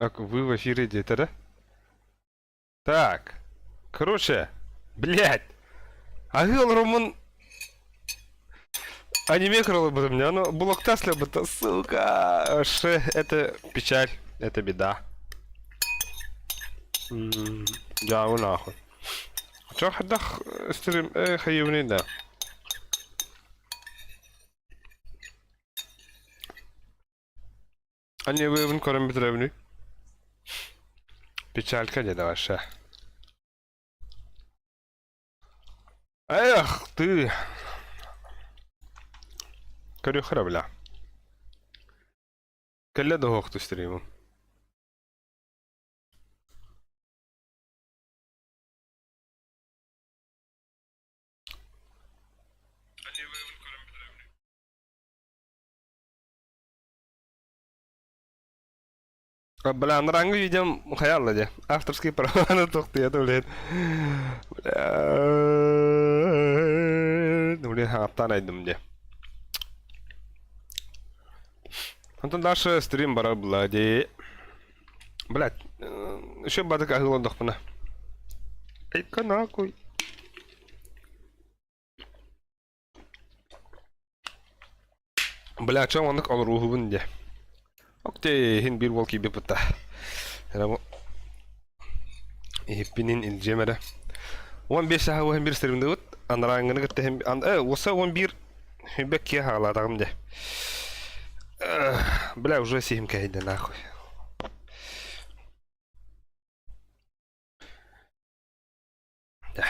Так, вы в эфире где-то, да? Так, короче, блядь, аһыы олороммун аниме көрөлөрбүтүм дьэ, ону блоктаас лебыта, сука, вообще, это печаль, это беда. Дьаабы нахуй. Чё хайдах стрим э хайыбыный да. Аниме көрөн бүтэрэбиний. Печалька деді вообще. Эх ты! Көрүөххэ бля. Кэллэ да оһох стримым. Бля, анарааҥҥы видеом хайаалла дьэ. Авторские праваны тохтуйата, блин. Бля, блин, хааттаан айдым дьэ. Онтон дальше стрим барар була дии. Блядь, еще бадык аһыыландахпына. Айка нахуй. Бля, чоҥ оннук олорууһубун диэ. Окей, иһин биир уол киирбит бутта. Эрэ иһиппинин илдьиэм эрэ. 15 саха уһун бир стримдыбыт. Анарааҥҥыны кытта иһин... Э, уоса 11 хүбэк киэ хаалаатаҕым дьэ. Бля, уже сиһим кэһэйдэ нахуй. Да.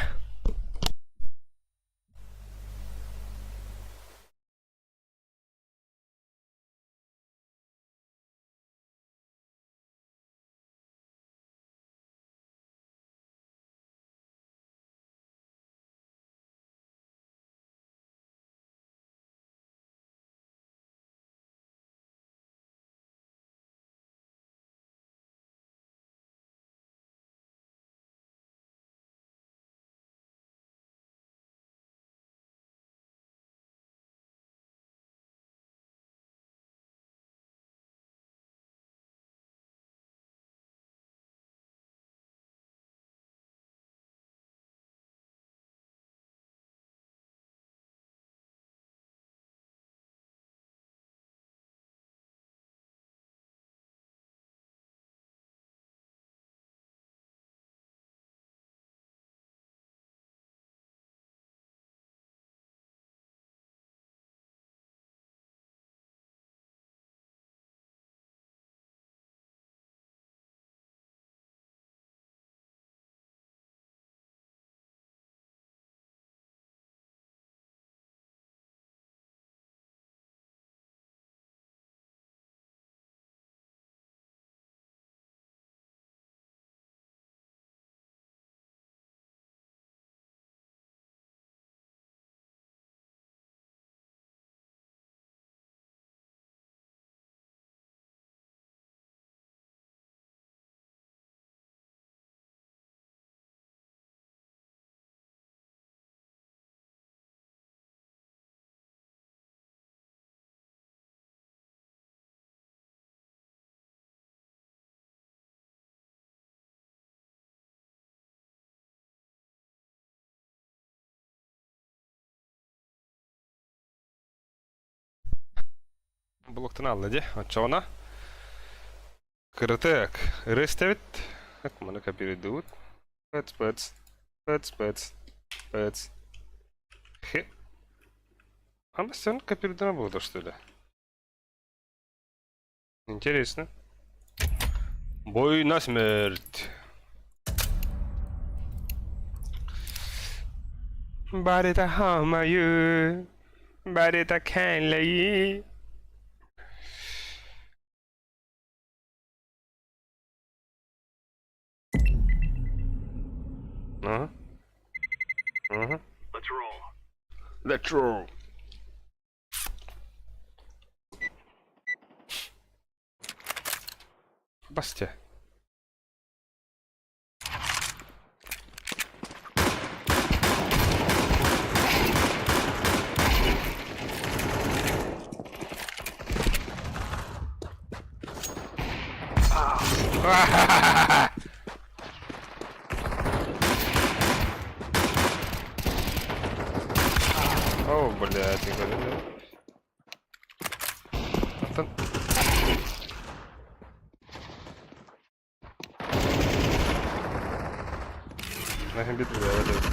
Блоктан алла дии. Оччоҕуна кыратык ырыа истэбит. Маны копируйдуубут. Пэц пэц пэц пэц пэц. Хе. А все копируйдана было, что ли? Интересно. Бой на смерть. Барыта хаамайы, барыта кэлэйи. Ага. Ага. Let's roll. Let's roll. Басте. О, блядь, говорю. Оттон Наһын бит эбит.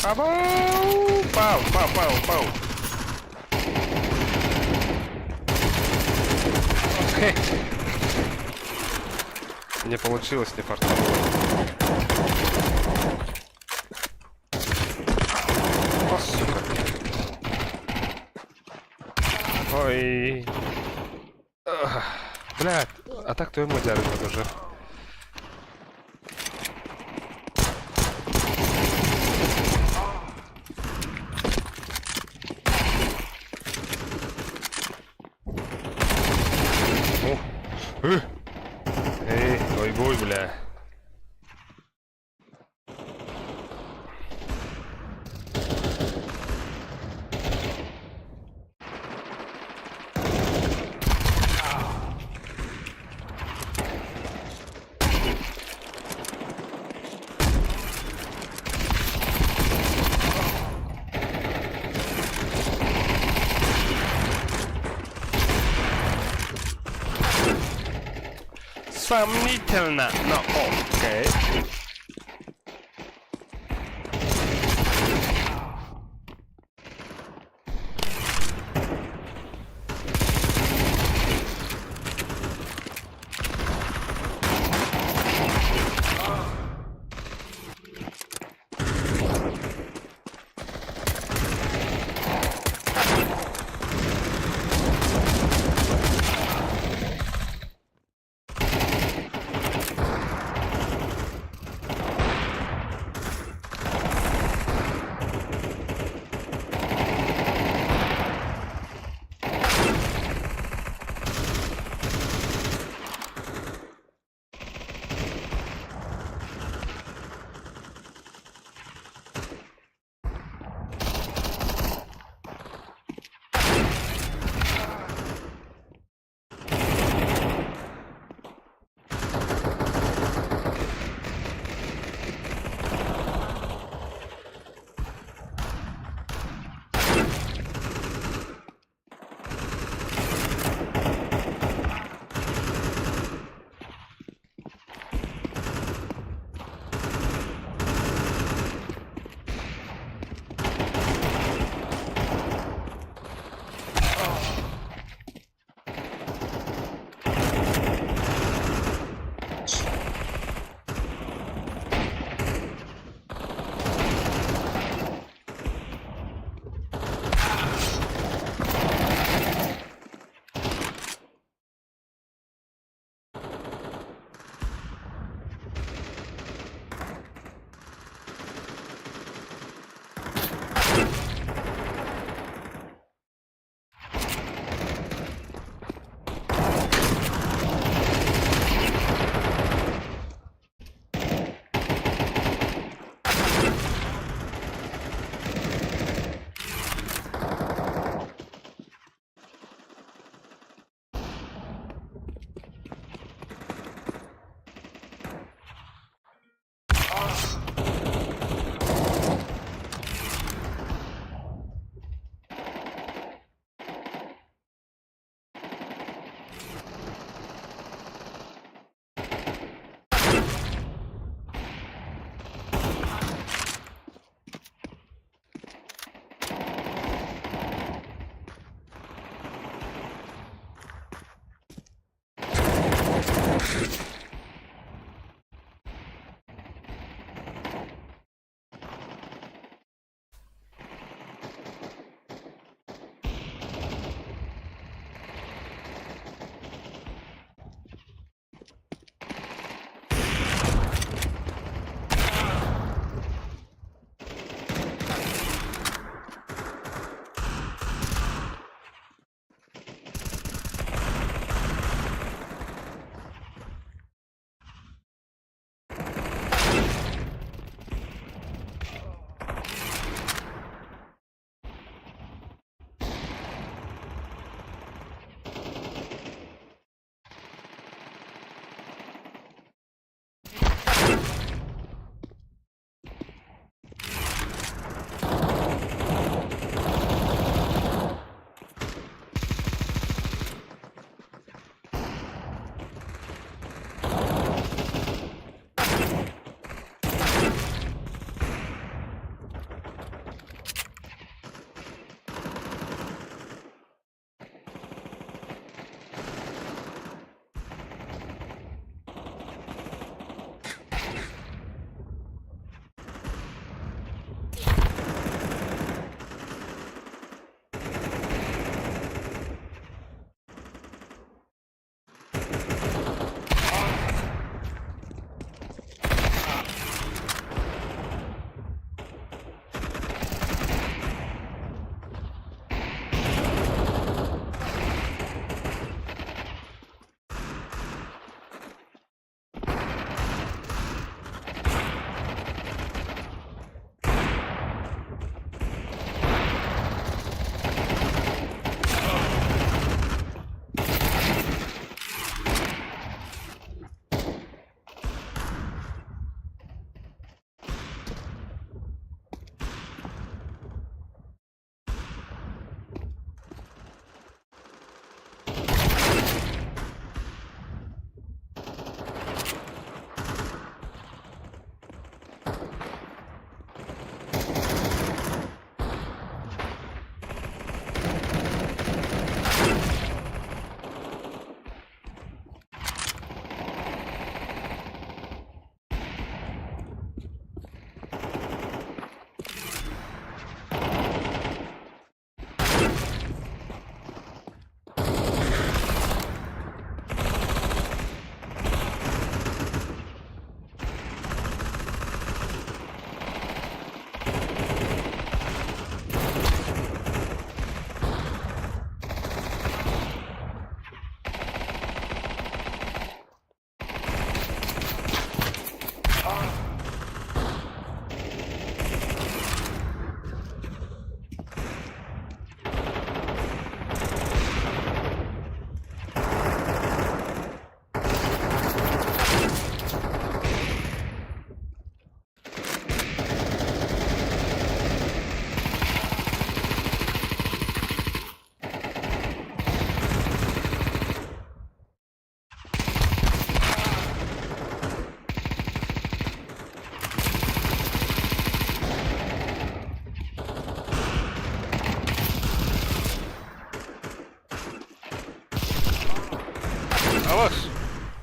Абау! Пау, пау, пау, пау. Не получилось, не фартануло. О, сука. Ой. Ах, блядь, а так то ему дярит уже. О, э, эй, ой, бой, бля. Сомнительно, но окей.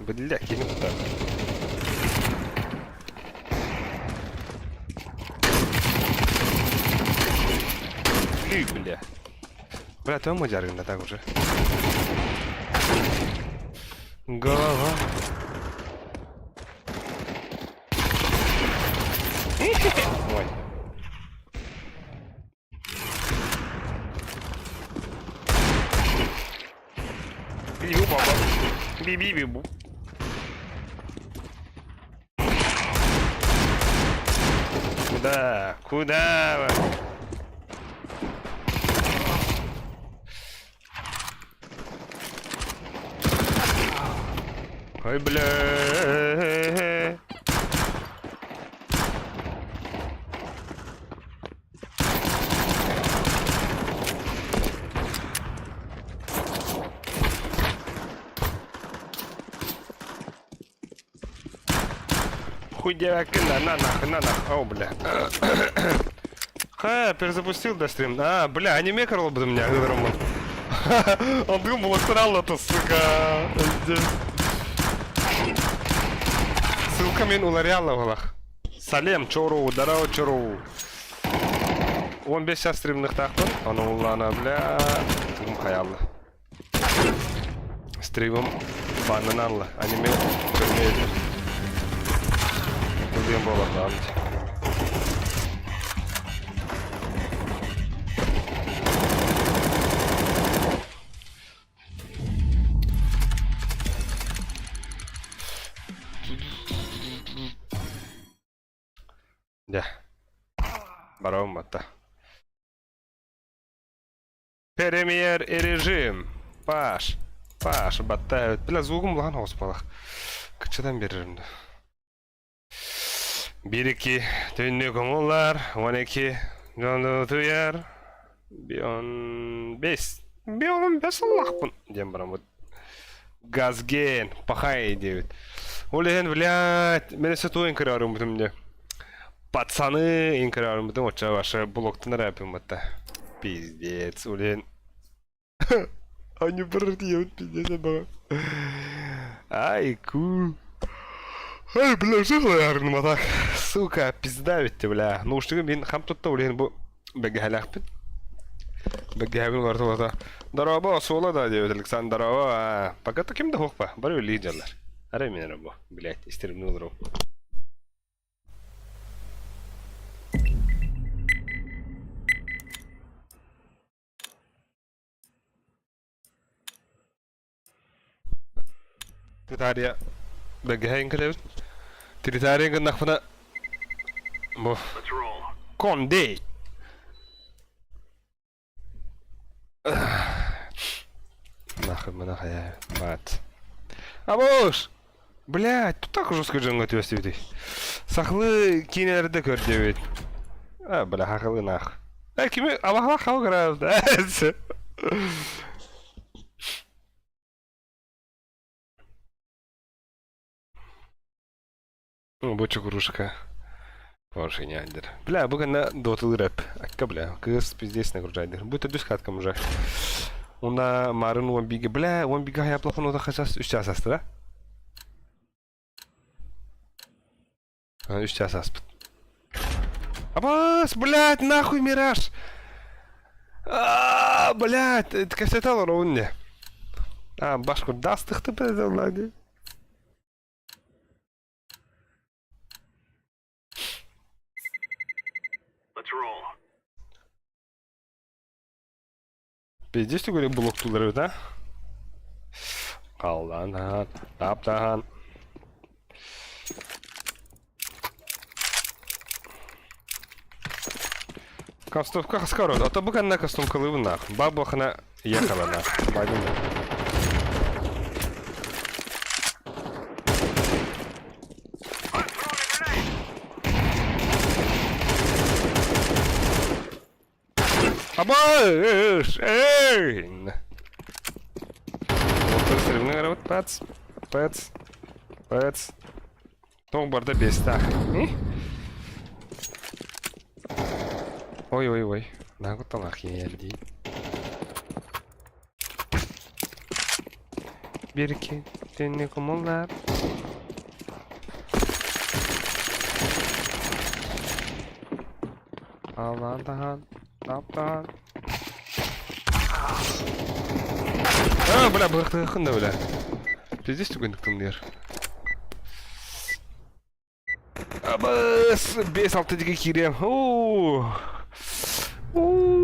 Бля, кини куттаан. Лүй, бля. Бля, твой мадярин так уже. Голова. Ой. Би-бу-ба-ба. Би-би-би-бу. Куда? Куда? Ой, бля. Хуйдяк, на, на, нахуй, на, нахуй. О, бля. Ха, перезапустил да стрим. А, бля, аниме королбы у меня, Роман. Он думал, украл это, сука. Здесь. Ссылка мин уларьяла валах. Салем, чору, дарау, чору. 15 час стримныхтаахпын, ону уллаана, бля, тугум хайалла. Стримым баннын алла, аниме көрмөйдүр. Ылдыйым буолар Дьэ, барабын батта. Премьер режим. Паш. Паш, батта. Бля, звугум улахан оҕус буолах. Кыччатан биэрэрим да. Бир ики түннүк оҥулар, 12 дьону утуйар, 15. 15 сыллаахпын диэн бараммыт. Газген, пахай диэбит. Ол иһин, блядь, мен өссө тугу көрөрүм дии. Пацаны көрөрүм оччо вообще блоктан рэпим батта. Пиздец, ол иһин Они диэбит пиздец баҕа. Ай, ку. Ай, бля, жахларным так. Сука, пизда ведь бля. Ну уж мин хам тутта ол иһин бу бэгэһэлээхпин. Бэгэһэбин уларытылата. Дорообо, суола да диэбит Александр. Дорообо. Пока ким да хуохпа. Бары үллии дьаллар. Арай мен эрэ бу, блядь, истеримни олору. Титария бэгэһэйин кэлэбит. Тиритария гыннахпына бу Кондей. Нахуй мына хайа мать. Абош! Блядь, тут так жестко дьоҥҥо түбэстибитий. Сахалыы киинэлэрдэ көрдүбүт. А, бля, хахалы нах. Э, кими абахалах хау граалда. Бу чукурушка. Поршеняндер. Бля, бу гына дотыл рэп. Акка, бля, кыз пиздец нагружайдыр. Бу төдүс каткам уже. Уна марын он биге, бля, он биге хаяплахан ота хасас үч час астыра. Үч час аспыт. Абас, блядь, нахуй мираж. А, блядь, кэсета олоробун не. А, башку дастыхты бля, Пиздец түгүрүк блоктуулар эбит, а? Халлаан таһаан, таап-таһаан. Костовка скоро. А то бу кэннэ костумкалыыбын наах. Бабахына ехала наах. Байдым да. Абыш! Эй! Отыр сырымны карабыт. Пац, пац, пац. Тоң барда бестах. Ой, ой, ой. Нагуталах елди. Bir iki Tinni kumullar. Аллаан таһаан, таптаан. А, бля, бырахтыаххын да, бля. Пиздец түгэнник тымныйар. Абыс, 5-6 диги киириэм. Уу. Уу.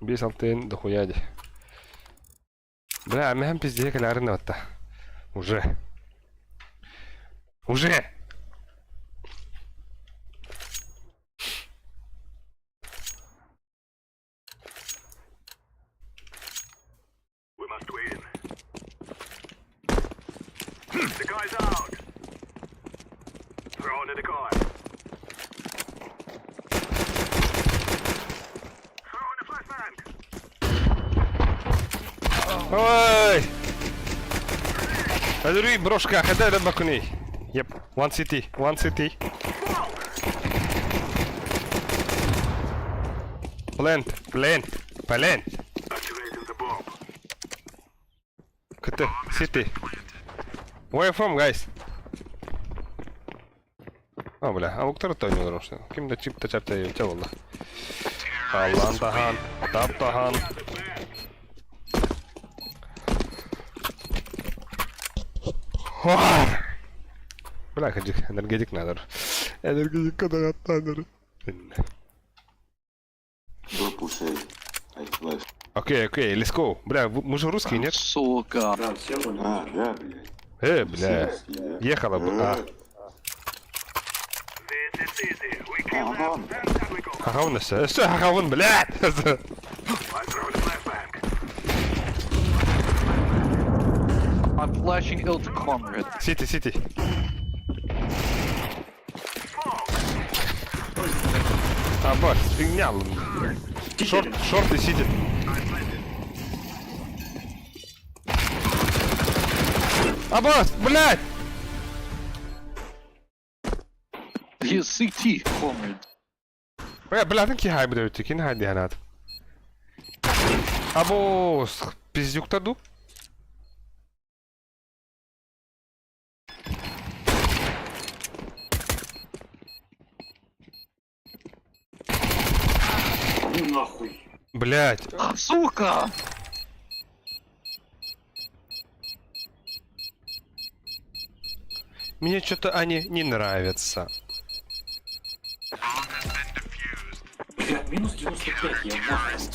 5-6 дохуя дии. Бля, мэһэм пиздеһэ кэлээрин да Уже. Уже! We must win. The guy's out. Throw on the decoy. Throw in the flashbang. Ой! Адырый брошка, хада это бакуни. Yep, one city, one city. Plant, plant, plant. Activating the bomb. КТ, city. Where you from, guys? А, бля, а уктар тойнолор что? Ким да чип та чапта ча болла. Аллан тахан, тап тахан. Бля, кырдьык, энергетик надо. Энергетик кадааттаныр. Go push A. I flash. Окей, окей, let's go. Бля, мы же русские, нет? Сука. Да, все понял. А, да, блядь. Бля. Все русские, да? Ехала бы. А. This is easy. We kill them Ага. and then we go. Хахавын өссө. Өссө хахавын, блядь! I throw the flashbang. I'm flashing ill to comrade. CT, CT. Аба, фигня. Short, short и CT. Абас, блядь! He is CT, comrade. Бля, бля, кин хай будет, кин хай дианат. Абос, пиздюк таду. Ну нахуй. Блядь, Сука! мне что-то они не нравятся. Бля, минус 95, я нахуй.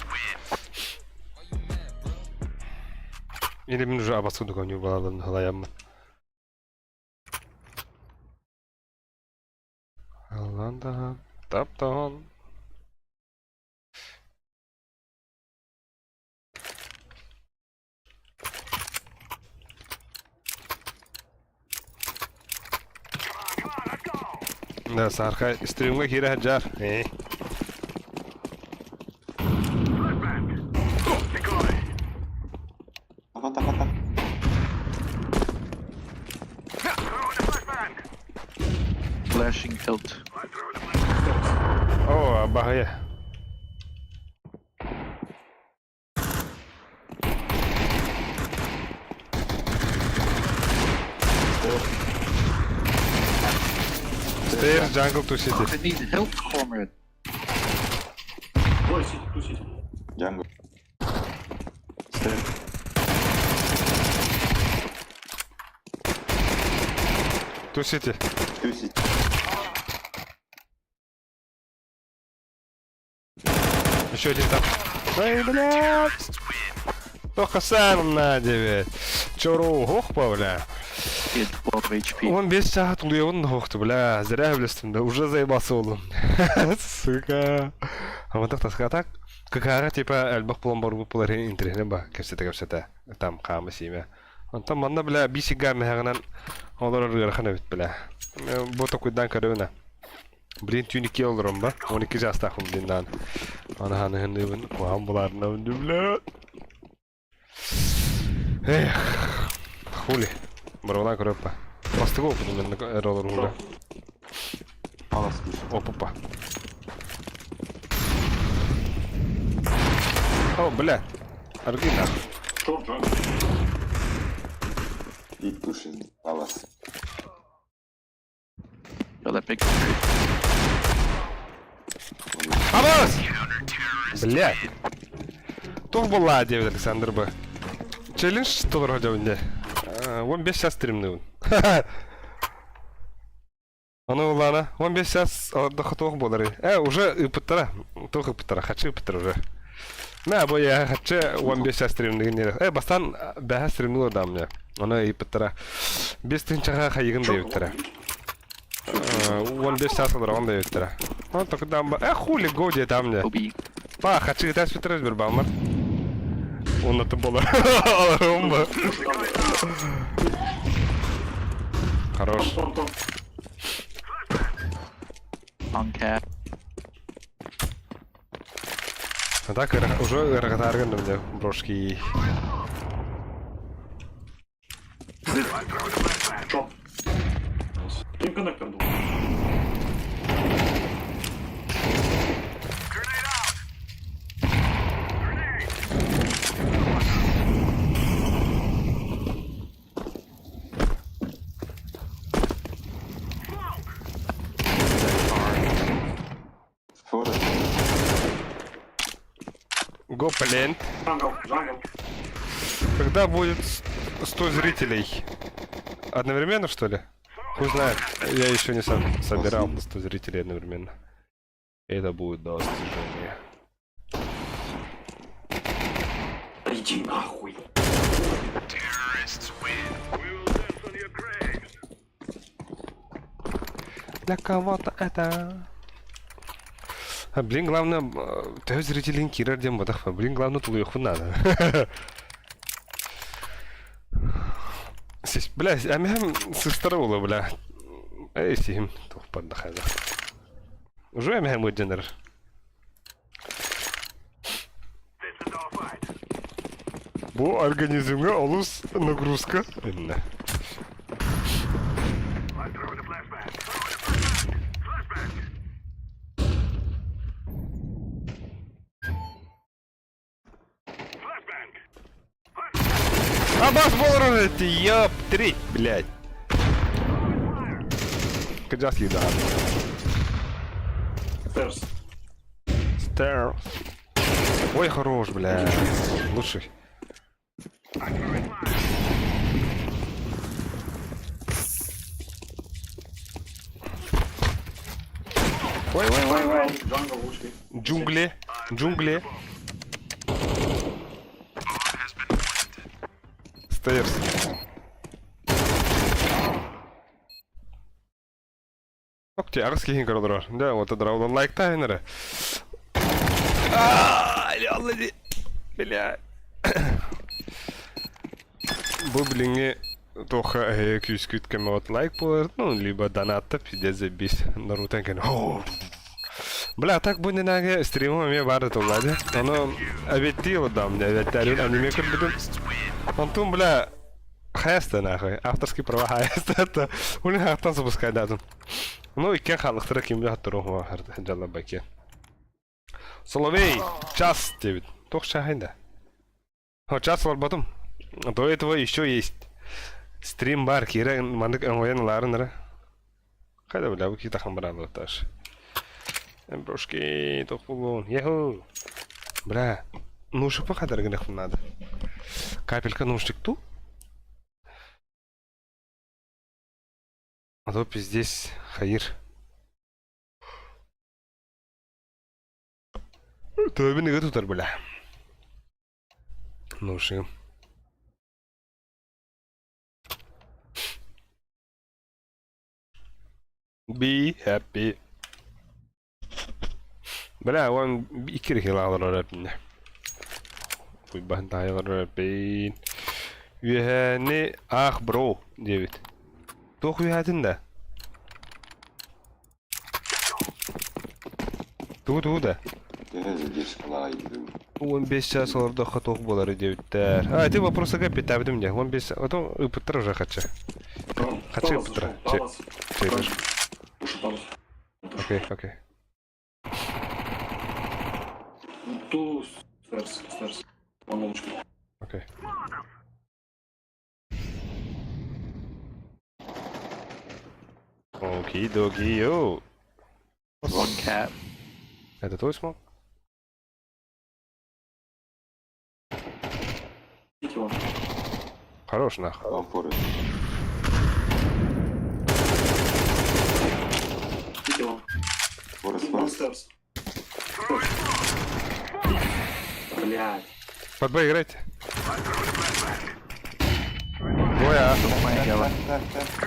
Или мин уже абаску не баладым халаяммын. Аллан дахан, таптахан. Come on, let's go. Да, сарха стримга киирэ жар. Э. Flashbang. Decoy. Хата, хата. Throw in the flashbang. Flashing tilt. I throw the flashbang. О, бахая. Stairs, jungle to city. I need help, comrade. Ой, CT, two CT. Jungle. Stair. Two city. Two CT. Еще один там. Ай, блядь! Только сам на 9. Чору, ох, бля. He had 12 HP. Он без саат улуйабын хохту, бля. Зря билестим, да. Уже заебался олум. Сука. А вот так таска так. Какара типа элбэх булан барбыт булар интриһине ба кэпсэтэ кэпсэтэ там хаама сиимэ. Онтон манна бля бисига мэһэҕинэн олорор ыарахан эбит бля. Бу токуйдаан көрөбүн Блин, түүн икки олорон ба. 12 жастаахпын блин даан. Аны ханыһынныыбын куһаҕан булаарынабын бля. Эх, хули. Барбалаан көрөп Бастыгы опытым мен эролор Палас слышал. Опа. О, бля. Аргы нахуй. Short jungle. И pushing palace. Yo, that big tree. Абас! Бля. Туох буолла диэбит Александр бы. Челлендж толору сылдьабын дии. 15 час стримныыбын. Ону ыллаана 15 час олордоххо туох буоларый? Э, уже ыыппыттара. Туох ыыппыттара? Хаччы ыыппыттара уже. Мэ, бу я хаччы 15 час стримныгын диэн. Э, бастаан бэһэ стримныы олордоҕум дьэ. Ону ыыппыттара. 5 тыһыынчаҕа хайыгын диэбиттэрэ. 15 час олороҕун диэбиттэрэ. Ону токудаан ба... Э, хули, го диэтэҕим дьэ. OB. Па, хаччы ытаспыттара сбербааммар. Оннотун буолар. Олоруом бу. Хорош. Том, том. On cat. А так уже ыарахатаар гынным дьэ, брошки. Short. Nice. Team connector был. Grenade out. Grenade. Forest. Го плент. Jungle, jungle. Когда будет 100 зрителей? Одновременно, что ли? Хуй знает. Я еще не собирал 100 зрителей одновременно. Это будет достижение. Да иди нахуй. We will dance on your graves. Для кого-то это... А, блин, главное, төһө зрителин киирэр диэн буолбатах. Блин, главное, тулуйуохпун надо. Сис, бля, эмиһэм сыстара буолуо, бля. Эй, сиһим, туох барда. Уже эмиһэм ыалдьан This is our fight. Бу организмҥа олус нагрузка. Инна. I'm throwing a flashbang. Throwing a flashbang. Flashbang. Flashbang. Абас буолар эти, ёп, три, блядь. Кыдьас еда. Stairs. Стэр. Ой, хорош, бля. Лучший. Ой, ой, ой, ой. Jungle, лучший. Джунгли. Джунгли. Stairs. Окей, аҕыс киһи көрө олорор. Дьэ, вот это лайктаан эрэ. Бля. Бу билиҥҥи туохха эһиги күүскүт көмөҕүт лайк буолар, ну, либо донатта пиздец забись. Наруто кэн. Бля, так бу иннинээҕи стримым эмиэ баар этэ дии. Ону эбиэттии олордоҕум дии, эбиэттээрин аниме көрбүтүм. Онтум, бля, хайаста нахуй, авторский права хайаста, это ули хахтан запускайдаатым. Ну, иккиэн хааллахтара ким билэ хотторуох дьалларбакки. Соловей, час диэбит. Туох чааһай да? О, час олорботум. До этого еще есть. Стрим бар киирэ маннык өҥөйөн ылаарын эрэ. Хайда бля, бу киһи тахан бараалыктааш. Брошки, туох буолуон. Еху. Бля, наушникпын хатар гыныахпын наада. Капелька наушник ту. А то пиздец, хайыр. Төбүн ыга тутар бля. Наушнигым. Be happy. Бля, он икки эрэ олорор эбиннэ. Уйбаһын таһай олорор эбин. Үөһээни аах бро диэбит. Туох үөһээтин да? Тугу тугу да? Төһө задержкалаайдым. 15 час олордоххо туох буолар диэбиттэр. А, ити вопросыга эппиэттээбитим дии. 15 отон ыыппыттар уже хаччы. Хаччы Палас ыыппыттара. зашел, палас. Чэй, Пуши палас. Окей, окей. Ту Stairs, stairs. One лучка. Окей. Okey-dokey, yo. One cat. Это твой smoke? CT one. Хорош нахуй. One forest. CT one. Forest, One forest. stairs. Блядь. Под Б играйте. Двое А. Plant yellow.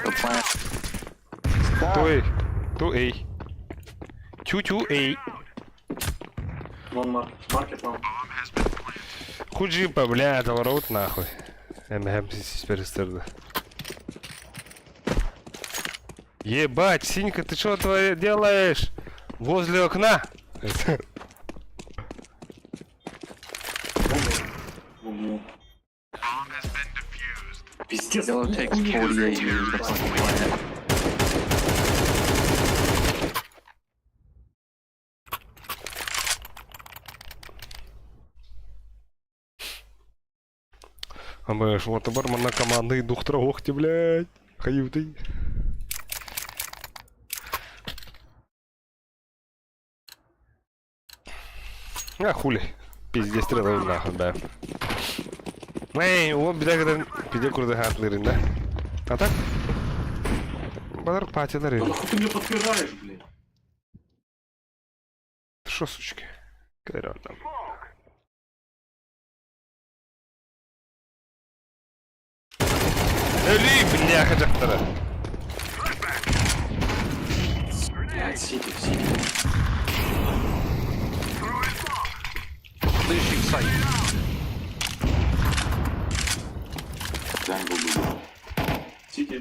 The plant. Stop! Two A. Two A. Two two A. One market. Market one. Худжипа, бля, это рот нахуй. МГМ перестерды. Ебать, Синька, ты что твое делаешь? Возле окна? В углу. Пиздец. Yellow takes 48 years to fucking plant. А мы ж вот барман на команды дух трогохти, блядь. Хаютый. А хули. Пиздец, стрелы нахуй, да. Эй, о, беда, когда пиде курды хатлырын, да? А так? Бадар патилары. Да нахуй ты меня подпираешь, блядь? Шо, сучки? Кайран там. Эли, бляха, жактара. Блядь, CT, CT. Flashing sight. Jungle будет. CT.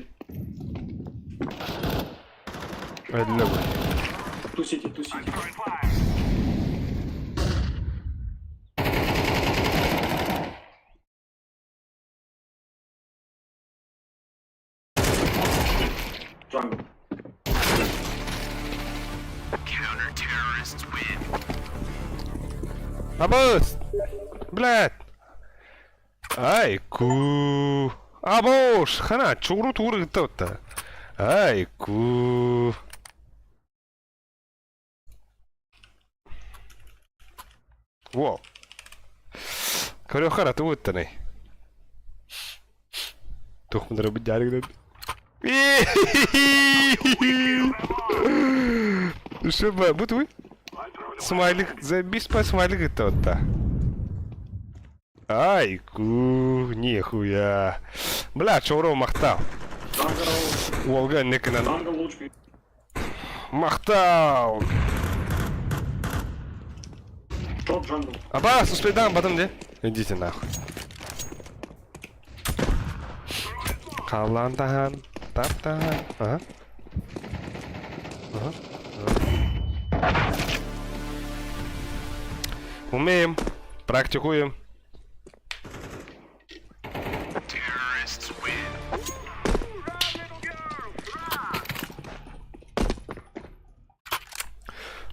Эли, Two CT, two CT. Throwing fire. Jungle. Абус! Блядь! Ай, ку. Абуш! Хана, чугру тугру гытта Ай, ку. Во. Көрө хара тугуттаны. Тухмындыра бу жарыгдан. Шеба, бу туй? Смайлик, забись по смайлик это Ай, ку, нихуя. Бля, чоро махтал. Jungle. Уолга некынан. Jungle лучка. Махтал. Short jungle. Абас, успейдан, потом где? Идите нахуй. Халантахан, таптахан. Ага. Ага. Ага. Умеем, практикуем.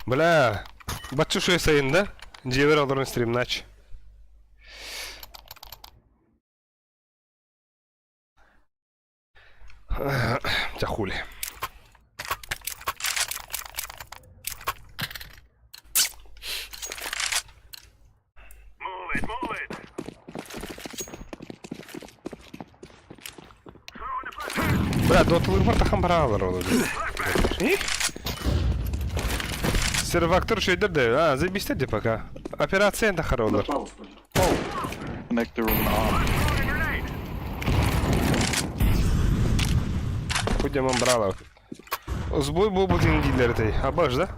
Бля, бачу шо сайын да? Дьиэбэр олорон стримнач. Тя хули. Move it, move it. Throwing a flashbang. Бля, доталырбар тахан бараалар ол. И? Сервактор шөйдер де. А, заебись де пока. Операция тахар олар. Паузу, блядь. Connector with an arm. Throwing a grenade. Худя брала. Сбой был бы дилер ты. А баш, да?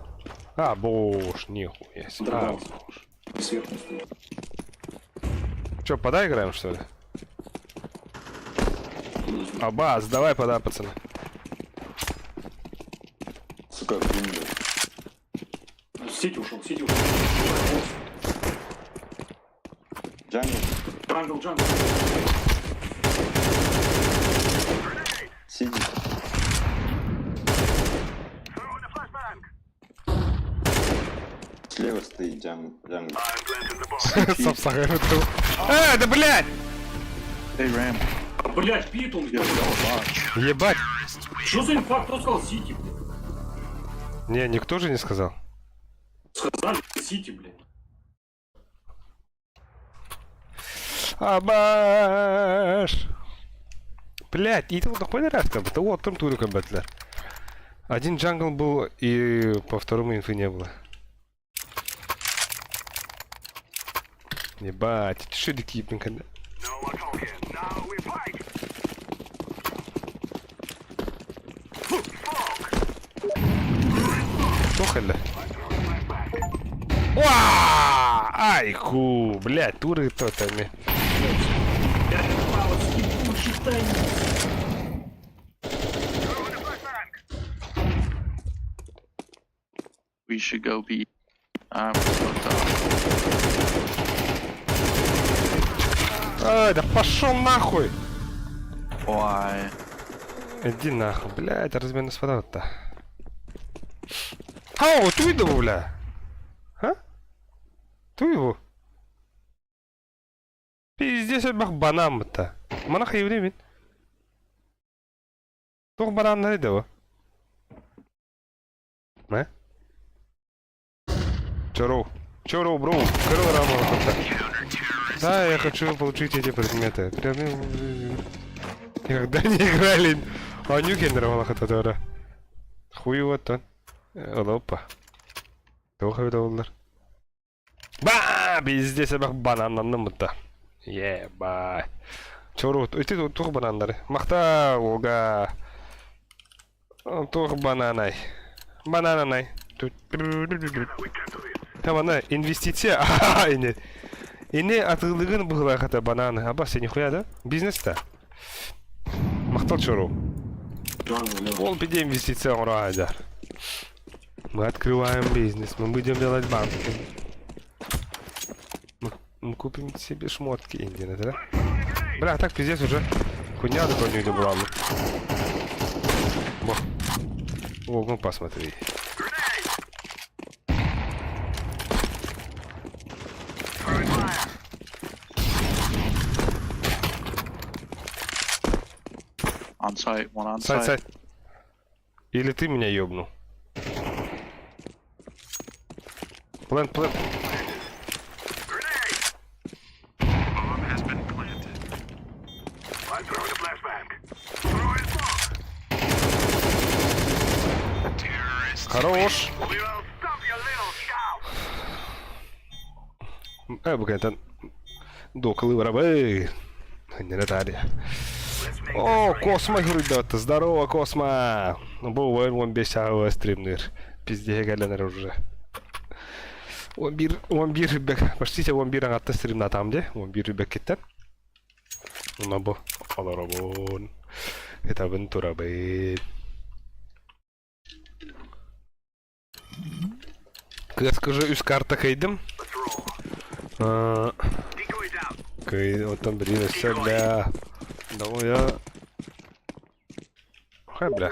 А, бош, нихуя себе. А, бош. Сверху стоит. Чё, подай играем, что ли? Абаз, давай подай, пацаны. Сука, блин, CT ушел, CT ушел. Jungle. Jungle, jungle. Сиди. Throwing a flashbang. Слева стоит jungle. I'm planting the bomb. Сапсаҕа тыл. Э, да блядь! Hey, Ram. А, блядь, pit он. Yo, y'all a Ебать! Что за инфа? Кто сказал CT, блядь? Не, никто же не сказал. Сказали CT, блядь. Абаш! Блядь, и тут хуй раз там, того там туриком бэтлер. Один jungle был, и по второму инфы не было. Ебать, что дикие пинка. No more talking. Now we fight. Тохали. Уа! Айку, блядь, туры то там. Блядь, попалась, ебучий тайник. We should go B. I'm fucked up. Ай, да пошел нахуй! Why? Иди нахуй, блядь, разве не спадал-то? Ау, ты его, бля? А? Ту его? Пиздец, бах банам-то. Манах евремин. Тух банан на его. Не? Чору. Чору, бро. Крыл работа. Да, я хочу получить эти предметы. Прям, никогда не играли. А нюхен хататара. Хуй вот он. Опа. Тоха доллар. Ба! Пиздец, бах бананнан мытта. Ебать. Чору, эти тух бананнары. Махта, ога. Тух бананай. Бананай. Там она инвестиция. Ини. Ини атылыгын быһылаахата бананы. Аба сен нихуя да? Бизнес-то. Махтал чору. Jungle, лево. Ол пиде инвестиция оҥоро Мы открываем бизнес, мы будем делать банки. Мы купим себе шмотки, Индина, да? Бля, так пиздец уже. Хуйня такой не была. Во. О, ну посмотри. On site, one on Сайт, site. сайт. Или ты меня ёбнул. Plant, plant. I'm throwing a flashbang. Throwing smoke. Хорош. We will stop your little shout. Э, Доколы Не Наталья. О, Космо, ребята, здорово, Космо! Бу он бес стримнер. Пизде галенер уже. 11, 11 бек, почти 11 аңатта стримна там де, 11 бек кеттен. Уна бу, аларабун. Этабын турабын. Кыскажы үс карта кайдым. Decoys out. Кый, вот там, блин, все, бля. Да, я... Хай, бля.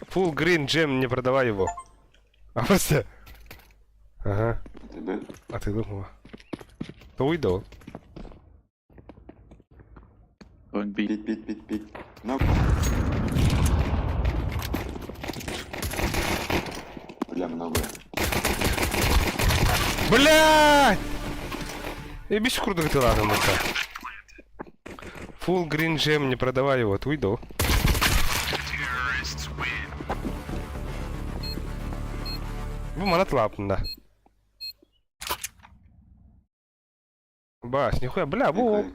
Full green gem, не продавай его. А просто... Ага, Это Б. а ты думала. То уйду. Going B. Pit, pit, pit, pit. No. Бля, много. Блядь! Я без круто хотела это. Full green gem, не продавай его, ты уйду. Бу манат лапында. Бас, нихуя, бля, бу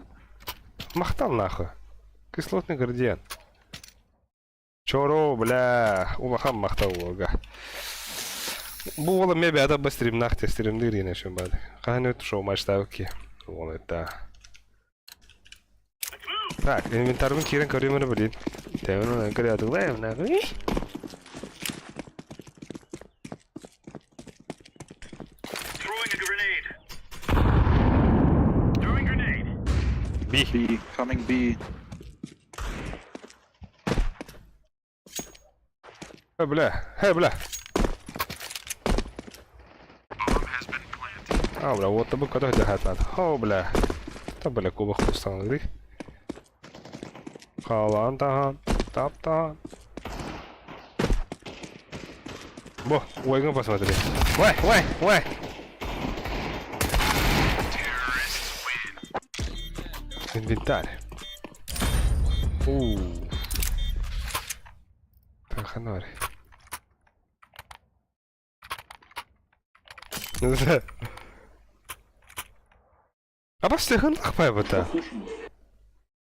махтал нахуй. Кислотный градиент. Чоро, бля, улахан махтал ога. Бу ола мебе ата ба стримнахте стримдыр ене шум бад. Хахан өт шоу матчтавки. Ол это. Так, инвентарьбын кирен көрөмөр блин. Тэвэн көрөдүлэ нахуй. Throwing a grenade. Throwing grenade. Би. B. Coming B. Э, бля. Э, бля. А, бля, вот табы көтө дьаһатаат. О, бля. Та, бля, кубах кустанырый. Халаан таһаан, тап-таһаан. Бо, уойгын посмотри. Ой, ой, ой! Инвентарь. У. Траханори. Абас лахпайбыта.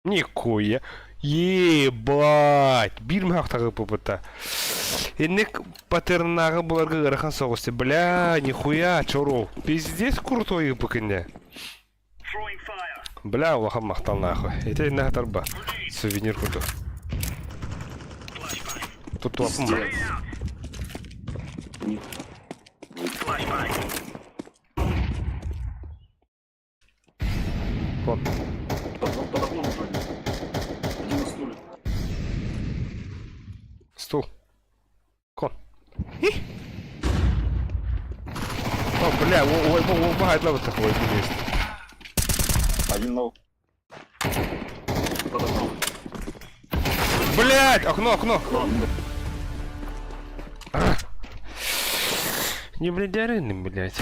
Нихуя. Ебать. Биир мөһөхтагы пупута. Инник патернагы буларга ыарахан соҕус. Бля, нихуя, чору. Пиздец крутой букинне. Бля, улахан махтал нахуй. Ити иннэ тарба. Сувенир курдук. Туттуаппын ба. Нет. Вон. Под окном уже один. Один на стуле. Стул. Кон. О, бля, ой, ой, ой, ой, такой есть. Один low. Под окном. Блять, окно, окно. А. Не, блядь, блядь.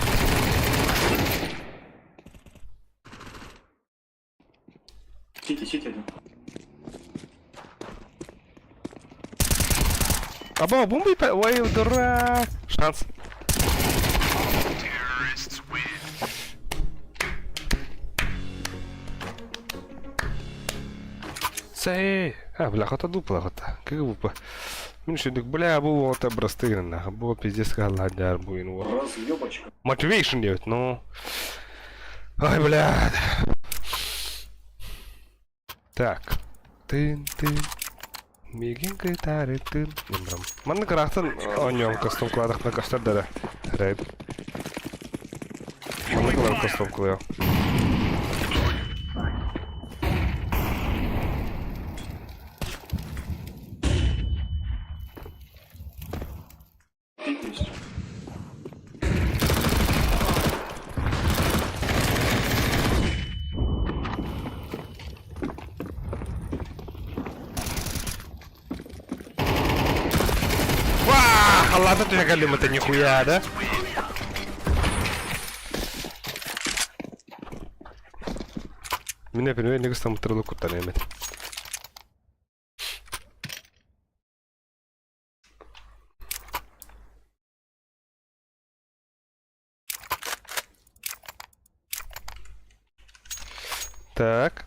CT, CT один. Аба, бомба и Ой, дурак. Шанс. Сэй. А, бля, хата дупла хата. Как бы. Мин шүдүк, бля, бу вот брастырна. Бу пиздец халадяр буин вот. Разъебочка. Motivation делать, ну. Ой, блядь. Так. Тын, тын. Мигин гитары тын. Манна карахтан оньон костюм кладах на костер да. Рейд. Манна кладах костюм клео. Пик есть. Ва! Халата ты галим это нихуя, да? Меня первый не гостам трылы кутан эмет. Так.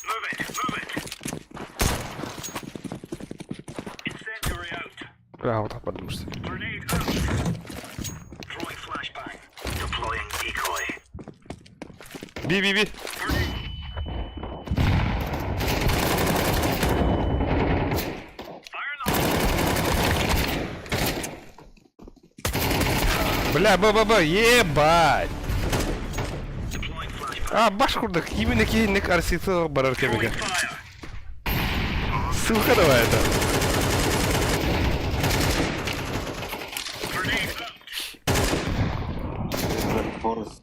Move it, move it. Incendiary out. Бля, вот так подумаешь. Grenade out. Throwing flashbang. Deploying decoy. Би, би, би. Fire in the hole. Бля, б, б, б, ебать. Deploying flashbang. А, баш курдук, именно киинник арситы барар кемиге. Fire. Ссылка давай это. Grenade out. Black Forest.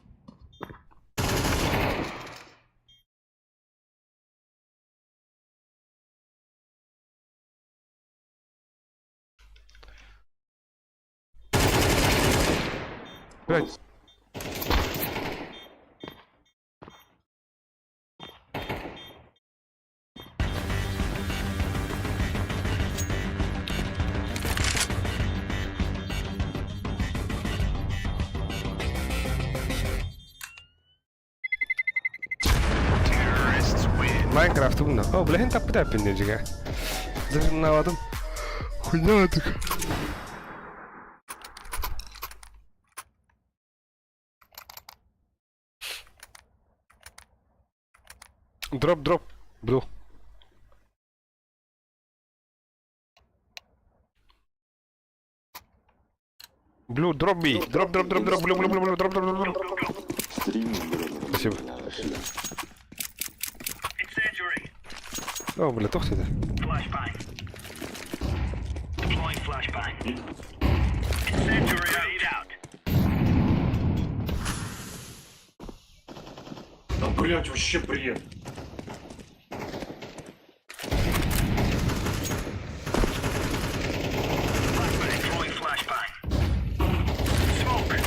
Блядь. Майнкрафт умно. О, бля, хин таппыта пиндежига. Зырнавадым. Хуйня так. Дроп, дроп. Блю. Блю, дроп би. Дроп, дроп, дроп, дроп, блю, блю, блю, блю, дроп, дроп, дроп, дроп. Стрим, блядь. Спасибо. Incendiary. О, бля, тох ты. Flashbang. Deploying flashbang. Incendiary out. Да блять, вообще бред. Flashbang. Throwing flashbang. Smoke.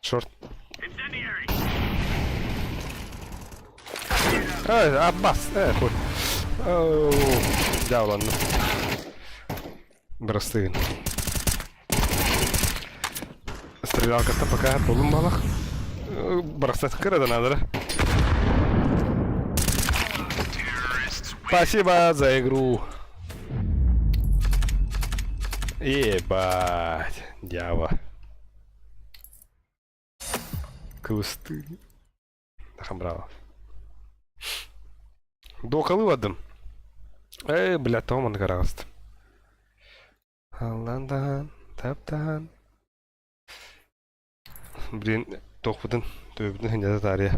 Short. Incendiary. Э, Аббас, э, хуй. Оу, Дьяволанна. Бырастыгын. Стрелялкаттан пока булун балах. Барахсан кыра надо. Спасибо за игру. Ебать, дьявол. Квесты. Браво. Докалы бардым. Эй, бля, тоҕо маннык араҕыстым. Аллан даһан, таптаһан. Блин, туохпутун, төбөбүтүн сынньата таарыйа.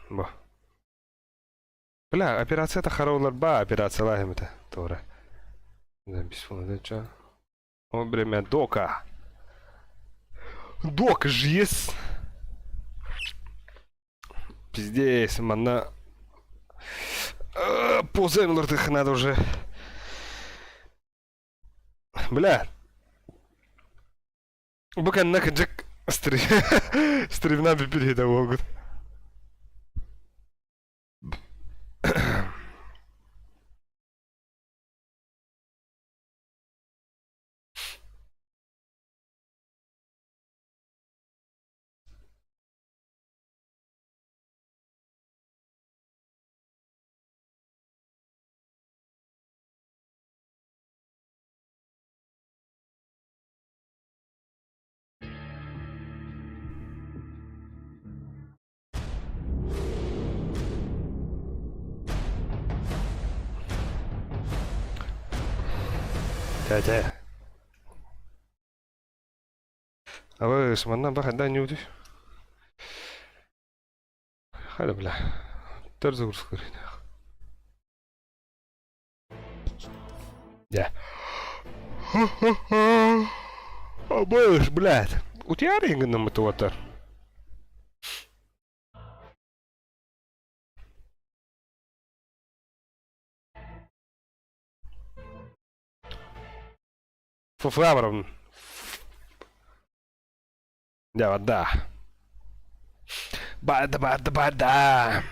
Бу. Бля, операцията хара ба, операциялаах эмитэ. Туора. О, время дока. Док же есть. Пиздец, манна. Поза надо уже. Бля. Бу кэннэ кыдьык стримна бүппүт буолгут. Чэ, чэ. Абыс, манна бахайда ньуутүй. Хайда, бля. Төр загрузка. Дьэ. Абыс, блядь. Утуйаары гыннаммыт уотар. Фуфлавром. Дьэ, да. Бада, бада, бада.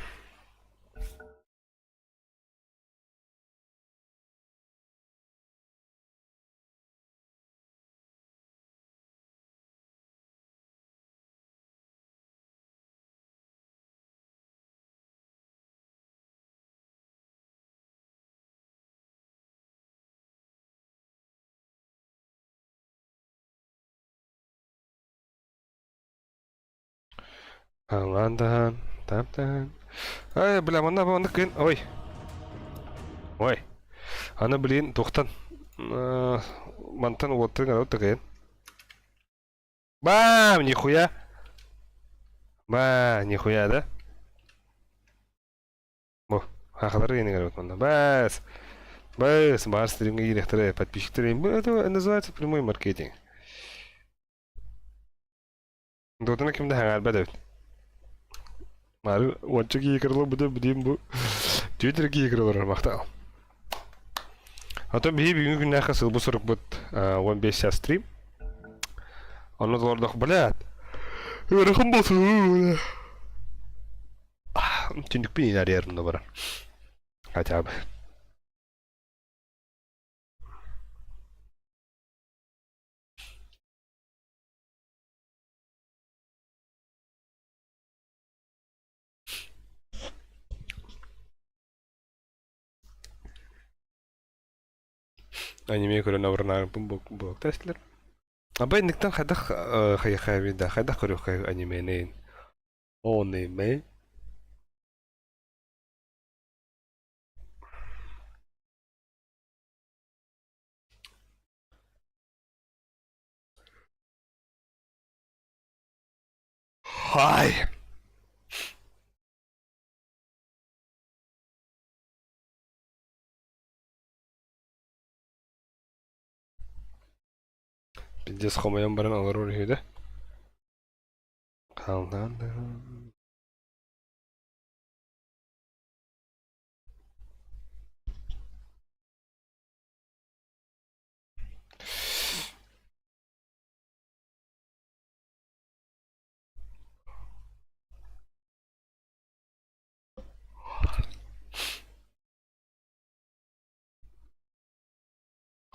Аландаһан, таптаһан. Ай, бля, манна маннык кыын. Ой. Ой. Аны, блин, туохтан мантан уоттарын арабыт да кыйын. Бам, нихуя. Ба, нихуя, да? Бу, хахалары инингер вот манна. Бас. Бас, бар стримге киириэхтэрэ, подписчиктэр. Это называется прямой маркетинг. Дотана ким да хаҥаарбат эбит. Мары уонча киһи кырылар бу бу. Твиттер киһи кырылар махтал. А то биһи бүгүҥҥү күннээххэ сылбы сорукпут 15 час стрим. Онно толордох, блядь. Ыарахан болсун. Түннүкпүн инарыйарым да барар. Хотя бы. Аниме көрөн абырынаарбын буолуктаастылар. Аба инниктэн хайдах хайахаабый да хайдах көрүөххэ анименин? Аниме? Хай! Пиздец хомойон баран олорор үһү да. Халлаан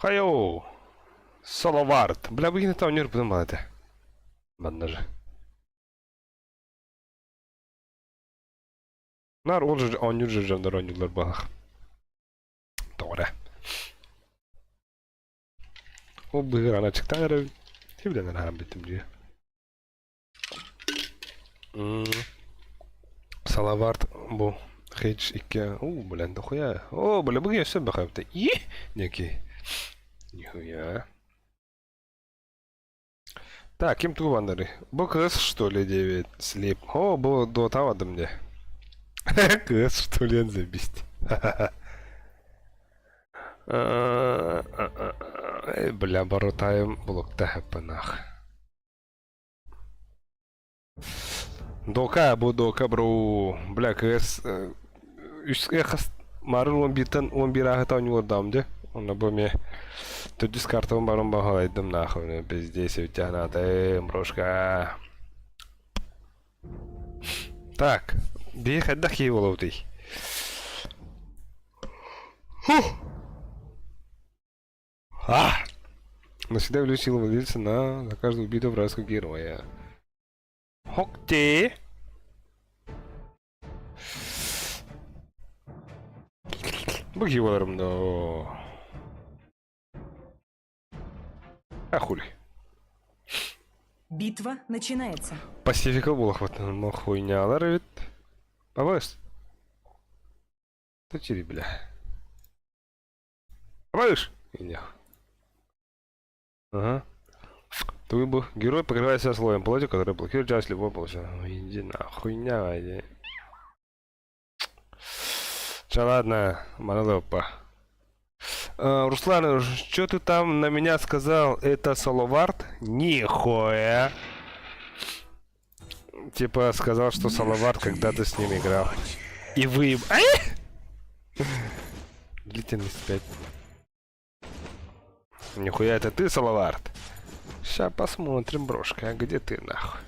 Хайоу! Салавард. Бля, бу там нюрбунум баар этэ. Манна же. Наар ол же оонньуур же дьоннор оонньууллар буолах. Тоҕо эрэ. Ол быһыыр аначыктаан эрэбин. Тибилэнэн аһаан бүттүм дии. Салавард бу Хейдж 2 Уу, блин, дохуя. О, бля, бу өссө бэхэбитэ. И некий. Нихуя. Так, ким тугу баннары? Бу кыыс, что ли, 9 слип. О, бу дота бардым де. Кыыс, что ли, забить. Бля, барутаем блокта хэппанах. Дока, бу дока, бро. Бля, КС үс хас марын он биртен он бир ааһыта оонньуулардаам дьэ. Онно бу эмиэ төрдүс картабын баран баһылайдым нахуй. Пиздец, үтяхнаатым, брошка. Так, биһи хайдах киһи буолабытый? А! Навсегда увеличить силу владельца на за каждого убитого вражеского героя. Хокте! Бу киһи буоларым доо. А хули. Битва начинается. Пасифика буолахпытын хуйнялар эбит. Абыс. Тачири, бля. Абыш! Инях. Ага. Ты бы герой покрывается слоем плоти, который блокирует часть любого получения. Иди нахуй, хуйня, иди. Чё, ладно, манолопа. Руслан, что ты там на меня сказал? Это Саловард? Нихуя. Типа сказал, что Салават когда-то с ним играл. И вы... Длительность 5. Нихуя, это ты, Салавард? Сейчас посмотрим, брошка, а где ты, нахуй?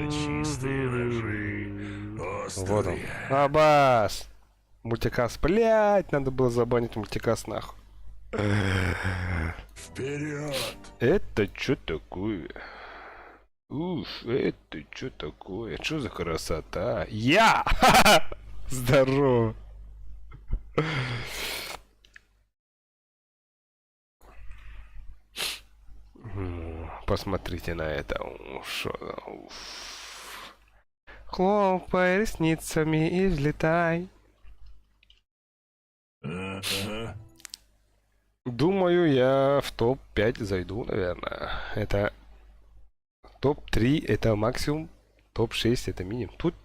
Чистые ножи. Вот он. Острые. Абас! Мультикас. Блять, надо было забанить мультикас, нахуй. Вперед! Это что такое? Уф, это что такое? Что за красота? Я! Здорово! Посмотрите на это. Уф, уф. Хлопай ресницами и взлетай. Ага. Думаю, я в топ-5 зайду, наверное. Это топ-3 это максимум, топ-6 это минимум. Тут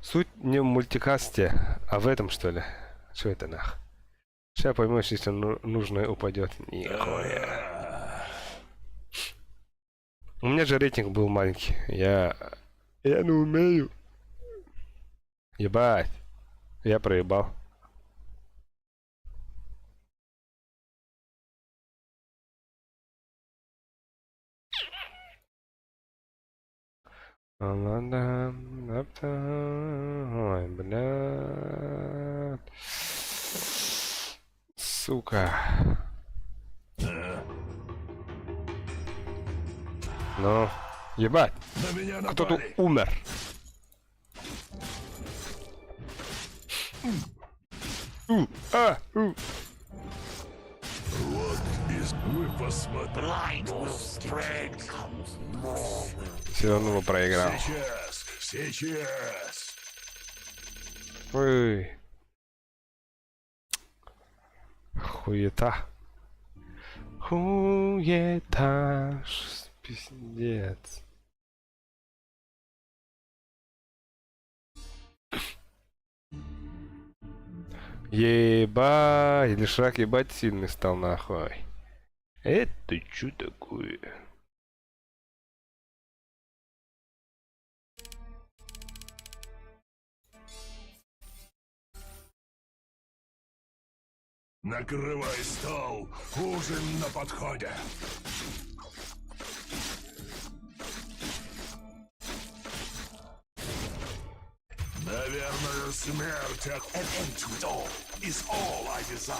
суть не в мультикасте, а в этом, что ли? Что это нах? Сейчас поймешь, если нужное упадет. Нихуя. У меня же рейтинг был маленький. Я не умею. Ебать. Я проебал. Ой, блядь. Сука. Ну, ебать. На меня Кто-то напали. умер. У, а, у. Вот из... Вы посмотрите. Все равно проиграл. Сейчас, сейчас. Ой. Хуета. Хуета. Пиздец. Ебать, Лишак ебать сильный стал нахуй. Это что такое? Накрывай стол. Ужин на подходе. Наверное, смерть от... An end to it all is all I desire.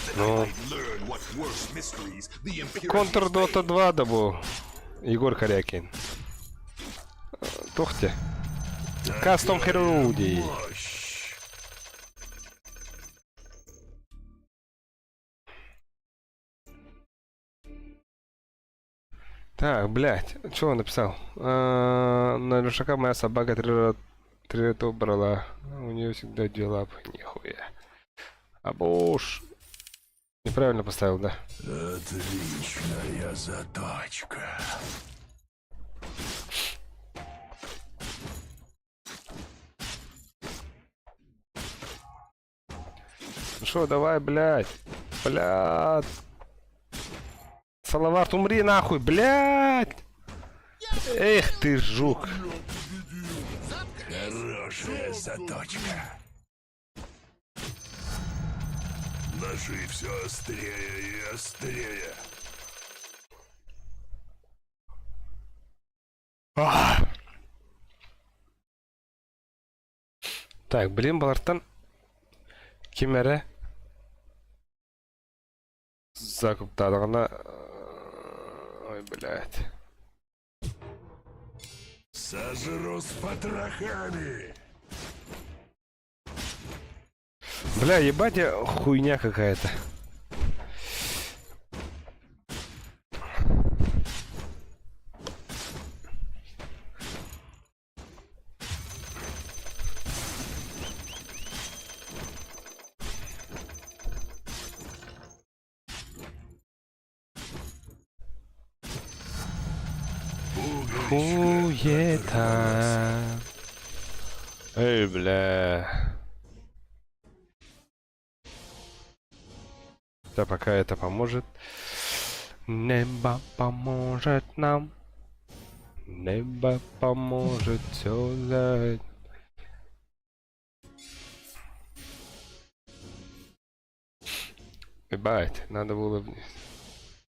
That I Ну. might learn what worse mysteries the impurities Контр Дота veil. 2 да был. Егор Корякин. Тухте. Кастом Херуди. Мощь. Так, блядь, что он написал? На Лешака моя собака три раза брала. У нее всегда две лапы. Нихуя. Абуш. Неправильно поставил, да? Отличная заточка. Ну что, давай, блядь. Блядь. Салават, умри нахуй, блядь. Эх ты, жук. Хорошая заточка. Ножи все острее и острее. Ах. Так, блин, балартан ким эрэ закуптадаҕына ой, блядь. Сожру с потрохами. Бля, ебать, я хуйня какая-то. Хуета. Эй, бля. Да, пока это поможет. Небо поможет нам. Небо поможет все за... Ебать, надо было вниз.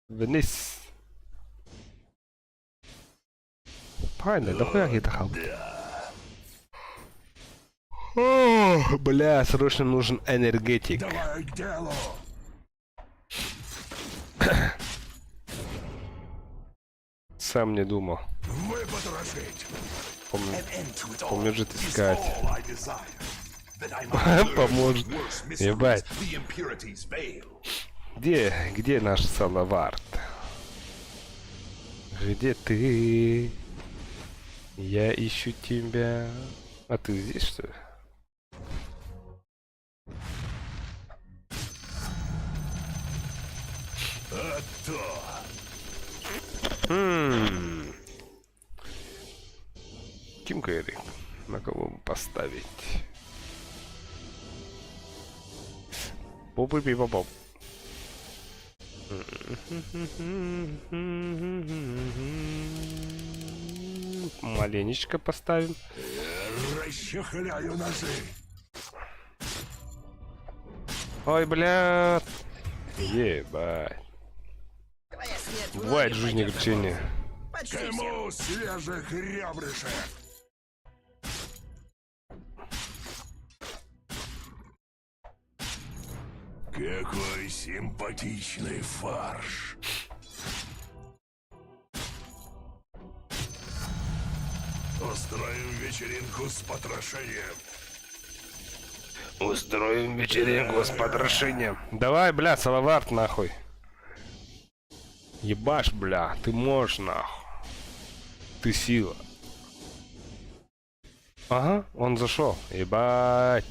Вниз. Правильно, дохуя я хал. О, бля, срочно нужен энергетик. Давай к делу. Сам не думал. Выпотрошить. Помню. An end to it all Поможет is искать. all I desire. That I might learn Поможет. what worse mysteries Ебать. the impurities veil. Где наш Салавард? Где ты? Я ищу тебя. А ты здесь, что ли? А то. М. Ким Кэрри. На кого бы поставить? Боб и Боб. Маленечко поставим. Расчехляю ножи. Ой, бля. Ебать. Твоя смерть Бывает в многим жизни пойдет на огорчение. пользу. Почти всем. Кому свежих ребрышек? Какой симпатичный фарш. Устроим вечеринку с потрошением. Устроим вечеринку с потрошением. Давай, бля, Салавард, нахуй. Ебашь, бля, ты можешь, нахуй. Ты сила. Ага, он зашел. Ебать.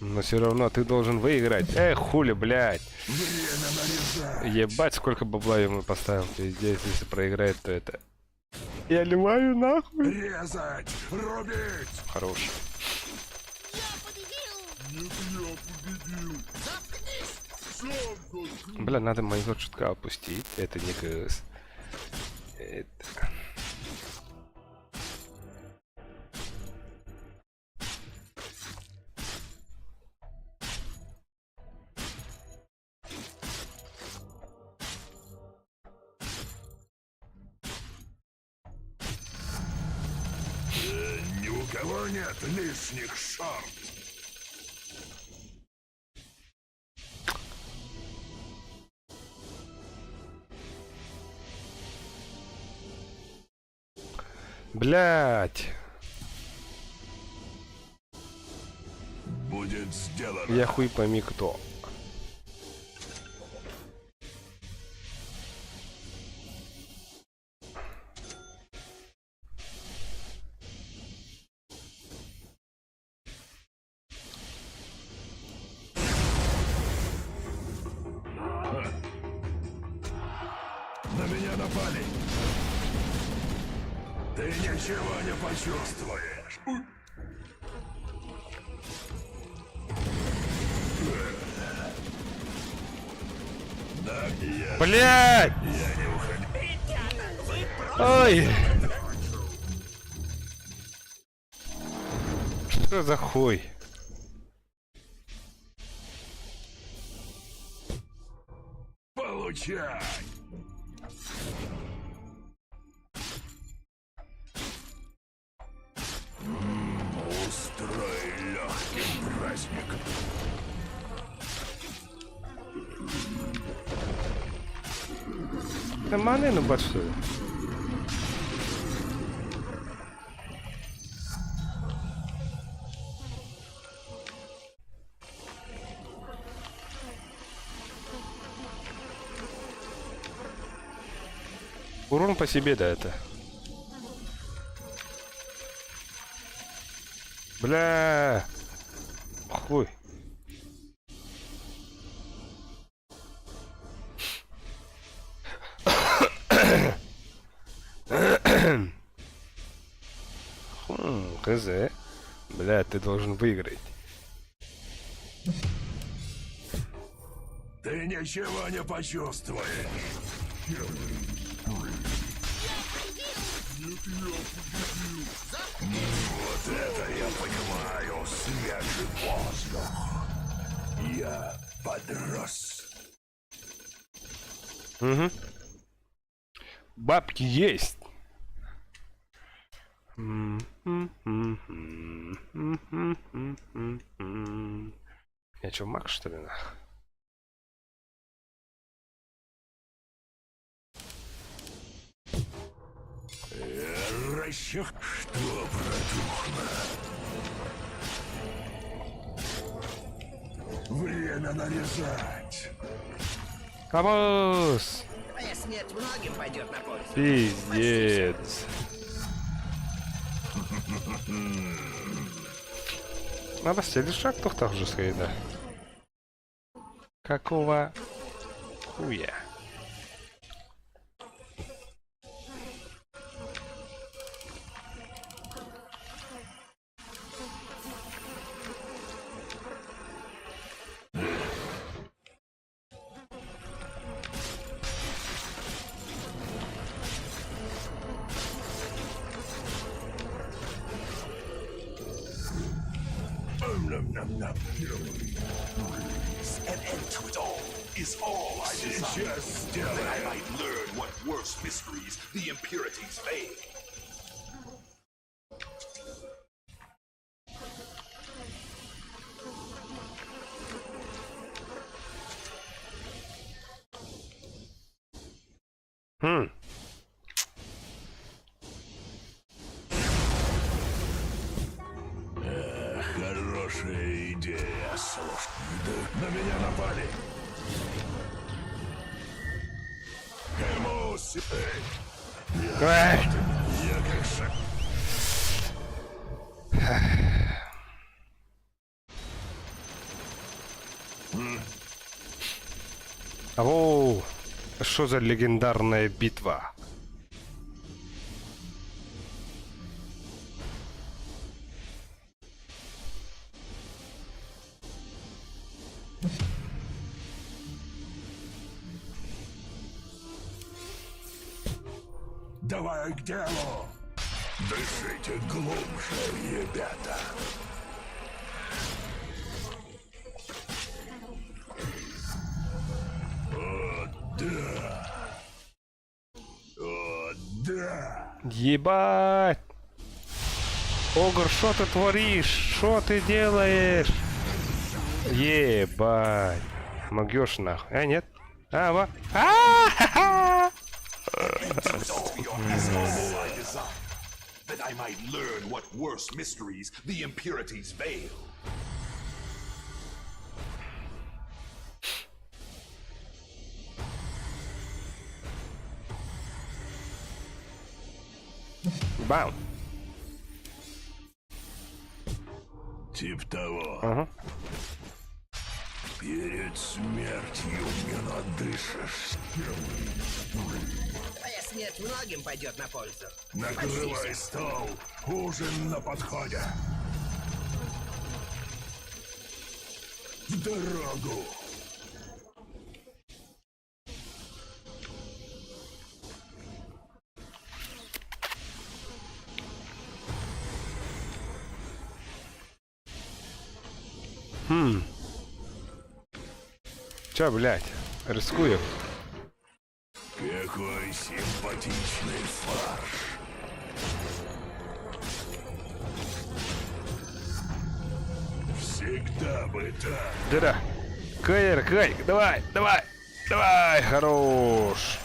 Но все равно ты должен выиграть. Эх, хули, блядь. Время нарезать. Ебать, сколько бабла ему поставил. Пиздец, если проиграет, то это... Я ливаю нахуй. Резать! Рубить! Хорош. Я победил! Нет, я победил! Заткнись! Бля, надо монитор чутка опустить. Это не КС. Это... Ни у кого нет лишних шорт. Блять. Будет сделано. Я хуй пойми кто. На меня напали. Ты ничего не почувствуешь. Уй. Да, я, Блять! я не уходил. Ой! Что за хуй? Получай! М, Устрой легкий праздник. Да маны, ну бат что ли? Урон по себе, да, это. Бля. Хуй. Хм, хз. Бля, ты должен выиграть. Ты ничего не почувствуешь. Вот это я понимаю, свежий воздух. Я подрос. Угу. Бабки есть. Я чё, маг, что ли, нах? Расчех, что протухло. Время нарезать. Абус! Твоя смерть многим пойдет на пользу. Пиздец. Надо следующий шаг так же да. Какого хуя? М-ням-ням-ням. An end to it all is all I desire. Сейчас That I сделаем. might learn what worse mysteries the impurities veil. Хм. Хорошая идея, слушай. Да, на меня напали. Кэмус! Эй, Эй! я как шаг. Оу, что за легендарная битва? Давай к делу! Дышите глубже, ребята! О, да! О, да! Ебать! Огр, что ты творишь? Что ты делаешь? Ебать. Могешь нахуй. А, нет? А, во. А-ха-ха! Is all I desire, that I might learn what worse mysteries the impurities veil. Бам. Тип того. Ага. Перед смертью не надышишься. Твоя смерть многим пойдет на пользу. Накрывай стол. Ужин на подходе. В дорогу. Чё, блядь? Рискую. Какой симпатичный фарш. Всегда бы так. Дыра. Кайр, кай, давай, давай, давай, хорош.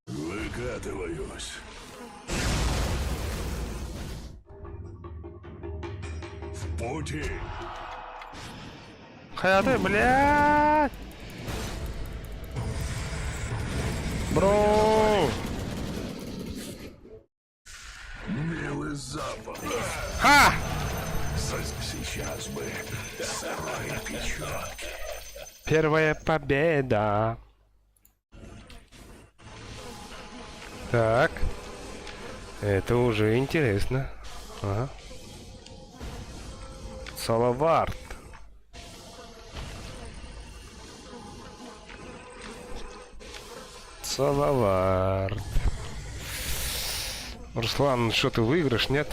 Выкатываюсь. В пути. Хайа ты, блядь. Бро. Милый запах. Ха! Сейчас бы сырой печенки. Первая победа. Так. Это уже интересно. Ага. Салавард. Салавард. Руслан, что ты выиграешь, нет?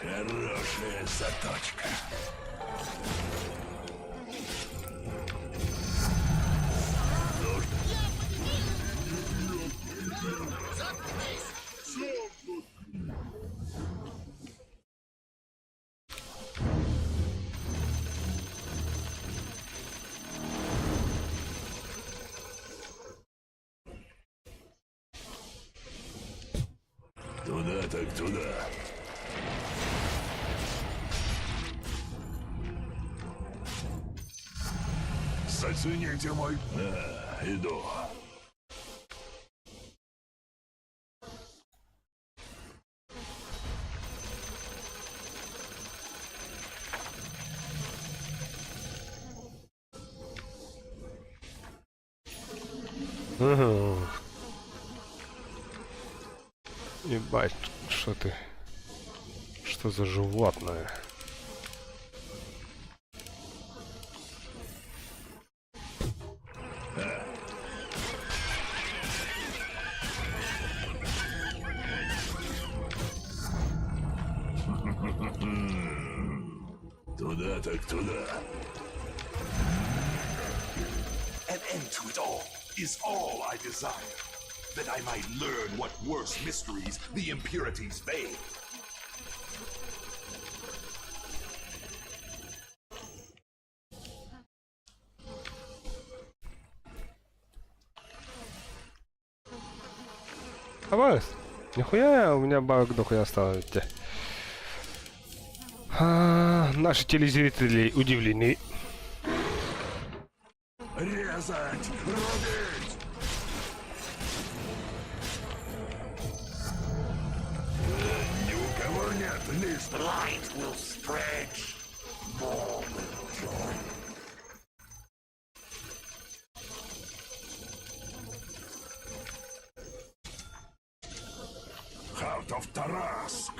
Хорошая заточка. Туда так туда. Зацените мой... А, иду. Угу. Ебать, что ты? Что за животное? Туда так туда. An end to it all is all I desire, that I might learn what worse mysteries the impurities veil. Абас, нихуя у меня бабок дохуя осталось. А, наши телезрители удивлены. Резать! Рубить! Ни у кого нет лишних. Чертов Тараск!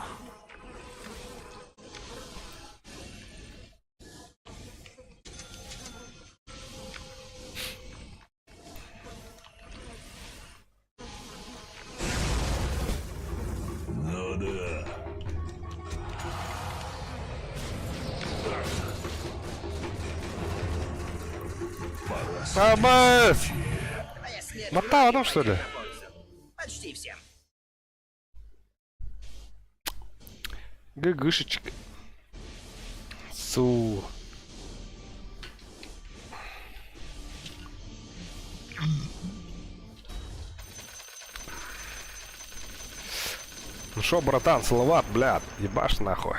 Ну да. Абас! Твоя смерть Мотал, ну многим что ли? пойдет на пользу. Почти всем. ГГшечка. Су. Ну шо, братан, салават, блядь, ебашь нахуй.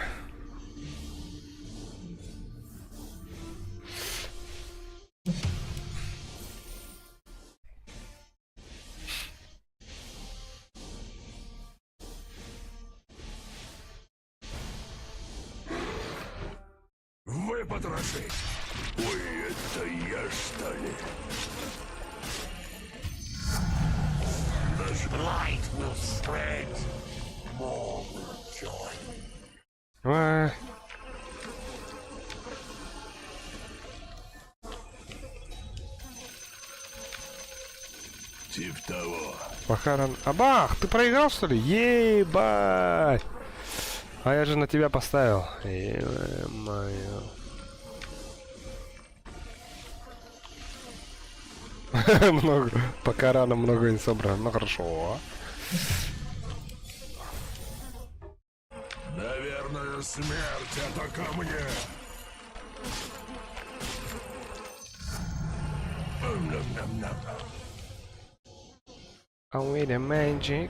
Выпотрошить! Ой, это я, что ли? The light will spread. More will join. Ой. Тип того. Похорон. Абах, ты проиграл, что ли? Ебать! А я же на тебя поставил. Е-мое. Много. Пока рано много не собрано. Ну хорошо. Наверное, смерть это ко мне. М-ням-ням-ням. I'm with the magic.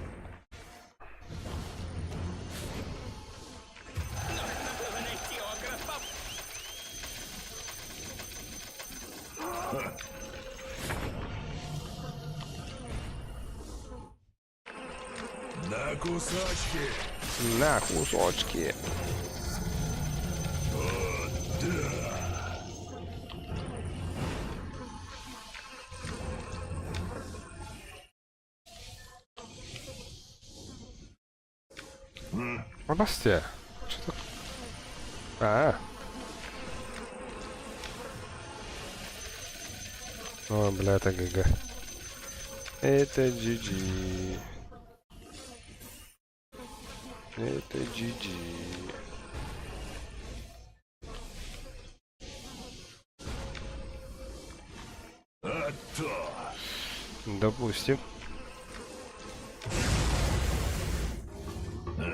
На кусочки. На кусочки. Обосте. Что так? А. О, бля, это GG. Это GG. Это GG. А то. Допустим. Не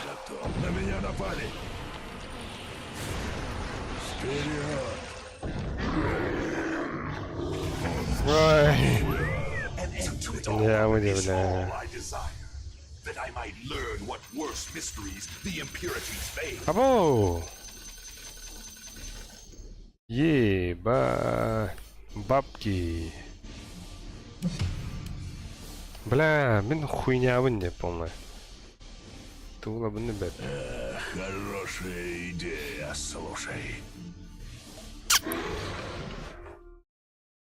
готов. На меня напали. Вперед. Ой. An end to it all Я is удивляю. all I desire. That I might learn what worse mysteries the impurities veil. Або! Еба. Бабки. Бля, мин хуйня не полная. Тула бы не бет. Хорошая идея, слушай.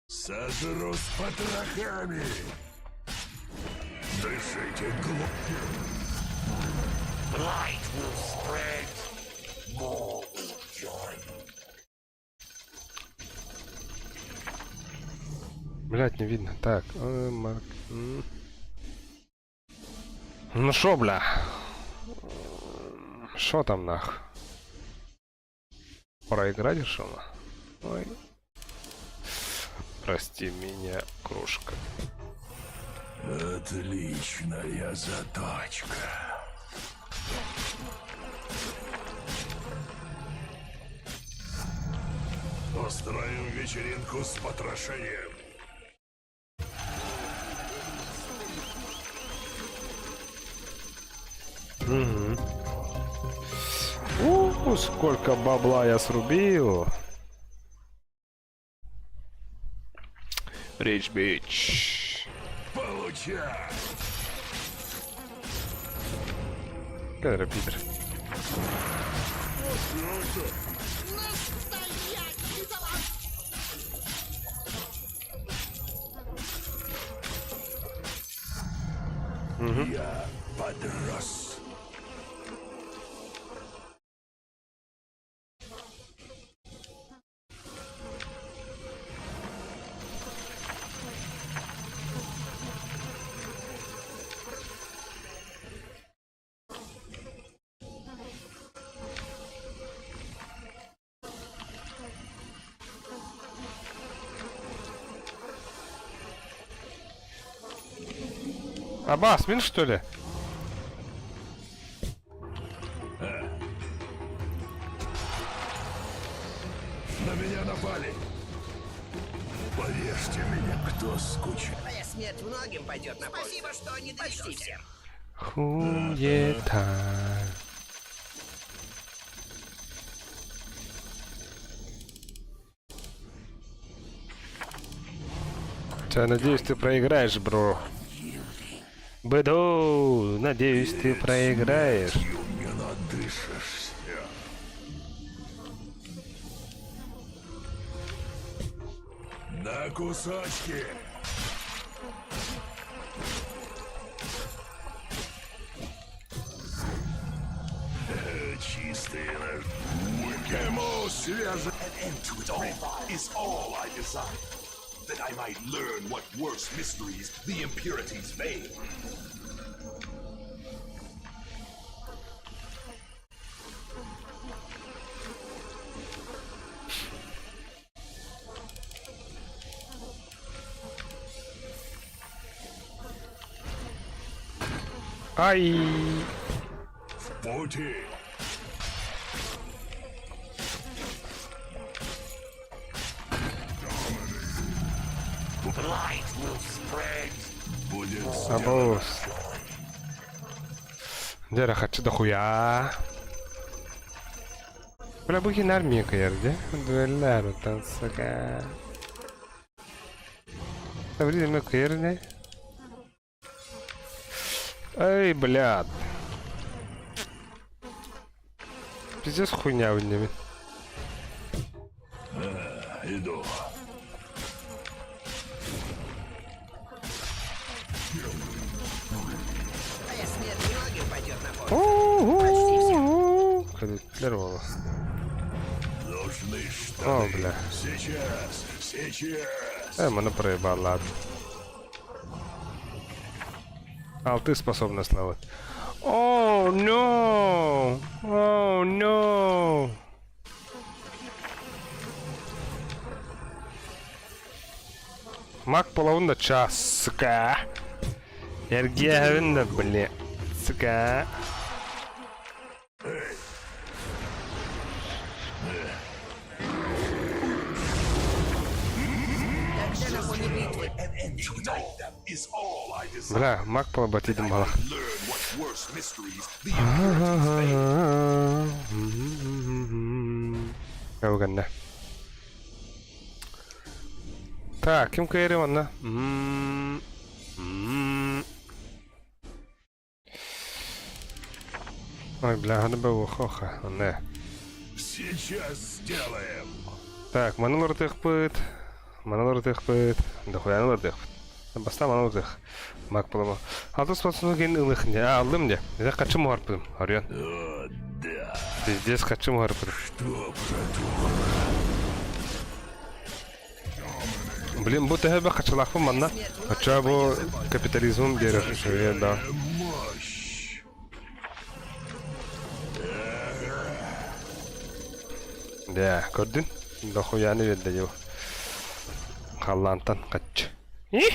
Сожру с потрохами. Дышите глубже. Light will spread. More will join. Блять, не видно. Так, Марк. М. Ну шо, бля? Шо там нах? Проиграть решила? Ой. Прости меня, кружка. Отличная заточка. Устроим вечеринку с потрошением. У, сколько бабла я срубил. Rich bitch. Получай! Когда Питер? Я подрос. Абас, мин что ли? На меня напали. Порежьте меня, кто скучает. Твоя смерть многим пойдет на пользу. Спасибо, что не довели всем. Хуета. Я надеюсь, ты проиграешь, бро. Бэдоу, надеюсь, ты проиграешь. Не надышишься. На кусочки. Чистые Кому свеже. An end to it all is all I desire. That I might learn what worse mysteries the impurities veil. Ай! В пути. Будет Абоус. Дьэ эрэ хаччы дохуя. Бля, бу кин армия кыйар дьэ. Дуэллэр оттон сука. Блин, мы кыйар не. Эй, блядь. Пиздец хуйня в нем. Иду. Твоя смерть многим пойдет на пользу. Кредитлер буолла. Нужны штаны. О, бля. Сейчас, сейчас. Э, маны проебал, ладно. Алты способность ловит. О, no! О, no! Мак половина час, сука. Эргиэһэбин да, блин. Сука. Тогда на поле битвы An end to it all is all I desire. Бля, маг полоботидим I балах. might learn what worse mysteries the impurities veil. Кауганна. Так, ким кайры онна? М, м. Ой, бля, аны бы хоха, онна. Сейчас сделаем. Так, маны лортыхпыт. Маны лортыхпыт. Дохуя лортыхпыт. Баста маны лортых. Мак буламы. Алты способны ген ылых не. А, алдым не. Это качым harпыдым. Арыян. О, да. Пиздец, качым harпыдым. Что продумал? Блин, бу төһө хачылаахпын манна. Ача бу капитализм берер үчүгэй да. Мощь. Да, көрдүн? Дохуяны берди дьэ. Халлаантан хаччы. Их!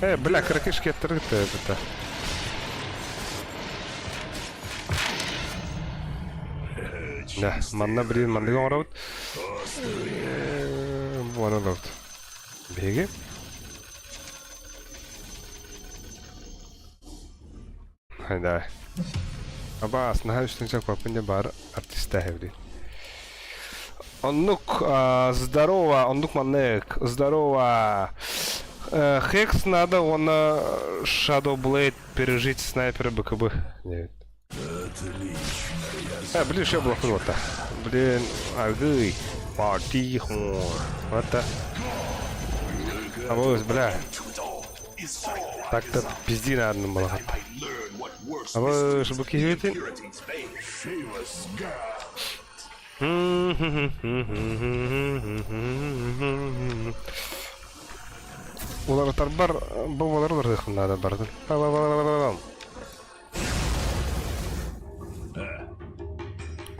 Э, бля, кыракыш кеттіргіт это. Да, манна блин, манныга оҥоробут. Буана олоробут. Биһиги. Хайда. Абаас, наһаа үстүн куоппун дьэ баар артистаах блин. Оннук, здорово, оннук маннык, здорово. Хекс надо, он Shadow Blade пережить снайпера БКБ. Нет. Отлично. Я А, блин, еще было круто. Блин, агы. Парти Вот так. А вот, бля. To it all Is all I Так-то desire. пизди на одном I было. might learn what worse А вы mysteries ж the букиете? impurities veil. She was scared. Уларытарбар бу балар уларытыахпын наада бардын.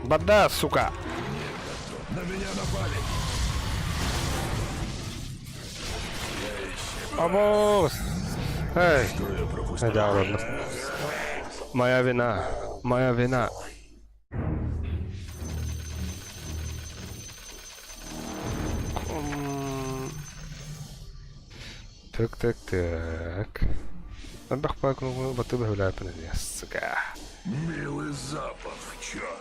Вода, сука! На меня напали. Абоос! Эй! Да, ладно. Моя вина. Моя вина. Так, так, так. Элбэх батыбы хүлээпин сука. Милый запах, черт.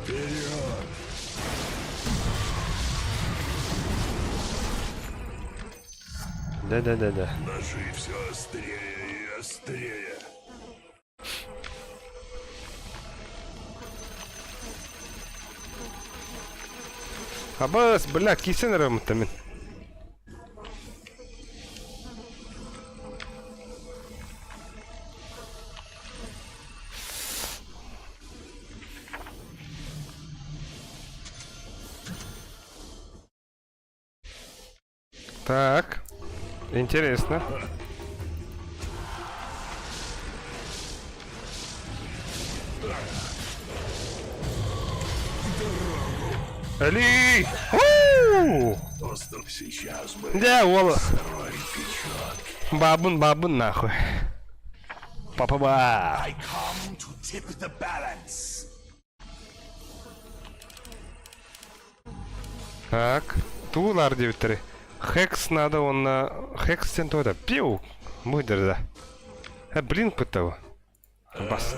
Вперед! Да-да-да-да. Ножи все острее и острее. Абас, бля, кисен эрэ мин. Так, интересно. Али! У! Остров сейчас бы. Да, уола. Сырой печенки. Бабун, бабун, нахуй. Папа ба. I come to tip the balance. Так, туулар диэбиттэрий. Хекс надо уонна Хекс диэн туох да пиу муйдар да. Э, блин куттабы. Бас.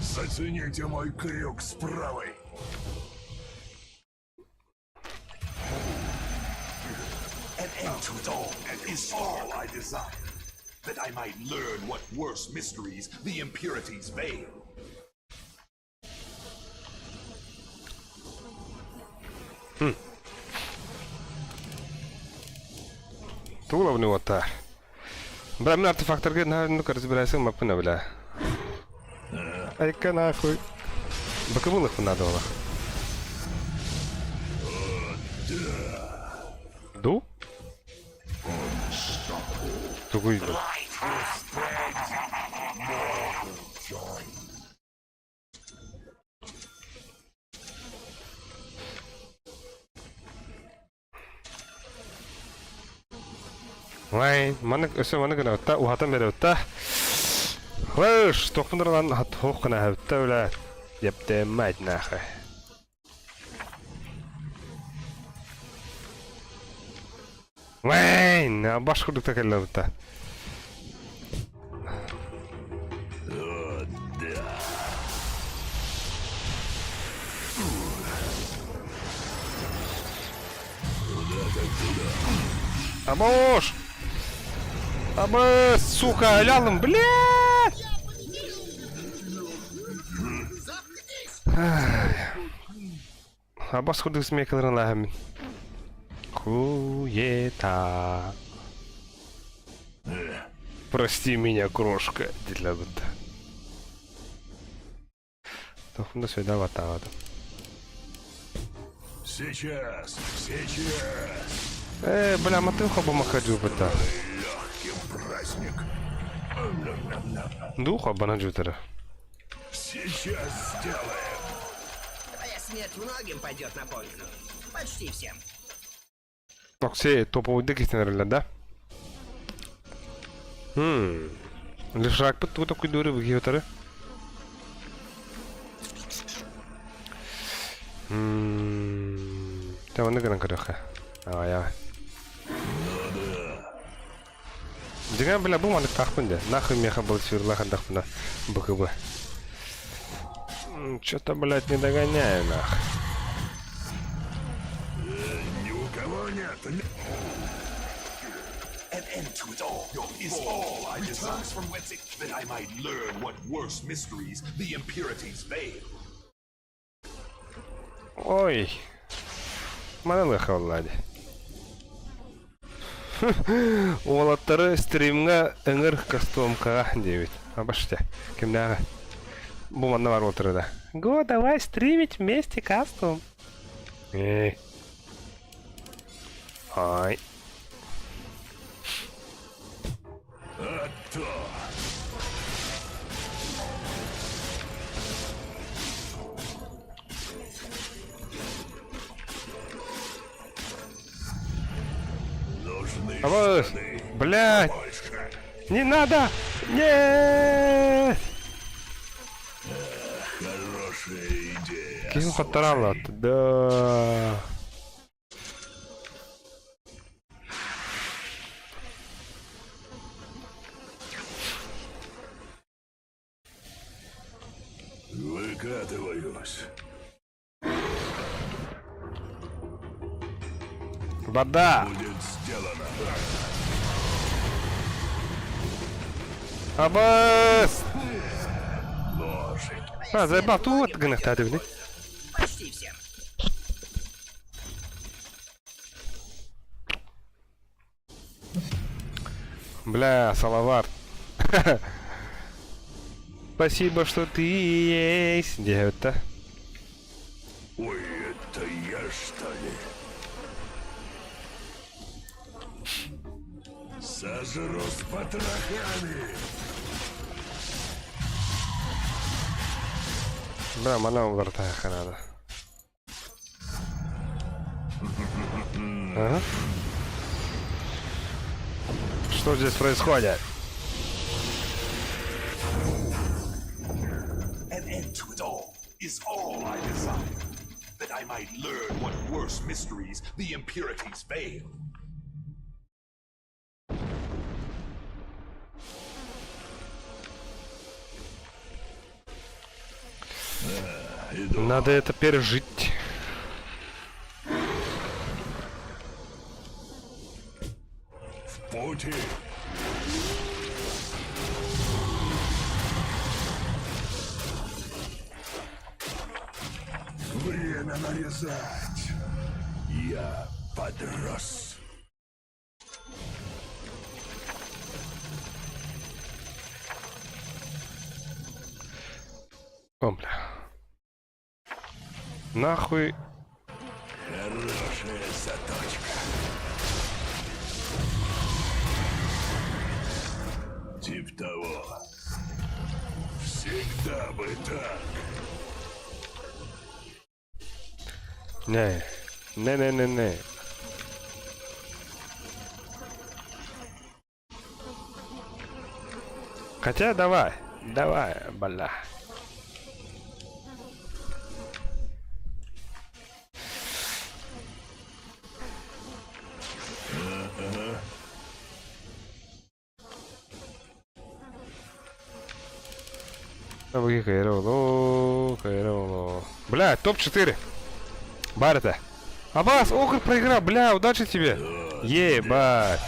Зацените мой крюк с правой. An end to it all is all I desire. That I might learn what worse mysteries the impurities veil. Тугулабыны уоттаар. Бля, мин артефактарга наһаа ну-ка разбирайсың маппына, бля. Айка нахуй. Бакыбылых надо было. Ду? Тугуй ду. Вай, маннык өссө маннык гына уһатан биэрэбит Слышь, туохпун ылан туох гына эһэбиттэ бля. Ептэммэт нахуй. Вайн, баш курдук та кэллэбитэ. Абош! Абы, сука, алялым, блядь! Абас курдук смекаларын лаһамин. Хуета. Прости меня, крошка, дидлэбит. Тохунда сюда ватаавата. Сейчас, сейчас. Э, бля, матыха бамахаджу быта. Легкий праздник. Духа банаджутера. Сейчас сделаем. Твоя смерть многим пойдет на пользу. Почти всем. Оксей, топовый кистенерлер, да? Хм. Лишак тугу такой выгиотары. Ммм. Та гынан көрөхө. Ай ай. Дигән бля бу манык тахпын де. Нахуй меха был сюрлахан тахпына БКБ. Чё-то, блядь, не догоняю, нах. Ни у кого нет. An end to it all is all I desire. From whence it that I might learn what worse mysteries the impurities veil. Ой. Манан ылыахха буолла дии. Уолаттары стримҥа ыҥыр костюмкаҕа диэбит. Обождите. Кимнээҕи? Бу манна бар буолтара да. Го, давай стримить вместе кастом. Эй. Ай. Нужны Абыс! штаны Блядь! побольше. Не надо! Нет! Хорошая идея. Ким хоттораллар? Да. Выкатываюсь. Вода! Будет сделано. Абыс! Лошадь. А, заебал, тут гынахтады, блин. Почти всем. Бля, Салават. Спасибо, что ты есть. Где это? Ой, это я, что ли? Сожру с потрохами! Бля, манан уларытыахха надо. Ага. Что здесь происходит? An end to it all is all I desire, that I might learn what worse mysteries the impurities veil. Надо это пережить. В пути! Время нарезать! Я подрос. О, бля. Нахуй. Хорошая заточка. Тип того. Всегда бы так. Не. Не-не-не-не. Хотя давай. Давай, бля. Бля, топ-4. Барта. Аббас, округ проиграл, бля, удачи тебе. Ебать.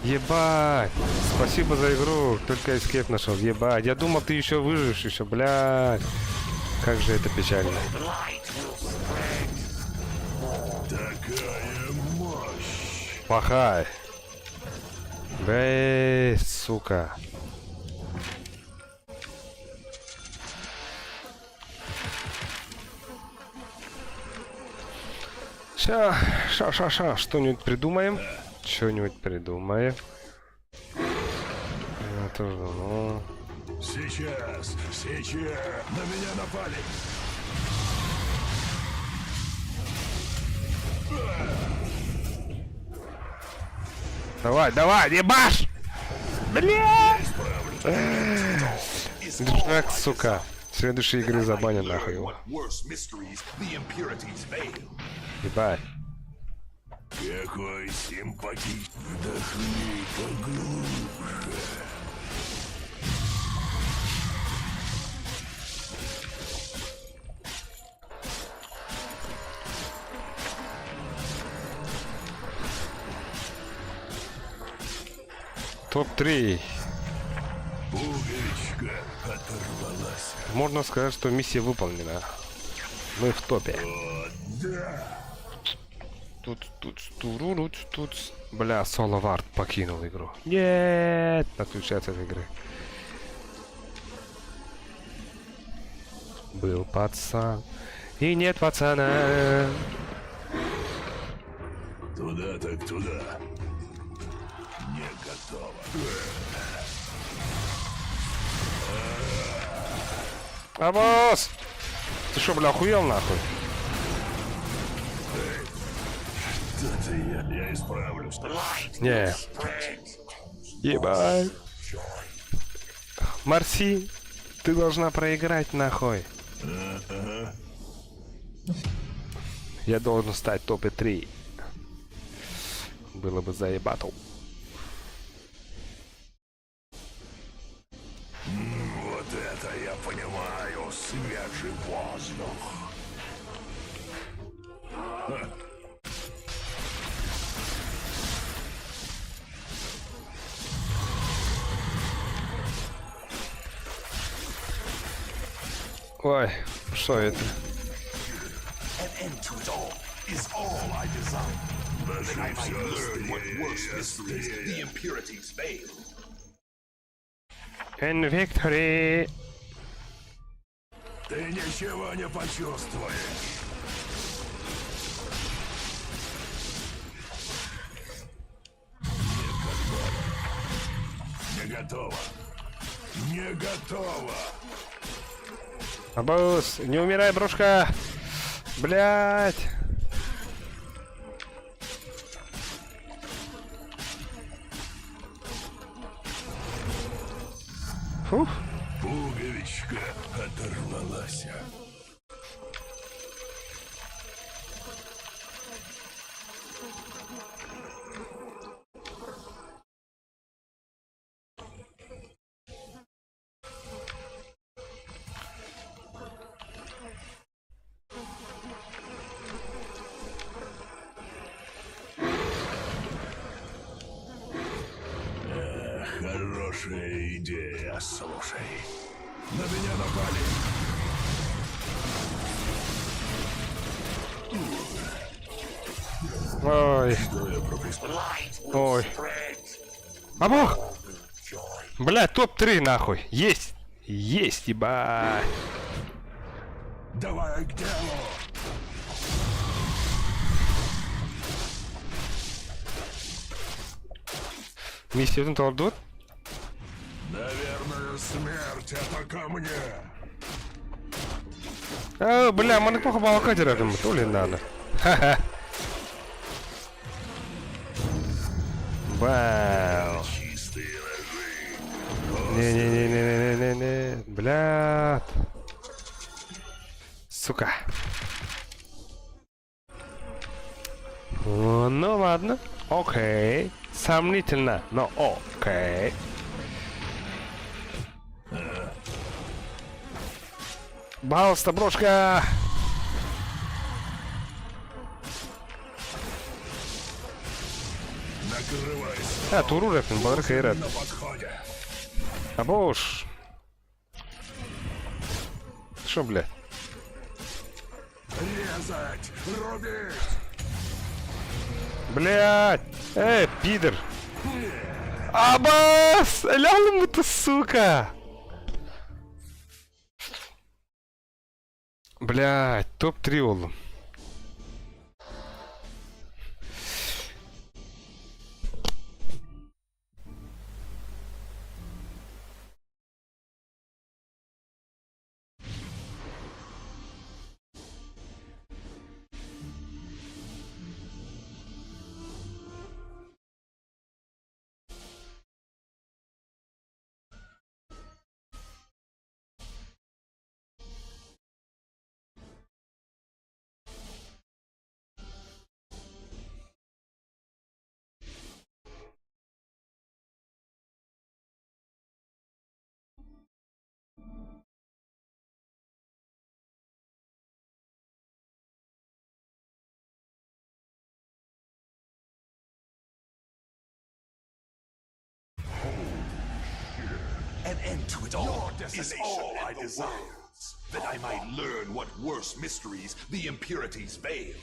Ебать. Спасибо за игру, только escape нашел. Ебать. Я думал, ты еще выживешь еще, блядь. Как же это печально. Такая мощь. Пахай. Бэй, сука. Ща, ша, ша, ша, что-нибудь придумаем. Что-нибудь придумаем. Я тоже, ну. Сейчас, сейчас. На меня напали. Давай, давай, ебашь! Бля! Дурак, сука. Следующей игры забанят нахуй его. Ебать. Какой симпатичный. Вдохни поглубже. Топ-3. Пуговичка оторвалась. Можно сказать, что миссия выполнена. Мы в топе. Да. Тут, тут, турурут, тут. Бля, Соло Вард покинул игру. Нет, отключается от игры. Был пацан. И нет пацана. Туда так туда. Не готово. Абос! Ты шо, бля, охуел нахуй? Что-то я исправлюсь. Не. Ебать. Марси, ты должна проиграть нахуй. Я должен стать топе 3. Было бы заебатл. Вот это я понимаю, свежий воздух. Ой, что это? An end to it all is all I desire. That I might learn what worse mysteries the impurities veil. And victory! Ты ничего не почувствуешь. Не готово. Не готово. Абус, не умирай, брошка! Блять! Фух. Пуговичка оторвалась. Эх, хорошая идея, слушай. На меня напали. Ой, Что я пропустил? ой. Абух! Бля, топ-3 нахуй. Есть! Есть, ебать! Давай к делу. Миссиятын толордубут. Наверное, смерть это ко мне. А, бля, маннык плохо балака деревим, то ли надо. Ха-ха. Вау. Чистые ножи. Не-не-не-не-не-не-не. Бля. Сука. О, ну ладно. Окей. Сомнительно, но окей. Пожалуйста, брошка. Накрывайся А, туру рэпин, баларка и на подходе. Абош. Шо, бля? Резать, рубить. Блядь! Эй, пидор! Абас! Лял ты, сука! Блядь, топ-3 oğlum. to it all is all I desire, that I might learn what worse mysteries the impurities veil.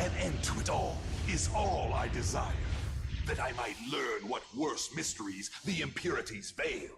An end to it all is all I desire, that I might learn what worse mysteries the impurities veil.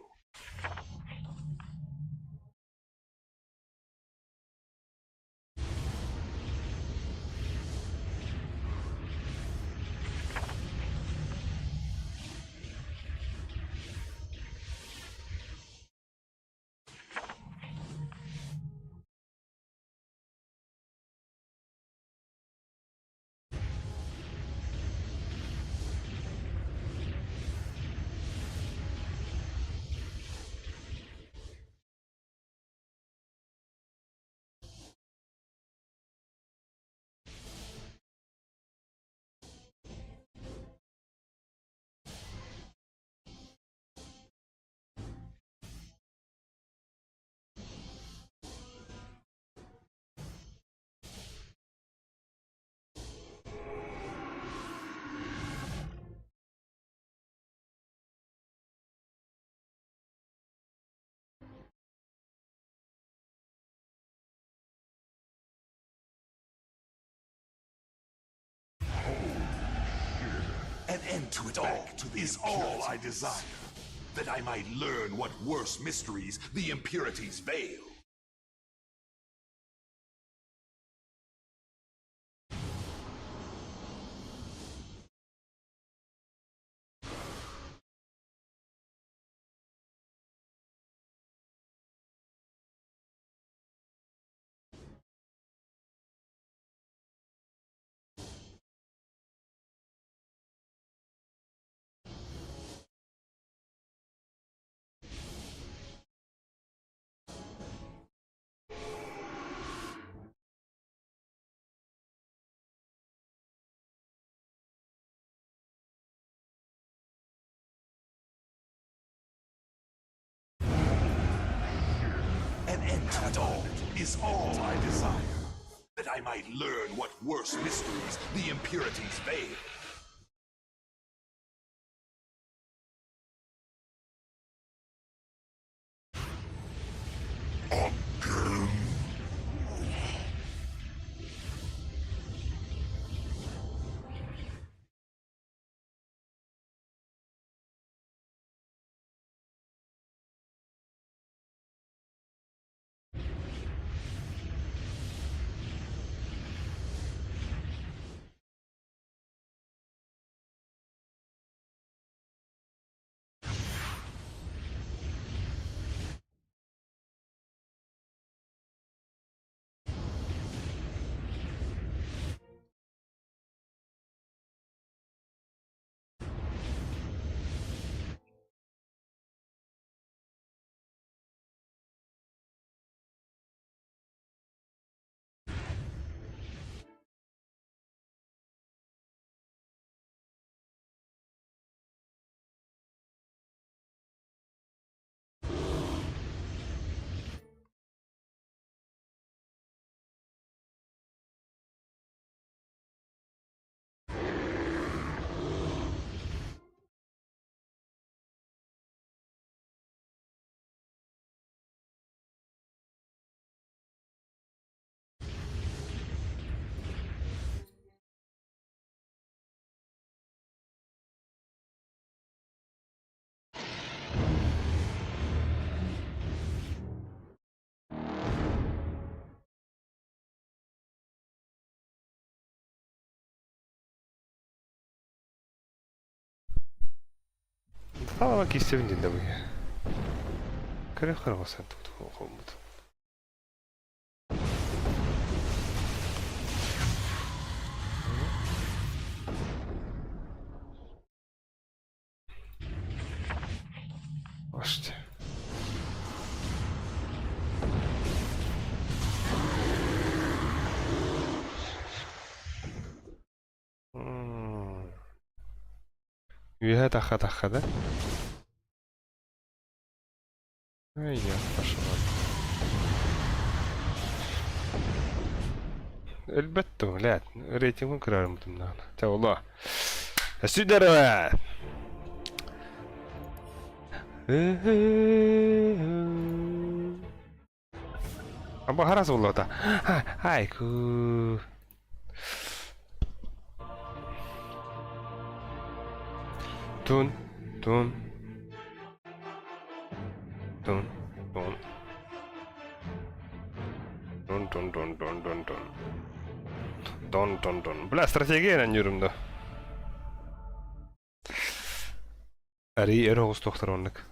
An end to it all is all I desire, that I might learn what worse mysteries the impurities veil. An end to it all is all I desire, that I might learn what worse mysteries the impurities veil. Талаба киистэбин диэн да бу. Көрүөх хараҕа сан тугу хоммут. Үөһэ тахха-тахха да? Ай, я пошла. Өлбөт дуу, блядь, рейтингин кырарым бутумнаҕына. Чэ, оло. Сүдэрэ! Аба харас боллота. Айку. Тун, тун. Тун, тун. Тун, тун, тун, тун, тун, тун. Тун, тун, тун. Бля, стратегия эрэн да. Арий өр оҕус тохтор оннук.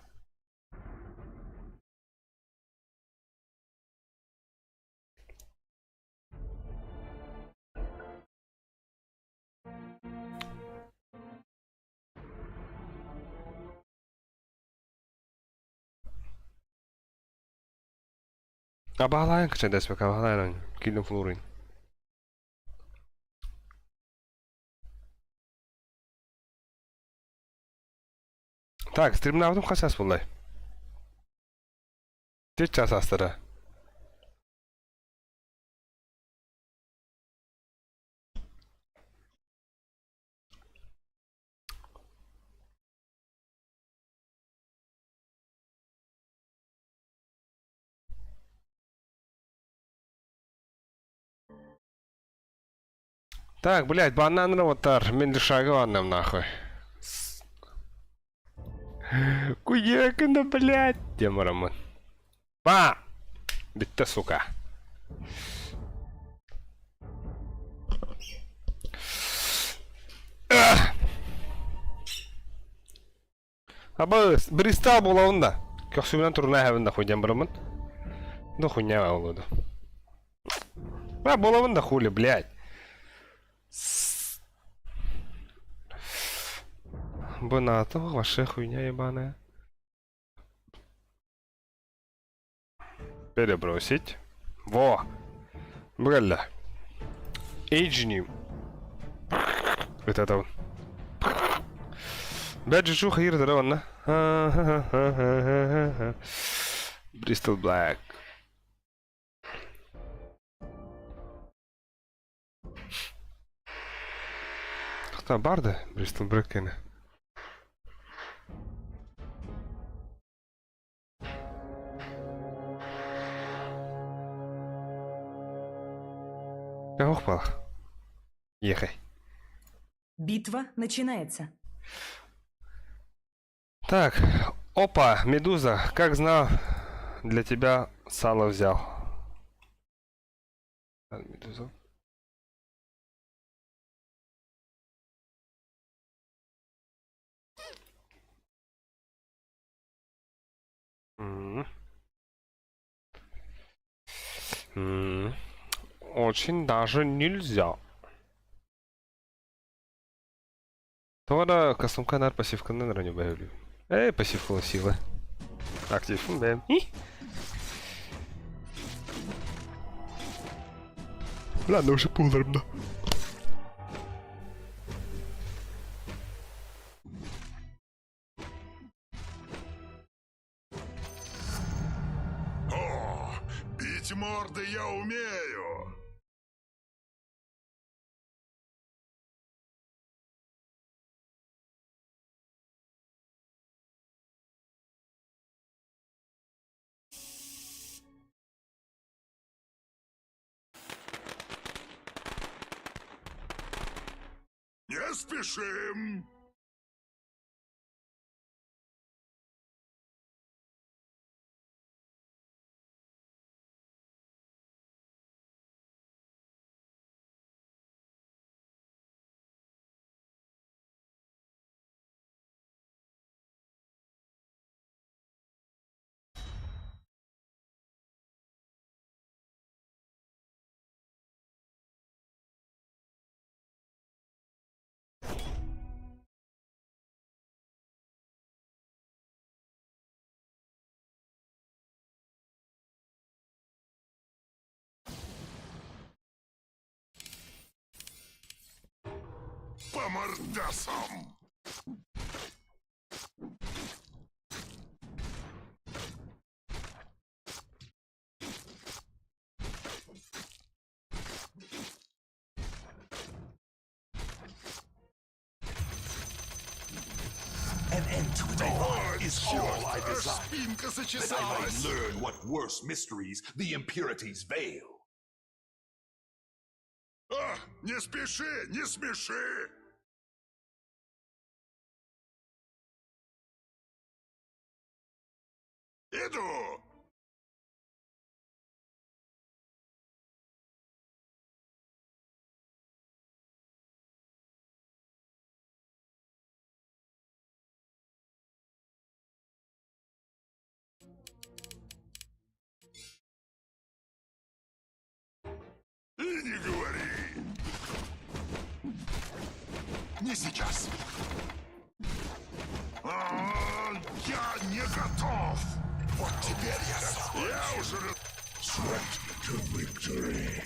Абаалаайын кыча дэспэк абаалаайын киирдим флорин. Так, стримнаабытым хас час буоллай? Түөрт чаас аастара. Так, блядь, банан роботар, мен дышага ваннам нахуй. Куекина, блядь, демарамын. Ба! Битте, сука. Абы, Бристал буолабын да. Көхсүбүнэн турна эһэбин да хуйдьан бараммын. Да хуйня буолуоду. А, буолабын да хули, блядь. Бу НАТО вообще хуйня ебаная. Перебросить. Во! Бля. Эйджни. Вот это вот. Бэджи хайыр дара онна. Бристол Блэк. Тохтоо бар да Бристол Блэк кэнэ. Ох, Ехай. Битва начинается. Так, опа, Медуза, как знал, для тебя сало взял. Медуза. Очень даже нельзя. Тоҕо да косумка нар пассивканан раню бэһүлүү. Эй, пассивка сила. Актив бэм. Ладно, уже пуларым да. О, бить морды я умею! Не спешим! По мордасам! it all is all I desire. Спинка That I might зачесалась. learn what worse mysteries the impurities veil. А, не спеши, не смеши. Иду. И не говори. Не сейчас. А, я не готов. Вот теперь я сам. Я уже... Sweat to victory.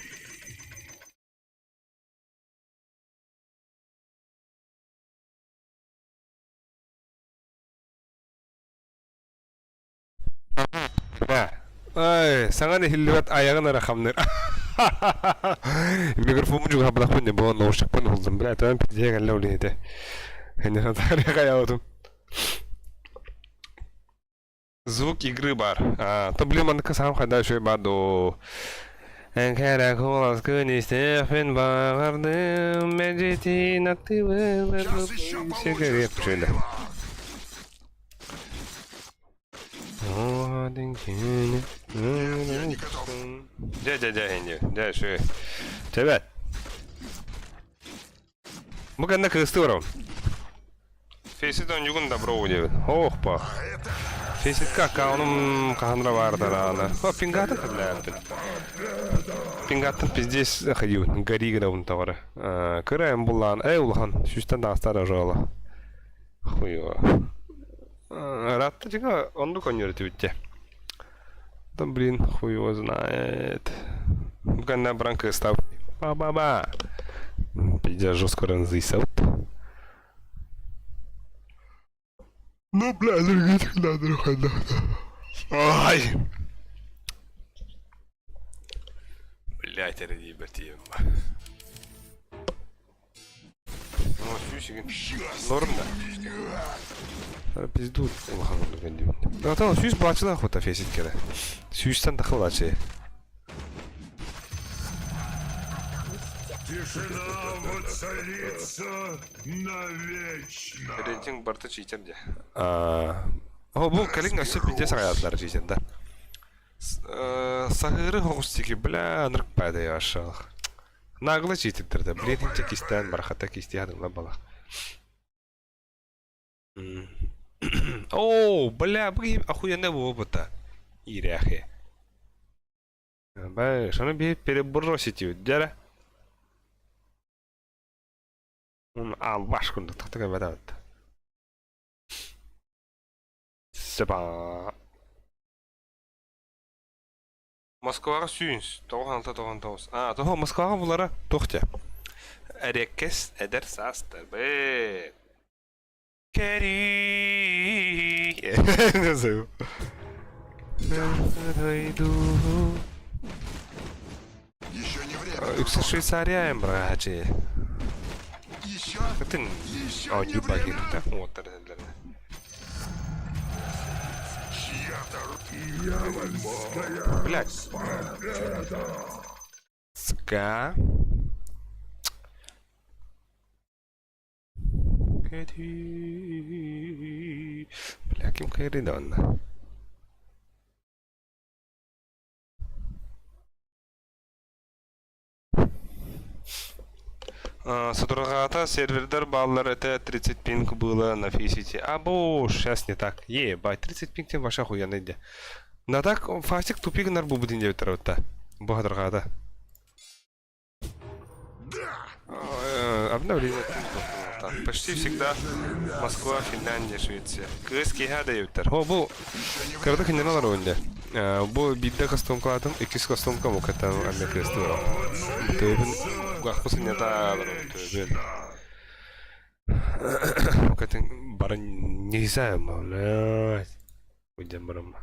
Ай, саҥа иһиллибэт айаҕын эрэ хамныыр. Микрофоммун чугаһаппатахпын дии, буолан наушникпын уһуллум. Бля, тойон пиздец кэллэ ол иһитэ. Хайаабытым. Звук игры бар. А, то блин, маннык саам хайда үчүгэй баар дуу. Эҥкэрэ куоласкын истиэхпин баҕардым, мэлдьитин аттыбын Сейчас еще сигарет получишь үчүгэйдэ. твоего. Дьэ, дьэ, дьэ, инди. Дьэ, үчүгэй. Чэбэт. Бу кэннэ кыысты барабын. Фейсит онньугун добро диэбит. Ох, па. Фейситка аккаунум хаһан эрэ баар даҕаны. О, пингатын хэбилээбитин. Пингаттан пиздец ходил, гори гынабын тоҕо эрэ. Кыра эм буллаан, эй улахан, сүүстэн таҕыстар ожооло. Хуйо. Ыраатта дьиҥэ оннук оонньуур этибит дьэ. Да блин, хуй его знает. Бу кэннэ баран кыыстаабыт. Ба-ба-ба. Пиздец жестко разыйсабыт. Ну, бля, Ай! Блять, эрэ Ну, сүүс Норм да. Пизду улахан курдук диибин. Ата сүүс баачылаах хута фесит кэлэ. Сүүстэн тахы булаачы. Тишина воцарится навечно. Рейтинг барыта чийтер дии. О, бу кэлин өссө пиздец аҕайаатылар чийтер да. Саһыыры хоҕус тики, бля, ынырык паадайа ашаах. Нагло чийтирдэр да, блин, инчэ кистээн барахата кистии хатылла балах. Оо, бля, бу охуенная опыта. Иирээхи. Бай, шаны биһи перебросить дьэрэ. Он албаш курдук тахта кэлбэтэ Сепа. Москваҕа сүүс 96 99. Аа, тоһо Москваҕа булара туох дьэ? Эриэккэс эдэр саастарбыт. Кэрий. Еще не время. Үксэ Швейцария быраачы. Еще, Ытын еще не оонньуур время. багирта уоттар этэллэрэ. Чья-то дьявольская Блядь. победа. Ска. Кэти. Бля, ким кайры да онно? Соторутааҕыта сервердэр бааллар этэ 30 пинг было на Фейсити. А бу сейчас не так. Ебать, 30 пинг тем вообще охуенный де. На так фастик тупик гынар буубутун диэбиттэр оттаа. Бу хатырҕаата. Обновление. Почти всегда Москва, Финляндия, Швеция. Кыыс киэһэ да диэбиттэр. О, бу кыратык иннинэ олоробун дии. Бу биирдэ костюмкалаатым, иккис костюмка мукаттан эмиэ кыыстыы олоробун. Төбөбүн угахпын сынньата олоробун төбөбүн. Мукатын бары не знаю, блядь. Уйдем барам.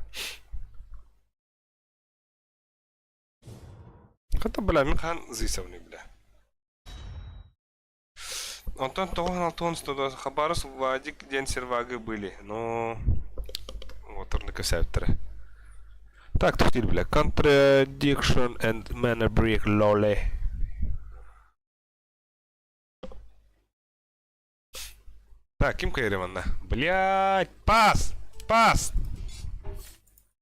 Хата, бля, мин хаан зыйсабыный, бля. Онтон 96 Хабаровск Вадик диэн сервагы были, но вот кэсээбиттэрэ. Так, тохтуур бля. Contradiction and Manner Break Lolly. Так, ким кайры манна? Блядь, пас! Пас!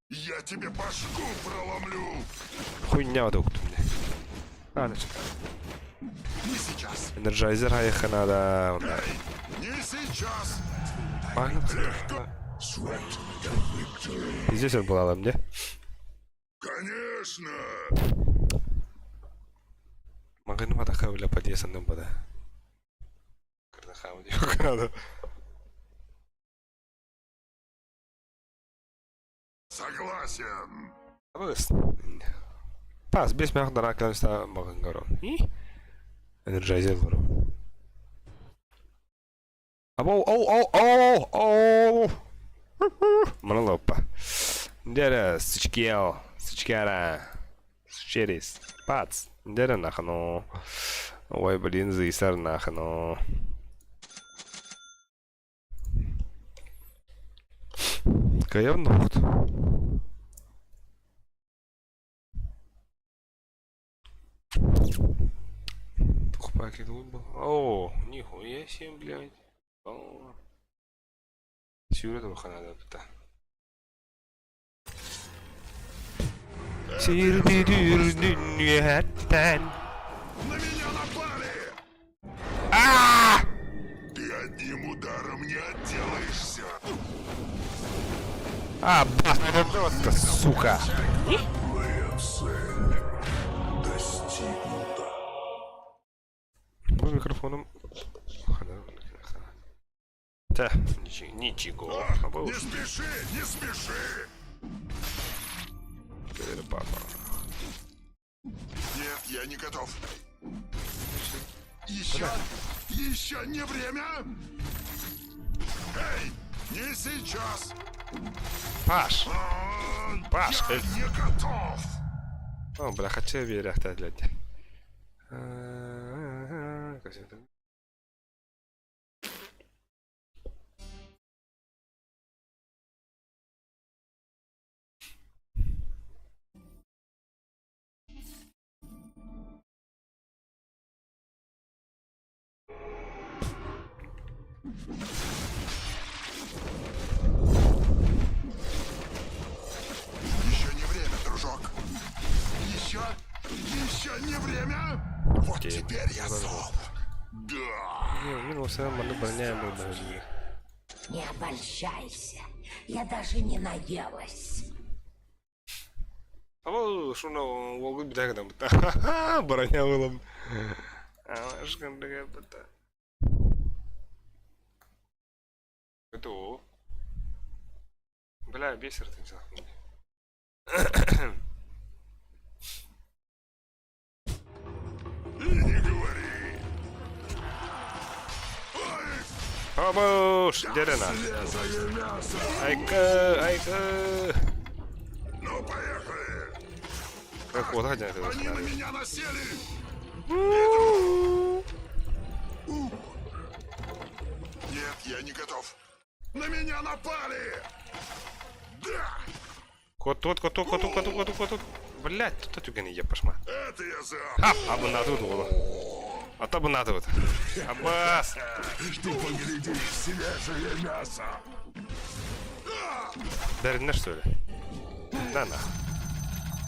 Я тебе башку проломлю! Хуйня вот мне. А, значит. Не сейчас! Энерджайзер хайха надо. Эй, не сейчас! Здесь он была, мне. Конечно! Магын матаха бля подъезд бада. Согласен! Пас, бес мях даракалста магын горон. Энерджайзер горон. Або, оу, оу, оу, оу. Монолопа. Дера, сучкел, сучкара, сучерис, пац. Дера нахну. Ой, блин, зисар нахну. Кайон нохт. Пакет О, нихуя себе, блядь. О. Сүүрэ туохха наада Сирдидүрдүнүөттэн. На меня напали! А! Ты одним ударом не отделаешься! А, бас, сука! Моя цель достигнута. Бу микрофоном Та, ничего. Не спеши, не спеши! Папа. Нет, я не готов. Еще, еще не время! Эй, не сейчас! Паш! А, Паш, я не готов! О, бля, хочу верять, блядь. Еще не время, дружок. Еще, еще не время. Вот теперь я зол. Да. Не обольщайся. Я даже не наелась. Або шуна уолгут битагдан быта. Броня вылом. быта. Это Бля, бесер ты И не говори. Абуш, дерена. Айка, айка. Ну, поехали. Как вот один Они на меня насели. Нет, я не готов. На меня напали! Да! Кот тут, кот тут, кот тут, кот тут, кот тут, кот тут. Блять, тут түгени епашма. Это я за. Ха, абы тут было. А то бы надо вот. Абас! Ты поглядишь свежее мясо. Дарина, что ли? Да на.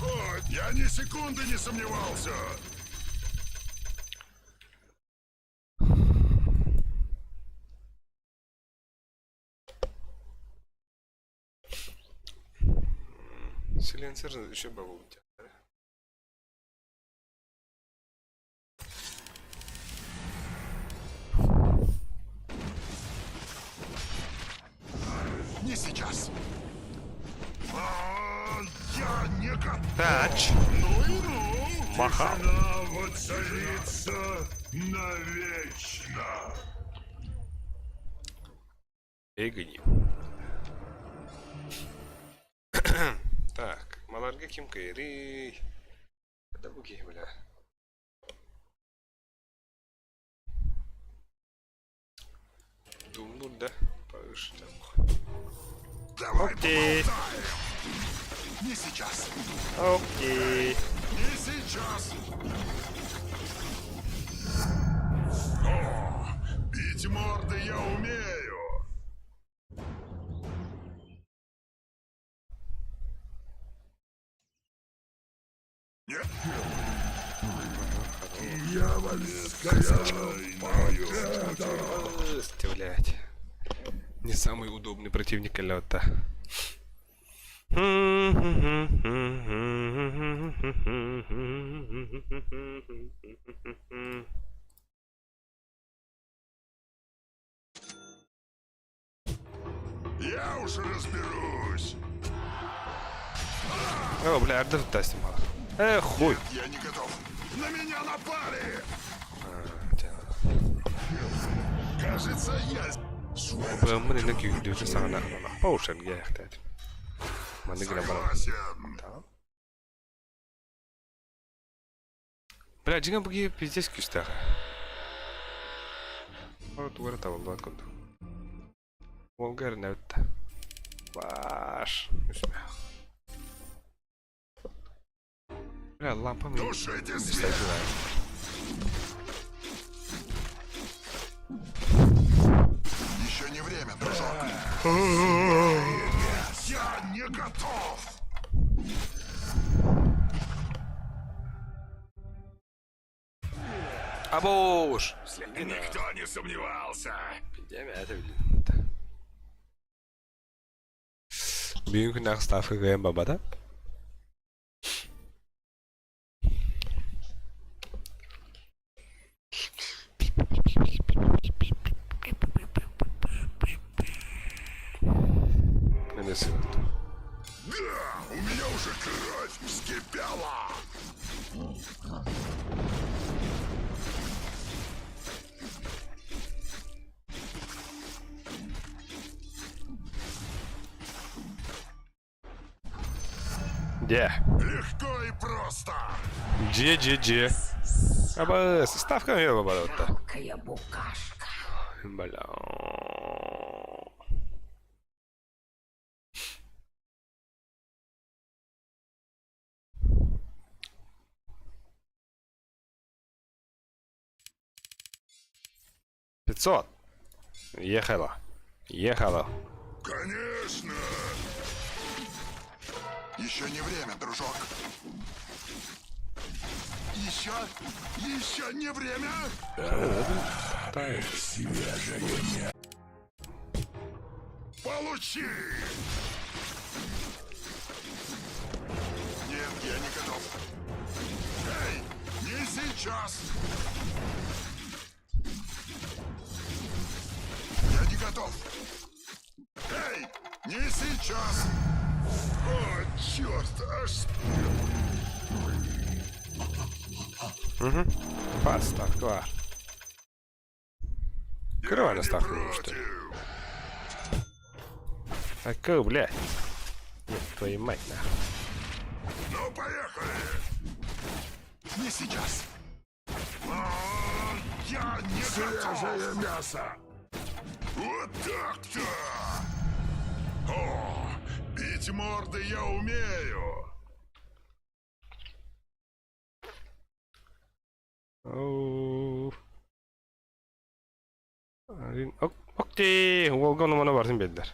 О, я ни секунды не сомневался. Силенсер еще был у тебя. Не сейчас. А, я не готов. Тач. Ну и ну. Маха. Тишина воцарится навечно. Эгни. Так, маларга ким кайрый. Это буги, бля. да? Повыше. Давай Окей. поболтаем. Не сейчас. Окей. Не сейчас. О, бить морды я умею. Нет. Дьявольская победа. Ты, блядь. Не самый удобный противник лёта. Я уж разберусь. О, бля, эрдэ тастим мала. Э, хуй. Я не готов. На меня напали. Кажется, я... Быммын инна күүрдүүтэ саҕана Potion диэхтээт. Маннык гына баран. Согласен. Бля, дьиҥэ бу киһи пиздец күүстээх. Ора тугу эрэ табыллыбат курдук. Уолга эрэнэбит да. Баш. Үсмэх. Бля, лампам Тушите свет. Еще не время, дружок. Я не готов. Абош! Никто не сомневался. Бүгүн күннээх ставка кыайан бабата. Да, у меня уже кровь вскипела. Дьэ. Легко и просто. Дьэ, дьэ, дьэ. Аба, ставка эмиэ бабата. Жалкая букашка. Бля. 500. Ехала. Ехала. Конечно. Еще не время, дружок. Еще, еще не время. Получи! Нет, я не готов. Эй, не сейчас! Я не готов. Эй, не сейчас! О, черт, аж... Подставка. Кровь Я не ставку, что ли? против. А как, блядь? Нет, твою мать, нахуй. Ну, поехали! Не сейчас. А, я не Свежее мясо! Вот так-то! О, бить морды я умею! Оу. Окей, уолга ону барытын биэрдилэр.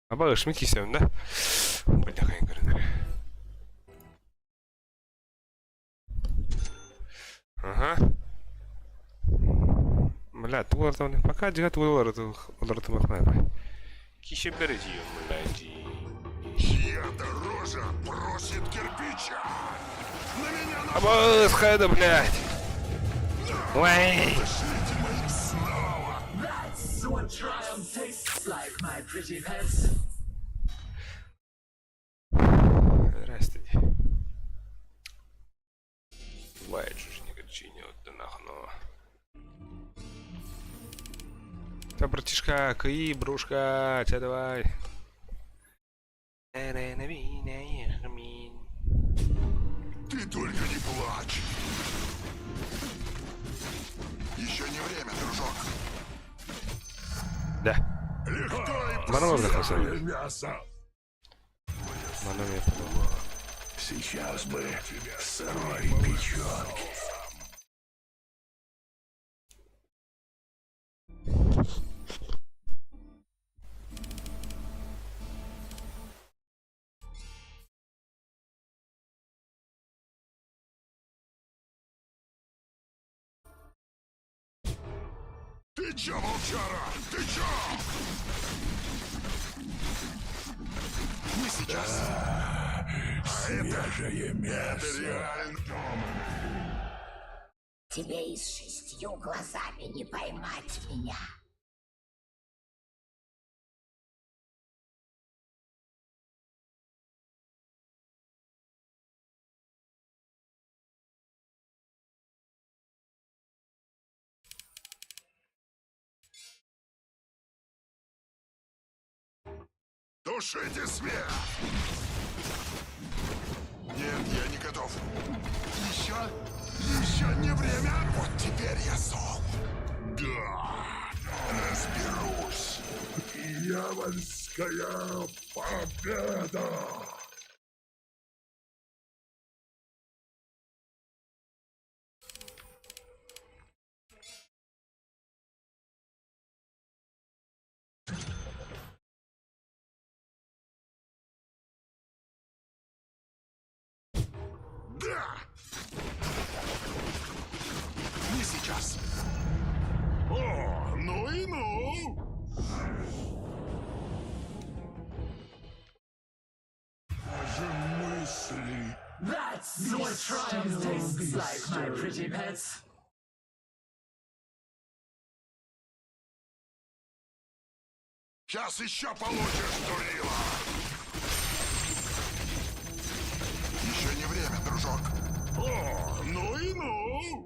Аба ышмы кисем да? Бля, хайын көрүнэр. Ага. Бля, тугу пока дьига тугу олоротумахмай. Кише бережи, блядь. Чья-то рожа просит кирпича! На меня на... Аба, схайда, блядь. Ой. Пошлите моих снова! That's what triumph tastes like, my pretty pets. Здрасте. Лай, чуть не кричи, не вот да нахуй, но. Да, братишка, каи, брушка, тебя давай. Ты только не плачь! Еще не не время, дружок. Да. Легко и Мана можно хасар. мясо. Мана мне подумал. Сейчас бы сырой печенки. Ты чё, волчара? Ты чё? Не сейчас. Свежее мясо. Это реально. Тебе и с шестью глазами не поймать меня. Тушите свет! Нет, я не готов. Еще, еще не время. Вот теперь я зол. Да, разберусь. Дьявольская победа! Да! Не сейчас. О, ну и ну! Даже мысли. That's what triumph tastes like, my pretty pets. Сейчас еще получишь, дурила! Еще не время, дружок. О, ну и ну!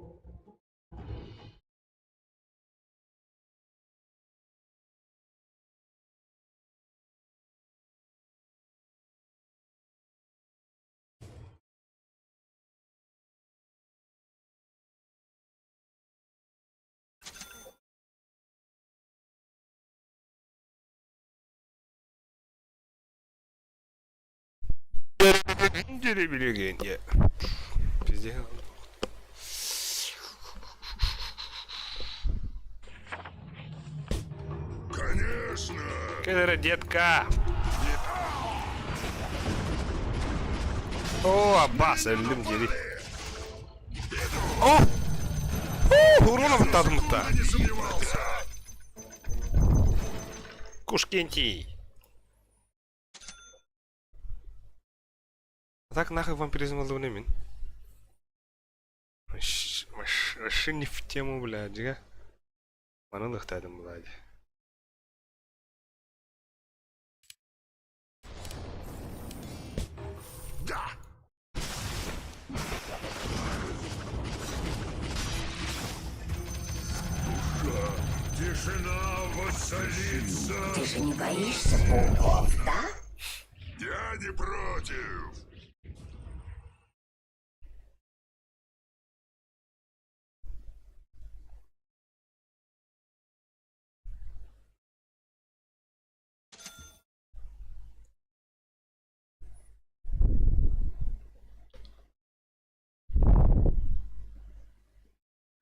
Деребелегенье. Пиздец. Конечно! Кедра, детка! О, Аббас, өллүм дири. О! О, урона баттадым-та. Я не сомневался! Кушкентий. А так нахуй вампиризм мин. Вообще не в тему, блядь, га. Маны лыхтадым, блядь. Да! Тишина воцарится! Ты же не боишься пауков, да? Я не против!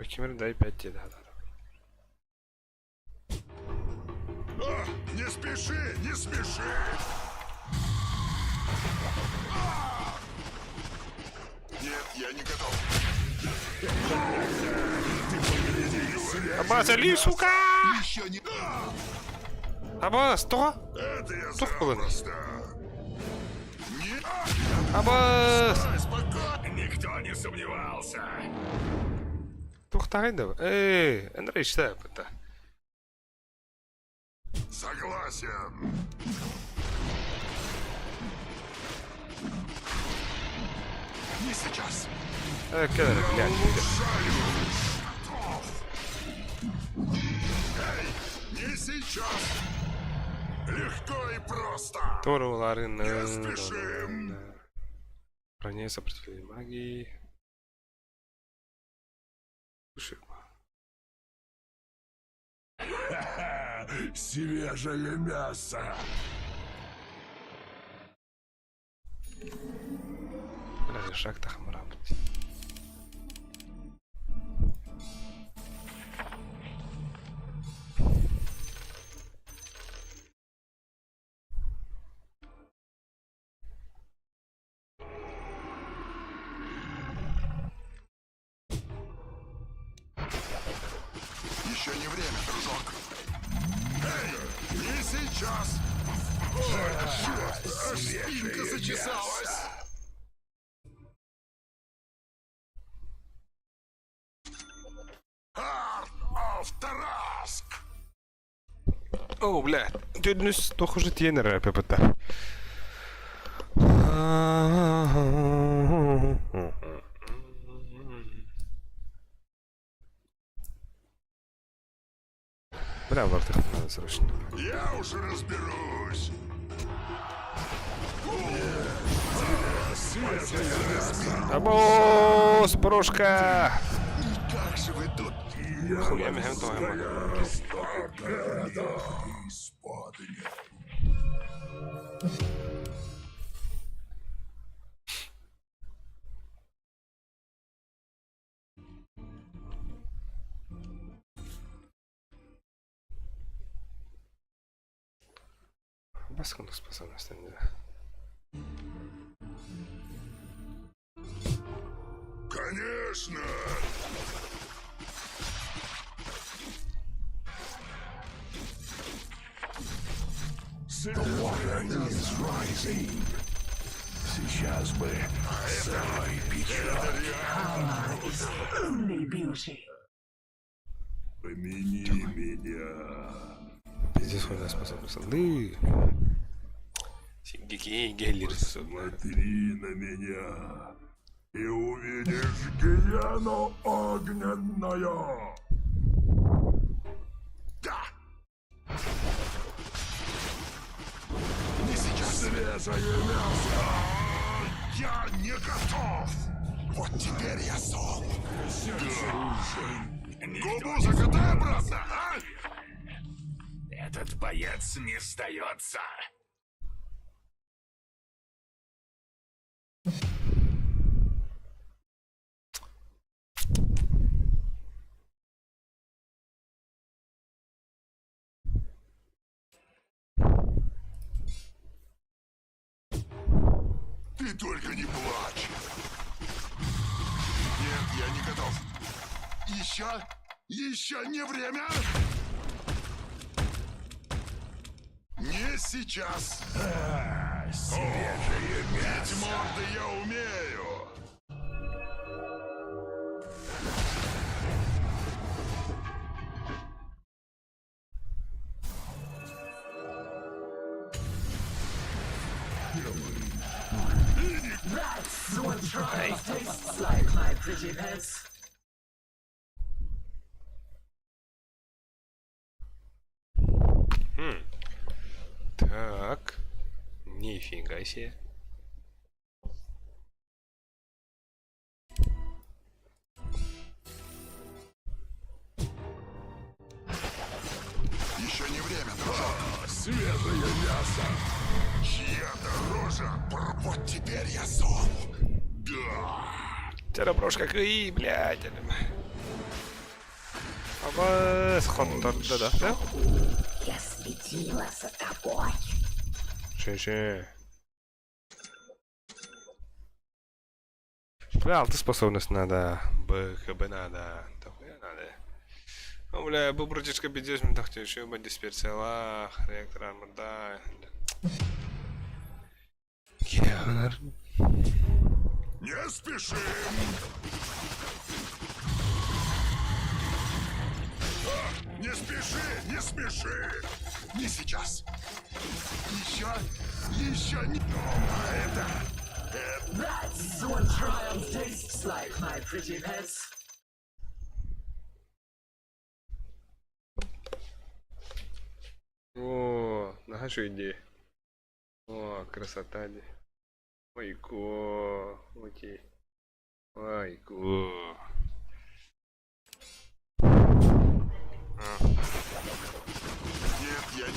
Bakayım дай 5 да, да, да. А, не спеши, не спеши! А! Нет, я не готов. Ты погляди, свежее Аббас, али, сука! Еще не... А! Аббас, то? Это я Тух было. запросто. Не... А! Аббас! Стой, спокойно! Никто не сомневался! Тухтагын да. Эй, Андрей, что это? Согласен! Не сейчас! Кедр, блядь. Улучшаю! Готов! Эй, не сейчас! Легко и просто! Тору Ларын. Не спешим. Броня сопротивление магии. Слушай, Свежее мясо! Бля, шаг тахмарабыт. Еще не время, дружок. Эй, не сейчас! Ой, черт, аж спинка зачесалась! Арт оф Тараск! О, бля, Түүнүс тохожу тиэн эрэ пепета. Бля, вартых надо срочно. Я уж разберусь! Абос, порошка! И как же вы тут? Хуя мехем тоема. Исподня. Баскон способность, не знаю. Конечно! The water is rising. Сейчас бы сырой печать. Only beauty. Помяни меня. Пиздец, хуйня способность. Ды. Гики, геллер. Смотри на меня и увидишь гиену огненную. Да! Не сейчас. Свежее мясо! Я не готов! Вот теперь я зол. Да. Губу закатай обратно, а? Этот боец не сдается. Ты только не плачь. Нет, я не готов. Еще? Еще не время? Не сейчас. свежее мясо. Бить морды я умею. That's what triumph tastes like, my pretty pets. Так. Нифига себе. Еще не время, дружок. Свежее мясо. Чья-то рожа. Вот теперь я зол. Да. Тераброшка кый, блядь. Абас, хотор, да, да, да? Я следила за тобой. Ши-ши. Бля, алты способность надо. БКБ надо. Да хуя надо. Ну, бля, был братишка пиздец, мне так еще бы дисперсиалах, реактор армор, да. Геонар. Не спешим. А, не спеши, не спеши. Не сейчас. Еще, еще не... А это... Это... That's what triumph tastes like, my pretty pets. О, нашу идею. О, красота. де. Ой, ко, окей. Ой, ко. Нет, я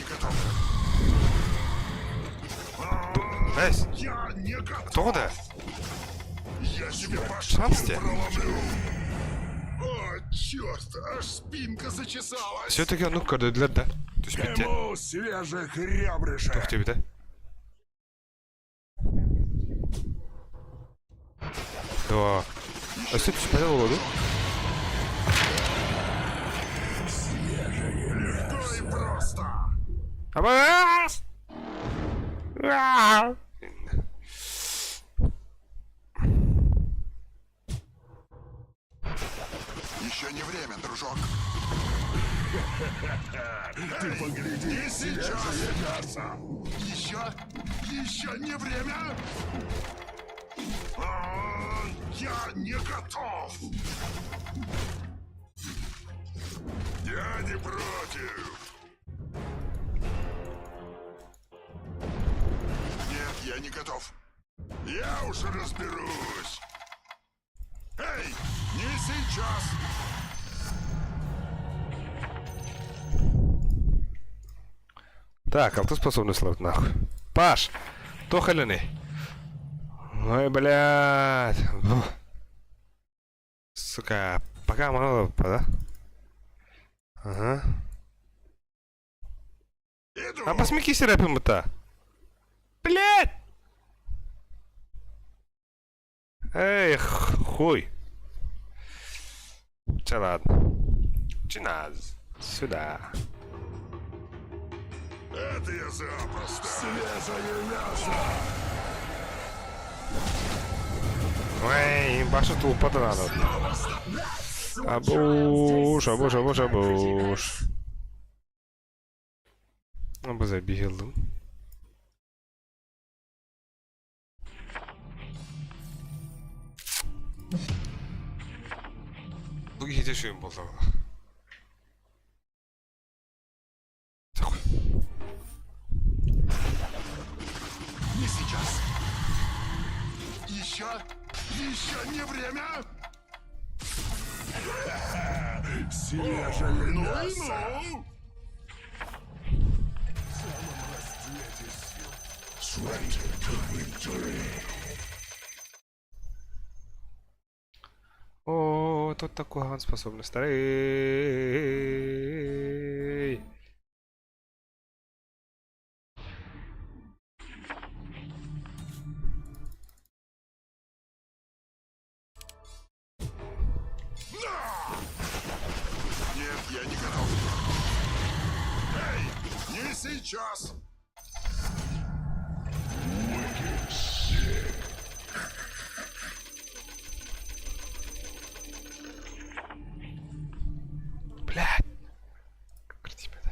Эс, Я не готов. Тоҕо да? Я тебе башку Шанс тебе. проломлю. О, черт, аж спинка зачесалась. Все-таки оннук көрдөрдүлэр да. Түспүт диэн. Ему свежих ребрышек. Туох диэбитэ? Дуо. Өссө түспэтэ буолуо дуу? Легко и просто. Абаас! Еще не время, дружок. Ты погляди, не сейчас. Мясо. Еще, еще не время. А, я не готов. Я не против. Нет, я не готов. Я уж разберусь. Эй, не сейчас. Так, а ты способный слаб нахуй. Паш, туох элэний? Ой, блядь. Сука, пока мало, да? Ага. Иду. А посмеки серапим-то. Блядь! Эх, хуй. Че ладно. Чиназ. Сюда. Это я запросто. Свежее мясо. Ой, баша тулпа надо. Абуш, абуш, абуш, абуш. Абы забегал. Бу киһитэ үчүгэй буолла. Такой. Не сейчас. Еще, еще не время. Свежее ну мясо. И ну. В самом расцвете сил. Sweat to victory. О, тут такой способный старый. Нет, я не готов. Эй, не сейчас. Блядь. Как красиво, да?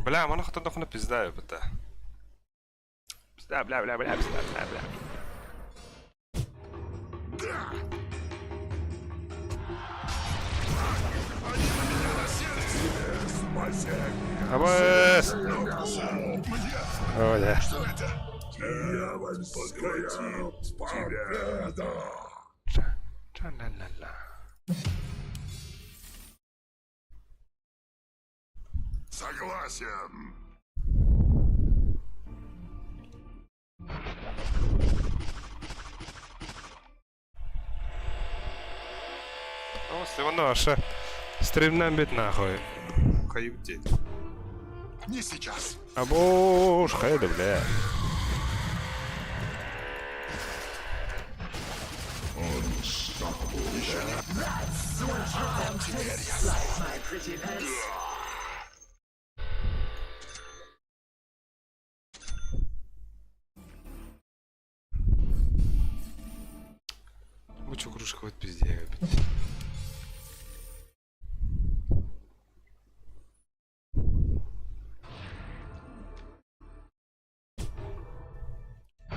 Бля, маны хатан пизда, это. Пизда, бля, бля, бля, пизда, бля, бля. Да! Они на меня населись! Спасение! Абас! Мне О, да. что это? Дьявольская победа! Тра-ла-ла-ла. Согласен! О, Сливаноша. Стримнан бит нахуй. Хайбдит. Не сейчас! Абуш, хайда, бля. My pretty pets. Мучу кружку вот пизде, блядь.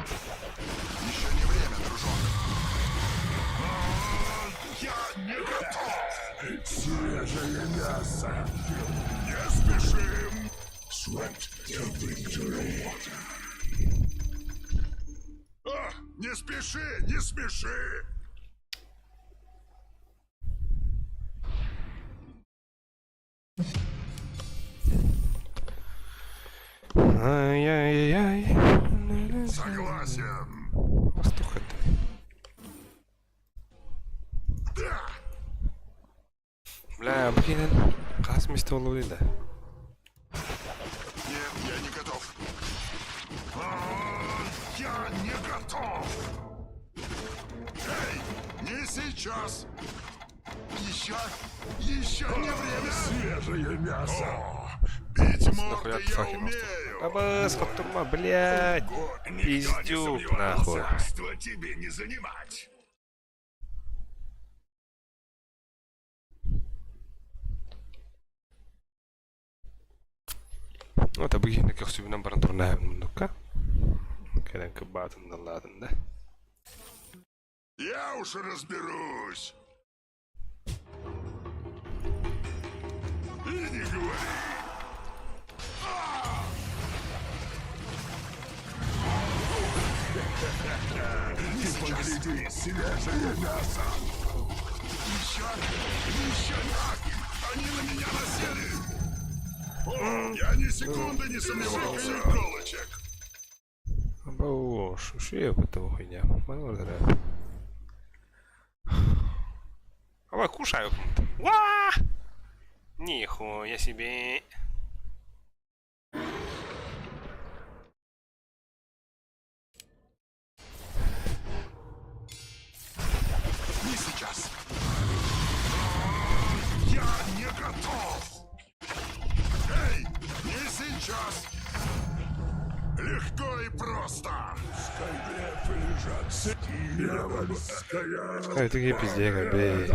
Еще не время, дружок! А, Я не готов! Свежее мясо! Не спешим! Sweat to victory! А, не спеши, не спеши! Эм, Пастух это. Да! Бля, блин, хас месте буоллубут да. Нет, я не готов. А, я не готов! Эй, не сейчас! Еще, еще не время! Свежее мясо! О, бить морды Нахуя я факин умею! Абас, хоптурма, блядь. Никто не Пиздюк, сомневался, нахуй. Царство тебе не занимать! Ну, это быгин көхсүбүнэн баран турнаһа муннукка. Кэлэн кыбаатын даллаатын да. Я уж разберусь! И не говори! Ты погляди, свежее мясо! Еще, еще так! Они на меня насели! О, я ни секунды не сомневался! Иголочек! Або, шо я этого хуйня? Маны Аба, кушаю. Ва! Нихуя себе. Не сейчас! Я не готов! Эй, не сейчас! Легко и просто! Скайгрефы лежат дьявольская... Ай, ты пиздец, бей.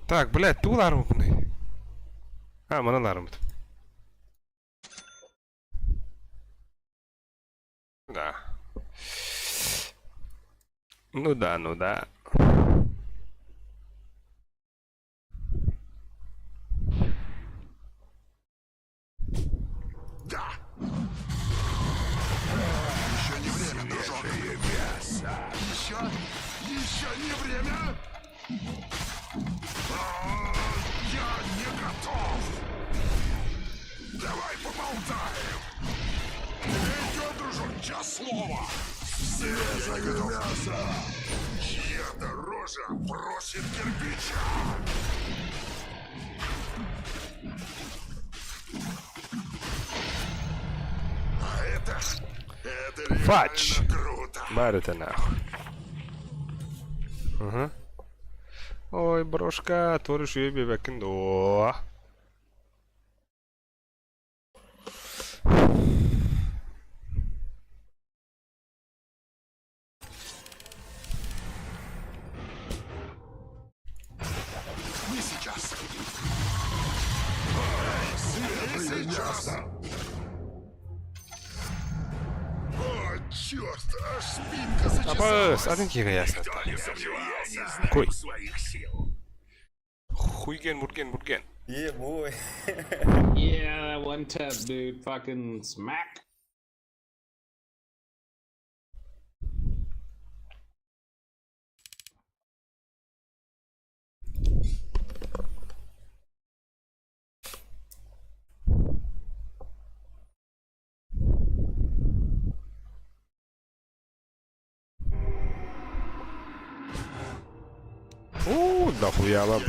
Так, блядь, ту лармутный. А, мана лармут. Да. Ну да, ну да. Да! Еще не время, дружок! Мясо. Еще... Еще не время! А, Я не готов! Давай поболтаем! Тебе идет, дружок, час слова! Свежее мясо! Чья-то рожа просит кирпича! А это... Это реально Фач. круто! Барыта нахуй. Ага. Ой, брошка, торыш юбе бекин до. Не сейчас. Эй, не сейчас. О, черт, аж спинка Абас, зачесалась. один кига ясно. Никто не сомневался. Я не знаю Кой. своих сил. Хуйген, мурген, мурген. Yeah, boy. Yeah, one tap, dude. Fucking smack. У, дохуя вам.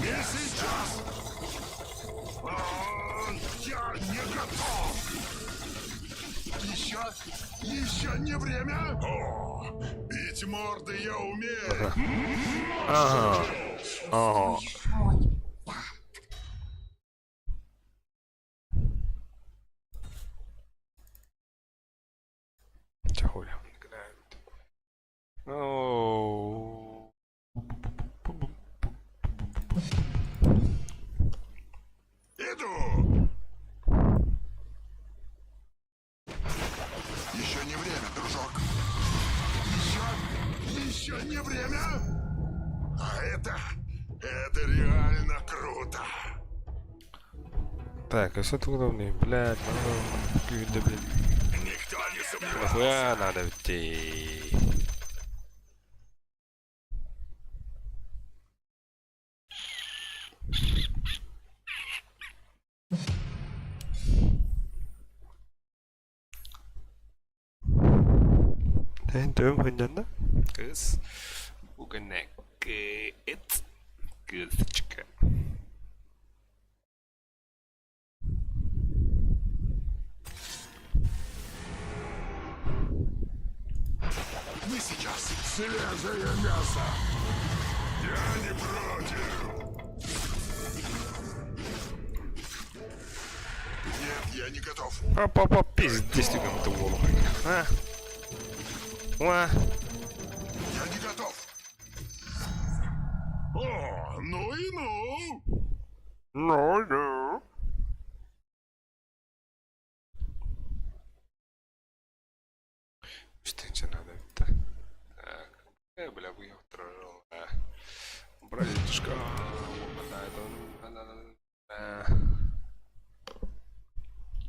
Не сейчас. А, Я не готов. Еще, еще не время. О, бить морды я умею. Ага. Ага. Чахуля. Оу. Иду! Еще не время, дружок. Еще, еще не время. А это, это реально круто. Так, а что тут главный? Блядь, ну, да, блядь. Никто не сомневался. Нахуя надо идти? Эн төбөм сынньанна. Кыыс. Бугэнэ кыыс. Кыысчыка. Не сейчас. Свежее мясо. Я не против. Нет, я не готов. Опа-опа, пиздец, ты голову. А? А? Я не готов. О, ну и ну. Ну, ну. Үстэн надо да. Так. Бля, бу Братишка.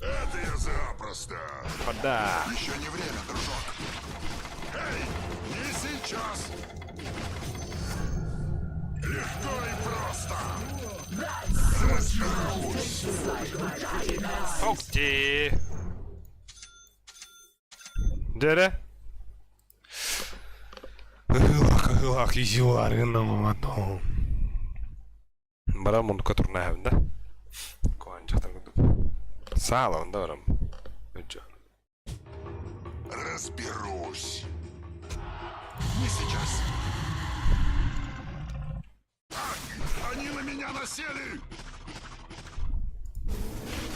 Это я запросто. Вода. Еще не время, дружок. Эй, не сейчас. Легко и просто. Разберусь. Ух ты. Дere. Ыһыылаах, ыһыылаах, Барам муннукка турнаһабын да. Куһаҕан дьахтар курдук. Саалабын да барам. Өдьө. Разберусь. Не сейчас. Ах, они на меня насели.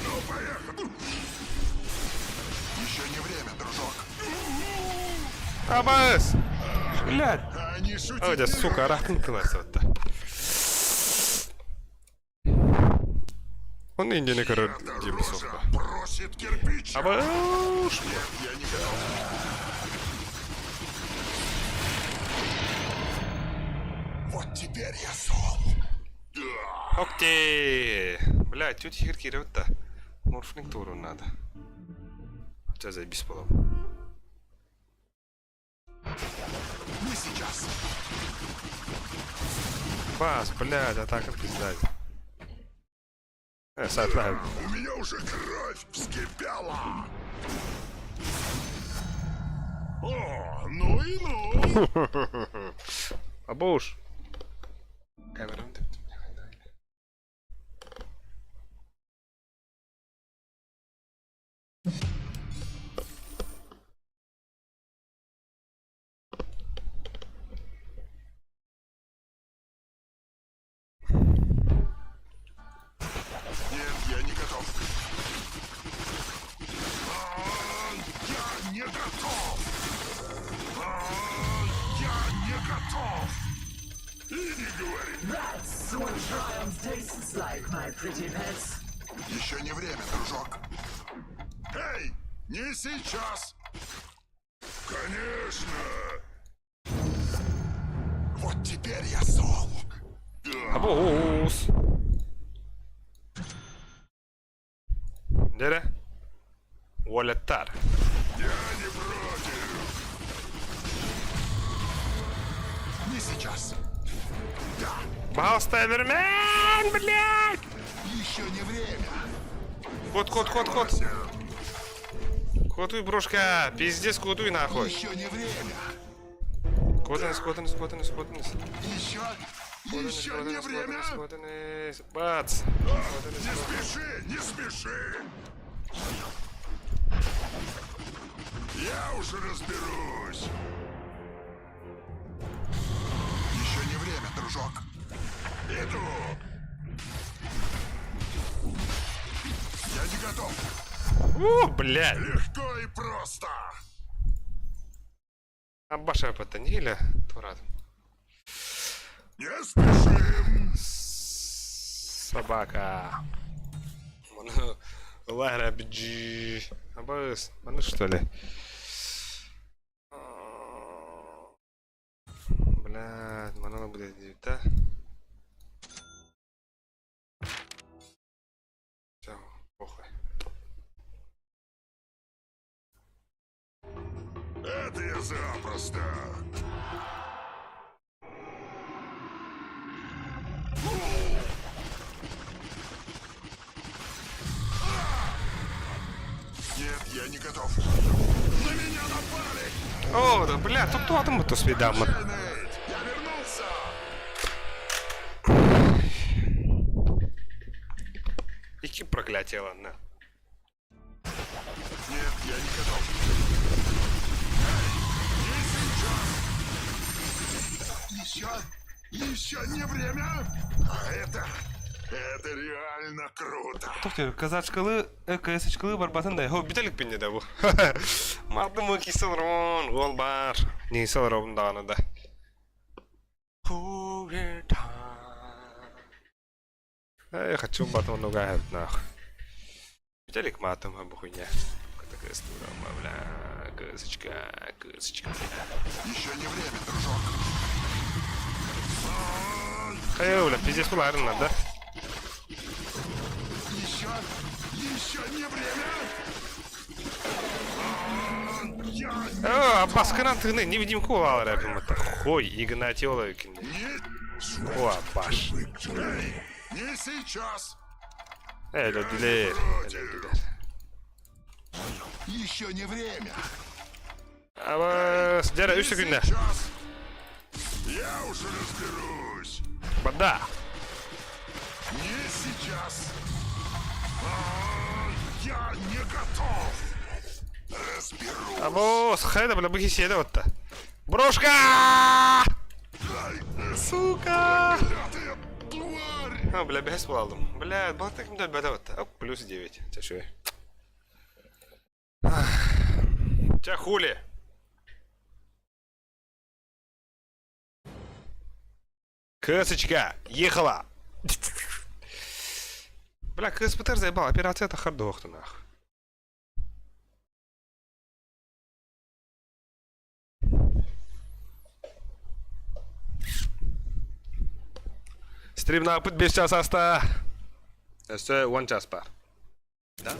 Ну, поехали. Еще не время, дружок. Абас! Блядь! Они шутить Ой, да, не сука, арахтын тыласыбытта. Он индияны көрөр Эта диэбит рожа сука. просит кирпича. Абаш! Нет, я не готов. Вот теперь я зол. Да. Ок ты! Блядь, тетя хер киирбит Морфлинг туурун надо. Хотя заебись было. Не сейчас. Бас, блядь, атака пизда. Саатла. У меня уже кровь вскипела. О, ну и ну. Абуш. Камерам деп. Нет, я не готов. А, я не готов. А, я не готов. И не говори. That's what triumph tastes like, my pretty pets. Еще не время, дружок. Эй, не сейчас. Конечно. Вот теперь я зол. Да. Абуус. Дere. Уолеттар. Я не против. Не сейчас. Да, Пожалуйста, Эвермен, блядь! еще не время. Кот, кот, кот, кот. Согласен. Котуй, брошка. Пиздец, котуй нахуй. Еще не время. Котанес, котанес, котанес, котанес. Еще, еще не время. Котанес, бац. Не спеши, не спеши. Я уж разберусь. Еще не время, дружок. Иду. Я не готов. О, блядь. Легко и просто. Абаша потонили. Турат. Не спешим. Собака. Лара бджи. Абас. Ну что ли? Блядь, манала будет да? Все, похуй. Это я запросто. Нет, я не готов. меня напали! О, да, бля, тут туатым бу туспейдаммын. Нейт, я вернулся! Ики проклятие, ладно. Нет, я не готов. Эй, не сейчас! Еще, еще не время! А это, это реально круто! Тоқтер, казачкалы, КС-чкалы барбатын да. Хо, биталик пинне да бу. Марды мы кисел рон, гол бар. Не кисел рон даганы да. Эй, хочу батон нога нах. Биталик матом абу хуйня. Такая стура, бля, кысочка, кысочка. Еще не время, дружок. Хай, бля, пиздец буларын надо. Еще, еще не время! А, Я О, баскынан тыгны, невидимку алар әпім это. Хой, Игнатиола екенде. не... О, баш. Эй, не сейчас! Эй, дилер. Еще не время! Абас, дәрі, үш Не секунда. сейчас! Я уже разберусь! Бада. Не сейчас! А, Я не готов! Разберусь! Абос, хайда, бля, бухи седа вот-то. Брошка! Ай, Сука! проклятая тварь! А, бля, бәс алдым. Бля, балта кімді бәді вот-то. Оп, плюс 9. Тяшуй. Тя хули? Кысочка, ехала! Бля, КСПТ заебал, операция это хардохта нах. Стрим на 5 час аста. Өссө 10 час бар. Да.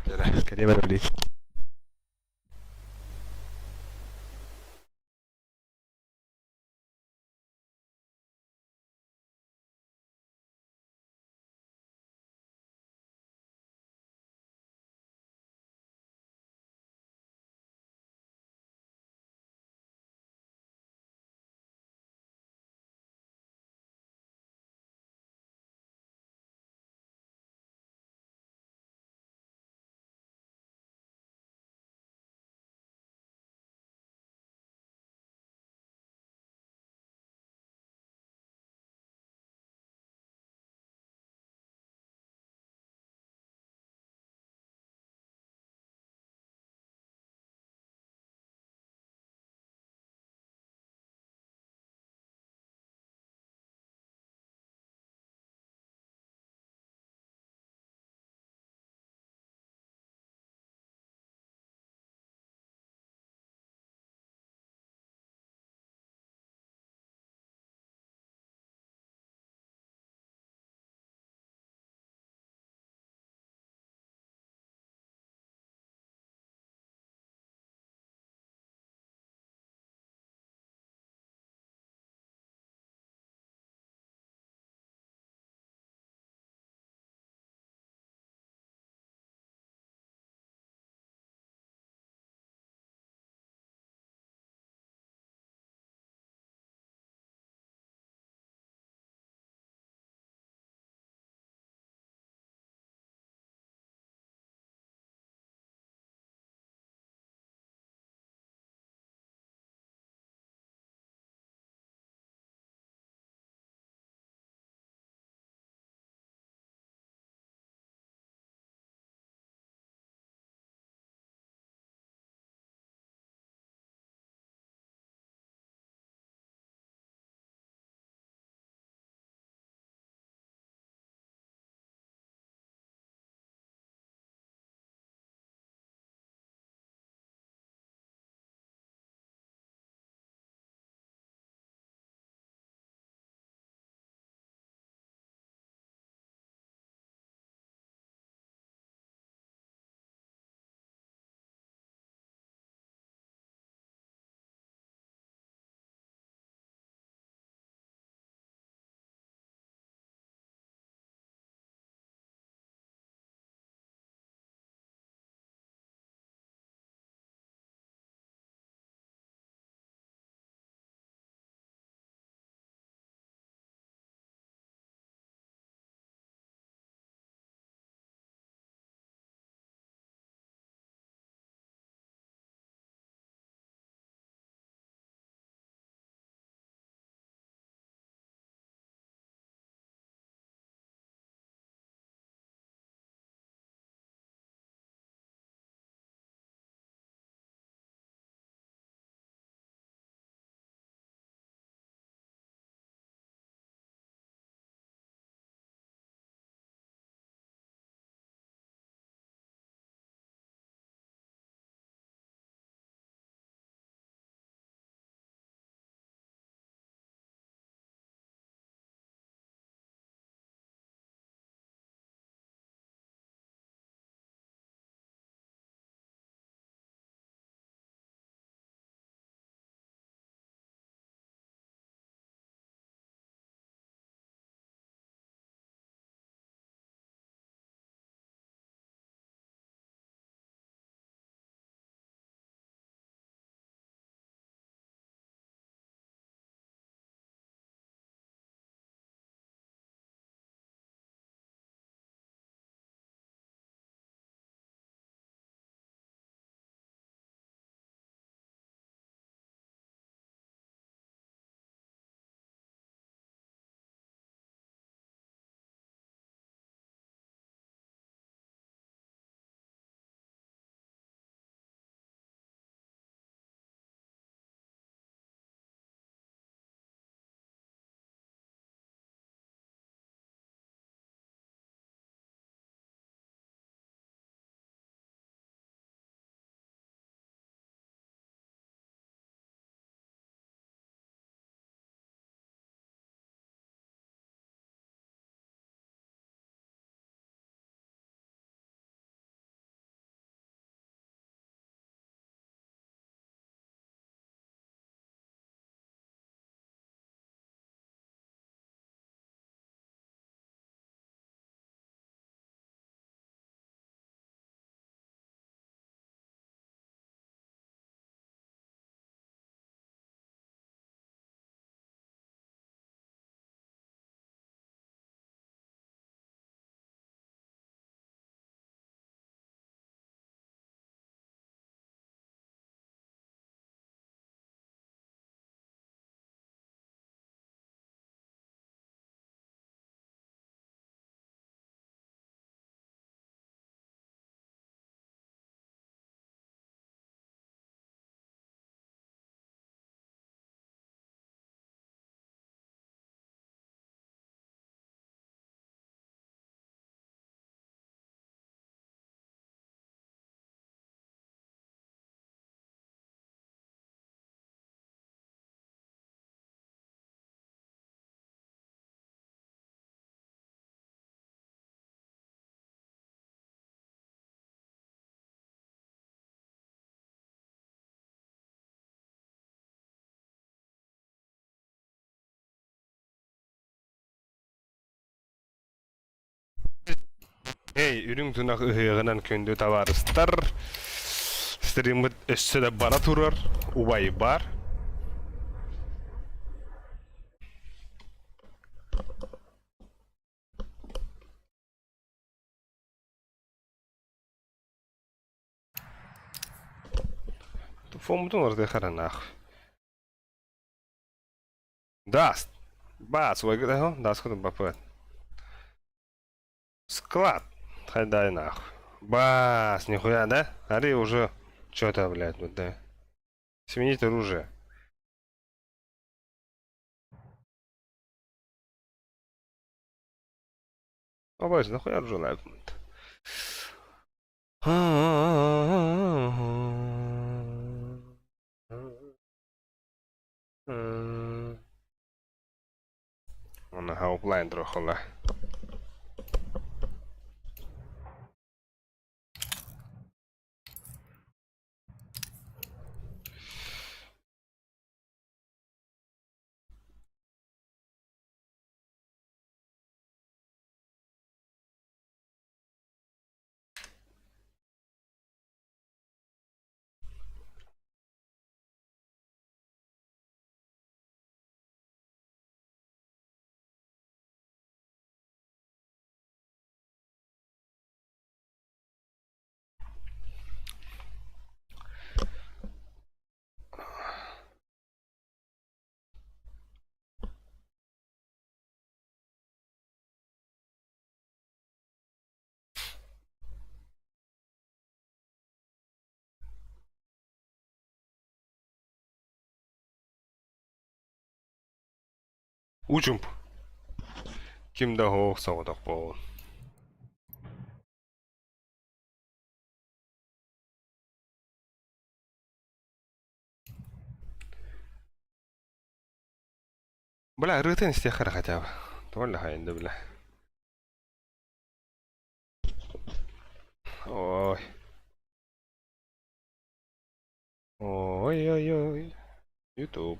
Блядь. Эй, үрүҥ тунах ыһыаҕынан күндү табаарыстар! Стриммыт өссө да бара турар, убай бар. Фоммутун ортыахха наах. Даст. Баас, даст бапыат. Склад. Хайдай нахуй. Бас, нихуя, да? Ари уже что-то, блядь, вот да. Сменить оружие. О, боже, нахуя оружие надо? Уонна Howline трохола. Уу-чуумпу. Ким да оһох соҕотох буолун. Бля, ырыатын истиэххэ эрэ хотя бы. Тоҕо хайында бля. Ой. Ой-ой-ой. Ютуб.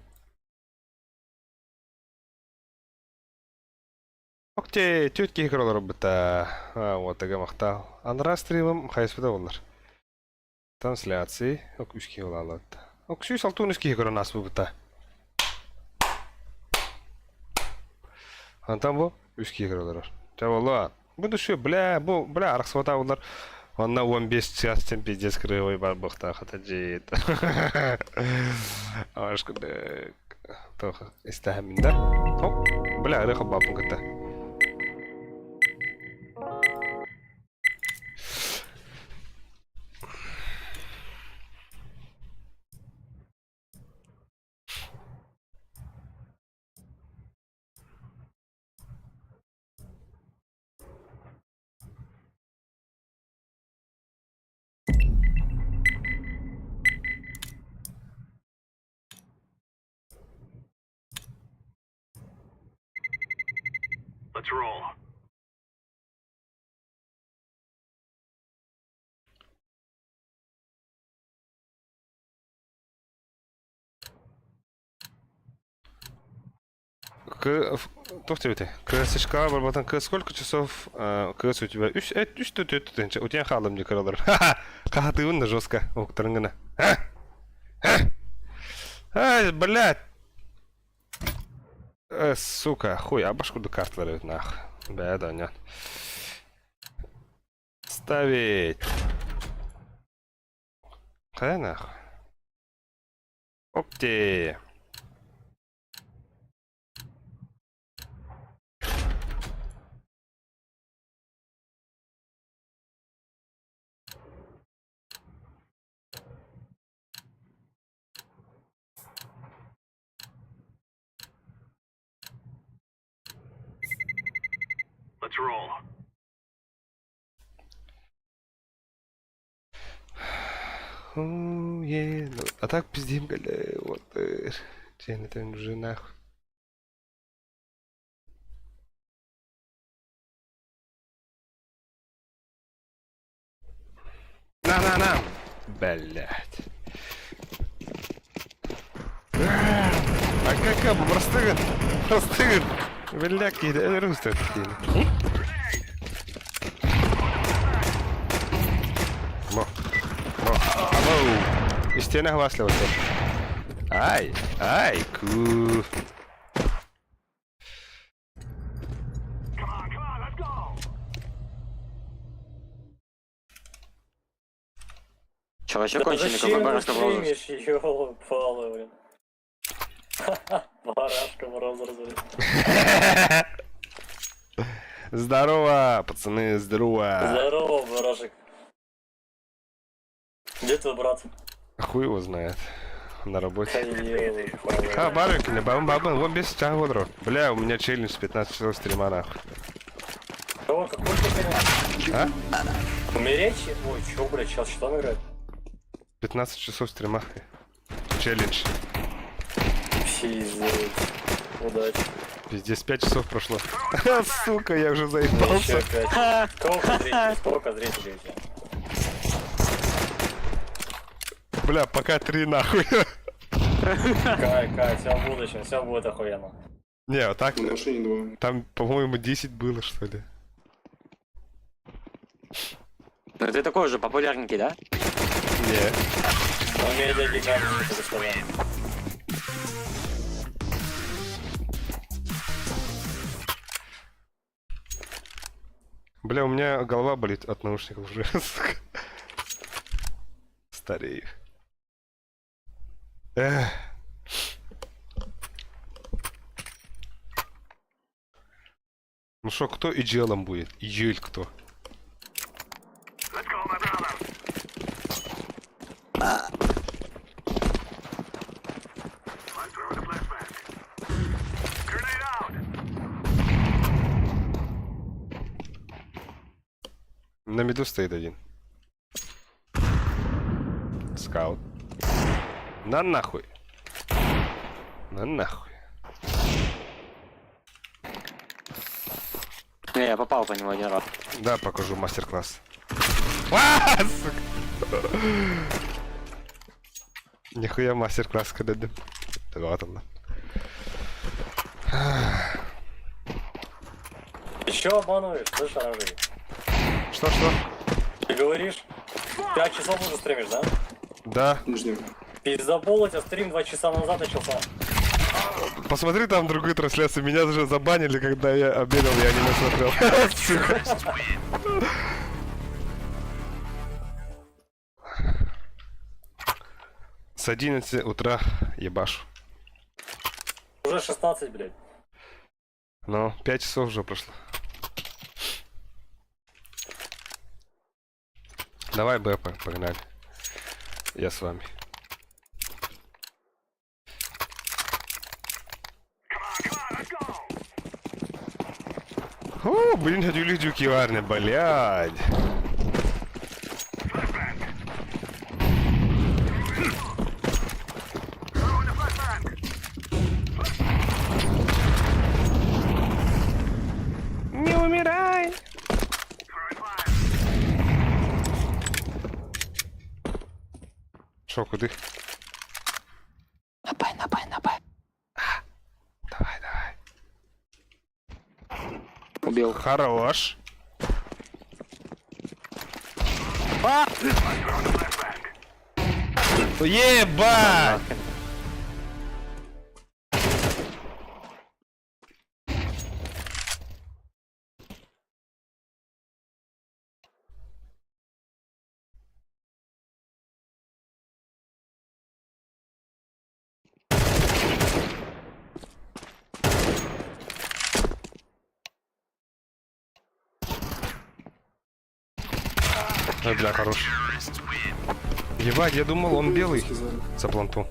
Окей, түөрт киһи көрө олорбута. Уотага махтал. Анараа стримым хайыспыта боллар. Трансляции. Ок, үс киһи олаалат. Ок, 163 киһи көрөн ааспыбыта. Антан бу үс киһи көрө олорор. Чэ боллуа. Бу дүшү, бля, бу, бля, арахсыбата боллар. Онно 15 час пиздец кырыыбай бар бухтаах хата дьиит. Ашкыдык. Туох истэһэммин да. Хоп, бля, ырыа холбооппун кытта. К туох диэбитэй? КСшка барбатан К сколько часов КС у тебя? Үс эт үс төрт төрт тыһыынча. Утуйан хааллым дии кыралар. Хаһатыыбын да жестко уһуктарын гына. Ай, блядь! Сука, хуй, абаш курдук карталар эбит нах. Бээ да, нет. Ставить. Хайа нах. Опти. Oh, yeah. А так пиздим, бля, вот. Это уже нахуй. На, на, на! Блять. А как простыгын? Простыгын. Бля, какие-то русские. Воу. Истиэнэ хвастливаться. Ай, ай, ку. Че, вообще Да конченый, зачем какой ты барашка в розыск? стримишь, ёлы-палы, блин. Барашка в розыск, блин. Здорово, пацаны, здорово. Здорово, барашек. Где твой брат? Хуй его знает. На работе. Ёлы-палы. А, барыки, баб баб вон без чагодру. Бля, у меня челлендж 15 часов стрима нахуй. Кого, какой ты А? Умереть? Ой, чё, блядь, сейчас что он играет? 15 часов стрима. Челлендж. Пиздец. Удачи. Пиздец, 5 часов прошло. Сука, я уже заебался. Еще пять. Сколько зрителей? Сколько зрителей у тебя? Бля, пока 3 нахуй. Кай, Кай, все в будущем, все будет охуенно. Не, вот так. На машине двое. Там, по-моему, 10 было, что ли. Ну ты такой же популярненький, да? Не. Он медиа гигант, что ты сказал. Бля, у меня голова болит от наушников уже. сука. Старею. Эх. Ну шо, кто иджелом будет? Иджель кто? На миду стоит один. Скаут. На нахуй. На нахуй. Не, я попал по нему один раз. Да, покажу мастер-класс. А, сука. Нихуя мастер-класс когда да. Да ладно. Еще обманываешь, слышь, оранжевый? Что, что? Ты говоришь, 5 часов уже стримишь, да? Да. Нижний. Пиздобол, у тебя стрим 2 часа назад начался. Посмотри там другую трансляцию. Меня уже забанили, когда я обедал, я аниме смотрел. Сука. С 11 утра ебашу. Уже 16, блядь. Ну, 5 часов уже прошло. Давай, БП, погнали. Я с вами. О, блин, дюки варны, блядь. Не умирай. Шо, куды? Напай, напай, напай. Давай, давай. Убил. Хорош. Ебать! Ой, бля, хорош. Ебать, я думал, он белый. За планту.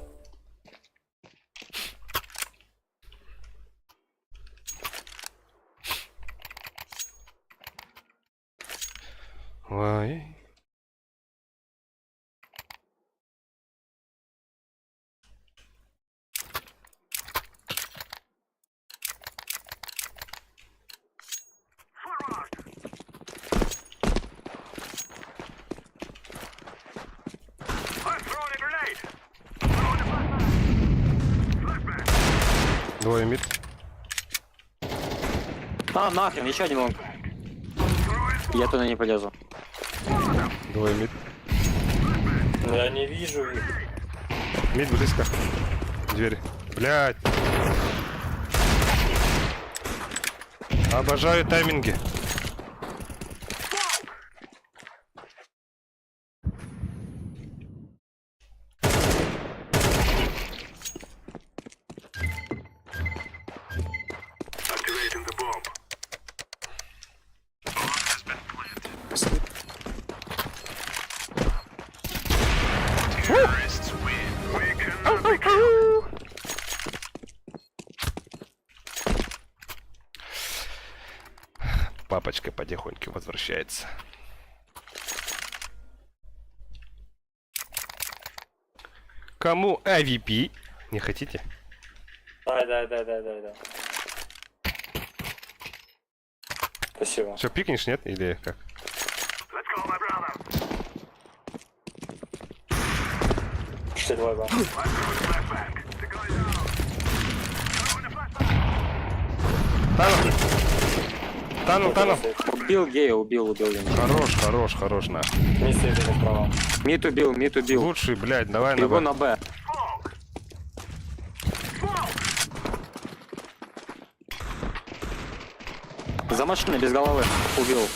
Ой. Двое mid. А, нахрен, еще один long. Я туда не полезу. Двое mid. Я не вижу их. Mid близко. Двери. Блядь. Обожаю тайминги. Папочка потихоньку возвращается. Кому AVP? Не хотите? Дай, дай, дай, дай, дай, дай. Спасибо. Все, пикнешь, нет? Или как? 62 ба. Танул. Танул, танул. Убил гея, убил, убил я. Хорош, хорош, хорош, на. Не сейвили справа. Мид убил, мид убил. Лучший, блядь, давай на Бегу Б. на Б. За машиной без головы. Убил.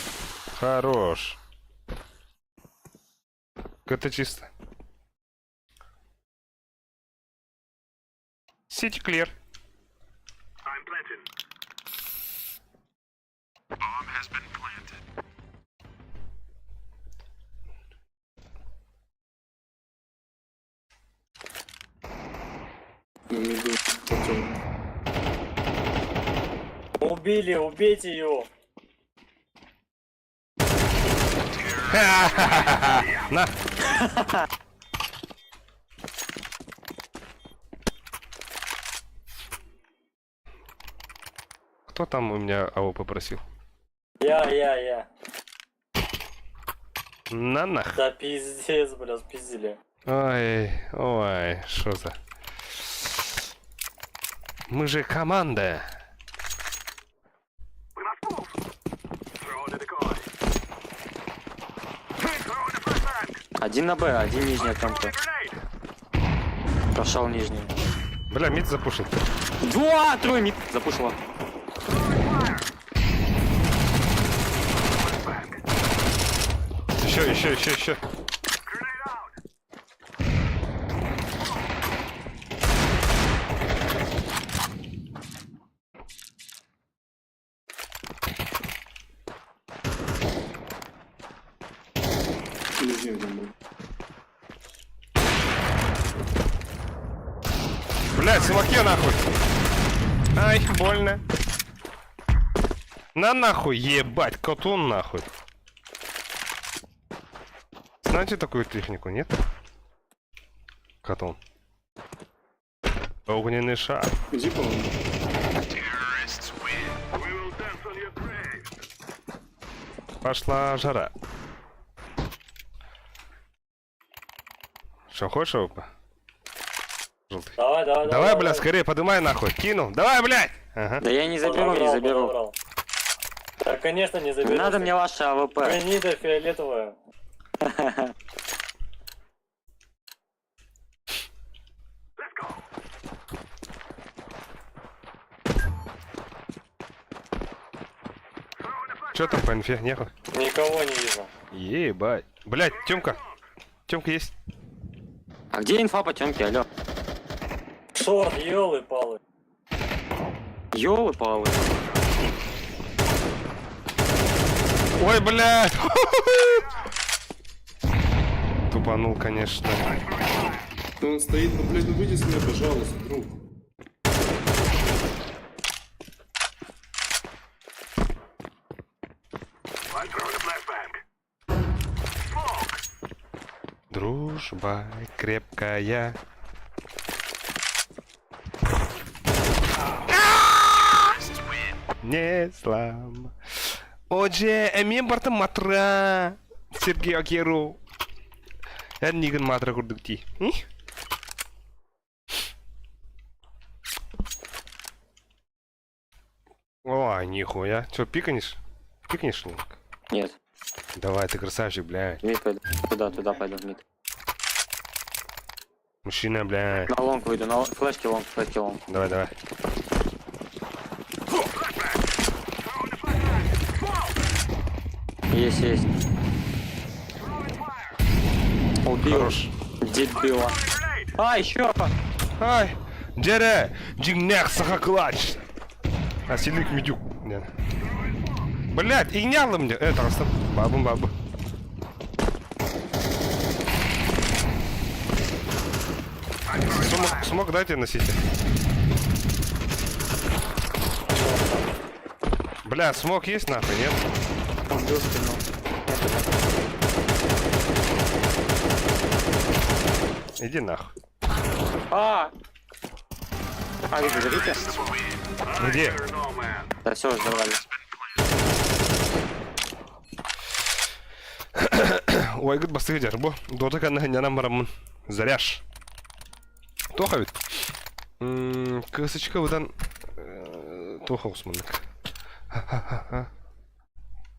Хорош. КТ чисто. City clear. На миду. Артем. Убили, убейте его. На. Кто там у меня АО попросил? Я, я, я. На нах. Да пиздец, бля, спиздили. Ой, ой, что за... Мы же команда. Один на Б, один нижняя тамка. Прошел нижний. Бля, мид запушил. Два, трое мид. Запушила. Еще, еще, еще, еще. Нижний один был. Блядь, смоке нахуй. Ай, больно. На нахуй, ебать, котун нахуй. Знаете такую технику, нет? Катун. Огненный шар. Иди, по-моему. Пошла жара. Что, хочешь опа? Желтый. Давай, давай, давай. Давай, бля, скорее, подымай нахуй. Кинул. Давай, блядь! Ага. Да я не заберу, не Подобрал, заберу. подобрал. Да, конечно, не заберу. Надо мне ваша АВП. Гнида фиолетовая. Че там по инфе? Нехуй. Никого не вижу. Ебать. Блядь, Тёмка. Тёмка есть. А где инфа по темке, алло? Short, елы-палы. Ёлы-палы. Ой, блядь. Тупанул, конечно. Ну он стоит, ну блядь, ну выйди с меня, пожалуйста, друг. Дружба крепкая. Не слам. Отже, эмиэ барта матра. Сергей Акеру. Эн нигин матра курдук дии. О, нихуя. Че, пиканешь? Пикнешь, Лунг? Нет, Давай, ты красавчик, блядь. мид пойду. Туда, туда пойду, в мид. Мужчина, блядь. На long выйду, на флешки long, флешки long. Давай, давай. Есть, есть. Убил. Хорош. Дебила. А, еще! Ай, дьэ, дьиҥнээх саха clutch. Асилик Мидюк. Блять, и не мне. Это стоп. Бабу, бабу. Smoke, smoke дайте носите. Бля, smoke есть нахуй, нет? Убил спину. Иди нахуй. А! А, вижу, заберите. Где? Да все, взорвали. Уайгыт бастыгы дьар бу. Дота канна ханнянан бараммын. Заряж. Тоха ведь. Кысычка выдан Тоха усманнык.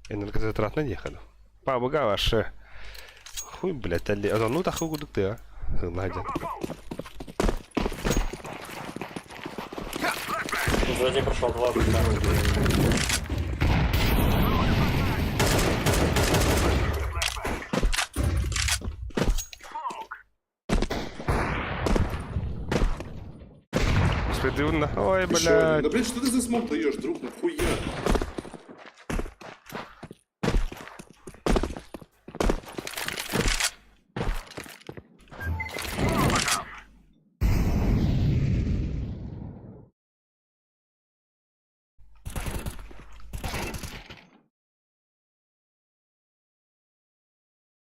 Энергозатратно ехали. Пабыга ваше. Хуй, блядь, али. А ну тахы кудук ты, а. Ладен. Сзади прошел два. Господи, Ой, Еще один. блядь. Да, блядь, что ты за smoke даешь, друг, нахуя?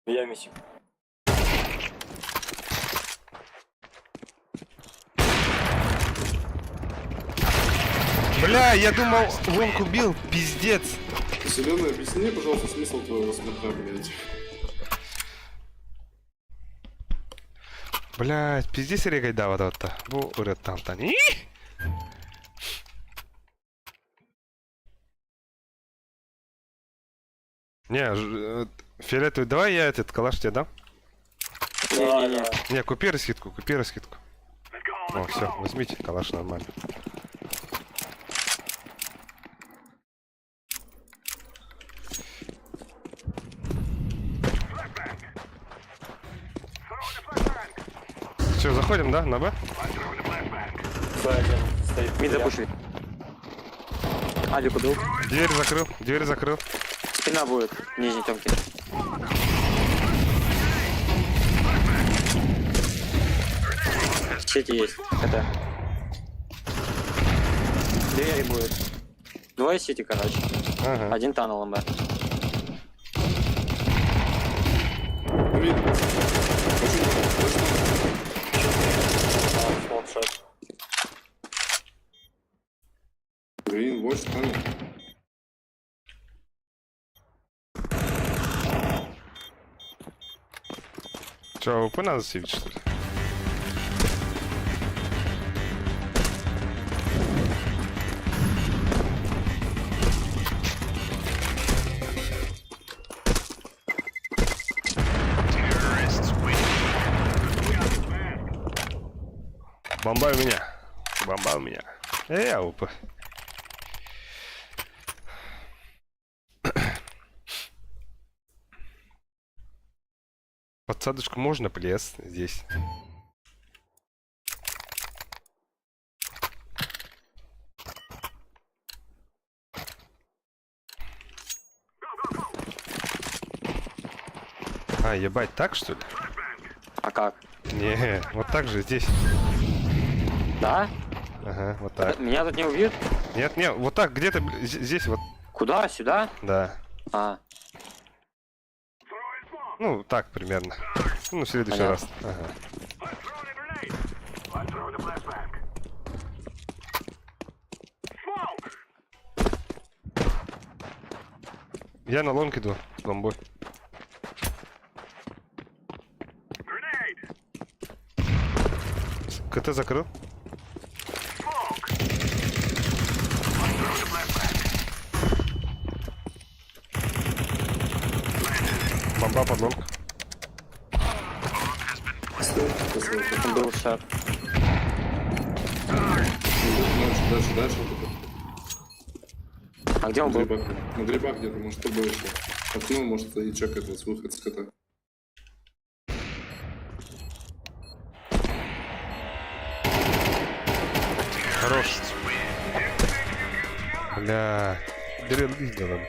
Я миссию. Бля, я думал, Вонг убил. Пиздец. Зеленый, объясни мне, пожалуйста, смысл твоего smoke а, блядь. Блядь, пиздец регайдава Бу ырыттантан. Не, фиолетовый, давай я этот калаш тебе дам. Не-не-не. Не, купи раскидку, купи раскидку. О, все, возьмите калаш нормально. Все, заходим, да, на Б? Сзади стоит. Mid запушили. Авик убил. Дверь закрыл, дверь закрыл. Спина будет. Нижней темки. Сети есть. КТ. Двери будет. Двое сети, короче. Ага. Один tunnel МБ. Mid. Очень точно. Long shot. Green, watch, tunnel. Че, АВП надо сейвить, что ли? Бомба у меня. Бомба у меня. Эй, АВП. Подсадочку можно, плес, здесь. А, ебать, так что ли? А как? Не, вот так же здесь. Да? Ага, вот так. Меня тут не убьют? Нет, нет, вот так, где-то здесь вот, Куда? Сюда? да. А, Ну, так примерно. Ну, в следующий Понятно. раз. Ага. Я на long иду с бомбой. КТ закрыл. Бомба под long. Стой, посмотри. Он был шар. Дальше, дальше, дальше. Вот это. А где он На был? грибах. На грибах где-то, может, тобой еще. Окно, может, и чекает вас выход с кота. Хорош. Бля. Дрын издалом.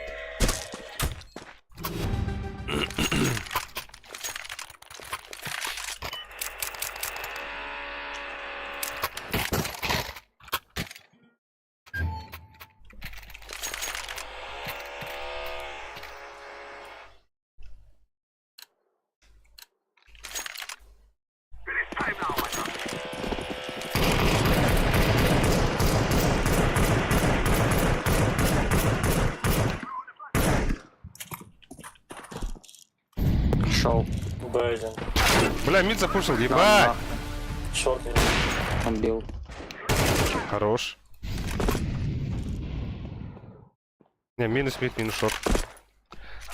Шел. Б1. Бля, мид запушил, ебать. Шорт. Он бил. Хорош. Не, минус мид, минус шорт.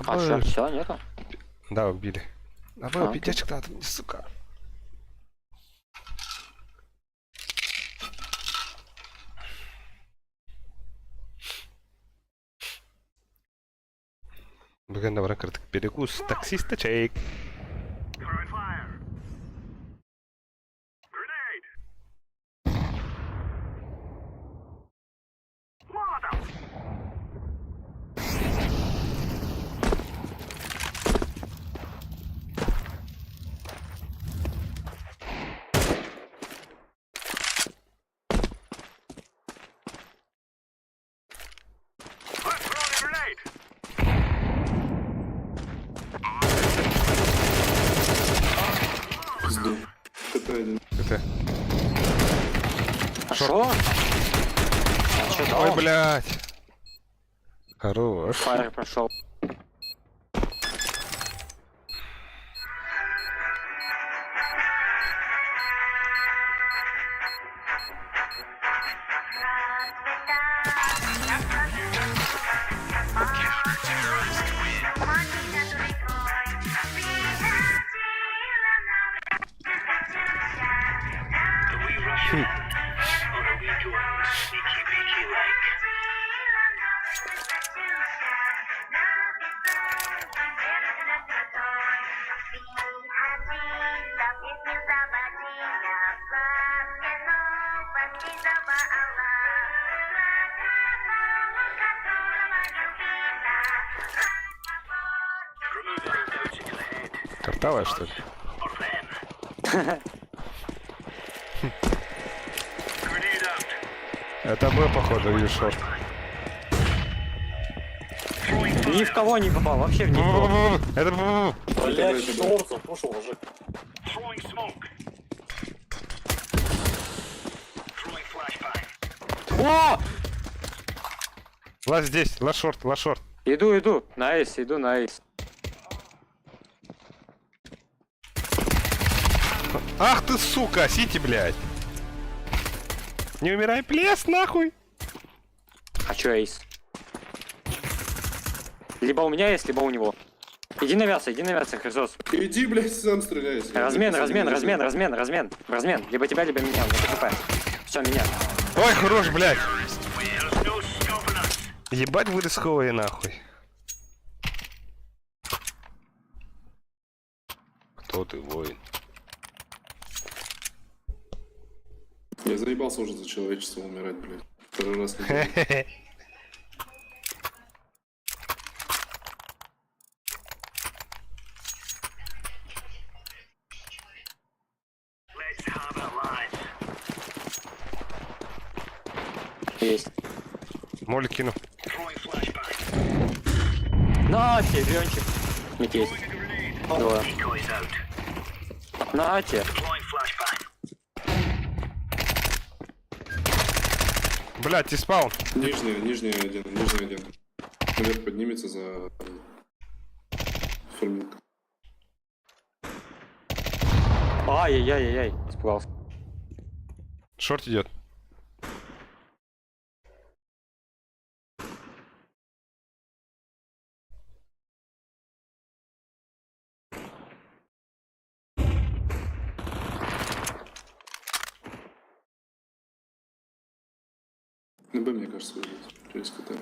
А что, все, нету? Да, убили. А вы А, окей. пятячек надо, мне, сука. Бүгін баран кірдік. Перекус, таксиста чайк. Пизду. КТ один. Это. А шо? А чё Ой, дал? блядь. Хорош. Фаер прошел. Картавая, что ли? Это Б, походу, или шорт. Ни в кого не попал, вообще в никого. Это Б. Блять, шорт запушил, мужик. О! Ла здесь, ла шорт, ла шорт. Иду, иду. Найс, иду, найс. Ах ты, сука, Сити, блядь. Не умирай, плес, нахуй. А чё эйс? Либо у меня есть, либо у него. Иди на мясо, иди на мясо, Хризос. Иди, блядь, сам стреляйся. Размен, размен, размен, размен, размен, размен. Либо тебя, либо меня. У меня хп. Все, меня. Ой, хорош, блядь. Ебать вы рисковые, нахуй. Кто ты, воин? Я заебался уже за человечество умирать, блядь. Второй раз не делаю. Есть. Моль кину. На тебе, Венчик. Мид есть. Двое. На тебе. Блядь, ты спал. Нижняя, нижняя один, нижняя один. Наверх поднимется за фармилка. Ай-яй-яй-яй. Испугался. Шорт идет. На Б, мне кажется, выйдет. Через КТ.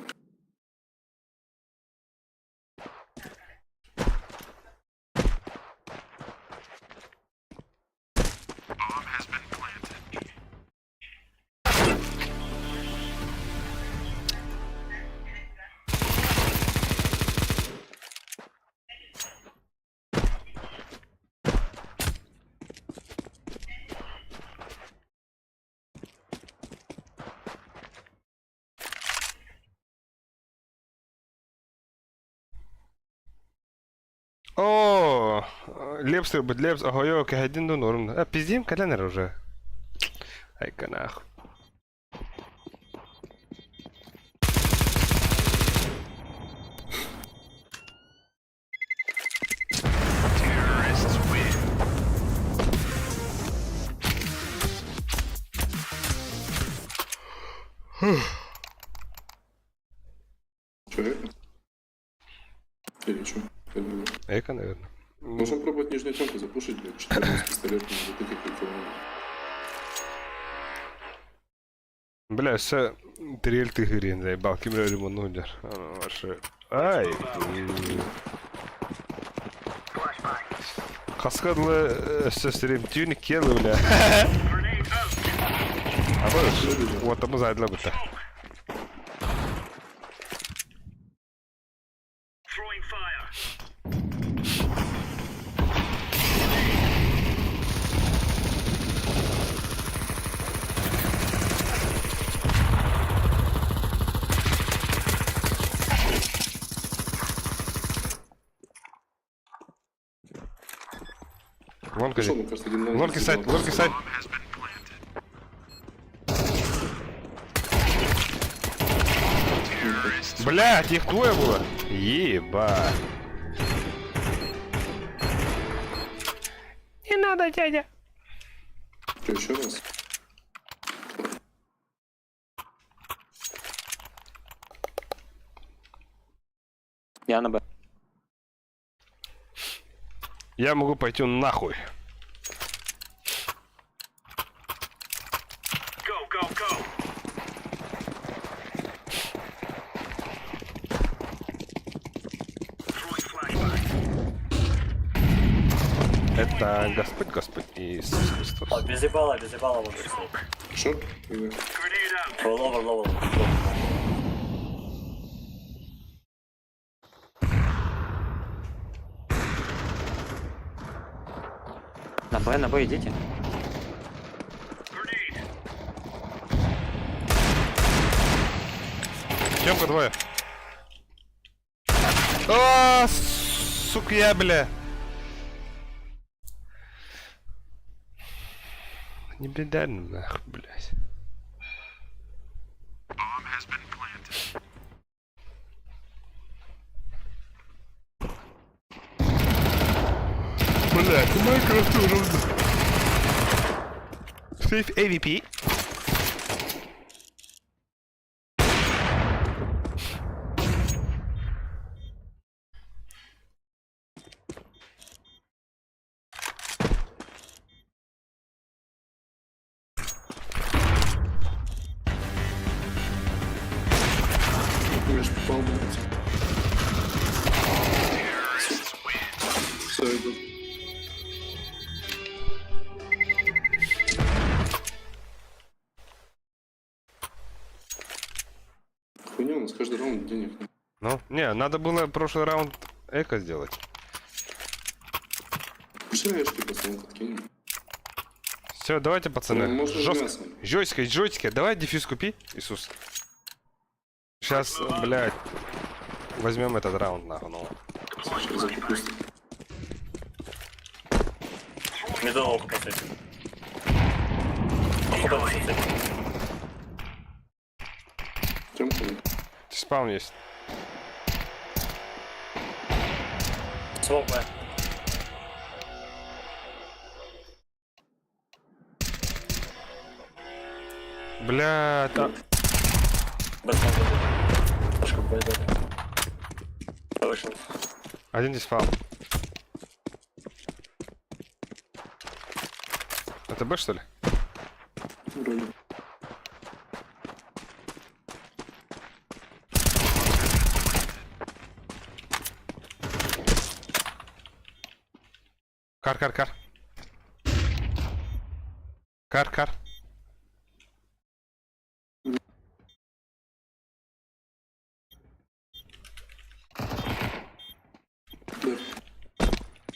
Оо, Лепс ылбыт, Лепс, оһойоо, кэһэйдин дуу нуорум. Э, пиздим кэлэн эрэр уже. Айка нах. Че, эко? Или что? Или... Эко, наверное. Можем пробовать нижнюю темку запушить, блядь, 14 пистолет, затыкать кого-нибудь. Бля, все трель ты хрен, заебал, кем я ремонт Ваши. Ай. Хаска дылы өссө сирим түүн иккиэн бля. Абы уотамыз айдыла бытта. Лонг Пошел, мне кажется, один на Лонг сайт, лонг сайт. Блять, их двое было. Ебать. Не надо, дядя. Что, еще раз? Я на Б. Я могу пойти нахуй. Это Господь, Господь Иисус Христос. О, без ебала, без ебала вот стоит. Шорт? Или... Lower, lower, lower. На Б, на Б идите. Темка двое. А, сука, я, бля. Не беда, нахуй, блядь. Блядь, Майнкрафт уже. Сейф AVP. Я ж попал, блядь. Все, иду. Хуйня, у нас каждый раунд денег нет. Ну, не, надо было прошлый раунд эко сделать. Пошли яшки по слонку откинем. Все, давайте, пацаны. Ну, можно Жестко. мясом. Жестко, жестко. Давай дефьюз купи, Иисус. Сейчас, блядь, возьмем этот раунд, нахуй. Ну. Сейчас закуплюсь. Middle opposite. Opposite. Темку, да? Спаун есть. Smoke B. Бля, та... Б smoke. Флешка Б, да. Вышел. Один здесь спаун. Это Б, что ли? Вроде. Кар, кар, кар. Кар, кар.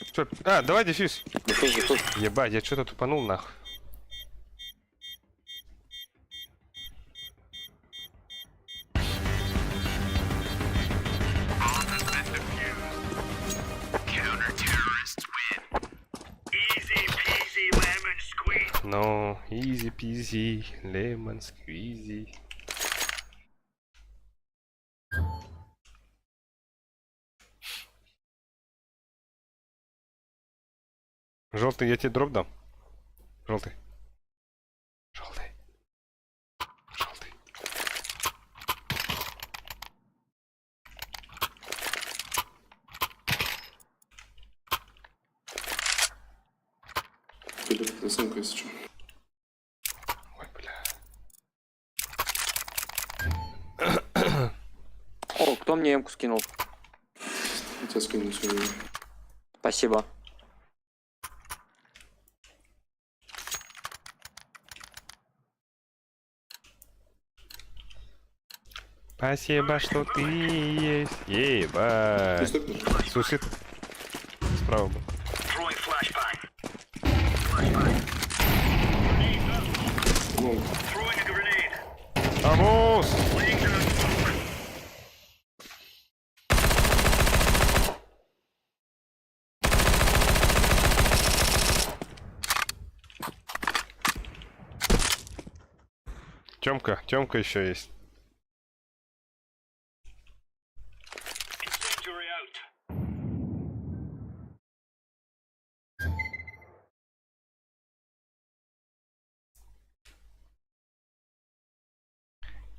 Что? А, давай дефьюз. Дефьюз, дефьюз. Ебать, я что-то тупанул нахуй. Ну, easy peasy, lemon squeezy. Желтый, я тебе дроп дам. Желтый. Желтый. Желтый. Пойду, это сумка, если что. Ой, бля. О, кто мне эмку скинул? Я тебя скину сегодня. Спасибо. Спасибо, что ты есть. Ебать. Ты Суицид. Справа был. Long. Абуз! Тёмка, Тёмка еще есть.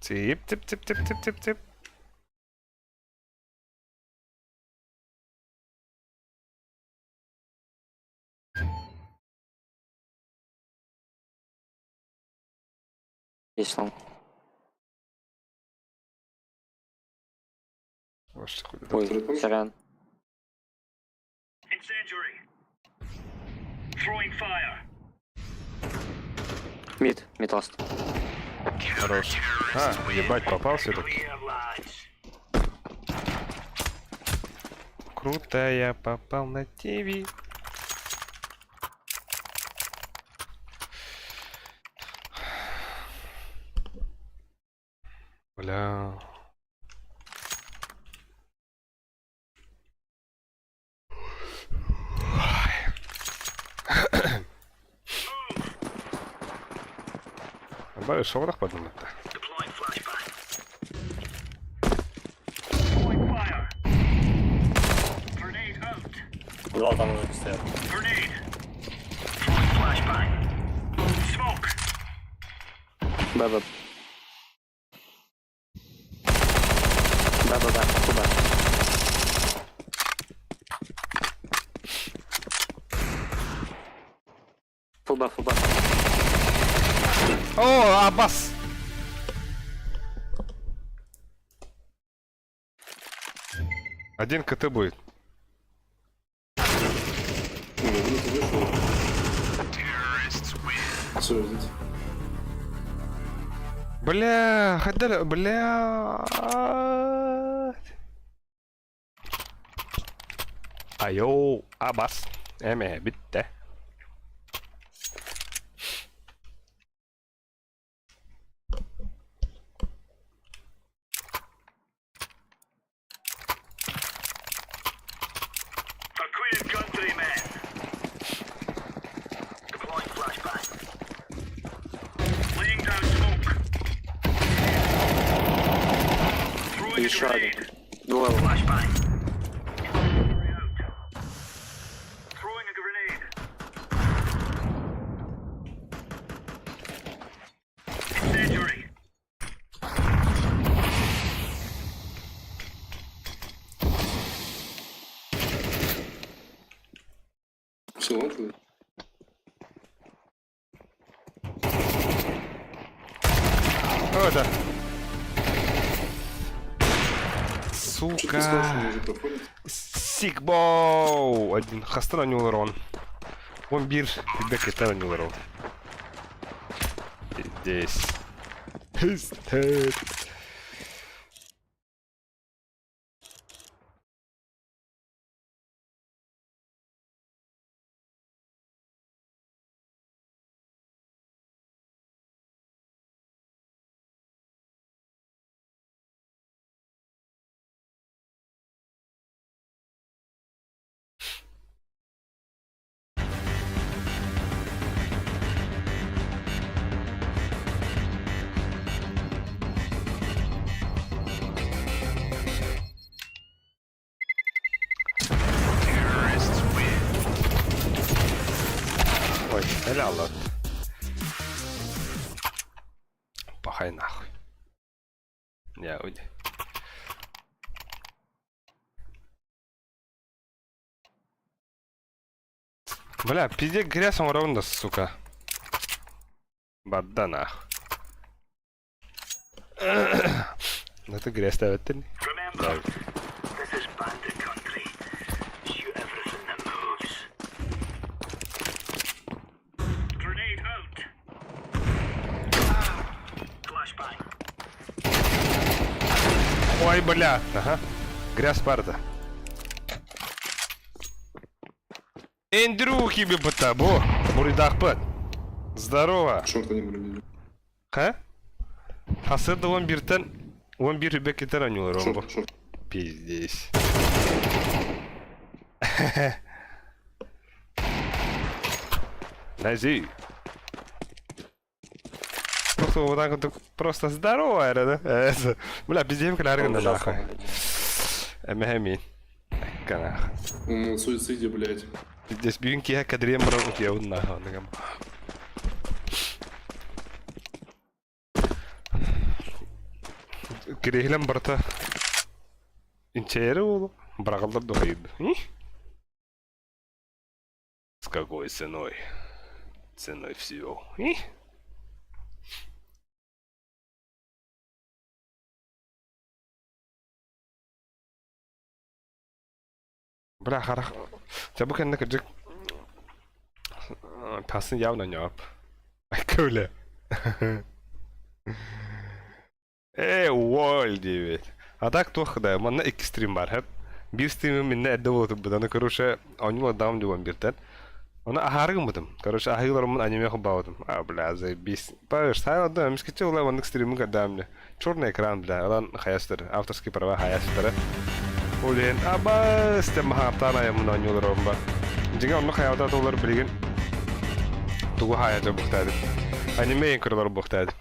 Цып, цып, цып, цып, цып, цып, цып. Есть long. Ваш хуй, да. Ой, Второй сорян. Mid, mid last. Хорош. А, ебать, попал все-таки. Круто, я попал на ТВ. Бля. Бары шоғырақ подумать-то. Два там уже стоят. Б, Б. Б, Б, Б, Б. Full Б, full Б. О, Аббас! Один КТ будет. Ну, ты вышел. Все, идите. Бля, хотя, бля. Айоу, Аббас. Эме, битте. Еще один. Двое. Все, ладно? О, да. Что ты сказал, что Сука. он уже проходит? Сикбоу! Один. Хастан у него урон. 11 билбэккиттэн оонньуулар ол. Пиздец. Пиздец. Ой, helal Пахай нахуй. Я уйди. Бля, пиздец грязь он ровно, сука. Бадда нах. Это грязь ставит Да. Ой, бля. Ага. Грязь парта. Эндрюхи би бо. Буридахпыт. Здорово. Шорт они были. Ха? Хасырда 11-тен 11 үбэккитер оонньуулар он бу. Шорт, шорт. Пиздец. Найзи. Просто вот так вот просто здорово, да? Это, Бля, пиздец, калярга на нахуй. Эмэхэмин. Канах. Он на суициде, блядь. Пиздец, бүгүн киһэ кадрием баран утуйабын нахуй. Кириһилэн барыта инчээри уолу быраҕыллар дуһайыд. С какой ценой? Ценой всего. Бля, харах. Дьэ бу кэннэ кырдьык тасын явно ньоп. Көөлө. Ээ, уоль диэбит. А так туох да, манна икки стрим бар, хэп. Биир стримим миннэ эрдэ буолутубут, аны короче, оонньуу даам дьуон бииртэн. Оны аһаары гыммытым. Короче, аһыыларыммын аниме холбообутум. А, бля, заебись. Павеш, сайла да, эмискеччи ула маннык стримин көрдөм дьэ. Черный экран, бля, ылан хайастыр, авторские права хайастыра. Ол иһин абас диэн маһаартаан айаммын оонньууларым бар. Дьиҥэ оннук хайаабата олор билигин тугу хаайа буохтаабыт. Аниме көрөлөр буохтаабыт.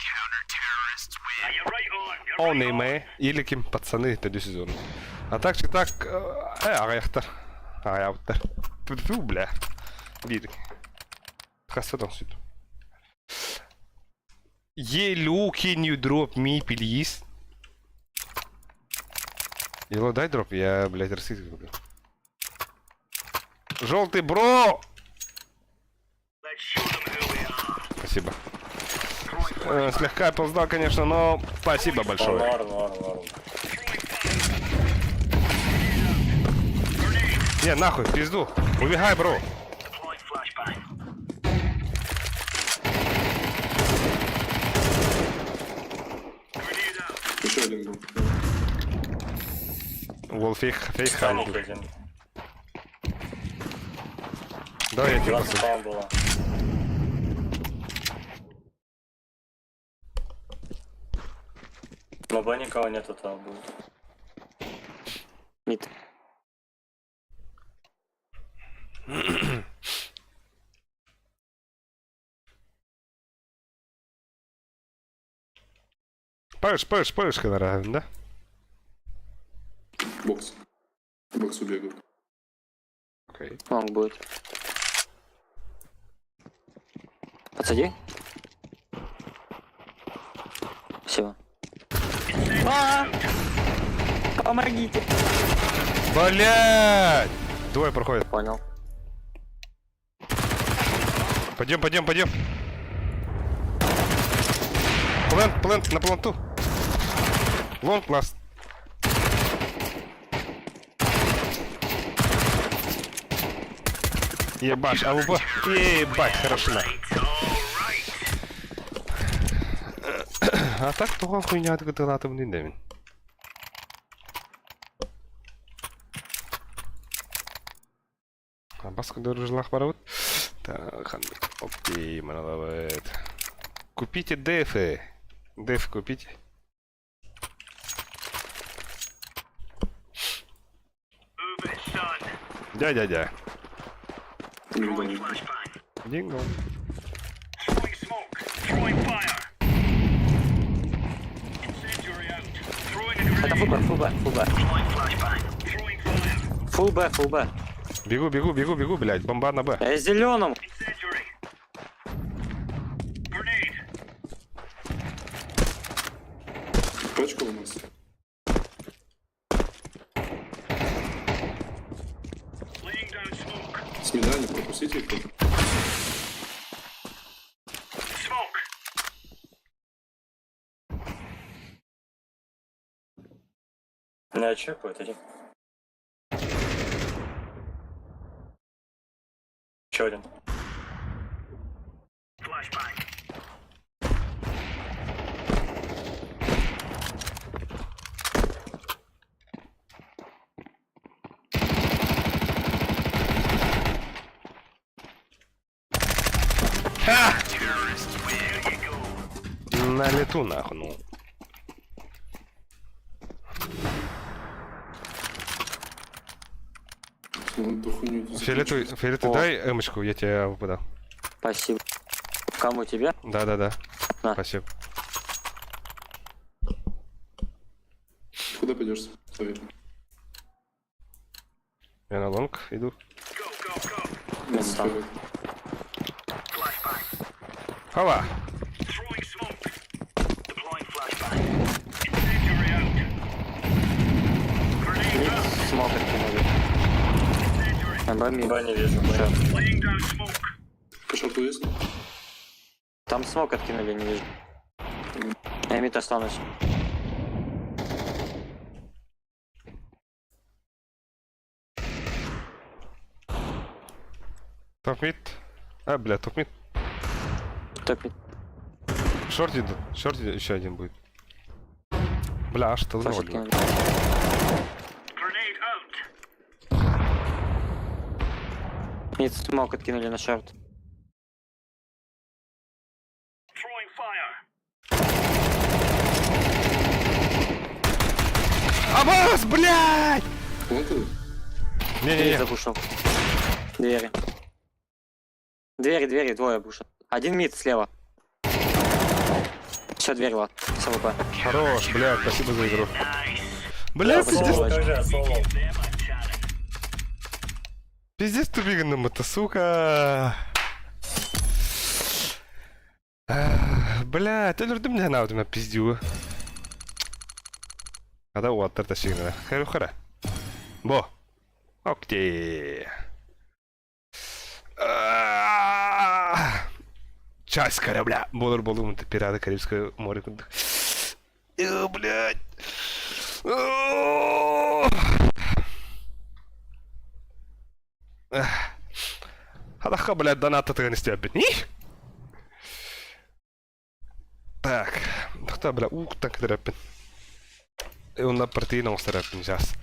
Аниме или ким пацаны төдү сезон. А так так э аҕыйахтар. Аҕыйаабыттар. Тьфу, бля. Биир. Хасса сүт. Елу, can you drop me, please? Ело, дай дроп, я, блядь, российский люблю. Желтый бро! Спасибо. Слегка опоздал, конечно, но спасибо большое. Норм, норм, норм. Не, нахуй, в пизду. Убегай, бро. Еще один был. Вол фейк, фейк Станик хант. один. Давай я тебе Два посажу. спам было. На Б никого нету, там будет. Мид. Паш, паш, паш, да? Бокс. Бокс убегают. Окей. Long будет. Подсади. Все. А! Помогите. Блядь! Двое проходят. Понял. Пойдем, пойдем, пойдем. Плент, плент, на планту. Long last. Ебаш, АВП. Ебать, хорошо на. А так туга хуйня кытылатым дин Баска дорожлах барабыт. Так, окей, маловат. Купите дефы. Деф купите. Дядя-дядя. Динго. Это full B, full B, full B. Full B, full B. Бегу, бегу, бегу, бегу, блядь. Бомба на Б. Я зеленым. Пачка у нас. С мида не пропустите их тут. На чекают один. Еще один. На лету нахуй, ну. Ну, эту хуйню не Фиолетовый, фиолетовый, О. дай эмочку, я тебе АВП дам. Спасибо. Кому тебе? Да-да-да. На. Спасибо. Куда пойдешь? Советую. Я на long иду. Места. Хава! Mid smoke откинули. А, Б mid. Б не вижу. По шорту есть? Там smoke откинули, не вижу. Я mid останусь. Top mid. А, бля, top mid. Топ mid. Short идут. Short еще один будет. Бля, аж Flash толкнули. откинули. Mid smoke откинули на short. Абас, блядь! Вон ты? Дверь Не-не-не. запушил. Двери. Двери, двери, двое пушат. Один mid слева. Все, дверь, ладно. С АВП. Хорош, блядь, спасибо за игру. Бля, пиздец, пиздец тупиганым это, сука. Ах, Бля, ты люрдым меня на меня пиздю. Когда у Аттарта сигнала. Хэру хара. Бо. Окей. А. Часть корабля. Болор болум, это пираты Карибского моря. Блядь. Хадаха, блядь, донат от не Так, тохта, бля, ух, так рэппин. И он на партийном рэппин сейчас.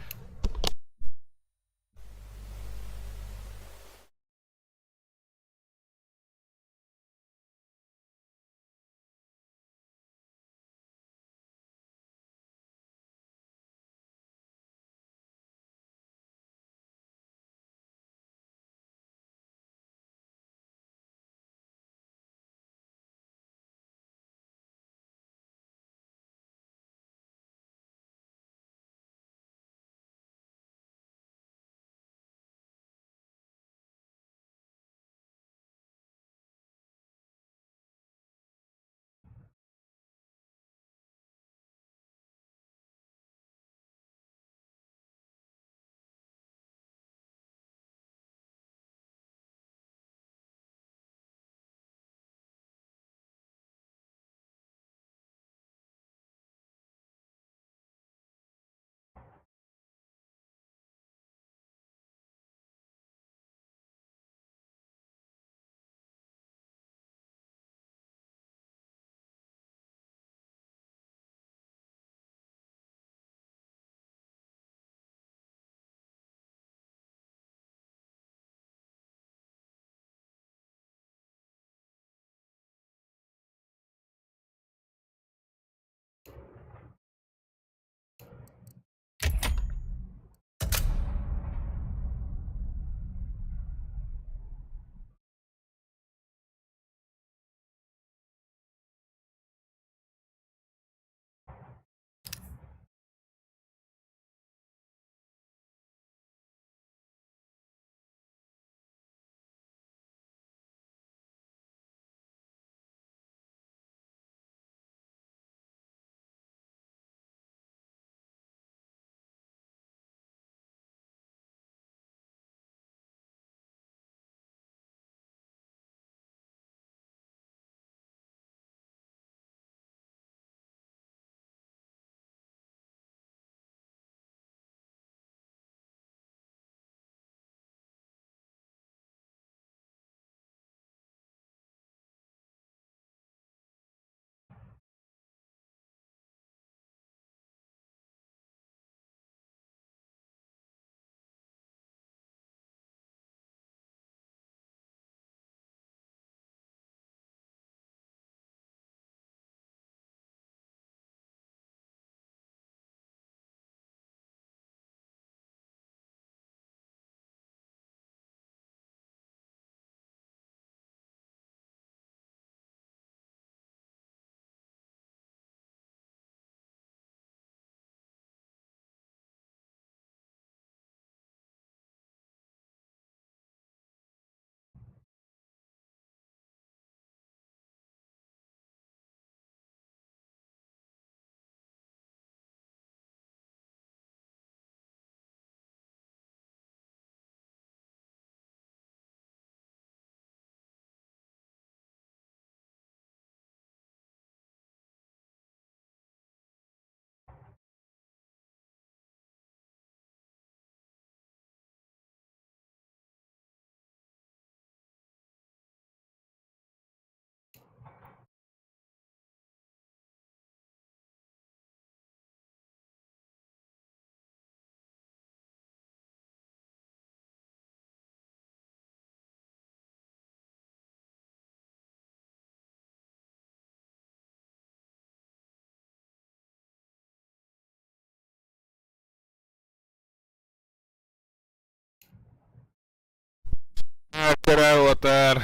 Отар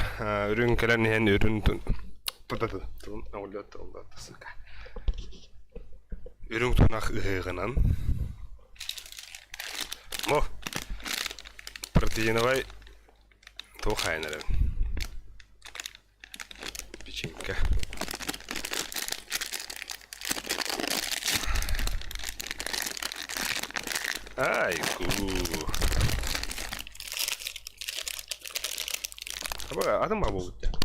үрүҥ кэлэн иһэн үрүн Үрүҥ тунах ыһыаҕынан Мо протеиновай туох хаайан эрэбин Печенька. Айгу. Атын баа буолбут дии.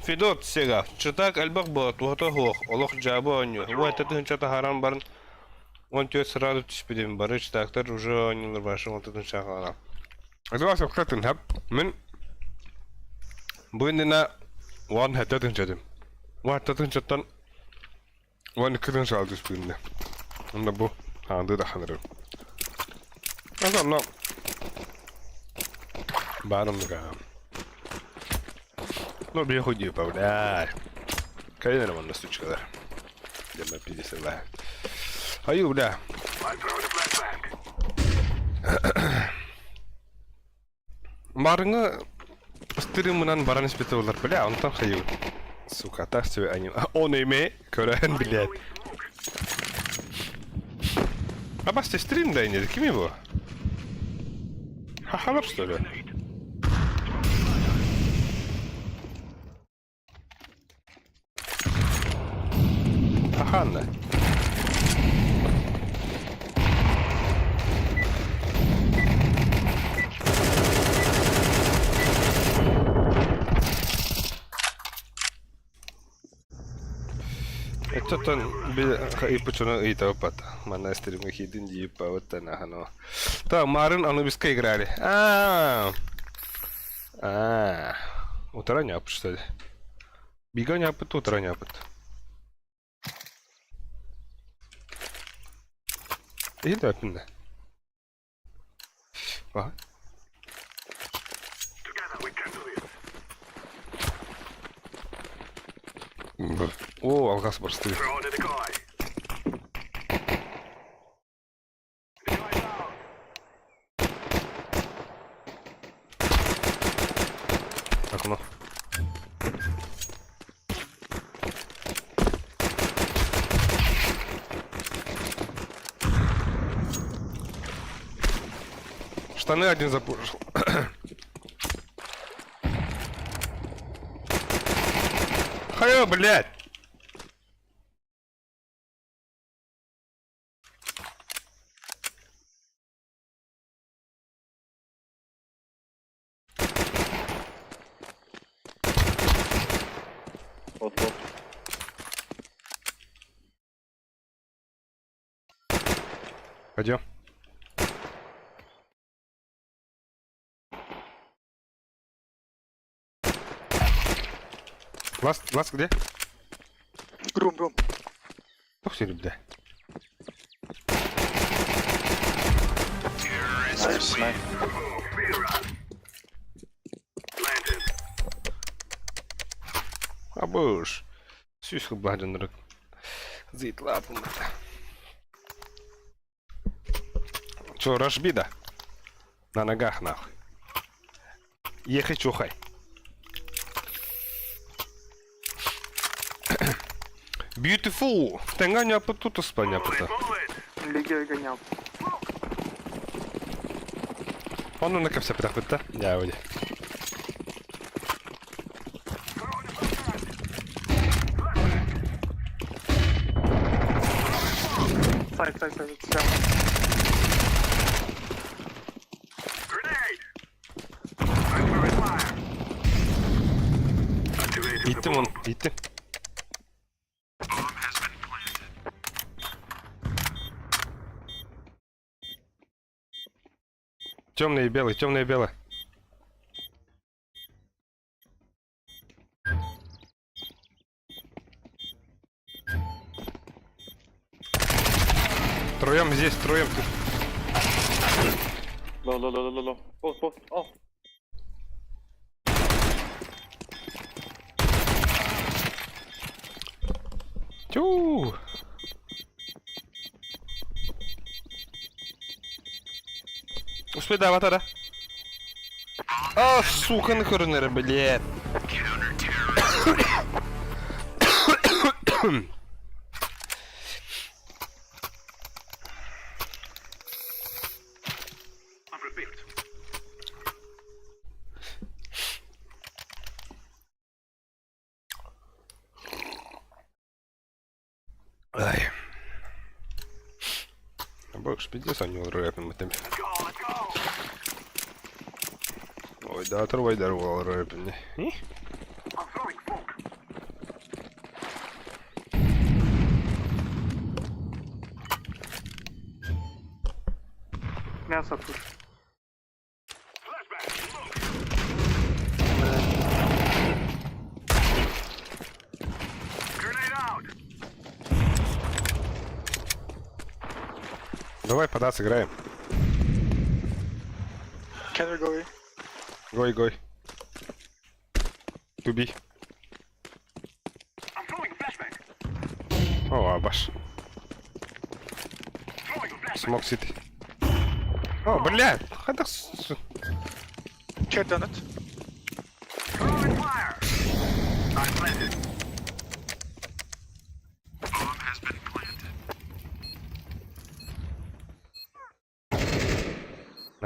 Федот Сега, чытаак элбэх буола туһата суох, олох дьаабы оонньуу. Уон тыһыынча таһааран баран 14 сразу түспүтүм, бары чытаактар уже оонньуулар башы 10 тыһыынча хаалан. Это сөпкө тынһап, мин бу иннинэ 17 тыһыынча 17 тыһыынчаттан 12 тыһыынча түспүтүм Онно бу хаандыы да ханырым. Онно баар оннук Ну, бие хуй бля. Кэлин эрэ манна сучкалар. Дэмэ пиздец Аю, бля. Маарыҥҥы стримынан баран испитэ буолар, бля, онтон хайыы. Сука, так себе они. Он эме көрөн билет. А басте стрим да не, ким его? Хахалар что ли? Хаханна. Оччоттон ыйыппыччыны ыйытабыппат. Манна стримҥэ киирдин дииппабыт аһано. Так, Марын Анубиска играли. А, а, утара няпыт, что ли? Бига няпыт, утара няпыт. Иһин да өппүннэ. О, алгас барыстыы. Окно. Штаны один запушил. Хайо, блядь! Вот, вот. Пойдем. Ласт, ласт где? Рум, рум. Тух сири, бля. Найс, найс. Абыш. Сүүс хыббаһдьоннору зитлаапым. Чё, рашбида? На ногах нахуй. Ехай чухай. Beautiful! Тэҥҥэ тут успаняпыта. Беги гонял. Онно кэпсэппэтэхпит да? Дьэ, Сайт, сайт, сайт, все. Иттим оны, иттим. Темный и белый, темный и белый. Троем здесь, троем тут. Low, low, low, low, low. Both, both. Oh. Тю. Успей давай да. А, сука, нахуй, блядь. Ай. Больше пиздец, они рэпом этим. Ой, да, отрывай дорогу рэпом. Мясо тут. Давай пода сыграем. Can we go in? Гой, гой. Туби. О, абаш. Смок сити. О, бля! Хайдах Check on it.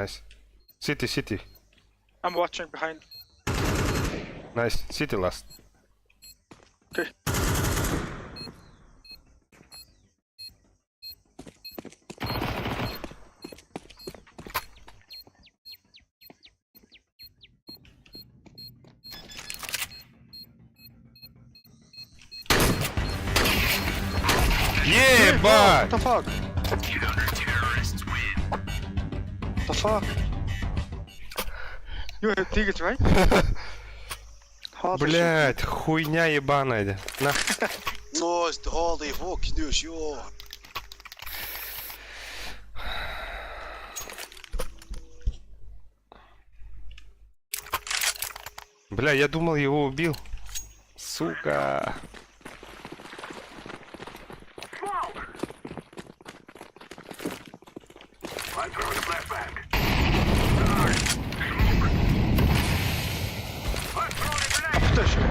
Nice. City, city. I'm watching behind. Nice. City last. Okay. Ебать! What the fuck? The fuck? You have tickets, right? Holy shit. Блять, хуйня ебаная. На. Holy fuck, yo. Бля, я думал, его убил. Сука. Apteczka.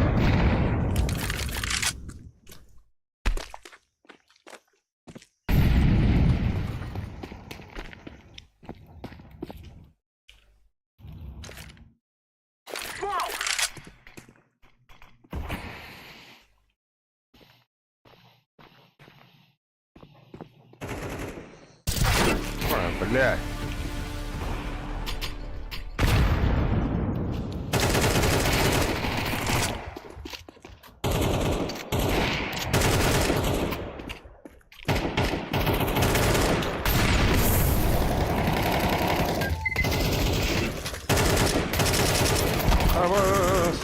А, блядь. Авас!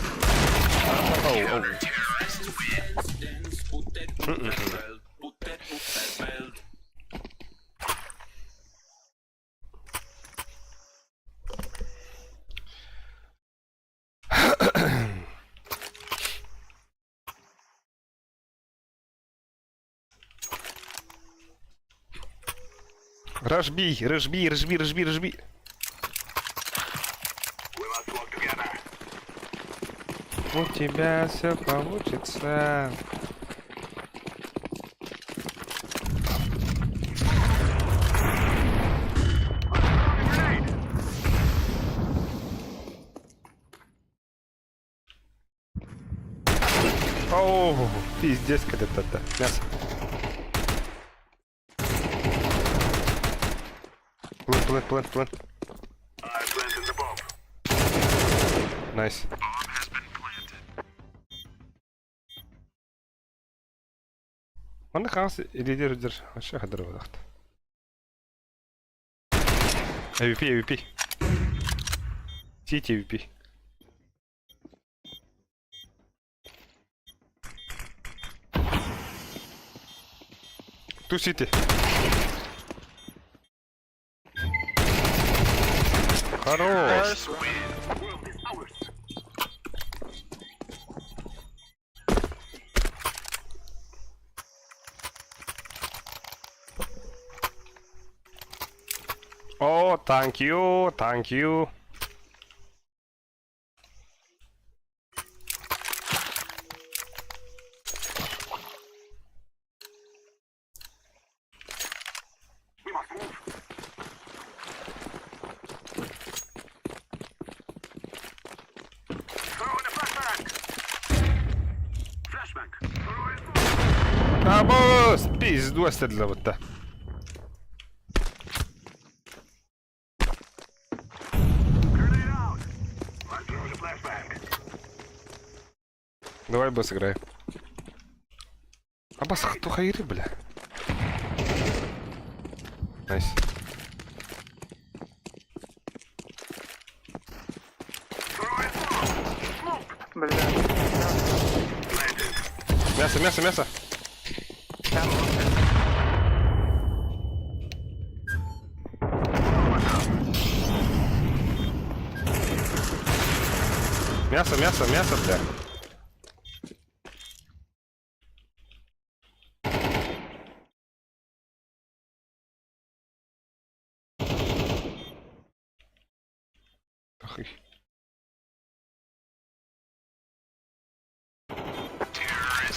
Оу, оу. Рожби, рожби, рожби, рожби, рожби. У тебя все получится. Оу, пиздец, когда-то. Мясо. Плент, плент, плент, плент. Nice. Манна хаҥас илиилэр үрдэр вообще хадырбатахт. AWP, AWP. Сити AWP. Two city. Хорош. О, thank you, thank you. Абос, пизду оседлавыта. Давай босс играй. Абас хату хайры, бля. Найс. Бля. Мясо, мясо, мясо. Мясо, мясо, мясо, бля. Ах и.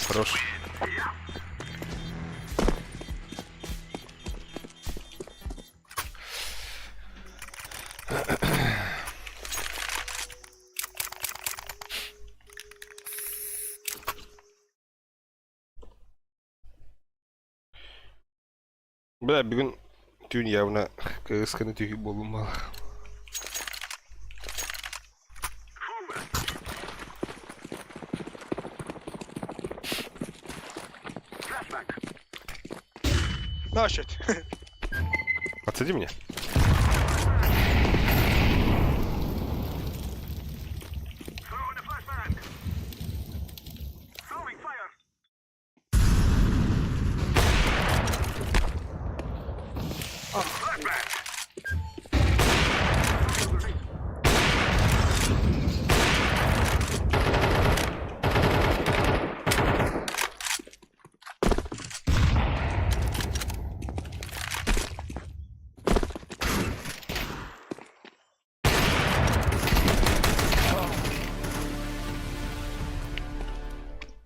Хорош. Бля, бүгүн түүн явно кысканы түһүү буоллум No shit. Подсади меня.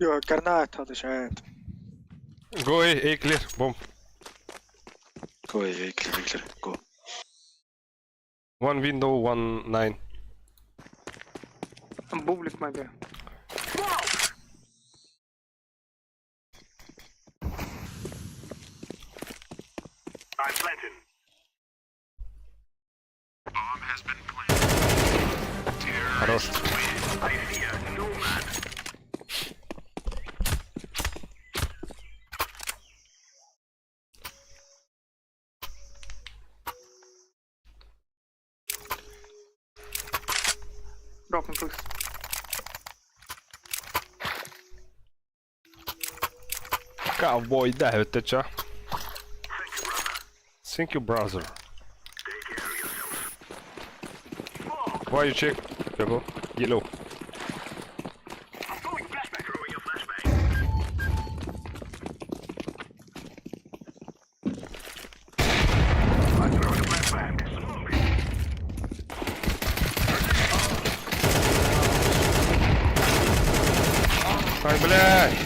Yo, гранат هذا شاد. Go A, A clear, bomb. Go A, A clear, A clear, go. One window, 1-9. Бублик maybe. Хорош. Drop me please. Ковбой, да, это чё? Thank you, brother. Why you check? Yellow. Yellow. Ай, блядь!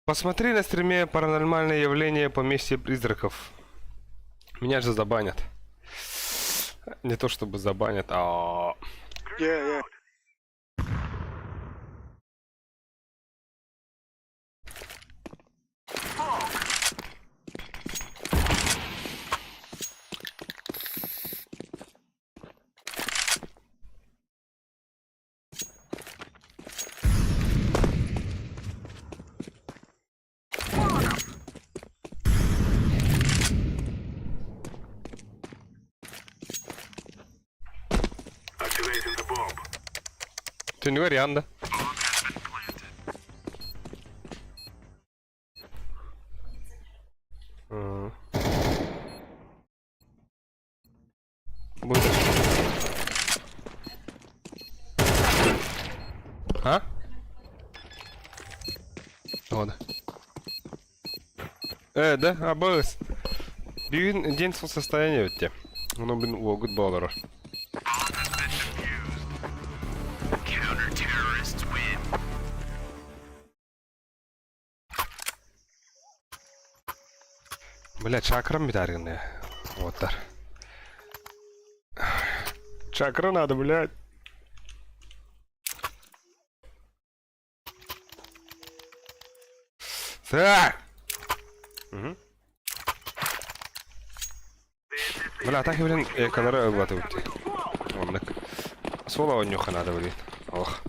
Посмотри на стриме паранормальное явление поместье призраков. Меня же забанят. Не то чтобы забанят, а... Yeah, yeah. Түнүгэр янда. Будет. А? Ладно. Э, да, абыс. Бүгүн день состояние өттө. Ону блин уогут буолар. Бля, чакрам битаргынная. Вот Чакра надо, блядь. Так. Угу. Бля, так, блин, эконора ылбаты Оннук. Суола онньуха надо, блин. Ох.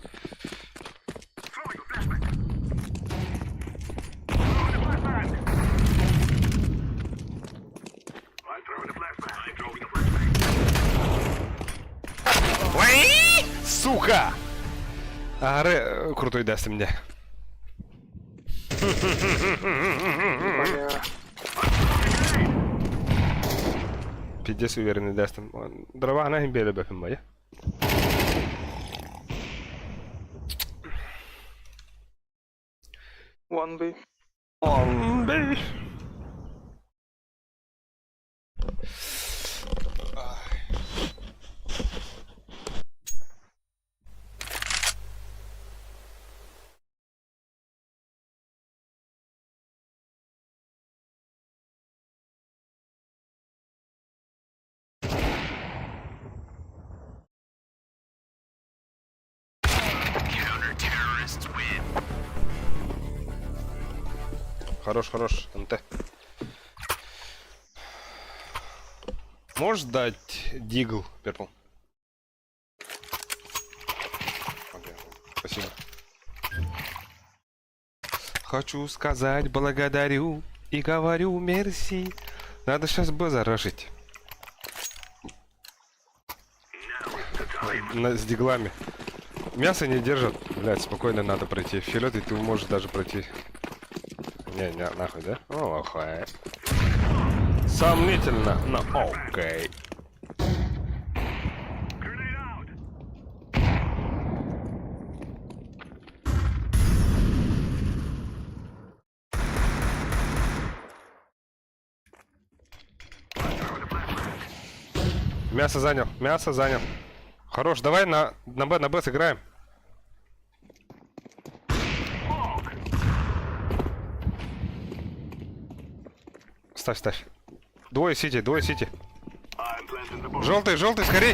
Ой, сука! Ары э, крутой даст мне. Пиздец уверенный даст. Дрова она им белебе моя. One B. One B. Хорош, хорош, НТ. Можешь дать дигл, Перпл? Окей, спасибо. Хочу сказать благодарю и говорю мерси. Надо сейчас Б зарашить. На, с диглами. Мясо не держат. Блять, спокойно надо пройти. Вперед, и ты можешь даже пройти. Не, не, нахуй, да? О, охуй. Сомнительно, но окей. Мясо занял, мясо занял. Хорош, давай на, на Б, на Б сыграем. Ставь, ставь. Двое сити, двое сити. Желтый, желтый, скорей!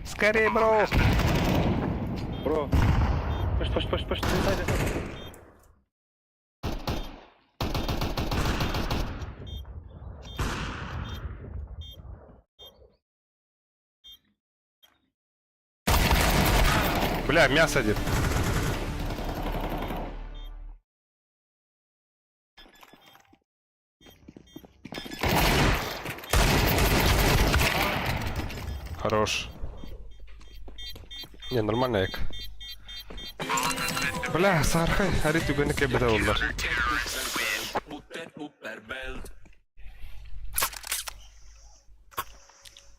Скорей, бро! Bro. Push, push, push, push. Inside. Бля, мясо один. Хорош. Не, нормально эк. Бля, сархай, ари түгені кебеде олар.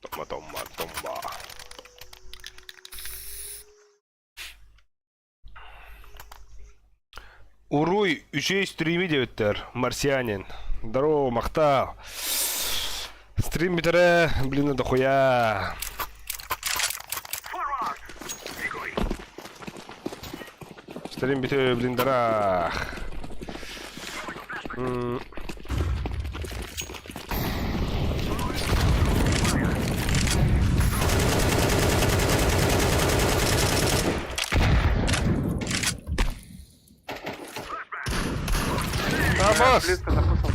Тома, тома, тома. Уруй, үчүгэй стрими диэбиттэр, Марсианин. Здорово, махтал. Стрим бүтэрэ, блин, дохуя. Стрим бүтэ блиндарах. А, босс! Близко запушил.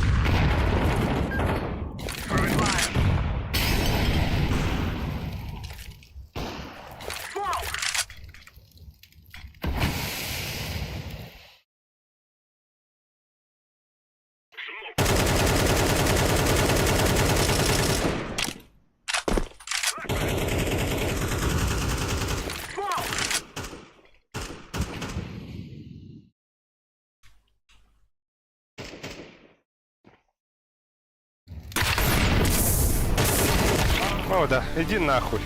О, да, иди нахуй.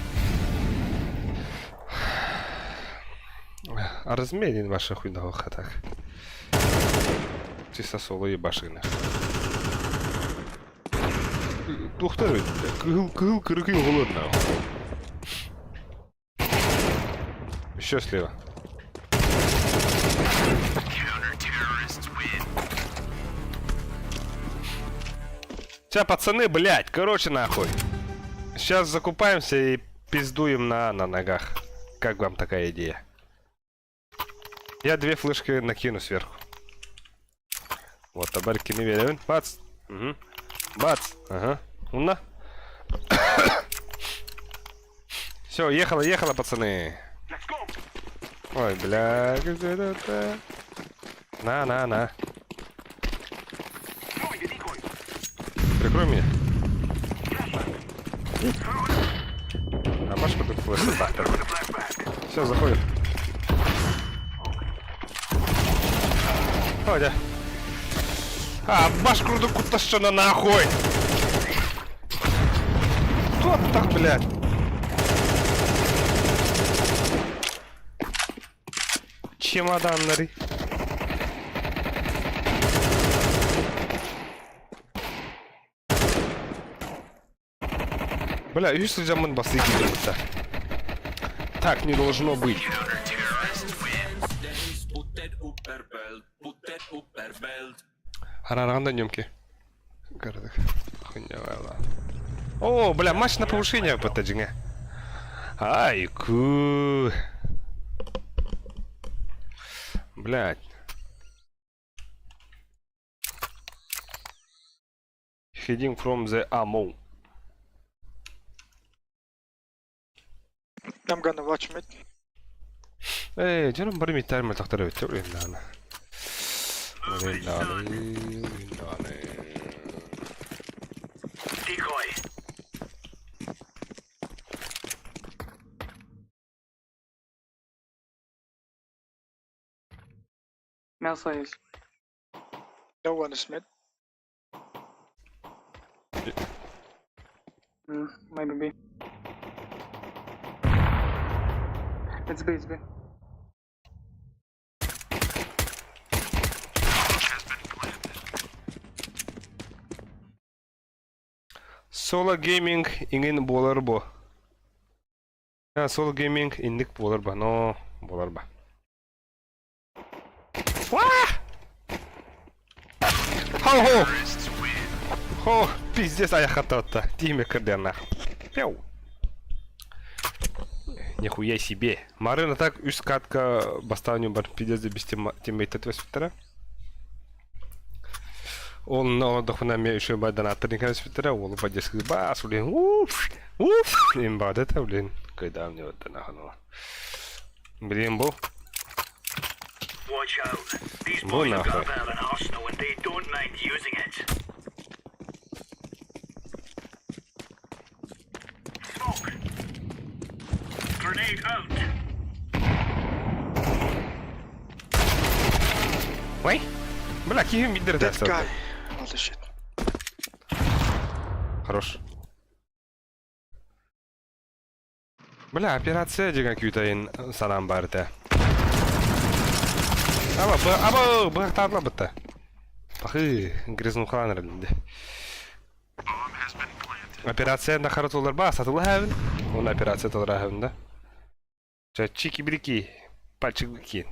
А разменен ваша хуйного так. Чисто соло ебашины. Тухтар бля, кыһыл кыһыл кырыкый оҕолор нахуй. Еще слева. Сейчас, пацаны, блядь, короче, нахуй. Сейчас закупаемся и пиздуем на, на ногах. Как вам такая идея? Я две флешки накину сверху. Вот, табарки не верю. Бац. Угу. Бац. Ага. Умно. Все, ехала, ехала, пацаны. Ой, бля, где это? На, на, на. Прикрой меня. А можешь потом флешку Все, заходим. Ой, да. А, баш курдук кутташчана нахуй! Кто так, блядь? Чемоданнары. Бля, үс сылдьаммын бастыы киирбиттэр. Так не должно быть. Арараҕын да ньөмки. Городок. Хуйня О, бля, матч на повышение бытта дьиҥэ. Ай, ку. Блядь. Heading from the ammo. I'm gonna watch mid. Ээ, дьонум бары миттээр мөлтөхтөр эбит үлэн даҕаны. Үлэн даҕаны, үлэн даҕаны. Мясо есть. No one is mid. Maybe B. It's B, it's B. Solo Gaming иҥин буолар бу. Solo Gaming инник буолар ба, но буолар ба. Хо-хо! Хо, пиздец айахататта. Тиме кырдена. Пяу. Нихуя себе. Марина так үс катка бастааню бар пиздец без тиммейт түспүттэрэ. Ол олордохпуна эмиэ үчүгэй донаттар кэбиспиттэрэ уолу поддержка бас блин уф уф имба это блин когда мне вот нахануло. Блин, был. Бу нахуй. Ой! Бля, киһим бидер Dead guy. Holy shit. Хорош. Бля, операция деген күүтайын санаам баар этэ. Аба, б, аба, быһахтаатла бытта. Пахы, грязнухалан эрэлинде. Операция нахара толар ба, сатыла хабын. Он операция толар хабын да. Ча чики-брики, пальчик бики.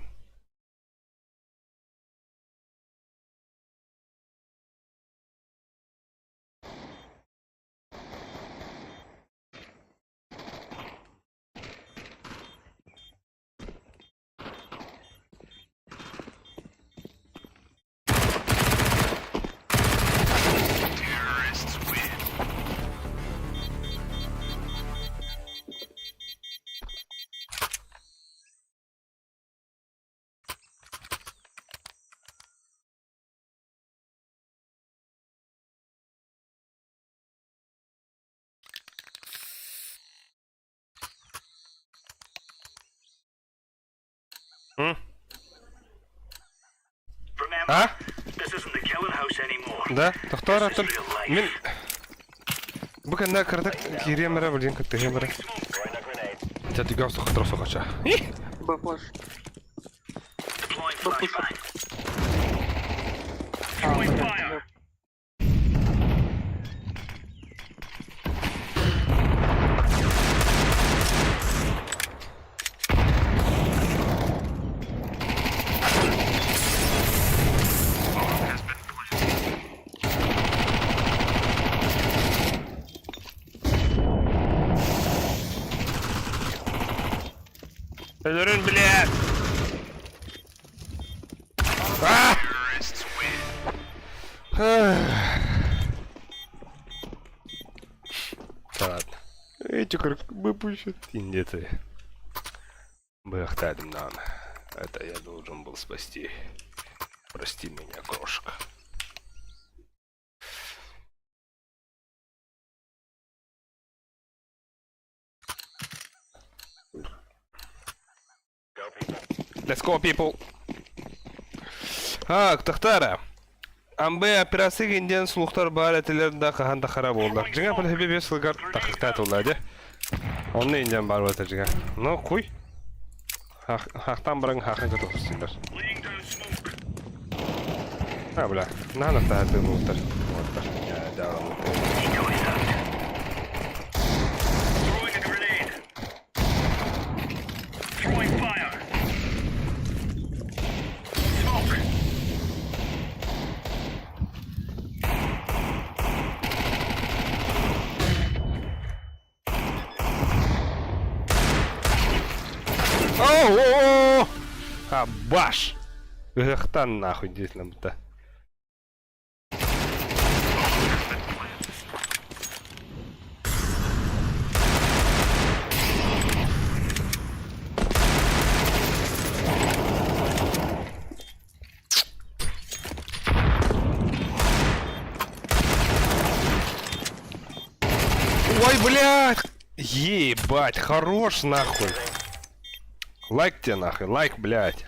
М? А? Да, тохтоор атын. Мин бу кэннэ кыратык киириэм эрэ, блин, кыттыһыам эрэ. Чэ, түгэх сохотор сохоча. Б-флеш. Б-пуш. А, блядь, Өлөрүн, блядь! А! Ладно. Эти как выпущат индейцы. Бэхтадым нам. Это я должен был спасти. Прости меня, крошка. Let's go, people! А, Тахтара. Амбе операция гинден слухтар баар этилер да хаһан да хара буоллар. Дьиҥэ палхиби бес сылгар тахыктаа тулла дьэ. Онно индиан баар буолта дьиҥэ. Ну, хуй. Хахтан баран хахын көтөхсүллэр. А, бля, надо таһаты буолтар. Буолтар. Я дьаалам. О, А, баш! Ыһыахтан нахуй действительно будто. Ой, блядь! Ебать, хорош нахуй. Лайк тебе нахуй, лайк, блядь.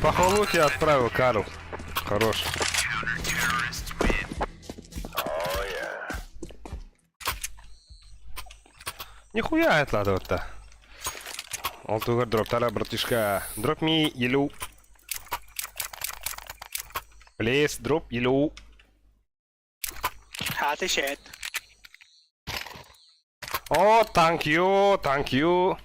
Похвалу тебя отправил, Карл. Хорош. Нихуя это надо вот-то. Ол тугар дроптара, братишка. Drop me yellow. Please drop yellow. Хаты shit. Oh, thank you, thank you.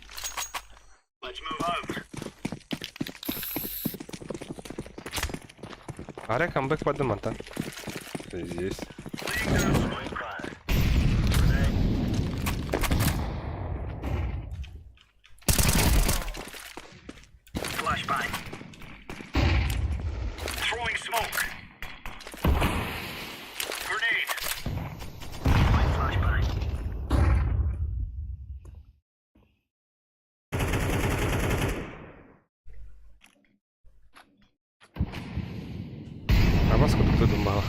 Арай камбэк бардым мантан. Здесь. Абас курдук тудум баҕа.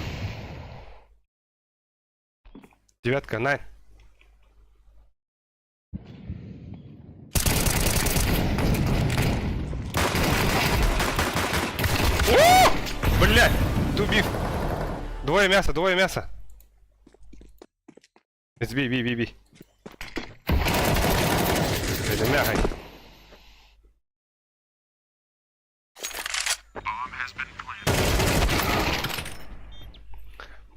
Девятка, на. О! Блядь, тубив. Двое мяса, двое мяса. Сбей, бей, бей, бей. Это мягай.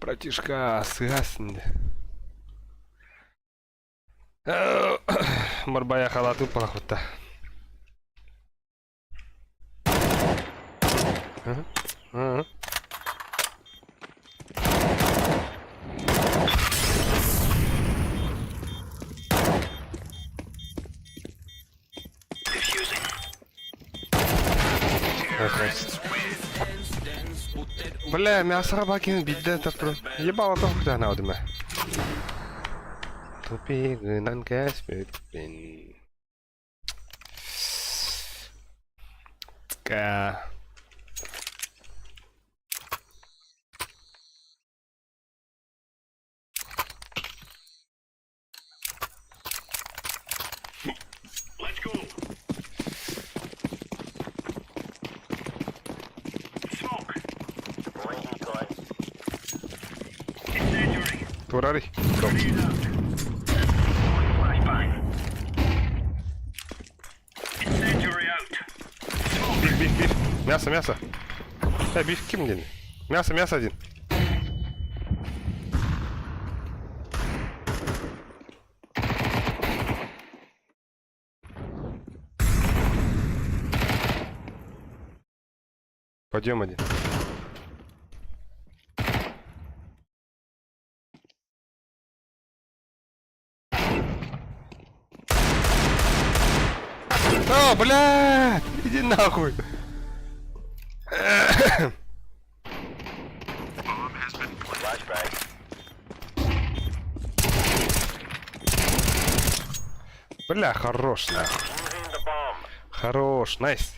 Братишка, сыгасынды. Марбая халаты палахутта. Ага. Бля, мясо бакин бидде тапыр. Ебало то куда на одме. Тупи гынан кэспин. Ка. Турарый. Биф, биф, биф. Мясо, мясо. Э, биф ким диэн? Мясо, мясо один. Пойдем один. О, блядь! Иди нахуй! Бля, хорош, нахуй. Хорош, найс.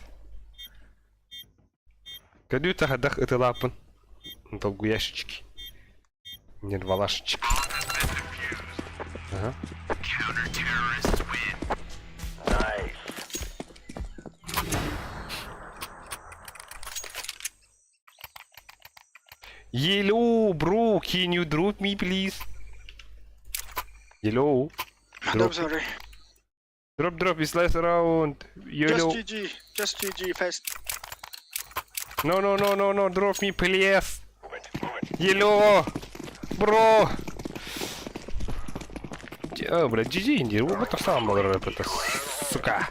Көрдүү таһырдах ытылааппын. Долгуяшечки. Нервалашечки. Ага. Hello, bro, can you drop me, please? Hello. Drop. I'm sorry. Drop, drop, it's last round. Just Hello. GG. Just GG fast. No, no, no, no, no, drop me, please. Hello, bro. О, блядь, GG, инди, вот это сам был рэп, это, сука.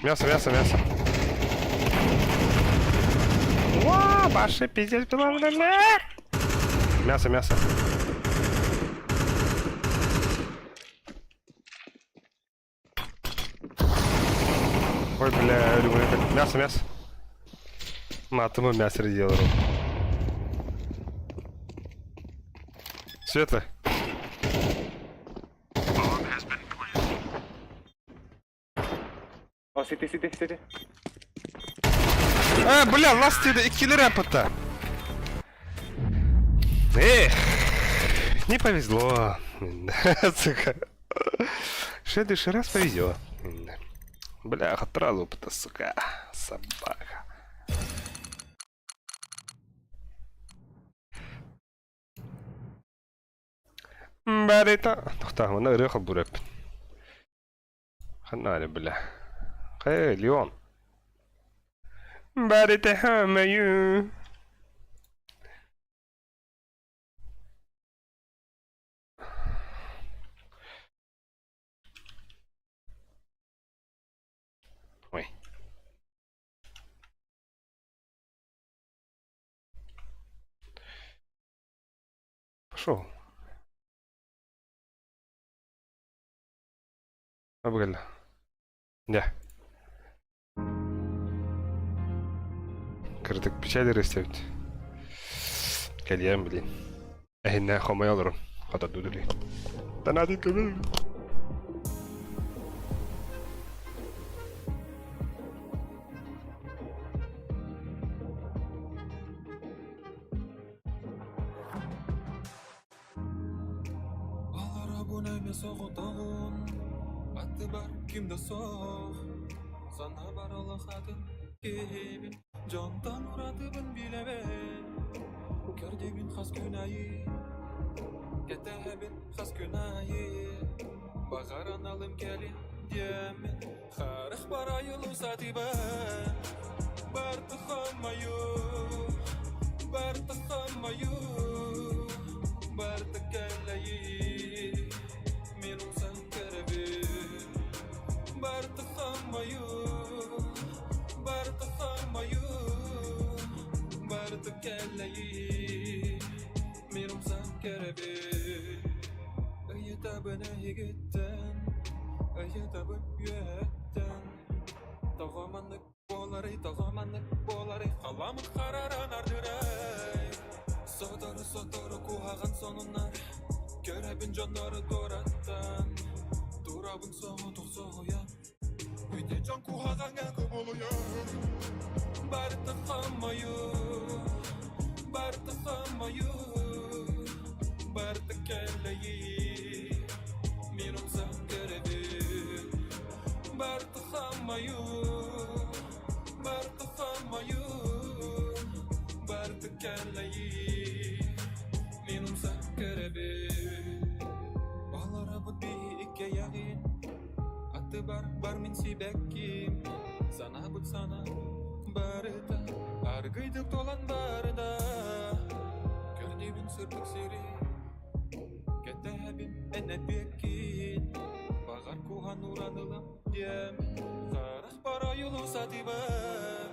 Мясо, мясо, мясо. Ва, баше, пиздец, бла-бла-бла. Мясо, мясо. Ой, бля, бля, мясо, мясо. Матому мясо делал. Светло. О, сити, сити, сити. А, бля, ласт иккилер аппата. Эх, не повезло. Сука. В следующий раз повезет. Бля, хатра сука. Собака. Барита. Тохта, мана ырыа холбур эппин. Ханна бля. Хэй, Леон. Барита хамаю. Ой. Пошел. Абгала. Да. Кырдык печали растет. Кальян, блин. Эһиннэ хомойо олорун. Хотодудули. Танады көмөл. Аларабын эмес соҕотоҕун Аттыбар ким да суох Санаабар олох атын киһибин Дьонтон уратыбын билэбин Көрдүүбүн хас күн айы Кэтэһэбин хас күн айы Баҕаран алым кэлин диэммин Харах барайылы сатыбын Бартыхаммаю Бартыхаммаю Барта кэлэйи Мин умсан көрөбүн Бартыхаммаю Бартыхаммаю Барта кэлэйи Мин умсан көрөбүн Ыйытабын эһигиттэн Ыйытабын үөһэттэн Тоҕо маннык буоларый, тоҕо маннык буоларый Халамыт хараран ардырай Сотору сотору куһаҕан сонуннар Көрөбүн дьоннору туораттан Турабын соҕотох соһуйан Бүтэ дьон куһаҕаҥҥа кубулуйар Барыта хомойуу Барыта хомойуу Барыта кэлэйии Мин умсан көрөбүн Барыта хомойуу Барыта хомойуу Барыта кэлэйии Мин умсан көрөбүн Баларабыт биһи иккиэйэҕин Аттыбар бар мин сибэкким Санаабыт санаа барыта Аргыйдык туолан барда Көрдүүбүн сырдык сири Кэтэһэбин эн эпиэккин Баҕар куһан уран ылам диэм Харахпар ойулуу сатыыбын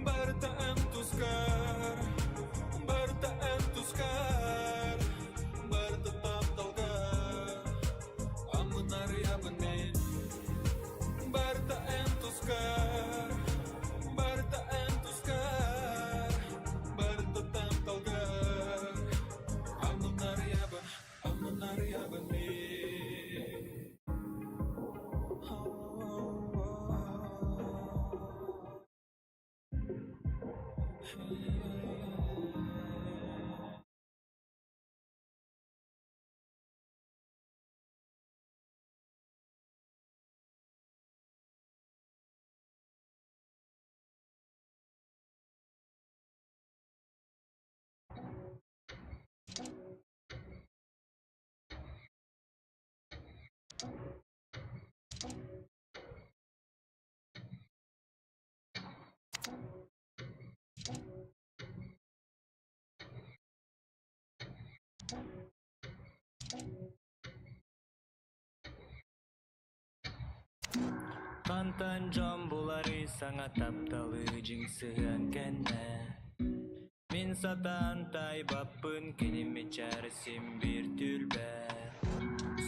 Барыта эн тускар, барыта эн тускар, барыта тапталгар, аммынарыйабын мен. Барыта эн тускар, барыта эн тускар, барыта тапталгар, аммынарыйабын, аммынарыйабын мен. Хантан дьон буларый саҥа тапталы дьиҥ сыһыан кэннэ Мин сатаан таайбаппын кини мичээр син биир түлбэ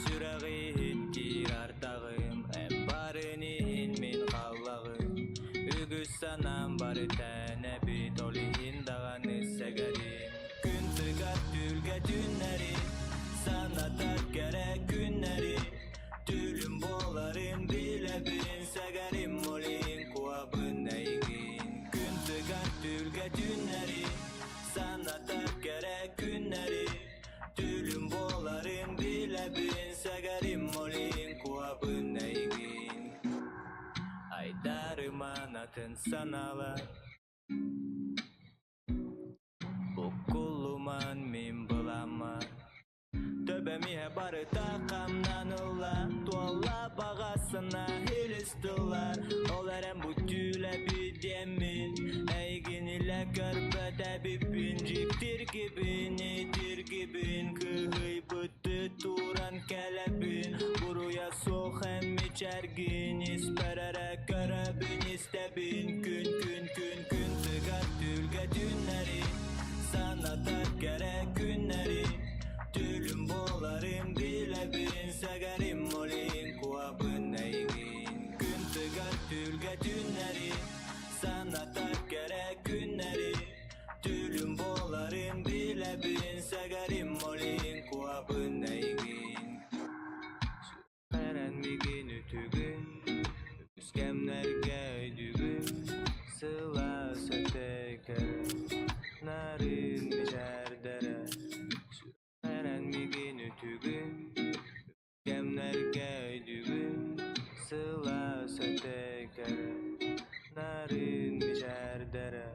Сүрэҕи иһиттиир ардаҕым эн барын иһин мин халлаҕым Үгүс санаам барыта эн эбит ол иһин даҕаны сэгэрим Күн тыгар түүлгэ түннэри санатар кэрэ күннэри Түүлүм буоларын билэбин сэгэрим ол иһин куобун эйигин Күн тыгар түүлгэ түннэри санатар кэрэ күннэри Түүлүм буоларын билэбин сэгэрим ол иһин куобун эйигин Айдарыман атын санаалар Буккуллуман мин былааммар Төбөм иһэ барыта хамнаныла Туолла баҕа санаа илис тыллар Ол эрэн бу түүлэбит диэммин Эйигин илэ көрбөт эбиппин Дьиктиргибин, итиргибин Кыһыйбытты туран кэлэбин Буруйа суох эмичэргин Испэр эрэ көрөбүн истэбин Күн күн күн күн тыгар түүлгэ түннэри Санатар кэрэ күннэри Түүлүм буоларын билэбин Сэгэрим ол иһин куобун эйигин Күн тыгар түүлгэ түннэри Санатар кэрэ күннэри Түүлүм буоларын билэбин Сэгэрим ол иһин куобун эйигин Эрэн мигин үтүгүн Үгүс кэмнэргэ өйдүүгүн Сылаас этэ Нарын мичээрдэрэ Эрэн мигин үтүгүн Кэмнэргэ өйдүүгүн Сылаас этэ Нарын мичээрдэрэ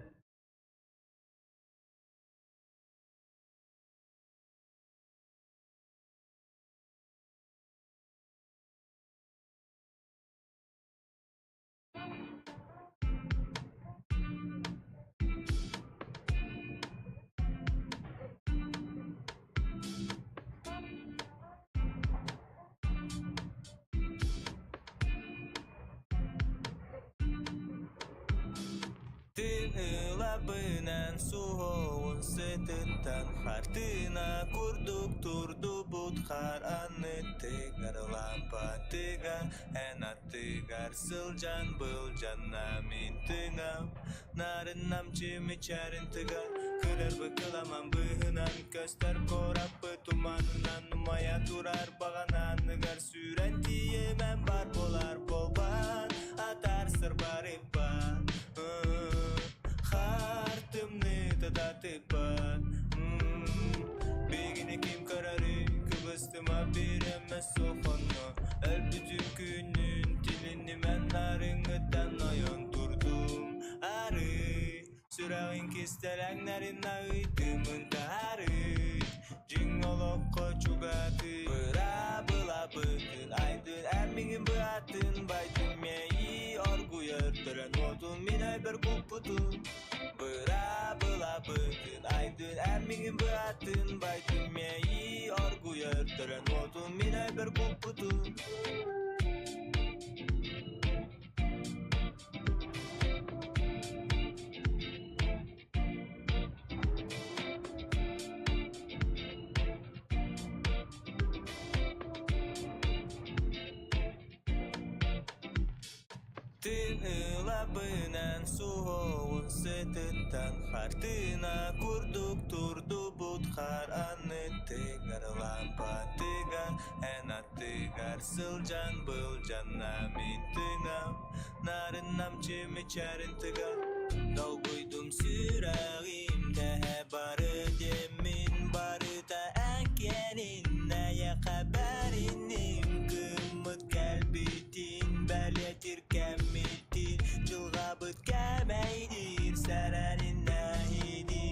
Тын ылабынан суһоҕун сытыттан хартыына курдук турдубут хаар аннытыгар лампатыгар эн аттыгар сылдьан былдьанна мин тыҥам нарын намчы мичээрин тыгар кырарбы кыламан быыһынан көстөр куораппыт туманынан умайа турар баҕананыгар сүүрэн тиийэмэн бар буолар буолбат атар сырбарыппа хаар тымныыта да тыппат Бигини ким көрөрүй кыбыстыма биирэмэ суох онно өлбүтүм күнүн тилиннимэн нарыҥҥыттан ойон турдум арый Сүрэҕиҥ кистэлэҥнэрин ыйтымын таһаарый, дьиҥ олоххо чугатый. Быраабылабытын айдын, эн миҥин быатын байдын мэйии оргуйар төлөн уотун мин өйбөр куппутун. Быраабылабытын айдын, эн миҥин быатын байдын мэйии оргуйар төлөн уотун мин өйбөр куппутун. Тын ылабынан суһоҕун сытыттан хартыына курдук турдубут хаар аннытыгар лампатыгар эн аттыгар сылдьан былдьанна мин тыҥам нарын намчы мичээрин тыгар Долгуйдум сүрэҕим тэһэ бары диэммин барыта эн эйэхэ бэринним кыммыт кэлбитин бэлиэтир кэммитин дьылҕабыт кэмэйдиир сэрэнин нэһиди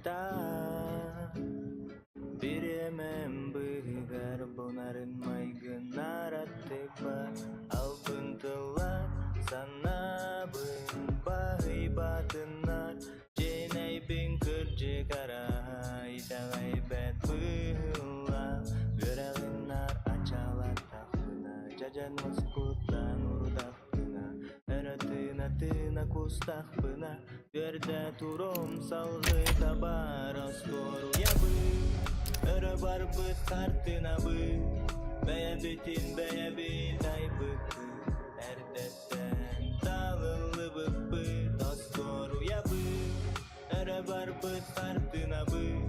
Быта бириэмэм быыһыгар бунарын майгыннар аттыкпар албын тыллар санаабын баһыйбатыннар Дьиэнэйбин кырдьык арааһа итэҕэйбэт быһыылаах үөрэҕиннар ачалаттахпына дьадьан уоскуттан урутахпына өрө тыына-тыына кустахпына үөрдэ турум салгыы табаар остуоруйабын өрө барбыт хартыынабын бэйэбитин бэйэбит айбыппыт эрдэттэн талыллыбыппыт остуоруйабыт өрө барбыт хартыынабыт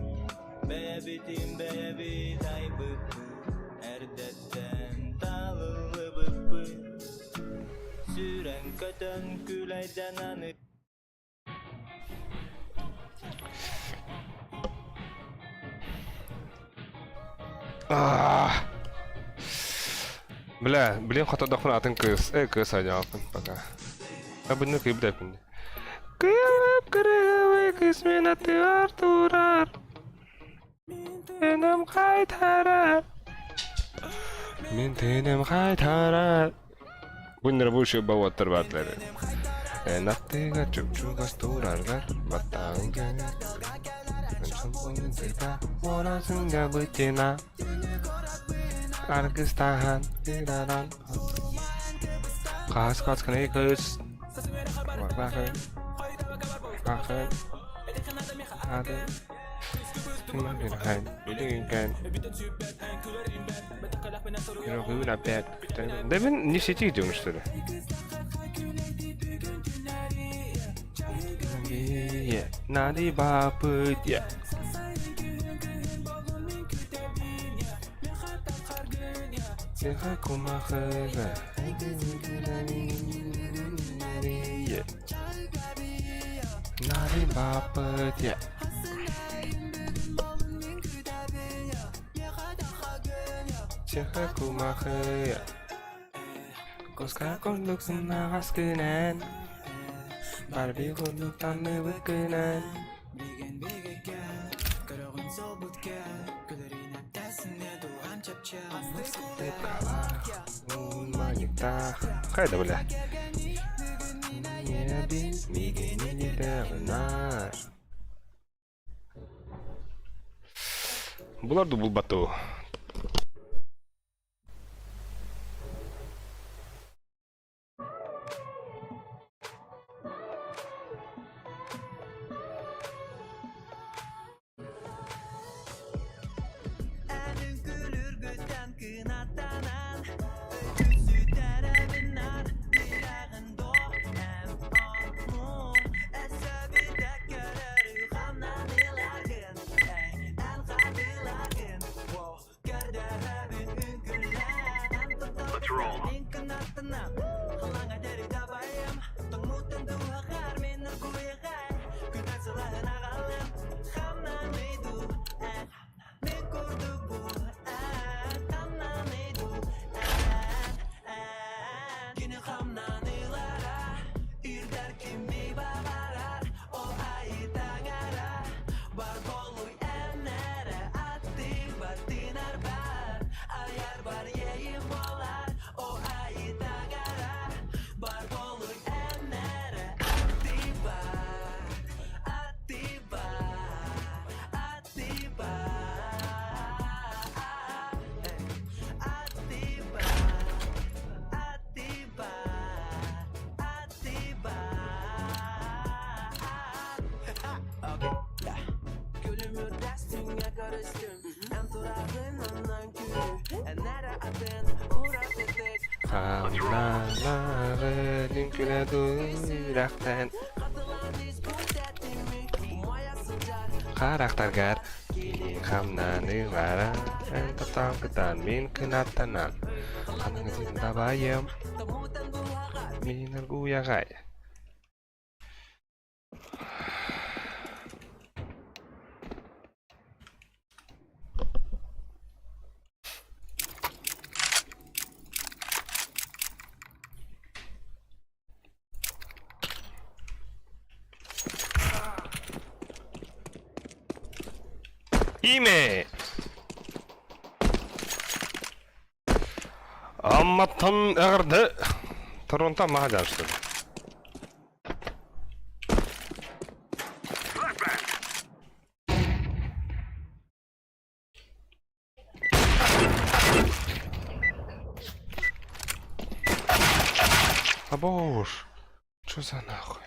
бэйэбитин бэйэбит айбыппыт эрдэттэн талыллыбыппыт сүүрэн-көтөн күлэйдэн аны Бля, блин, хотодохпун атын кыыс. Э, кыыс айдааппын пока. А бұны кыйып дәпін. Кыйып кырыбы кыыс мен атыар турар. Тыыным қайтарар. Мен тыыным қайтарар. Бу рабочий болоттор баарлар. Аттыга чуп-чугас турарлар, баттаҕын Уорасыҥга бытына аргыстаһан ыраран Хаас хаасканы кыыс Барбахы Бахы Ады Да блин, не в сети идем, что ли? Баппыт я. Сеха кумахы. Коска курдук сымнаҕас күнэн, Барби курдук танныбыт күнэн. Хайда бля. Булар ду булбату. Хамналары күлэ дуу Харахтаргар хамнаныылара эн таптаан мин кынаттанан ханыгытын дабайым мин аргуяҕай. Имэ! Амматтан эҕэрдэ! Торонто Аммаҕа дьаарыстым. Абош! Чё за нахуй?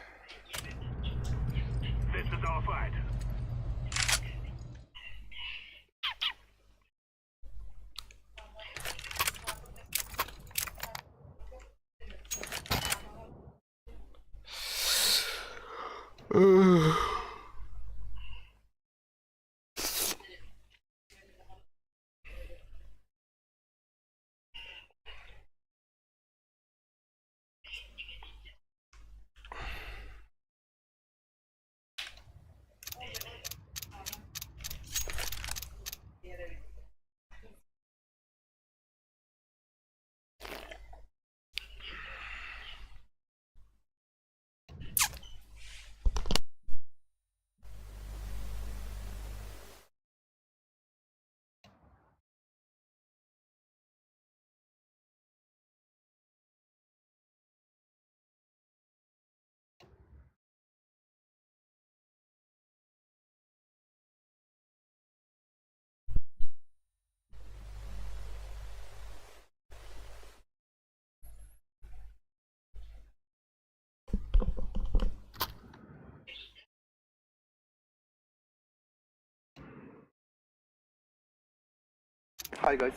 Hi guys.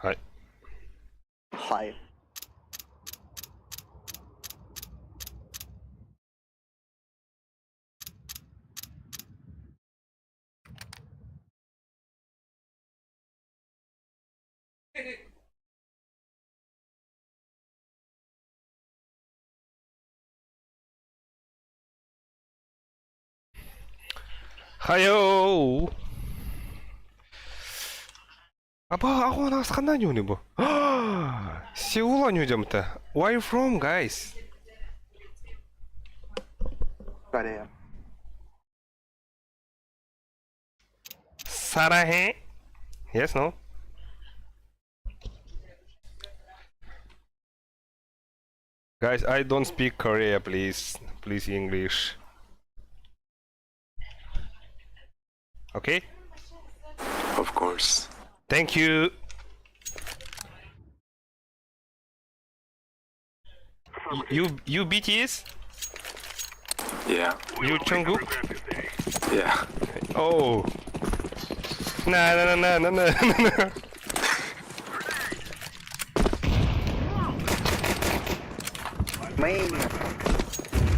Hi. Hi. Хайоу! Аба, аҕа нас ханна ньуни бу? Сеула ньудемта. Where you from, guys? Корея. Сарахе? Yes, no? Guys, I don't speak Korea, please. Please English. Okay? Of course. Thank you. You BTS? Yeah. You Jungkook? Yeah. Oh. Na na na na na na na. Main.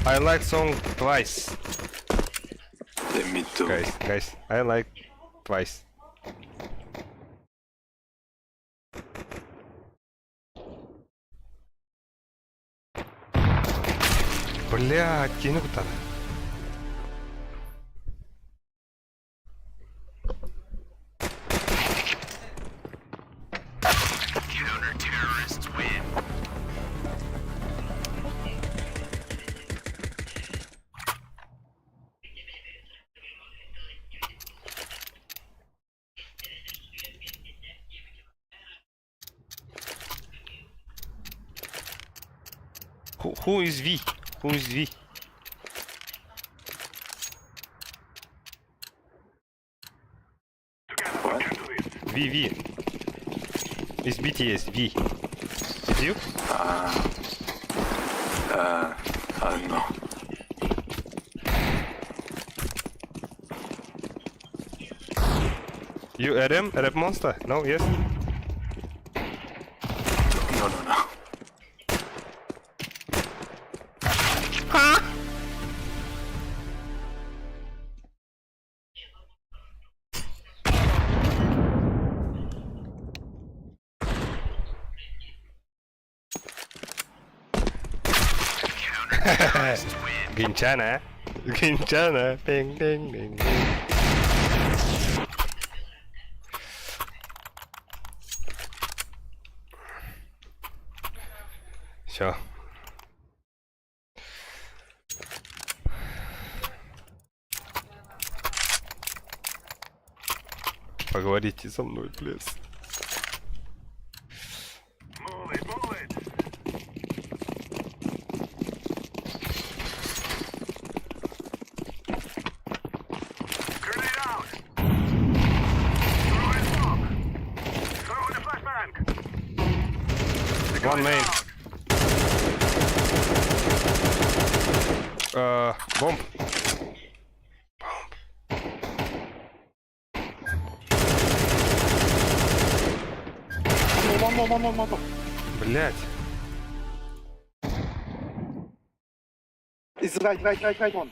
I like song twice. Yeah, me too. Guys, guys, I like twice. Блядь, кини кутана. Who is V? Who is V? What? V V. It's BTS V. It's you? I don't know. You RM? Rap Monster? No, yes? No. Гинчана. Гинчана. Пинг, пинг, пинг. Все. Поговорите со мной, плиз. One main. Bomb. One more, one more, one more. Блять. Is right, right, right, right one.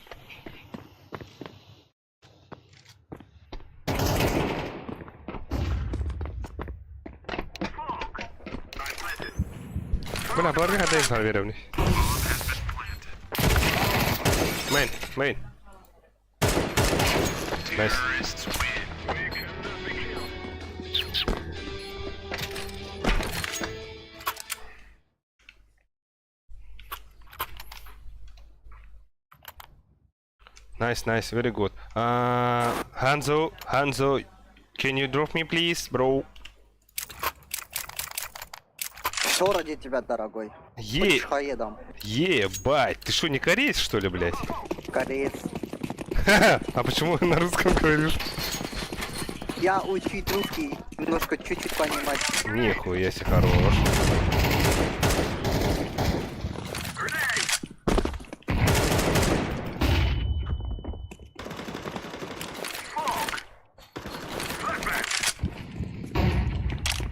Бля, баларга хадайын сар беремни. Main, main. Nice. Nice, nice, very good. Hanzo, Hanzo, can you drop me, please, bro? Все ради тебя, дорогой. Е, Хочешь хаедом? ебать, ты что, не кореец, что ли, блядь? Кореец. А почему на русском говоришь? Я учить русский, немножко чуть-чуть понимать. Нихуя себе хорош.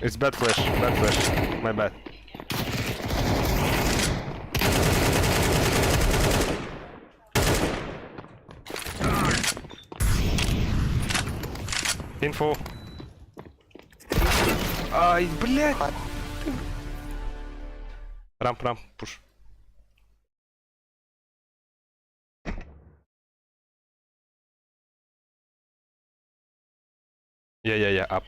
It's bad flash, bad flash. My bad. Info. Ай, блядь. Ramp, ramp, push. Yeah, up.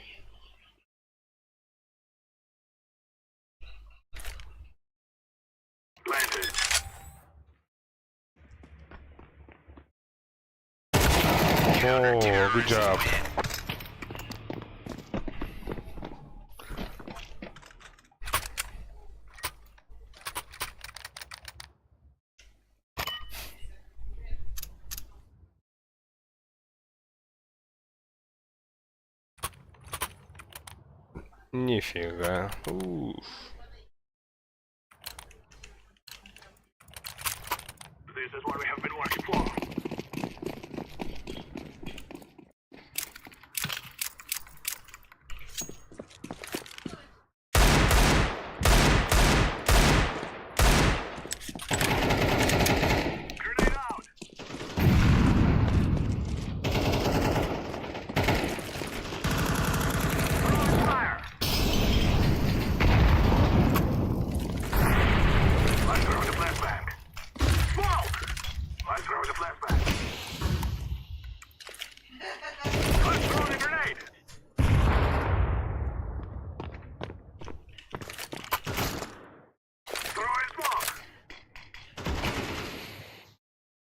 Oh, good job. Нифига. Уф.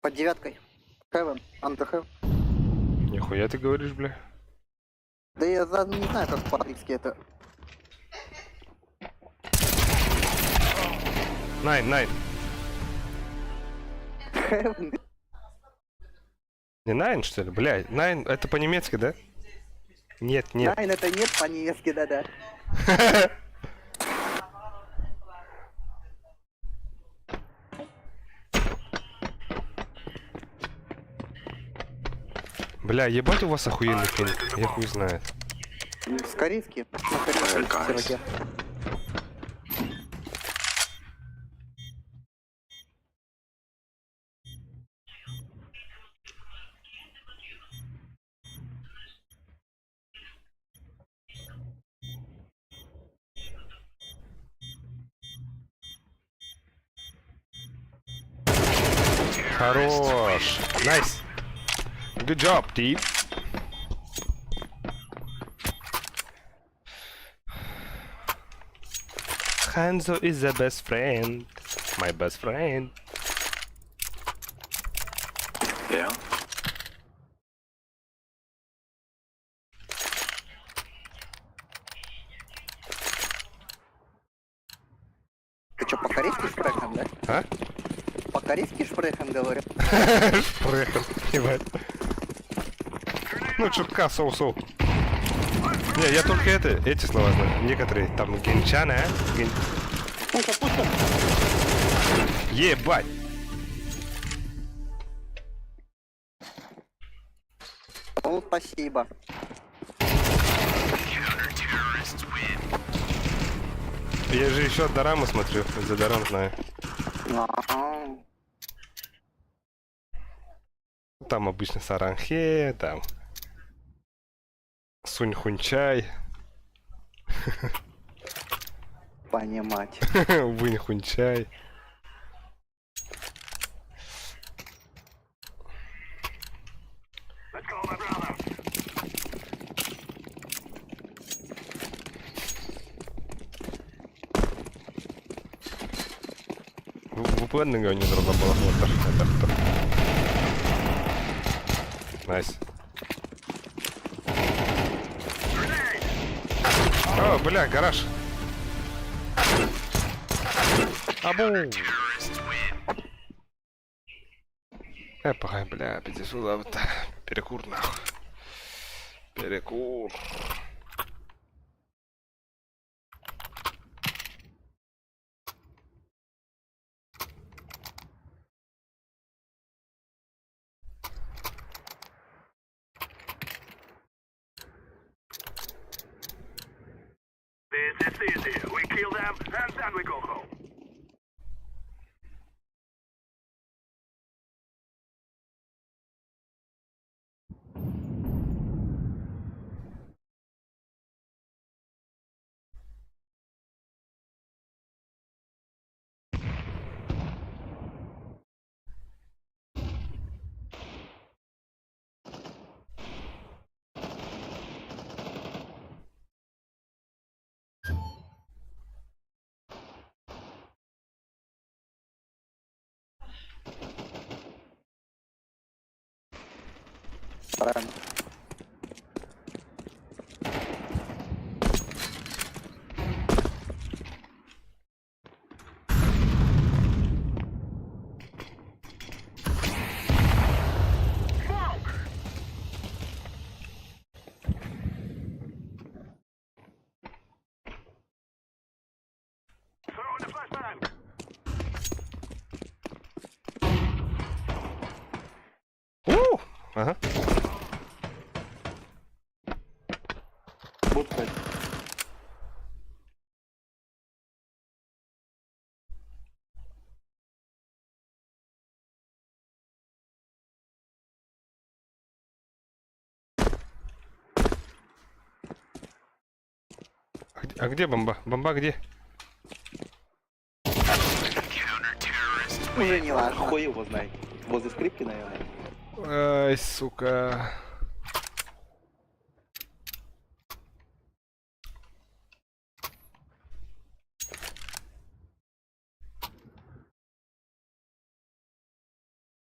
Под девяткой. Heaven, under heaven. Нихуя ты говоришь, бля. Да я не знаю, как по-английски это. Nine, nine. Heaven. Не nine, что ли? Бля, nine, это по-немецки, да? Нет, нет. Nine это нет по-немецки, да-да. Бля, ебать у вас охуенный пинг. Я хуй знает. С корейски. На корейском серваке. Хорош. Nice. Good job, team. Hanzo is the best friend. My best friend. Yeah. Ты что, по-корейски sprechen, да? А? По-корейски sprechen, говорю. Sprechen, ебать. Ну, чутка, so-so. Не, я только это, эти слова знаю. Некоторые, там, 괜찮아, а? Пуша, пуша. Ебать! Ну, спасибо. Я же еще Дораму смотрю, за Дорам знаю. А, Там обычно 사랑해, там Сунь-хунчай, Понимать. Вынь-хунчай. VPN не было. Nice. О, бля, гараж. Абу. Погай, бля, пиздец, вот Перекур, нахуй. Перекур. Рамп. У! Ага. Будка. А где бомба? Бомба где? Уже не важно. Хуй его знает. Возле скрипки, наверное. Ай, сука.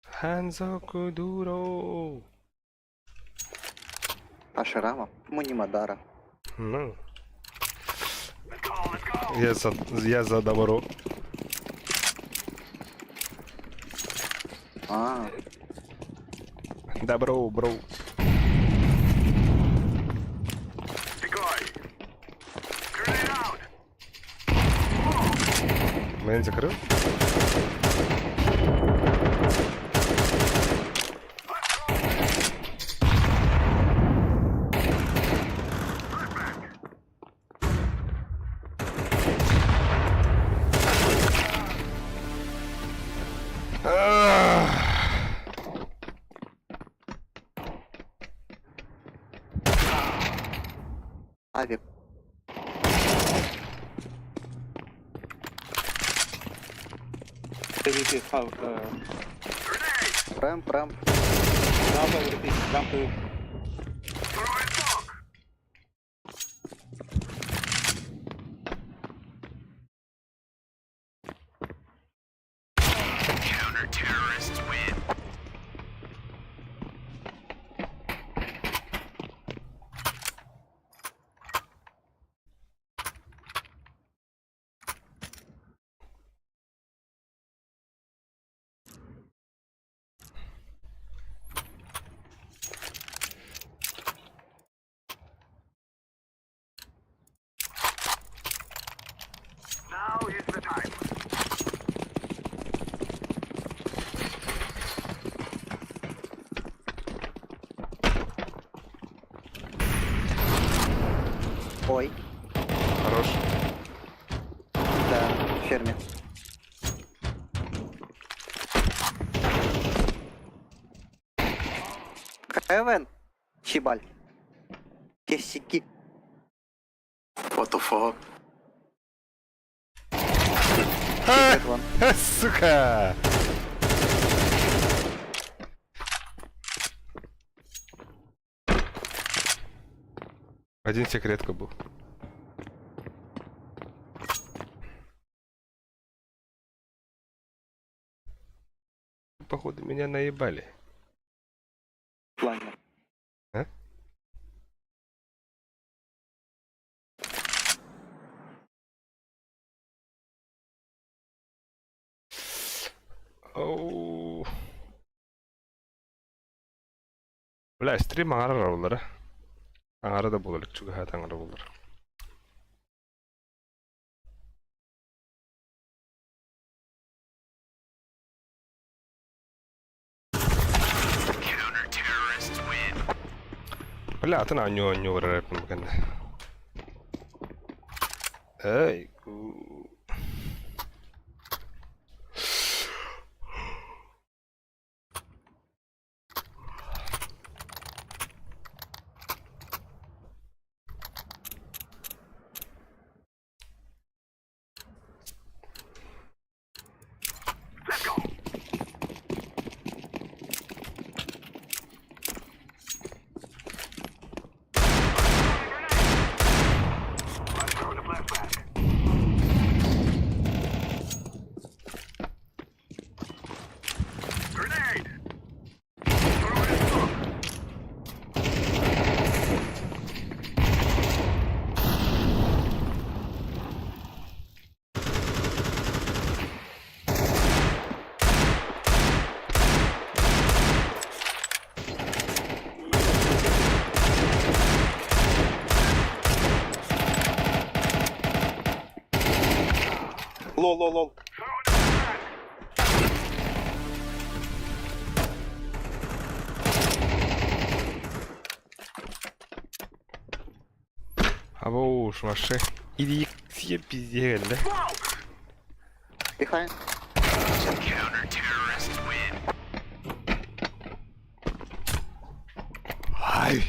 Ханзо Кудуро. Аширама. Мунимадара. Ну. Я за добро. А, Добро, бро. Меня закрыл? Ах. авик. AWP, how, Рамп, рамп. Ramp AWP, ramp AWP. Ой. Хорош. Да, в ферме. Хевен. Чебаль. Кесики. What the fuck? А, Секрет вон. сука! Один секретка был. Походу меня наебали. Плане. А? Оу. Бля, стрим аҥара буолар. Аҥара да буолар, чугаһаат аҥара буолар. Бля, атын оонньуу оонньуу барар эппин бу кэннэ. Эй, ку- Low, low, low. Або уж маши. Иди съе пиздец, да? Behind. Ай!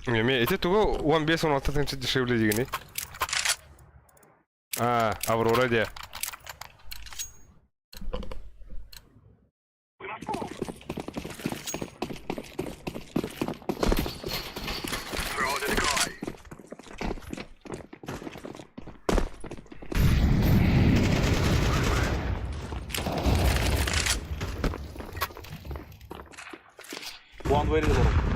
Не, ме, эти тугу 15-16 тысяча дешевле дигени. А, Аврора де. One very low.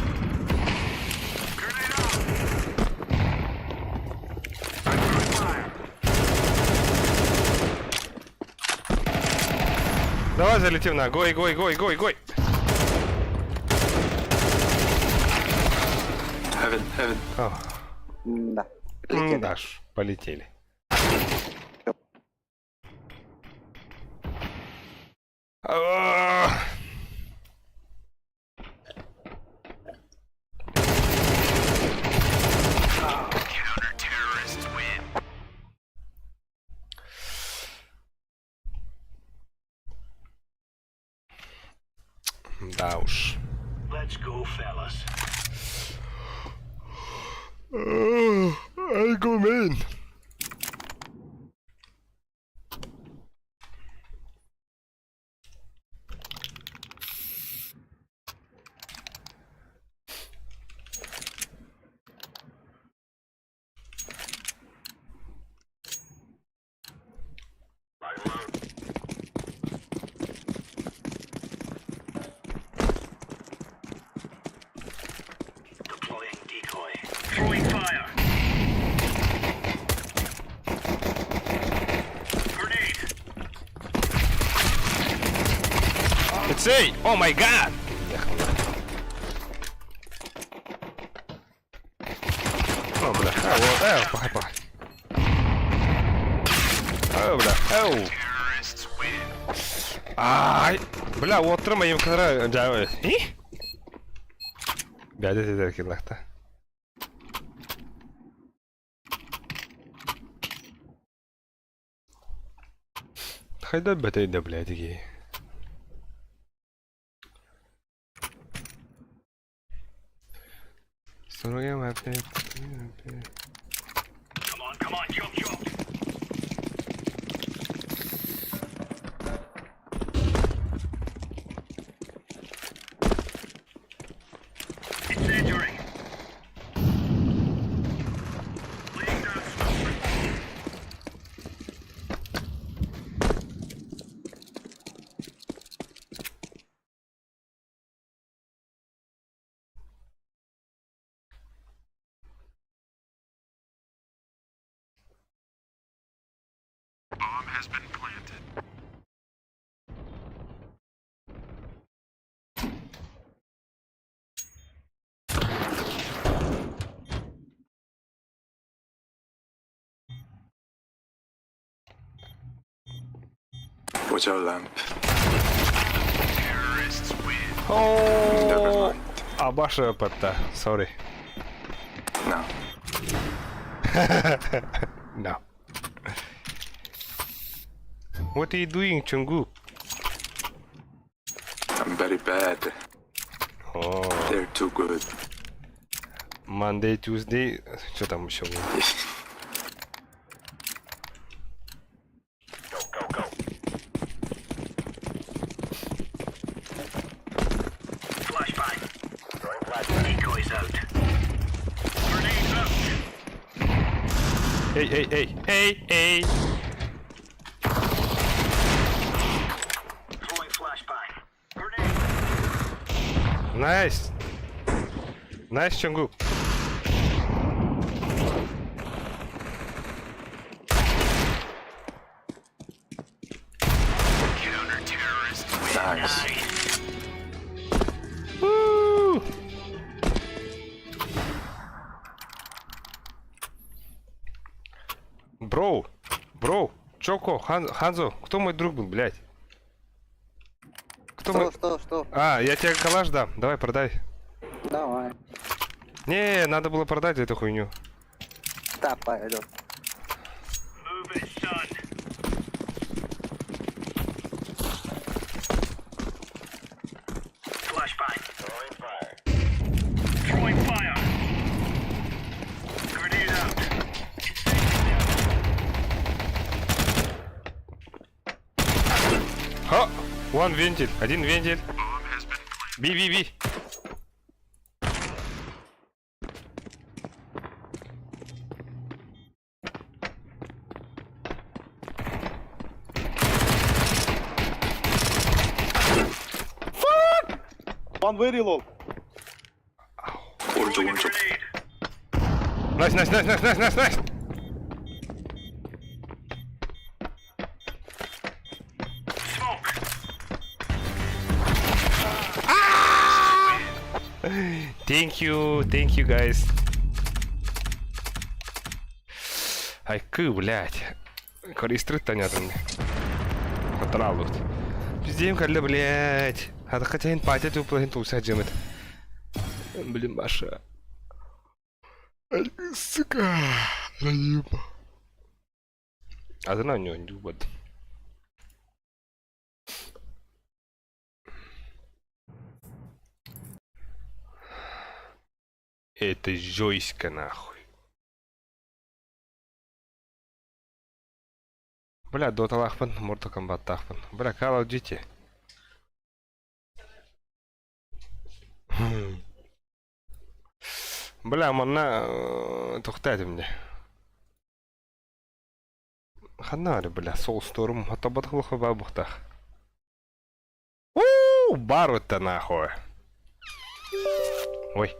Давай залетим на гой, гой, гой, гой, гой. Heaven, heaven. О, Да. Полетели. Даш, полетели. А. Да уж. I go main. It's A! Oh my god! О, бля. А, вот, пахай, пахай. О, бля. Эу. Ай! Бля, уоттарым айым кытара жабы. И? Бәде тедер киллакта. Хайда бәтәйдә, блядь, ги. Суруем опять. Watch out, lamp. О, Абаша патта. Sorry. No. No. What are you doing, Chungu? I'm very bad. Oh, They're too good. Monday, Tuesday. Что там еще было? Эй, эй, эй, эй, эй! Nice! Nice, Chungu. Nice. Броу, броу, Чоко, Хан, Ханзо, кто мой друг был, блядь? Кто Что, мой... что, что? А, я тебе калаш дам, давай продай. Давай. Не, надо было продать эту хуйню. Да, пойдет. Ха! One вентиль, один вентиль. Би, би, би. One very low. Nice, nice, nice, nice, nice, nice, nice. Thank you, guys. Айкы, блядь. Користры танятын. Контролут. Пиздем, калля, блядь. А хотя ин патя туплахин туса джемет. Блин, Маша. Ай, сука. Раиба. А ты на него не вот. Это жойска нахуй. Бля, Доталаахпын, Mortal Kombat'таахпын. Бля, Call of Duty. Бля, манна тохтаатым мне. Ханнаары, бля, Soulstorm, хотобатах бабухтах. У, бару-то нахуй. Ой.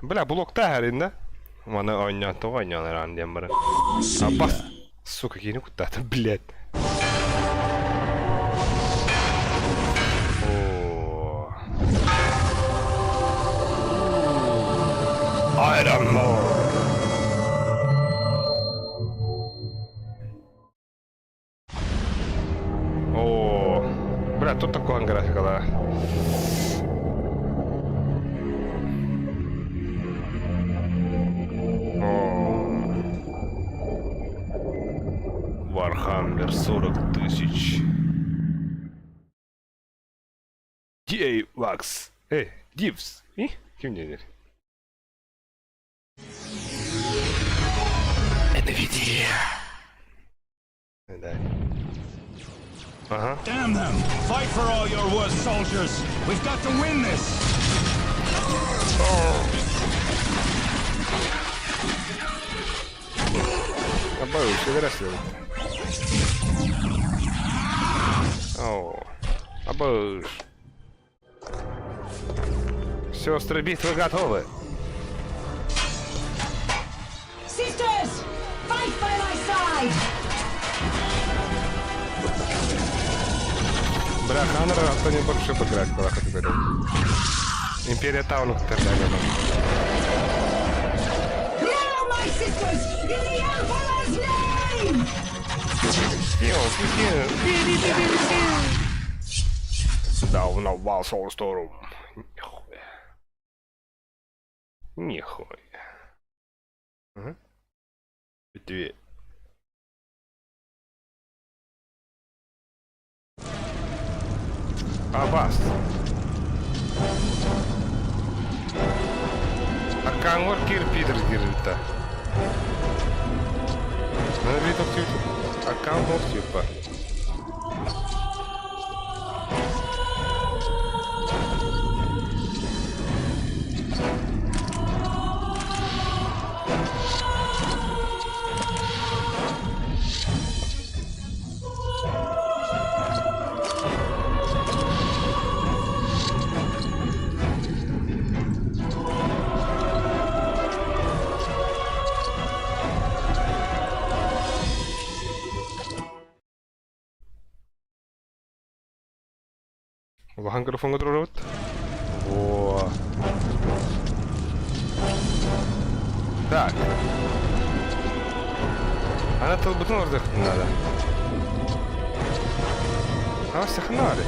Бля, блокта хэрин да? Маны ойнан, тоҕо ойнан эран диэн бары. Абас. Сука, кини куттаата, блядь. О. Iron Man. О, бля, тут такой графика, да. О. Warhammer 40 тысяч. Дивакс. Эй, Дивс. И? Ким не NVIDIA. Да. Ага. Damn them! Fight for all you're worth, soldiers! We've got to win this! Абау, здравствуй. О, абау. Сестры битвы готовы. Sisters, fight by my side! Бля, Ханнер, а то не больше поиграть, когда говорю. Империя Таунов тогда. Now, my sisters, in the Emperor's name! Сюда на Soulstorm. Нихуя. Нихуя. Ага. Две. Абас. Аккаунт кир Питер кирилта. Надо аккаунт типа. Улахан графоҥҥа туруорабыт. Во. Так. Ана тылбытын ордуохпун наада. А, сахнаары.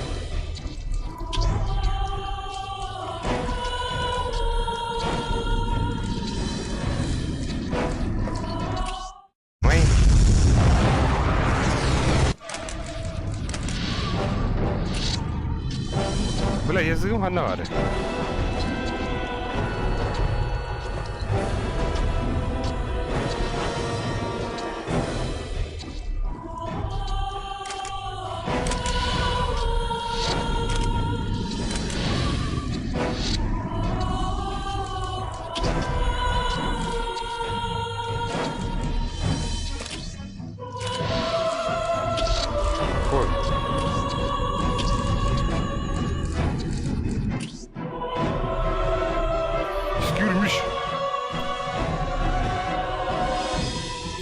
Ой. Бля, языгым ханна баар? Ой. Скирмиш.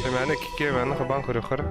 Эмээнэ кикке эмээнэ хабаан көрөхөр.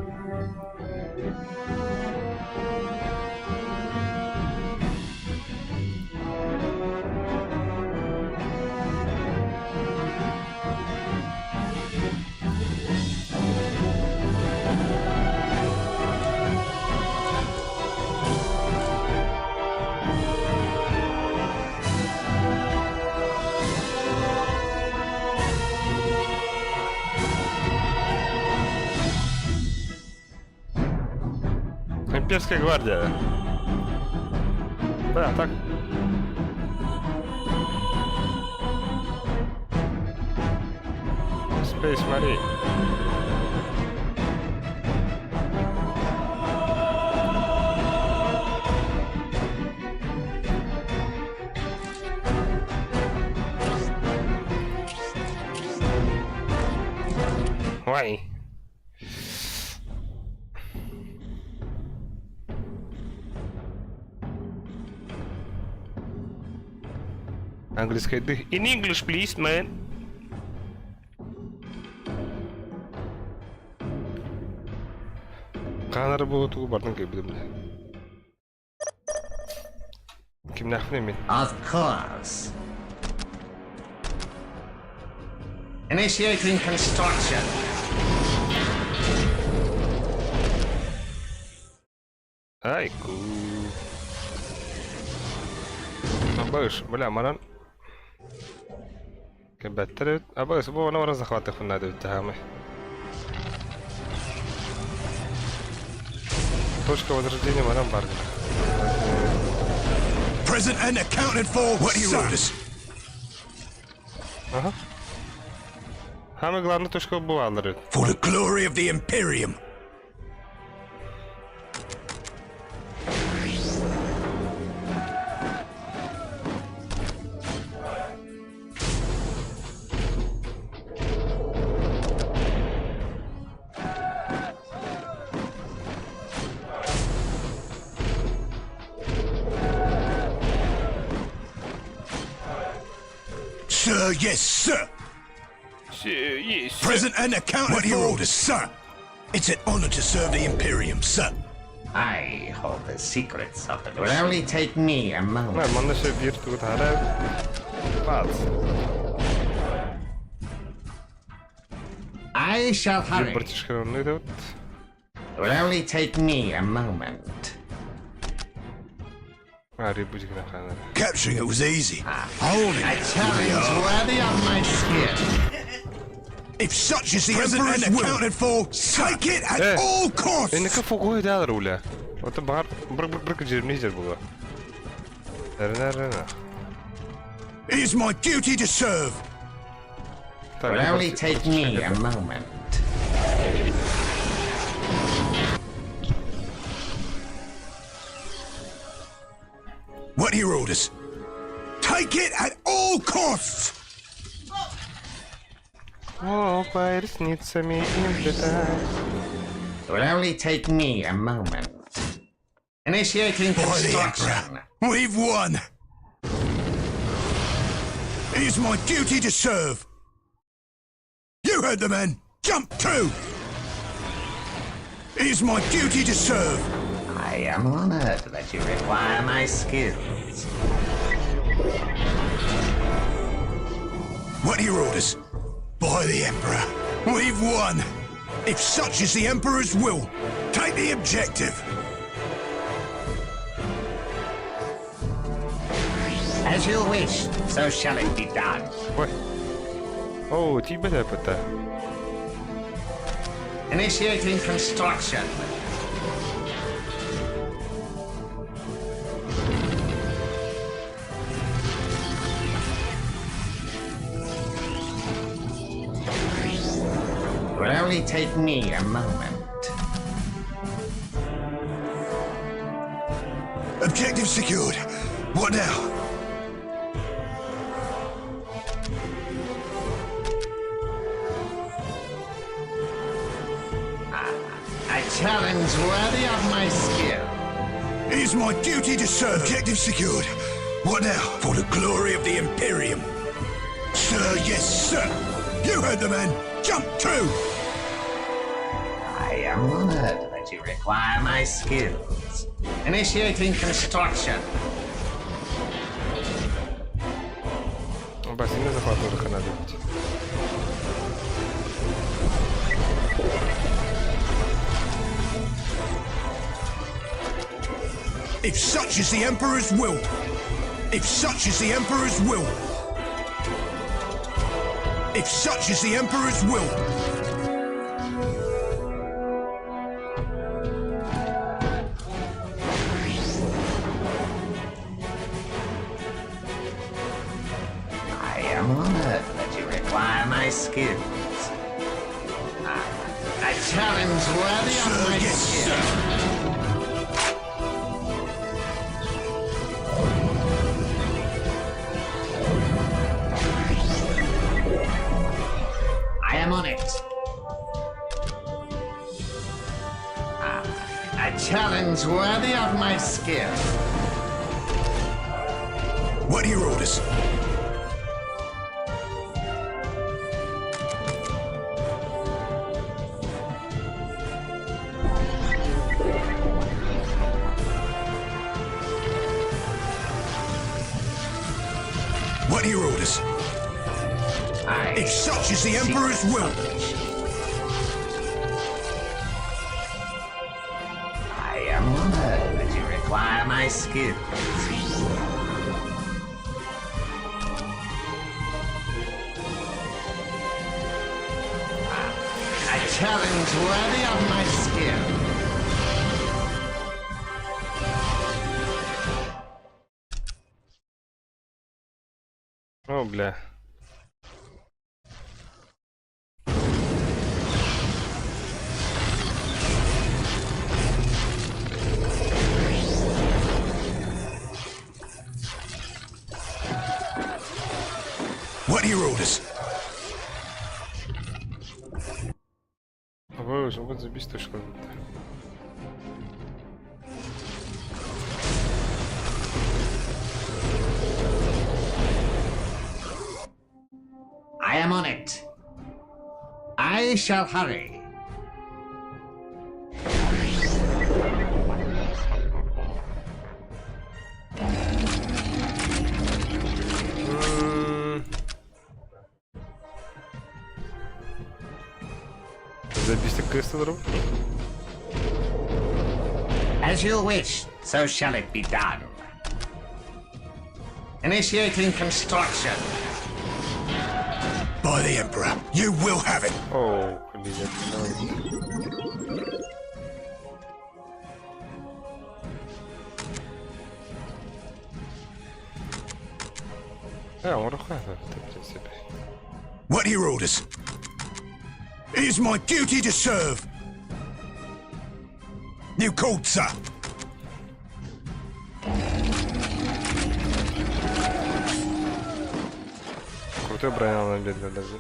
Имперская гвардия. Да, так. Space Marine. Ой. Английская дых. In English, please, man. Хаанары буолуо тугу бардын кэлбитим да. Кимнээхпин мин? Of course. Initiating construction. Айку. Абыш, бля, манан. Кэбэттэр абыс, бу она баран захватыхпын наада эбит Точка возрождения манан бар. Present and accounted for. What are your orders? Ага. Самое главное точка бывалар. For the glory of the Imperium. Sir, yes, sir. Yes. Present and accounted What are your orders, sir? It's an honor to serve the Imperium, sir. I hold the secrets of the It will only take me a moment. На, манна ще биир тугу таһара. Бац. I shall Биир hurry. братишка ну это вот. It will only take me a moment. А, рыбу ханара. Capturing it was easy. Holding A it will be challenge hard. worthy of my skill. If such is the Present and accounted for, take it at Eh. all costs. Энники фугуй дaalар уля. Ота баар быр быр быр жирмейзер була. Рена. It is my duty to serve. It will only take me a moment. What are your orders? Take it at all costs. Хлопай ресницами и взлетай. It will only take me a moment. Initiating By the construction. Emperor, we've won. It is my duty to serve. You heard the man. Jump to. It is my duty to serve. I I am honored that you require my skills. What are your orders? By the Emperor, we've won! If such is the Emperor's will, take the objective! As you wish, so shall it be done. Ой. Оо, тиийбэт эппитэ. Initiating construction. It will only take me a moment. Objective secured. What now? A challenge worthy of my skill. It is my duty to serve. Objective secured. What now? For the glory of the Imperium. Sir, yes, sir. You heard the man. Jump to. I am honored that you require my skills. Initiating construction. Бассейны захватывали надо быть. If such is the Emperor's will. If such is the Emperor's will. If such is the Emperor's will. I am honored that you require my skills. A challenge worthy of Sir, my yes, skill. sir. I am on it. A challenge worthy of my skill. What are your orders? What are your orders? I If such is the seek Emperor's will. accomplish. I am honored that you require my skills. A challenge worthy of my skill. О, бля. What are your orders? Ой, уже вот забись точка. I am on it. I shall hurry. Забись крест As you wish, so shall it be done. Initiating construction. By the Emperor, you will have it. О, блядь. А, он в принципе. What are your orders? It is my duty to serve. You called, sir. Крутой броня на бедре даже.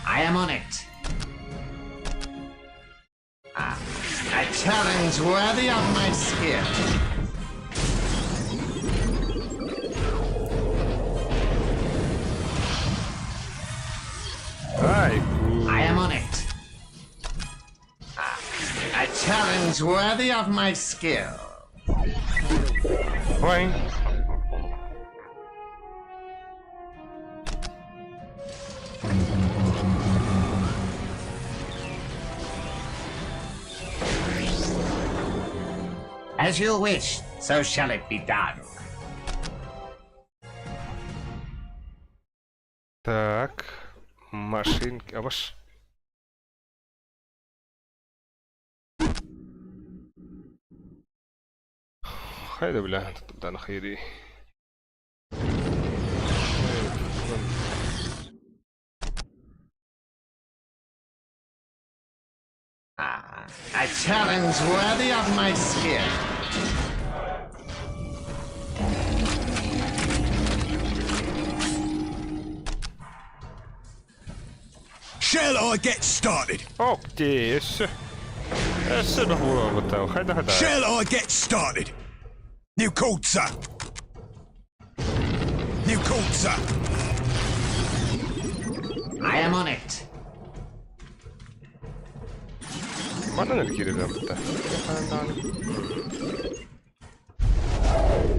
I am on it. A challenge worthy of my skill. challenge worthy of my skill. Ой. As you wish, so shall it be done. Так, машинки. Абаш. Хайда, бля, туда нахайри. Ah, a challenge worthy of my skill. Shall I get started? Ок, өссө. Өссө бахура Хайда хайда. Shall I get started? You called, sir. You called, sir. I am on it. Манан киирэн бутта.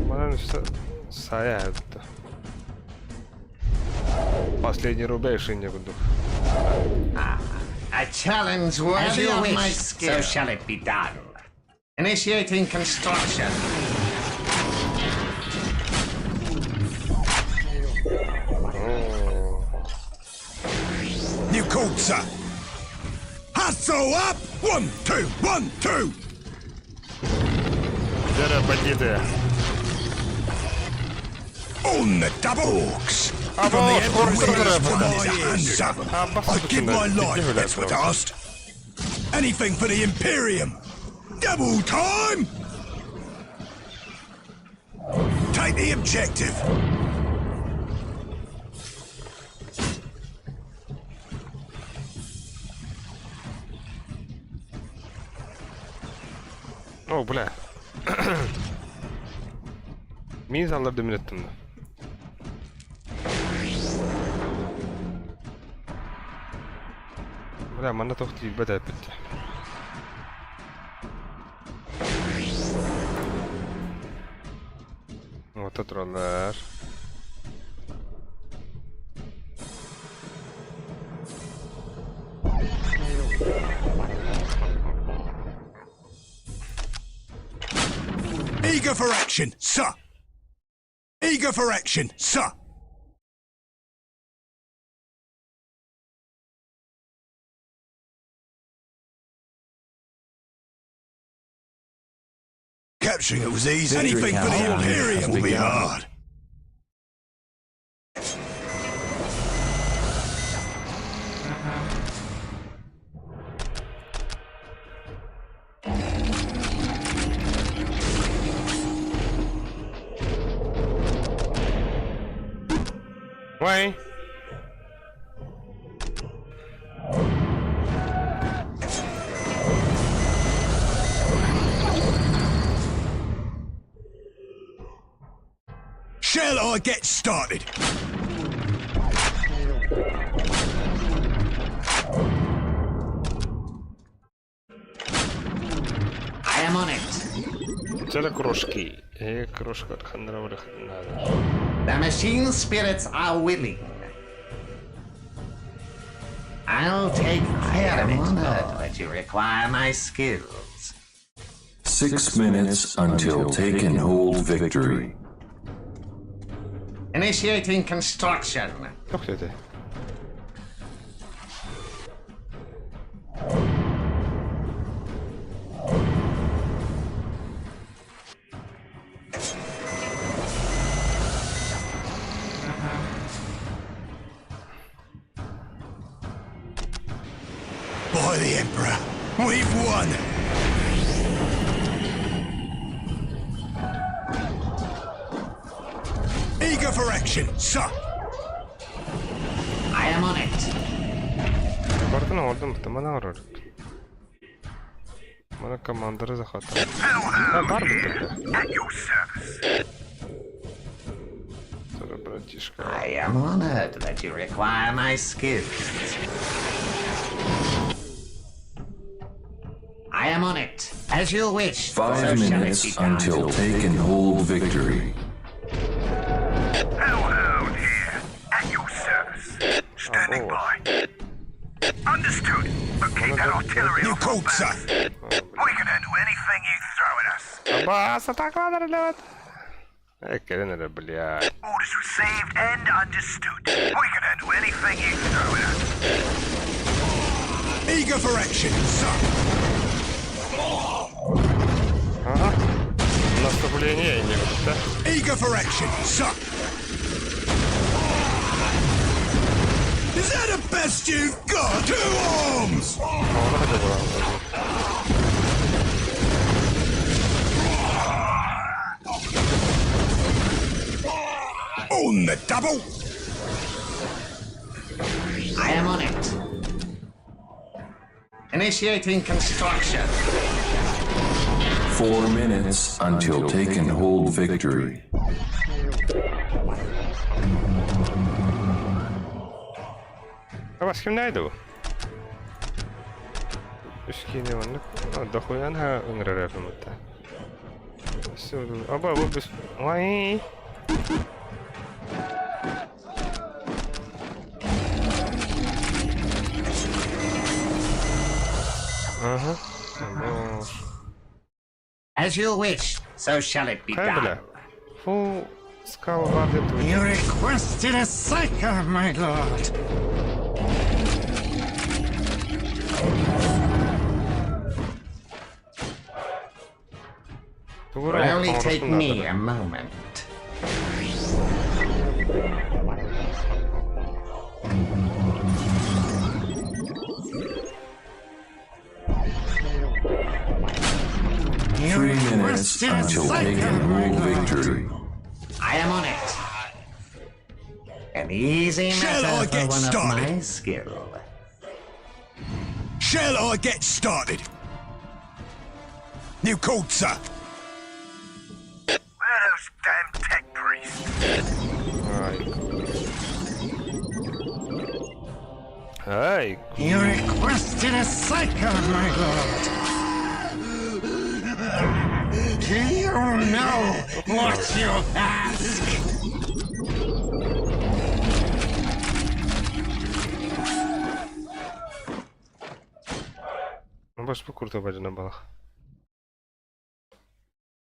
Манан сая бутта. Последний рубеж не буду. A challenge worthy of my skill. So shall it be done. Initiating construction. You called, sir. Hustle up! One, two, one, two! Дere бандиты. On the double orcs! Ah, From the bon, Emperor's orcs one is 100 of them. Ah, bas- I'd give my life, that's what asked. Anything for the Imperium! Double time! Take the objective! О, бля. Мин залларды минеттім. Бля, манна тохти бәдә битте. Вот туралар. Eager for action, sir! Eager for action, sir! Capturing it was easy. Victory Anything for the countdown Imperium has will be begun. hard. Ой. Shall I get started? I am on it. Чара крошки. Крошка ханра The machine spirits are willing. I'll take care of it. Honored that you require my skills. 6 minutes until take and hold victory. Initiating construction. Тух деді. By the Emperor, we've won! Eager for action, sir! I am on it. Бартын ордым, мана орор. Мана командиры захватил. А, бар бит At your service. братишка. I am honored that you require my skills. I am on it. As you wish. 5 so shall it be minutes done. until take and hold victory. Hellhound here, at your service. Standing by. Understood, but keep that artillery You called, sir. We can handle anything you throw at us. Абаас, атакалар элэбэт. Э, кэлин эрэ, блядь. Orders received and understood. We can handle anything you throw at us. Eager for action, sir. Ага. Наступление не да? Eager for action, sir. Is that the best you've got? To arms! Оны хотя бы On the double! I am on it. Initiating construction. 4 minutes until take and hold victory. Абаас кимнээди бу? Үскине оннук. Дохуян ха ыҥырар эфэмэтэ. Аба бу бис... Ой. Ага. Або... As you wish, so shall it be Хай, бля. done. Фу, скал варды You requested a psycho, my lord. Will only take me a moment. 3 minutes until take and hold victory. I am on it. An easy Shall matter I for get one started? of my skill. Shall I get started? You called, sir. Where are those damn tech priests? Ай. You requested a psycho, my lord. Do you know what you ask? Абаас бу курту бажына балах.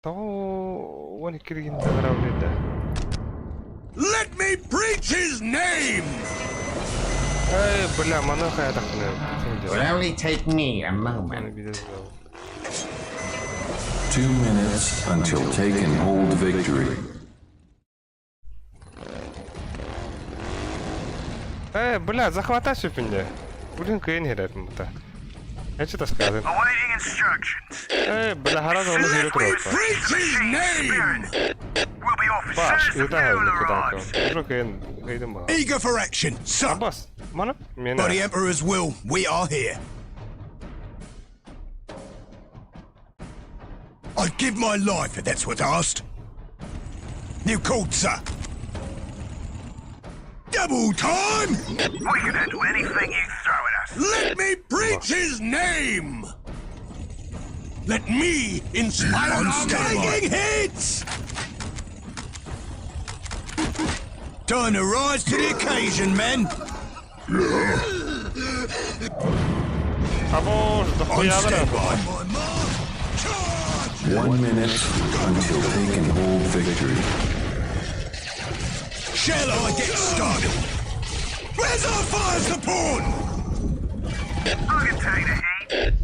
Тоо, он киргин тагара да. Let me preach his name! Эй, бля, мана хая тахны. Will only take me a moment. 2 minutes until take and hold victory. Эй, бля, захватай сүпүндэ. Блин, кыйын херет мута. Я что-то сказал. Awaiting instructions. Эй, бля, хараза оны херет Let me рука. preach his name! We'll be off as Баш, soon as the ыта fuel херет arrives. Уже кыйын, кыйын бала. Eager for action, sir. Абас, мана? By the Мена. Emperor's will, we are here. I'd give my life if that's what's asked. You called, sir. Double time! We can handle anything you throw at us. Let me preach his name! Let me inspire I'm taking hits! Time to rise to the occasion, men. Або, On дохуя standby. My mark. Charge! 1 minute until take and hold victory. Shall I get started? Where's our fire support? I can take the heat.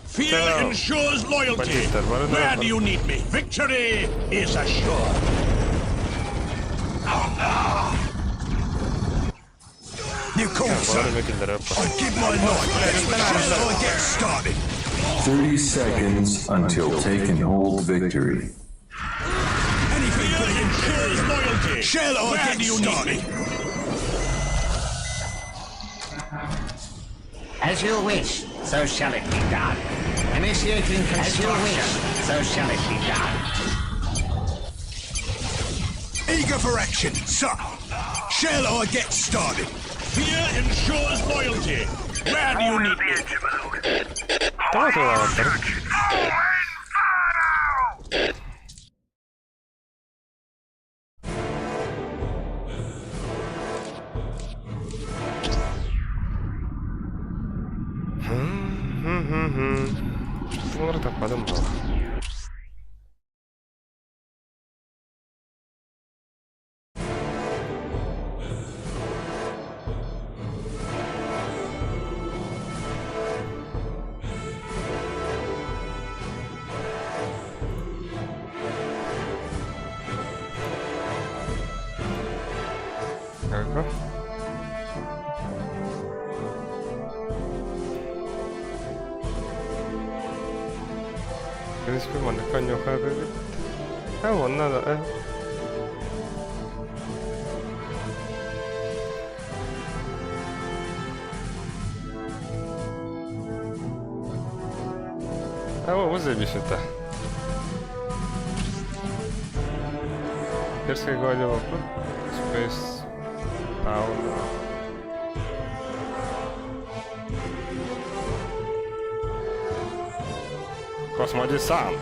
Fear So, ensures loyalty. Bandit, what is Where that? do you need me? Victory is assured. You called, sir. I'd give my life. Shall I get started? 30 seconds until take and hold victory. Anything for the ensures loyalty. Shall I Where get do you started? Need me? As you wish, so shall it be done. Initiating construction. As you wish, so shall it be done. Eager for action, sir. Shall I get started? Fear ensures loyalty. Where do you need me? Тоҕо атыылаабаттар? Что-то таппатым буолла. Ага. В принципе, манна конюха эбит. А вон надо, а. А вот заебись это. Имперская гвардия вопрос. Space Town. Космодесант.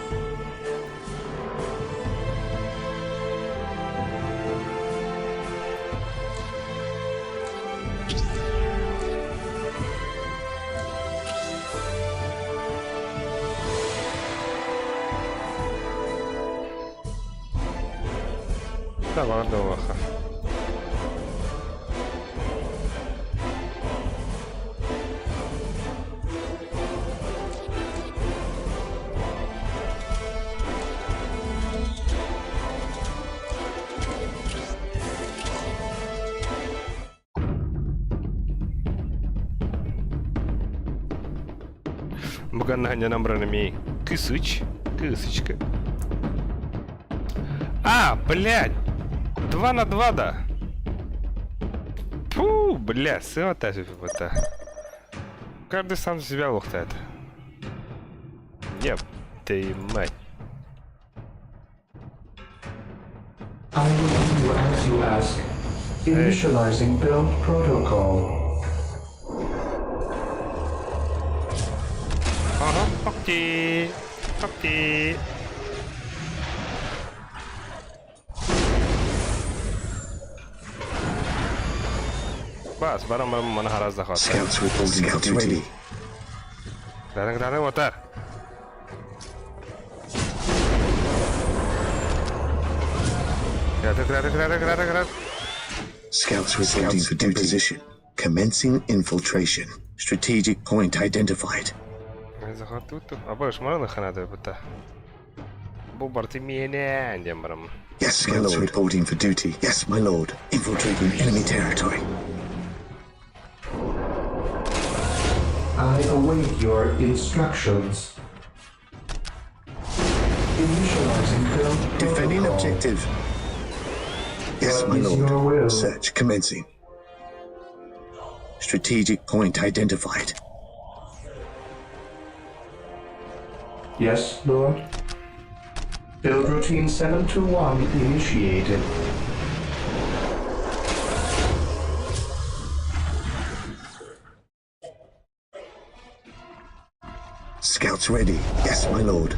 Да, ладно, Буганна набранными кысыч, кысочка. А, блядь! 2 на 2, да. Фу, бля, сыва это. Каждый сам за себя лохтает. Еб ты мать. I will do as you ask. Initializing build protocol. Ага, окей. Окей. Бас, барам барам мана хараз захват. Scouts reporting for duty. Дарang дарang water. Града, града, града, града, града. Scouts reporting for duty. Position. Commencing infiltration. Strategic point identified. Захватут. А больше можно ханада бута. Бу барты меня, дембрам. Yes, my lord. Reporting for duty. Yes, my lord. Infiltrating enemy territory. I await your instructions. Initializing build Defending protocol. objective. Yes, What my is your lord. will? Search commencing. Strategic point identified. Yes, Lord. Build routine 721 initiated. Scouts ready. Yes, my lord.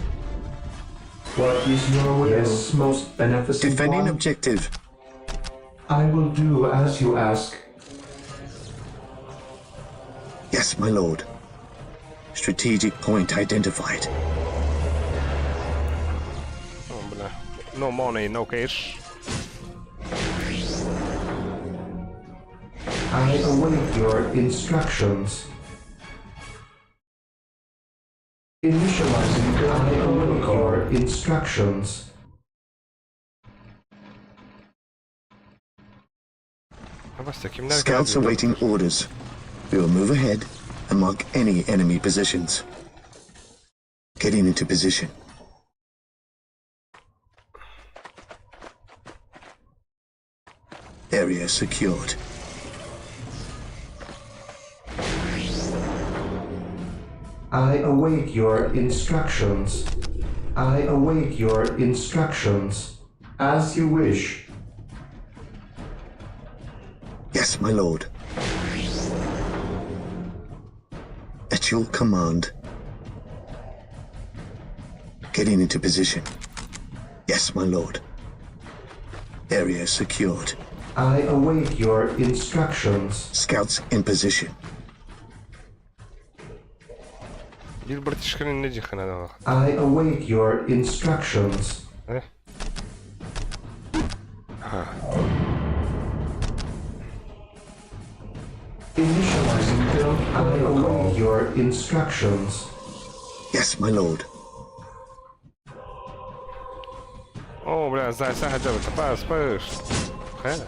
What is your will? Yes, most beneficent Defending one. objective. I will do as you ask. Yes, my lord. Strategic point identified. О, бля. No money, no cash. I await your instructions. Initializing I await your instructions. Абастя, кимнер Scouts awaiting orders. We will move ahead and mark any enemy positions. Getting into position. Area secured. I await your instructions. I await your instructions. As you wish. Yes, my lord. At your command. Getting into position. Yes, my lord. Area secured. I await your instructions. Scouts in position. Биир братишканы не дихана. I await your instructions. Э? Initializing build I await your instructions. Yes, my lord. О, бля, знаю, хотя бы топа, спаешь. Хайда.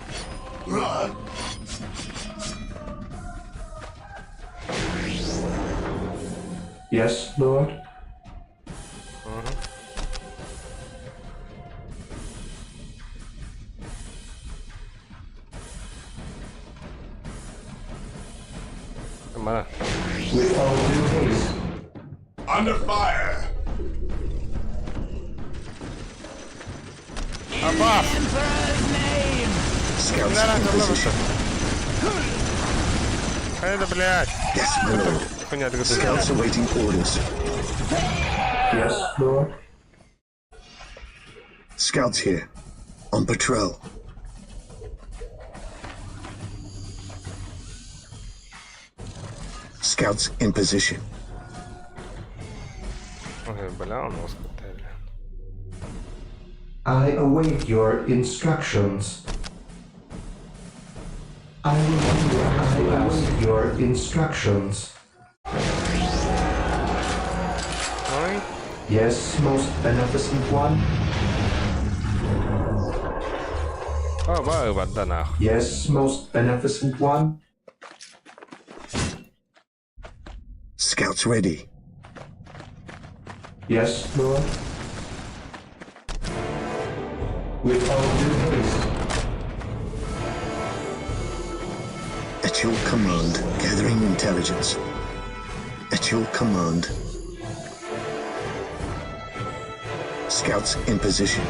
Yes, lord. Мана. With all due haste. Under fire! Апас! Scouts in position. Хайда, блядь! Yes, my lord. Хуйня, ты Scouts awaiting orders. Yes, lord. Scouts here. On patrol. Scouts in position. Ой, бля, он успел. I await your instructions. I will do as you ask. Your instructions. Ой. Yes, most beneficent one. О, ба, вода нахуй. Yes, most beneficent one. Scouts ready. Yes, lord. With all due haste. At your command, gathering intelligence. At your command. Scouts in position.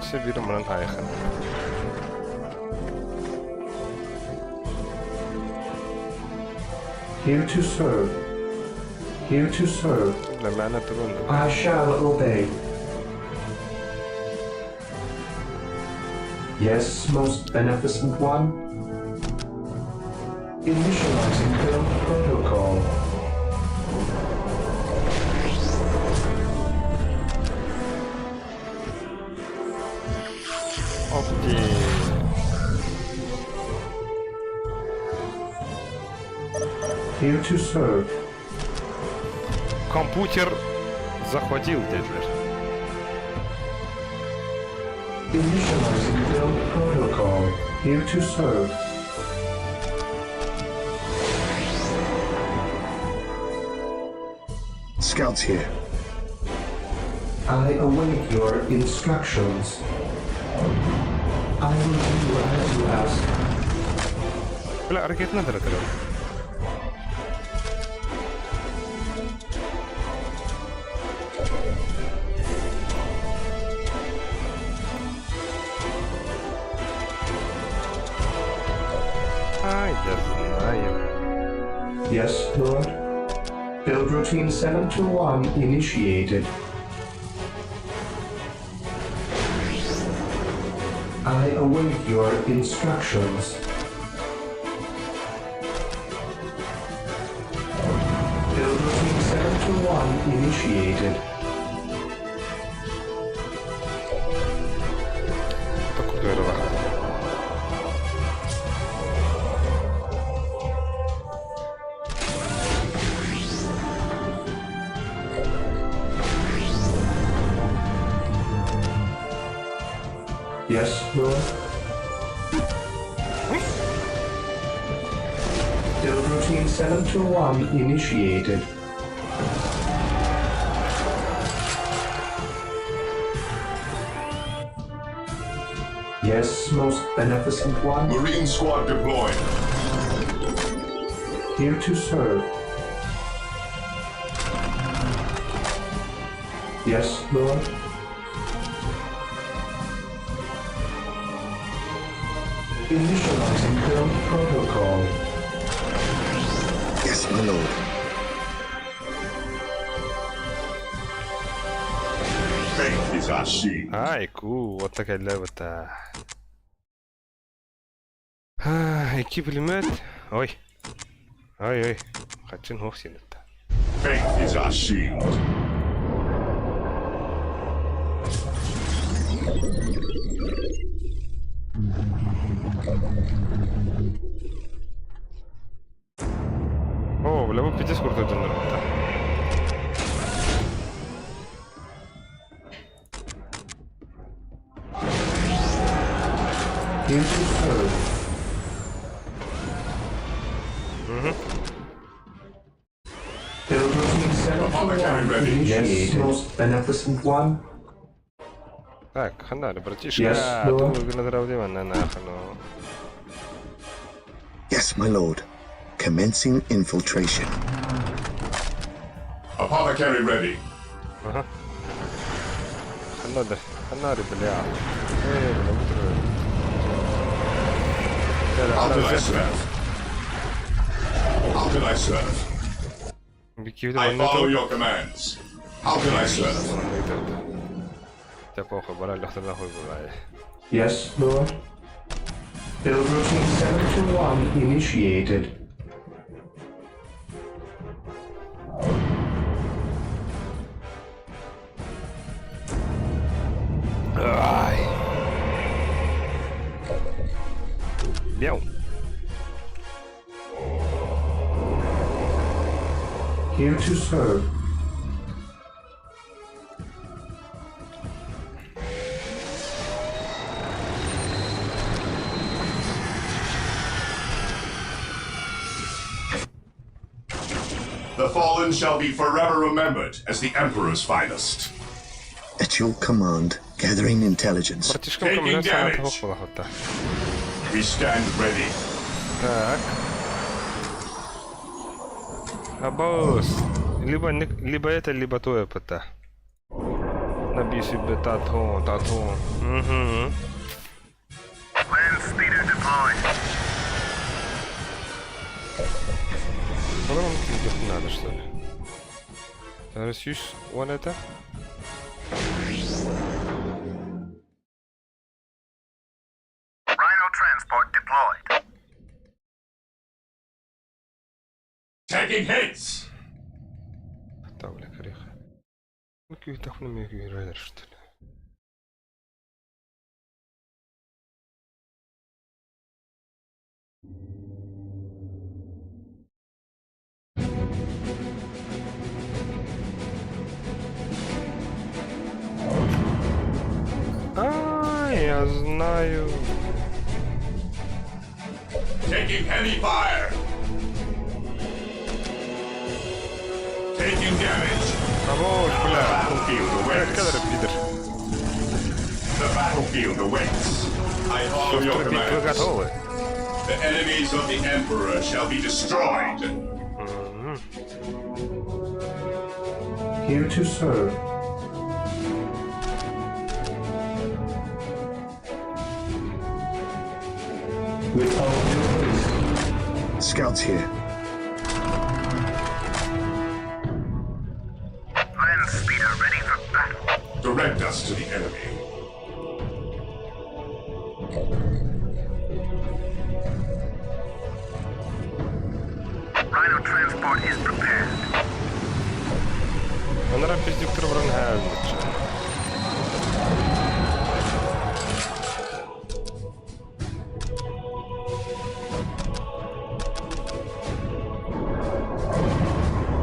Все берем ранайха. Here to serve. Here to serve. Для меня трудно. I shall obey. Yes, most beneficent one. Initializing build protocol. Опти. Here to serve. Компьютер захватил теперь. Initializing build protocol. Here to serve. Scouts here. I await your instructions. I will do as you ask. Бля, ракет надо это. А, я знаю. Yes, Lord. Build routine 721 initiated. I await your instructions. Build routine 721 initiated. Это крутой рывок. Yes, Lord. Build routine 721 initiated. Yes, most beneficent one. Marine squad deployed. Here to serve. Yes, Lord. Initializing build protocol. my lord. Faith is our shield. Ай, ку, вот такая левота. Икки пулемет. Ой. Ой, ой. Хачин хох синетта. Faith is our shield. О, бля, бу пиздец крутой дьоннор бытта. Here to serve. Build routine Apothecary 721 ready. initiated. Yes, most beneficent one. Так, ханнары, братишка, Yes, lord. тугу гына дравдеман, нахано. Yes, my lord. Commencing infiltration. Apothecary ready. Ага. Ханнары, ханнары, бля. Эй, бля, утро. How can I serve? How can I serve? I follow your commands. How can I serve? Те похуй, бараль, нахуй бывает. Yes, lord. Build routine 721 initiated. Ай. Мяу. Here to serve. The fallen shall be forever remembered as the Emperor's finest. At your command, gathering intelligence. Братишкам Taking коммуникация damage. хох была We stand ready. Так. Абаус. Либо, не- либо это, либо то это. Наби себе тату, тату. Угу. Land speeder deployed. По-моему, где надо, что ли? Расюсь, вон это. Rhino transport deployed. Taking hits! Та, бля, кореха. Ну, какие-то хуй мне что ли? А, я знаю. Taking heavy fire! Taking damage! Абаус, The бля. battlefield Блядь, awaits! кадры, пидор. The battlefield awaits! I follow your Вступить вы commands. готовы. The enemies of the Emperor shall be destroyed! Here to serve. With all due haste. Scouts here. Land speeder ready for battle. Direct us to the enemy. Rhino transport is prepared. Онора пиздюк бронхальнича.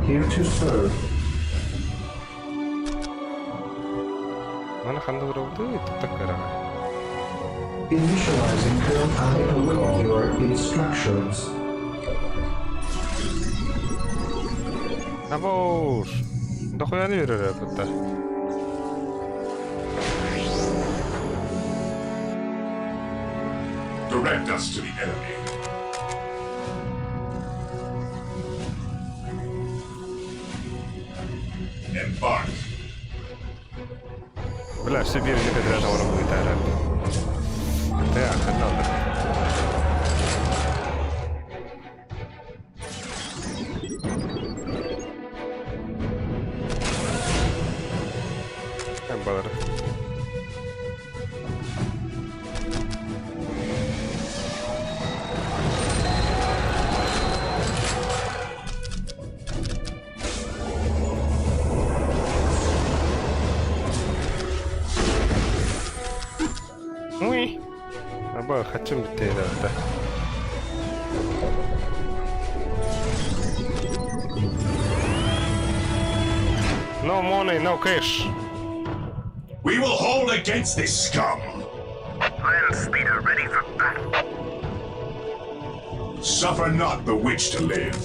Here to serve. Мана ханды бровды, тут так кара. Initializing current I await your instructions. Абоуш. Дохуя не верю, это. Direct us to the enemy. Embark. Бля, все бери, не подряд будет араб. Так, надо. бары. Уй. Аба хачым битте да. No money, no cash. We will hold against this scum. Land speeder ready for battle. Suffer not the witch to live.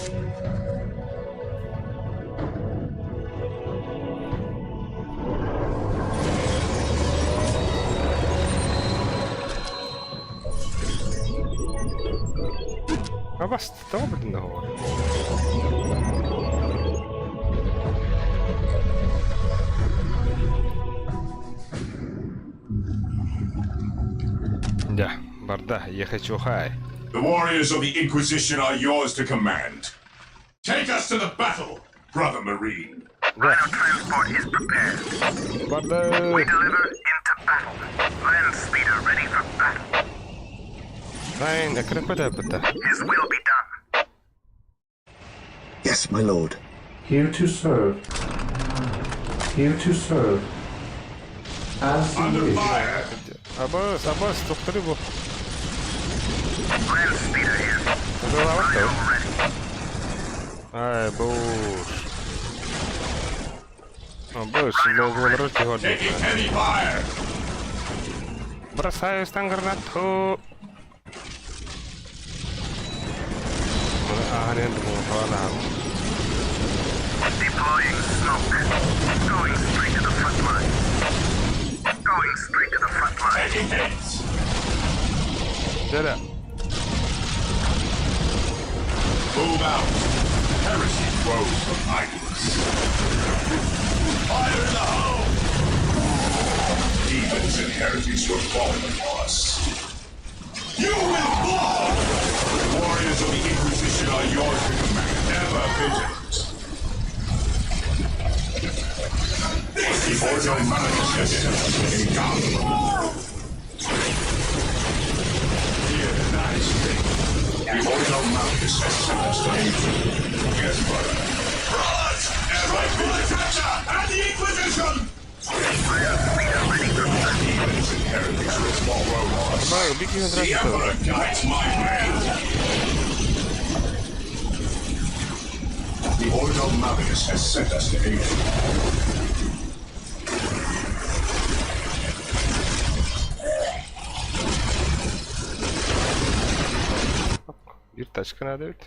Абас, тоҕо бүтүн оһоҕор? Дьэ, барда, ехай. The warriors of the Inquisition are yours to command. Take us to the battle, brother Marine. Дьэ, Transport is prepared. барда. We deliver into battle. Land speeder ready for battle. Айн, экрепете быта. His will be done. Yes, my lord. Here to serve. Here to serve. As you Under wish. fire! Абас, абас, тохтары бу. Land speeder here. Жолават Ready. Ай, буш. Абас, логолар киһи Taking heavy fire! Бросаю стан гранату. Аһанен бу Deploying smoke. Going straight to the front line. Going straight to the front line. Taking hits! Дьэ. Move out! Heresy grows from idleness. Fire in the hole! Demons and heretics will fall upon us. You will fall! The warriors of the Inquisition are yours to command. Ever vigilant. This is Ordo Malleus Scum! Fear thy fate. The Ordo Malleus has sent us to aid you. Yes, brother. Brothers! Ever vigilant! And the Inquisition! Demons and heretics will fall on us. Бай, беги на The дракон. Emperor guides my blade! The Ordo Malleus has sent us to aid you. Биир тачка надо ведь.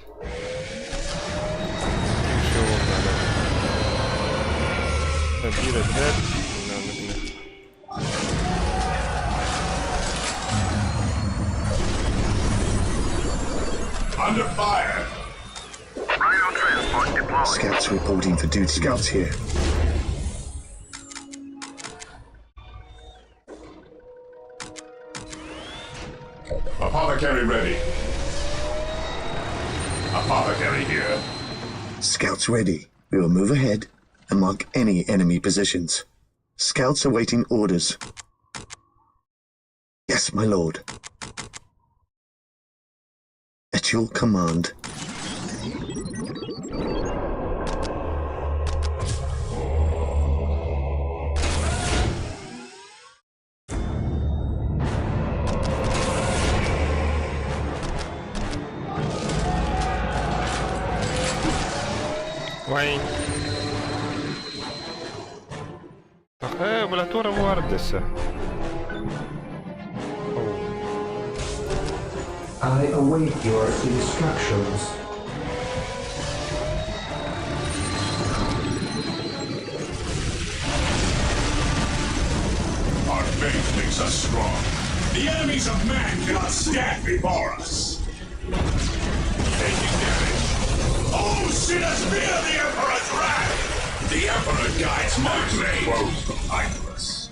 Еще вон надо. Биир отряд. На, на, на. Under fire! Rhino transport deployed. Scouts reporting for duty. Scouts here. Apothecary ready. Apothecary here. Scouts ready. We will move ahead and mark any enemy positions. Scouts awaiting orders. Yes, my lord. At your command. Вайн. Бля, тура вардеса. I await your instructions. Our faith makes us strong. The enemies of man cannot stand before us. Taking damage. Oh, sinners, fear the Emperor's wrath! The Emperor guides my blade. Woe from idleness.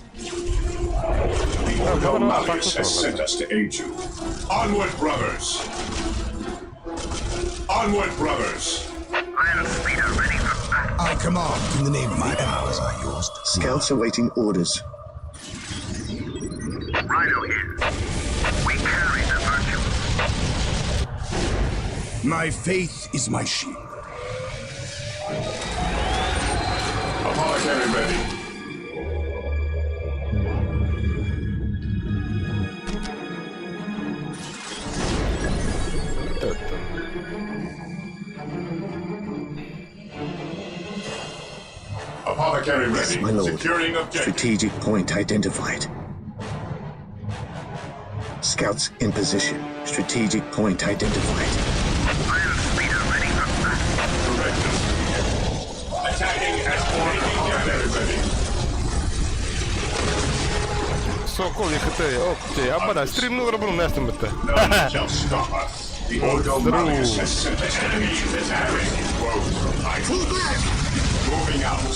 The Ordo Malleus has sent us to aid you. Onward, brothers! Onward, brothers! Land speeder ready for battle. I command in the name of my powers are yours. Scouts awaiting orders. My faith is my shield. Apothecary ready. Apothecary Yes, ready. My lord. Securing objective. Strategic point identified. Scouts in position. Strategic point identified. Direct us. Attacking escort. Apothecary ready. Сокол ехты, оп, ты, абада, стримну рабын нэстэн битэ. None shall stop us. The Ordo Здорово. Malleus has sent the enemy is attacking. Woe from idleness. Moving out.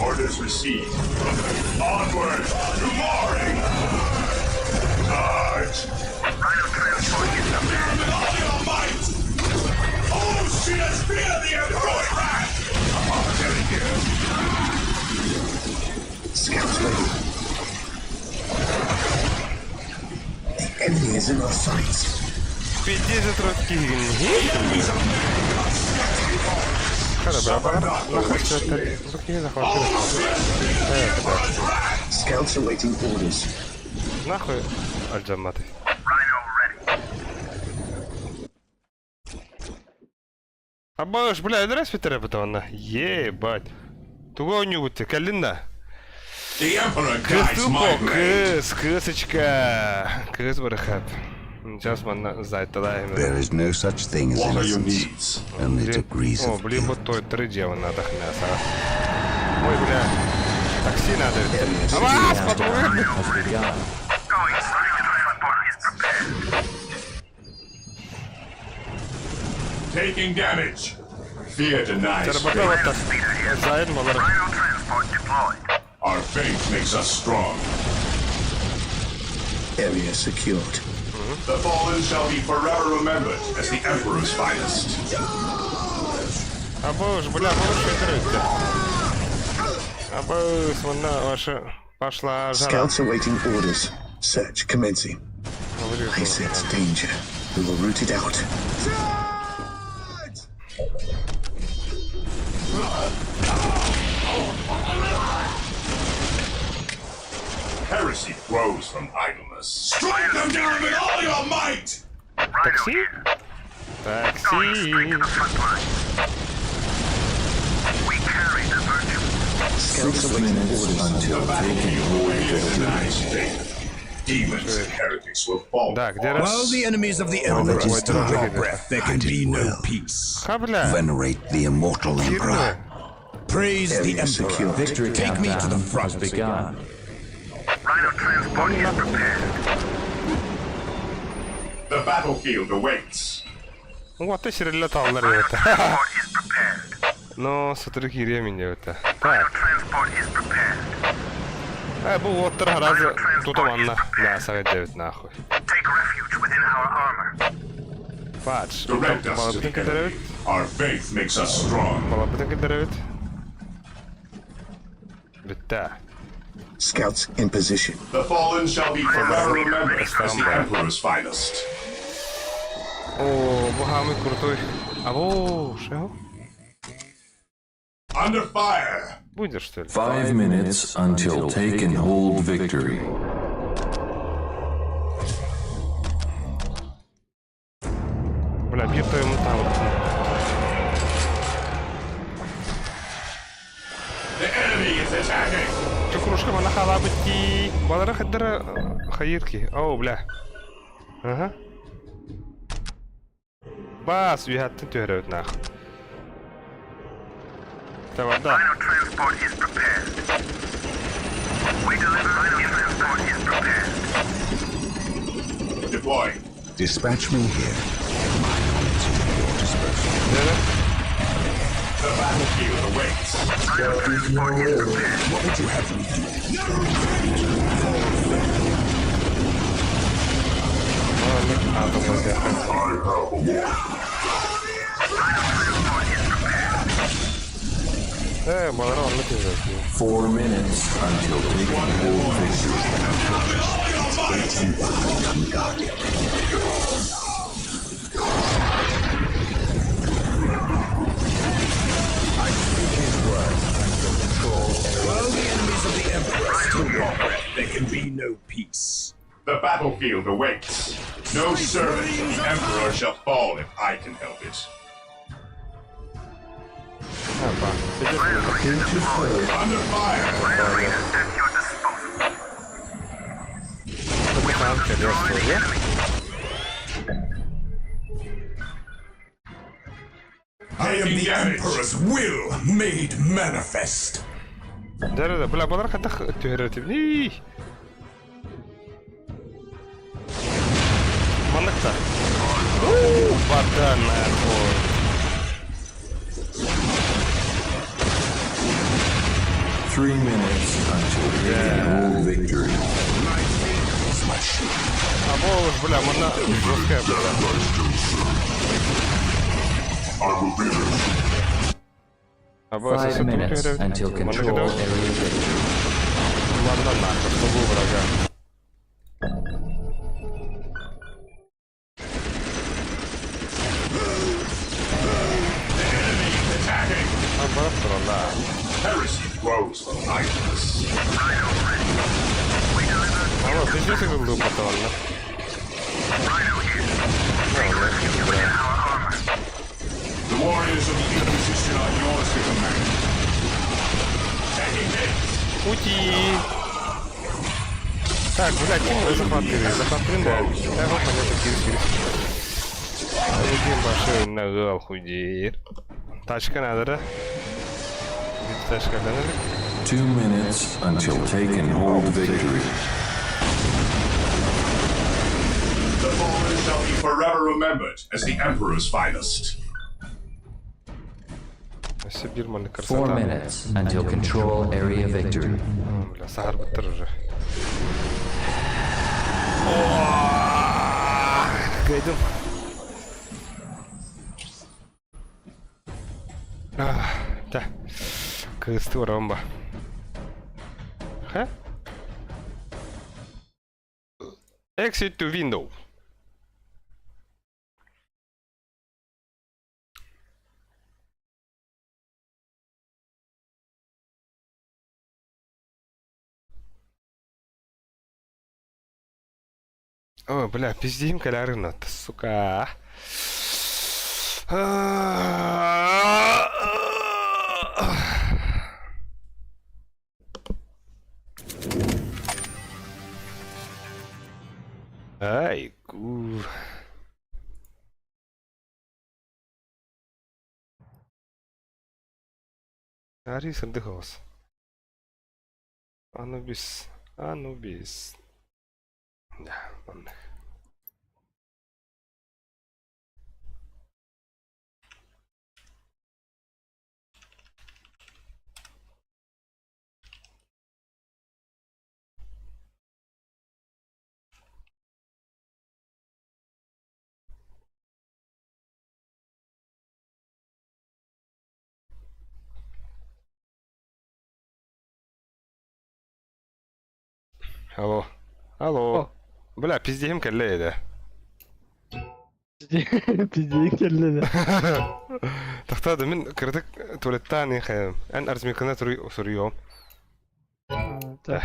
Orders received. Onward to Loring. Charge! With all your might! Oh, see us fear the Emperor's wrath! Apothecary here. Scouts ready. The enemy is in our sights. Пиздец, ротки. Scouts awaiting orders. Нахуй Альджаматы. Абаш, бля, адрес питер бутонна. Ебать. Туго нюгут, калина. The Emperor guides my Кыс blade. кыс, кысочка. Кыс барахат. Сейчас мы зайталаем. There is no such thing as What are your innocence, needs? only degrees О, of блин, вот той три дела надо мясо. Ой, бля. Такси надо. Авас, подруга. Has begun. Taking damage. Fear denies Заработала faith. так. Зайд малар. Our faith makes us strong. Area secured. The fallen shall be forever remembered as the Emperor's finest. Абуш, бля, больше дрыгте. Абус, вона ваша пошла жара. Scouts awaiting orders. Search commencing. I sense danger. We will root it out. Heresy grows from idleness. Strike them down with all your might! Такси? Такси. Scouts 6 awaiting minutes orders. until take and hold Fear victory. denies faith. Demons and heretics will fall. Да, где before раз? While the enemies of the Emperor Ой, still draw дорогие. breath, there can be no peace. Ха, бля. Venerate the immortal Emperor. Praise the Area Emperor. secured. Victory Take me to the countdown has front. begun. The battlefield awaits. Вот ты сирелеталлар это. Ну, смотри, ремень это. Так. Бу уоттар разы тутаманна. Да, совет 9 нахуй. Патш. Direct us to the enemy. Our faith makes us strong. Балабытын кедеребит. Битта. Scouts in position. The fallen shall be forever remembered as the Emperor's finest. О, бу хамый крутой. Або, шо? Under fire! Будешь, что ли? 5 minutes until take and hold victory. Бля, бьют ему там. The enemy is attacking! Чукрушка мана халабыти. Балара хаддара хаирки. Оу, бля. Ага. Бас, уяттын төһөрөбүт нах. Давай, да. Deploying. Dispatch me here. My knowledge is at your disposal. The battlefield awaits. What would you have me do? I have a war. Э, балара онны төһөрөбүт. 4 minutes until take and hold With all your might! Great Emperor to become Guardian. I speak his word. Control While the enemies of the Emperor still draw breath, there can be no peace. The battlefield awaits. No servant of the Emperor shall fall if I can help it. Under fire! I am the Emperor's will made manifest. Да-да-да, бля, балар хатах түһэрэтибни. Манныкта. Вода нахуй. 3 minutes until take and hold victory. А вот, бля, манна жесткая, бля. I will be there. 5 minutes until control area victory. Ладно, нахуй, чтобы врага. Enemy attacking! Обратно. Heresy grows from idleness. Алло, пиздец, как глупо ладно. The warriors of the Inquisition are yours to command. Taking hits! Ути! Так, блядь, ким захватили? Захватили, да. Я его понятно, кирс, кирс. Один большой нагал худеет. Тачка надо, да? Где тачка надо? 2 minutes until take and hold victory. The fallen shall be forever remembered as the Emperor's finest. Сибирь, красота. 4 minutes until control area victory. О, бля, сахар быттар уже. Кайдым. Да. Кысты ромба. Ха? Exit to window. О, бля, пиздим калярына, сука. А. Ай, ку. Ари сырдыхос. Анубис. Анубис. Да, маннык. Алло. Алло. Бля, пиздим кэллэ да. Пиздейин кэллэ. Тахтады мин кырдык туалеттан хайым. Эн арзмикына суруйом. Так.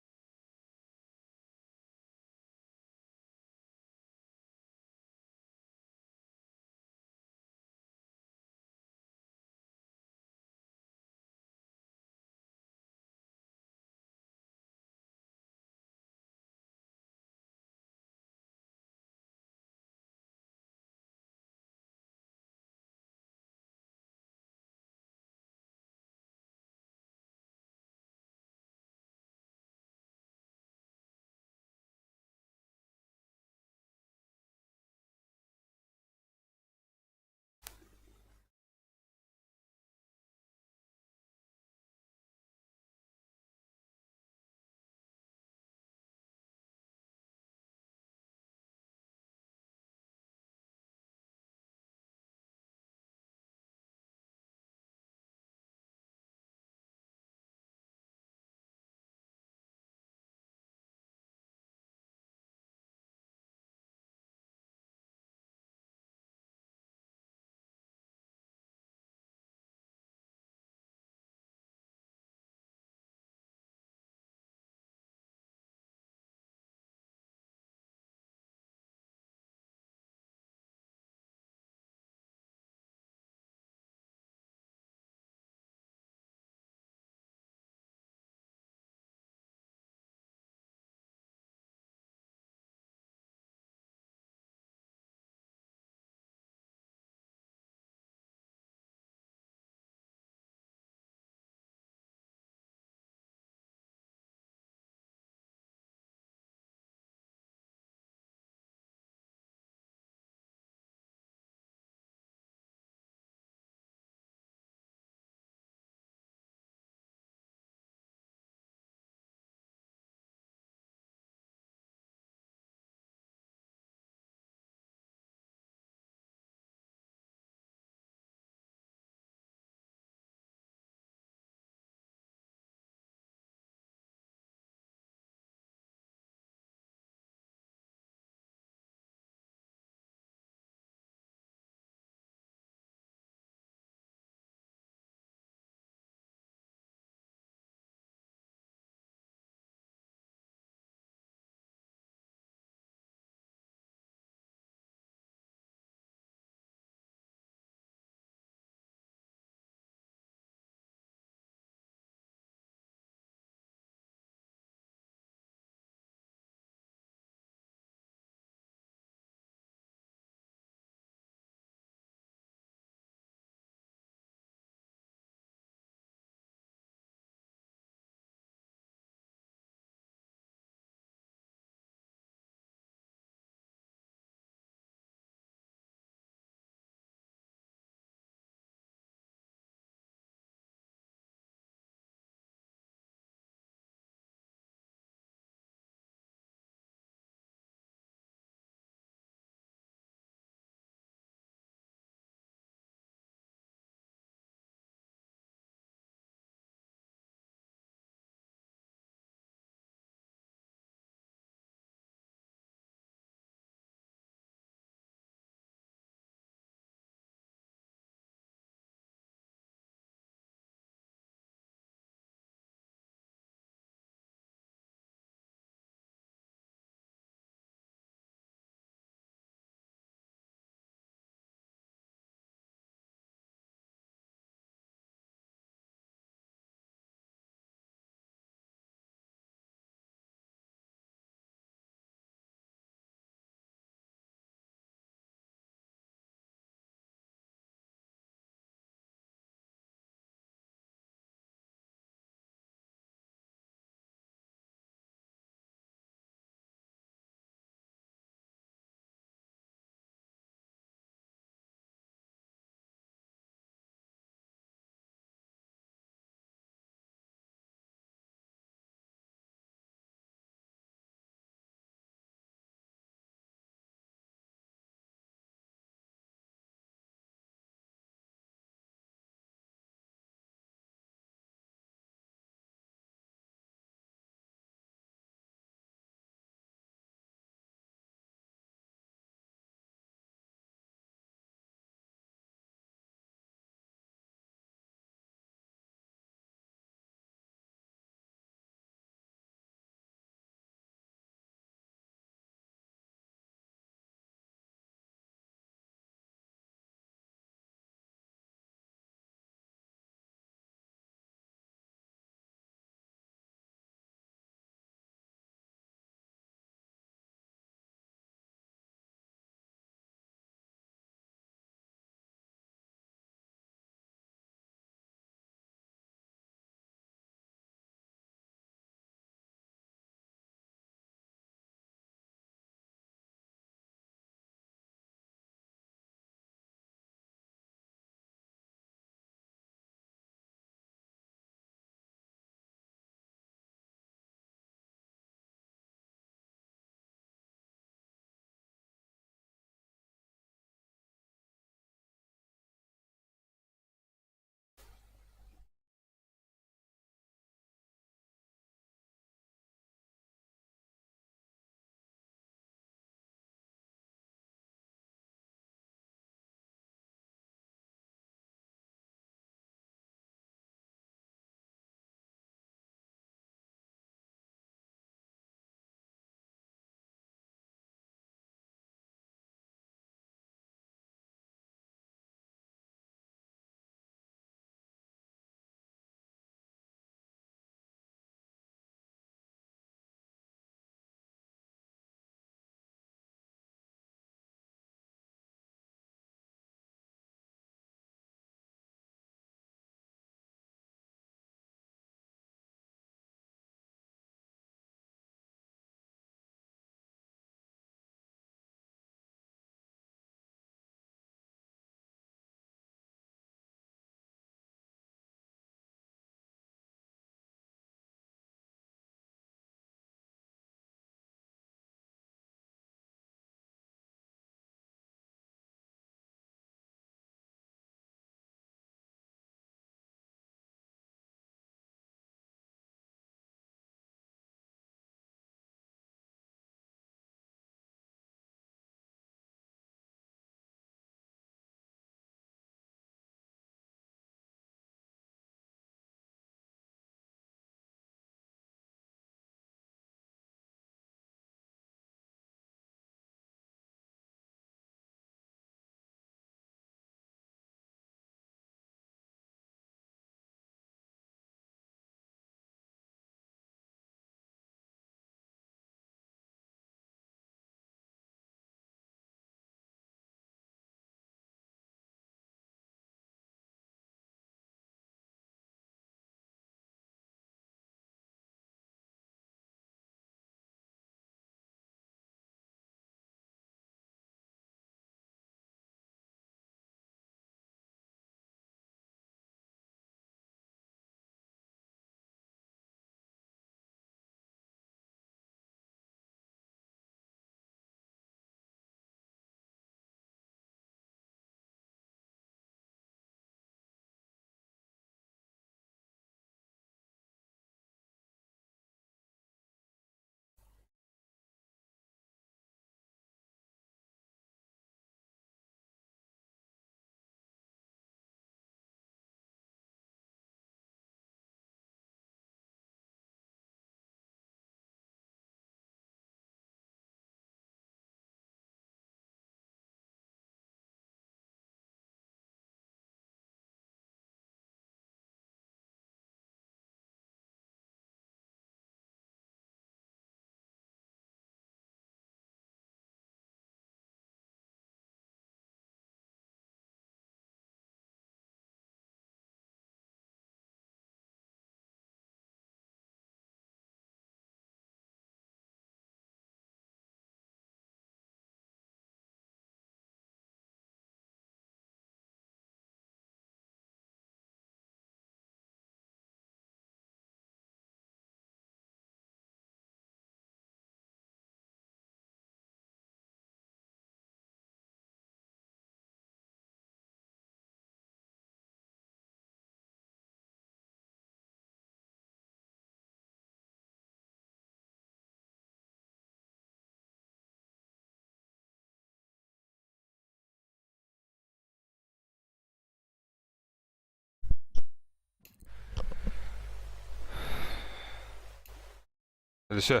Өссө.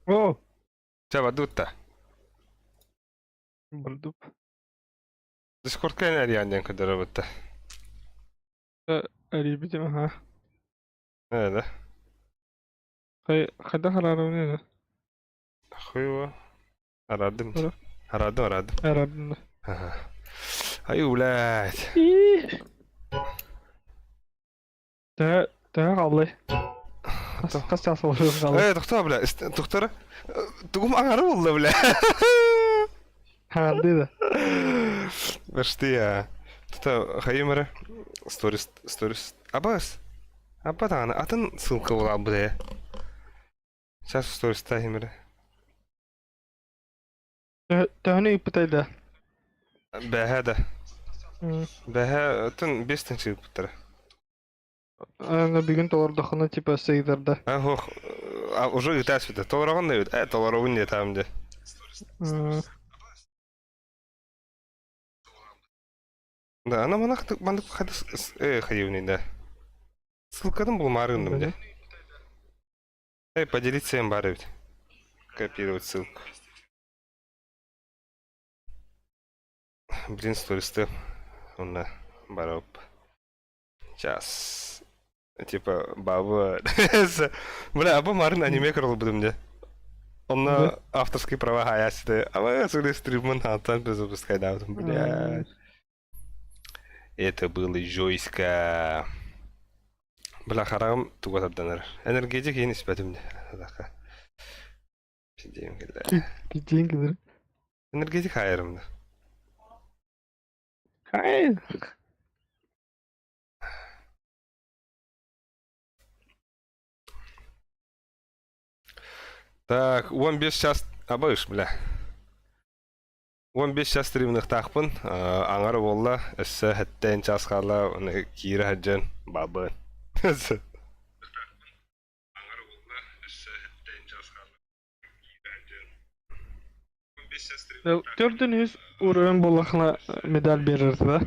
О! Чэ, бардыбыт да. Бардып. Дискордка эн эрийэн диэн көрдөрөбүт да. Эрийбитим аха. Ээ да. Хайдах араарабын ene? Хуево. Араардым. Араардым, араардым. Араардым да. Ай, блядь. Төһө төһө хааллай? Хас чаас олорон хааллай? Э, тохтоо, бля, тохтор. Тугум аҥары буолла, бля. Хаҥардыы да. Почти я. Тута хайым эрэ. Сторис, сторис. Абас. Аба даҕаны атын ссылка буолаабыт ээ. Сейчас стористаахым эрэ. Төһөнү ыыппытай да? Бэһэ да. Бэһэ атын бес тыһыынча ыыппыттара. Аны бүгүн толордоххуна типа сыйдарда. А ох, уже ыытаас бүтэ. Толороҕун да эбит. Э, толоробун диэтаам дии. Да, ана манах маннык хадыс э хайыуни да. Ссылкатын булмаары гынным дии. Эй, поделиться им баар эбит. Копировать ссылку. Блин, стористы. Онно барап. Сейчас. Типа, баба. Бля, аба марын аниме көрөлбүтүм дьэ. Онно авторские права хаясты. Аба сули стримын хантан перезапускайдаабытым, блядь. Это было жестко. Бля, хараҕым туга тарданар. Энергетик иһин испэтим дьэ. Пиздеем кэллэ. Пиздеем кэлэр. Энергетик хаайарым да. Хай. Так, 15 час абыш, бля. 15 час стримныхтаахпын, аҥар буолла, өссө хэттэн час хаалла, оны киирэ сылдьан бабын. Төрдүн үс уровень буоллахына медаль биэрэр да.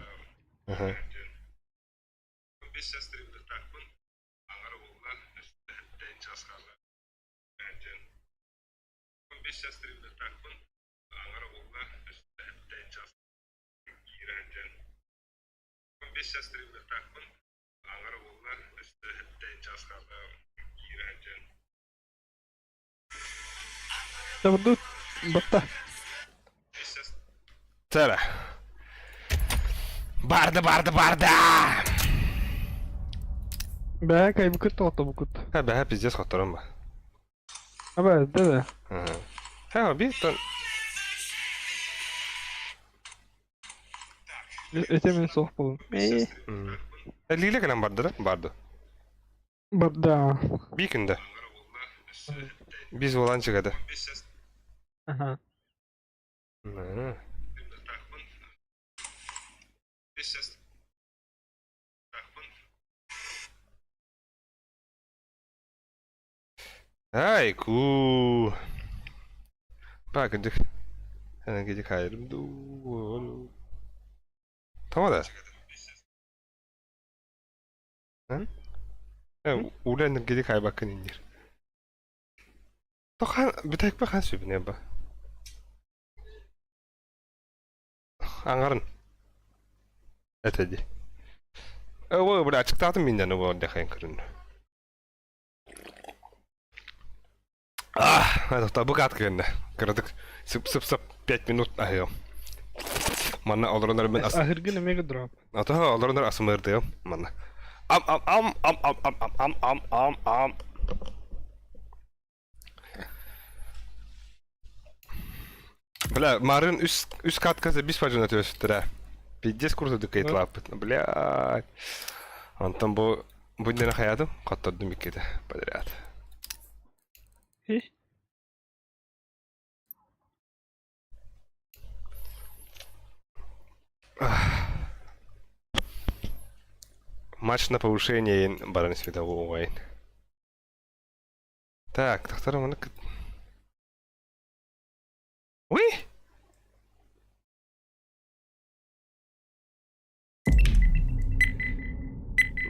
Забуду батта. Тара. Барды, барды, барды! Бэһэ кайбыкыт тоҕотобукут. Ха, бэһэ пиздец хотторон ба. Аба, да да. Ха, би тон. Эте мен суох болун. Лиле кэлэн бардыра? Барды. Барда. Би күндэ. Биз болан чыгады. Ага. Ай, ку. Ба, кындык. Энергетик хайрым ду. Тоҕо да? Үлэ энергетик хайбаккын иннир. Тохан бүтэкпэ хан сүбүнэ ба. Аҥарын. Этэ дии. Ой, бля, ачыктаатым миннен ол дэхэйн көрүн. Ah, это бу кат кэннэ. Кыратык сып-сып-сып 5 минут аһыам. Манна олоронор мен ас... Аһыргын эмиэ дроп. Атаха олоронор асымырдыам манна. Ам ам ам ам ам ам ам ам ам ам ам. Бля, марын үс үс каткасы бис бажына төсүттэрэ. Пиздец курдук кыйтылааппыт. Бля. Онтон бу бу иннинэ хайаатым, хоттордум иккитэ подряд. Матч на повышение баран светового угайын. Так, тохтор маны Уй!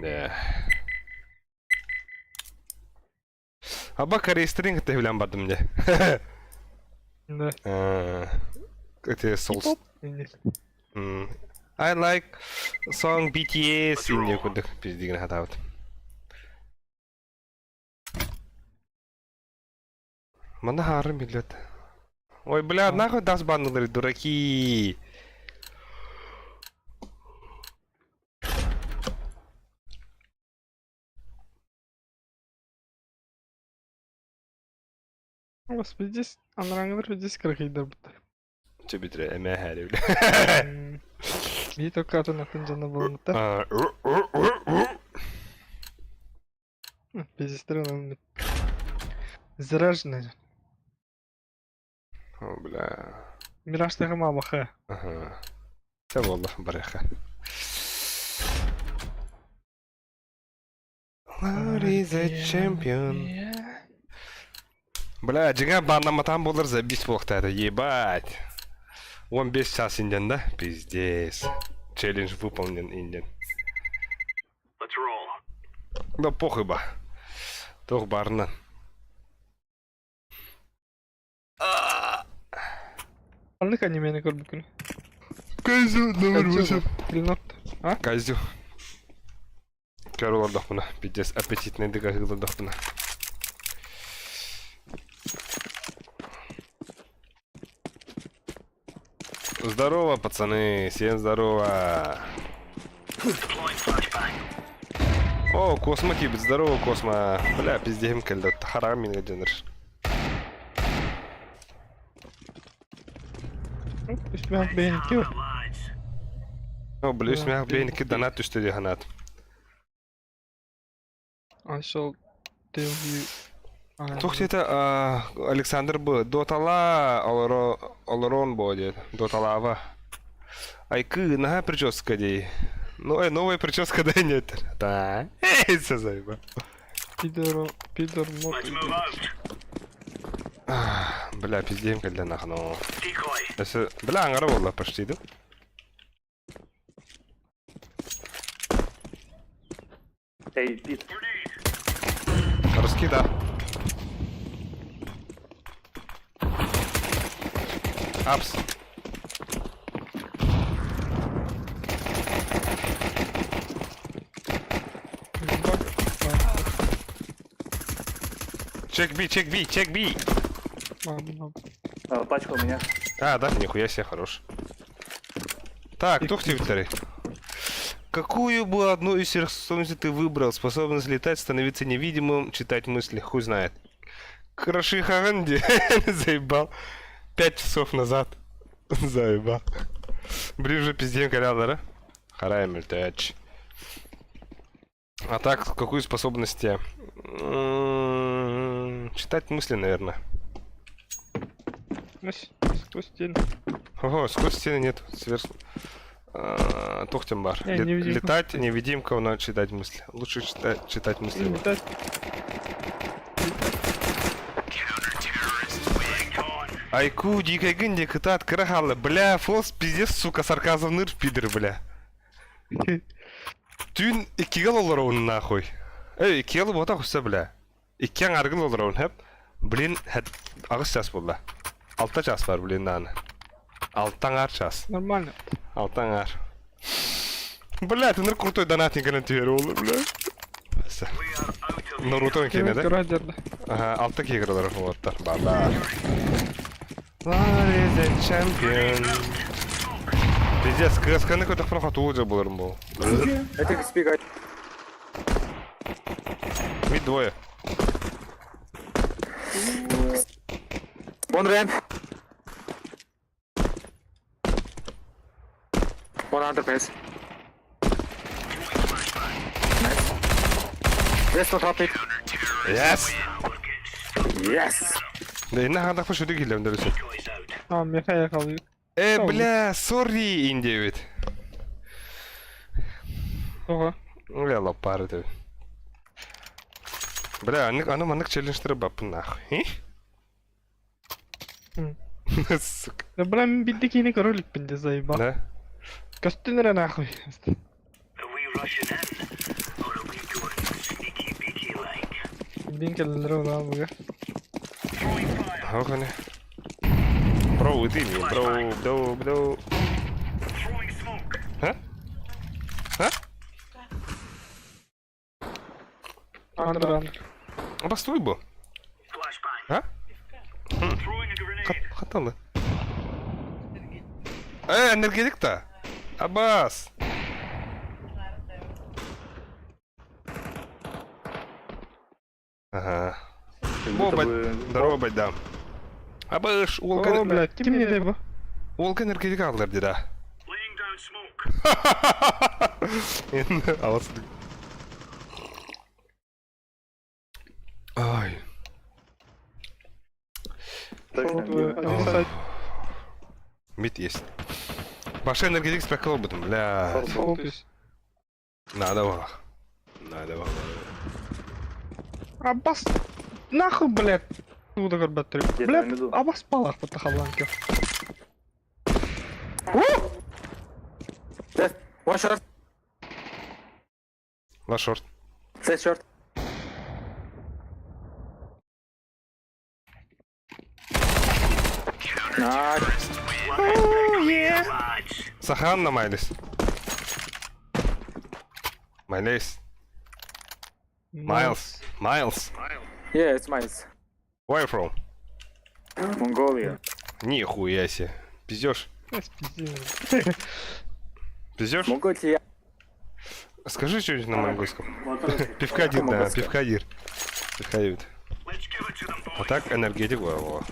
Да. Аба корейстэрин кытта билэн бардым дьэ. Да. Эти соус. I like song BTS инде курдук пиздигин хатаабыт. Манна хаарым биллет. Ой, бля, нахуй даст баннылары, дураки. Господи, здесь анраңылар здесь кыргыйдар бутта. Чөбүтүрэ эмээ хээри бля. Бии только атын атын дьоно буолбуттар. Пиздец, он зараженный. О, бля. Мираштыга мамаха. Ага. Все буолла, барыха. Lord is a champion. Бля, дьиҥэ бааннамматаан буолар забить буолуохтаата, ебать. 15 час инден да? Пиздец. Челлендж выполнен инден. Да похуй ба. Туох баарынан. Ханнык анимени көрбүккүн? Кайзу номер 8. Клинок. А? Кайзу. Көр олордохпуна. Пиздец, аппетитнайдык аһыылордохпуна. Здорово, пацаны, всем здорово. О, Космо киирбит, здорово, Космо. Бля, пиздеһим кэллэ, хараҕым мингэ дьонор. Үс бэйэники О, бля, үс мээх бэйэники донат түстэ дии санаат. I shall tell you. Туох диэтэ Александр Б. Дотала олоро олорон бо диэт. Доталава. Айкы, наһаа прическа дии. Ну, новая прическа да нет. Да. Эй, заеба. Пидор, пидор мод. Бля, пиздеем кэллэ нахну. Өссө, бля, аңара буолла почти да? Эй, Пит. Раскида. Апс. Check B, check B, check B. А, пачка у меня. А, да, нихуя себе, хорош. Так, кто в Какую бы одну из сверхспособностей ты выбрал? Способность летать, становиться невидимым, читать мысли, хуй знает. Краши Хаганди, заебал. 5 часов назад. Заебал. Блин, уже пиздем да? Харай, мельтач. А так, какую способность я? Читать мысли, наверное. Сквозь стены. Ого, сквозь стены нет. Сверх... Туох диэн баар. Не, невидимка. Летать, невидимка, но читать мысли. Лучше читать мысли. Летать. Айку, дикая гынди, кытаат, кыра Бля, фолс, пиздец, сука, сарказм ныр, пидор, бля. Түүн иккигэ олоробун нахуй. Эй, иккигэ буота хуса, бля. Икки аргыл олоробун, хэп. Блин, 8 час буолла. 6 час бар, блин, нааны. Алта аҥаар час. Нормально. Алта аҥаар. Бля, ты крутой донатник на тебе, бля. Наруто киинэ, да? Ага, алта киигралар вот баба. Lord is a champion. Пиздец, кысканы көтөх прохотуу же буларым был. Это сбегать. Mid двое. One ramp. One underpass. Nice. Yes, not top it. Yes! Yes! Да инна хандах пошуды киллем дөрүсү. А, меха якалıyor. Э, бля, сорри, индевит. Ого. Бля, лопары ты. Бля, аны маннык челленджтері баппын нахуй. Сука. Да бля, мин бидде киини көрө иликпин дии заебал. Да? Көстүн эрэ нахуй. Дин кэллилэр улаан буга. Хохоне. Бро, иди мне, бро, бро, бро. А? А? Андер, Постой бу. А? Хаталы. Э, энергетик-то? Абас! Ага. Бо, здорово, бать, Абаш, О, блядь, ким не бу? Уолка энергетик аллар дира. Алас. Ай. Один сайт. Мид есть. Баша энергетик спекал бы там, бля. Надо было. Надо было. Аббас, нахуй, блядь. Туда горбатыр. Блядь, Аббас палах потахаланки. One short. На шорт. Say short. Nice. Саханна Майлис. Майлис. Miles. Miles. Yeah, it's Miles. Where from? Mongolia. Нихуя себе. Пиздешь? Пиздешь? Монголия. Скажи что-нибудь на монгольском. Пивкадир, да, пивкадир. Пивкадир. А так энергетик, во.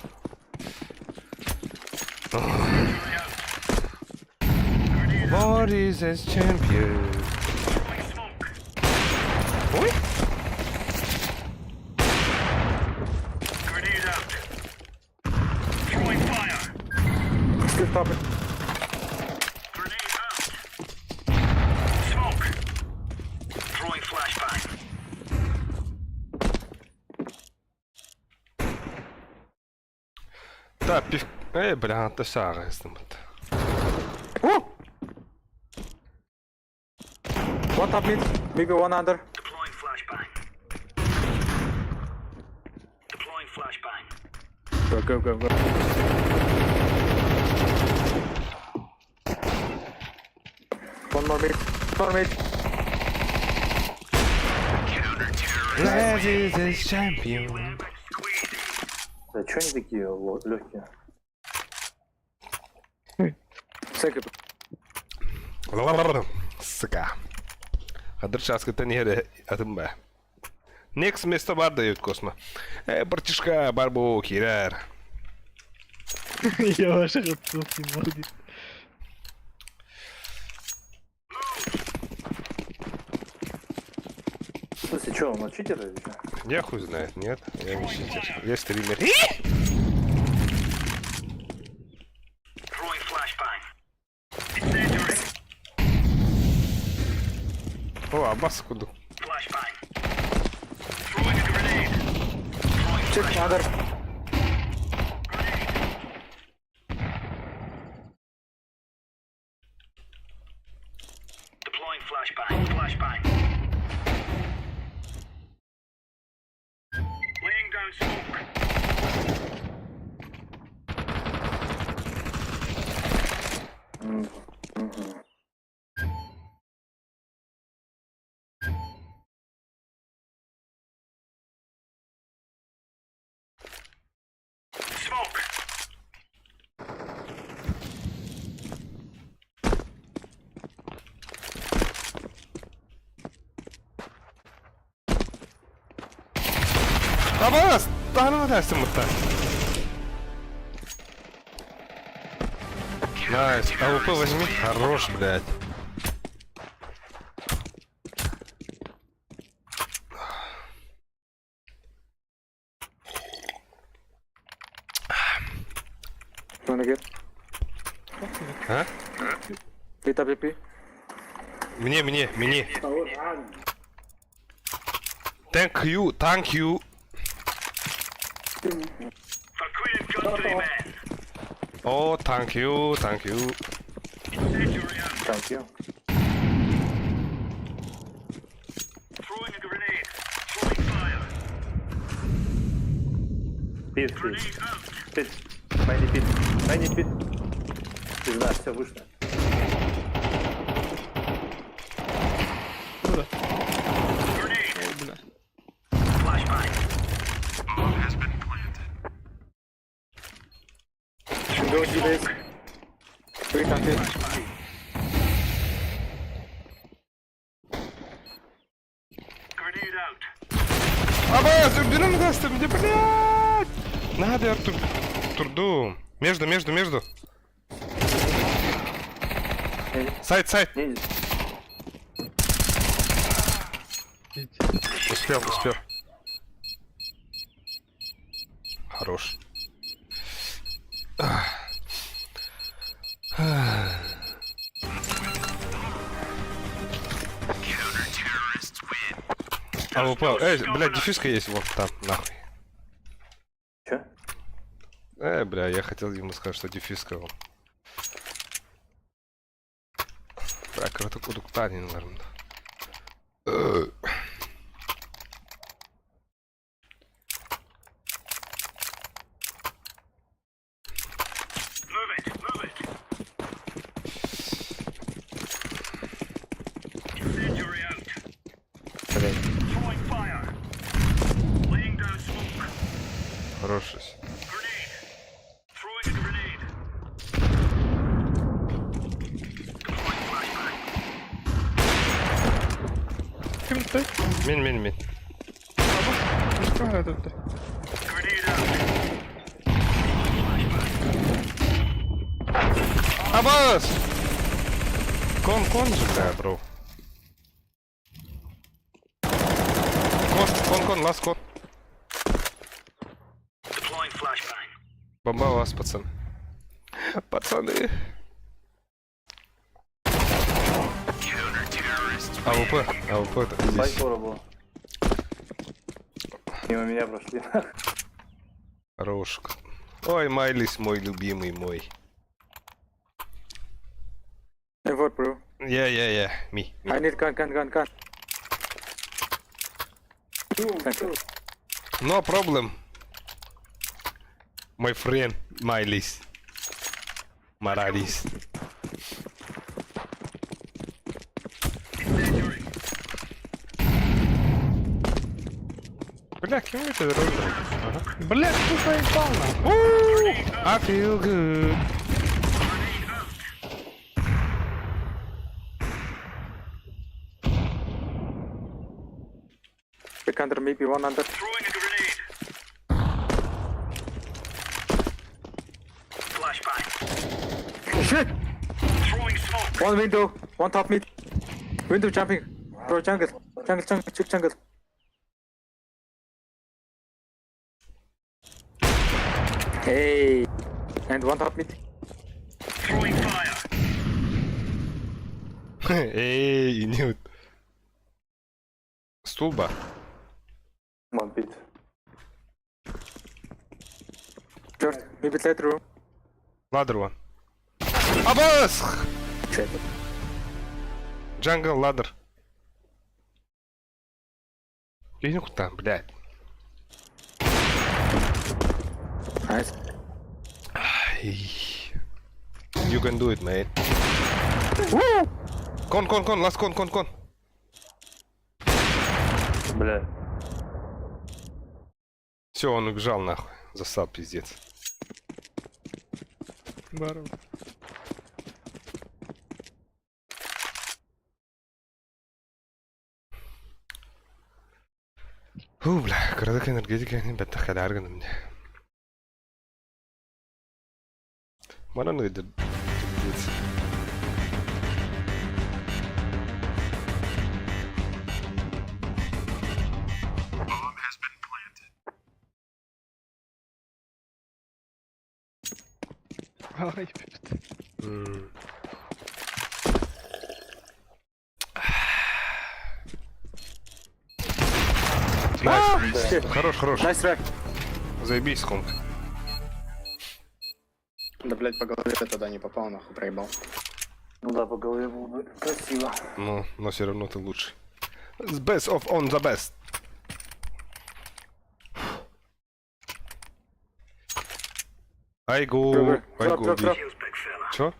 What is this champion? Ой! Still top. Да, пив... Эй, бля, это сага, One top mid, maybe one under. Go, go, go, go. One more mid, more mid. Ladies champion. Да чё они такие легкие? Second. Сука. Хадыр часкыта не атым ба. Next место бар дают космо. Э, братишка, барбу, кирер. Я ваших отцов не могу. В смысле, чё, он читер или чё? Я хуй знает, нет? Я не читер. Я стример. О, Аббас куда? Check under. Аббас! Тахана dersin mutta. Найс. АВП возьми. Хорош, блядь. Wanna get? А? AWP. Мне, мне, мне. Thank you, thank you. Oh, thank you, thank you. Thank you. Пит стоит. Пит. Майни пит. Майни пит. Пизда, все вышло. Куда? Ой, бля. Go G base. Three tank. Абас, уберем газ, где, блядь? Надо, Артур. Турду. Между, между, между. Сайт, сайт. Успел, успел. Хорош. АВП. Эй, блядь, дефьюзка есть вот там, нахуй. Чё? Бля, я хотел ему сказать, что дефьюзка вон. Бля, краток удуктанин, наверное. Хороший. Ким ты? Мин, мин, мин. Что это ты? Абас! Кон, кон же, бля, бро. Кон, кон, кон, ласт кон. Бомба у вас, пацаны. Пацаны. АВП, АВП это здесь. Скоро было. Мимо меня прошли. Хорош. Ой, Майлис, мой любимый мой. M4, bro. Yeah, yeah, yeah. Me. me. I need gun, gun, gun, gun. Thank you. No problem. My friend, Miles. Morales. Бля, кем это ага. Бля, ты заебал нахуй. I feel good. Pick under, maybe one under. Shit! One window, one top mid. Window jumping. Bro, jungle. Jungle, jungle, check jungle. Hey. And one top mid. Эй, не Стулба. One pit. Just maybe later room. Ladder one. Абас! Jungle ladder. Я там, блядь. Nice. You can do it, mate. Con, con, con, last con, con, con. Бля. Все, он убежал нахуй. Засал, пиздец. Здорово. Фу, бля, крадок энергетика не бетта хадарган мне. Манан выйдет. Пиздец. Ай, Nice. Хорош, хорош. Nice try. Заебись, Хонг. Да, блядь, по голове тогда не попал, нахуй, проебал. Ну да, по голове было бы красиво. Ну, но все равно ты лучший. The best of on the best. I go, I go B. Чё?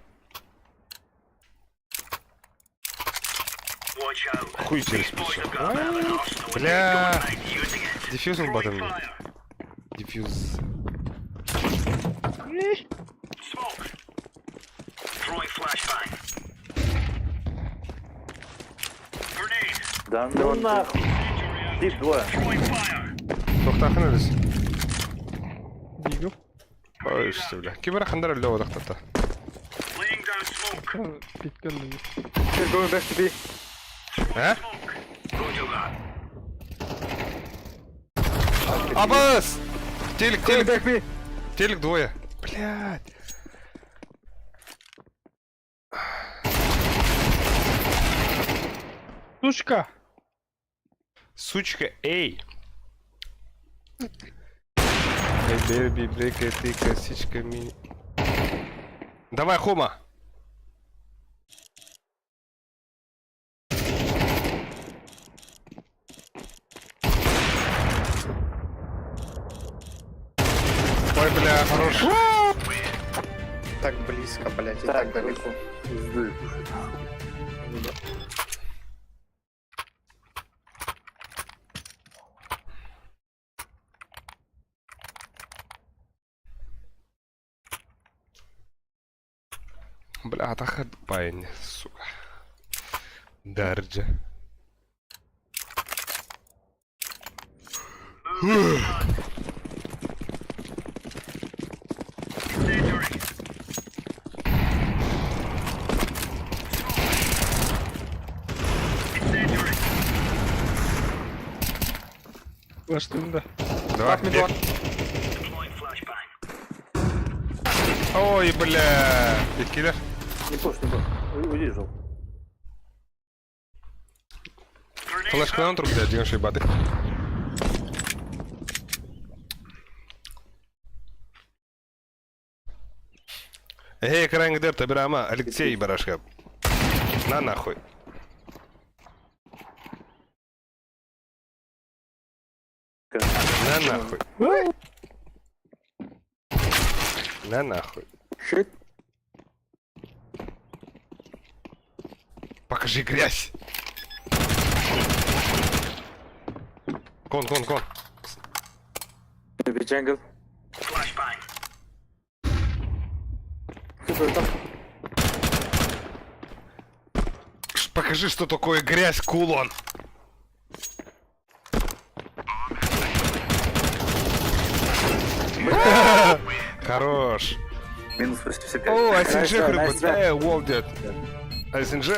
Хуй через плечо. Бля! Дефьюз он батом. Дефьюз. Да ну нахуй. Тип двое. Тохтахын өлүс. Дигл. Ой, бля. Кибер хандар өлө одахтата. Питкен. They're going back to B. А? Абас! Телек, телек. Back B. Телек двое. Блядь. Сучка! Сучка, эй! Эй, бэби, блекай, ты косичка мини. Давай, Хома! Ой, бля, хорош. Так близко, блядь, и так далеко. Пизды. Бля, атахат байн, сука. Дарджа. Лаштында. Давай, Top mid бег. one. Ой, бля. Иккилер. Не пуш, не пуш. Уйди, жил. Флешкалан тур, бля, деген шей баты. Эй, крайний Табирама, Алексей Барашка. На нахуй. На нахуй. На нахуй. Shit. Покажи грязь. Кон, кон, кон. Maybe jungle. Super top. Покажи, что такое грязь, кулон. Хорош. Минус 85. О, СНЖ, Nice try, Э, Уолдет. СНЖ,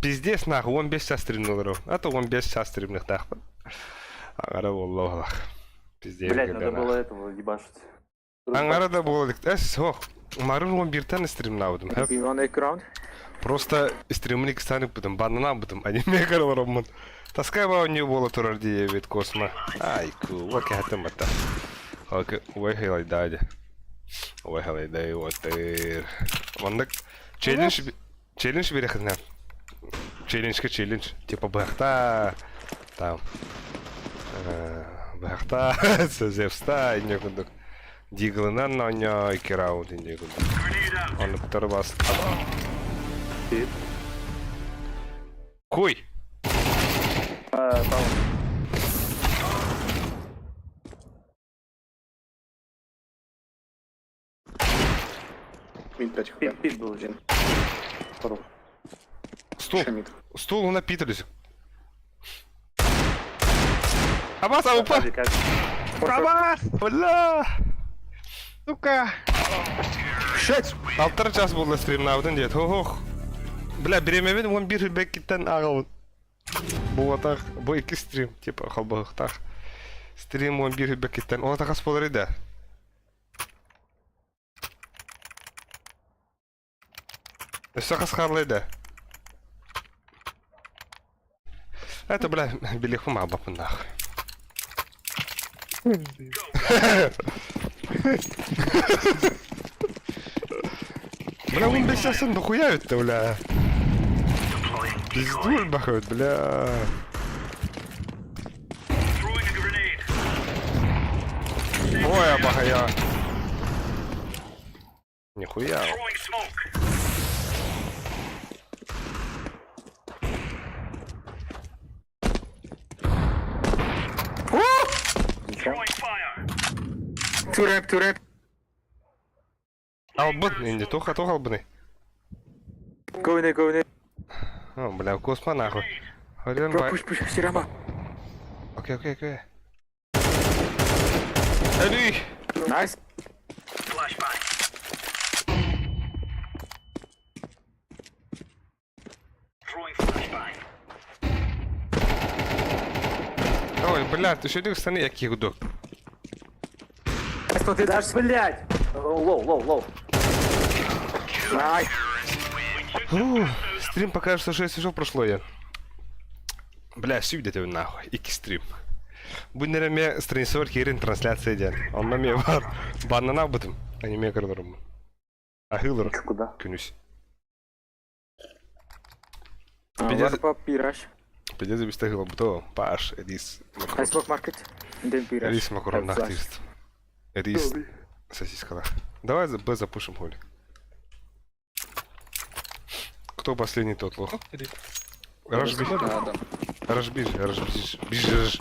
пиздец нахуй, он без час стримнул. А то он без час стримных нахуй. Ангара волла Пиздец. Блять, надо было этого ебашить. Ангара да было. Эс, ох. Марын он биртен стримнаудым. Maybe one egg round. Просто стримник станет потом, банана потом, а не мегалоромон. Таскай ба не было турар диевит космо. Ай, ку, вот хатым бата. Окей, ой даде. Ой дай отыр. Вандык челлендж челлендж берехнә. Челленджка челлендж. Типа бахта там. Бахта Зевста инде күндүк. Диглынан на ики раунд инде күндүк. Оны бас. Куй! А, там. Мид 5 хп. Пит, пит был один. Хорош. Стул. Стул напитались. Абас, аупа! Абас! Бля! Сука! Shit! Алтар час болды стримнавдын дед. Хо-хох. Бля, беремебин 11 беккиттен ағылын. Бу атақ, бу iki стрим, типа холбағықтақ. Стрим 11 беккиттен. Ол атақас болар еді. Өссө қас қарлы. Это, бля, билихум абапын нахуй. Бля, он без сен дохуя это, бля. Пиздуль бахают, бля. Ой, абахая. Нихуя. Two ramp, two ramp. Албын, инде, туха, тух албыны. Go in there, go in there. О, бля, косма нахуй. Хрен Bro, бай. push, push, Sirama. Окей, окей, окей. Али! Nice. Ой, бля, ты что станы, який гудок. Да, блядь! Low, low, low. Nice. Фу, Стрим пока что 6 часов прошло я. Бля, сүйдете нахуй, ики стрим. Бу нереме страницабар киирин трансляция диэн. Онно эмиэ бар. Баннана бутум. Аниме көрдөрүм. Ахылыр. Куда? Күнүс. Warp up, B rush. Пиздец бистахила бутоо. Паш, эдис. I smoke market. And then B rush. Рис макаронных Flash. тист. Рис сосискалах. Давай за Б запушим хули. Кто последний, тот лох. Rush B. Rush B, rush B, бежишь.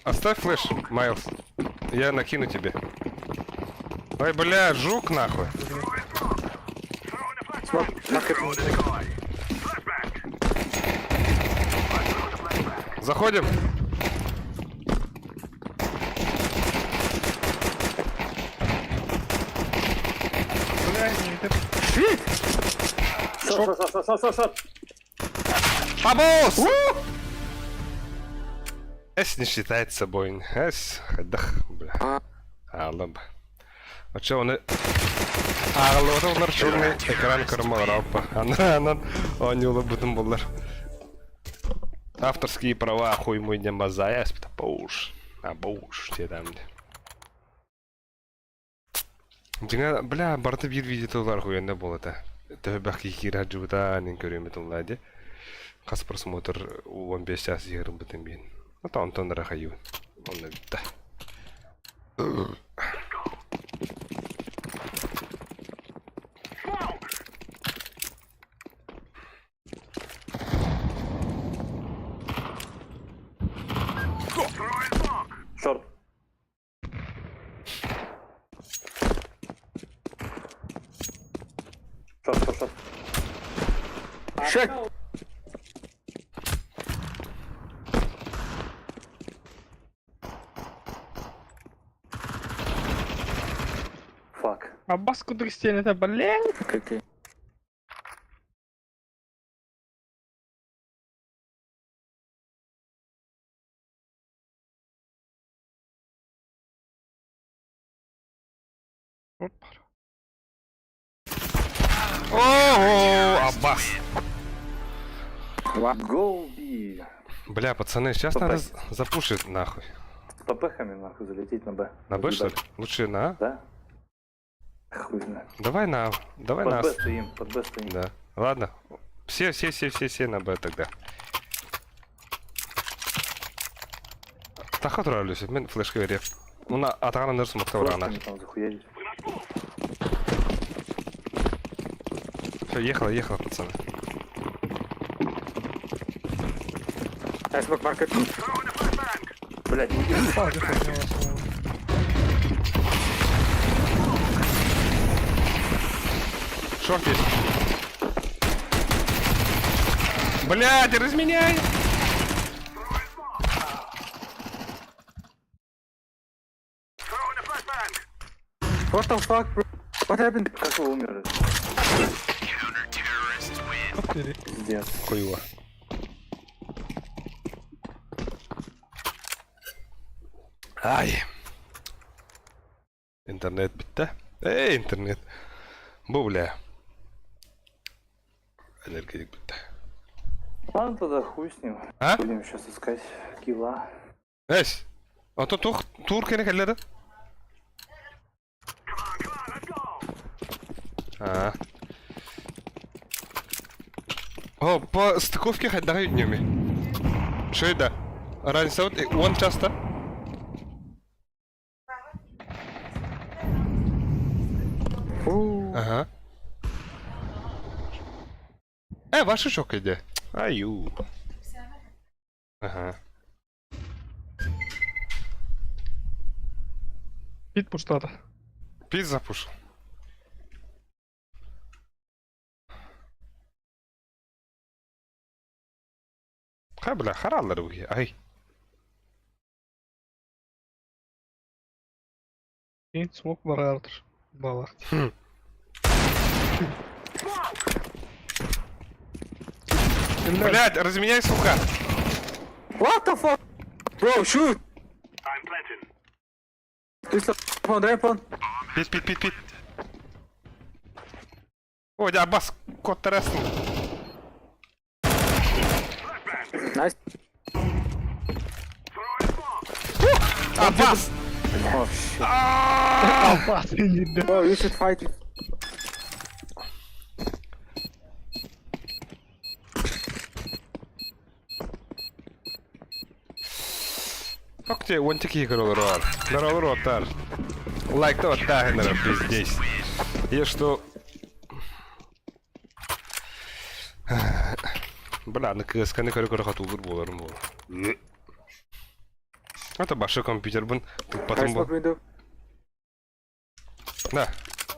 Оставь flash, Майлз. Я накину тебе. Ай, бля, жук нахуй. Smoke market. Заходим. Бля, не видно. Shit! Short, short, short, short, short, short. Побос! С не считает собой. С, дах, бля. Аллах. А чё он... Ағылы черный экран кормал рапа. Она, она, он улыбытым булар. Авторские права, хуй мой дем базая, спита пауш. А бауш, те там. Дьиҥэ, бля, барыта биир видео хуйанда буолата. Төһө киһи жубута нин көрүөмүт улла Хас просмотр 15 час иһэрин бытын биин. Ата онтон рахаю. Онно бүтта. Short. Short, short, short. Shit! Fuck. Аббас кудук стенета, блядь. Okay, okay. Опа. Ого, Аббас. Go B. Бля, пацаны, сейчас надо запушить нахуй. С ППхами нахуй залететь на Б. На Б, что ли? Лучше на А? Да? Хуй знает. Давай на А. Давай Под на А. Б стоим, под Б стоим. Да. Ладно. Все, все, все, все, все на Б тогда. Таха туралюсь, мен флешка берем. Уна атаган нырс мактаврана. Флешками там захуярить. Все, ехала, ехала, пацаны. I smoke market. Блять, не Short есть. Блядь, разменяй! What the fuck, bro? What happened? Как вы умерли? Пиздец. Хуево. Ай. Интернет бүттэ. Эй, интернет. Бу, бля. Энергетик бүттэ. Ладно, тогда хуй с ним. А? Будем сейчас искать килла. Эс. А то тух тур кene келледи. А. О, по стыковке хайдаҕа днёми. Что это? Разница вот он часто. Ага. Э, ваша чок иди. Аю. Ага. Пит пуштата. Пит запушил. Ха, бля, хараллар уги. Ай. Смок барардыр. Балах. Блядь, разменяй, сука. What the fuck? Bro, shoot! This one, ramp one. Pit, pit, pit, pit. Ой, да, Аббас, кот тараснул. Nice. Аббас! Oh shit. Аббас, не Bro, you should fight it. Ок, те, он такие королор. Наролор тар. Лайк то тагнера пиздец. Я что... Бля, на КСК не көрө көрө хатулур боларым бол. Это большой компьютер, бун. Тут потом Nice был. smoke window. Да.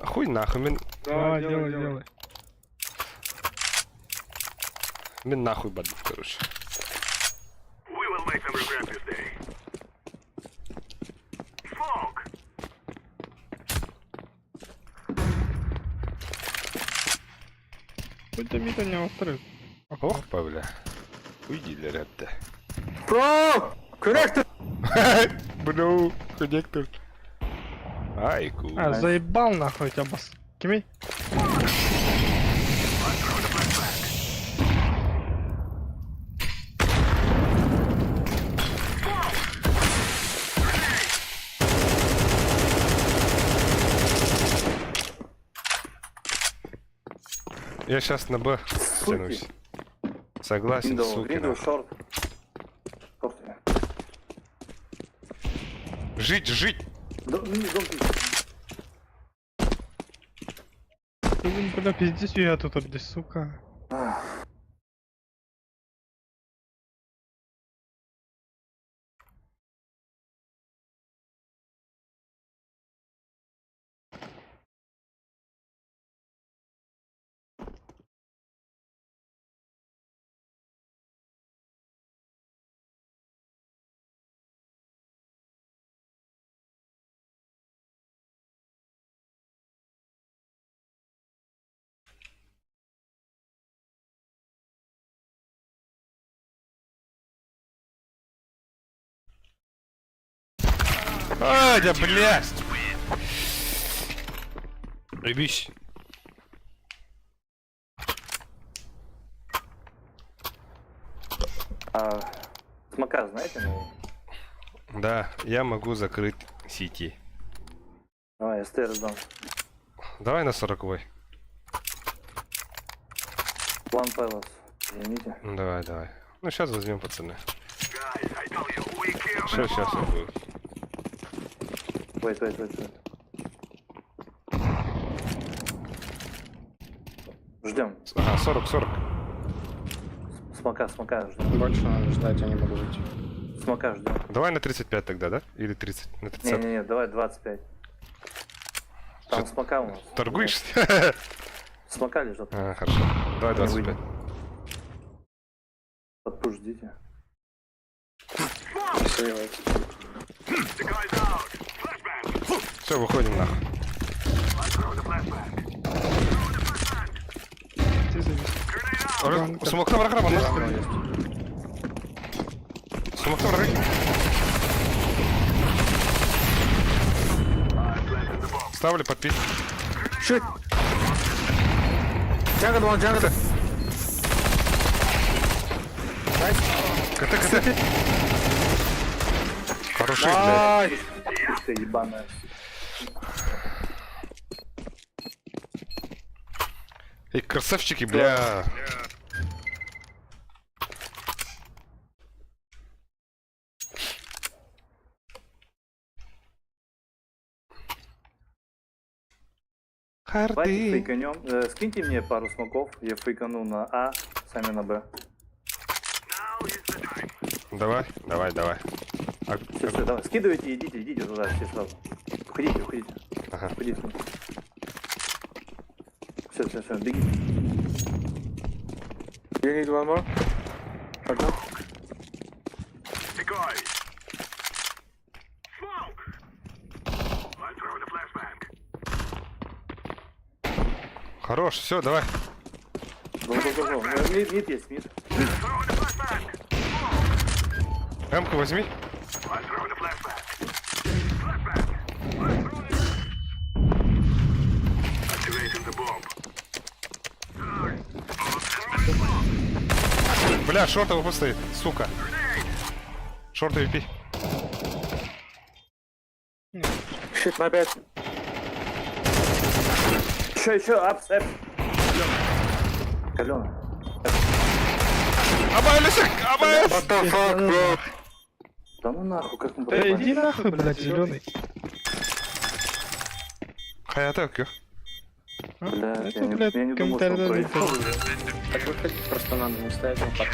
Хуй нахуй, мин, Давай, делай, делай. мин нахуй бадбут, короче. Будь мита не острый. Ох, бля. Уйди, ребята. Bro! Connector! Бро, коннектор. Ай, ку. А, заебал нахуй тебя, бас. Кими? Я сейчас на Б тянусь. Согласен, Window, суки. window, нахуй. short. Short. Жить, жить! Don't Блин, бля, пиздец, я тут, блядь, сука. А, да, блядь! Ребись. А, смока знаете? Ну, Да, я могу закрыть сети. давай, СТ раздам. Давай на 40 One Palace. Извините. Давай, давай. Ну, сейчас возьмем, пацаны. Сейчас, сейчас будет. Wait, wait, wait, wait. Ждем. Ага, 40, 40. Смока, смока ждем. Больше надо ждать, я не буду жить. Смока ждем. Давай на 35 тогда, да? Или 30? На 30. Не-не-не, давай 25. Там Чё, смока у нас. Торгуешься? Смока лежат. А, хорошо. Давай 25. Подпуш ждите. Сейвайте. Все, выходим нахуй. Смокта враг рабан. Смокта враг. Ставлю подпись. Shoot! Jungle one, jungle. КТ, КТ. Хороший, блядь. Nice! Ты ебаная. Эй, красавчики, бля. Давайте Харды. фейканем. Скиньте мне пару смоков, я фейкану на А, сами на Б. Давай, давай, давай. А, Все, все, давай. Скидывайте, идите, идите туда все сразу. Уходите, уходите. Ага. Уходите. Все, все, все, бегите. You need one more? Or no? Хорош, все, давай. Go, go, go, go. Mid, mid есть, mid. Эмку возьми. Бля, short AWP стоит, сука. Short AWP. Shit, my bad. Еще, еще, apps, apps. Калена. Абайлюсик, абайлюс! What the fuck, bro? Да ну нахуй, как мы Да попали? иди нахуй, блядь, зеленый. Хаята кё. Бля, Это, я не, блядь, я не думал, что он комментарий пройдет. Так выходить просто надо, не ставить на парк.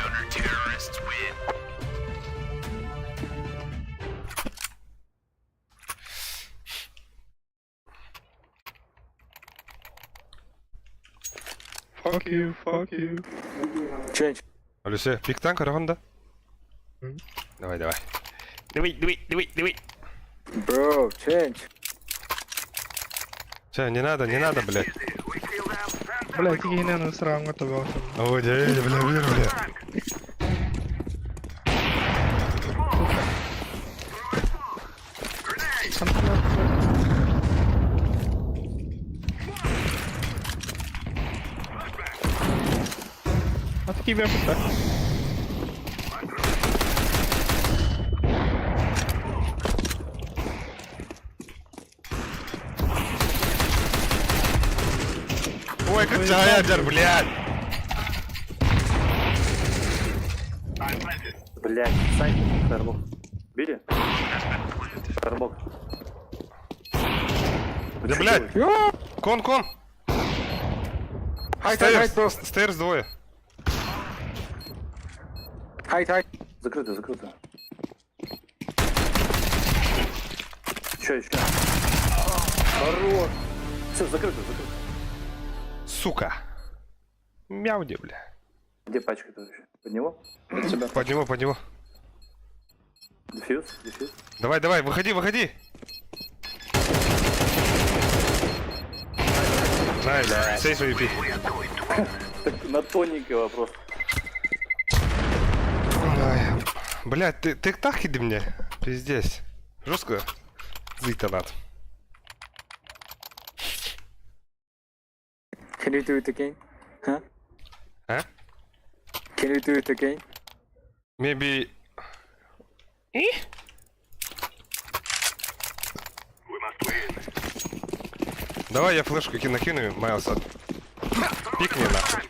Fuck you, fuck you. Change. Алюсе, пик танк, да? Давай, давай. Давай, давай, давай, давай. Bro, change. Все, не надо, не надо, блядь. Блядь, ты не срам готовился. Ой, дядя, бля, бля, бля. А тебя куда? Ой, как ядер, блядь. Блядь, сайт, firebox. Били? Firebox. Да, блядь. Con, con. Hide, hide, hide, bro. Stairs, stairs двое. Hide, hide. Закрыто, закрыто. Еще, еще. Хорош. Все, закрыто, закрыто. Сука. Мяуди, бля. Где пачка-то вообще? Под него? Под него, под него. Defuse, defuse. Давай, давай, выходи, выходи. Nice, save AWP. Так на тоненького просто. Ай, Блядь, ты так иди мне. Пиздец. Жестко. Зыта надо. Can you do it again? Huh? А? Can you do it again? Maybe... Давай я флешку накину, Майлз, от... Пикни нахуй.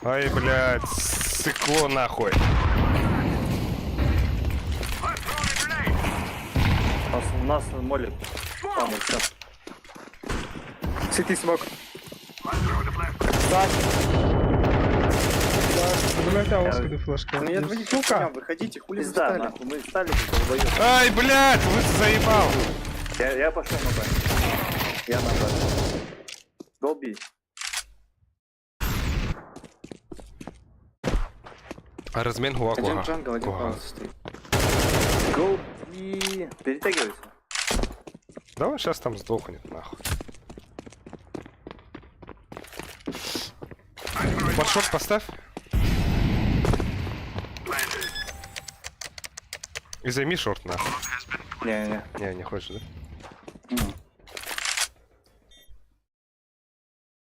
Ай, блядь, сыкло нахуй. У нас молик. Там вот всё. City smoke. Блядь, а у вас когда флешка? Ну я двоих Сука! выходите, хули вы Пизда, встали. нахуй, мы встали, как долбоёбы. Ай, блядь, вы заебал. Я пошел на Б. Я на Б. Долби. А размен гуа Один гуа. jungle, один Гуа. palace стоит. Go и перетягивайся. Да он сейчас там сдохнет, нахуй. Под short поставь. И займи short, нахуй. Не-не-не. Не, не хочешь, да?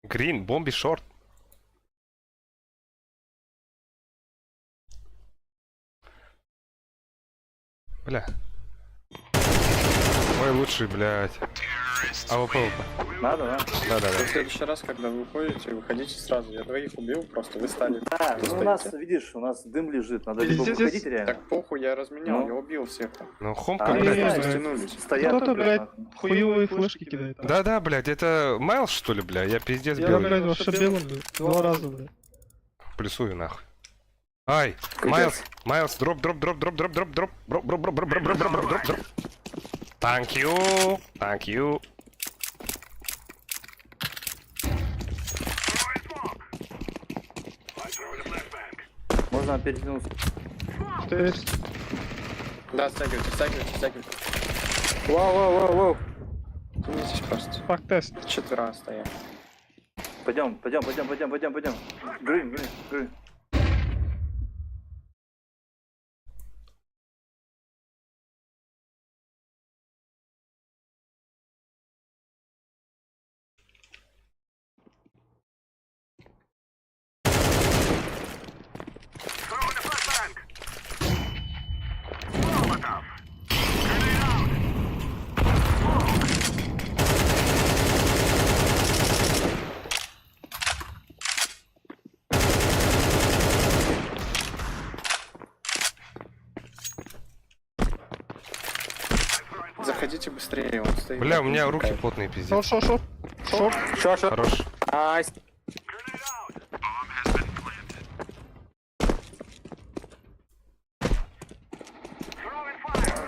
Green, bomb short. Бля. Ой, лучший, блядь. AWP, AWP. Надо, надо. Да, да, В да. следующий раз, когда вы уходите, выходите сразу. Я двоих убил, просто вы стали. Да, Вы ну у нас, стоите. видишь, у нас дым лежит, надо либо Пиздец. выходить реально. Так похуй, я разменял, Ну. я убил всех там. Ну, Хомка, А, блядь. не, Просто блядь. стянулись. Стоят, Кто-то, блядь, блядь, нахуй. хуевые флешки кидает. Да, да, блядь, это Майлз, что ли, бля? Я пиздец Я, белый. блядь, вообще белым, блядь. Два раза, блядь. Плюсую нахуй. Ай, Майлз, Майлз, drop, drop, drop, drop, drop, drop, drop, drop, drop, drop, drop, drop, drop, drop, drop, drop. Thank you, thank you. Можно перетянуться. Тест. Да, стягивайте, стягивайте, стягивайте. Вау, вау, вау, вау. Тянитесь просто. Fuck тест. Четверо стоят. Пойдем, пойдем, пойдем, пойдем, пойдем, пойдем. Green, green, green. Заходите быстрее, он стоит. Бля, у меня руки потные, пиздец. Short, short, short. Short. Short, short. Хорош. Nice.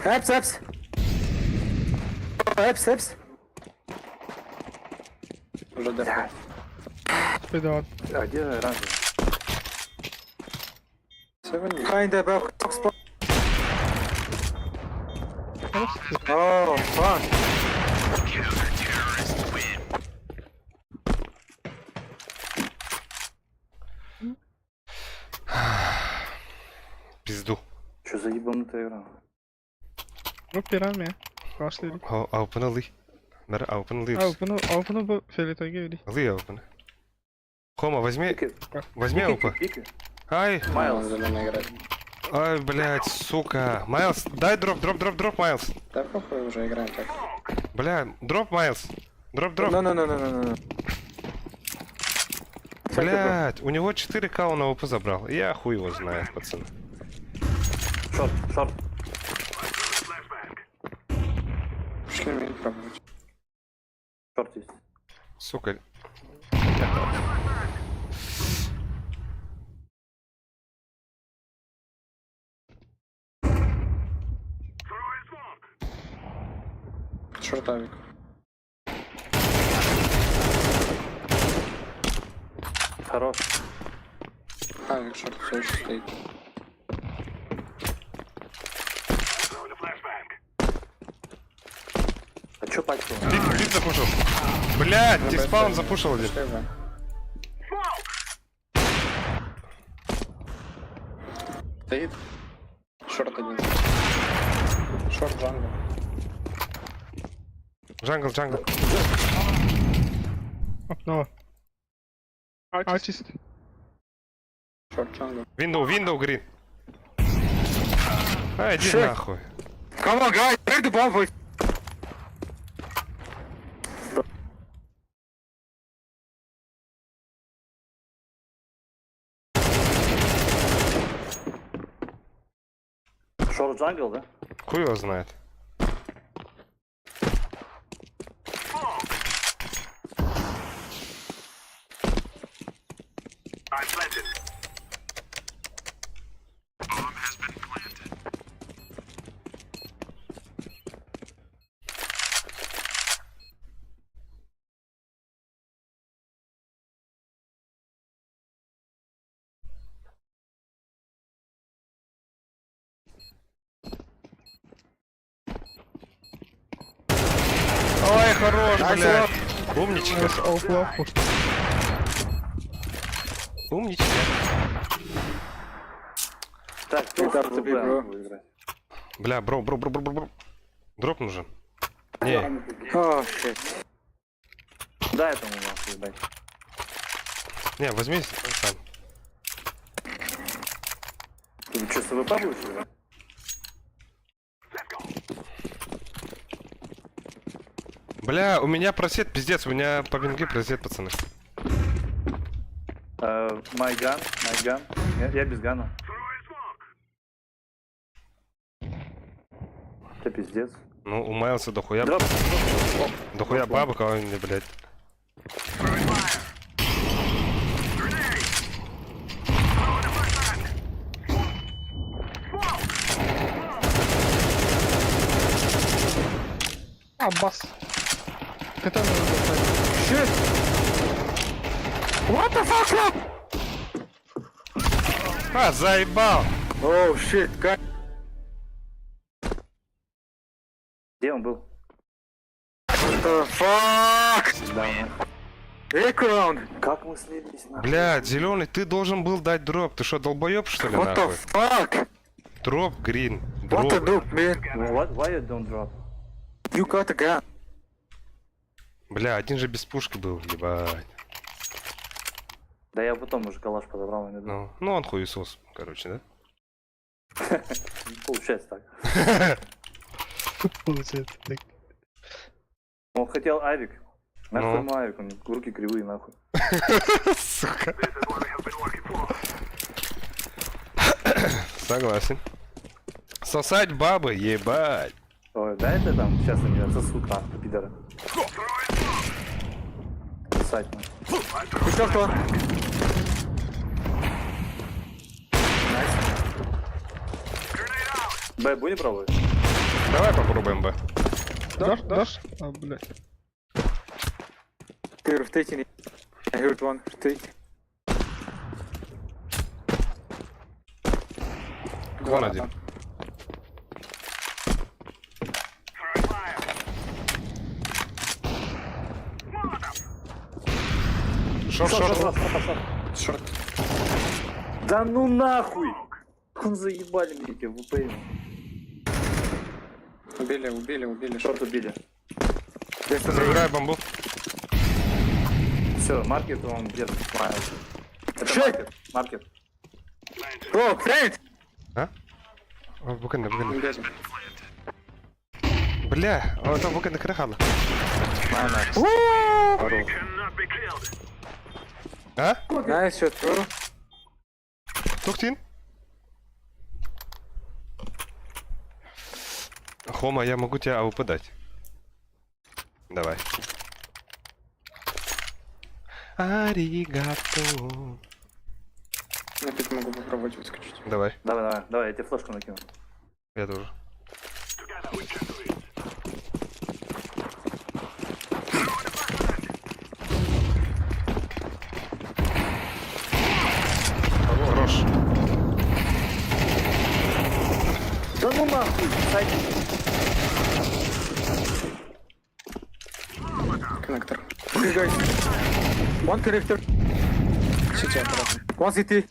Apps, apps. Apps, apps. Уже дефает. Спидон. А где оранжевый? Behind the box. Oh, fuck. Пизду. Что за ебанутая игра? Ну, пирами. Пошли. Open ылый. Бер, open ылый. А, опыны, опыны бу фиолетовый геври. Ылый open. Хома, возьми, возьми АВП. Ай, Майлз. Зеленый играет. ай, блядь, сука. Майлз, дай drop, drop, drop, drop, Майлз. Да похуй, уже играем так. Бля, drop, Майлз. Drop, drop. No, no, no, no, no, no. Блядь, у него 4К он АВП забрал. Я хуй его знает, пацаны. Short, short. Пошли main пробовать. Short есть. Сука. Short авик. Хорош. Авик short все еще стоит. А чё пачку? Pit, pit запушил. Блядь, На despawn Б запушил один. Пошли В. Стоит. Short один. Short jungle. Jungle, jungle. Окно. Артист. Short jungle. Window, window, green. А, иди Shit. нахуй. Come on, guys, break the bomb, boys. Short jungle, да? Хуй его знает. Ой, хорош, блядь. Умничка. Умничка. Так, Good up to be, bro. Бля, bro, bro, bro, bro, bro, bro. Drop нужен. Не, Oh, shit. Да, этому нахуй, ебать. не, возьми сам. Ты что, с АВП будешь играть? Бля, у меня просет, пиздец, у меня по винге просет, пацаны. My gun, my gun. Я без гана. Это пиздец. Ну, у Майлса дохуя... Дроп. Дохуя бабок, а он мне, блядь. Аббас. Ты там Shit! What the fuck? А, заебал! Oh shit, guy. Где он был? What the fuck? Да, нахуй. Eco round. Как мы слились, нахуй? Блядь, зеленый, ты должен был дать дроп. Ты что, долбоеб, что ли, What the нахуй? fuck? Дроп, green. What the Дроп. noob, man? What, why you don't drop? You got a gun. Бля, один же без пушки был, ебать. Да я потом уже калаш подобрал на миду. Ну, он хуесос, короче, да? Получается так. Получается так. Он хотел авик. Нахуй Ну. ему авик, у него руки кривые нахуй. Сука. Согласен. Сосать бабы, ебать. Ой, да это там, сейчас они отсосут нахуй, пидоры. Сосать нахуй. Еще кто? Б будем пробовать? Давай попробуем Б. Дашь, дашь? А, блядь. Ты rotating. I heard one rotate. Вон один. Short, short. Short. Да ну нахуй! Как Он заебали мне эти ВП. Убили, убили, убили. Short убили. Забирай бомбу. Все, market он держит. Майлз. Это market. Market. Bro, plant! А? О, Буканда, буканда. Убили. Бля, о, там буканда крахала. Хорош. А? Nice shot, bro. Туктин? Хома, я могу тебе АВП дать. Давай. Аригато. На pit могу попробовать выскочить. Давай, Давай, давай, давай, я тебе флешку накину. я тоже. Хорош. Да ну нахуй! Сайт. Connector. Okay, guys. One connector. CT аккуратно. One CT.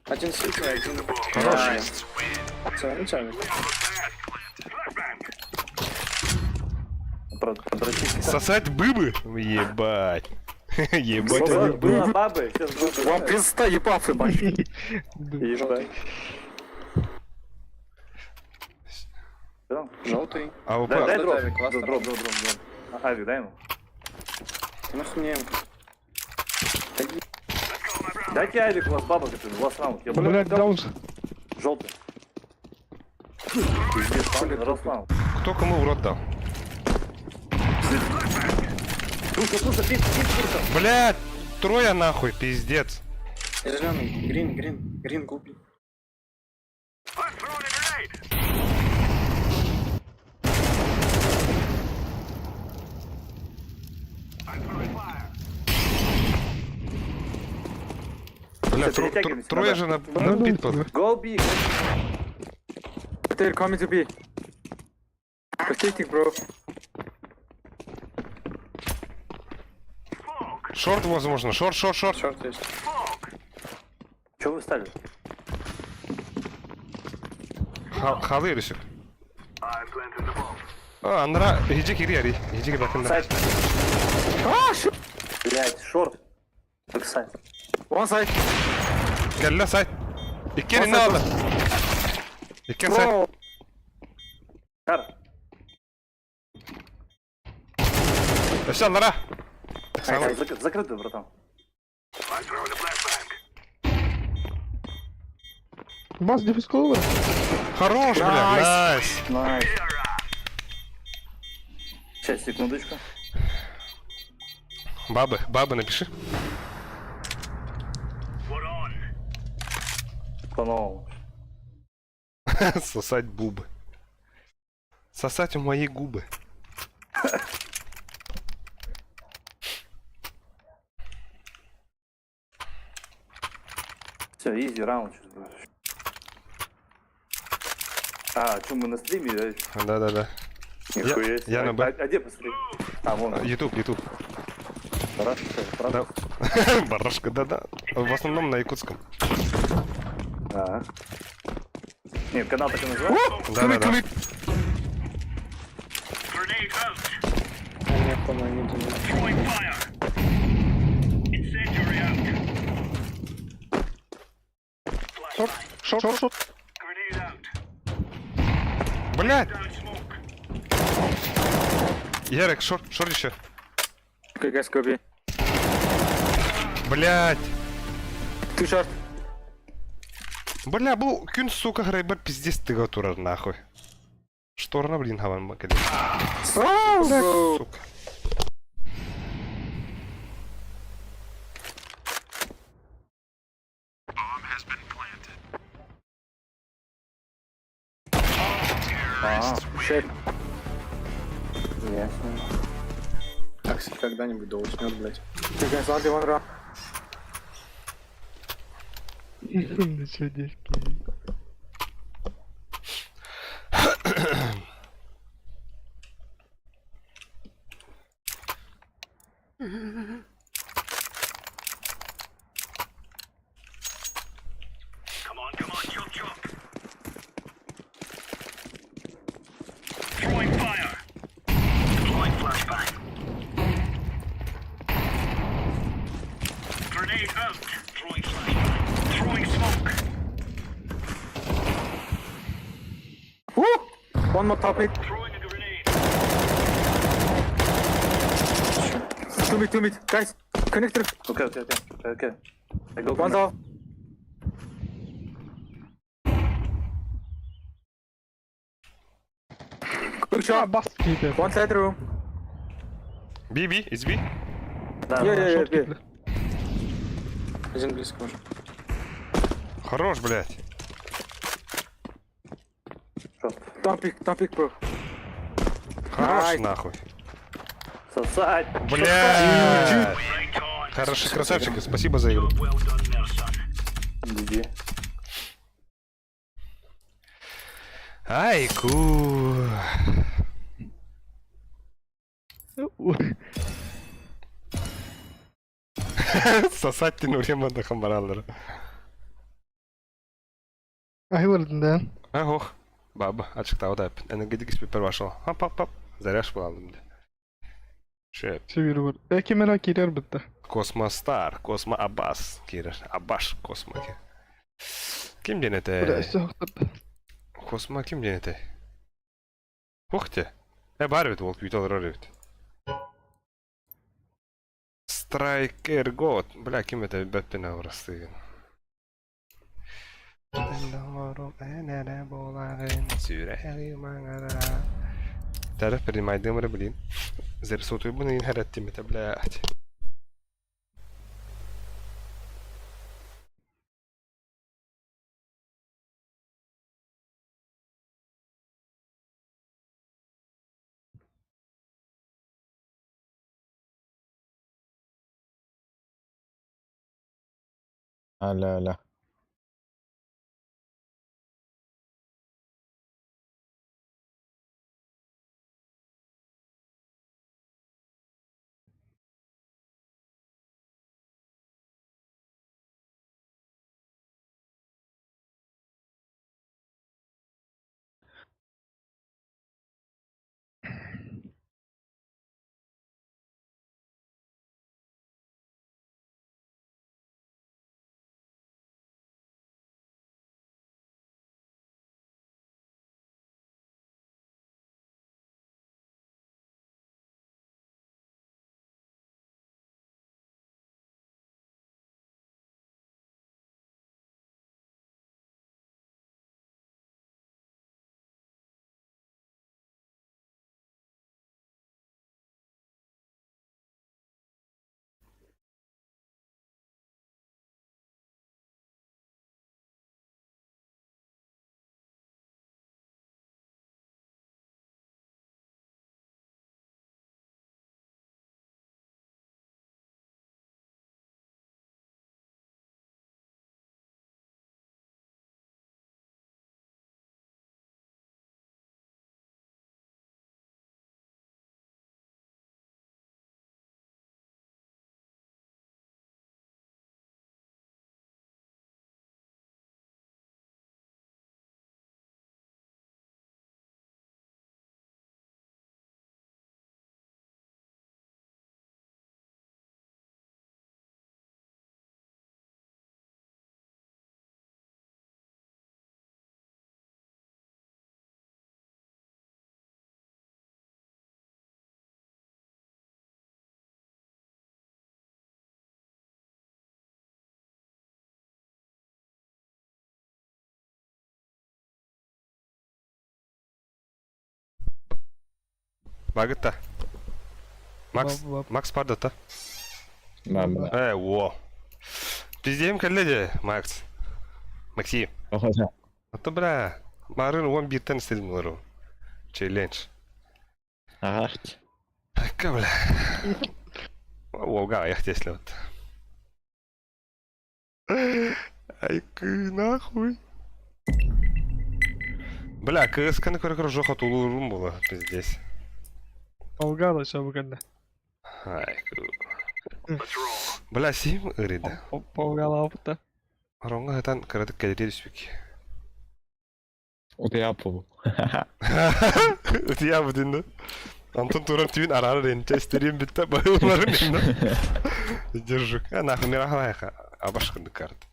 Один CT, один... Хорош. Все, ну тебя. Подрочить. Сосать быбы? Ебать. Ебать они Сосать быбы. было бабы, сейчас бабы. Вам пизда ебафы, бать. Ебать. Что там? Желтый. АВП. Дай, дай дроп. авик, классно. Дроп, дроп, дроп, дроп. А, Авик, дай ему. Ты нахуй мне эмку. Дайте авик, у вас бабок это, у вас раунд. Я Блядь, дал же. Желтый. Пиздец, там раз раунд. Кто кому в рот дал? Слушай, слушай, pit, pit, слушай. Блядь, трое нахуй, пиздец. Зеленый. Green, green. Green губи. Бля, Всё, перетягиваемся трое назад. же на pit был. Go B, They're coming to B. Rotating, bro. Short, возможно. Short, short, short. Short есть. Чё вы стали? Халы рисик. А, Анра, иди кири, ари. Иди кири, Site. Ah, shit! Блять, short. Backsite. One side. Кэллэ site. Икки надо. Икки site. Bro. Кар. Өссө аллара! Закрытый, братан. Бас дефисколор. Хорош, бля, nice! Nice. Сейчас, секундочку. Бабы, бабы напиши. По-новому. Сосать бубы. Сосать у мои губы. Все, easy раунд сейчас будет. А, что мы на стриме, да? Да-да-да. Нихуя Я, себе. я на Б. А где посмотри? А, вон. Ютуб, Ютуб. Барашка, Да. Барашка, да-да. В основном на якутском. А. Нет, канал так и называется? Да-да-да. Short, short, short, short. Блядь! Ярик, short, short еще. Okay, guys, go B. Блядь! Two short. Бля, был күн, сука, грейбер пиздец тыга турар, нахуй. Шторна, блин, хаван макали. Сука. А, Shit. Ясно. Аксель когда-нибудь да уснет, блядь. You guys only one round. Ну чё, девки. Woo! One more top mid. Two mid, two mid. Guys, connector. Окей. I go One's connect. off. Quick shot. Бас киирдэ. One side room. B, B, it's B. Да, Yeah, yeah, yeah, Short yeah. киирдэ. Один близко уже. Хорош, блядь. Don't peek, don't peek, bro. Хорош, Nice. нахуй. Сосать! Блядь. Хороший красавчик, спасибо за игру. GG. Айку. Сосать ты нурема да хамбараллар. Айвардын да. Ах, баба, ачыктаабыт айппын. Энергетик испепер башал. Хап хап хап. Заряж буоллум дии. Шеп. Сибиир бар. Э, кимера киирэр бытта. Космо Стар, Космо Абас киирэр. Абаш Космо ки. Ким диэн Бля, этэ? өссө хохтор. Космо ким диэн этэй? Ух ты. Э, баар эбит ол күүтэ олорор эбит. Страйкер Год. Бля, ким это бэппин аврастыгын. Тариф принимай блин. Зарисотуйбун иин хэраттим это, блядь. Алло, алло. Багытта. Макс, Макс бардата. Э, во. Пиздем кэллэ дии, Макс. Максим. Ото бля, марын уон бииртэн истэрим олору. Челлендж. Ағахт. Айка, бля. Уолга аяқ тесле вот. Айкы нахуй. Бля, кыысканы көрө-көрө жоха тулуурум була, пиздец. Олга да чабы кэннэ. Айкы. Бля, сим ырыда. Полгалаабыта. Ороҥҥо сытан кыратык кэлитиэ түспүк. Утуйаппу. Утуйаабытын да. Онтон туран түүн араар ренче истериим бүттэ баһыыларын инна. Держу. А нахуй мирахалайха абашкынды карт.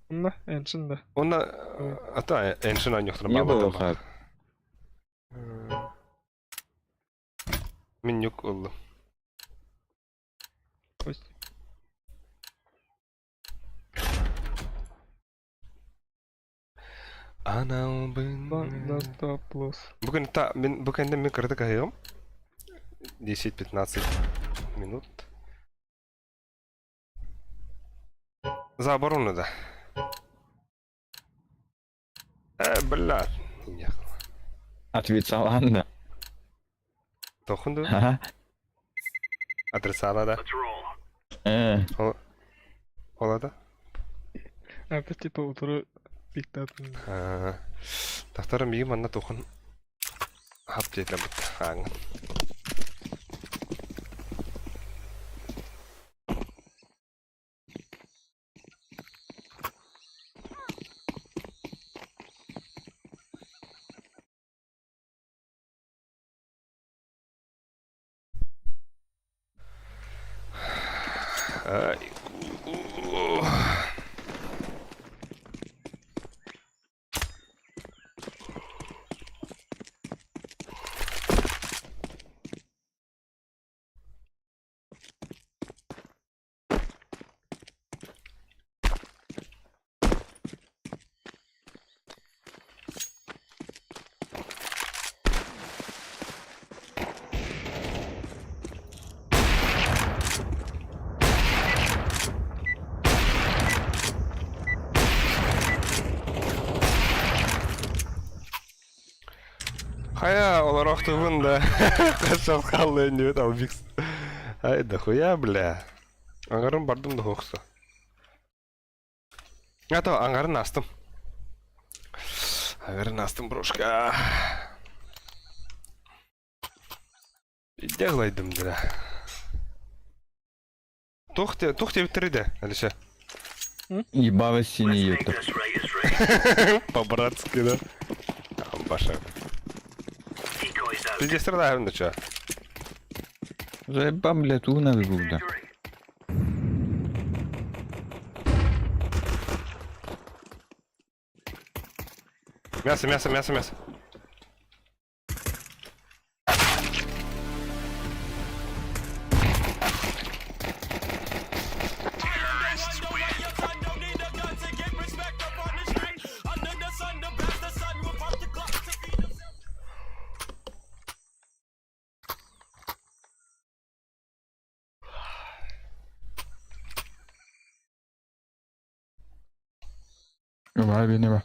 Онно энчин да. Онна ата эншин аньохтар Не было хат. Мин нюк ыллым. Аналбын. Бу күн та мин бу кэннэ мин кыратык аһыам. 10-15 минут. За оборону да. Э, бля. Отвечала да. Тохунду. Отрицала да. Э. Ола да. Опять типа утро пиктатын. Тахтара миги манна тухан хап диэтэ бут ааҥын. Хайа, олорохтубун да. Хасап халлы диэбит Албикс. Ай, дохуя, бля. Аҥарын бардым да хохсо. А то аҥарын астым. Аҥарын астым, брошка. Делайдым, бля. Тух те, тух те да, Алиша. Ебало синий ютуб. По-братски, да? Баша. Ты здесь страдаем, да чё? Заебам, блядь, уна да. Мясо, мясо, мясо, мясо. Ваби не ба.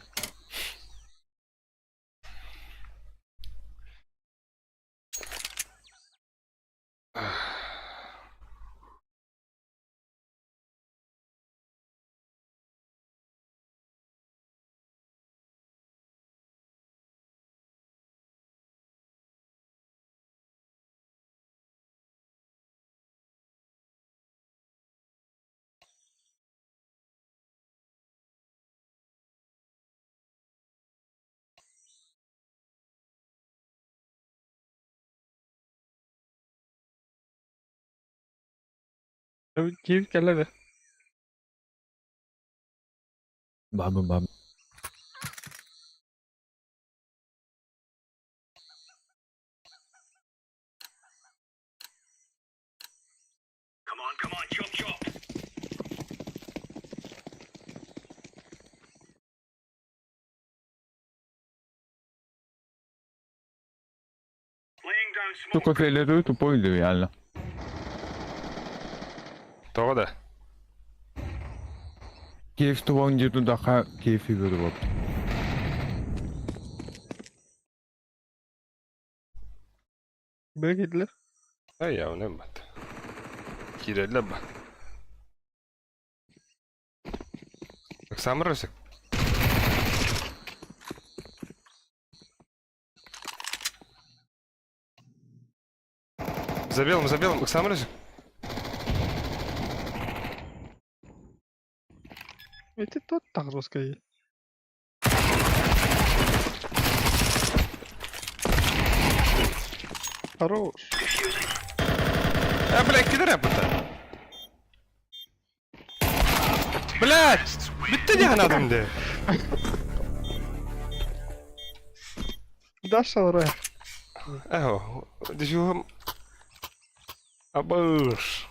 Киев кэллэ да. Бабы бабы. Сука, фиолетовый тупой реально. Тоҕо да? Кейф тубан диэтин даха кейфи беріп алды. Бэгидлер. Ай, явно бат. Киирэллэр ба. Ыксаамыр өсөк. За белым, за белым, ыксаамыр өсөк. Эти тот тагрузкай. Хорош. А, бля, кидер бұта. Блядь! Бүтті де анадым де. Даша ура. Ахо, дежуһум абыш.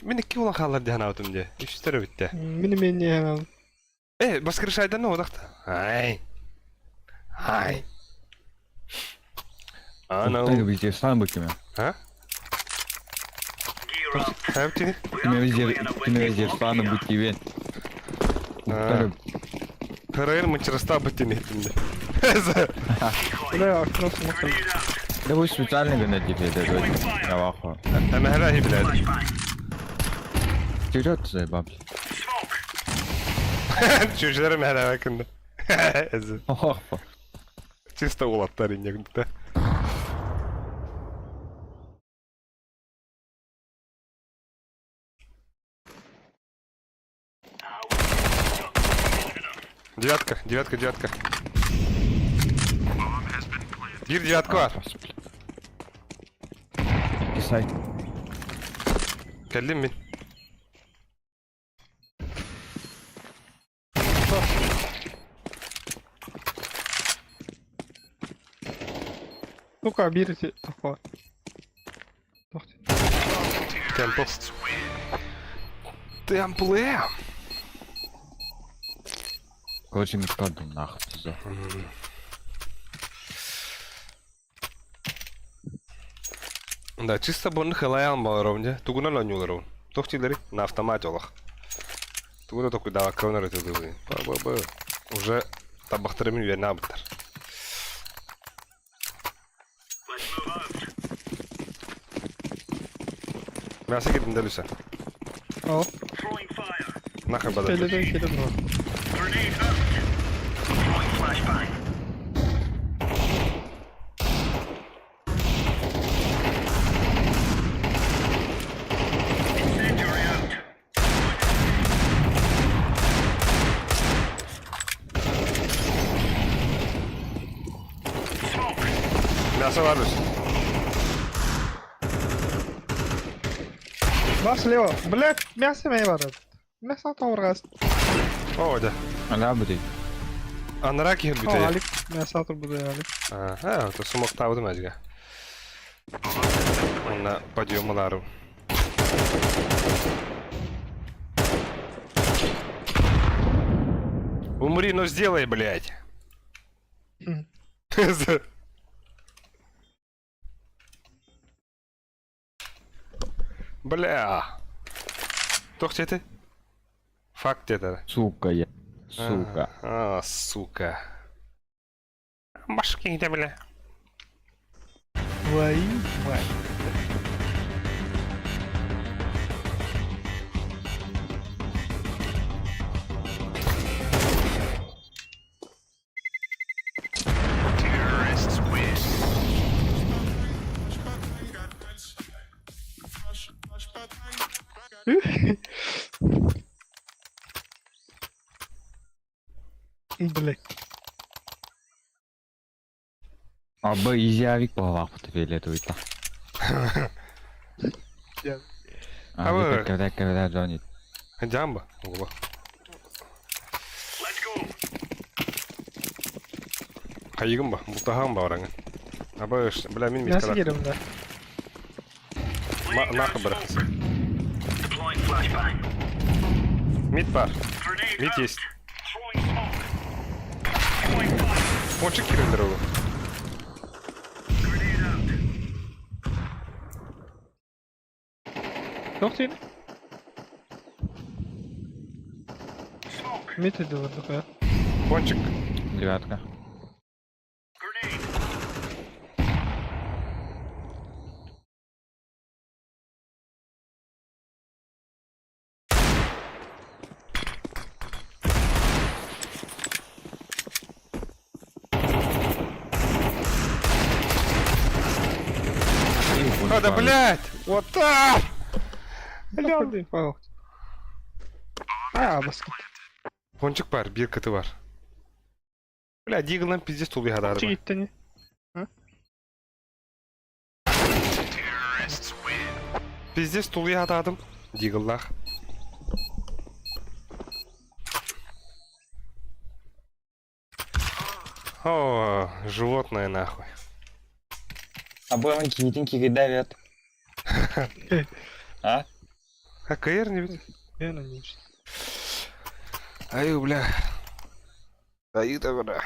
Мин икки улан хаалар дии санаабытым дии. Үстэр эбиттэ. Мин эмиэ Э, воскрешайдан одахта. Ай. Ай. Анау. Так везде сам бы кеме. А? Хайбтини? Кеме везде, кеме везде сам бы тебе. Карайыр мынчырыста бытин еттимде. Бля, окно смотрим. Да вы специально гонять это Навахо. Әмәһәлә блядь. Вперед заебал. Чүжләре мәһәлә көнде. Чисто улаттар инде. Девятка, девятка, девятка. Бир девятка бар. Кисай. Кэллим мин. Ну-ка, берите. Такое. Темпл. Темпле. Короче, мы кладу нахуй, пизда. Да, чисто бонны хылайан баларовне. Тугунан онюларов. Тохтилери на автомате олах. Тугуна току дава кылнар этилди. Ба ба ба. Уже табахтарымын верне абыттар. Мясо кирдим делюсе. О. Нахер бада. Келеден келеден. Мясо бар Люся. Бар слева. Блядь, мясо меня бар. Мясо тавыргас. О, да. Ана будет. Анара киһир О, бүтәй. Алик, мясо турбуду Алик. Ага, то сумок табыдым әзгә. Онна подъемаларым. Умри, но сделай, блядь. Бля. Тох ты? Факт это. Сука я. Сука. А, сука. Башки где, бля. Твою мать. Блять. А б изявик балахут фиолетовый-то. А А вы- вы когда когда звонит. Джамба. Оба. Хайыгым ба, бултаһаң ба ораңы. Аба, бля, мин Мясо келем, да. Нахуй бырахас. Мид бар. Мид есть. Пончик кирендер ол. Туох диэн? Мид идилэр дохуя. Пончик. Девятка. А, да блядь! Вот так! Бля, Павел. А, баскет. Пончик бар, бир кыты бар. Бля, Диглан пиздец тулби хадары. Чигиттени. Пиздец тулби хададым. Дигллах. О, животное нахуй. А бывает киитин кигидавят. А? А КР не видит? Я надеюсь. Аю, бля. Аю, да, бля.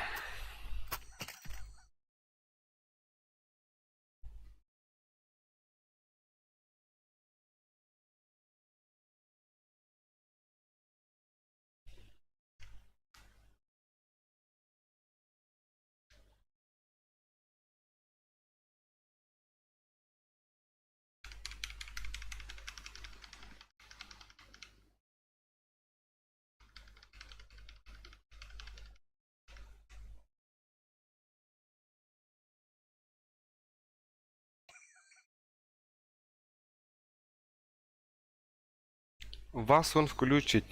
Вас он включит.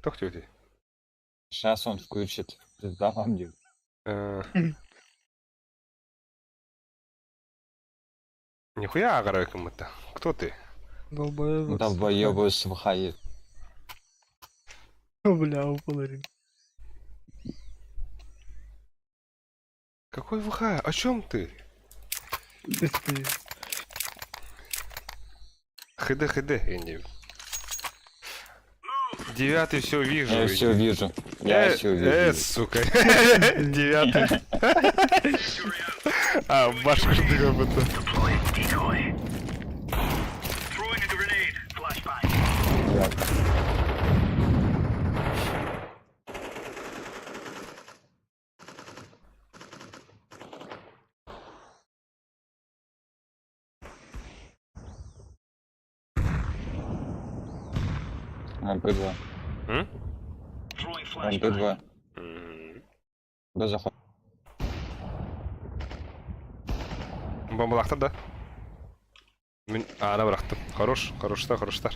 Кто ты? Сейчас он включит. Пизда вам, дед. Э. Нихуя агара кому-то. Кто ты? Долбоеб. Долбоёбы свахает. Бля, упал. Какой ВХ? О чем ты? ХД, ХД, я Девятый все вижу. Я все вижу. Я Э, все вижу. Э, сука. Девятый. А, башку ты как будто. МП2. М? МП2. Да заход. Бомбалахтар да? Мин... А, ана бырахтым. Хорош, хороштар, хороштар.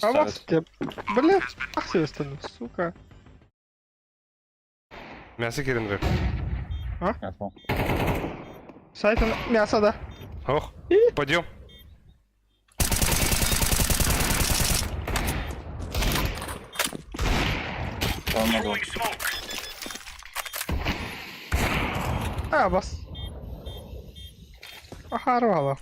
А вас тебе... Бля, ах себе стану, сука. Мясо кирин рэп. А? Сайт мясо, да. Ох, пойдем. А, бас. Охорвало.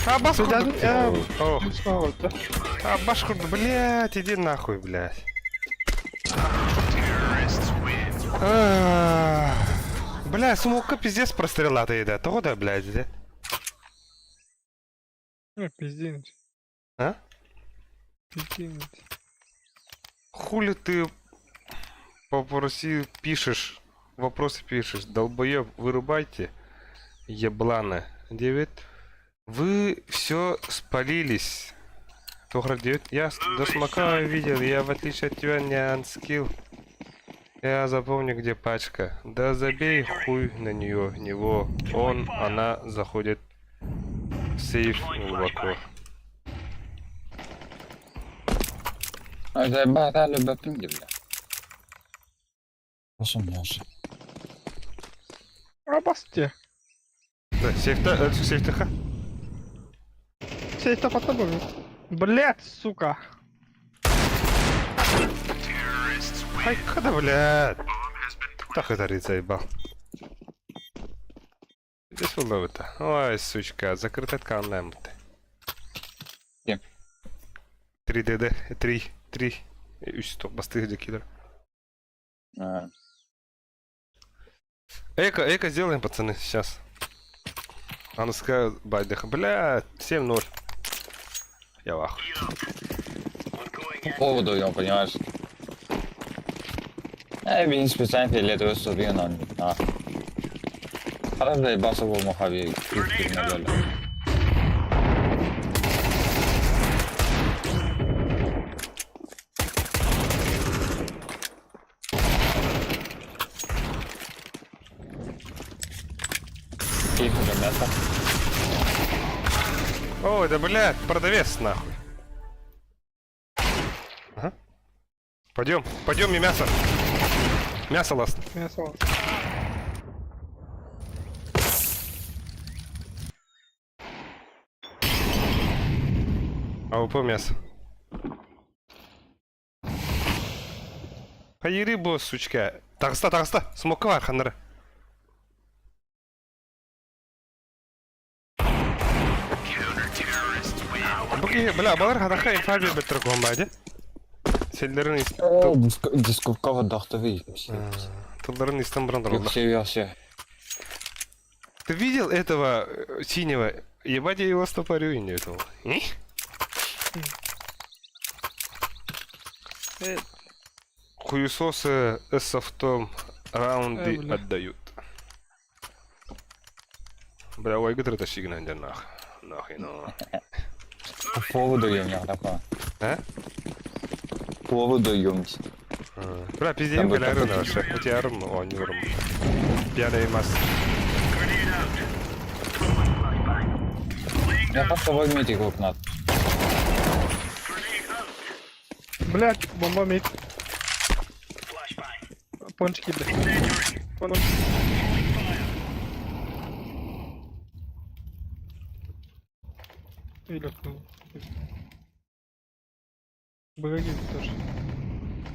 А, бас курду. Ох. А, баш курду, блядь, иди нахуй, блядь. А, Бля, смока пиздец прострела ты, да, того да, блядь, да? Ну, пиздец. А? Пиздец. Хули ты попроси пишешь, вопросы пишешь, долбоеб, вырубайте, ебланы. 9. Вы все спалились. Тохра 9. Я до смока видел, я в отличие от тебя не анскил. Я запомню, где пачка. Да забей хуй на нее, него. Он, она заходит в сейф глубоко. А заебали бля. Пошел мясо. А бас тебе. Да, сейф-та, сейф-ТХ. Сейф-то под тобой. Блять, сука. Ай, когда, блядь? Так это заебал. Здесь уловы-то. Ой, сучка, закрытый ткан ты. Где? 3DD, 3, 3, үс бастыыр дьэкилэр. Эко, эко сделаем, пацаны, сейчас. Аныска байдых. Бля, 7-0. Я в ахуе. По поводу, я понимаешь. Э, специально фиолетовый субъен он. Хара заебался был махави. Тихо, мясо. Ой, да блядь, продавец нахуй. Ага. Пойдем, пойдем мне мясо. Мясо ласт. Мясо. АВП мясо. Хайыры бу, сучка. Таҕыста, таҕыста. Смокка бар, ханнары. Бу киһи, бля, балар хадаха инфа биэрбэттэр куһан Селлерин О, дисковка водохтовый. Тылларын истэн баран тураллар. Все, Ты видел этого синего? Ебать, я его стопорю и не этого. Хуесосы с софтом раунды отдают. Бля, ой, гытыр тащигнан нах. Нахуй, ну. По поводу ем, такое. А? Поводу ем. Бля, пиздец, бля, наша. У тебя арм, о, не арм. Пьяный масс. Я просто возьмите их надо. Блять, бомба мид. Пончики, блядь. Пончики. Или кто? БГ тоже.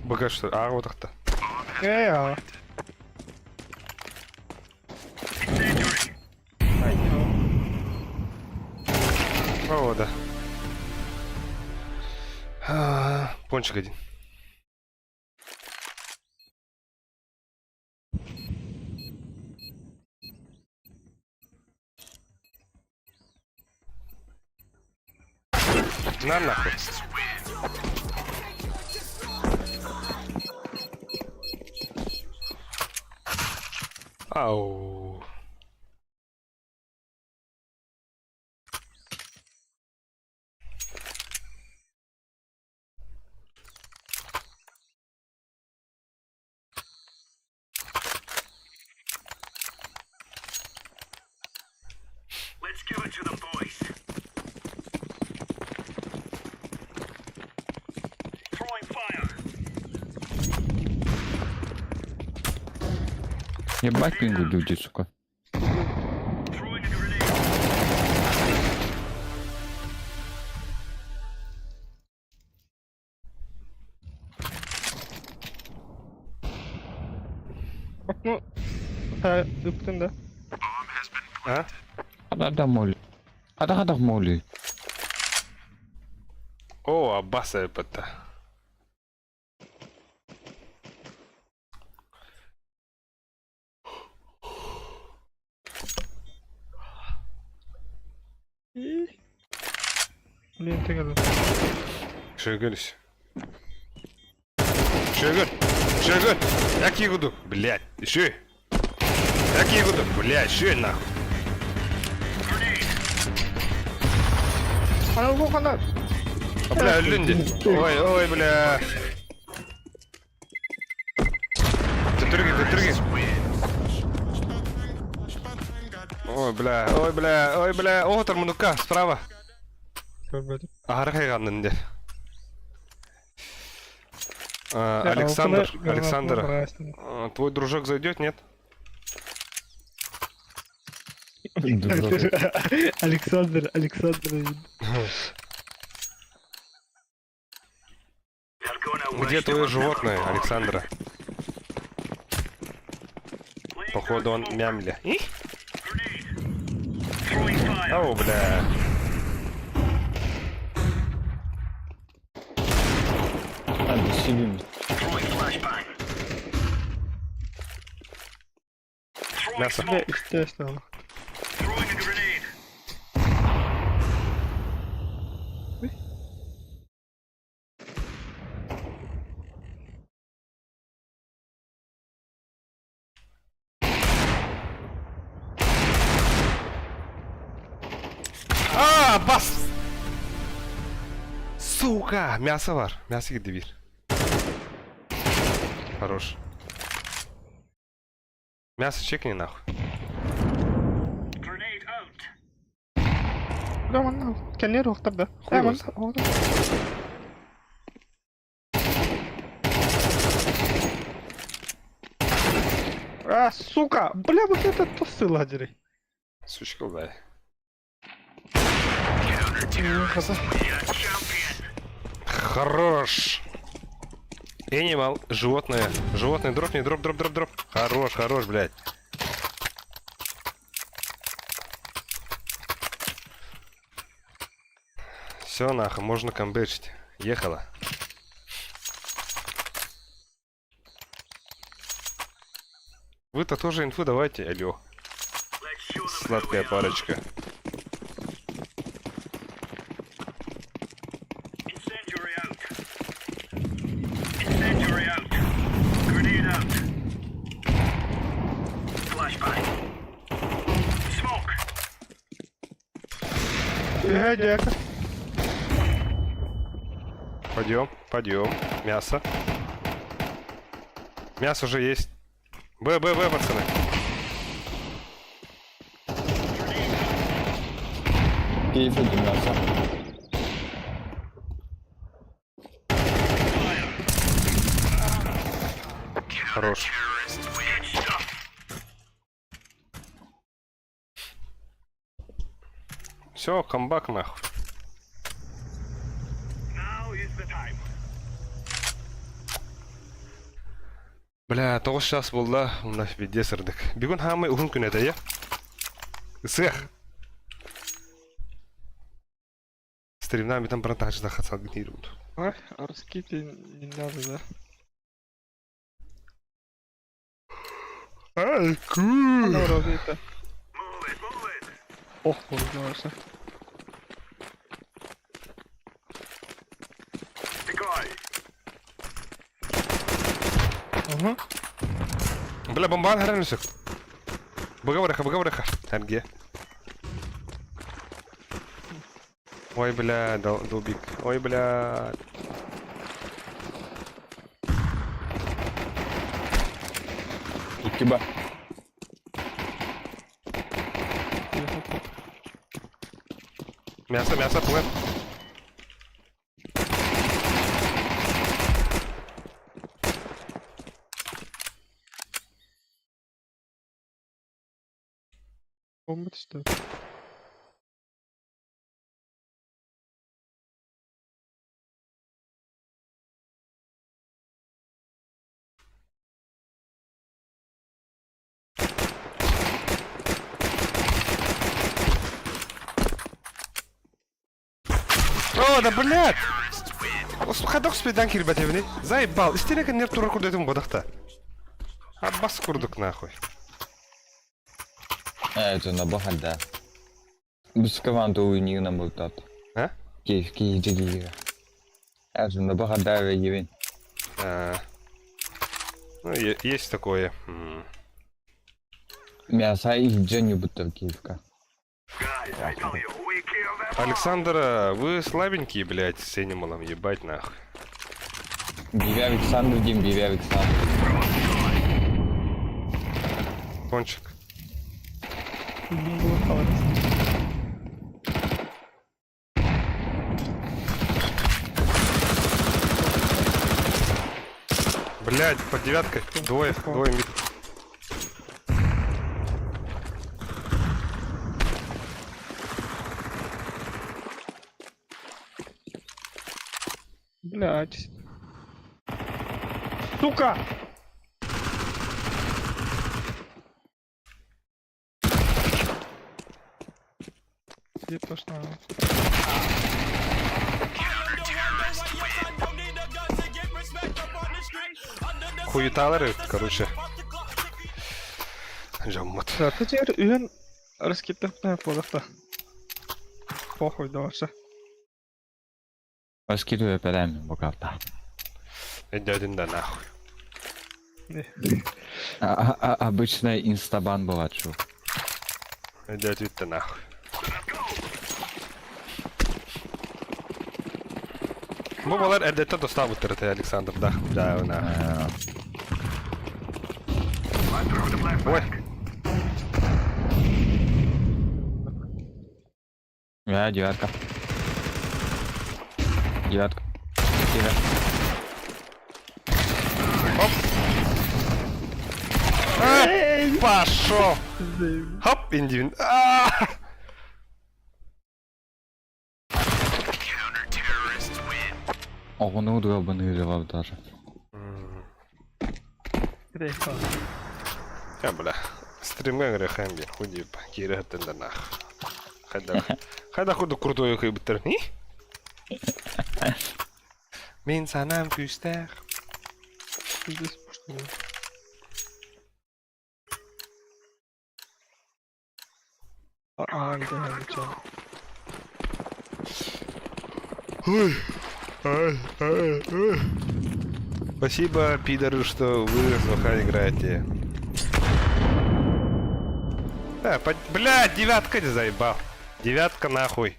БГ что? А, вот так-то. Э, а. О, да. А, Пончик один. На нахуй. Ау. Let's give it to the boys. Throwing fire. Ебать пингу люди, сука. Ну, та, ыптын да. А? Хада моли. Хада хада моли. О, Аббаса это. Блин, ты когда. Шөгөлүс. Шөгөл. Шөгөл. Яки гуду. Блядь, еще. Яки гуду. Блядь, еще нахуй. Ана хана. А, бля, өлүн Ой, ой, бля. Төттөргө, төттөргө. Ой, бля, ой, бля, ой, бля. О, тормунука, справа. Ары хайганнын де. А, Александр, Александр, а, твой дружок зайдет, нет? Александр, Александр. Где твое животное, Александра? Походу он мямля. Ау, бля. Сибим. Мясо. Бля, естественно. А, бас! Сука! Мясо бар. Мясо кирдэ биир. Хорош. Мясо чекни нахуй. Бля, манна кэннигэр уохтар да. Хуй Э, его манна знает. А, сука! Бля, вот это тосыла дери. Сучка, бля. Хорош! Animal, животное. Животное, дропни, дроп, дроп, дроп, дроп. Хорош, хорош, блядь. Все, нахуй, можно камбэчить. Ехала. Вы-то тоже инфу давайте, алло. Сладкая парочка. Э, дяка. Пойдем, пойдем. Мясо. Мясо уже есть. Б, Б, Б, пацаны. Киев мясо. Хорош. Все, камбак нахуй. Бля, тоҕус чаас буолла, уонна биирдэ сырдык. Бүгүн хаамай уһун күн этэ, Сыах. Стримнаан бүтэн баран таһырдьа салгын иирбут. Ой, раските не надо, да? Ай, ку. Добро, это. Ох, улыбнулся. Угу. Бля, бомбан харанысык. Быга быга быха. Тарге. Ой, бля, долбик. Ой, бля. Икки ба. Мясо, мясо, плент. Бомба что? О, да блядь! Хайдах успейдан киирбэт эбитий. Заебал. Истиэнэ кэннигэр турар курдук этим бодахта. Аббас курдук нахуй. Это на бахада. Без команды у на мутат. А? Киев, Киев, Киев. Это на бахада евин. А. Ну, есть такое. Мясо и Дженни будто Киевка. Александр, вы слабенькие, блядь, с Энималом, ебать нахуй. Биви Александр, Дим, Биви Александр. Кончик. Блядь, под девяткой. Двое, двое мид. Блять. Сука! Где точно? Хуеталар эбит, короче. Дьоммут. Да, ты теперь үйен раскиптах буолахта. Похуй да вообще. Раскидываю пэрэм букалта. Өйдөөтүн да нахуй. Обычная инстабан была, чу. Өйдөөтүт да нахуй. Бу балар эрдэттэн тостаабыттар этэ Александр да. Да, на. Ой. Я девятка. Девятка. Девятка. Оп. А, пошел. Хоп, индивин. А! Оҕону долбаныырылар даже. Я, бля. Стримҥа ыҥырыаххайым диэн, хуй диэб, киирэ сыттын да наах. Хайдах, хайдах курдук крутой кыйбыттарын, и? Мин санаам күүстээх. Здесь что ли? А, где я Ой, ай, ай, ай. Спасибо, пидоры, что вы с ВХ играете. А, по... Бля, девятка не заебал. Девятка нахуй.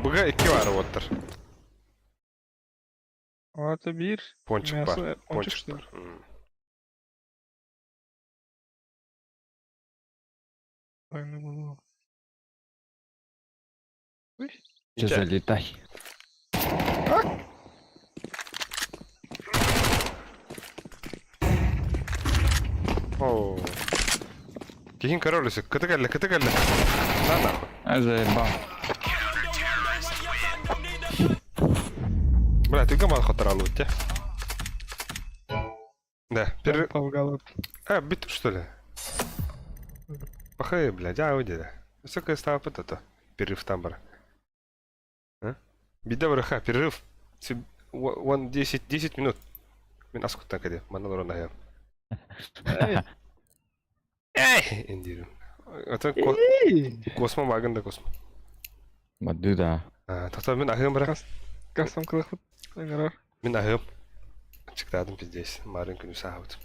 Быга икки баар уоттар. Это биир. Пончик Мясо, бар. пончик, Пончик что ли? бар. М. Ой, ну, ну. Ой. Че залетай. Оо. Киһин король кыты кэллэ, кыты кэллэ. На нахуй. А заебал. Бля, ты гамал хотаралу те. Да, пер... А, биту что ли? Пахай, блядь, а уйди. Высокая ставка это. Перерыв там бар. А? Беда враха, перерыв. Вон 10, 10 минут. Мин аскуттан кэде, манна лорон Эй! Эй! Индирим. Это космо магын да космо. Мады да. Тоқта мин аһыым бара. Кастом кылыхпыт. Ыҥырар. Мин аһыым. Чыктадым пиздец. Марын күнү саабытым.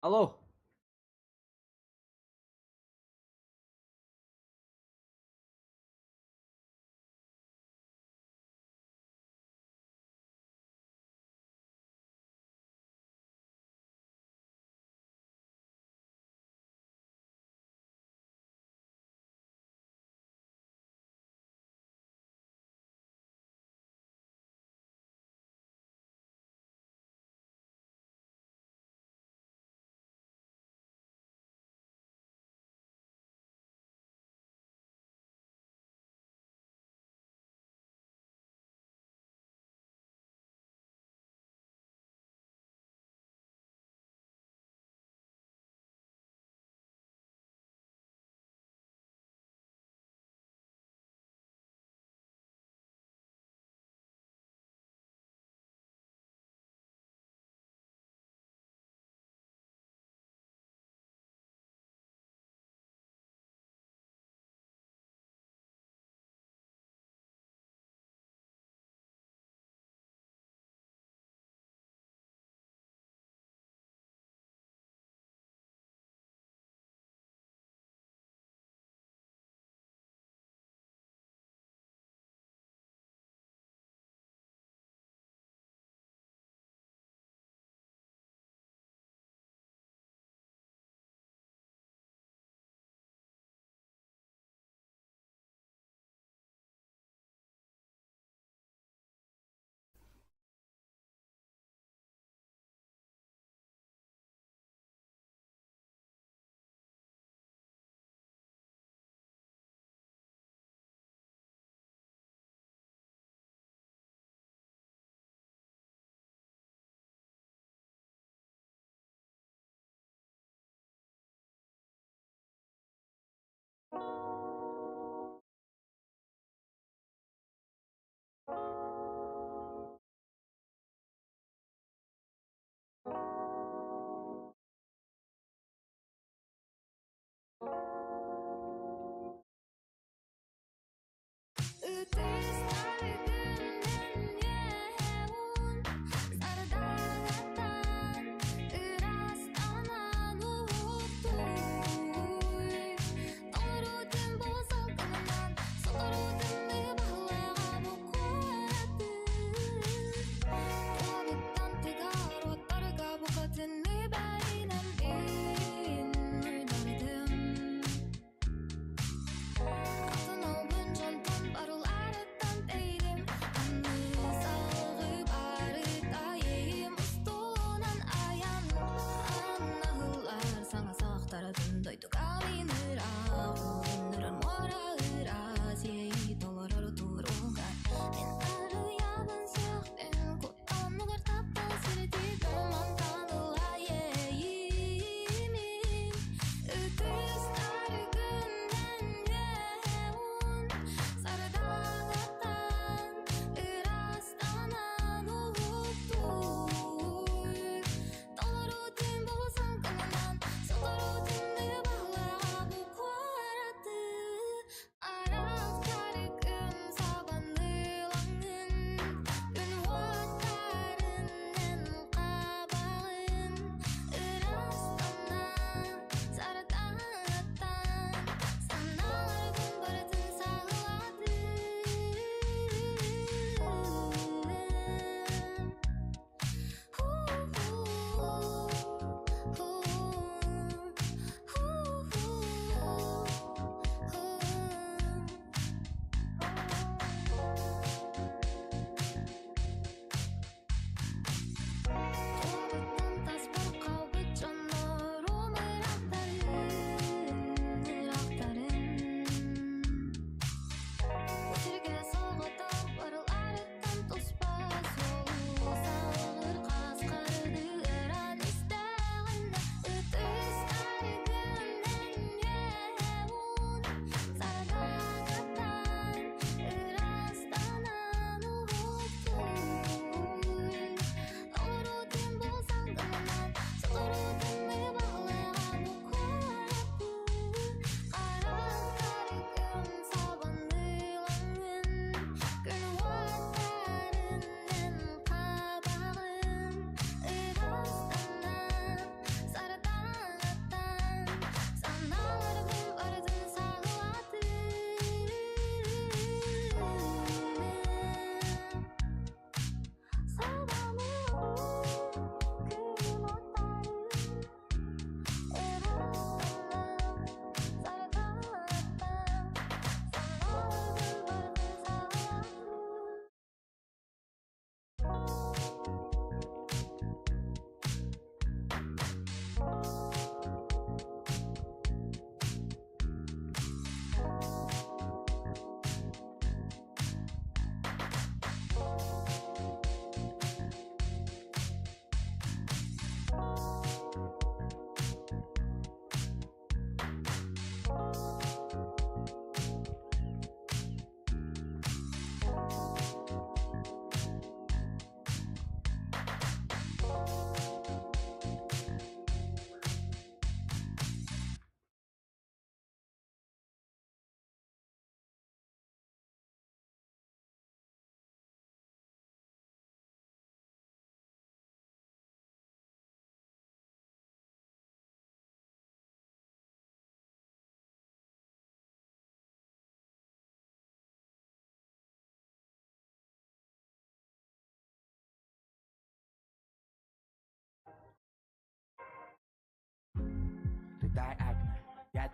Алло.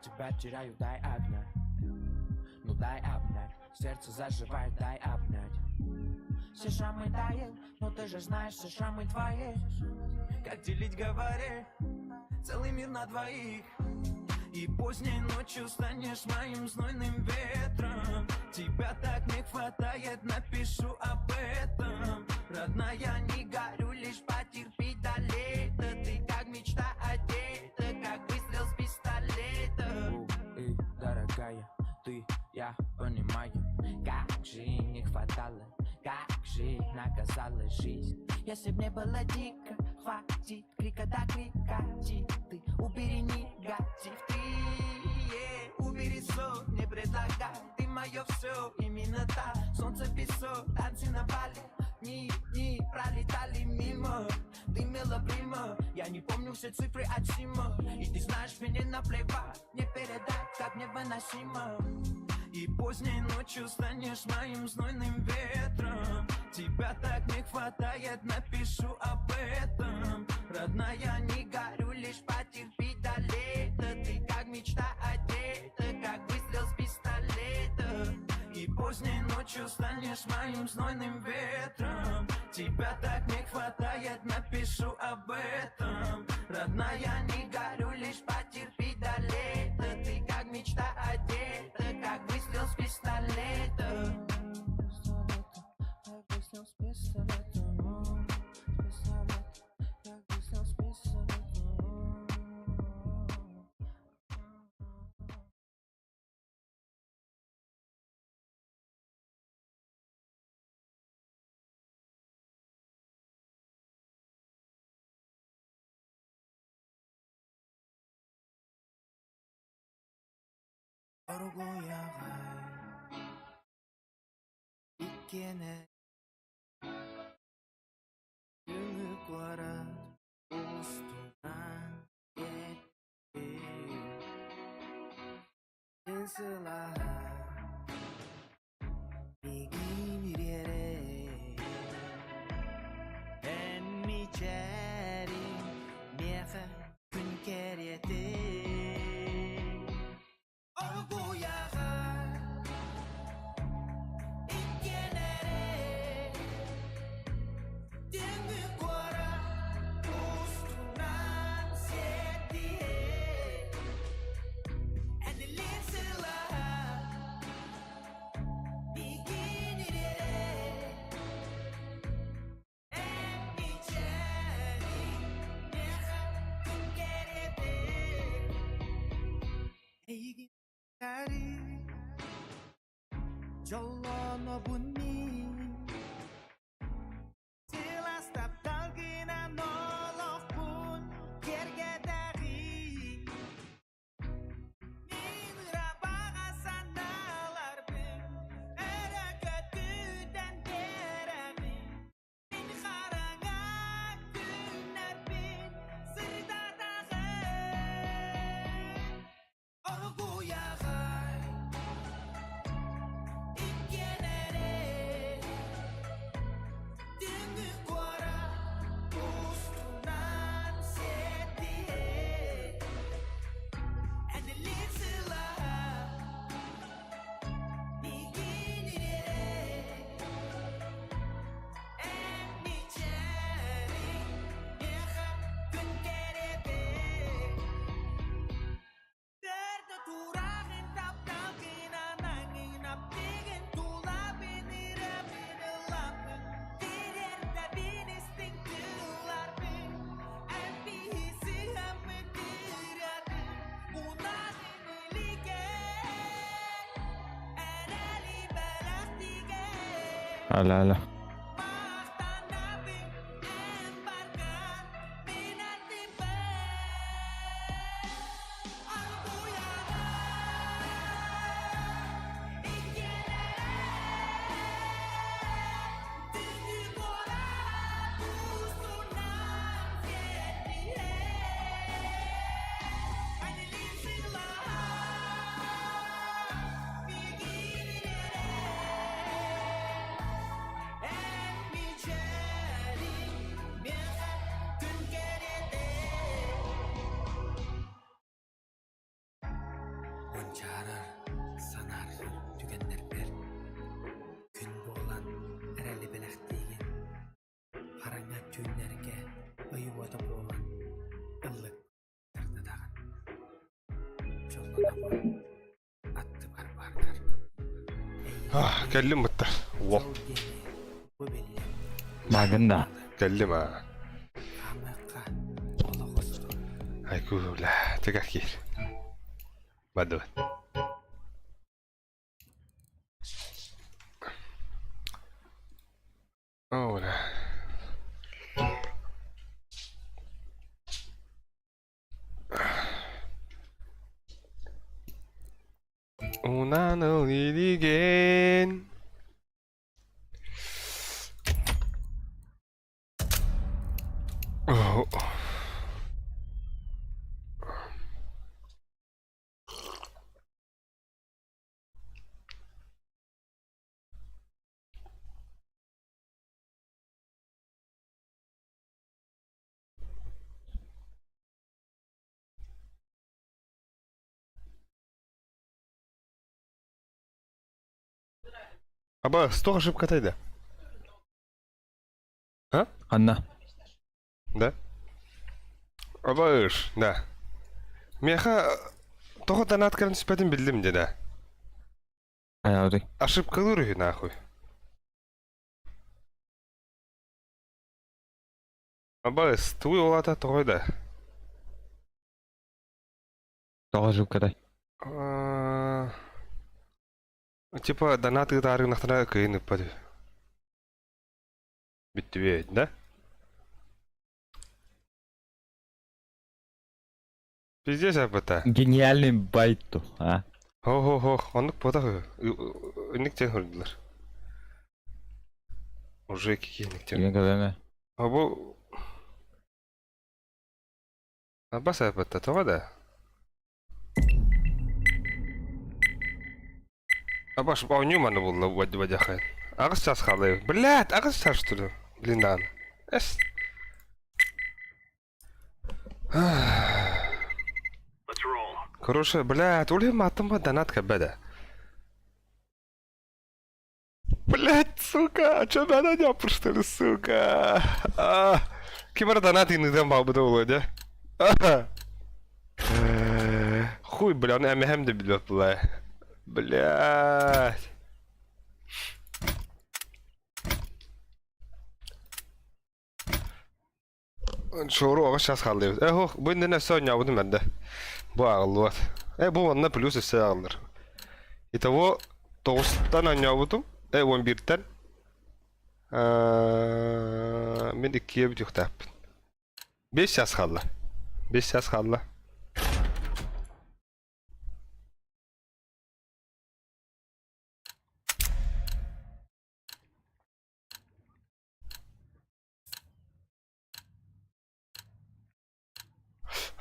тебя теряю, дай обнять. Ну дай обнять, сердце заживает, дай обнять. Все шрамы тает, но ты же знаешь, все шрамы твои. Как делить, говори, целый мир на двоих. И поздней ночью станешь моим знойным ветром. Тебя так не хватает, напишу об этом. Родная, не горю, лишь потерпи до лета. Ты как мечта одета, как выстрел с пистолета. И, дорогая, ты, я понимаю, как же не хватало, как же наказала жизнь. Если б не было дико, хватит крика до крика. Ты убери негатив, ты убери сон, не предлагай. Ты мое все, именно так. Солнце, песок, танцы на бале. Дни, дни пролетали мимо. Дымила прима, я не помню все цифры от Сима. И ты знаешь, мне наплевать, не передать, как невыносимо. И поздней ночью станешь моим знойным ветром. Тебя так не хватает, напишу об этом. Родная, не горю, лишь потерпи до лета. Ты как мечта одета, как выстрел с пистолета. И поздней ночью станешь моим знойным ветром. Тебя так не хватает, напишу об этом. Родная, не горю, лишь потерпи до лета. Ты как мечта одета, как выстрел с пистолета. Как выстрел с пистолета, с пистолета, как выстрел с пистолета. Алло, алло. Түүннэргэ ый уота буолан ыллык тардатаҕын. Дьоллонобун аттыбар бааргар. Кэллим бытта. Уол. Бу биллэн. Магын да. Кэллим аа. Айку, бля, ты как киир. Бадыбыт. Оо, бля. Унан илигин. Аба, 100 ошибка тайда. А? Анна. Да? Абаыш, да. Меха тоҕо донат кэлэн түспэтин биллим дьэ да. Хайаабытый? Ошибкалыыр үһү нахуй. Абаыс, тугуй ол аата тоҕой да? Тоҕо ошибкатай? А, Типа донат ыытаарыгынахтара кыайын ыппат үһү. Бүттүбүт, да? Пиздец аппыта. Гениальный байт а? Хо-хо-хо, оннук буотах инник диэн көрдүлэр. Уже киһи Киһи көрөмө. А бу Абас аппыта тоҕо да? Абаш оонньуу маны булла вадяхай. Аҕыс час хаалла. Блядь, аҕыс час что ли? Блин, даҕаны. Эс. Короче, блядь, ол иһин мааттым донат кэлбэтэ. Блядь, сука, а чё надо не что ли, сука? А, ким эрэ донат иныытан баҕарбыта буолуо дьэ. Хуй, бля, ону эмэһэм да билбэт буолаа. Блядь. Шоуру оҕо сейчас хааллыбыт. Э, ох, бу иннинэ өссө оонньообутум эрдэ. Бу ааҕыллыбат. Э, бу манна плюс өссө ааҕыллар. Итого тоҕустан оонньообутум. Э, уон бииртэн. Мин иккиэ бүтүөхтээхпин. Биэс час хаалла. Биэс час хаалла.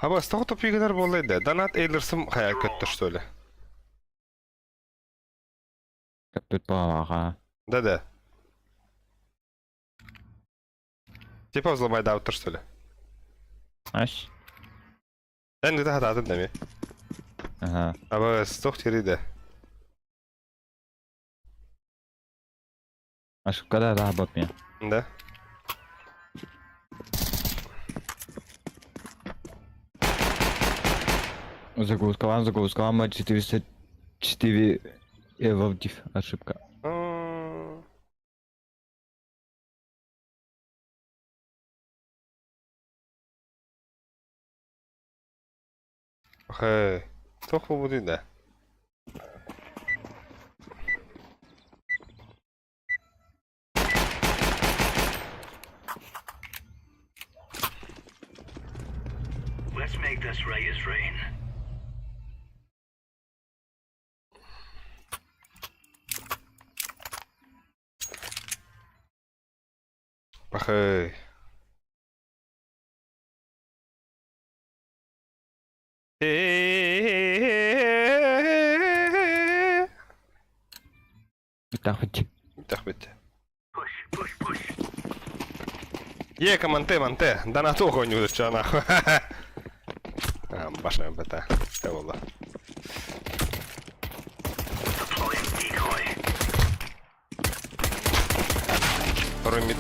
Абас, тоҕо тупигынар буоллай да? Донат Эйлерсым хайа көттө, что ли? Көппүт буолаҕа. Да-да. Типа взломайдаабыттар, что ли? Аш. Эн да хатаатын да ми? Ага. Абас, туох тириде? Ошибка да, да, бот меня. Да. Загрузка загрузка вам 404 error diff ошибка. Хэ, туох буолбутуй да? Let's make this right as rain. Пахай. Бүттэхпит. Бүттэхпит. Ека манте манте, донату оонньуур чана. Баша бата. Тэ буолла. Второй мид.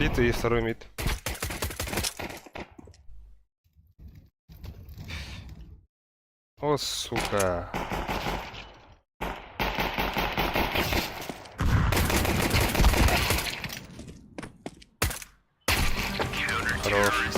Пит и второй мид. О, сука. Хорош.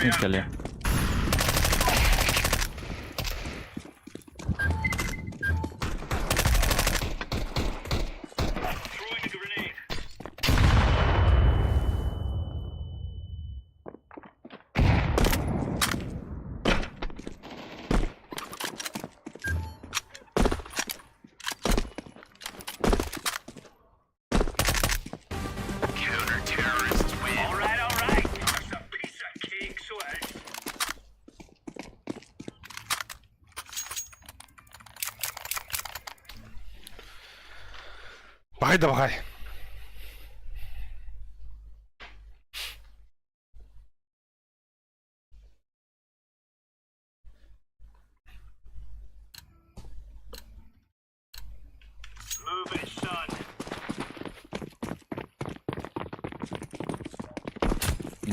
Иккис кэлиэ. Баҕай да баҕай.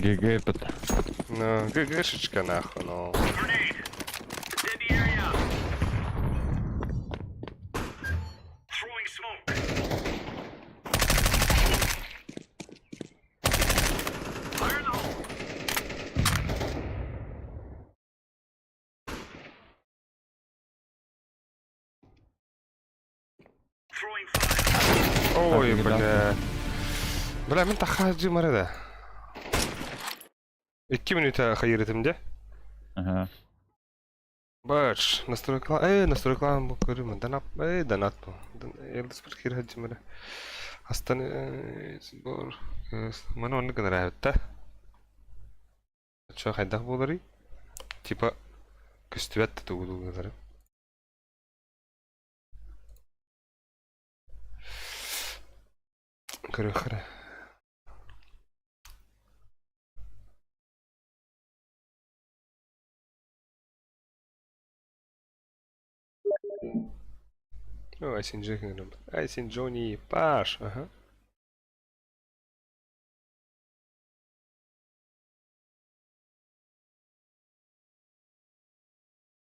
ГГ пыт. Ну, ГГшечка нахуй, ну. Ой, бля. Бля, мин тахаджи мары да. Икки минута хайырытым де. Ага. Бач, настройка, эй, настройка бу көрүм, донат, эй, донат бу. Елдис бір кир хаджи мары. Астаны сбор. Маны онны гынар да. Чо хайдах буоларый? Типа көстүбэт да тугу гынары. Көрүөххэ О, Айсен Джек, Айсен Джонни, Паш, ага.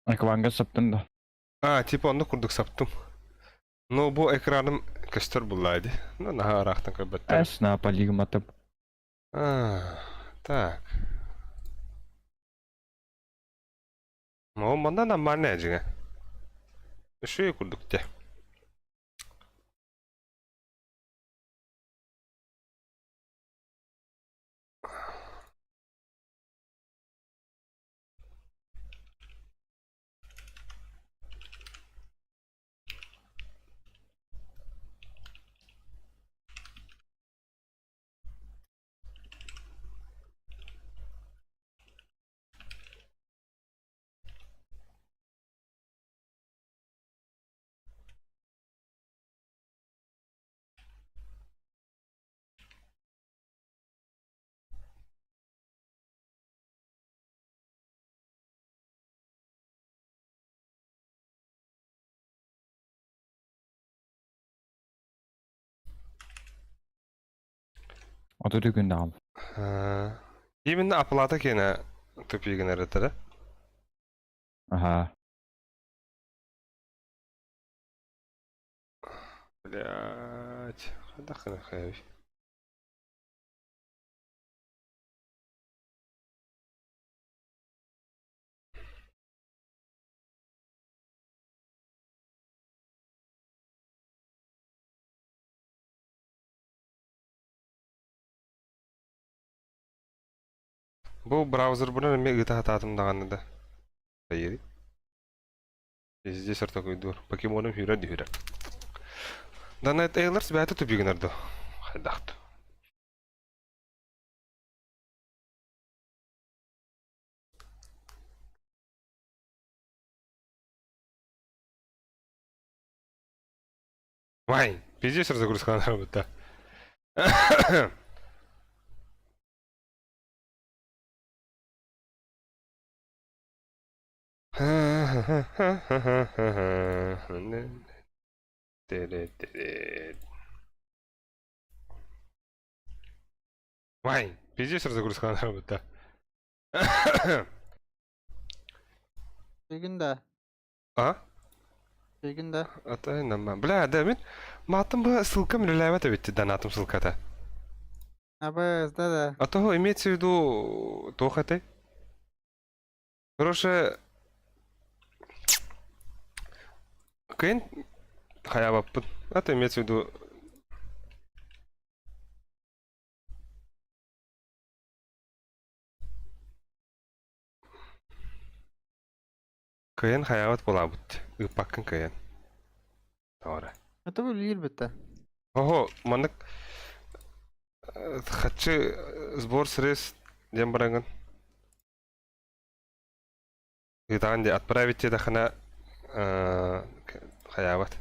Акванга саптын да. А, типа онно курдук саптым. Но бу экраным көстөр булла ди. Ну, наһаа ыраахтан көрбөттөр. Эс на полигматып. А, так. О, манна нормальная дьиҥэ. Үчүгэй курдук дии. Отут күн даҕаны. Именно оплата киэнэ тупигын эрэтэрэ. Аха. Блять, хайдах гына Бу браузер бунан эмиэ ыыта сатаатым даҕаны да. Пиздец ортокуйдуур. Покемоным сүүрэр дүһүрэр. Дана Тейлор сибээтэ тупигынар дуо? Хайдах дуу? Вай, пиздец разгрузка работа. Вай, пиздец разгрузка работа. Бүгүн да. А? Бүгүн да. Ата нама. Бля, да мин матым бы ссылкам үлэлээбэт эбит донатым ссылката. АБС, да да. А того имеется в виду туох этэй? Короче, кыйын хайаабаппын. Это имеется в виду Кыайан хайаабат буолаабыт. Ыыппаккын кыайан. Тоҕо Это үлэлиир бүттэ. Оһо, маннык хаччы сбор средств диэн бараҥҥын ыытаҕын дии отправить диэтэххинэ хайаабат.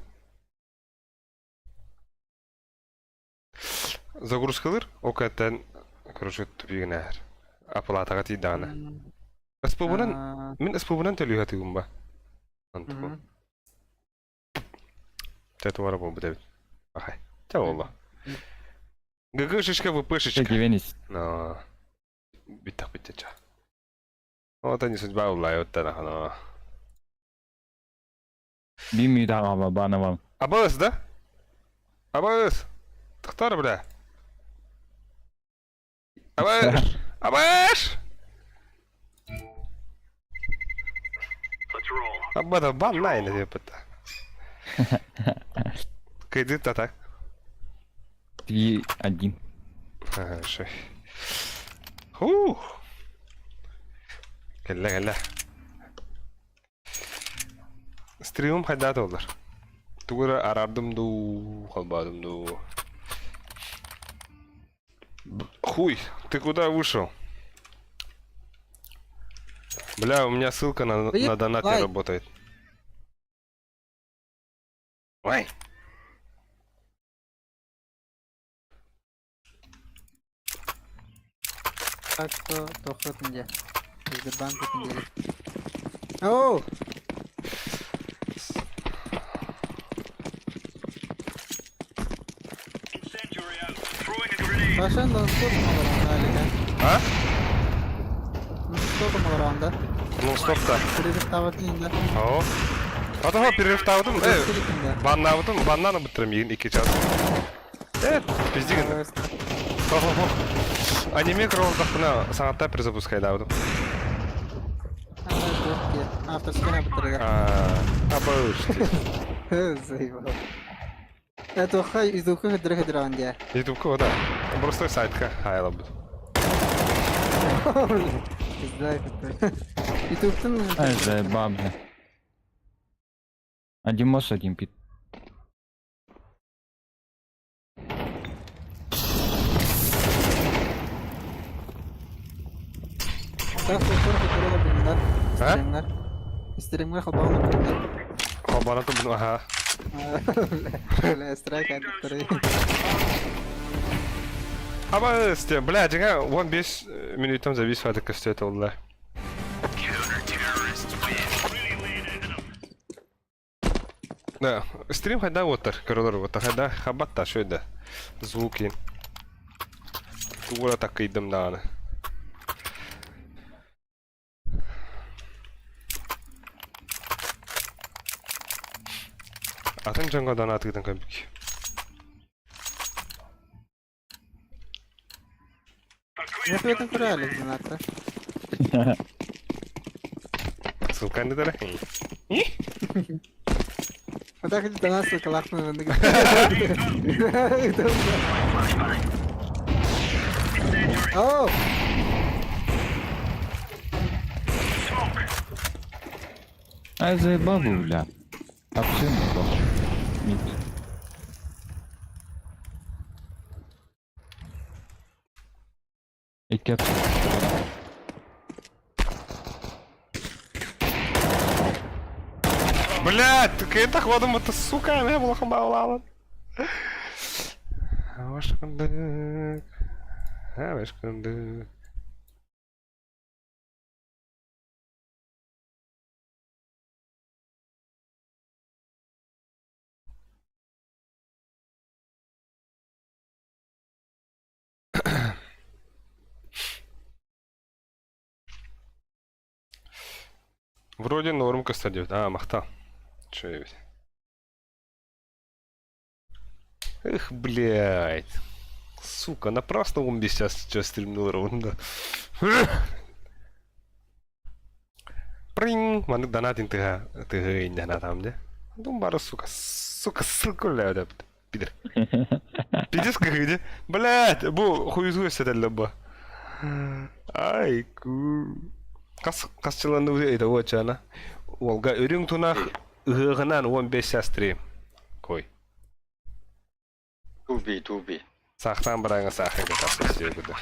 Загрузкалыыр, ол кэнниттэн короче тупигын ааһар. Оплатаҕа тиийдэҕинэ. СПБ-нан мин СПБ-нан төлүү сатыыбын ба. Онтукум. Чэ туора буолбут эбит. Ахай. Чэ буолла. ГГшечка, ВПшечка. Но бүттэх бүттэ ча. Вот они судьба уллайыттан ахана. Бимми банавал. Абыс, да? Абыс! Тохтор, бля. Абыс! Абыс! Абада бан найна деп Кайды так. 3-1. Хорошо. Хух. Кэллэ, кэллэ. Стримым хайдаа олар. Тугу эрэ арардым дуу, холбоодум дуу. Хуй, ты куда вышел? Бля, у меня ссылка на, на донат не работает. Ой! Так что тохтотун дьэ. Сбербанк диэри. Оу! Паша, нон-стоп олорон Алика. А? Нон-стоп олорон да? Нон-стоп-то. Перерыв инде. О. Атаға перерыв табытым, э, баннабытым, баннаны бітірім егін 2 час. Э, пиздигін. Хо-хо-хо. Аниме кролдахпына сағатта перезапускайдабытым. Авторская бітірге. Абы Заебал. Это хай изука хадра хадра дия. Ютубка, да. Просто сайтка хайла буду. Пизда Ютубтан Ай, заебал, бля. Один мост, один пит. Так, Стримнер. Стримнер холбану биндар. Холбану бин, ага. Бля, страйк андыктары. Аба, бля, дьиҥэ 15 минуттан завис фатык көстүөт олла. Да, стрим хайда оттар, көрөлөр оттар хайда хабатта шөйдө. Звуки. Тугура такыйдым даҕаны. Атын дьоҥҥо донатыытын көрбүк. Нехуя көрө доната. Ссылканы дара. Вот так донат ссылкалахпын. Оу! Ай заебал был, бля. Вообще неплохо. Мид. Икки Блядь, ты это ходом это сука, я была хамбалала. Вашкандык. Вашкандык. Вроде норм кстати. А, махта. Че ведь. Эх, блядь. Сука, напрасно он без сейчас, сейчас стримнул ровно. Прин! Маннык донатин тыга тыга иннэ там де. Думбара, сука, сука, ссылку ля пидор. Пиздец как где? Блядь, бу хуйзу сетелле бу. Ай, ку. Хас хасчыланы это уочана. Уолга үрүҥ тунах ыһыаҕынан 15 сестры. Кой. Туби, туби. Саахтаан барааҥа саахын кытарса сиэбитэ.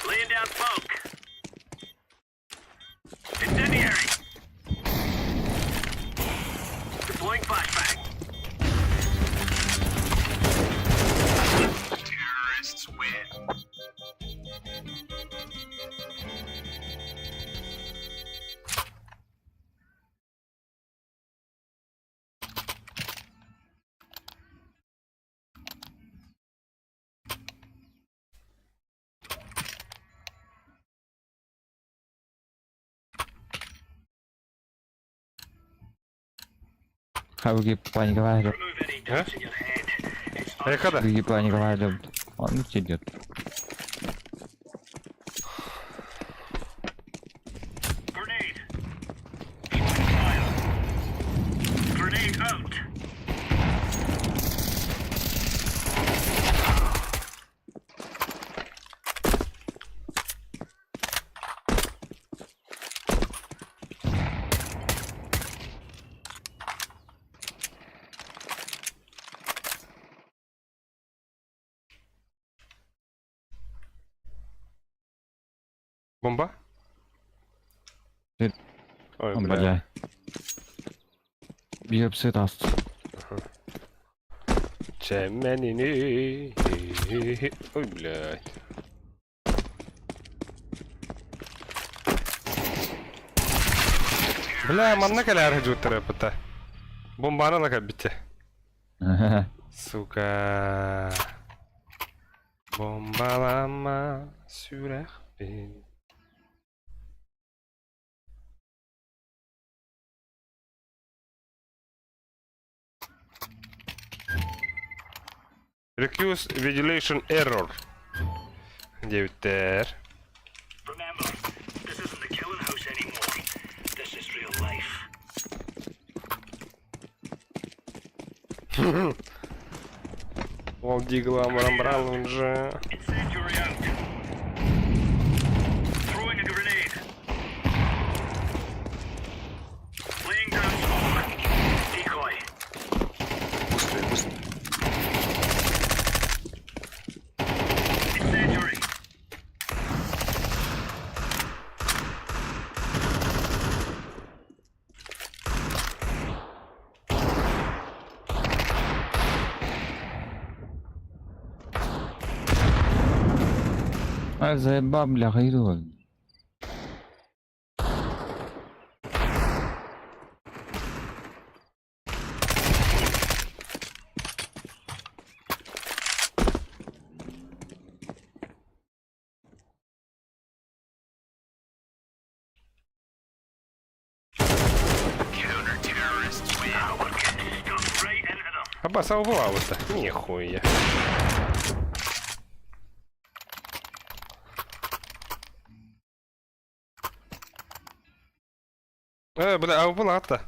Laying down smoke. Incendiary. Deploying flashbang. Terrorists win. Хабыги паниковали. А? Экада? Хабыги паниковали. Он сидит. Grenade out. Бомба? Ой, бля. Бля. Биопсы даст. Чемэнини. Ой, блядь. Бля, манна кэлээр жуттара пыта. Бомбаны ла кэлбитте. Сука. Бомбалама сүрэхпин. Recuse Vigilation Error. Диэбиттэр. Remember, this isn't the killing house anymore. This is real life. Ол дигла брал уже. Incendiary out. Throwing a grenade. Laying down smoke. Decoy. Быстрее, быстрее. Incendiary. Ай, заебал, бля, хайду. Counter-terrorists win. Now we're getting stuck right into them. Аба, убывал-то. Нихуя. Э, бля, а был ата.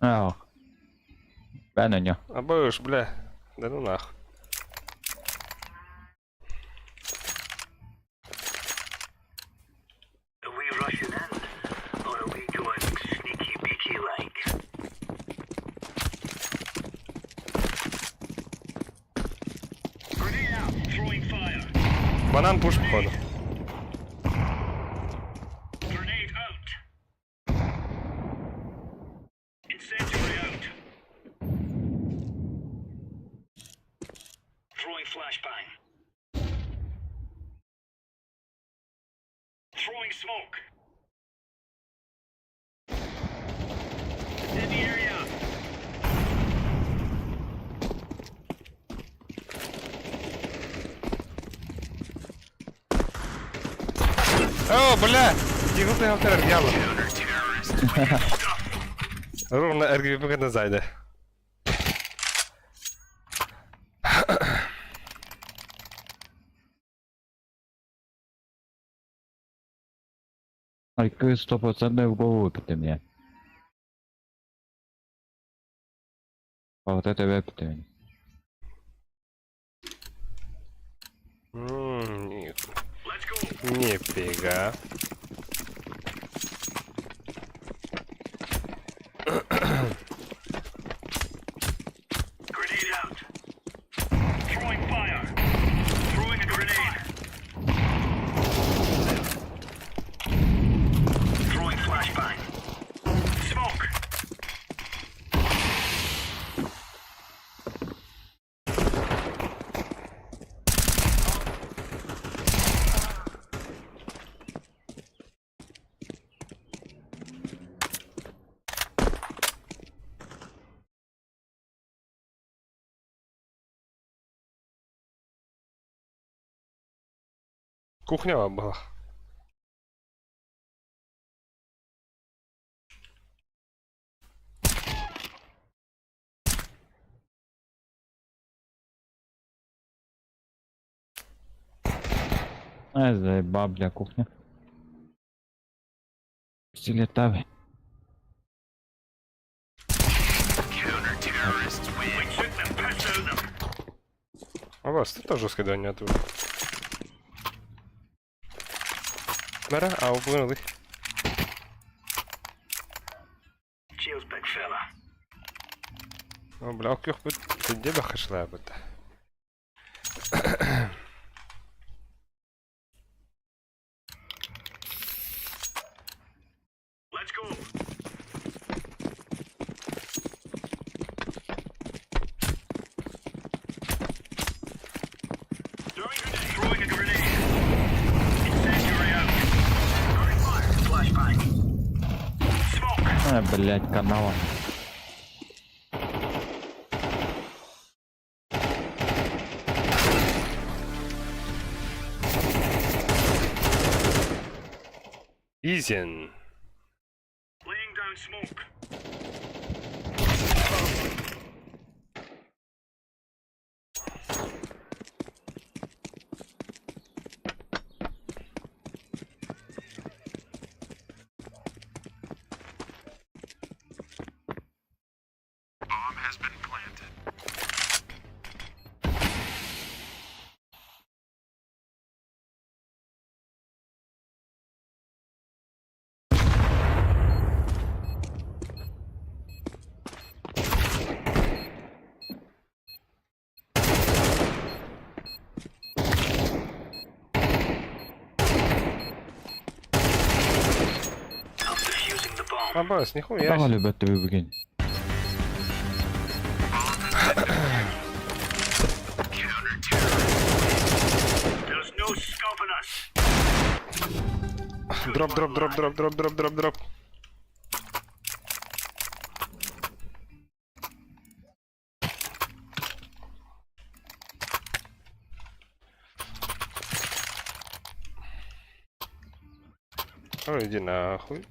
Аа. Бэн өнө. Абыш, бля. Да ну нах. Банан пуш, походу. О, бля! Дигл ты эргиялы. Ровно эргиб на зайде. Айкы стопроцентный в голову выпиты мне. А вот это выпиты. Нифига. Кухня была. Ай, заеба, бля, кухня. Пистолетами. А вас ты тоже скидання тут. Мера, а упомянули. О, бля, окей, хоть где бы хашла бы А, блядь, канала. Изен. Абас, нихуя. Давай, любят ты выбегень. Дроп, дроп, дроп, дроп, дроп, дроп, дроп, дроп. Ой, иди нахуй.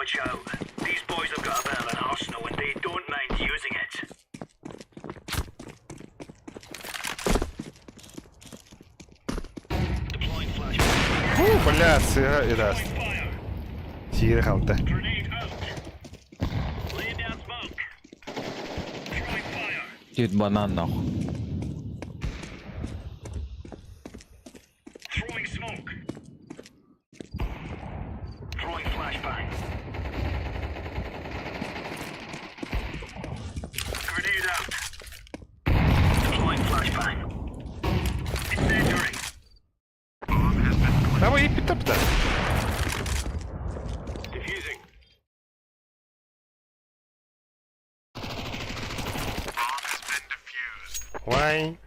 Watch out. These boys have got a bit of an arsenal and they don't mind using it. Фу, бля, сыра и даст. Сиирэ-халты. Тит банан нахуй. Давай ииппиттэр Why?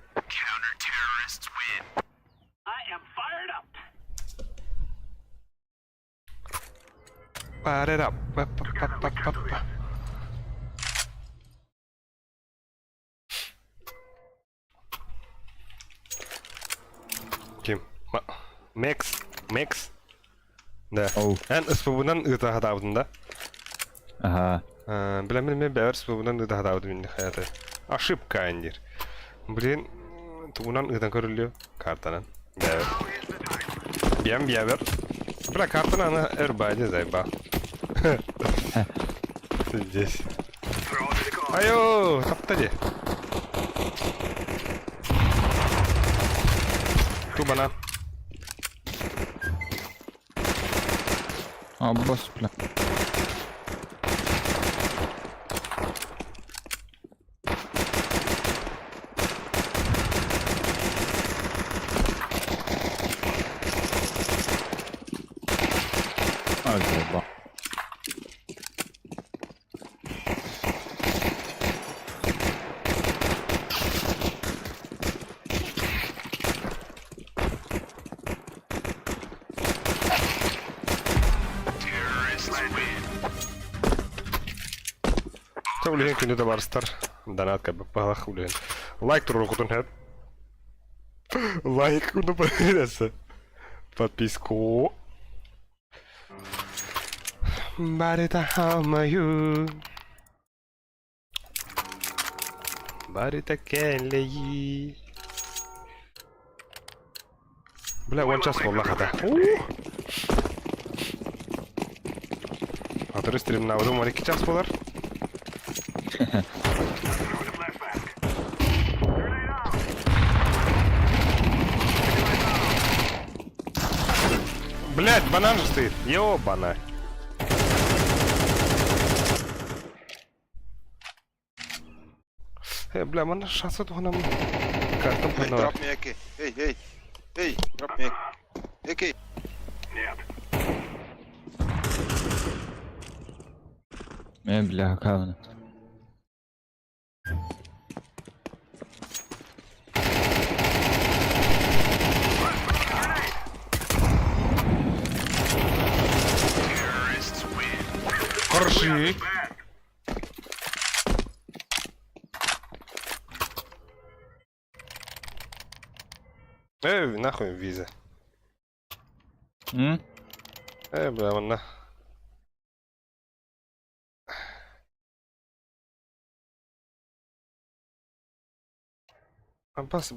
Fire it up. Pa, pa, pa, pa, pa, pa. Ким? Мекс. Мекс. Да. Эн СПБ-нан ыыта сатаабытын да? Ага. Билэн билэн бэйэбэр СПБ-нан ыыта сатаабытым инде хайата. Ошибка диир. Блин, тугунан ыытан көрүллүө? Картанан. Бэйэбэр. Биэм биэбэр. Бля, картаны аны өр баайды заеба. Здесь. Айо, тапта ди. Ту банан. А, босс, бля. А, заебал. Чэ улиһин күндү табаарыстар донат кэлбэт улиһин лайк туруорукутун һэп лайк уну подписку Барыта хаамайы Барыта кэлэйи Бля, уон час буолла хата. Аторы стримнаабытым 12 час буолар. Блять, банан же стоит. Ёбана. Э, бля, манна шанса туһунан картам Эй, туһунан. drop me AK. Эй, эй, эй, drop me AK. Э, бля, какая она? Хороши. Эй, нахуй виза. М? Э, бля, манна. Аббас.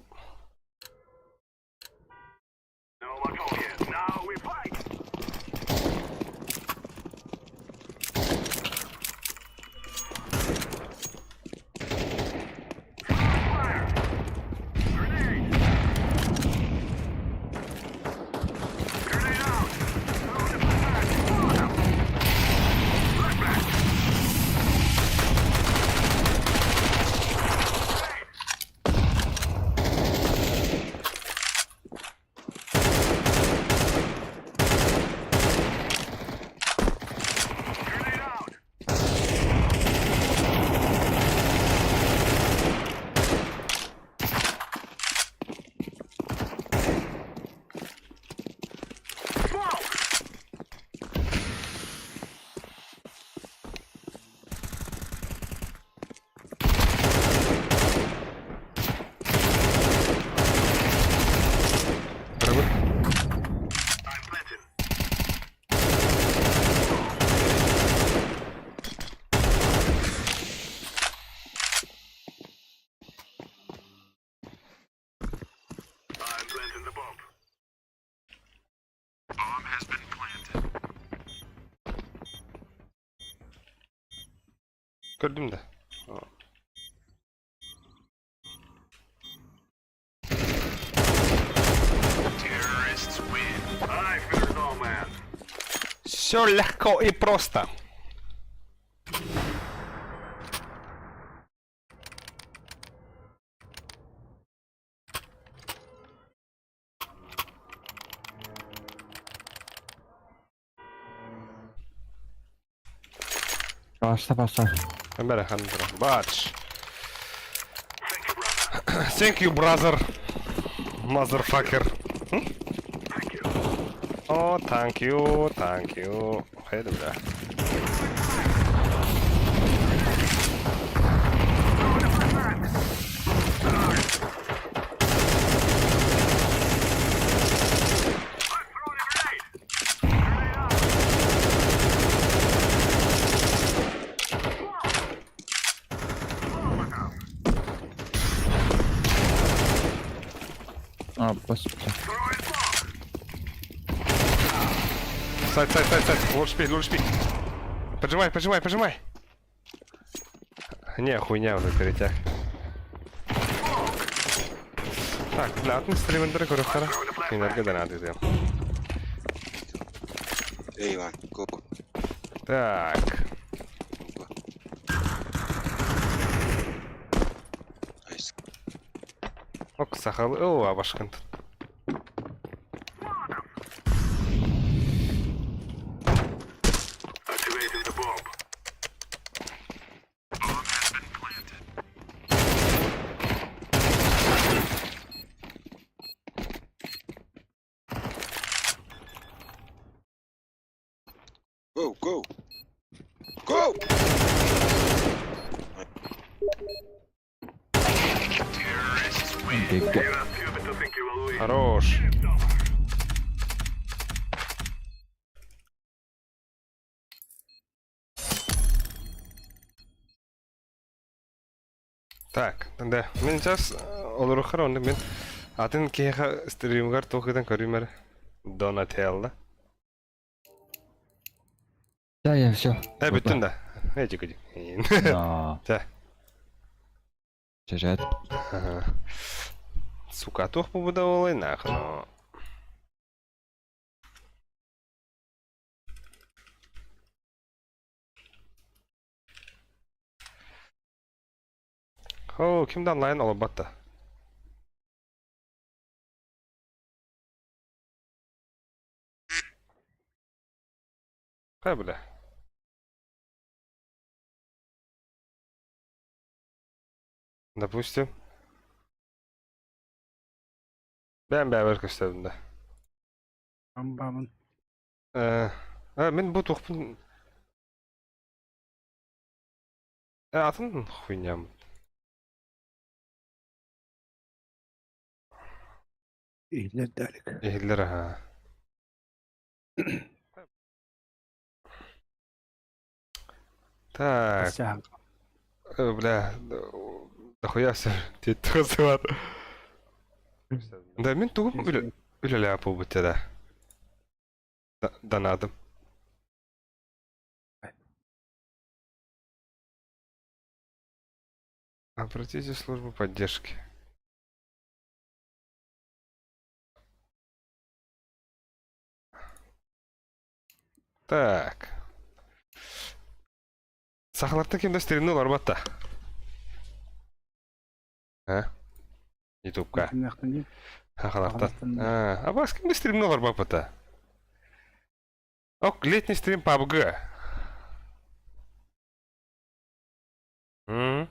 Көрдүм да. Все легко и просто. Пошла, пошла. Бәрі, Бач. Thank you, brother. Motherfucker. О, thank you, thank you. Хайда, бля. А, господи. Сайт, сайт, сайт, сайт. Лучше спи, лучше спи. Поджимай, поджимай, поджимай. Не, хуйня уже перетяг. Так, бля, атын стримендері көрөктара. Кинерге донат изем. Эй, Иван, go. Так. Nice. Ок, сахалы. О, абашкын тут. Go, go. Go! Хорош. Так, да. Мен сейчас олорохар онда мен атын киһиэхэ стримгар туох гынан көрүүм эрэ. Донателло. Да, я все. Э, бүттүн да. Эчи күдү. Да. Чэ. Чэжэт. Ага. Сука, туох бу да буолай нахуй. О, ким да онлайн олорбот да? Хайа бля. Допустим. Бэм бэбэр көстөбүн да. Амбабын. Э, э, мин бу туохпун Э, атын хуйням. Иһиллэр далик. Иһиллэр аха. Так. Э, бля, дохуя все тиэттэ Да, мин тугум үлэлээх буолбут да. Донатым. Обратите в службу поддержки. Так. Сахалартан ким да стримни олорбот да? А? Ютубка. Сахалартан. А, абаас ким да стримни олорбоппута? Ок, летний стрим PUBG. М?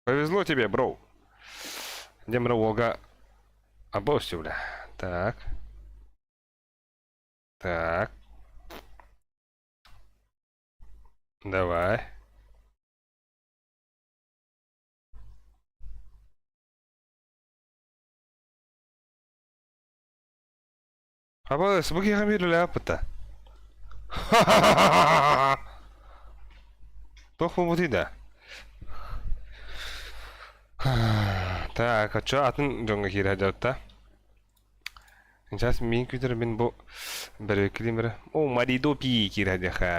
Повезло тебе, бро. Демра Ога. Обосью, бля. Так. Так. Давай. Абас, бу киһи биир үлэһиппит Туох буолбутуй да? Так, оччо атын дьоҥҥо киирэ сылдьабыт Сейчас мин күүтэр мин бу бэрэбиккилиим эрэ. О, Маридопи киирэ сылдьыаха.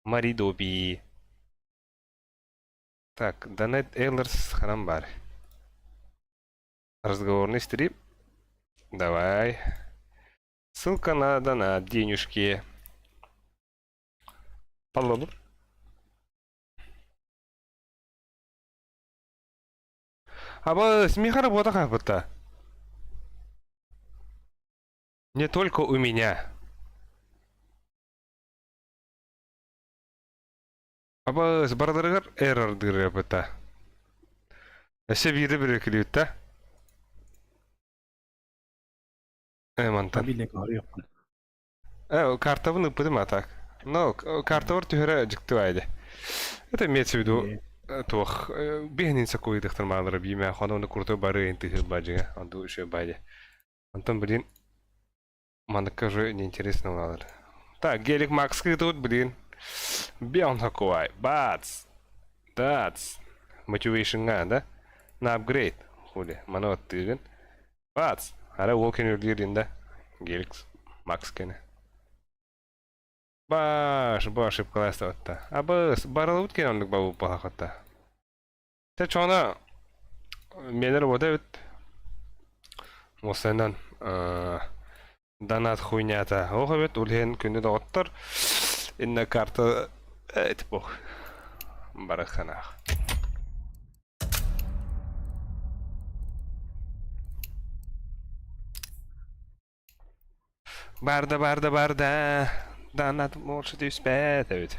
Маридопи. Так, Донет Эйлерс ханан баар? Разговорный стрип. Давай. Ссылка на донат, денежки. Паллабыт. Аба, смеха работа хапыта. Не только у меня. Абаас барыларыгар эррордыыр эбитэ. Өссө биирдэ бүрүөкүлүүт да? Э, мантан. Э, картабын ыппытым а так. Но картабар түһэрэ дьикти баайды. Это имеется в виду туох биһинин сакуйдыхтар маалара биимэ хоно курто бары интыһы бадьыга онду еще баайды. Антон блин Маныкка уже неинтересно буолар. Так, гелик Макс тут, блин. Бен такой. Бац. Дац. Мотивейшнга, да? На апгрейд. Хули. Маны оттыгын. Бац. Ара ол кен үлгердин да. Гелик Макс кene. Баш, баш ошибкаласта Абыс, барылыбыт кен оннук бабу палахатта. Те чона менер вот эбит. Осеннан донат хуйнята. Ох эбит улhen күндү доҕоттор. Инна карта этип ох. Бараханах. Барда, барда, барда. Донат может түспэт эбит.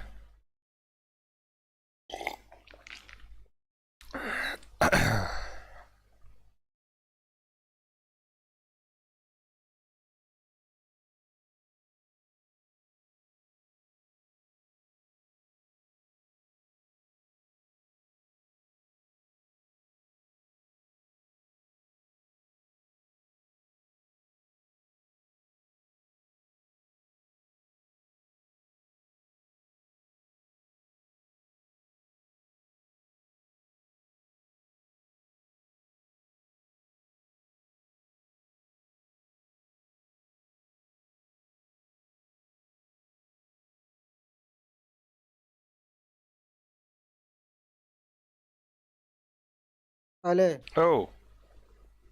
Але. Оу.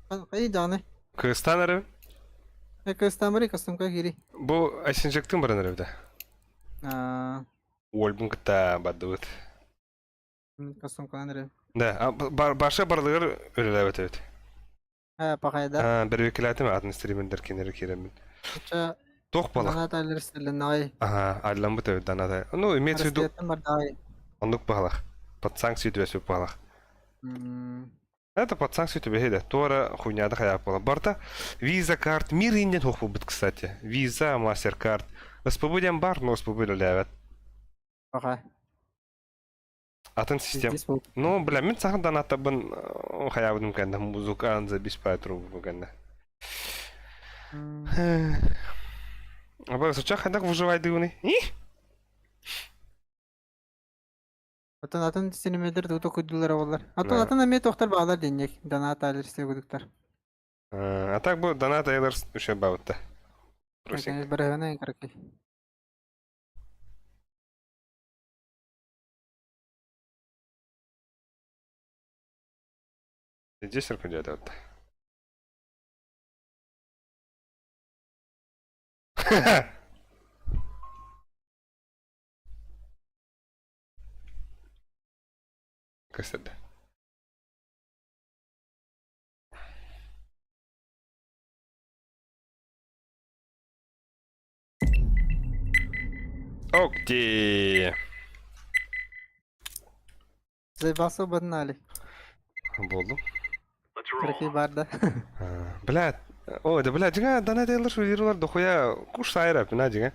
Хайдааны. Кыргызстан эрэ? Кыргызстан барый, костюмка кири. Бу Айсенжектин баран эрэ Аа. Уолбун кытта бардыбыт. Костюмкалан эрэ. Да, баша барлыгыр үлэлээбэт эбит. Ээ, пахайда. Бэрбикилээтим атын стримендер кинери киирэммин. Оча Туох балах? Донат аллерселленай. Ага, алламбыт эбит донат. Ну, имеется в виду... Оннук баһалах. Под санкцию түбэспит баһалах. Это под санкцию түбэһи да. Туора хуйняда хайаап буолар. Барта Visa карт мир иннен хуох буолбут, кстати. Visa, MasterCard. СПБ диэн бар, но СПБ үлэлээбэт. Пока. Атын систем. Ну, бля, мин сахан донаттабын хайаабытым кэннэ музыкан забиспай трубу кэннэ. Аба, соча хайдах выживайдыгыный? Атын атын синемедер тута куддулар болар. Атын атын эмиэ тохтар баалар деннек. Донат алерсе кудуктар. А так бу донат Эйлерс үчүгэй баабытта. Барыһына каракай. Здесь рукодеть. Көстөрдө. Окей. Заебался баднали. Болду. Кыракый бар да. Блядь. Ой, да блядь, дьиҥэ донат ылар шулирлар дохуя куш сайра, бина дьиҥэ.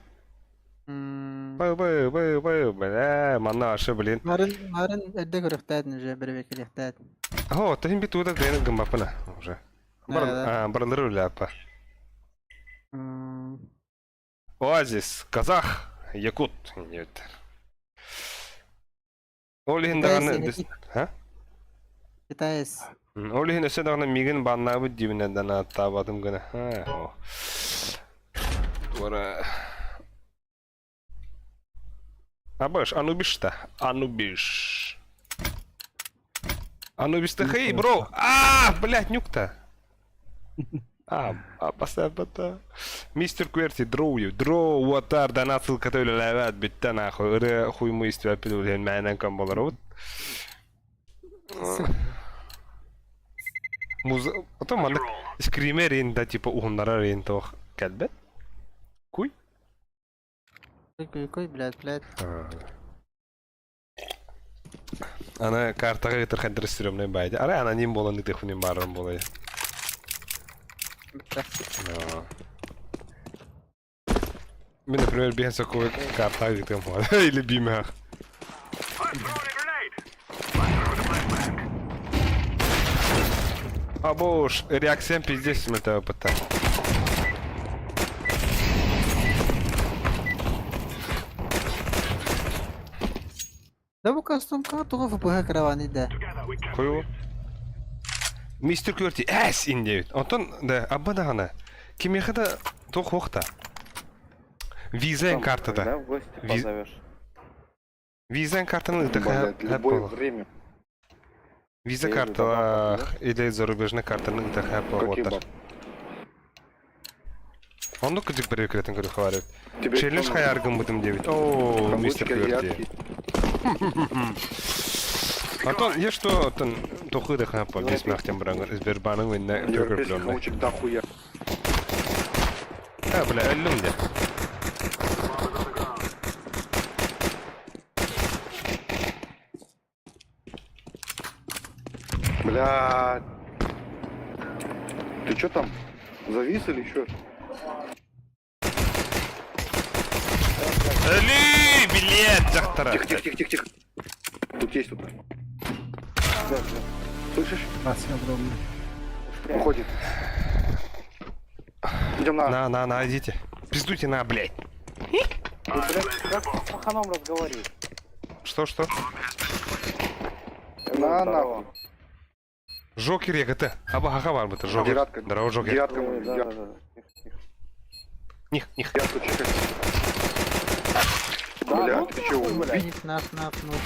Бай бай бай бай бля, манна вообще, блин. Нарын нарын эрдэ көрүөхтээт уже бэрэбиэркэлиэхтээт. О, тахин бит туда гайны гыммаппына уже. Бар барлары үляппа. Оазис, казах, якут, нет. Ол иһин даҕаны ха? Китаец. Ол иһин өссө даҕаны миигин баннаабыт диибинэн данааттаабатым гына. Туора Абаш, Анубиш-то? Анубиш. Анубис хей, бро! А, блядь, нюк-то! А, а, поставь бота. Мистер Кверти, дроу you, дроу, what донат ссылката үлэлээбэт бүттэ нахуй. Ырыа хуйму истибэппит үлэһин мээнэн ком болар вот. Муз... Потом маннык скример ин да типа уһуннарар ин тоох кэлбэт. Куй? Куй, куй, блядь, блядь. Аны картаҕа ыытар хайдары стрёмный баайда. Арай аноним буолан ыытыахпын баарым буолай. Мин, например, биһэн сокуой картаҕа ыытыам буолар. Или биимээх. Абош, реакциям пиздец это опыта. Да бу кастомка туга ФПХ караваны да. Хуево. Мистер Кверти, эс ин диэбит. Онтон да абба даҕаны кимиэхэ да туох суох да. Виза картада. Когда в гости позовешь? Виза картаны Блядь, любое время. Виза карталаах или зарубежный картаны ыытаха Какие буолуоттар. бабки? Оннук кыдьык бэрекретин көрү хабар Тебе Челлендж кто хайар гыммытым диэбит. Оо, мистер Хамлычки Кверти. азиатские. Антон, есть что тон тохы да хапа бес махтем брангар Сбербанын винна Европейских прикрепленный. хамучек дохуя. А, бля, өллүм де. Бля. Ты чё там? Завис или чё? Өлүү, билет дьахтара. Тихо, тихо, тихо, тихо, тихо. Тут есть тут. Слышишь? Рация огромная. Уходит. Идем на. На, на, на, идите. Пиздуйте на, блядь. Ты, блядь, как с паханом разговариваешь? Что, что? На, нахуй. Жокер ЕГТ. Аба хаха бар быты, Жокер. Девятка. Здорово, Жокер. Девятка, Ой, Да, девятка, да, да. Тихо, тихо. Них, них. девятку чекай. Да, Бля, ну ты чё, нахуй, блядь. Нип нап нап нап.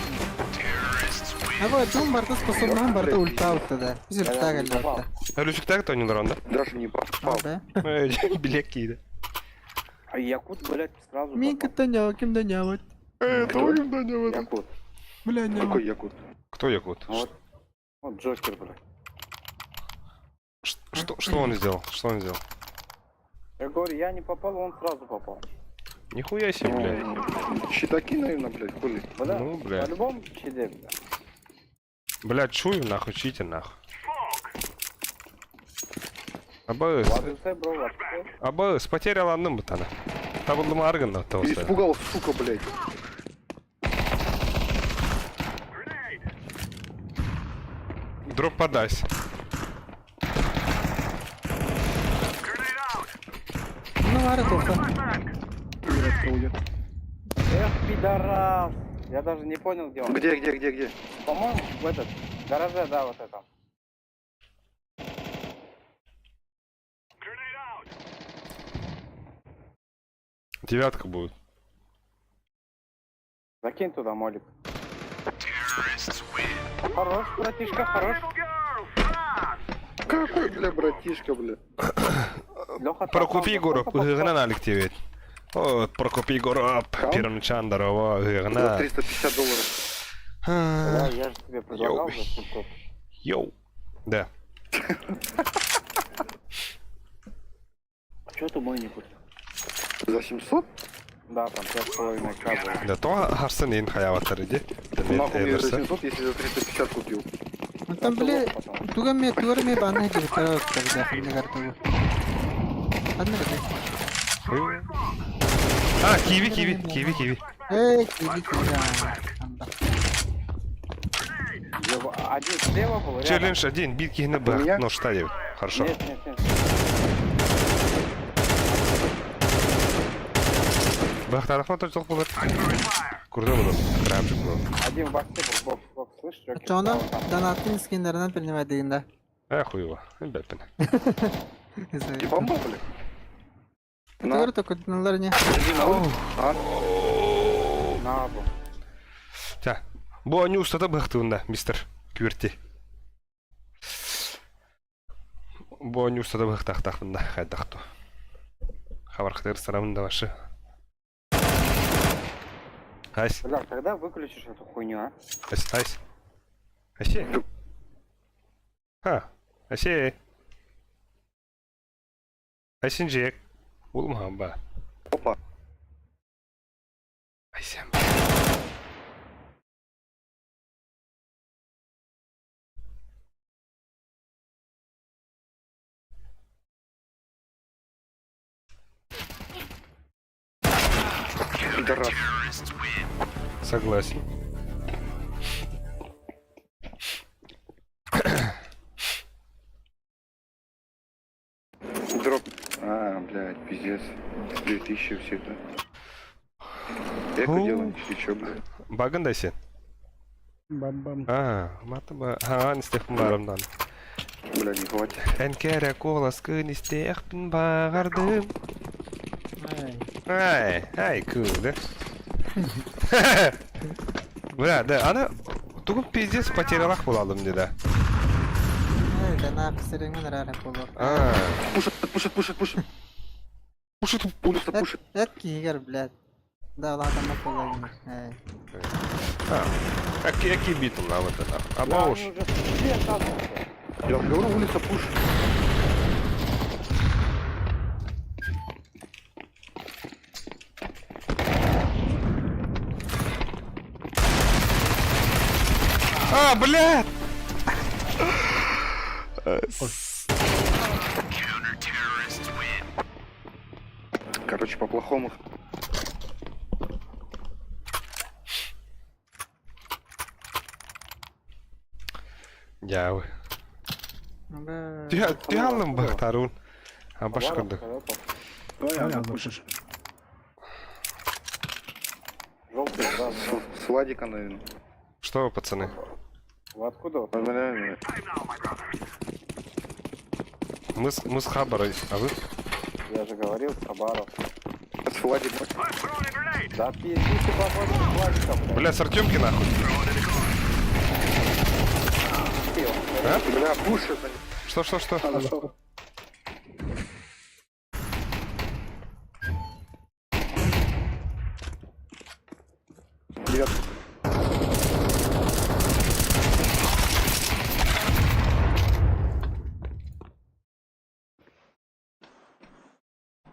А вот дум барта способна барта ульта да. Biz ульта галлатта. Өлүсүк так то не да? Даже не попал. Да. Билек кииди. А Якут, блядь, сразу Мин попал. кытта ким да няват. Кто Якут. Бля, няват. Какой якут? Кто якут? Вот. Вот Джокер, блядь. Что, что он сделал? Что он сделал? Я говорю, я не попал, он сразу попал. Нихуя себе, блядь. Щитаки, наверное, блядь, хули. Бля, Ну, блядь. по-любому чиде, бля. Блядь, чую нахуй, читер нахуй. Абы, Ладно, бро, ладно. абы, потерял анным бутана. Табылдым аргын на того. Испугал, сука, блядь. Дроп подайся. Ну вары тоқта. Девятка уйдет. Эх, пидорас. Я даже не понял, где он. Где, где, где, где? По-моему, в этот, в гараже, да, вот этом. Девятка будет. Закинь туда молик. Хорош, братишка, хорош. Какой, бля, братишка, бля. Леха, Прокопий Егоров, ыгынан алик тебе. О, Прокопий Егоров, первоначально здорово, За ыгына. 350 долларов. Да, я же тебе предлагал за 700. Йоу. Да. А чё ты мой не купил? За 700? Да, там 5,5 к было. Да то харсын ин хаяваттар иди. Нахуй мне за 700, если за 350 купил. Ну там бля, туга ме тугар ме баны директора тогда не карту. Одна А, киви, киви, киви, киви. Эй, киви, киви. Анда. Ева- Один слева был, рядом. Челлендж один, бит кихне У меня? б. Ну, что девять. Хорошо. Нет, нет, нет. Бахтарахма тоже толк был. Крутой был. Крабчик был. Один в боксе был, бокс, бокс, слышишь, Джокер? Чона Да, вот там. донаттын скинлеринен принимай дегенде. А, хуево. Бэппин. И бомба, бля? На. Тугар токутнулар не. А? На, бу. Тя. Бу они устата бахтыында, мистер Кюрти. Бу оонньуурсата быһахтаахтаахпын да хайдах дуо? Хабархытыгар сарабын да вообще. Айс. Бля, когда выключишь эту хуйню, а? Айс, айс. Айсе. Ха. Айсе. Айсинжек. Улмахан ба. Опа. Айсен. Пидорас. Согласен. Дроп. А, блядь, пиздец. 2000 всегда. Эко делаем, или чё, блядь? Багын да сен. Бам-бам. А, маты ба. Ха, истехпин барымдан. Бля, не хватит. Эн кэрэ куоласкын истиэхпин баҕардым. Ай, ай, кыл, да? Бля, да, аны тугун пиздец потерялах буолалым дии да. Эй, да на псириҥмин эрэ буолуох. А. Пушит, пушит, пушит, пушит. Пушит, улица пушит. Эт киһигэр, блядь. Да, ладно, буолар. Эй. А, какие какие битл на вот это. А Бля, уж. они уже все оказываются. Я вам говорю, улица пушит. А, блядь! Короче, по-плохому. Дьявы. Бля. Түһаллым бахтарун. А башкырдык. Давай, Желтый, да, С, с Владика, наверное. Что вы, пацаны? Вы откуда? Бля, Мы с Хабара, а вы? Я же говорил, Хабаров. С Владиком. Да пиздите побольше с Владиком, блядь. Бля, с Артемки нахуй. А? Бля, пушит. Что, что, что? Нашел. Девятка.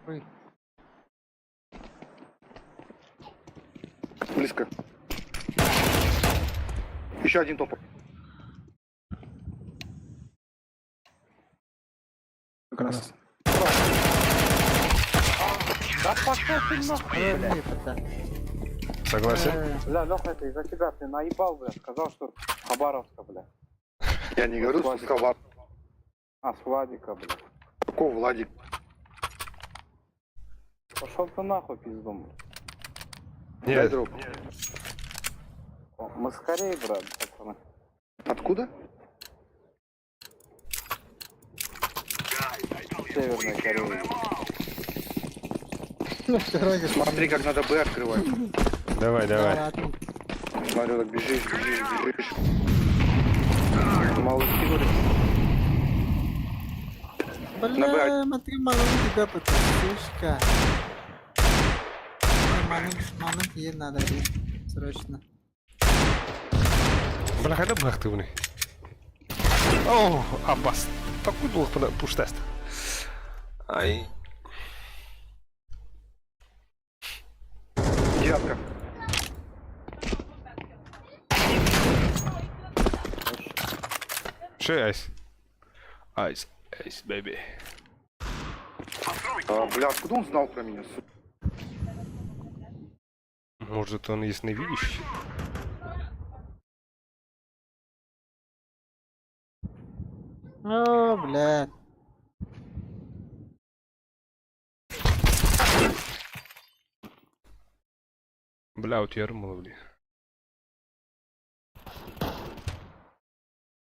Ой. Близко. Еще один топ. Как раз. Да пошел ты нахуй, блядь. Согласен. Бля, Леха, это из-за тебя, ты наебал, бля, сказал, что Хабаровска, бля. Я не говорю, что с Хабар. А, с Владика, бля. Какого Владик? Пошел ты нахуй, пизду, бля. Дай Нет. дроп. О, Мы скорее, брат, пацаны. Откуда? Северная Корея. Смотри, как надо Б открывать. Давай, давай. Смотри, так бежишь, бежишь, бежишь. Мало кинули. Бля, смотри, малым тебя подписчика. Малым, малым ей надо, блин. Срочно. Бля, хайда бахты О, Аббас. Такой долг пуш-тест. Ай. Девятка. Что, Айс? Айс, айс, бэби. А, бля, откуда он знал про меня, сука? Может, он ясновидящий? О, блядь. Бля, вот я бля.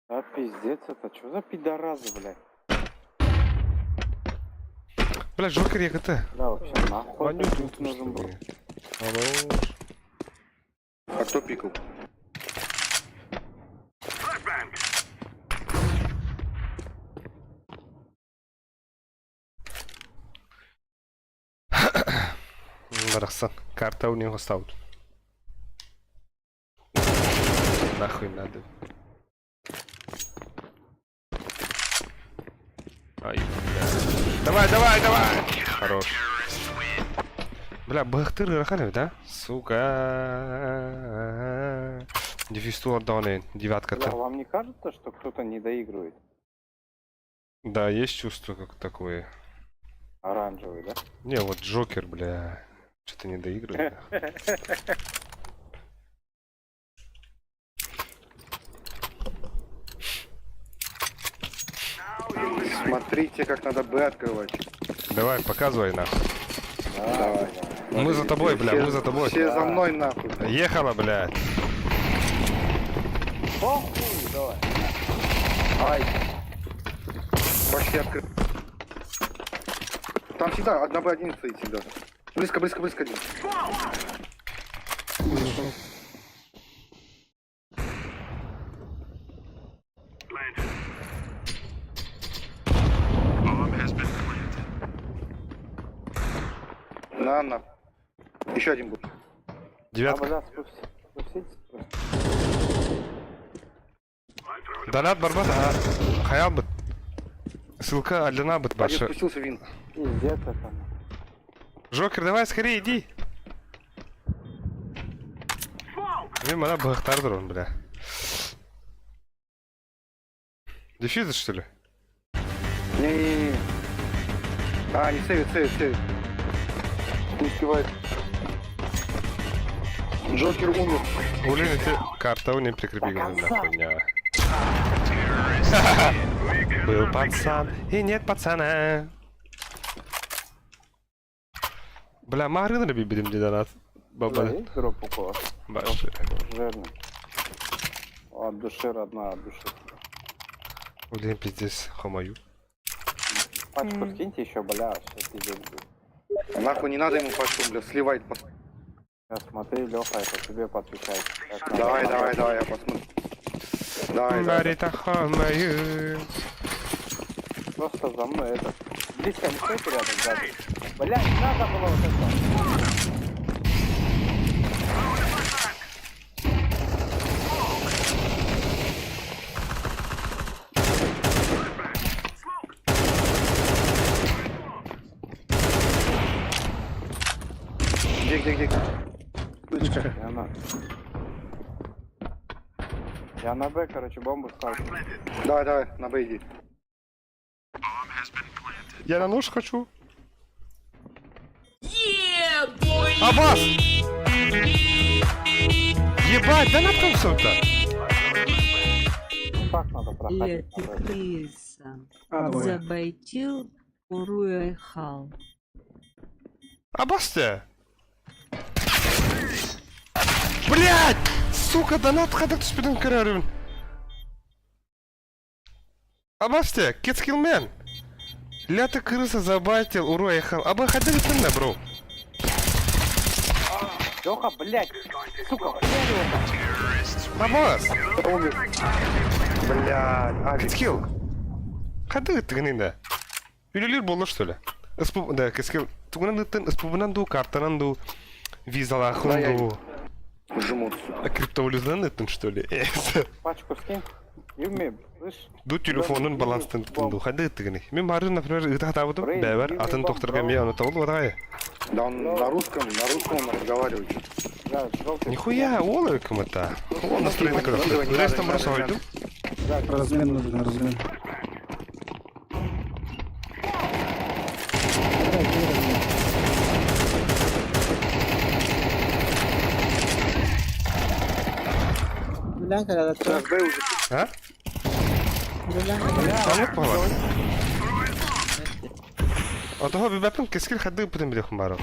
Да пиздец это, что за пидорасы, блядь? Бля, Джокер ЕКТ. Да, вообще нахуй Ваню этот тут нужен был. Хорош. А кто пикал? барахсан. Карта у него стал. Нахуй надо. Ай, бля. Давай, давай, давай! Хорош. Бля, быһахтыр ыарахан эбит, а? Сука. Дефисту отдал девятка-то. Бля, вам не кажется, что кто-то не доигрывает? Да, есть чувство как такое. Оранжевый, да? Не, вот Джокер, бля. Что-то не доигрывает. Смотрите, как надо Б открывать. Давай, показывай нахуй. Давай. Мы за тобой, бля, мы за тобой. Все за мной нахуй. Ехала, блядь. Похуй, давай. Ай. Почти открыт. Там всегда одна Б один стоит всегда. Близко, близко, близко один. На, на. Еще один был. Девятка. А, бля, спуститесь просто. Донат барбат, а хайал бы. Ссылка Алина быт Один башы. спустился вин. Пиздец это. Джокер, давай скорее иди. Мин мана быһахтар он, бля. Дефьюзер, что ли? Не-не-не. А, не сейвит, сейвит, сейвит. Не успевает. Джокер умер. Блин, эти карта у не прикрепила нахуйня. Был пацан, и нет пацана. Бля, марын раби будем донат. Баба. Бля, есть дроп у кого? Баши. Жирный. От души, родная, от души. Блин, пиздец, хомаю. Пачку скиньте еще, бля, сейчас пиздец будет. Нахуй не надо ему пачку, бля, сливает. Сейчас смотри, Леха, это тебе подвечает. Как Давай, надо. давай, давай, я посмотрю. Давай, давай. Говорит, хомаю. Просто за мной это. Близко не стойте рядом, сзади. Бля, не надо было вот это. Где, где, где? Я на... Я на Б, короче, бомбу ставлю. Давай, давай, на Б иди. Я на нож хочу. Аббас! Ебать, да на все-то? Так надо проходить. Ля ты крыса. А, ой. Забайтил Уруэхал. Аббас-то! Блять! Сука, донат хадак түспеден көрөрүн. Абасте, Кетскилмен. Ля ты крыса забайтил, уруэхал. Аба ходили ты бро. Леха, блядь, сука, хуяри его там. Абас! Умер. Блядь, авик. Кетскил. Хады тыгынында. Үлелер болur что ли? Испу, да, Кетскил. Тугунан дытын, испубунан ду, картанан ду, визалахун Да, я- ду. Жмут, сука. А криптовалютанан дытын, что ли? Пачку скинь. Юми, слышь? Ду телефонун баланстын ду. Хады тыгыны. Мен бары, например, ыта табыдым. Брейн, Бәбәр, give me атын bomb, тохтырга bro. мен аны табылды, давай. Да он на русском он разговаривает. Да, желтый. Нихуя, ол кому-то. Он настроен Не на надо, не Рестом надо, не просто надо. Размен нужен, размен. Билэн кэлэ Сейчас Б уже. А? Билэн кэлэ. Анлык бала. А того бибәпин кескил хады бүтән билехм бары.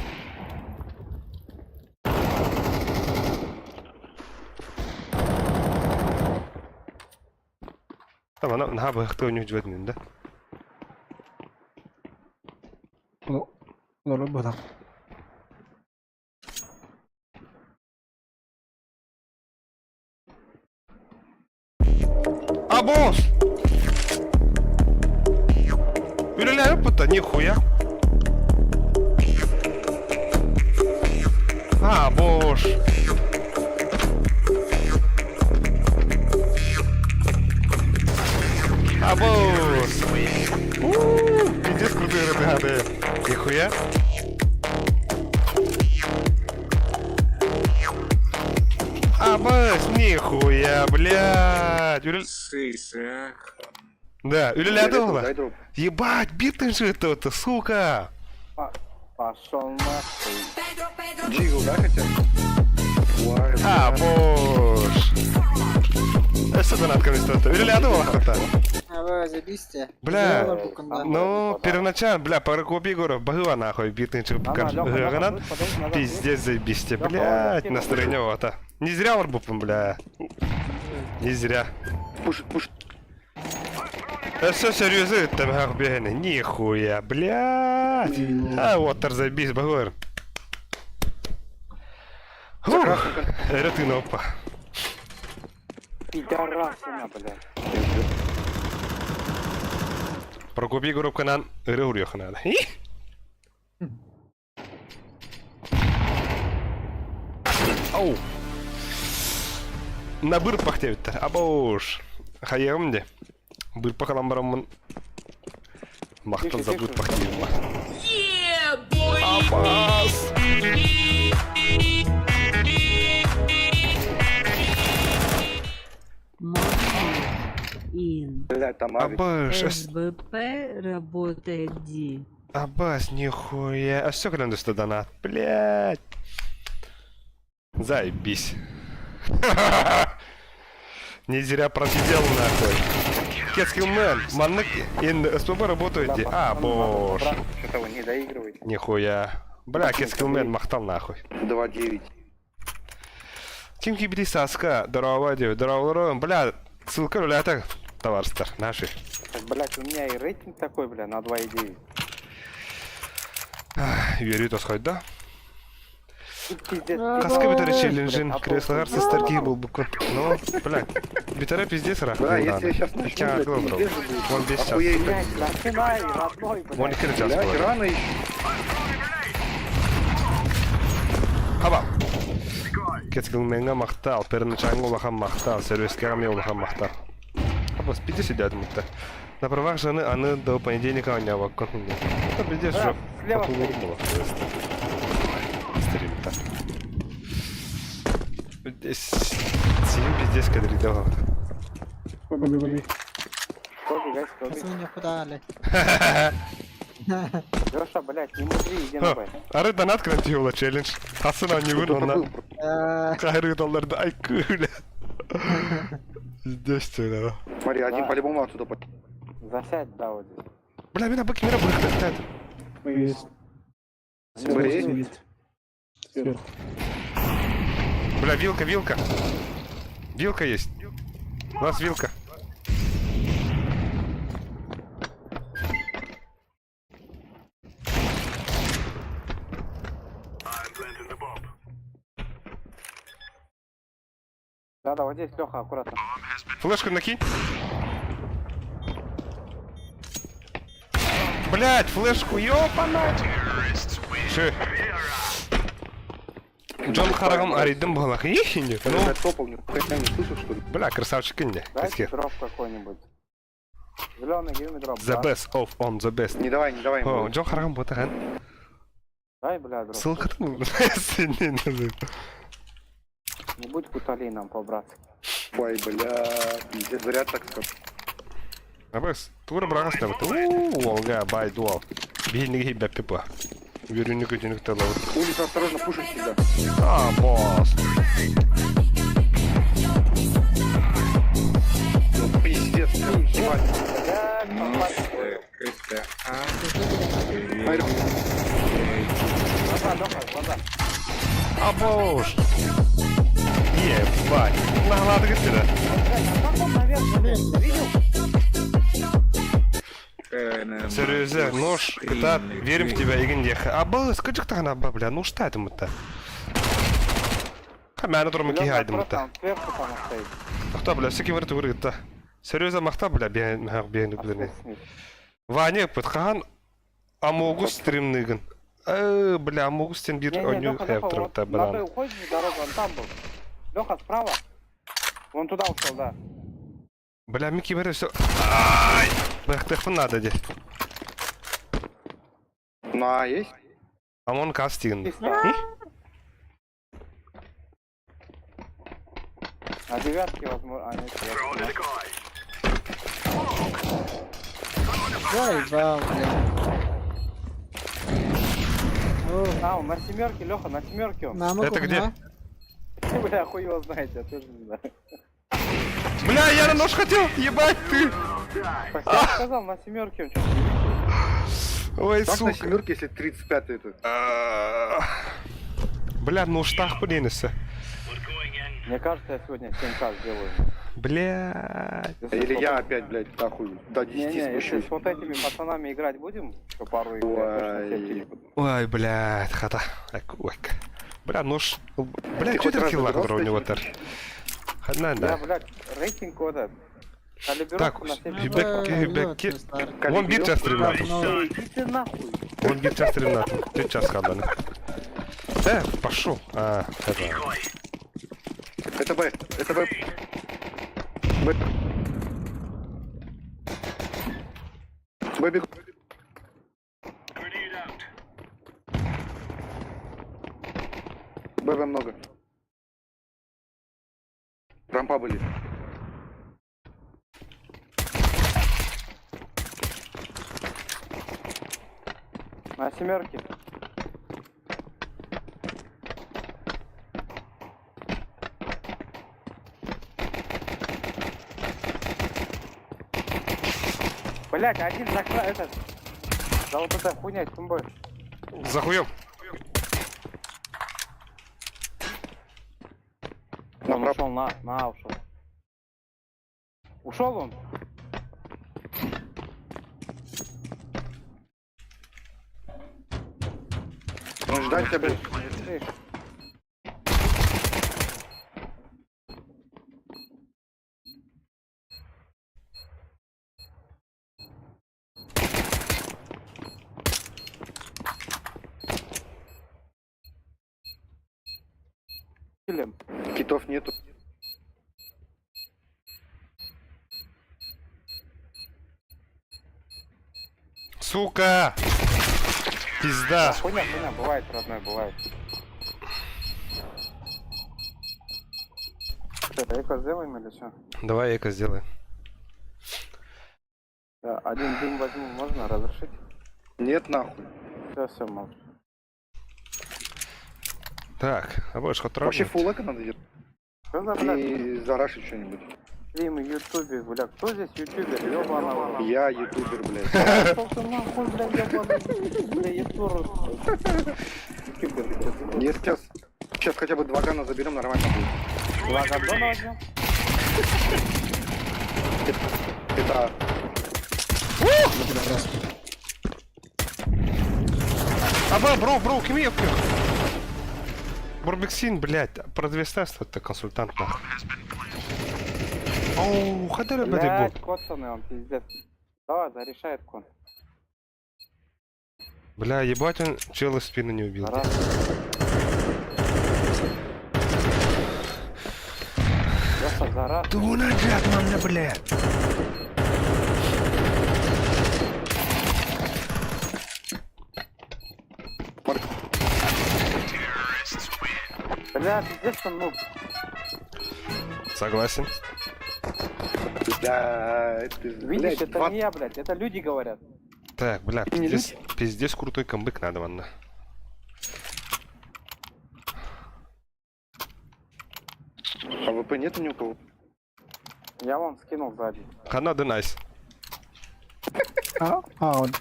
Там ана наха быхты өнү жибет да. Лоло бадак. А босс! Үлеләр бұта, нихуя. А, боже. А, боже. Ууу, пиздец крутые ребята. Нихуя. А, боже, нихуя, блядь. Үлэл... Да, үлэлээтэ була. Ебать, битый же это, это, сука. Пошел нахуй. Джигл, да, хотя? А, боже. Өссө донат көмүстөттө. Үлэлээтэ буолахта. А, забисте. Бля, ну, первоначально, бля, Прокопий Егоров, бахыва нахуй, битый чупкан. Пиздец заебись блядь, настроение вот. Не зря орбупом, бля. Не зря. Пушит, пушит. Все серьезно, там ах, Нихуя, блядь. А, вот забись, багор. Фух, это опа. Пидорасина, блядь. Прокопий Егоров канан, ыры надо. Ау. На бырпах тебиттер. Абош. Хайыгым де. Бырпах алан бараммын. Махтал за бырпах дейм. Абас. Ин. Блядь, там авик. Абаш. СВП работает Ди. Абас, нихуя. А все когда что донат? Блядь. Заебись. Не зря просидел нахуй. Кетскилмен, маннык ин СПБ работаете. А, боже. Что-то вы не доигрываете. Нихуя. Бля, Кетскилмен махтал нахуй. 2-9. Ким кибри саска, здорово, дев, здорово, бля, ссылка рулята, товарстар, наши. Так, блядь, у меня и рейтинг такой, бля, на 2,9. Верю, то сходит, да? Пиздец. Каска битары челленджин, креслогар сестер ких был буквы. Ну, блядь, битары пиздец рах. Да, если я щас начну, блядь, пиздец же будет. Вон без час. Охуеть. Блядь, начинай, родной, блядь. Вон икки час Блядь, было. рано еще. Хаба. Кетскилменга махтал, первоначально улахан махтал, сервиске улахан махтал. Хаба, пиздец сидят мутта. На правах жены аны до понедельника у него Это пиздец Да, уже. слева было. Стрим-то. Здесь сидим пиздец кадридова. Баби, баби. Коби, гайс, коби. Пацаны не худали. Леша, блядь, не мудри, иди на Б. Ары донат кратиула челлендж. Хасына не вынул на. Кайры долларды ай күле. Здесь ты, Смотри, один по-любому отсюда по- Засядь, да, вот здесь. Бля, меня бык мира бык Есть. Смотри. Сверху. Бля, вилка, вилка. Вилка есть. У нас вилка. Да, да, вот здесь, Леха, аккуратно. Флешку накинь. Блять, флешку, ёпана. Ши. Джон Харагам аридым балах. Ихини. Ну, Блядь, топал, нихуя не слышал, что ли? бля, красавчик инде. Дайте дроп какой-нибудь. Зеленый, give me дроп. The да? best of on the best. Не давай, не давай. О, ему. Джон Харагам ботахан. Дай, бля, дроп. Ссылка там. Не будь куталей нам по-братски. Ой, бля, пиздец, зря так сказал. Абас, тура брагас табыт. Уу, Олга, бай, дуал. Бихинниги бәппе Үрүнү көтүнүк талабыт. Улица осторожно, пушит всегда. А, босс. Ну, пиздец, ебать. Глаза, Леха, глаза. А, боже. Ебать. Наглады гыттыра. Как он наверх залез? Видел? Серьезно, нож, кота, верим в тебя, игин деха. А был, скажи, кто она, бля, ну что это мы-то? Хамяна турмы Леха, кихайдым аккуратно, мы-то. он сверху там стоит. Махта, бля, всякий вырты вырыта. Серьезно, махта, бля, бен, бен, бен. Ваня, пытхан, амогу стримныгын. Э, бля, Амогус диэн биир Не-не, оонньуу Леха, Леха, вот хайаптарбыта на банан. Б уходишь в дорогу, он там был. Леха, справа. Вон туда ушел, да. Бля, Микки бери все. Ай! Бэхтэхпин надо де. На, есть? Амон кастинг. На девятке, возможно. А, нет, девятки, Заебал, бля. да. А, он на семерке, Леха, на семерке он. На, Это где? Бля, хуй его знает, я тоже не знаю. Бля, я на нож хотел! Ебать ты! Так я же сказал, на семерке он что Ой, Как на сука. семерке, если 35 это? Бля, ну штах принесся. Мне кажется, я сегодня 7К сделаю. Бля. Или я опять, блядь, нахуй, до 10 Не-не, если спущусь. с вот этими пацанами играть будем, еще пару игр, я точно Ой. 7 буду. Ой, блядь, хата. Так, ой. Бля, нож. Бля, Ты что хоть ты раз килла, играл с который у него этим? тар? Одна, Я, да. блядь, рейтинг вот этот. Так, Калибровку на 7 бэк, бэк, Вон бир час тринадцать. Иди ты нахуй. Вон бир час тринадцать. Ты час хабаны. Пошел. А, это. Это Б, это Б. Б. Б бегу. Б, Б много. Рампа были. На семерке. Блять, один за этот. За вот эта хуйня, тумбой. За хуем. Он ушел на ушел. Ушел он? Ну ждать тебя, блядь. Слышь. Килем. Китов нету. Сука! Пизда. Хуйня, хуйня, бывает, родной, бывает. Что, это эко сделаем или что? Давай эко сделаем. Да, один дым возьму, можно разрешить? Нет, нахуй. Все, все, молчу. Так, а больше хоть Вообще фул эко надо делать. Что за, блядь, И зарашить что-нибудь. стрим в ютубе, бля, кто здесь ютубер, ёбаного? Я ютубер, блядь. Пошёл ты нахуй, бля, ёбаный, бля, ютубер. Ютубер, блядь. Я сейчас, сейчас хотя бы два гана заберем, нормально будет. Два гондона возьмем? Это Аба, бро, бро, кими я Бурбексин, блядь, продвестество это консультант нахуй. Оу, хадара Блядь, бу. коцаный он, пиздец. Давай, зарешает кон. Бля, ебать он чела в спину не убил. Раз. Леха, зараш. Тунаджат, мамна, блядь. Бля, пиздец он нуб. Согласен. Да, это, Видишь, блядь, это два- не я, блядь, это люди говорят. Так, бля, Не пиздец, пиздец крутой камбэк надо, ванна. АВП нету ни у кого? Я вам скинул сзади. Канада найс. А, а, он.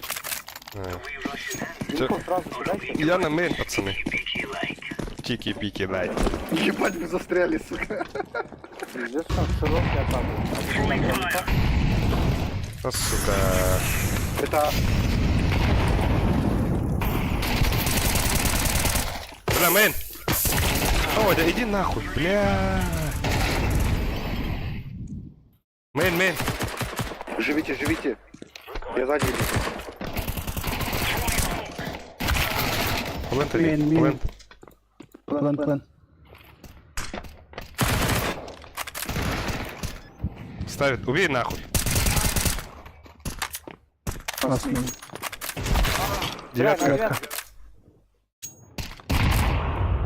Инфу сразу кидайте. Я на main, пацаны. Чики-пики, дай. Ебать, вы застряли, сука. Пиздец, он широкий атаку. А, сука. Это Бля, main. О, да иди нахуй, бля. Main, main. Живите, живите. Я сзади иду. Плент Мин, один, мин. плент. План, план. Ставит. Убей нахуй. Класс, мин. Девятка. Бля, на девятке.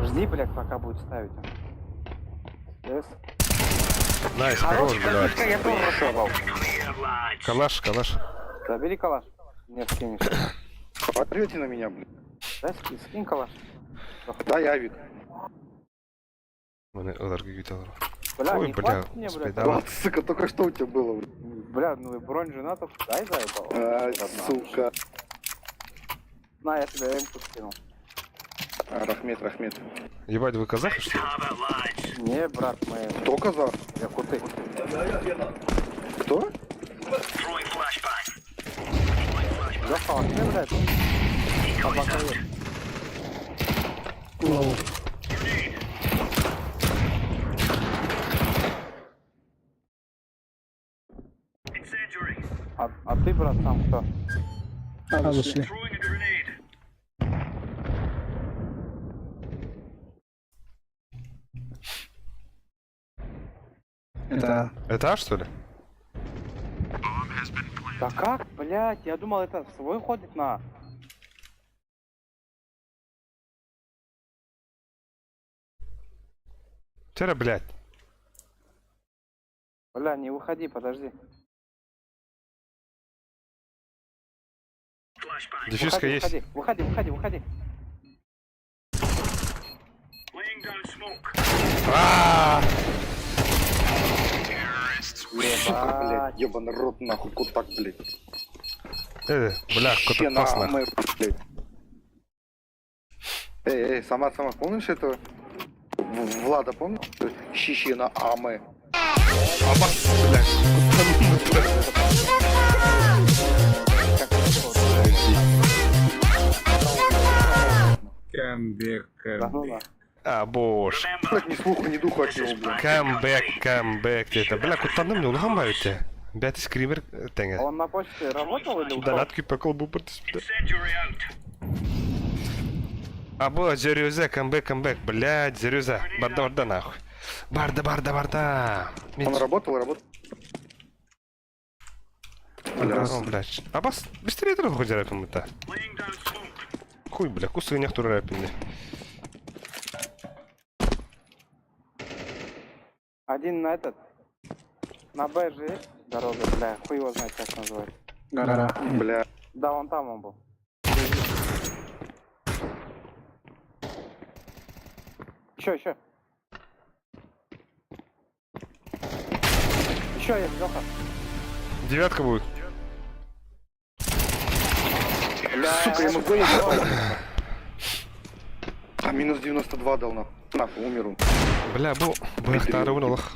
Жди, блядь, пока будет ставить. Yes. Nice, хорош, блядь. Я тоже прошел. Калаш, калаш. Забери калаш. Не скинешь. Орете на меня, блядь. Да, скинь, скинь калаш. Дай авик. Мене ударки гитару. Бля, Ой, не бля, хватит мне, бля. спидала. Вот, сука, только что у тебя было, блядь. Бля, ну и бронь жена только дай заебал. А, сука. На, я тебе эмку скинул. А, Рахмет, Рахмет. Ебать, вы казахи, что ли? Не, брат, мы... Кто казах? Якуты. Кто? Леха, он где, блядь? Собака есть. Лоу. А ты, брат, сам кто? А, зашли. Это Это А, что ли? Да как, блядь, я думал, это свой ходит на... Тера, блядь. Бля, не выходи, подожди. Дефиска выходи, есть. Выходи, выходи, выходи, выходи. А! Сука, блядь, ебаный рот нахуй, кутак, блядь. Бля, какой-то Щена, пас нахуй. мы, блядь. Эй, эй, сама, сама, помнишь этого? Влада, помнишь? Щищина Амы. Абас, блядь. Камбек, камбек. А, боже. Блядь, ни слуха, ни духа от него, блядь. Камбэк, камбэк. Это, бля, куда мне улахан байте. Бля, скример тенге. Он на почте работал или ушел? Донат кипекол бупер А было Зерюзе, камбэк, камбэк, блядь, Зерюзе. Барда, барда, нахуй. Барда, барда, барда. Он работал, работал. Бля, блядь. Абас, быстрее трохи хоть рэпим это. Хуй, бля, кусай нехту рэпим. Один на этот. На Б же есть дорога, бля, хуй его знает, как называется. гора. Бля. Да, вон там он был. Еще, еще. Еще есть, Леха. Девятка будет. Сука, я ему голову дал. А минус 92 дал, нахуй. Нахуй, умер он. Бля, бу, быхтары уналах.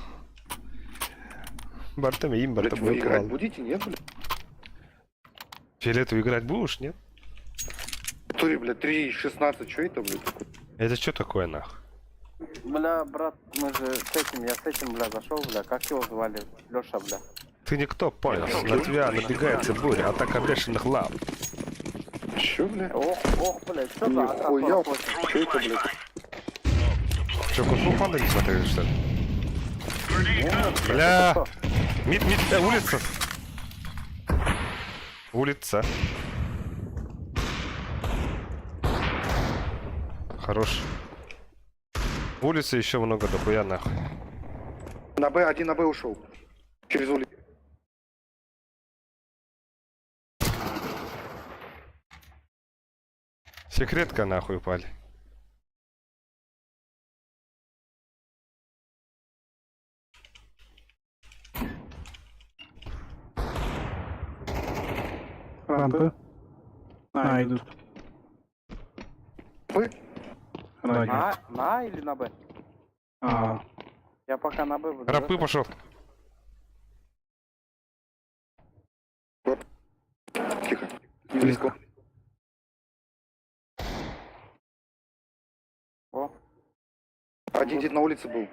Барта им, барта Блядь, вы играть будете, нет, блядь? Фиолетовый играть будешь, нет? Тури, блядь, 3.16, что это, блядь, такое? Это что такое, нахуй? Бля, брат, мы же с этим, я с этим, бля, зашел, бля, как его звали? Леша, бля. Ты никто, понял. На тебя набегается буря, атака бешеных лап. Чё, бля? Ох, ох, бля, что за Нихуя, АК-48? что это, блядь? Че, Кунг-фу Панда не смотрели, что ли? Бля! Мид, мид, улица! Улица. Хорош. Улицы еще много дохуя нахуй. На Б, один на Б ушел. Через улицу. Секретка нахуй упали. Рампы. А, идут. Б? На А или на Б? А. Я пока на Б буду. Рапы пошел. Тихо. Близко. О. Один где-то на улице был.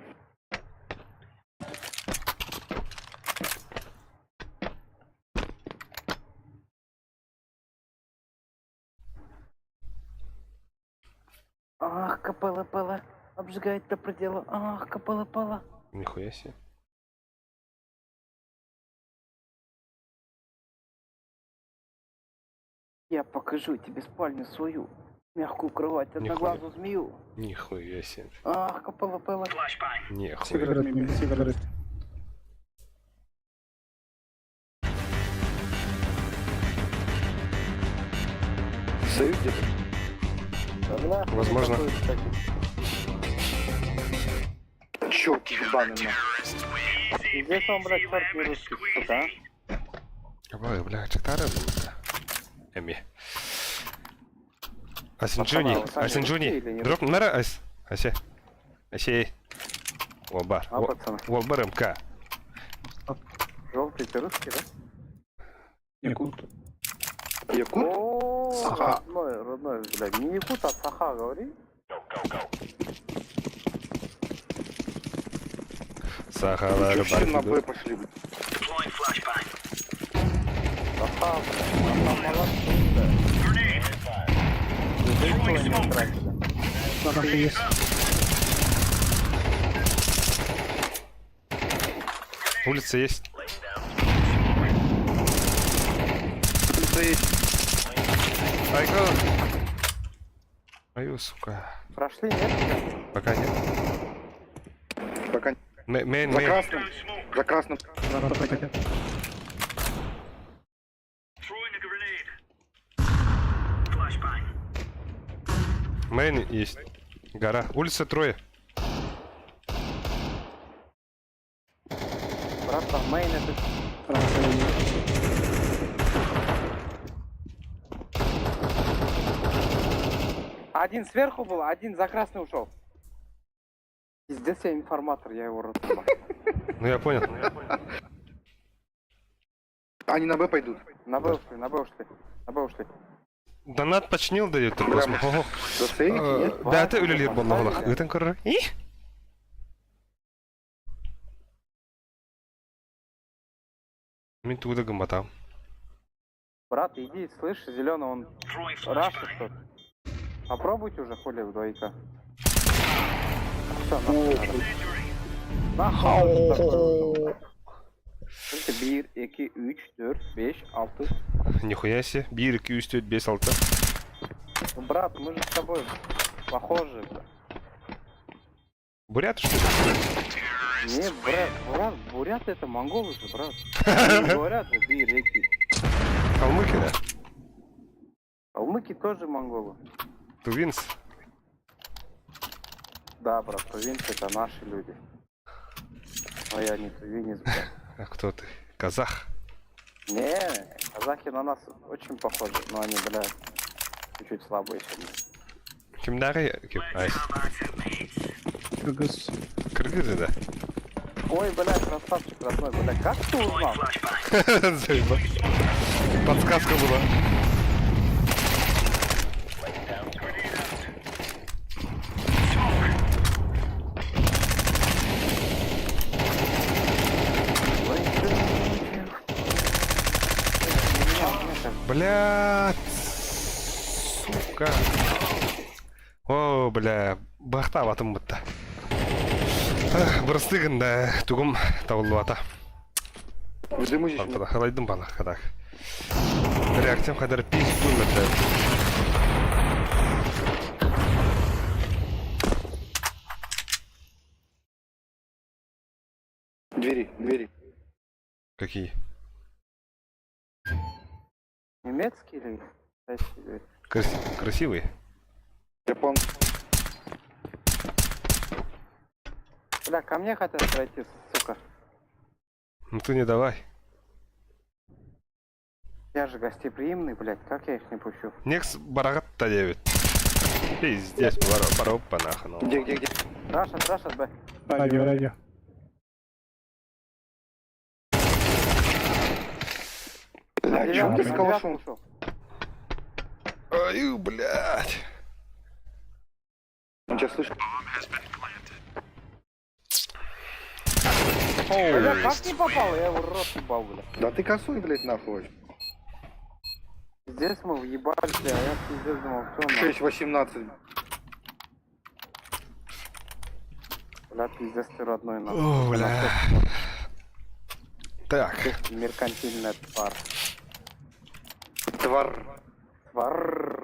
Ах, капелла пелла, обжигает до предела. Ах, капелла пелла. Нихуя себе. Я покажу тебе спальню свою, мягкую кровать, одноглазую змею. Нихуя себе. Ах, капелла пелла. Нихуя. Сигарет, сигарет. Сейв где-то? Возможно. Черт ебаный нахуй. Здесь он, блядь, черт не русский, сука, а? Ой, бля, чектары Эми. Асинджуни, Пацаны, вы сами Асинджуни. русские или не Дроп нара ас. Асе. Асе. Уолбар. А, пацаны? Уолбар МК. Желтый, ты русский, да? Якут. Якут? О, Саха. родной, родной, блядь, не якут, а саха, говори. Сахалар Чё все на бар. Б пошли, блядь? Саха, блядь, саха молодцы, блядь. Язык свой не тратили. Рампа есть. Улица есть. Улица есть. Айка. Аю, сука. Прошли, нет? Пока нет. Пока. Мейн, За мейн. красным. За красным. Рампа хотят. Мейн есть. Гора. Улица трое. Братан, мейн это... Рампа есть. Один сверху был, один за красный ушел. Пиздец, я информатор, я его рот ебал. Ну я понял. Они на Б пойдут. На Б ушли, на Б ушли, на Б ушли. Донат починил дает Прям. Ого. Засейвите, нет? Бәті өлелер болла Өтін көрір. И? Мен туды гымбатам. Брат, иди, слышь, зеленый, он рашит тут. Попробуйте уже хули в двойка. Все, нахуй надо. Нахуй надо такое. Смотрите, 1, 2, 3, 4, 5, 6. Нихуя себе. 1, 2, 3, 4, 5, 6. Ну, брат, мы же с тобой похожи. бля. Бурят, что ли? Не, брат, брат, буряты это монголы же, брат. Они говорят же, би, реки. Калмыки, да? Калмыки тоже монголы. Тувинс. Да, брат, тувинцы это наши люди. Но я не тувинец, брат. А кто ты? Казах. Не, казахи на нас очень похожи, но они, бля, чуть-чуть слабые сегодня. Кимдары? Ким? Ай. Кыргыз. Кыргызы, да? Ой, бля, красавчик родной, бля, как ты узнал? Заебал. Подсказка была. Бля, сука. О, бля, бахта атым бутта. Бырыстыгын да тугум табылбата. В дыму здесь. Халайдым бала кадак. Реакциям кадар пизду мөттө. Двери, двери. Какие? Немецкий или китайский? дверь? Красивые. Япон. Бля, ко мне хотят пройти, сука. Ну ты не давай. Я же гостеприимный, блядь, как я их не пущу? Некс барагатта девять. Пиздец, баропа нахуй. ну. Где, где, где? Рашат, рашат, Б. Радио, радио. Бля, чё ты с На девятку калашом? ушел. Ай, блядь. Он тебя слышит? Бля, как не попал? Я его рот ебал, бля. Да ты косой, блядь, нахуй. Здесь мы въебались, а я пиздец думал, все, 6-18. Бля, пиздец ты родной нахуй. О, бля. Так. Меркантильная тварь. Твар. Тварь.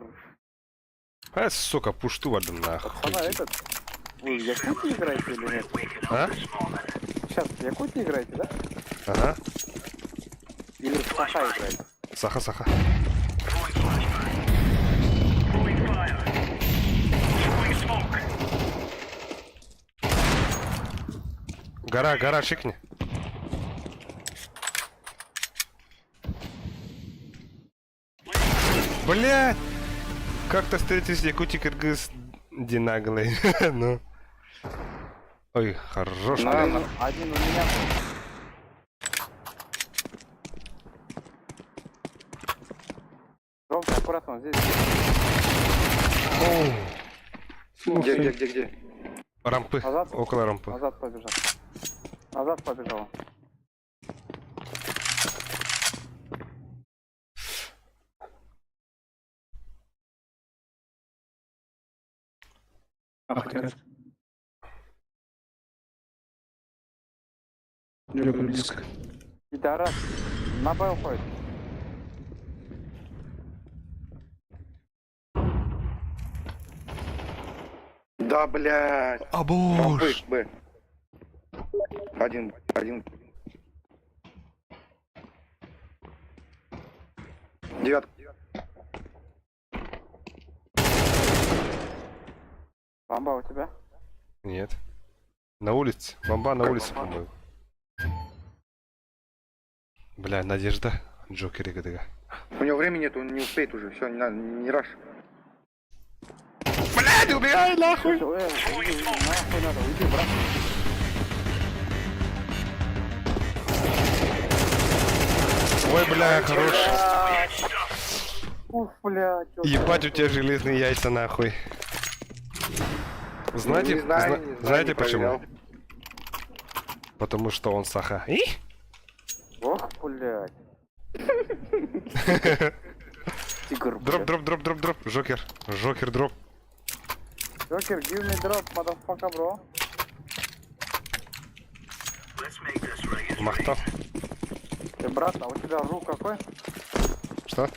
А, сука, пушту бардым нахуй. Пацаны, этот... Вы в Якутии играете или нет? А? Сейчас в Якутии играете, да? Ага. Или в Саха играете? Саха, саха. Гора, гора, шикни. Блять! Как-то встретились Якутик Кыргыз Динаглый. Ну. Ой, хорош, На, блядь. на. Один у меня был. Желтый, аккуратно, он здесь. Где, где, где, где? Рампы. Назад. Около рампы. Назад побежал. Назад побежал. Ах, Лёга близко. Пидорас. На Б уходит. Да, блядь. А боже. Рампы, Б. Один, один. Девятка. Бомба у тебя? Нет. На улице. Бомба на улице, по-моему. Бля, Надежда. Джокер ГДГ. У него времени нет, он не успеет уже. Все, не надо, не раш. Блядь, убегай нахуй! Э, уйди, нахуй надо, уйди, брат. Ой, бля, хорош. Уф, блядь. чё Ебать, у тебя железные яйца нахуй. Знаете, Не знаю, зна- не знаю, знаете не почему? проверял. Потому что он саха. И? Ох, блядь. Тигр, Дроп, дроп, дроп, дроп, дроп. Жокер. Жокер, дроп. Джокер, give me drop, motherfucker, bro. Махтал. Э, брат, а у тебя ру какой? Что?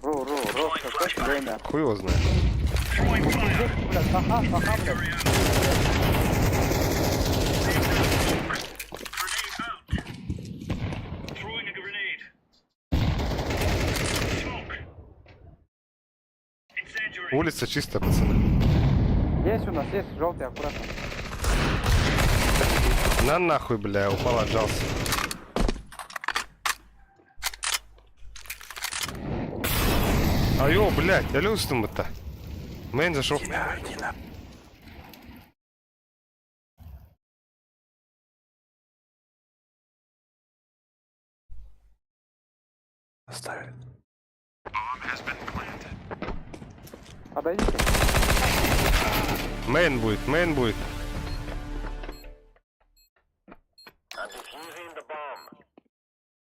Ру, ру, ру, какой? Время. Хуй его знает. Блядь, саха, саха, блядь. Улица чистая, пацаны. Есть у нас, есть желтый, аккуратно. На нахуй, бля, упал, отжался. Айо, блядь, алло, это Мейн зашел. Оставили. Подойдите. Мейн будет, мейн будет.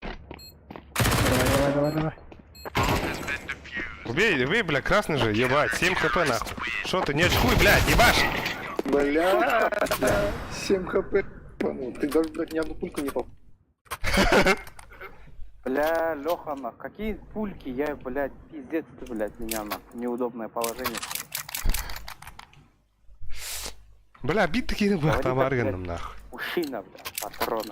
Давай, давай, давай, давай. Убей, убей, бля, красный же, ебать, 7 хп нахуй. Шо ты, не очкуй, блядь, ебашь! Бля, 7 хп. По-моему, Ты даже, блядь, ни одну пульку не попал. Бля, Леха, нах, какие пульки, я, блядь, пиздец ты, блядь, меня, нах, неудобное положение. Бля, бит такие Говори там так, арганом блядь. нахуй. Мужчина, блядь, патроны.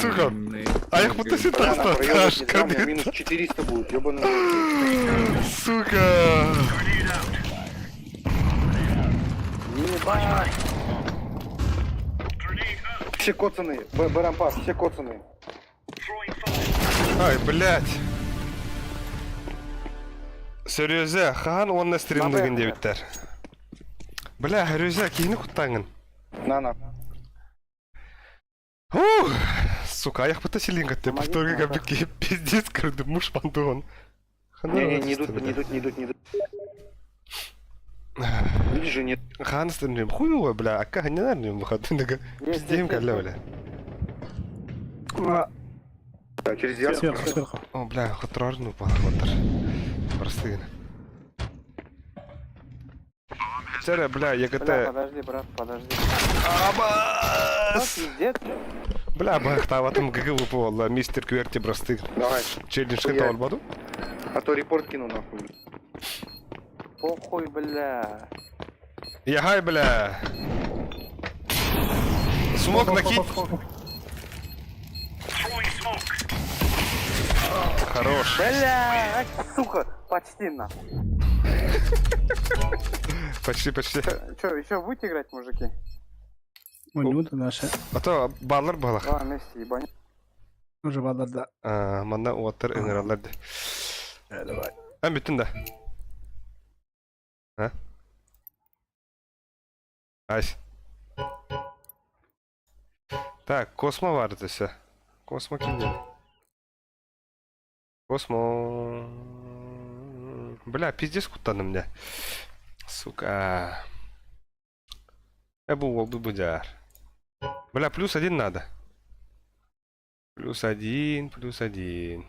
Сука, а я будто Бля, на проёбывать ташка. нельзя, у меня минус 400 будет, ёбаный. рот. Сука. Ебать! Все коцаны, Б, Б рампа, все коцаны. Ай, блядь. Серьезно, хаһан уонна стримныгын диэбиттэр. Бля, Серьезно, киһини куттааҥҥын. На, на. Ух, сука, я будто силингатты, повторга капики, пиздец, көрдүм, муж пантон. Не, не, не идут, не идут, не идут, не идут. Видишь же, нет. Хаан стримнем, хуево, бля, а как не надо выходные, пиздем калля, бля. Да, через девятку. Сверху, сверху. О, бля, хотрарну упал, хотр. Простыгна. Сэрэ, бля, ЕГТ. Бля, подожди, брат, подожди. Абас! Пиздец. Бля, бахтаабатым ГГ буолла, мистер Кверти просты. Давай. Челленджка Хуя. толбаду. А то репорт кину нахуй. Похуй, бля. Ягай, бля. Смог накинь. Хорош. Бля, сука, почти нахуй. Почти, почти. Че, еще будете играть, мужики? Минута наша. А то баллар балах. Давай вместе ебанем. Уже баллар да. А, манна уоттар ыҥыраллар дии. Давай. А, бүттүн да. А? Айс. Так, Космо бар десе. Космо ким диэн? Космо. Бля, пиздец куттанным мне. Сука. Э, бу уолду будяр. Бля, плюс один надо. Плюс один, плюс один.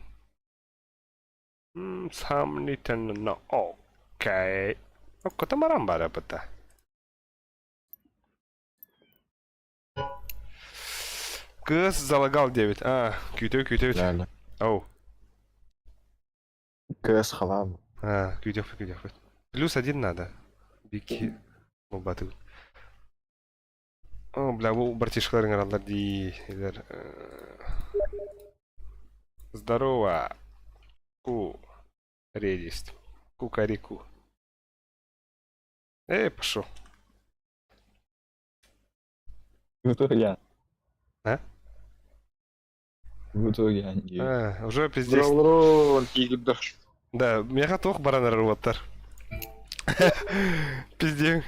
М, Сомнительно, окей. Катамаран бара быта. Кыз залагал 9. А, күүтө күүтө. Оу. Кыыс халаан. А, күүтүөх күүтүөх. Плюс один надо. Бики. Болбаты. О, бля, бу братишкалар ыҥыраллар дии. Илер. Здорово. Ку. Редист. Кукареку. Эй, пошел. В А? В итоге они. А, уже пиздец. Да, меха туох баран эрэр уоттар. Пиздец.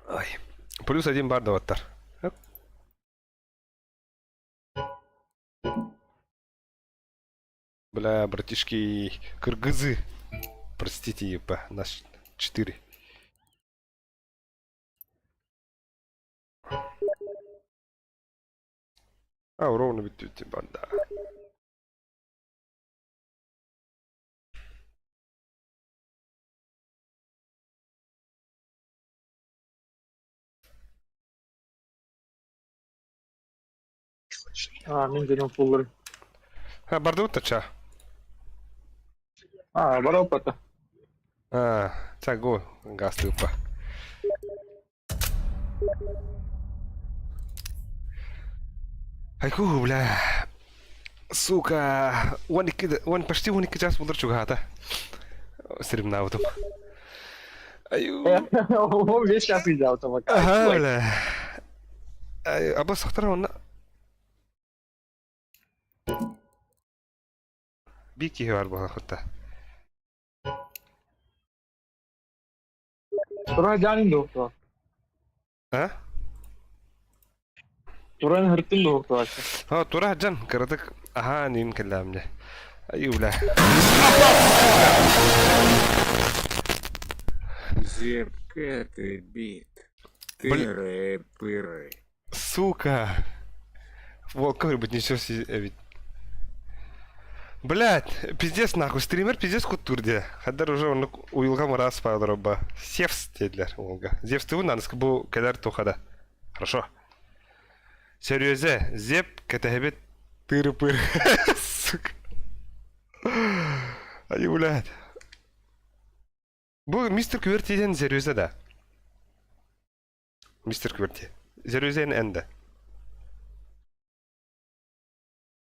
Ой. Плюс один бар уоттар. Бля, братишки, кыргызы. Простите, епа, нас четыре. А, ровно бүттү банда. А, мин дьонум пулларым. А, бардыбыт ча. А, баралпата. А, ча го, гастыпа. Айку, бля. Сука, 12, он почти 12 час булар чугата. Сирим навытым. Аю. Весь час взял там. Ага, бля. Ай, аба сахтара онна. Бики бар була хотта. Тура жанин доктор. А? Туран хыртын доктор. А, тура жан, кыратык. Аха, нин кэллээмне. Аю, бля. Зеркаты бит. Тыры-пыры. Сука. Волк, быть, ничего себе ведь. Блядь, пиздец нахуй, стример пиздец куттур де. Хаддар уже он уйылга мырас пайдыроба. Севс dediler Волга. Зевс ты наныск бу кадар тухада. Хорошо. Серьезе, зеп катахебет тыры-пыры. Сука. Ай, блядь. Бу мистер Квертиден серьезе да. Мистер Кверти. Серьезен энде.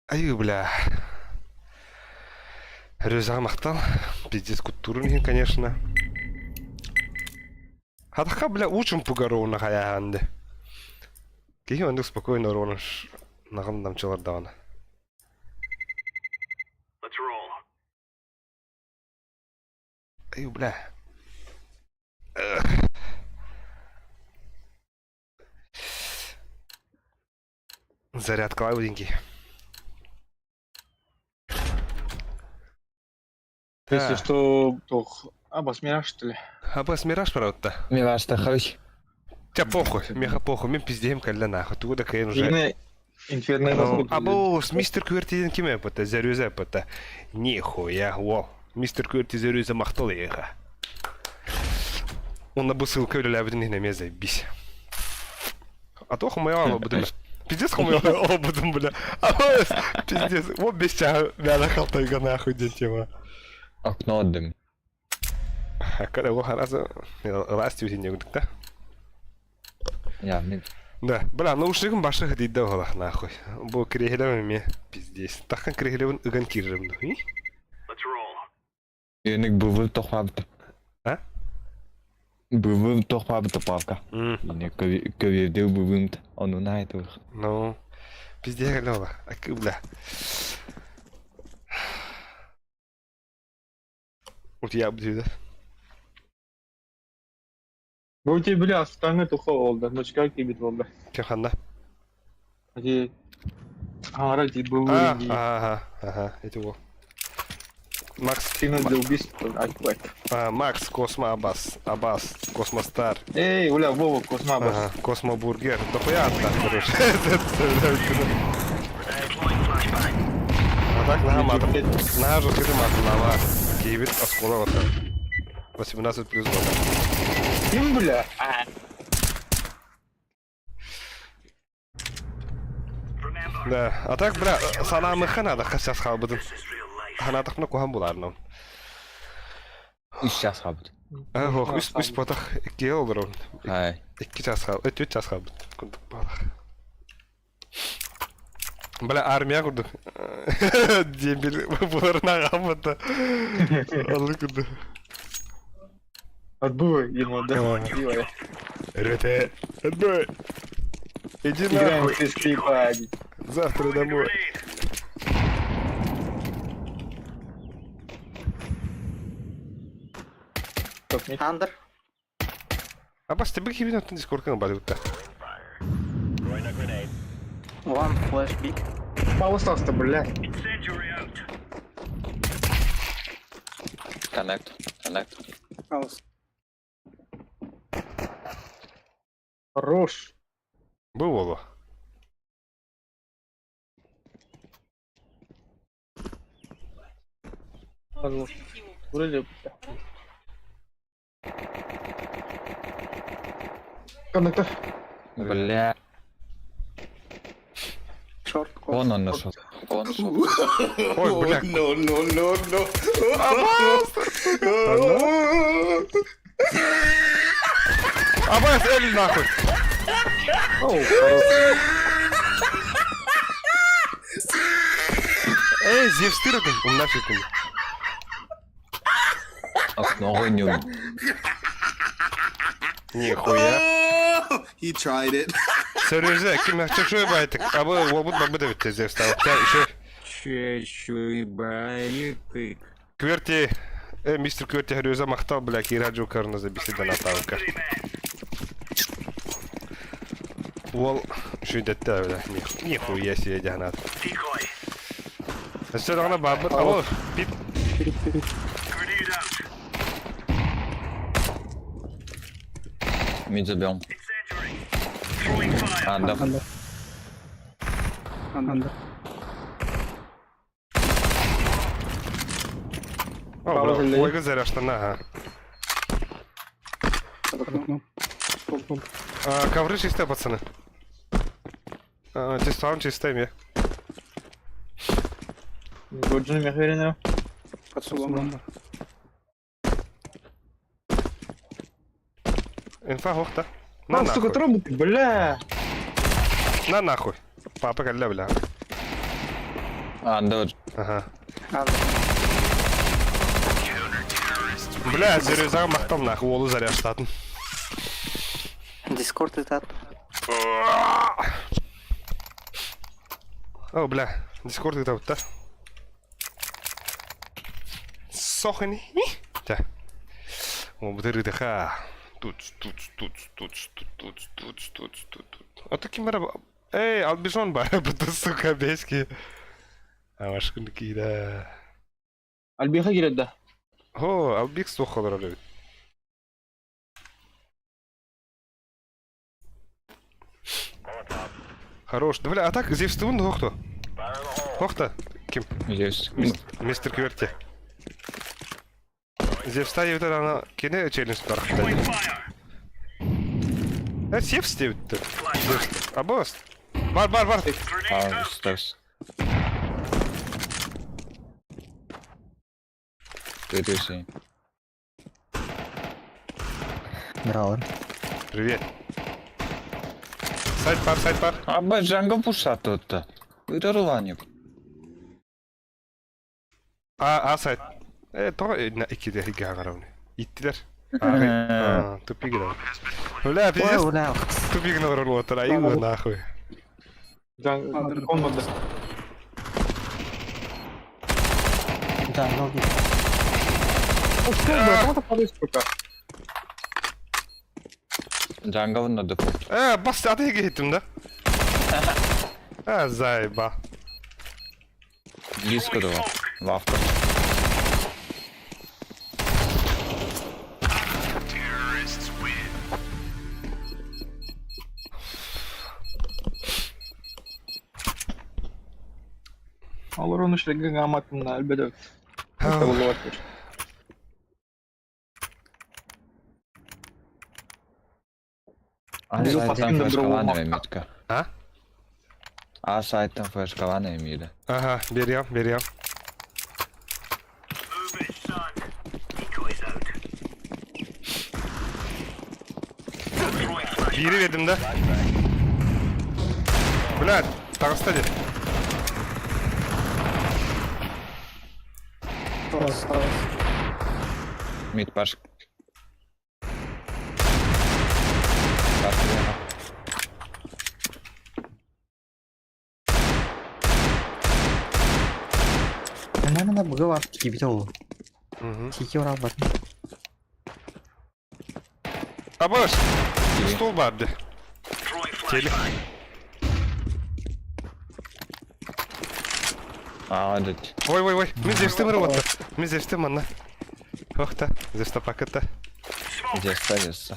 Ай, бля. Рюза мақтал. Пиздец куттурун конечно. Хатаха, бля, учим пугаровна хаяханды. Кихи ондук спокойно ровно нагым намчылар давана. Ай, бля. Эх. Зарядка лауденький. Если что, то Абас Мираж, что ли? Абас Мираж, правда? Мираж, тахай. Тя похуй, меха похуй, мен пиздем кэллэ нахуй, тугу да кэйн уже. Инферно Або мистер Квертиден киме пыта, зарюзе пыта. Нихуя, уол. Мистер Квертиз өрүүсэ махтал эйиэхэ. Уонна бу ссылка үлэлээбитин иһин эмиэ заебись. А то хомойо олорбутум. Пиздец хомойо олорбутум, бля. Пиздец. Вот без чаһы бэйэ халтайга нахуй диэн тема. Окно отдым. Когда его хараза ылаас түһүн да? Я, мин. Да, бля, наушнигым башы хадидда ола, нахуй. Бу кирехилем эме, пиздец. Таххан кирехилебин ыган киирерим. Эник бывы тохпабыт. А? Бывы тохпабыт папка. Ине көбүрдү бывымт. Ону найтыр. Ну, пиздец ола. Акы, бля. Вот я буду, да? Бу ти бля астаңы туха oldu. Ночка кибит oldu. Кеханна. Ати Ара ти был А, ага, ага, это его. Макс. Сильно для убийства, А, Макс, Космо Абас, Абас, Космостар. Эй, уля, Вова, Космо Абас. Ага, Космо Бургер. Да хуя так, короче. А так на матом. На же ты матом на Киевит оскола вот. 18 плюс 2. Ким, бля? Да, а так, бля, санаамыхха надо, хас хаалбытын. Ханаатахпына куһан булаарнам. Үс час хаалбыт. Ох, үс үс потах икки олорон. Хай. Икки час хаал, үт час хаалбыт. Курдук баалах. Бля, армия курдук. Дембель буларына хаалбыта. Аллы курдук. Отбой ему, да? Рете, отбой. Иди Играем нахуй. в скрипаги. Завтра домой. Андер. Абас, ты бы хибин оттан дискордка бадыбытта. One flash big. Паустовство, бля. Connect. Connect. Хаус. Хорош. Было. Хорош. Вроде, бля. Коннектор. Бля. Шорт. Вон он нашел. Вон шел. Ой, бля. No, no, no, no. Абас, эль нахуй. Оу, хорош. Эй, Зевс, ты Умна секунду. Окно гоню. Нихуя. He tried it. Серьезно, ким чешуй байтык. Абы обут бабы да битте Зевс тау. Та еще Чешуй-байтык. Кверти, мистер Кверти Харюза махтал, бля, Кира Джокерна за беседа на тавка. Уол, шүйдетте, бля, нихуя себе дянат. Все равно бабы, алло, пип. Мид забьем. Андер. Андер. О, бля, ой, заряжта, ага. А, ковры чистые, пацаны. А, Тестуам чистая, мне. Годжин Мехверина. Подсулом. Инфа хохта. На На, сука, нахуй. трубы, бля. На нахуй. Папа, когда, бля. Андер. Ага. Андер. Бля, Зерюза махтал нахуй, уолу заряжтатын. Дискорд это О, бля, дискорд это вот, да? Сохани. Да. О, бдырыдыха. Тут, тут, тут, тут, тут, тут, тут, тут, тут, тут. А то ким Эй, албижон бар, буду, сука, бески. А вашкунки, да. Альбиха кирет да. О, албик сухалар любит. Хорош. Да, бля, а так, здесь ты хохто? Хохта? Ким? Есть. Мистер Кверти. Зевста диэбитэ даҕаны кини челлендж барахта дии. Э, Зевс диэбиттэр. Зевс. Абос. Бар, бар, бар. А, стас. Ты Браво. Привет. Сайт пар, сайт пар. Аба jungle пушатыта. Ырыланып. А, А сайт. Э, тоҕо иккиде икки хаҥарабын. Иттилэр. Аа, тупик гына. Бля, пиздец. Тупик гына олорор уоттар, айыы нахуй. Olmadı. Jungle Ну что, бля, кому-то падает, сука. Jungle на дефолт. Э, бас аты киһиттим да. А, заеба. Близко до лавка. Алар оны шрегге гаматында әлбәдә. Табылып А сайттан флешкаланы метка. А? А сайттан флешкаланы эмиде. Ага, берем, берем. Бири бердим да. Бля, таҕыста дии. Мид паш. Наверное, было кибитол. Тики урабат. Абаш! Стол барды. Теле. А, дать. Ой, ой, ой, мин зевстем ырылатта. Мин зевстем манна. Охта, зевста пакетта. Зевста, зевста.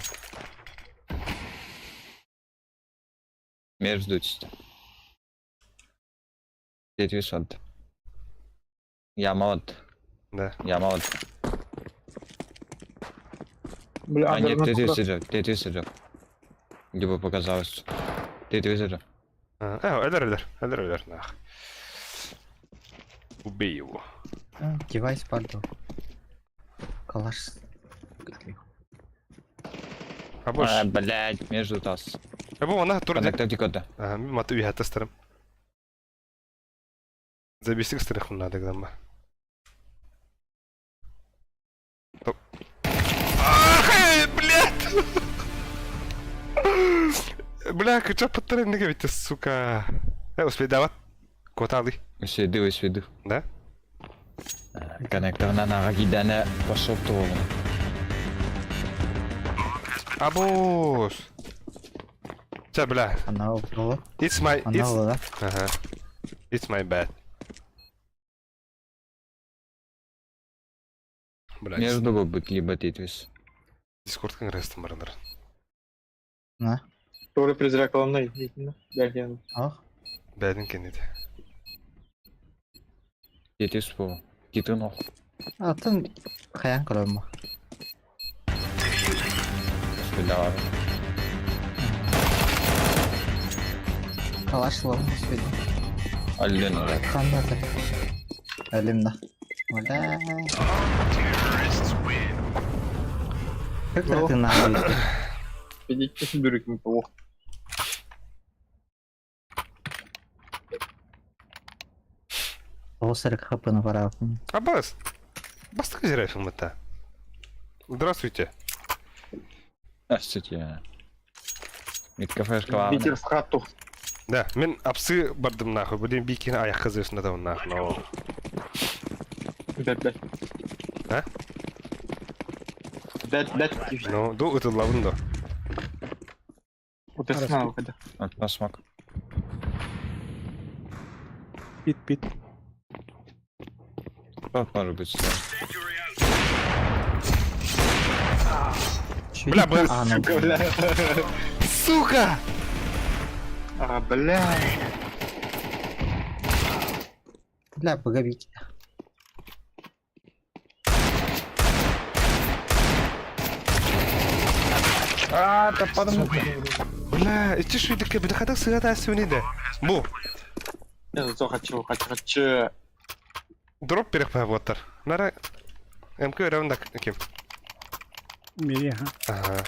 Между Тетрис от. Я молод. Да. Я молод. Бля, А, нет, андер, Тетрис идет, Тетрис идет. Либо показалось. Тетрис идет. Э, өлөр, өлөр, өлөр, өлөр, нах. Убей его. Девайс падал. Калаш. Абаш. А, блядь, между тас. Або она тур. Коннектор кода. Ага, мин маты уйхата старым. Забесик старых надо грамма. Топ. Ах, эй, блядь! Бля, кыча паттарын неге битте, сука. Э, успей дават. Коталы. Сведу, сведу. Да? Коннектор на нара пошел в Абуз. Ча, бля. Она упала. It's my... Она It's... была. Ага. It's my bad. Бля, Между быть либо Тетрис. Дискорд конгресс барандар. На. Doğru призрак alanına gittin. Gel Ах. Бәдин кенеди. Тетрис по. Китынох. Атын хаян көрөм. Да. Калаш лом успеди. Аллена. Ханна Әлемді. Бля. Как ты на Педик дурик плохо. Осырык хапын барапын. Аббас. Бастык зирайфым это. Здравствуйте. Здравствуйте. Мид кафешка Ветер в хату. Да, мен апсы бардым нахуй, блин, бикин аяқ қызы да нахуй. но. Бәт, бәт. А? Бәт, бәт. Ну, ду это лавындо. Вот это надо выхода. На смак. Пит, пит. Как может быть? Бля, бля. А, ну, Бля. Сука! А, бля. Бля, погодите. Аа, таппадым. Бля, ичи шүйдікке бля хата сыгата сүнү Бу. Хочу, хочу, хочу. Дроп берек буоттар. Нара МК өрөбүн да ким? Мири, ха. Ага.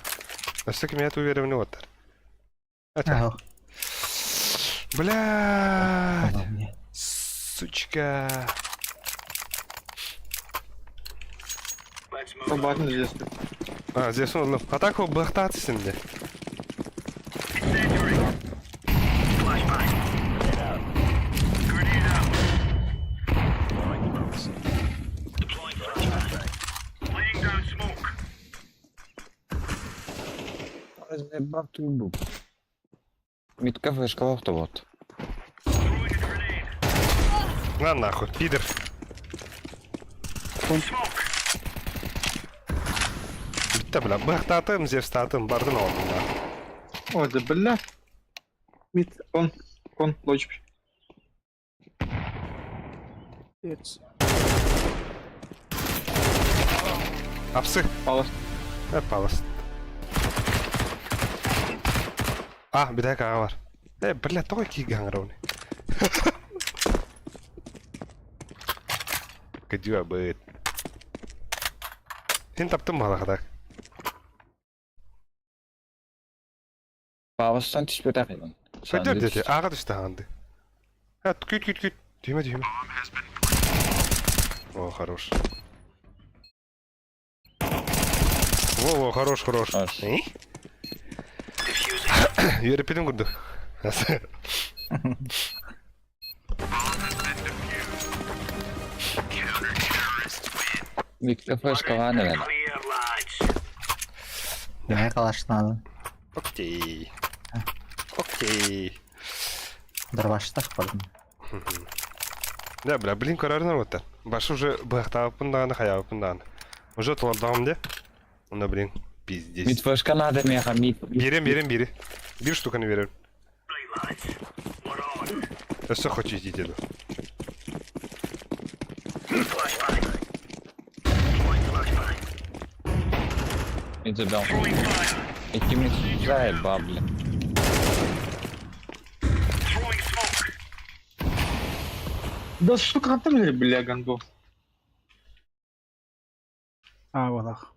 Өссө ким яту беребини буоттар. Ата. Блядь. Сучка. Собака здесь. А, здесь он. Атаку бахтат синде. Заебал трубу. Митка вышкала автобот. На нахуй, пидор. Битте бля, бахтатым, зевстатым, бардын алдым да. Ой, да бля. Мид, кон, кон, лочь. Апсы. Палас. Э, палас. А, битэ каға бар. Э, бля, тоҕо киигэ хаҥарабын. Кыдьыа быт. Син таптым балахатак. Павастан түспөтөх айбан. Көтөр дете, аға түсті ағанды. Ха, күт, күт, күт. Түйме, түйме. О, хорош. Во, во, хорош, хорош. Э? Үөреппитим курдук. Митка флешкалаан эле. Мэ калашнады. Окей. Окей. Дорбаштах бардым. Да, бля, блин, көрөрүнөр буттар. Башы уже быахтаабыппын даҕаны, хайаабыппын даҕаны. Уже толордоҕум де. Онно, блин, пиздец. Мит флешка надо меха, мит. Берем, берем, бери. Бир штуканы берем. Өссө хочу идти деду. Мит забил. Икки мит заебал, бля. Да сука, там ли, бля, гандон. А, валах.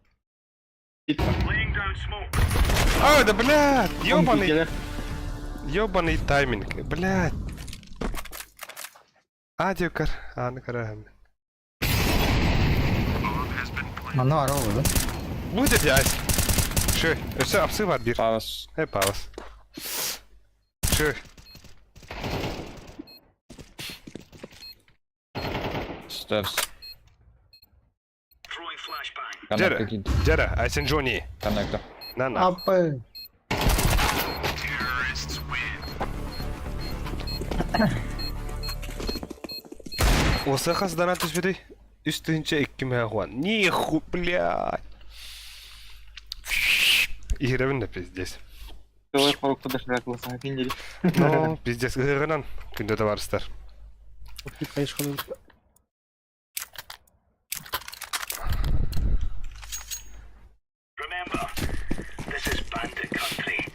А, да, блядь, ёбаный. Ёбаный тайминг, блядь. А, дюкар, а, на карахам. Маны бар ол, Будет ясь. Шö, өссө апсы бар бир. Палас. Э, палас. Шö. Степс. Дьэрэ, дьэрэ, Айсен Джонни. Коннектор. На на. Апы. Осы хас донат түспөтүй. Үс тыһынча икки мөһө хуан. Ниху, блядь. Иһирэбин да пиздец. Давай хорук подошла глаза, видели. Ну, пиздец, ыһыгынан күндө табарыстар.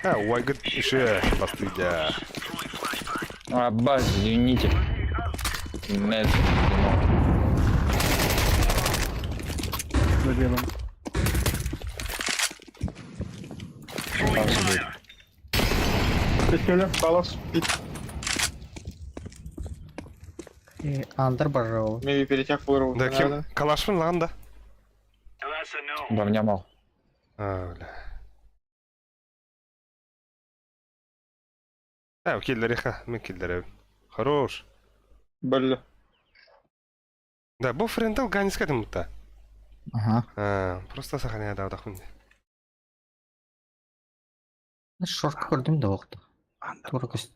А, уайгыт еще бастыдя. А, баз, извините. Мед, На белом. Петля, палас, пит. Андер баржау. Меби перетяг вырвал. Да ким калашпын лаган да. Бровня мал. А, бля. А, киллериха, мен киллеребин. Хорош. Бля. Да, бу френдл ганиска дымытта. Ага. А, просто сохраняй да отахмын. Шортка көрдүм да оқты. Тура көз.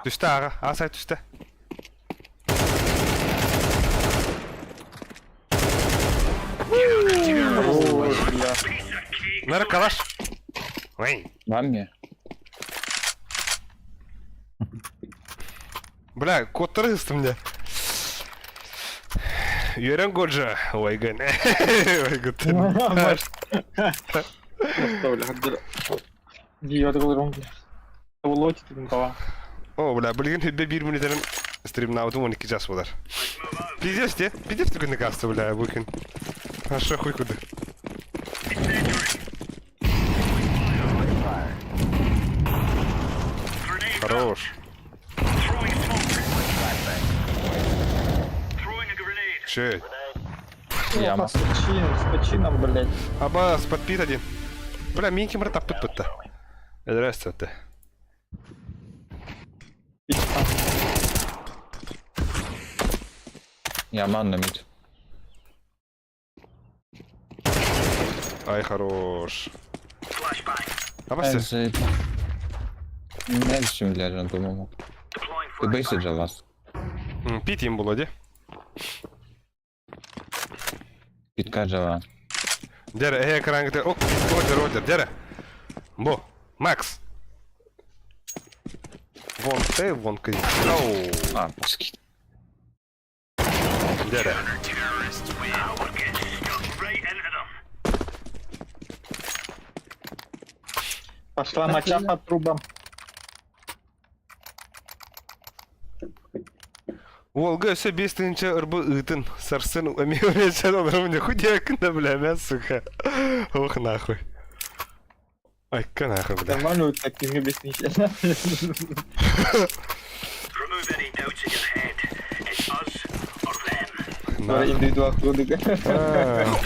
Түстэ аға, асай түстэ. Нара калаш. Ой. Вам Бля, кодтары ыстым де. Үөрэн Годжа, ойгын. Ойгын. О, бля, билигин хүббе биир мүнүүтэнэн стримнаабытым 12 час буолар. Пиздец те, пиздец түгэнник ааста, бля, бу күн. Хорошо, хуй куды. Хорош. Че? Яма. С почином, с почином, блядь. Абас, подпит один. Бля, минки мрата пыт-пытта. Здрасте. Яман на мид. Ай, хорош. Абас, Не чем для по-моему. Ты бейсит же вас. Пит им было, де? Питка жала. Дере, эй, экран, где... О, ордер, ордер, дере. Бо, Макс. Вон ты, вон ты. Оу. А, пуски. Дере. Пошла моча по трубам. Уолга өссө биэс тыһыынча ырбы ыытын, сарсын эмиэ үрээчэн олоромун худякын бля, мя, сука. Ох, нахуй. Айка нахуй, бля. Нормально вот так не объяснить. Индивидуал кодыга.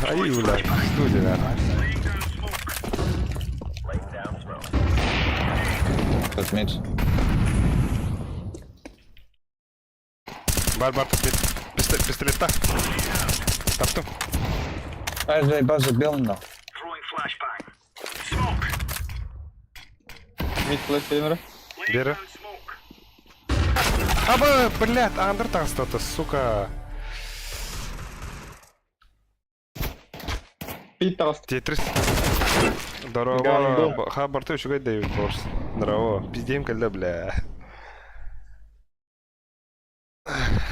Ай, бля, студия, Тут мид. Бар, бар, тут мид. Пистолет, Таптым. Ай, заебал, забил на. Мид флэш камера. Бери. Аба, блядь, андер таҕыста сука. Пит таҕыста. Тетрис. Здорово. Ха, барты үчүгэй Дэвид Борс. Здорово. Пиздеем кэллэ, бля.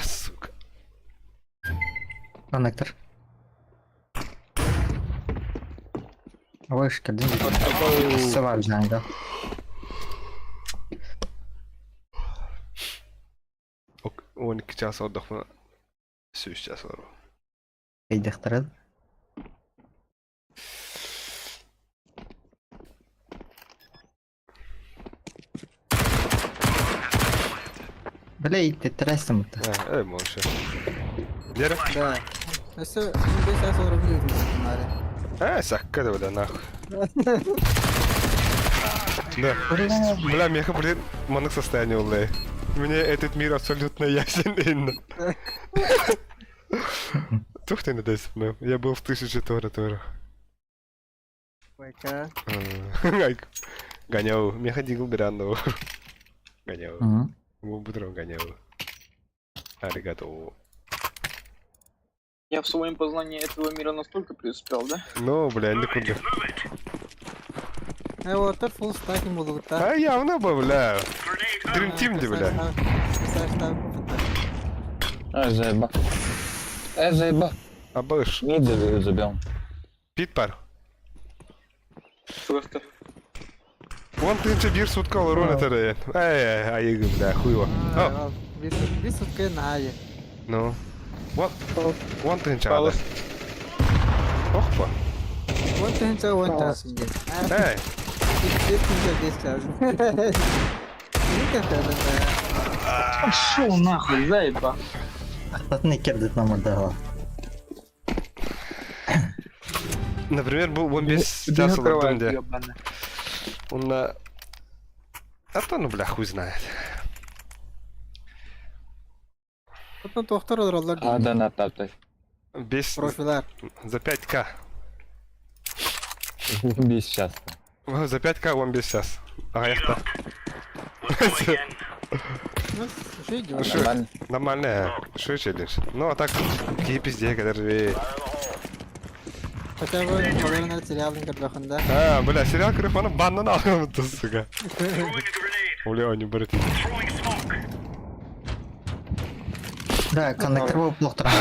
Сука. Коннектор. Вышка, дин. Сова jungle. Ок, 12 час отдохну. Сүүс час олору. Эйдехтерел. Бля, иттэттэрэстим это. Э, может. Дера? Да. Өссө 5 час олорон билбитим Э, сакка да, бля, нахуй. Да. Бля, меха, блин, маннык состояние улай. Мне этот мир абсолютно ясен. Инна. Тух ты надейся, Я был в тысяче тора тора. Байка. Гонял. Меха дигл беранного. Гонял. Мгм. Бутром гонял. Аригато. Я в своем познании этого мира настолько преуспел, да? Ну, бля, никуда. Э, вот full stacking буолугута. А явно бы, бля. Dream Team де, бля. Ай, заеба. Ай, заеба. Абыш. Мид забил, забил. Пит пар. Просто. Вон тынча бир сутка олорон этэр. Эй, ай, бля, хуево. О, Бир сутка наайы. ну. Вон, вон тынча ада. Охпа. Он тынча он час инде. Эй. Бир тынча беш час. Пошел нахуй, заеба. Ахтатын иккердит намырдала. Например, был он без Тебе час накрывает, олордум де. ёбаный. Он на... А то, ну, бля, хуй знает. Оттон тохтор олороллар. А, да, на таптай. Без... Профилар. За 5к. Без сейчас. О, За 5к он без час. Ага, яхта. Ну, что идёт? Нормально. Нормально. Шо челлендж? Ну, а так, какие пизде, когда рве. Хотя бы олорон сериалын көрбөхүндө. А, бля, сериал Крыфана баннан алган сука. Бля, они брат. Да, коннектор болып лохтыра.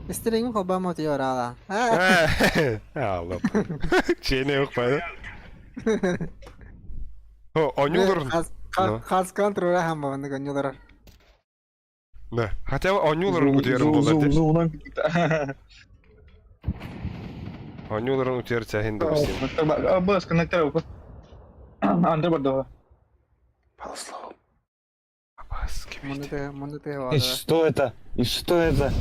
Истириҥин холбоом отуйа ораала. Аллап. Чиэне yok бары. О, онюлар. Хас контрура хамбабаны гонюлар. Да. Хотя бы онюлар утуярым болар. Зуунан Онюларын утуяр чахин допустим. Быс, коннектор. Андер бардого. И что это? И что это?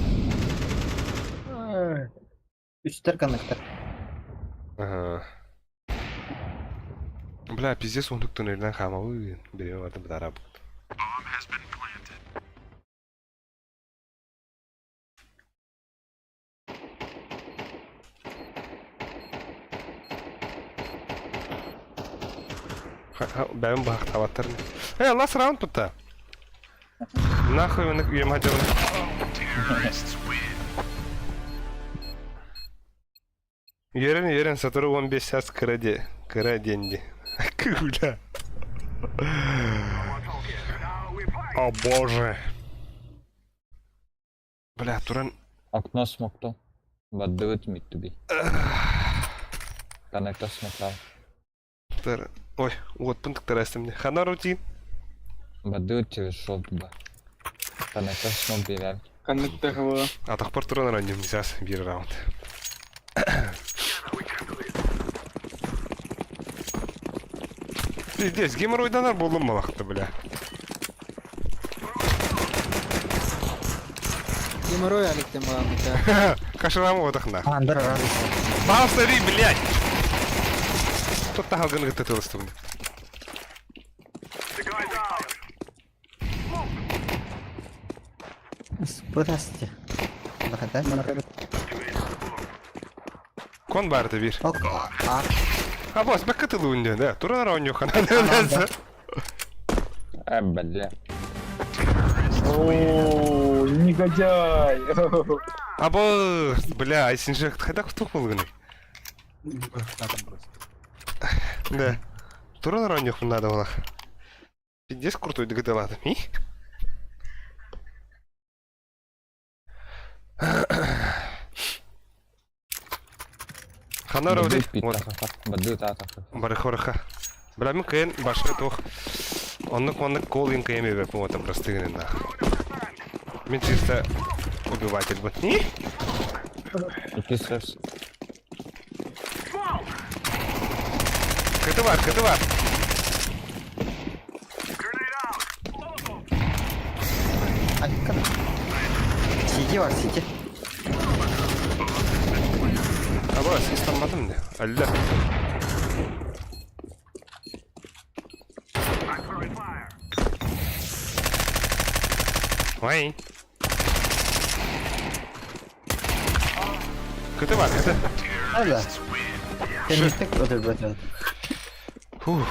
Үстер коннектор. Ага. Бля, пиздец, он туннельден хамабы. Береме барды бытара. Бэм бах таваттар. Э, last round бутта. Нахуй он үйем хотел. Ерен, ерен, сатыры 15 час кыра кыра денди. Куда? О боже. Бля, туран. Окно смокту. Баддыбыт миттуби. Коннектор смоктал. Ой, вот пункт тарастым. Хана рутин. Баддыбыт через шорт ба. Коннектор смок берер. Коннектор его. А тахпар туран ранним сейчас бир раунд. Пиздец, геморройданар болдум малахты, бля. Геморрой аликтен балам. Кашырам отахна. Андер Паустари, блядь! Тут тахалгын гытытылыстым. Здравствуйте. Кон барды бир. А бос, бәккә тылуын да. Туран раунд юк. А, бля. О, негодяй. А бос, бля, айсин же хайда кутук булгын. Да. Туран раунд юк надо было. Пиздец крутой догадалады. Хана рауди. Вот. Баддыбыт атах. Барыха Бля, мен кыйын башка тух. Оннук оннук кол ин кыйын бебеп вот там простыгын на. Мен чисто убиватель был. Не? Икки срез. Кыты бар, кыты бар. Сиди бар, сиди. Аба, сыстанмадым не. Алла. Ой. Кыты бар, кыты. Алла. Кенеттик өтөр Фух.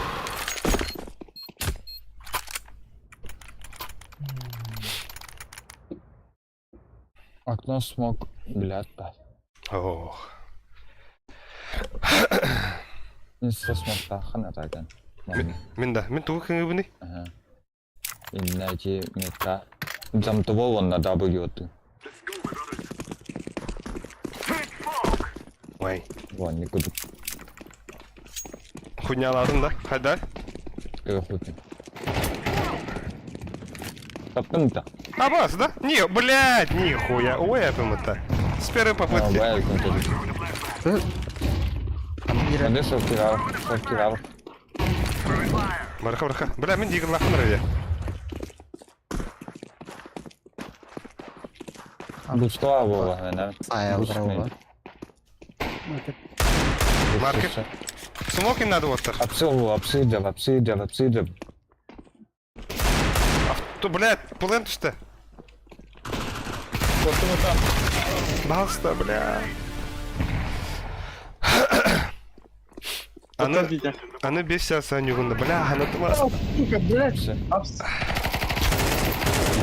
Окно смог, блядь, да. Ох. Инста смокта хана таген. Мен да, мен тугу кыңыбыны. Ага. Иннайти метка. Там того вон на W ты. Ой. Вон, никуда. Хуйня ладым да? Хайда. Хуйня. Таптым-то. А бас, да? Не, блядь, нихуя. Ой, это это. С первой попытки. Шокировал, шокировал. Барха, барха. Бля, мен дигр лахын рәде. Густава была, наверное. Маркет. Смокин надо вот так. Апсыл, апсыдел, апсыдел, апсыдел. То, блядь, пулен что? Балста, бля. Аны, аны бес сәс анюгында, бля, аны тыма. Сука, блядь. Апс.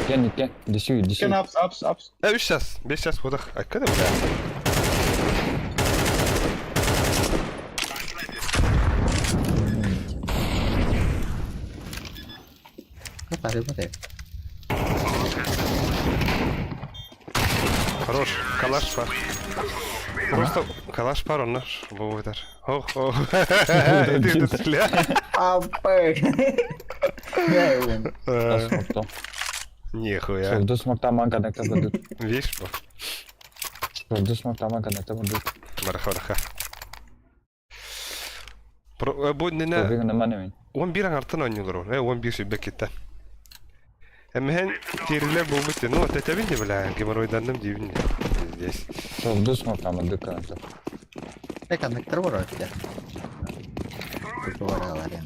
Кен, кен, десю, десю. Кен, апс, апс, апс. Э, үш сәс, бес сәс бодақ. Айкада, бля. Хорош, калаш бар. Просто калаш бар онно бу бытар. Ох, ох. Аппы. Нихуя. Шорду смоктама коннектор бадут. Видишь, бу? Шорду смоктама коннектор бадут. Бараха, бараха. Бу нene 11 аңартан ойнуулар ол. 11 сүбэ китта. Эмэһэн тиэрилэр буолбут ну тэтэбин де бля, геморройданным диибин здесь. Шорду смоктама дык коннектор. Э, коннектор бар өттө. Бар енді.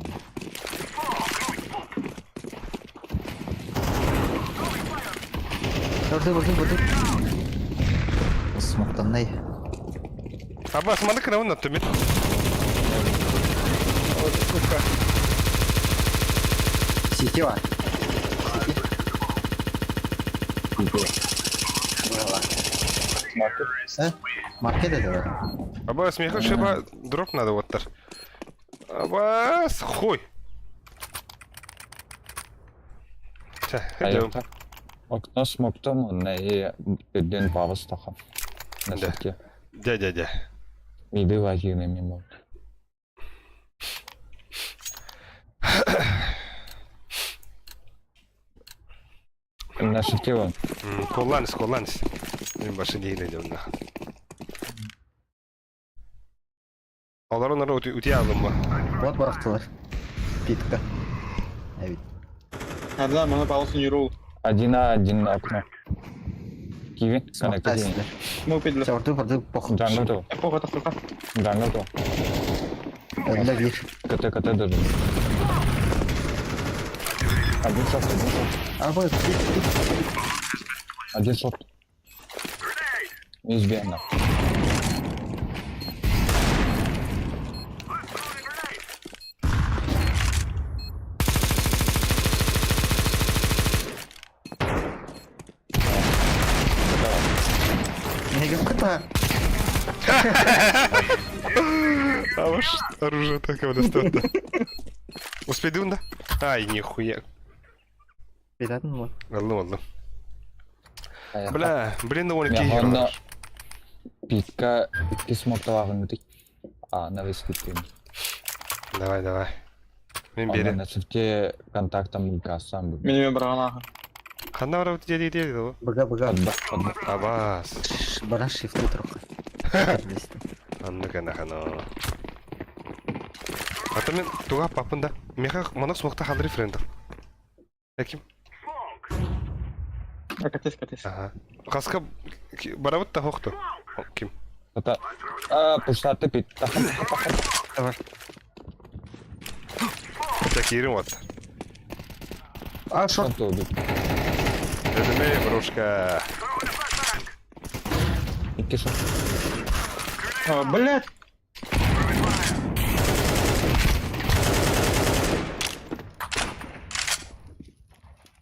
Бурду, бурду, бурду. Смоктаннай. Абас, маны кыравын аттым. Сука. Сити бар. Маркет. Э? Маркет это бар. Абас, мне шиба дроп надо вот тар. Абас, хуй. Айықта. Окно смоктом, онна и педен павас таха. На сетке. Дя, дя, дя. Миды вагины мимо. На шифте вон. Колланс, колланс. Мен башы дейін еді онда. Олар онары өте алдым ба? Вот барақтылар. Питка. Әбит. Одна, мы на не ролл. Один А, один окно. Киви, коннектор. Мы упили. Бурду, бурду, похуй. Джангл то. Похуй, это сука. Джангл то. Бля, видишь. КТ, КТ даже. Один шот, один шот. А вот, пит, пит. Один шот. Неизбежно. Не кыта. А ваш оружие такое достаточно. Успейдун, да? Ай, нихуя. Питатын вот. Ладно, ладно. Бля, блин, довольно Онно питка икки смокталаҕын бит. А, на вискиттин. Давай, давай. Мен Онно бери. на шифте контактом кассам бу. Меня брала. Ханна барабыт деді деді ол. Бага, бага. Абас. Баран шифты тұрқ. Анны кана хано. Ата мен туга папында. Меха мана смокта халдыры френдер. Аким? Катес, катес. Ага. Хаска барабыт та хохту. Ким? Это а, пуштаты пит. Давай. Такирим вот. А, шорт. Эдеме, брошка. Икки шот. А, блядь.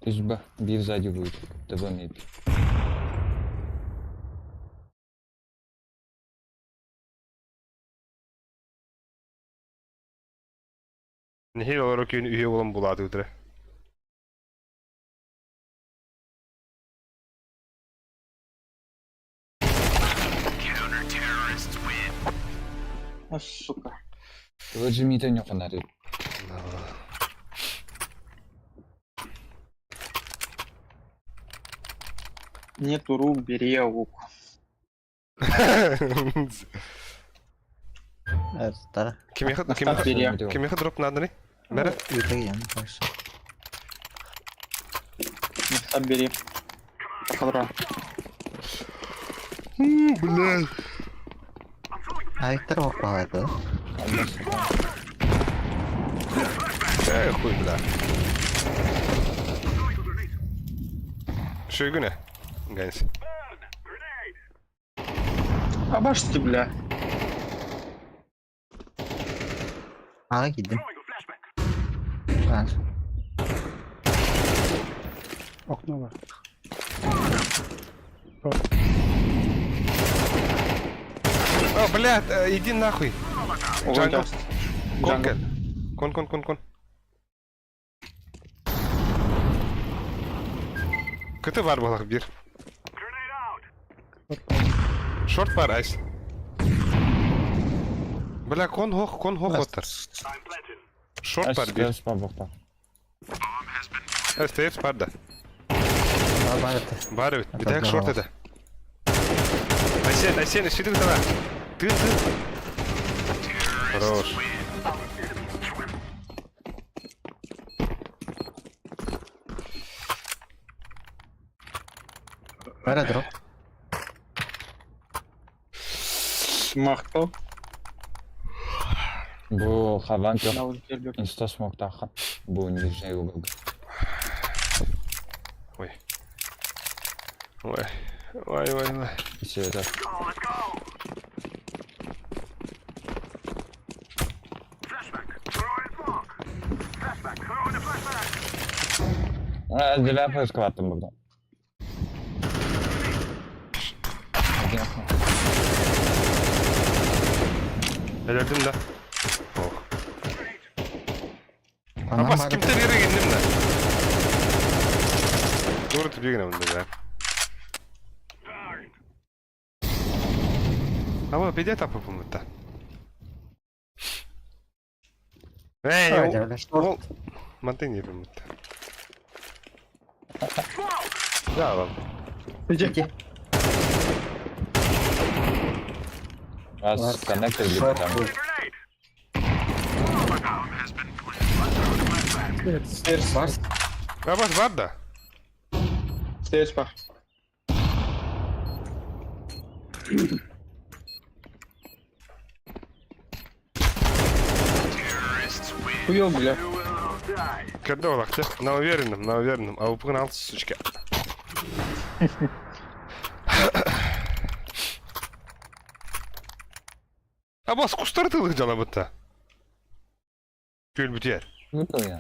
Изба. Бир сзади будет. ТВ мид. Нехил олар күйін үйе болан булады өтірі. А, сука. ТВ мид не фонари. Нету рук, бери лук. Тара. Кимеха дроп надо не? Мере? Итоген, больше. Сам бери. Хадра. Бля. А Виктор попал это. Эй, хуй, бля. Шойгуне. Ганс. А баш ты, бля. Ага, кидим. Бар. Окно бар. О, бля, иди нахуй. Джангл. Кон, кон, кон, кон, кон. КТ бар балах бир. Шорт бар, айс. Бля, кон хох, кон хох оттар. Шорт бар бир. СТС бар да. Бар это. Бар эбит. Бүтэһик шорт этэ. Айсен, Айсен, сүтүк тала. Тыын, тыын. Хорош. Бар дроп. Махтал. Бу хабан инста смоктаха. Бу нижний угол. Ой. Ой. Ой, ой, ой. Все это. Девятый скватом был. Өлөрдүм да. Ох. Абас кимтен эрэ кэнним да. Тугу түбүгүнэ мында да. Аба беде тапыпым да. Эй, ол мантын ебім Да, вам. Иди. Раз коннектор либо там. Stairs. Абас бар да. Stairs бар. Хуёв, бля. Когда олақты? На уверенном, на уверенном. А упыгын алты, сучка. Абас кустар тылых жала бұтта. Көл бүтер. Выполнено.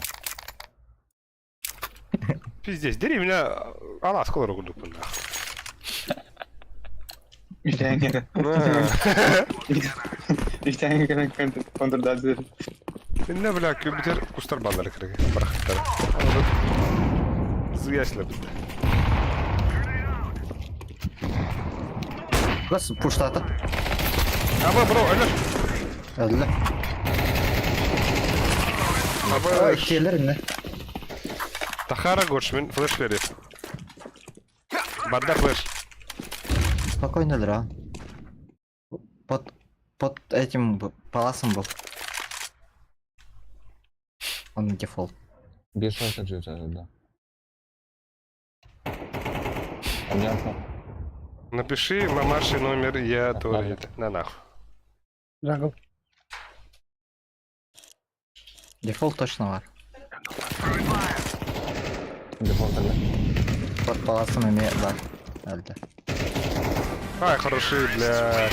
Пиздец, деревня алас колор курдук бunda. Үстәңе контрдазы. Не бля, көл бүтер кустар баллары керек. Барахтар. Зыяшлы бітті. Бас пуштата. Аба, бро, өлөр. Өллө. Аба, Келер не? Тахара Горшмин, флеш бери. Барда флеш. Спокойно, дра. Под этим паласом был. Он на дефолт. Без шорта жив да. Понятно. Напиши мамаши номер, я тоже. На нахуй. Jungle. Дефолт точно бар. Дефолт тогда. Под паласом имеет бар. Өлді. Ай, хороши, бля.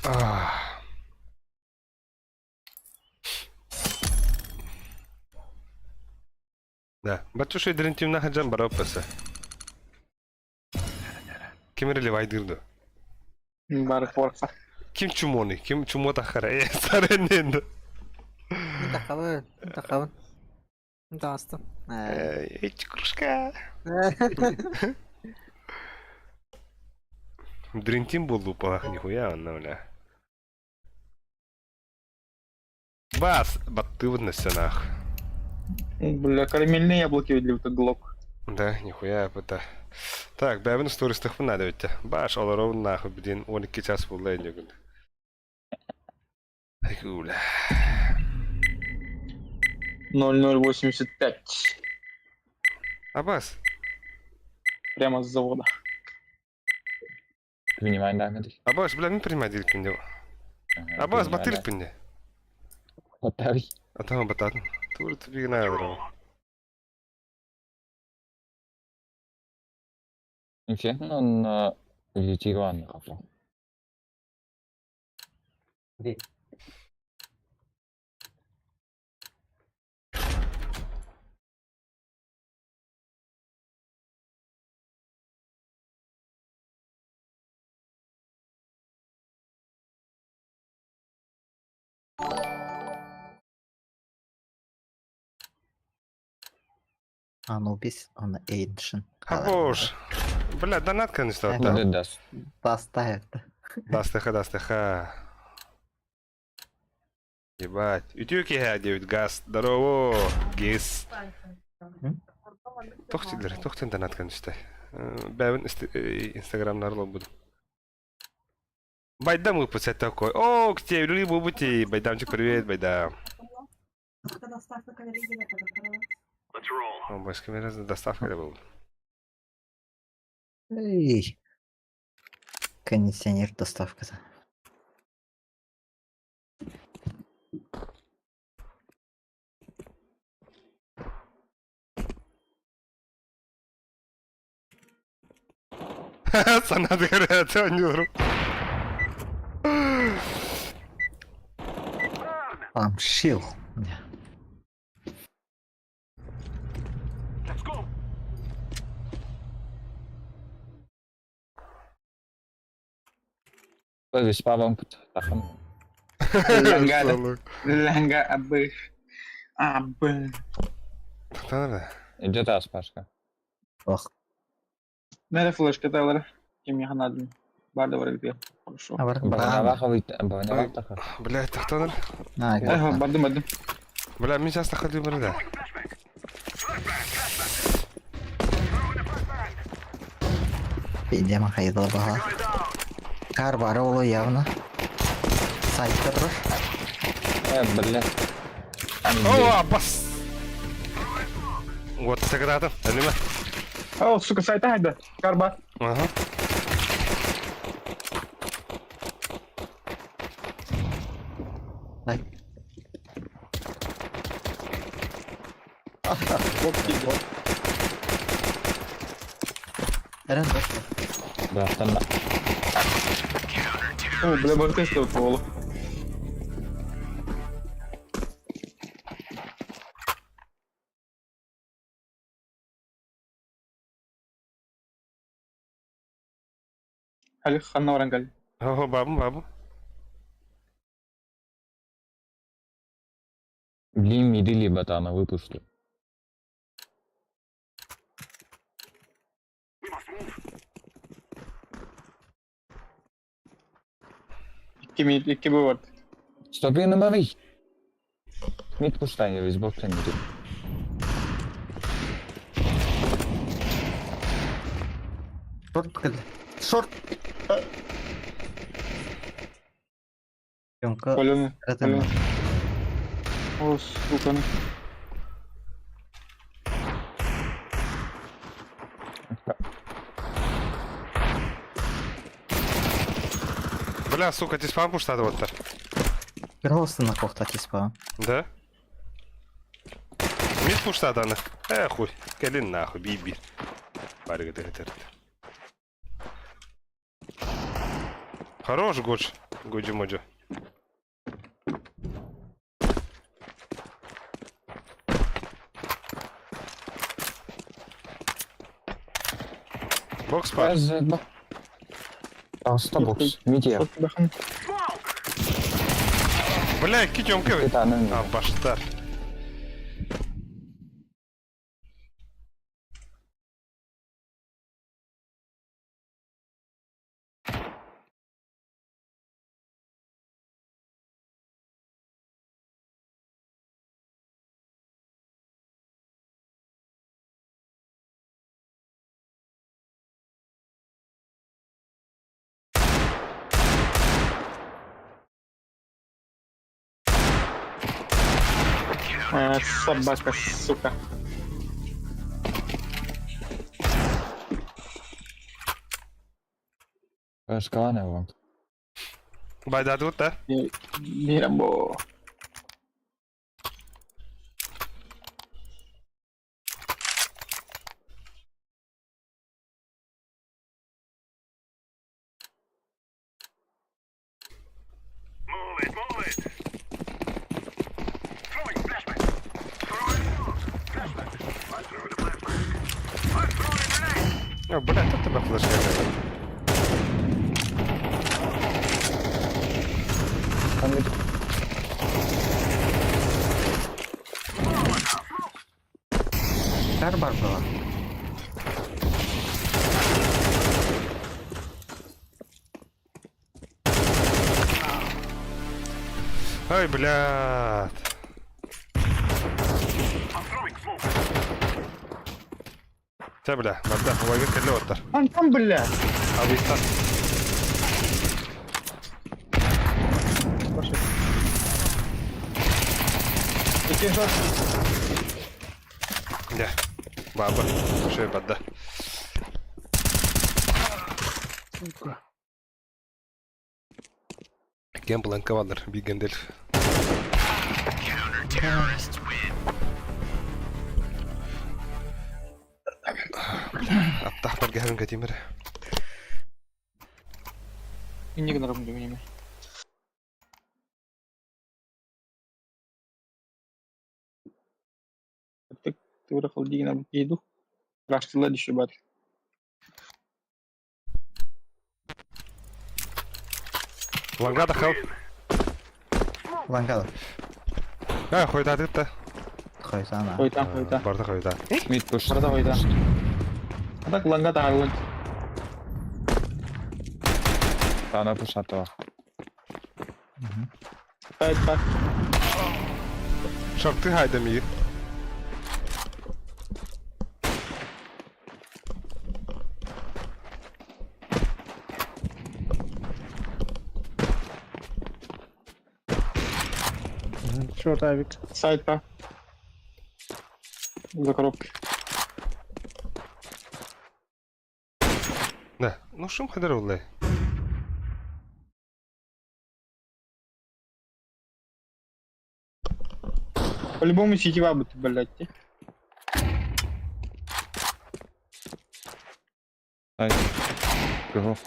Ах. Да. Батюша дрентим хаджан барапаса. Ким релевайдырды? Бар форка. Ким чумоны? Ким чумо тахара? Э, саренненді. Тақабын, тақабын. Тағыстым. Эй, кружка. Дрентим был лупах, нихуя он, бля. Бас, баттывын на стенах. Бля, карамельные яблоки видели, вот глок. Да, нихуя это. Так, бәбін стористых надо ведь. Баш, олар нахуй, блин, 12 час был лейнигун. Айгуля. 0085. Абас. Прямо с завода. Принимай, да, Андрей. Абас, бля, мен принимай дилпинде. Абас, батыр пинде. Батарей. А там бататын. Тур тебе на Интересно, он ветеран хапа. Anubis, он Ancient. Хорош. Бля, донат, конечно, да. Даст. Даста это. Дастыха, дастыха. Ебать. Үтүө киһэ диэбит газ. Здорово, гис. Туох дииллэр, туох диэн донат көнүстэ. Бэйэбин инстаграмнар лоббудум. Байдам выпуск такой. О, к тебе, люли бубути. Байдамчик, привет, Байдам. О, больше камера доставка был. Эй. Кондиционер доставката. Санат говорят, оонньуурум. Памшил. Виспавам тахам. Ланга, ланга, абы. Абы. Идет аспашка. Ох. Нere флешка талар? Ким яханадын? Бар да бар где. Хорошо. Блядь, тахтаныр. Ага, бардым, бардым. Бля, мин сейчас находил бля. Видимо, хайдала баха. Кар бар олу явно. Сайтка тур. Бля. О, бас. Вот саградым, әлеме. О, сука, сайта хайда. Карба. Ага. Дай. Эрен Да, там. О, бля, бартесто полу. Хали ханна варангал. О, бабу, бабу. Блин, мидили ботана выпустили. Икки мид, икки бывает. Стоп, я на мавий. Мид пустая, весь бок не Шорт Шорт. Ёнка. Паленый, паленый. О, сука. ну. Бля, сука, ти спам пуштады вот так. Просто на кохта тиспа. Да? Мид пуштады аны. Э, хуй. Кэлин нахуй, биби. Барыга дыры Хорош, Гудж. Гуджи моджо. Бокс пар. А, сто бокс. Митя. Бля, китем кевит. А, баштар. А, собака, сука. Шкала не вам. Байдадут, да? Мирамбо. О, бля, тут тебе флешка. Кар бар бро. Ай, блядь. Чэ, бля, барда, убайга кэллэ оттар. Антон, бля! Абыйтан. Пошли. Икки шот. Дьэ, баба, шөй барда. Сука. Кем бланка баллар, бигендел. Аттах баргаһын кэтимер. Инник нарым дümünеме. Тура холдигина бутиду. Раштыла еще бар. Лангада help. Лангада. А, хойдатыт да. Хойсана. Хойта, хойта. Барда хойда. Мид пуш. Барда хойта. А так лангада арылын. Тана пушатова. Сайт бар. Шарты хайда мир. Шорт авик. Сайт бар. За коробкой. Да, ну шум хадар улай. По-любому сетева будет, блядь. Сайт. Го.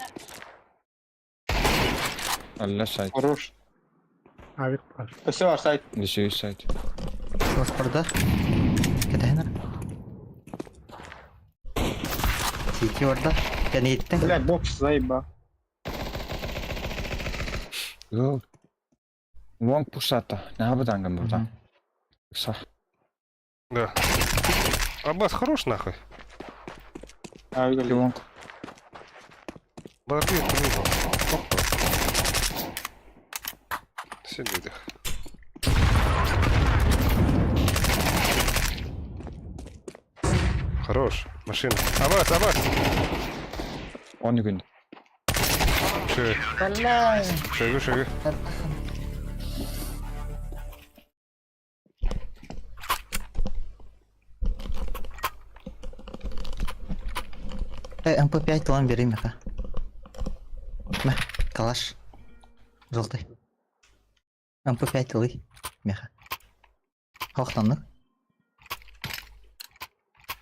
Алла сайт. Хорош. Авик бар. Все, сайт. Еще сайт. Шорт барда. Кэтэнер. Сити барда. Кэнниттен. Бля, бокс заеба. Го. Вон пушата. Не абаданган burada. Сах. Да. Аббас хорош нахуй. А, Лонг. Барды Сидит их. Хорош. Машина. Аббас, Аббас. Он күн. Шөй. Шөйгү, шөйгү. МП5 лан бери меха. Мә, калаш. Желтый. МП5 лый. Меха. Хохтаннык.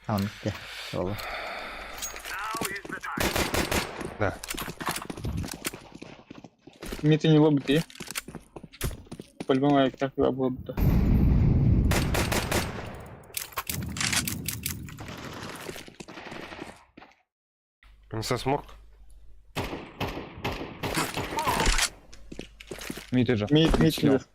Ан, де. Олы. Да. Мид не лобит, По-любому я так его лобит. Со смог? Мид же. Мид, мид, мид.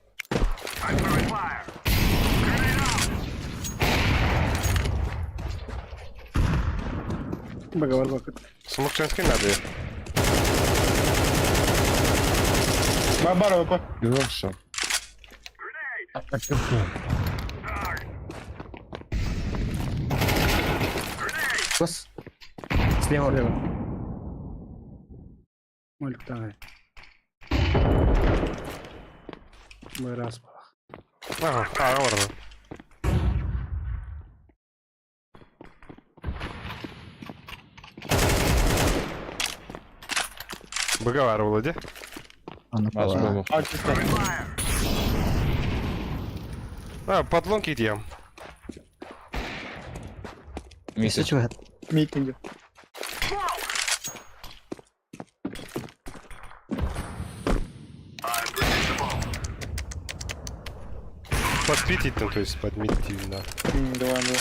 Багавар бакыт. Смог чански надо. Бабар, ВП. Хорошо. Гос. Слева. Слева. Молик тагай. Раз балах. Ага, а, орда. Быговар Володя. Аны А, подлон кидьям. Мид. Чего? Мид идет. Подпитить там, то есть подметить, да. Давай, давай.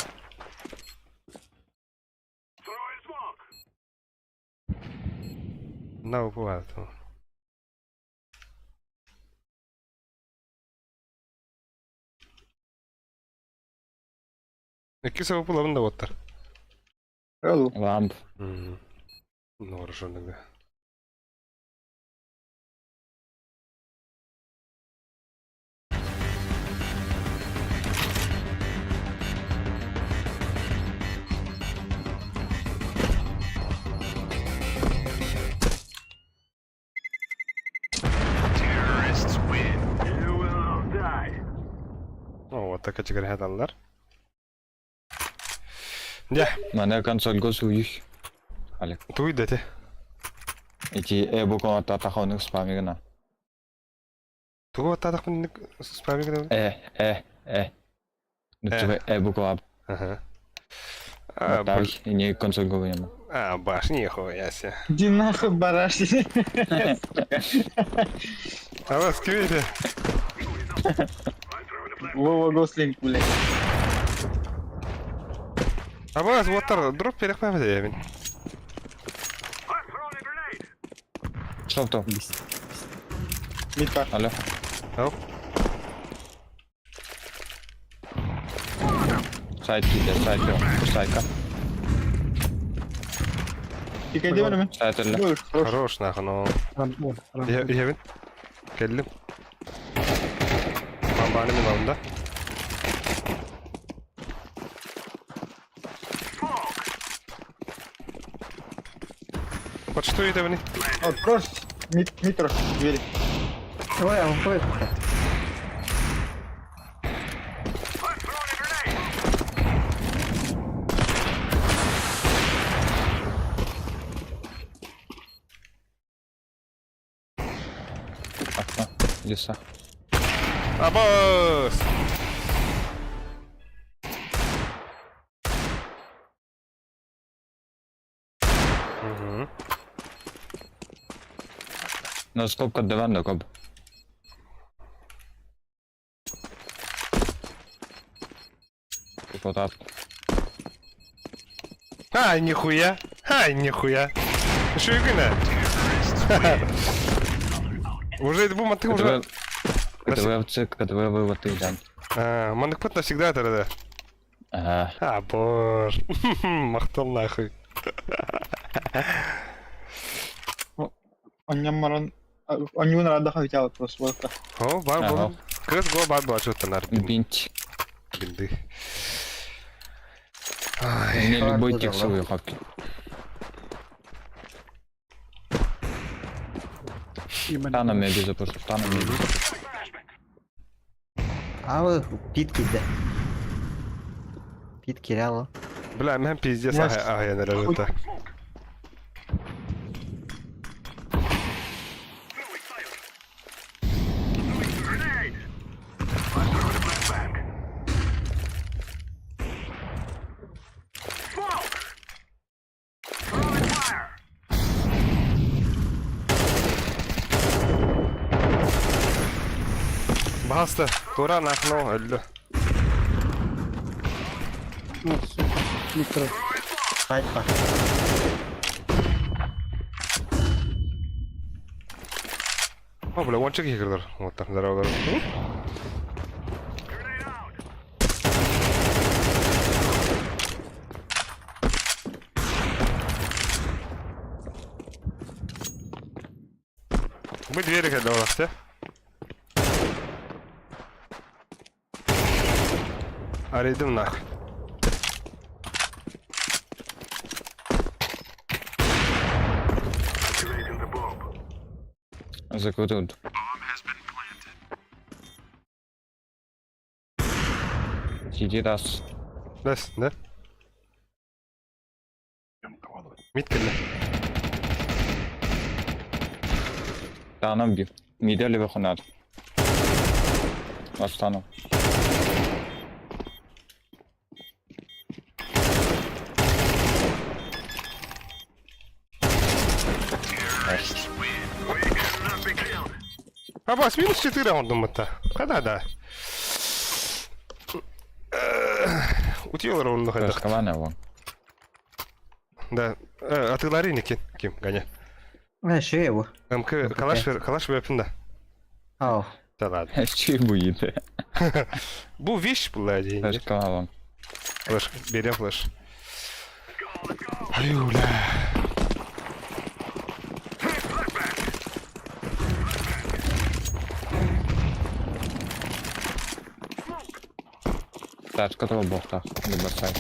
На уплату. Икки сабы да оттар. Ламп. Ну, хорошо тогда. Уота кэчигирэһэ Дьэ. Маны консольга сууйуй. Алек. Туй да ити. Ити э-бу оттаатахха спами гына. Тугу оттаатахпын спами гына? Э, э, э. Ну, э буква. Ага. А, не консольга выема. А, баш, нихуя себе. Иди нахуй, бараш. А вас квиты. Вова Гослинг, блядь. А вас вот дроп перехватывает, я мин. Что то? Митка. Алло. Ау. Сайт киде, сайт yok. Сайка. Пикай ми? Сайт эле. Хорош нахуй, но... Иһэбин. Кэллим. Бамбаны мин алында. Вот что это они? О, просто митро, двери. Ой, а он ходит. Окно. Леса. Абас! Угу. На скобка давай на коб. Потап. Ай, нихуя! Ай, нихуя! Что игры Уже это бумаг ты уже... КТВ, КТВ вывод ты глянь. А, Маныкпыт навсегда тогда. Ага. А, боже. Махтал нахуй. Онньон Онньон рада хотела просто вот так. О, бар был. Кыз го бар был что-то нар. Бинт. Бинды. Мне любой текстовый хапки. Тана мне без просто, тана мне без А вы пит киде. Пит киряло. Бля, мен пиздец, ага, я наражу-то. Баста, тура нахно, өллө. Ну, сука, микро. Сайт бар. О, бля, ончик игрдер. Вот так, здорово, здорово. Мы двери когда у нас, Арыйдым нахуй. Закрутил. Сиди раз. Раз, да? Мид кэллэ. Таанам бил. Миде лебе хонат. Астану. Абас, минус 4 он думает-то. Да, да. Утилор он находит. Раскована Да. А ты Ларини кин, ким, гоня. Э, шо его? МК, калаш, калаш вепинда. Ау. Да ладно. Чей будет? Бу вещь была один. Расковала. Флеш, берем флеш. Аю, бля. Так, которого бог так, либо сайт.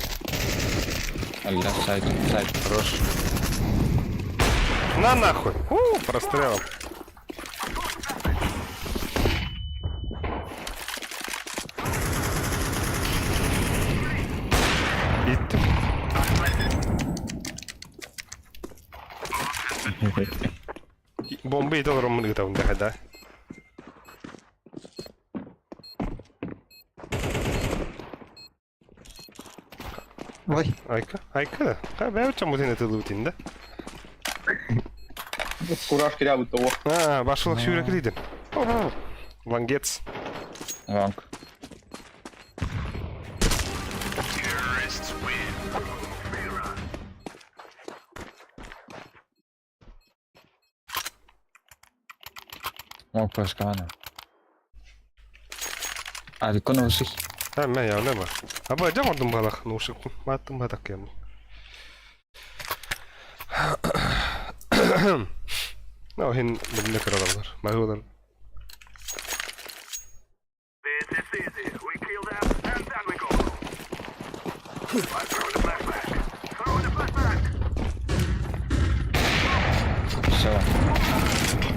Алля, сайт, сайт. Хорош. На нахуй! У, прострелом. Бомба ите олороммун ыытабын дэхэ да. Ой. Айка, айка да. Ха, бэйэ чаммытын ытылыбытын да. Кураж кирябыт того. А, башылык сүүрэ килидин. Лангец. Ланг. Мог пашкана. А, викона высых. А, мэ явна ба. Аба, жа ордум балах, нушик. Маттым батак кем. Ну, хин билне кыралар. Магылар. Все.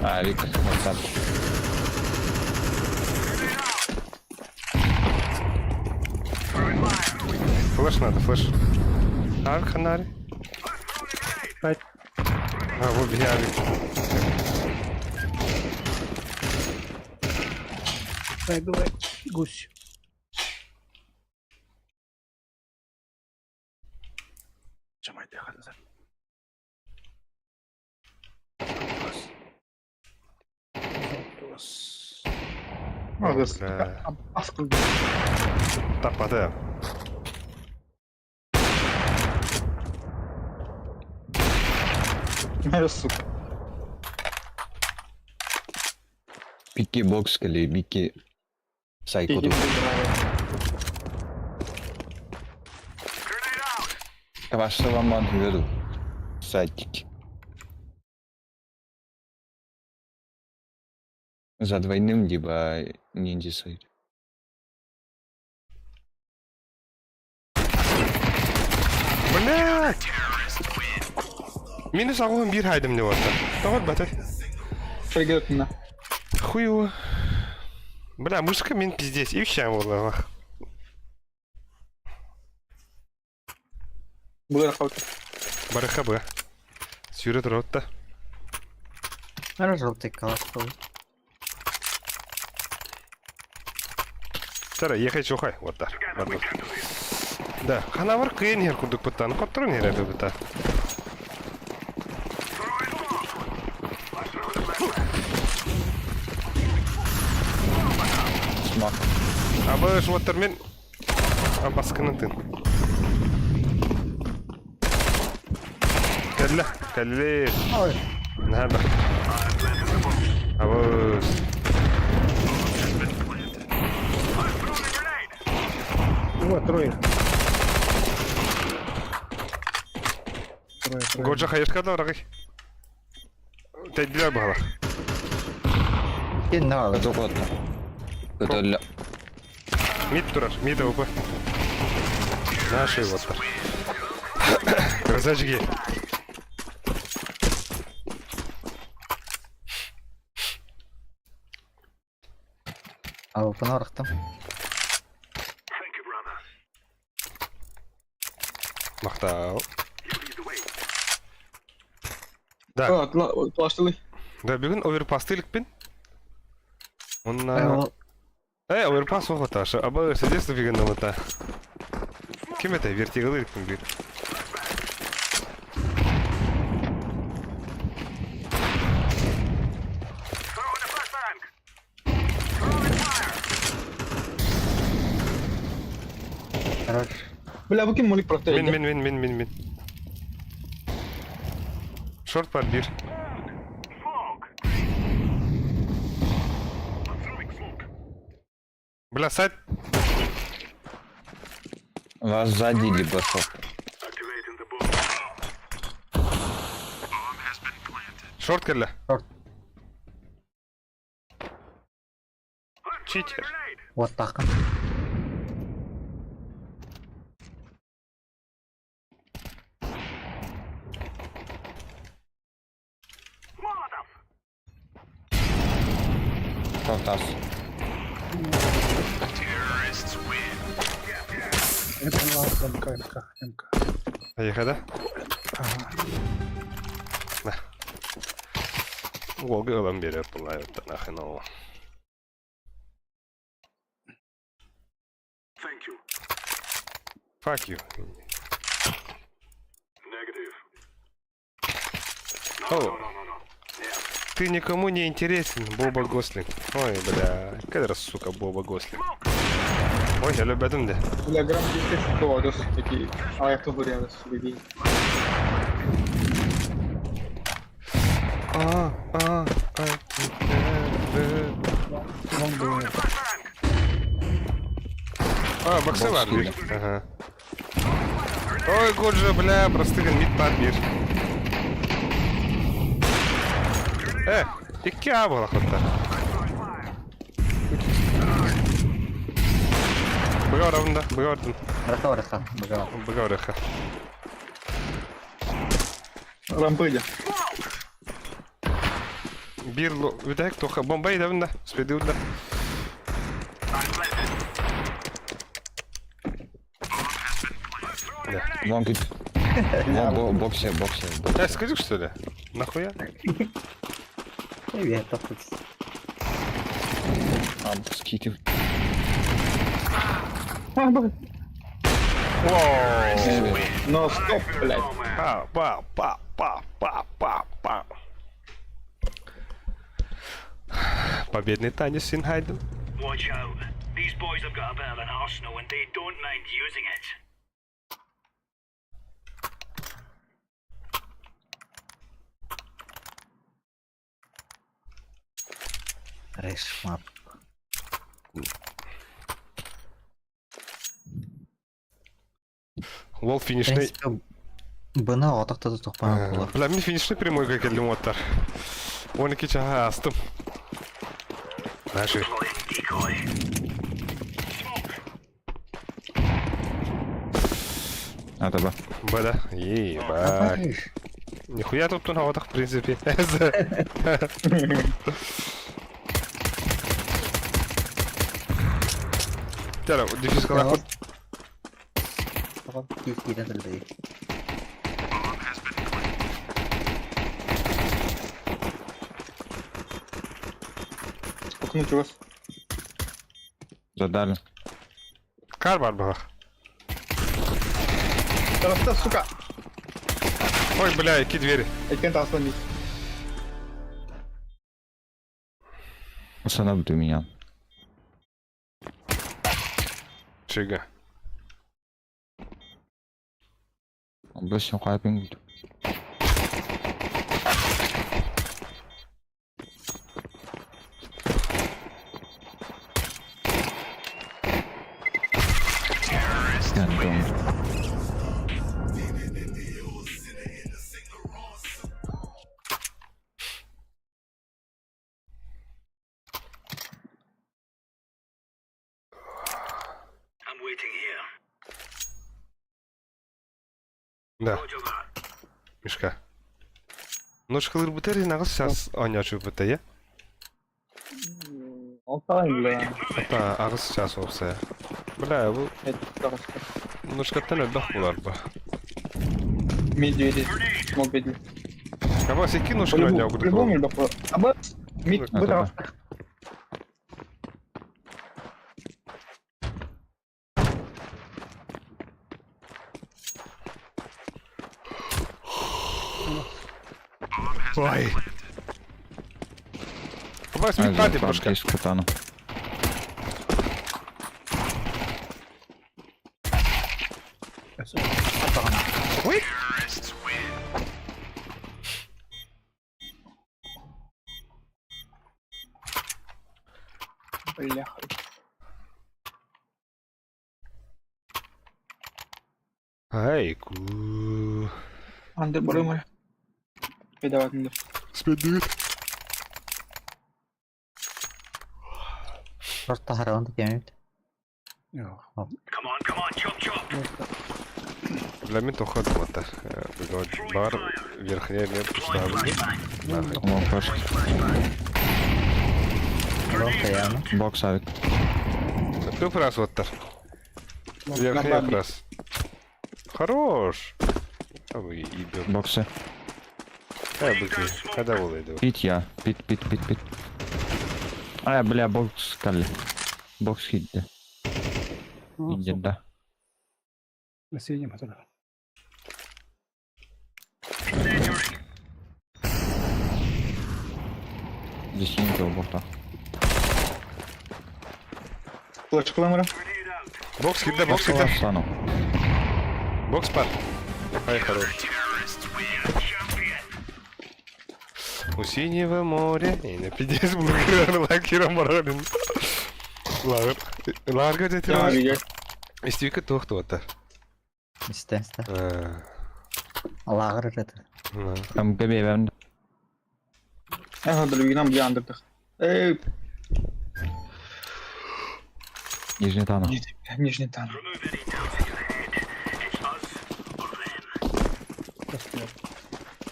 А, Вик, WhatsApp. Флеш надо, флеш. Ар ханари. А, вот бегали. Давай, давай, гусь. Бля. Таппата. Сука. Пики бокс или бики сайкоду. Вашего мангверу. Сайтики. За двойным, либо ниндзя сайт. Блядь! Минус агуын бир хайдым деп отыр. Тоғыр баты. Приготовлено. Хуево. Бля, мышка мен пиздец. И все было. Буду рахалка. Барыха б. Сюрет ротта. Наверное, желтый калаш был. Тара, ехай чухай. Вот да. Вот Да, ханавар кыйын хер курдук буттан. Котторун хер эбе бутта. Смак. Абы шуаттар мен баскынын тын. Кәлле, кәлле. Нәбә. Абы. Вот, трое. Трое, трое. Годжа хаешка да рагы. Тәдиләр бағалар. Кино. Это для... Мид турар, мид ОП. Наши вот. Красавчики. А опын орықтым. Мақтау. Да. Плаштылы. Да, бүгін оверпасты ілікпен. Онна... Э, оверпас оғыта, аба сәдесті бүгін ұмыта. Ким это? Вертигалы ілікпен бір. Хорош. Бля, bu kim молик просто? Мен, мен, мен, мен, мен, мен. Шорт бар бір. Бля, сайт. Вас сзади либо шорт. Шорт кэллэ. Шорт. Читер. Вот так. Шорт ас. Это у нас МК, МК, МК. Поехали, да? Ага. На. Уолга ылан биэрэр буолла нахрен ол. Fuck you. О. Ты никому не интересен, Боба Гослинг. Ой, бля, какая раз, сука, Боба Гослинг. Ой, я люблю да. Бля, грамм 10 долларов такие. А я кто реально суги. А, а, а, э, А, боксы бар бир. Ага. Ой, Годжа, бля, простыган мид бар бир. Э, икки А была хотта. Быга оравында, быга ордын. Раха, раха, быга. Быга ораха. Рампыля. Бир үтәк тоха бомба идәбендә, спеди удда. Да. Вон тут. Вон боксе, боксе. Э, скажи, что ли? Нахуя? Привет, тут. А, скидывай. Воу. Но стоп, блядь. Па, па, па, па, па, па, па. Победный танец Синхайден. Watch out. These boys have got a bit of an arsenal and they don't mind using it. Решмап. Лол В финишный. принципе, бына отақта да тоқпаған болар. Бля, мин финишный прямой как келдим оттар. 12 чаға астым. Наши. А, таба. Б, да? Ебать. Нихуя тут на в принципе. Тяра, дефис kalak. Кирен тілді. Окнуть у вас. Задали. Кар бар было. Тарasta, сука. Ой, бля, какие двери. Экен таслан Устанавливают у меня. Чига. Больше хайпинг. Антон. I'm waiting here. Да. Мишка. Ну шкалыр бутери нагыс сейчас аня чуп я. Алтан, бля. Ата агыс сейчас опса. Бля, бу нушкаттан өбөх булар ба. Мид двери. Смог бедли. Аба секи нушка аня По-любому легко. Аба, мид, быта. Ой. Аба смит пати башка. Катану. Ой. Бляха. Ай, ку. Андер барымар. Передавать надо. Спидит. Просто хараунд кемит. Come on, come on, chop chop. Для меня то ходим это. Бар верхняя мне поставлю. Вон флешка. Бокс авик. Ты раз вот так. Верхняя раз. Хорош. А вы ебёт. Боксы. Э, быки, когда был иду? Пит я. Пит, пит, пит, пит. А, бля, бокс калли. Бокс хитте. Индия, На синем это. Здесь не борта. Флешка ламера. Бокс хитте, бокс хитте. Стану. Бокс пар. Ай, хорош. У синего моря. И на пиздец блокирован лакиром моралин. Лагер. Лагер где Я Истика тух туота. Истэ. Лааҕыр это. Там ГБ Ага, дальвинам бля андердах. Эй, Нижний тану. нижний там.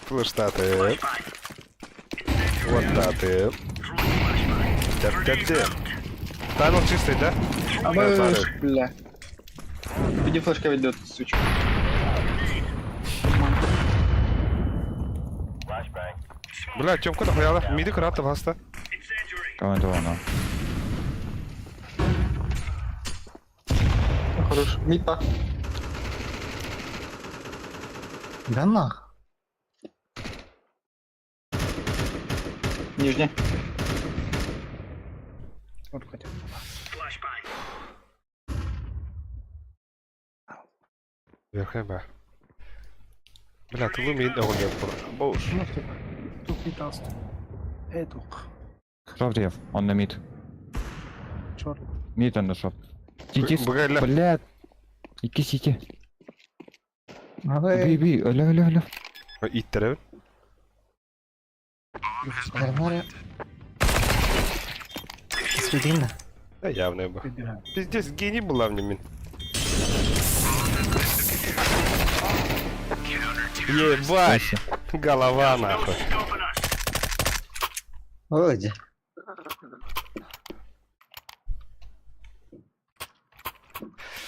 Флештаты. Вот таты. Тяп-тяп-тяп. Танул чистый, да? А Да, вы, бля. Иди флешка ведет, сучка. Бля, Тёмка нахуяла. Миди курата васта. Кого она? Хорош. Мид па. Да нах. Нижний. Вот хотя бы. Верхеба. Бля, ты луми оҕонньор Боуш. Ну, типа, тут не даст. Эдук. Шорт он на мид. Черт. Мид он нашел. Сити, Бля. блядь. Ики сити. Би, би, алло, алло, алло. Иттерев. Нормально. Свидина. Да явно бы. Пиздец, гений была мне мин. Ебать! Голова нахуй. Ой,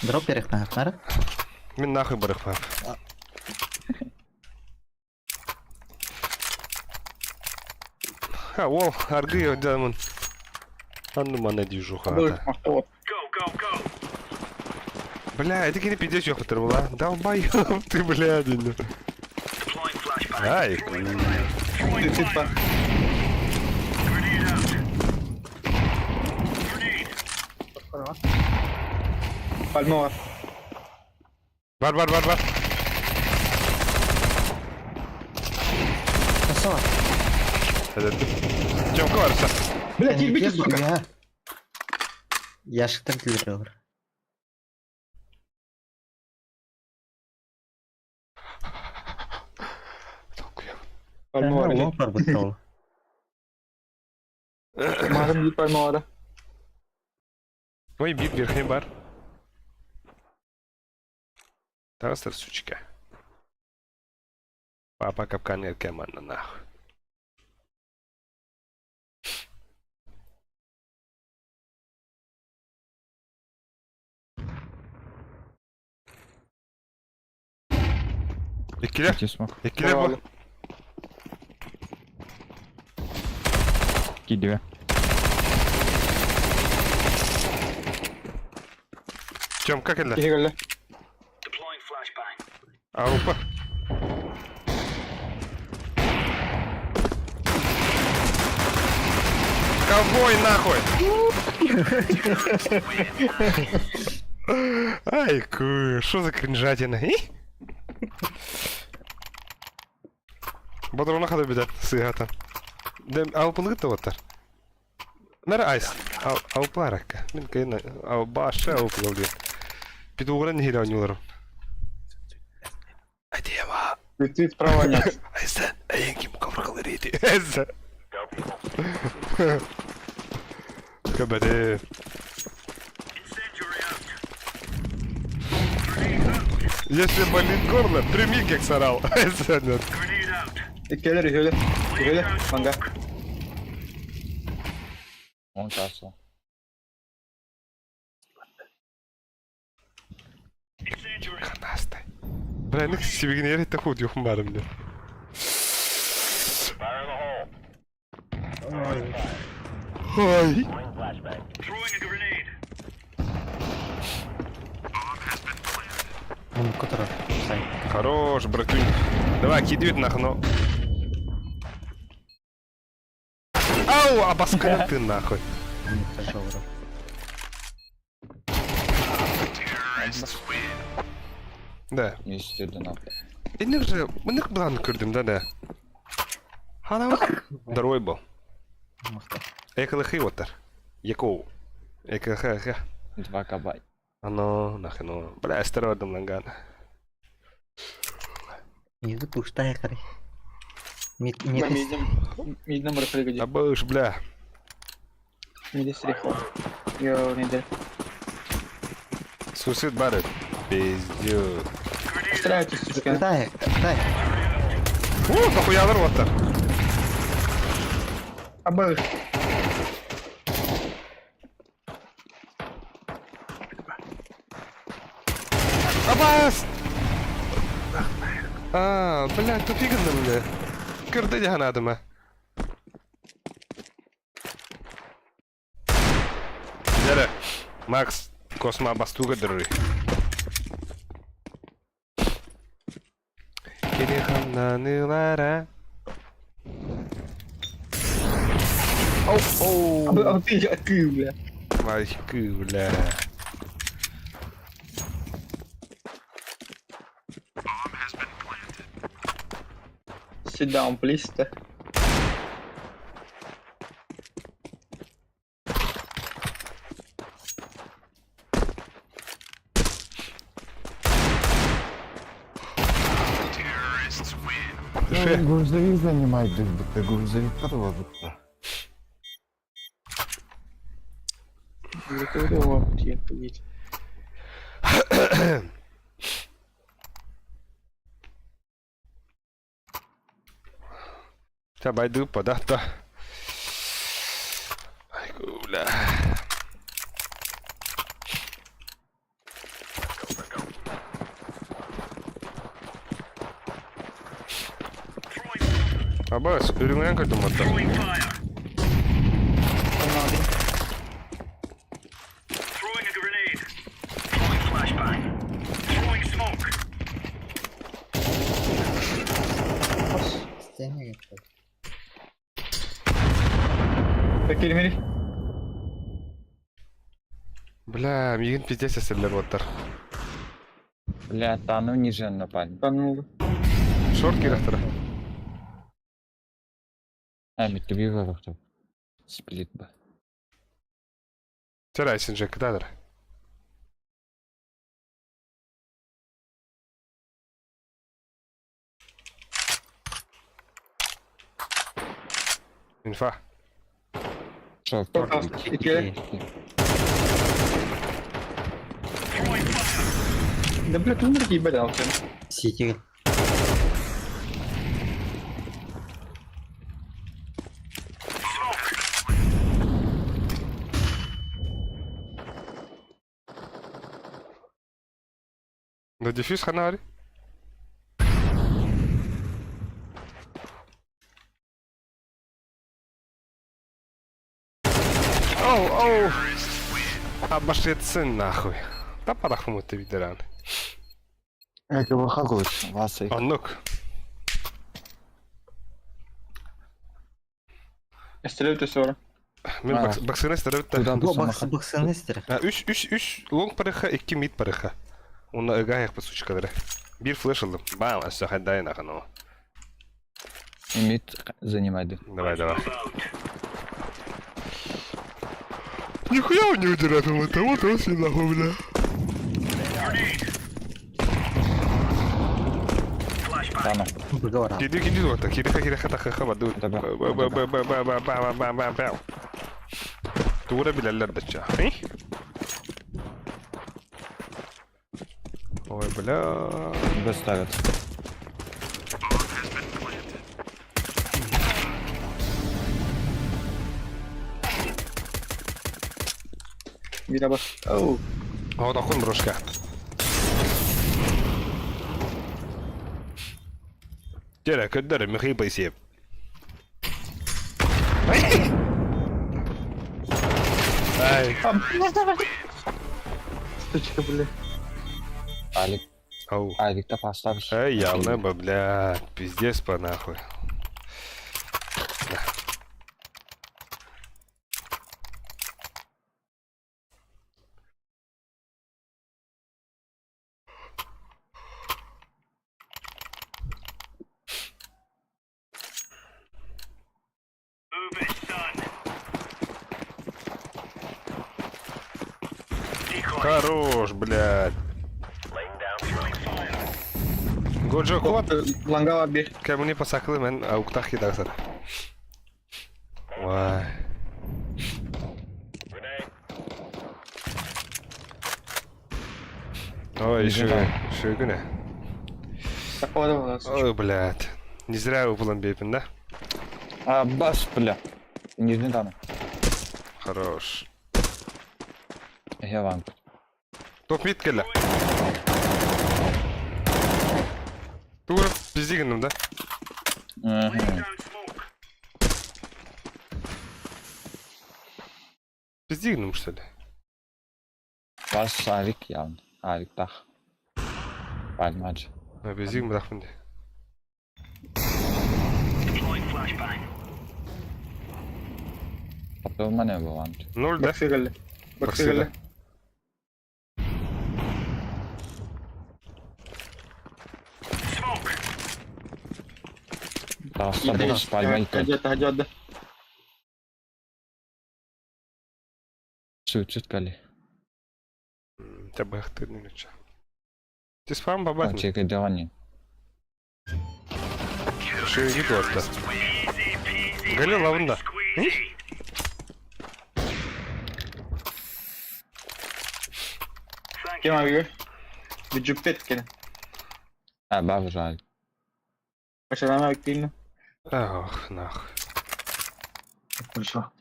Дроп перехнахнар. Мин нахуй барыхпа. Ха, ол, аргы одамын. Анну мана движуха. Бля, это кини пиздец ёхтыр была. Долбоёб ты, бля, один. Ай, Ты па. Пальмова. Бар, бар, бар, бар. Красава. Тёмка барса. Блядь, ебите, сука. Яшықтар тілдері бар. Пальмова. Лоп бар бұл ол. Мағым дейді пальмовада. Ой, бит верхний бар. Тарастер, сучка. Папа капкан эркеманна нахуй. Иккилер. Иккилер бу. Кидывай. Тём, как это? Киһи Аупа. Ковбой нахуй! Ай, ку, что за кринжатина? И? Бодрона хада бедат, сыгата. Дем алпылыгыт оттар. Нара айс. Ал алпаракка. Мен кайна ал баша алпылы. Питугран не хира Ты справа нет. Айсан, айын ким ковркалар ити. Айсан. Көбәде. Если болит горло, прими гексорал. Айсан. Иккилер, үһүлэр. Үһүлэр, манга. Он касл. Бля, ну сибигин ерте худ юхум барым. Ой. Муннукка турар. Сайт. Хорош, братюнь. Давай, кидывай нахуй, ну. Ау, обоскал ты нахуй. Да. Инник же, инник план көрдүм да да. Хана Здоровый был. Экалыхы оттар. Якоу. Экалыхы. Два кабай. Ано, нахрен. Бля, астероидом ланган. Миды пустая карай. Мид, мид. Мидном рефлегоди. Абыш, бля. Миди стрихо. Йо, не Суицид барит. Пиздец. Стреляйте, сука. Дай, дай. О, дохуялар оттар. Абыш. Абас! А, бля, тупик бля. Көрдө жаһанадыма. Дәрі, Макс, косма бастуга дыры. Кини хамнанылара. Оу, оу. А ты, а ты, бля. Мальчики, бля. Sit down, please. Грузовик занимает, да, грузовик подвозится. Та байду подата. Ай, бля. Абас, үрүҥүнэн көрдүм отто. Стене кетти. Кирмири. Бля, миигин пиздец эсерлер оттар. Бля, та ну ниже напали. Танулды. Шорт кирахтара. А, мид вахтов. Сплит бы. Терайсин же, кададр. Инфа. Шорт. Икки. Да, бля, тут такие ебалялки. Сити. Да дефьюз ханари. Оу, оу. Абашетсын нахуй. Да парахму ты ветеран. Васай. Аннук. Стреляют из сора. Мен баксыны стереп Бу баксы баксыны стер. Үш, үш, үш лонг парыха, икки мид парыха. Уна ыга яқпы сучкалары. Бир флеш алдым. Бам, асса хайдай нахано. Мид занимай. Давай, давай. Нихуя он не удирает, вот вот он нахуй, бля. Тану. Киди, киди, вот так, киди, киди, хата, хаха, баду. Ба, ба, ба, ба, ба, ба, ба, ба, ба, ба. Тура билеллер дача. Ой, бля. Б ставят. Мирабас. Оу. Вот охун брошка. Дere, көддөр, Михаил Поисеев. Ай. Сучка, бля. Алик. Ау. Авик-то поставишь. Эй, явно бы, бля, пиздец по нахуй. Хорош, блядь. Годжо кот. Лангала бир. Кэмни пасаклы мен ауктах хидасар. Вай. Ой, еще, еще күнэ. Ой, блядь. Не зря выпалан бейпин, да? А, бас, бля. Нижний там. Хорош. Я вам. Топ мид кэллэ. Тура пиздигинным, да? Мгм. Пиздигинным, что ли? Бас авик явно. Авик тах. Пальмач. А, пиздигин бадахпын де. Потом мане болан. Ноль, да? Баксы кэллэ. Баксы кэллэ. Таста бокс пальма икки. Хажат, хажат. Сүтсүт кали. Табахтырный ничего. Ты спам бабахни. Чекай делани. Шеги туатта. Галил лавында. Кем авига? Бүджүппет кene. А, бар жаль. Башарана активно. Ах, нах. Хорошо.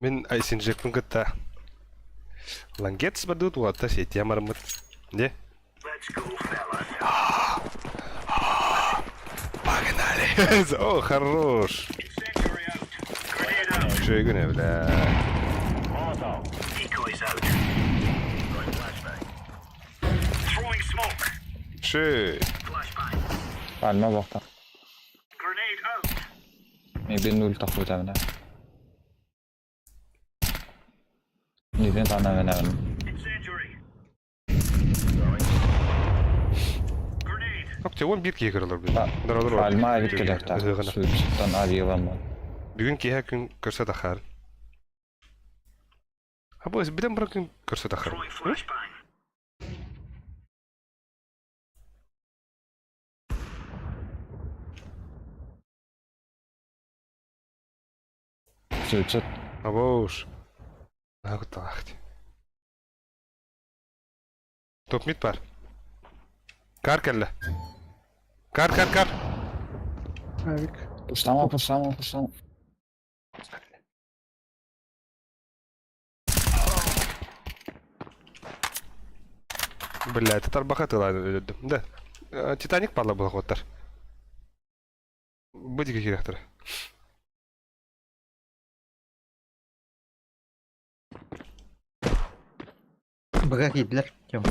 Мин айсин жекпин кытта. Лангетс бадут уатта сеть ямармыт. Де? Погнали! О, хорош! Шойгуне, бля. Шей. Пальма бохта. Maybe нуль тахута мена. Нижний там мена. Оп, он бир киһи бит. Пальма авик келер та. Сүтсүттан авияланма. Бүгүн киһи күн көрсө тахар. А бу биден бір күн көрсө тахар. Сүтсүт. Абоуш. Нагтахт. Топ мид бар. Кар келле. Кар, кар, кар. Авик. Пуштама, пуштама, пуштама. Бля, это тарбаха тыла Да. Титаник падла был хоттар. Будь какие Быга кидлер. Тем.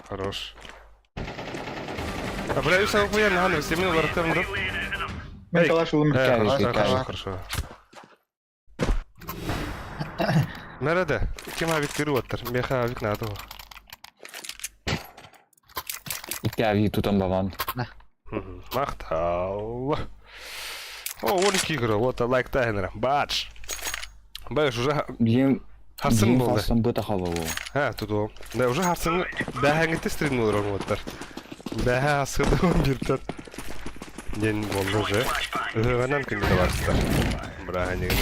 Хорош. А, бля, юса охуенно, Ганна, все минулар там, да? Мен калаш улым. Хорошо, хорошо, хорошо. Nerede? Ким авик тыры оттар? Меха авик надо. Икки авик тутан бабан. Махтал. О, 12 игра, вот лайк тайнера. Бач. Бач уже Бием Харсын болды. Харсын быта хабы. Ha, тут о. Да, уже харсын бәһәңгите стрим olur оттар. Бәһә асыды 11-тен. Ден болды уже. Ыгынан күндө барсыздар. Бра, неге.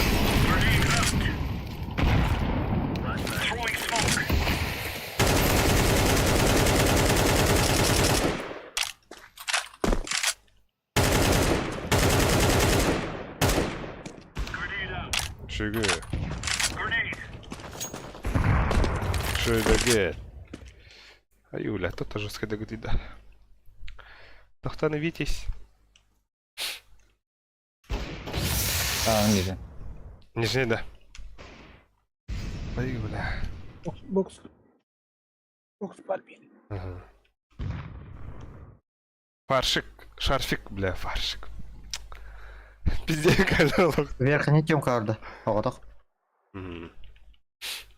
Шүгү. Шүгү. Аюля, тут тоже жестко догудида. Остановитесь. А, ниже. Нижний, да. Ай, бля. Бокс, бокс. Бокс бар бир. Ага. Фаршик, шарфик, бля, фаршик. Пиздец, канал. Верхний тёмка орда. Оҕотох.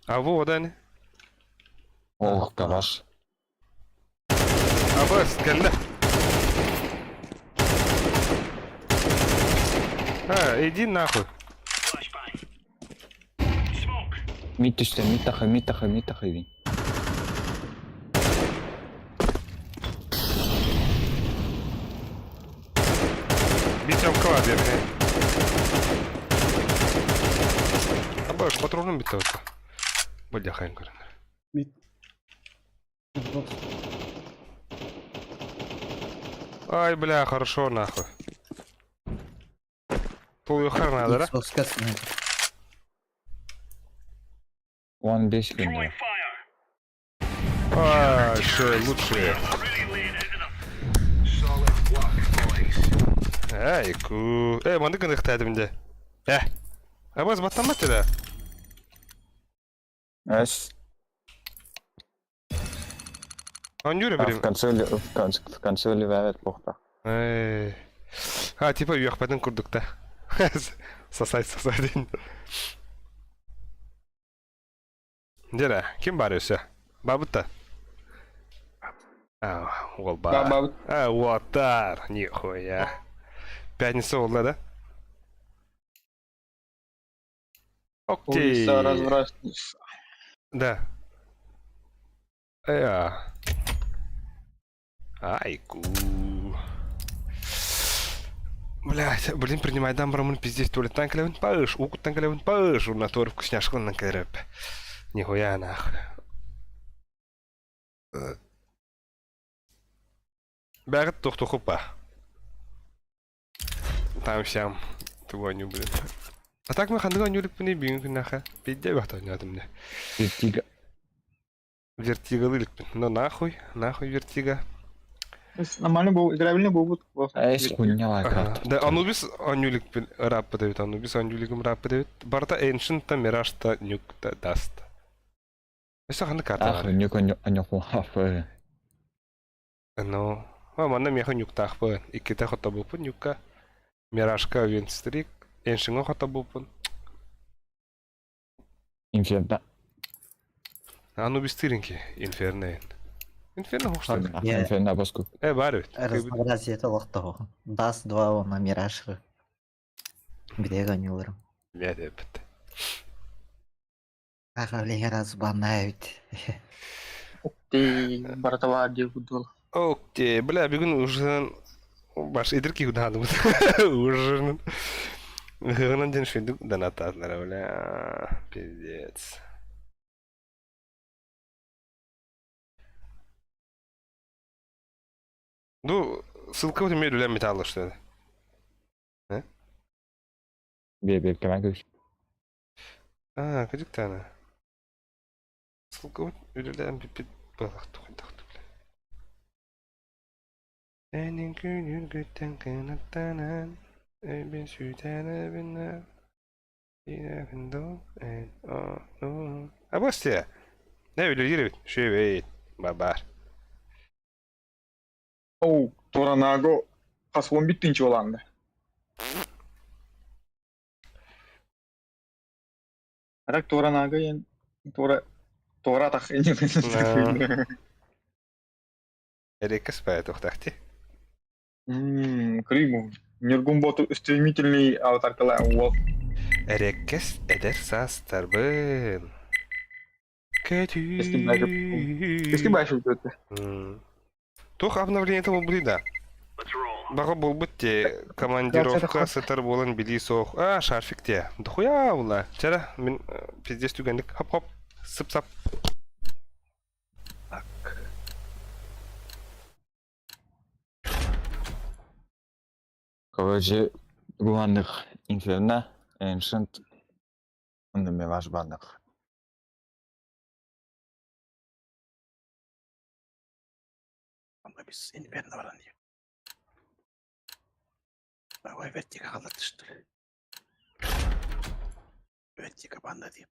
А вот они. Ох, гараж. А бас, кэллэ. А, иди нахуй. Mid түстэ, mid тахы, mid тахы, mid тахы. Битем кладер. А баш, патроном бит вот. Бля, хайм көрүнэр. Mid. Бокс. Ай, бля, хорошо, нахуй. Тулуйхар надо, да? Xbox снайпер. Он 5 күндө. А, что лучше. Ай, ку. Э, манды гынах тәдімде. Э. Абаз баттамат да. Эс. Анюра А, бирим. в конце, в конце ливает похта. Эй. А, типа үйәқпәдін күрдік та. Сасай, сасай дейін. Дера, ким бар өсі? Бабыт А, ол бар. Бабыт. А, уаттар, нихуя. Пятница болды, да? Окей. Улица развратница. Да. Э. Айку. Блять, блин, принимайдан барамын пиздец туалеттан кэлэбин паш, укуттан кэлэбин паш, натур вкусняшкалынан кэлэп. Нихуя нахуй. Бәрі тохтохупа. Там сям. Туоню, блин. А так мы хандыга нюлик пыны бүйін күнәхә. Пидде бахта ойнадым не. Вертига. Вертига лыликпин. Но нахуй, нахуй вертига. Нормально был, играбельный был вот. Эс хуйня Ага. Да, Анубис анюликпин рап подают, Анубис анюликом рап подают. Барта Ancient та Мираж та Нюк та Даст. Өсө ханды карта Ах, бар. нюк анюк Ну, а манна меха нюктахпы. Икките хота булпун нюкка. Миражка Винстрик, Ancient хота булпун. Инферно. Анубис тиринки, Инферно. Инферно хоштар. Инферно баску. Э, бар бит. Разнообразие это лохто. Даст 2 он Мираж. Где гонюларым? Бля, бит. Ага, раз банают. Ты братова дел. Окей, бля, бүгін уже баш идирки худадым. Уже. Гынан ден шүйдүк донататлар, бля, пиздец. Ну, ссылка в тебе для металла, что ли? Э? Бе, бе, кеман көс. А, кадик тана. Ссылка вот для пипит балах тухайдах, бля. Энин күнүргүттен кынаттанан, Эбин сүйдәне бинне, Абасте. Не үлелер бит, шөйбейт, бабар. Оу, Торанаго хас 11 боланды. Арак Торанаго ен Тора Тора тах Да. Эрекес бай тухтахти. Крыму. Нюргумботу стремительный аватаркала уол. Эрекес эдер састарбын. Эски башып өтті. Тух обновление того будет, да. Бага был бы те командировка сытар болан били сох. А, шарфик те. Дохуя була. Вчера мин пиздец түгәндек. Хоп-хоп. Сып-сап. Так. Короче, Гуанных Инферно, Ancient, онда Мираж банных. Анубис Инферно баран диye. Ой, вертига қалатышты. Вертига банда дии.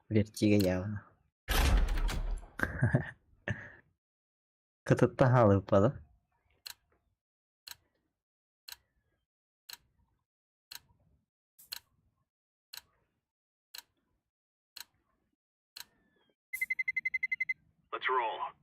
Вертига явно. Кытытта хаалыппада. Let's roll.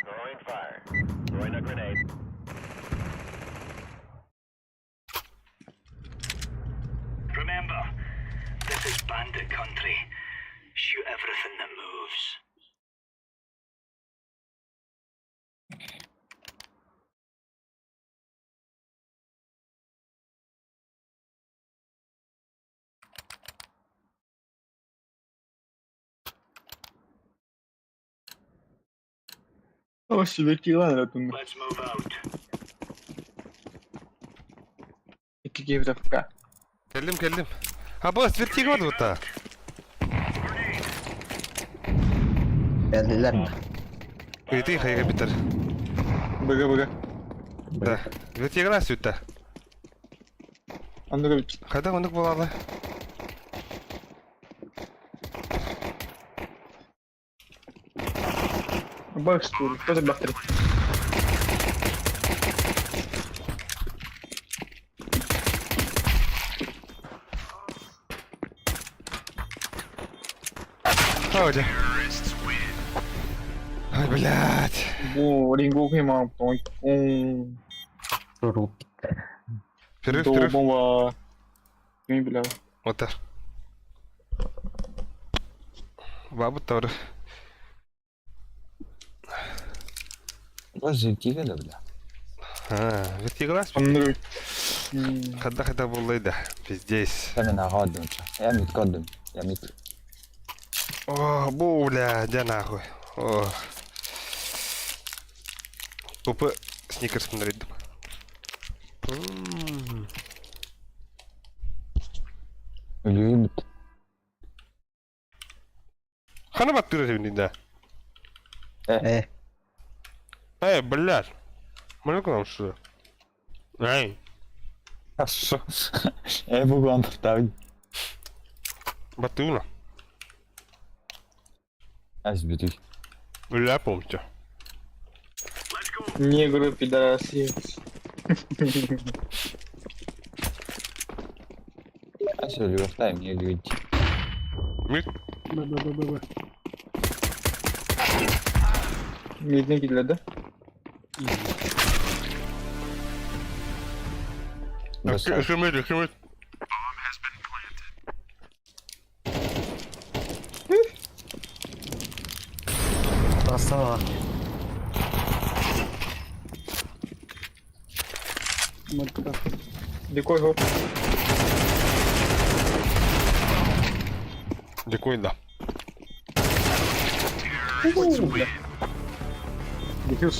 Throwing fire. Throwing a grenade. Remember, this is bandit country. Shoot everything that moves. О, вертига эрэ Let's move out. Икки киһи Кэллим, кэллим. А босс, вертига бар бута. Geldiler mi? Ыйытыы хайга битер. Быга быга. Да. Вертига сүттэ. Оннук эбит. Хайда оннук буолалы? Бакс тур. Кто бахтыр? Ой, Ай, блядь. Бу рингу кыйма он. Рупик. Перерыв, перерыв. Бомба. Ким билэр. Вот так. Бабу тоже. Босс вертига да бля. А, вертига Оннук. Хадда хадда буллайда. Пиздец. Мен аҕа Я мид көрдүм. Я мид. О, бу, бля, дя нахуй. О. Тупо сникерс смотреть. Үлүйбүт. Хана баттыра тебе да. Э. Эй, блядь. Можно к нам что? Эй. Хорошо. Э, буган тавь. Баттыуна. Ас бүтүй. Бля, помните. Негры пидорасы. Ас үлүйөхтай мне үлүйт. Мид. Б, Б, Б, Б, Б. Мидне киллерdi. Еще мид, еще мид. Красава. Малька. Дикой гоп. Дикой, да.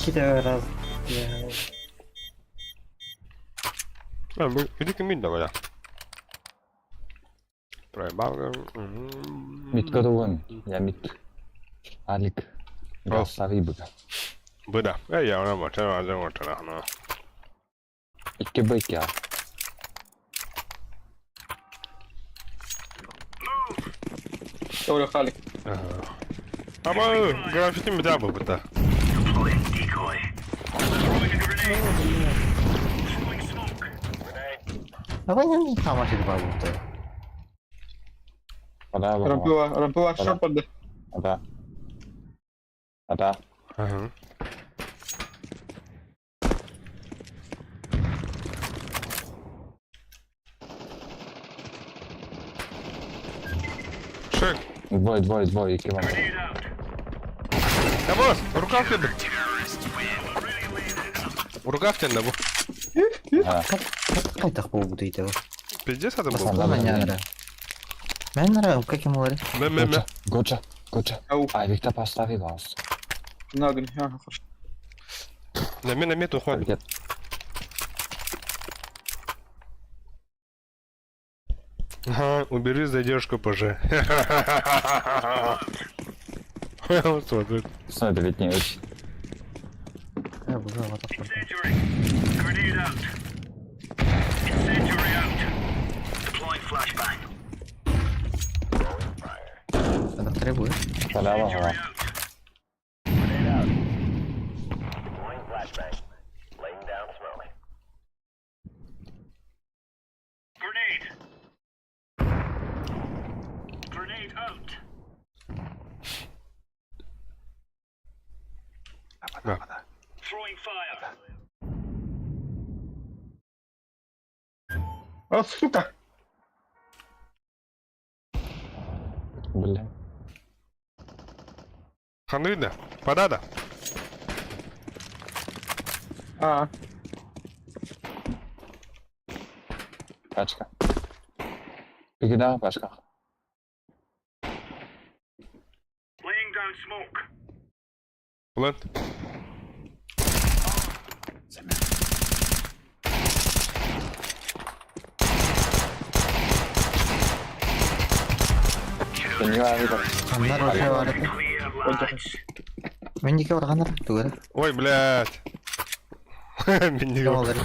Киде раз. А, иди-ка мид давай, да. Проебал. Мид көрдүм. Я мид. Алик. Гассави быга. Быда. Эй, я una mochila, я mochila, no. Икки быка. Doğru Halik. Ama grafitim bir daha bu burada. Давай тамашыр бар бу. Ада Рампыва, рампыва, шорт Ада. Ада. Ага. Шик. Двое, двое, двое, икки вам. Да босс, рукав тебе. Рукав тебе бу. Кайтак болду дейди. Пиздец это был. Мен нара. Мен нара, как ему говорят? Ме, ме, ме. Гоча. Good. А Виктор поставил вас. Надо, ага, хорошо. На мен, на мен уходит. Ага, убери задержку ПЖ. Смотри. Смотри, ведь не очень. Я буду вот так. Это требует. Халява, ага. Да. А, сука! Бля. Ханрыда, подада. А, Пачка. Бегида, пачка. Плент. Ханнар вообще бар это. Мен неге барғандар түгел. Ой, блядь. Мен неге Олар.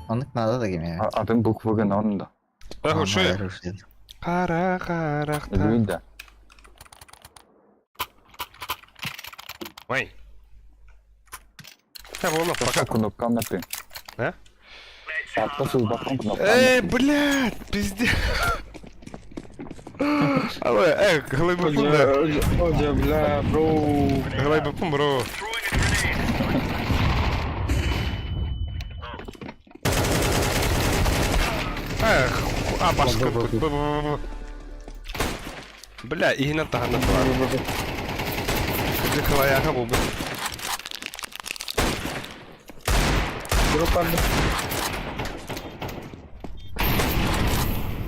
Онық надо да кеме. Атын буквы оның да. Ах, что я? Қара қарақта. Видно. Ой. Да, вон, пока. Кнопка на ты. А? Атқа сөз баққан кнопка. Эй, блядь, пиздец. Алло, эй, глыбопум, да. Оля, бля, бро. Глыбопум, бро. Эх, а, башка. Бля, игнат тахана бар. Где халаяха бу. Бро, панда.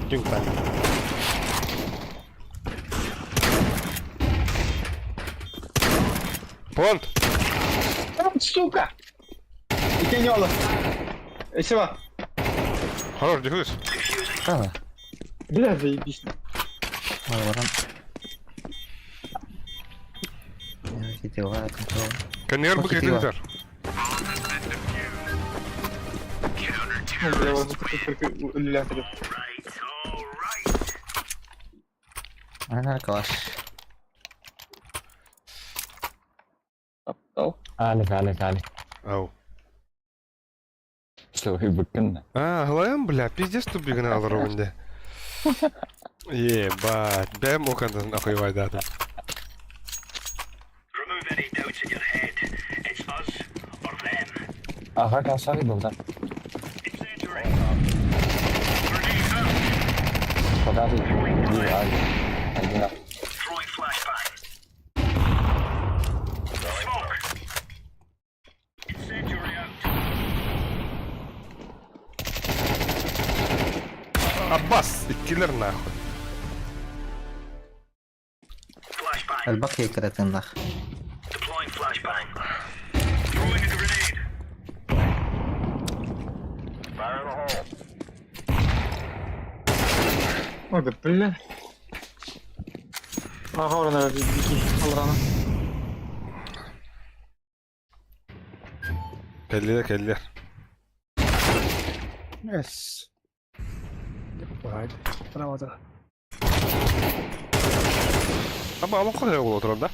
Дюнг так. Понт! Сука! Икенёла. Сева. Хорош, дефьюз. Да. Бля, заебись. Баран. Конвейер бы кредитор. Бля, вот только ля, Ана класс. Алик, Алик, Алик. Ау. Что, быкын. А, глаям, бля, пиздец тупик на рунде. Ебать, бэм окандан охуевай дата. Ага, красавый был, да. Подали. Один. Аббас, киллер нахуй. البقية كده تنضخ. Ой, да бля. Ага, она беги, Алрана. Келлер, келлер. Yes. Right. Браво. Аба, алып қалай ол отырам да?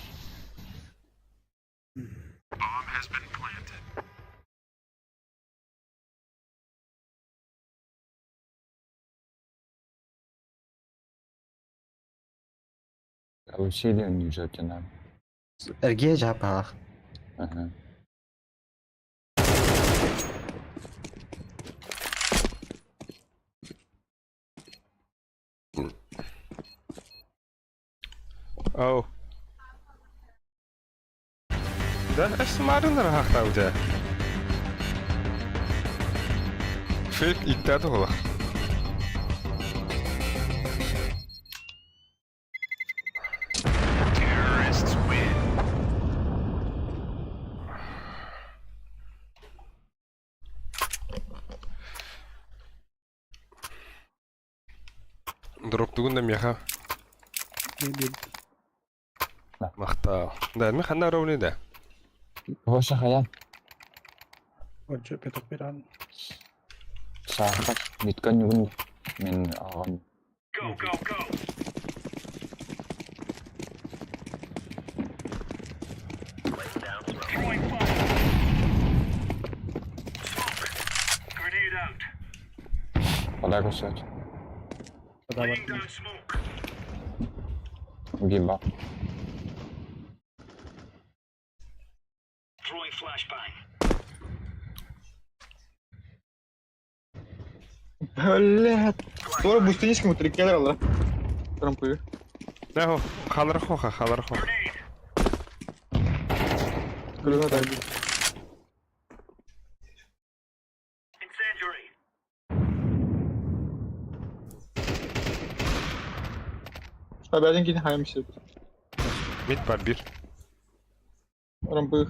Усилие не нам. Эрге жапалах. Ага. Ау. Да, эсмарыныр хахта у тебя. Фейк иттәді ола. Дроптугун да миэхэ. Махтал. Да, мен ханна ровный да. Гоша хаян. Отже петух пиран. Саахат миткан югун мен ағам. Қалай көрсет? Гиба. Блядь. Скоро бустиничка мы три кедра, Трампы. Да, халар хоха, халар хоха. Граната. Обязан кинь хаймся. Мид бар бир. Рампы.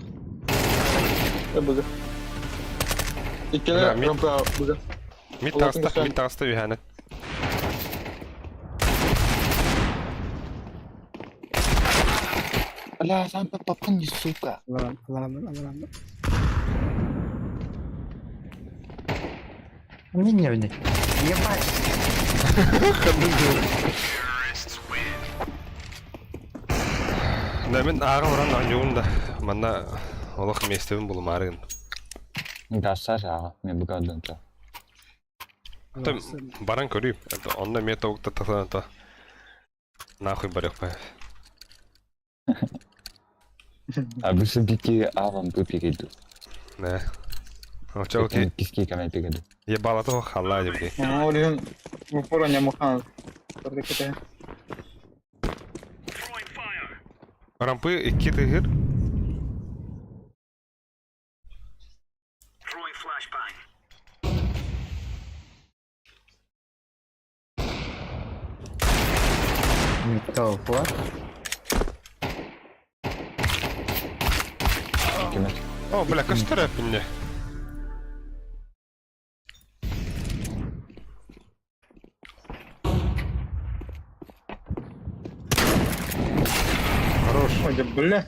Я буду. Иккеле Бля, мид- рампы буду. Мид таста, мид таста үйәнет. Бля, сам попал сука. Аларам, аларам, аларам. Мне не вни. Ебать. Да, мен ағы оран анюын да. Манна олық местебін булмарын. Гасар аға, мен бұгадын та. Там баран көрейм. Онда мен тауықта тасана та. Нахуй барық па. А бұл бики авам бу пикеду. Не. Оча окей. Киски камен пикеду. Ебала того хала деп. Орин упора не мухан. Рампы икки тыгыр. Мидка упор. О, бля, көстөр әпінне. Хорош. Ой, да бля.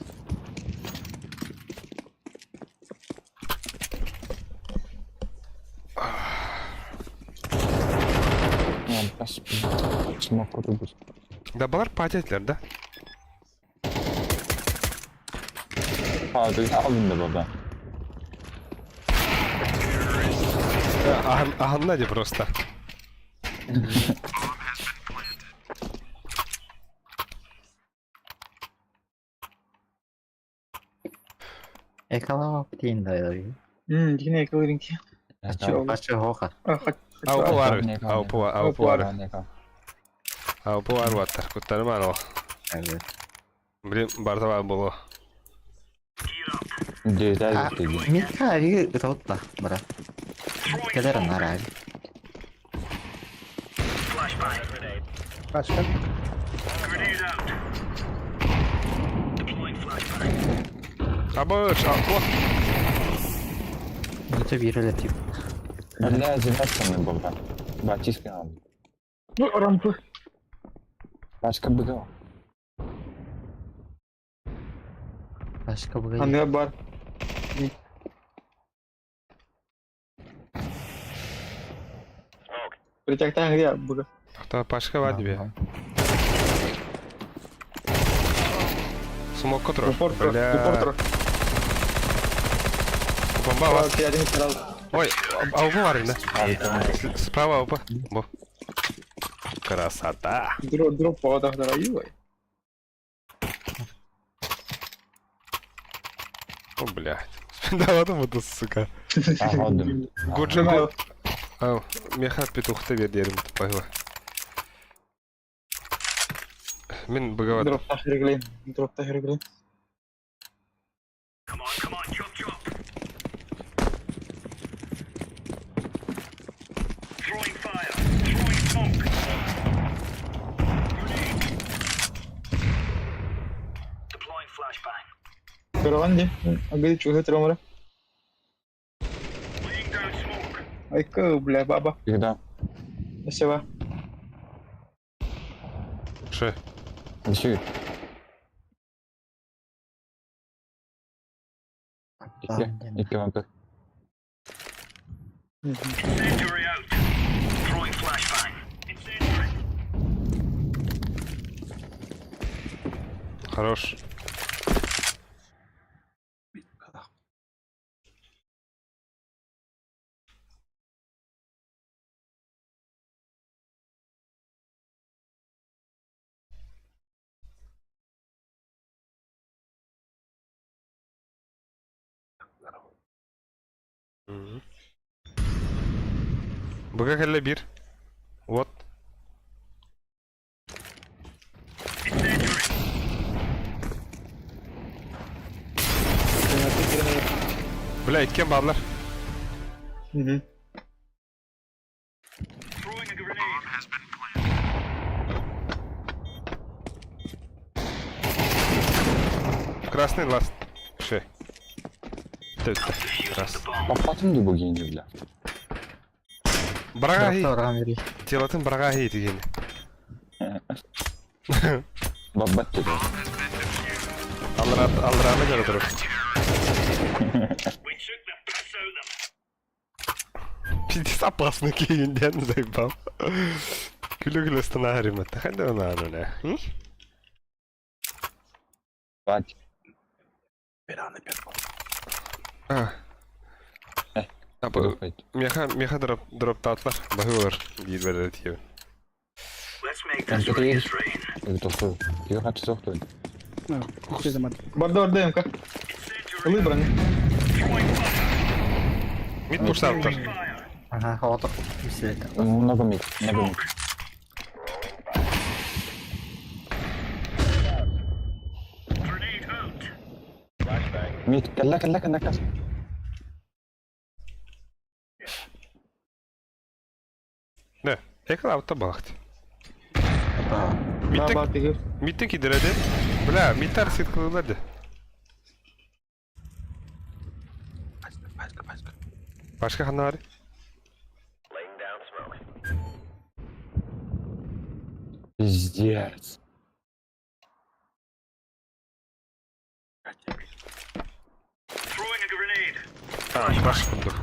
Да балар патетлер, да? Abi alın da baba. Аханнади просто. Экалава птин да. Дикне экалыринки. Пачы хоха. Аупу бар, аупу, аупу бар. Аупу бар баттар, куттарым ано. Блин, барда бар болу. Мидка ари ротта, бра. Келер нара ари. Başka? Абыш, апо. Это бир тип. Бля, зеваться баба. Батиска алды. Ну, рампы. Başka быга. Başka буга. Аны бар. Притяктан где буга. Та пашка бар тебе. Смок котро. Упор тро, упор тро. Бомба вас. Окей, один сразу. Ой, аупу бар да? Справа аупа. Бо. Красота. Дроп, дроп по дорогой. О, блядь. Да ладно, вот сука. Алдым. Гуджа Ау, меха петухта бердерим тупайла. Мен быгават. Дроп тахир дроп тахир. Көргөн Агы чугы тромра. Айка, бля, баба. Когда? Спасибо. Ше. Несүү. Икки, икки вампир. Хорош. Быга кэллэ биир. Вот. Бля, иккиэн бааллар. Красный ласт. Ши. Төттө. Раз. Баппатын дуу бу гений бля. Брагаһи. Доктор Амери. Телатын брагаһи дигени. Баппат dedi. Аллара аллараны көрө турар. Пиздец опасный кейинден заебал. Күлө-күлө станаарым это. Хайда она не. Бать. А. Апа, меха меха дроп дроптатлар. Бахылар диир берер тиебин. Киһи хачы суох туй. Барда барда МК. Ылы броня. Мид пуштаптар. Ага, вот пистолет. Много мид, много мид. Мид, кэллэ кэллэ кэллэ кэллэ. Не, экла авто балахт. Миттен миттен кидереди. Бля, миттар ситкылыларды. Башка ханна бар? Пиздец. А, баш курдук.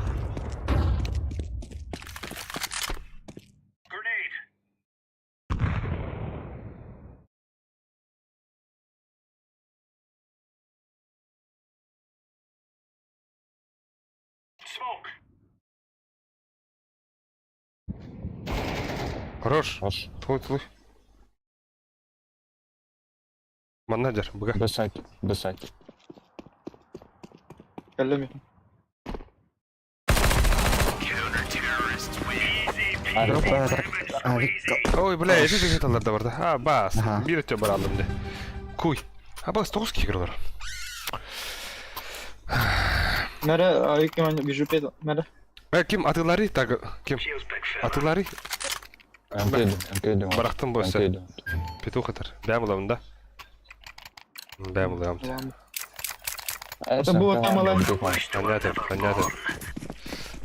Хорош. Хорош. Твой, твой. Маннадер, быга. Бесайт, бесайт. Кэллэ ми. Ой, бля, эти жигиталар да бар да. А, бас. Бир өтө бар алдым де. Куй. А бас 9 кигер бар. Мэре, айки мен вижу педу. Мэре. Э, ким атылары так, ким? Атылары? МК-1, Барахтын бойса. Петух атар. Бәм буламын да. Бәм буламын. Это было там алан. Понятно, понятно.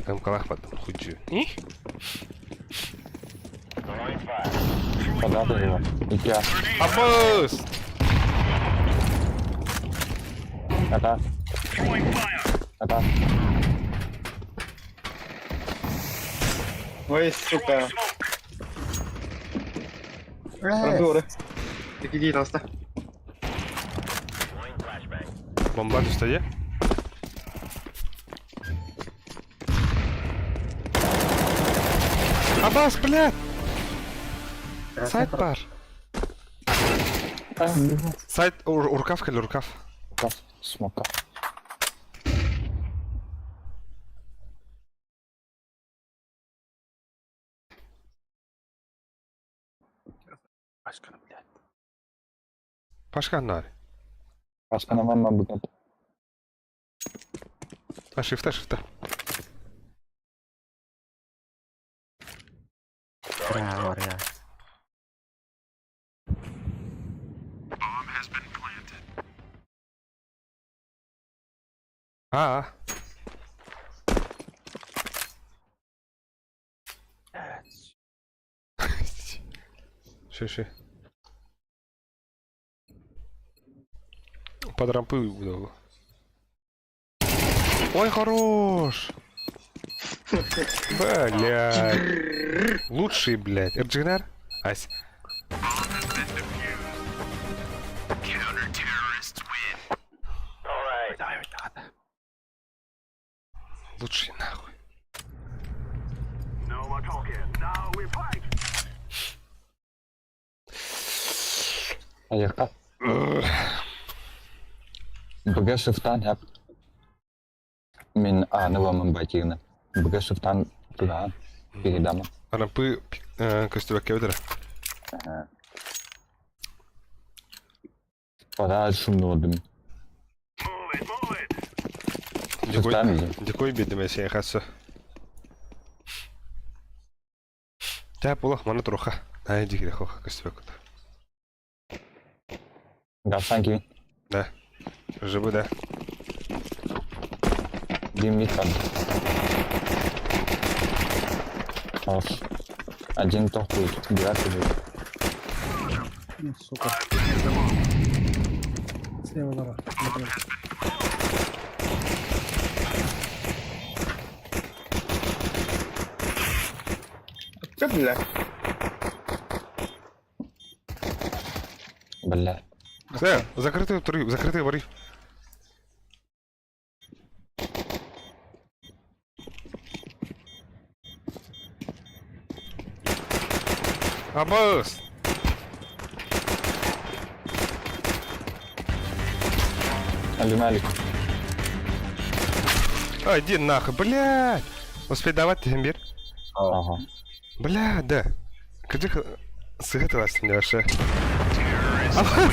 Там калах потом худжу. Податы его. Икea. Аббас! Ата. Ата. Ой, сука. Проборы. Иди, таста. Бомба түстө, Аббас, блядь! Сайт бар. Сайт, рукав или рукав? Рукав, смока. Пашка нар. Пашка на мама будет. А шифта, шифта. Браво, бля. А. Ши, ши. Под рампы буду. Ой, хорош! Блядь. Лучший, блядь. Эрджигнар? Ась. Лучший нахуй. Айыққа. Бг шифтан хәп. Мин аны вамын байтигына. Бг шифтан тудаан. Передама. Рампы көстүбэккэ бөтөрө. Пора шумнодым. Дикой бедеме сен хасы. Тәп улах маны туруха. Ай дигире хоха көстүбэк. Гасан ким? Да. Живы, да. Димит там. Хорош. Один топ будет. Девятый будет. Ну, сука. Слева давай. Че, бля? Бля. Все, закрытый тури, закрытый варив. Абас! Алималик. Ай, иди нахуй, блядь! Успей давать ты имбирь. Ага. Бля, да. Кыдык сыгытыласың вообще. Абас!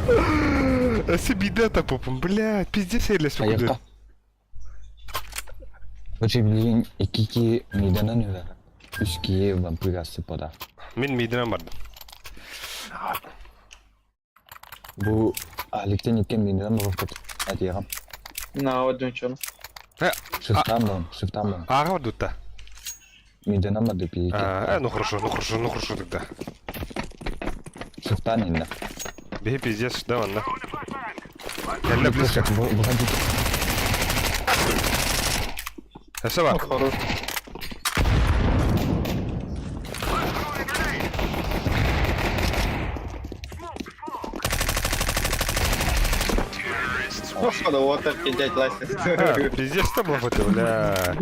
Әсе биде тапыпым, блядь, пиздец елес Айыққа. Очи билин икики миданан үвә. Үс кие вампирасы пода. Мин мидинен бардым. Бу Аликтен иккен миданан барып Әтиягам. На, один чё. Шифтан бам, шифтан бам. Ага, вот да. Миданан барды пиеке. А, ну хорошо, ну хорошо, ну хорошо тогда. Шифтан инде. Бей, пиздец, да, ладно. Кәллә близко. Выходи. Все, Хорош. Ну что, да вот так дядь Лася. Пиздец, что было хоть, бля.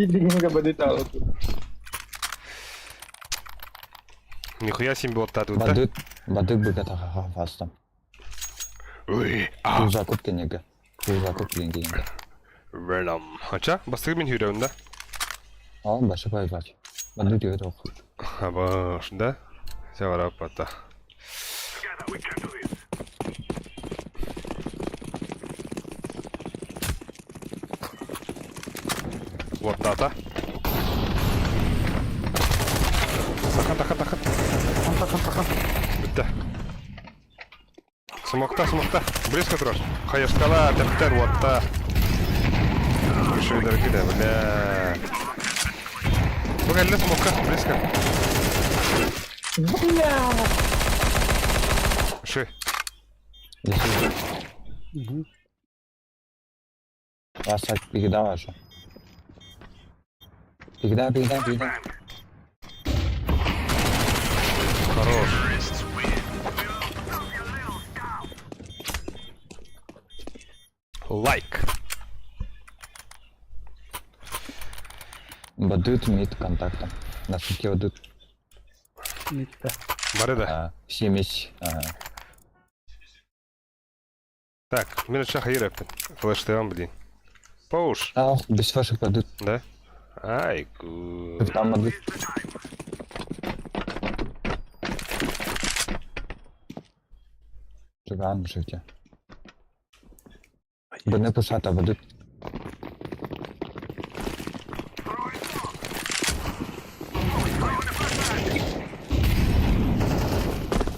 Нихуя себе вот так вот, да? Бадык, бадык быка фастам. Ой, а. Закуп кенеге. Закуп кенеге. Venom. Ача, бастыгы мин хүрәүндә. А, башы пайбач. Бадык дип ок. Абаш, да? Все варапата. Вот дата. Сахан, тахан, тахан. Тахан, тахан. Бітті. Смокта, смокта. Близко тұрар. Хаyaшкала, тәптер, уатта. Еще и да, бля. Бұл әлі смокка, близко. Бля! Ши. Асак бигда ваша. Бигда, бигда, бигда. Хорош. Лайк. Бадыт мид контакта. На суке бадыт. Мидте. Барыда. Семесь. Ага. Так, мен шах ереппін. Флештеван блин. Пауш. А, без ваших бадыт. Да? Ай, гу. Там бадыт. Чуган жите. Бне пушата бадыт.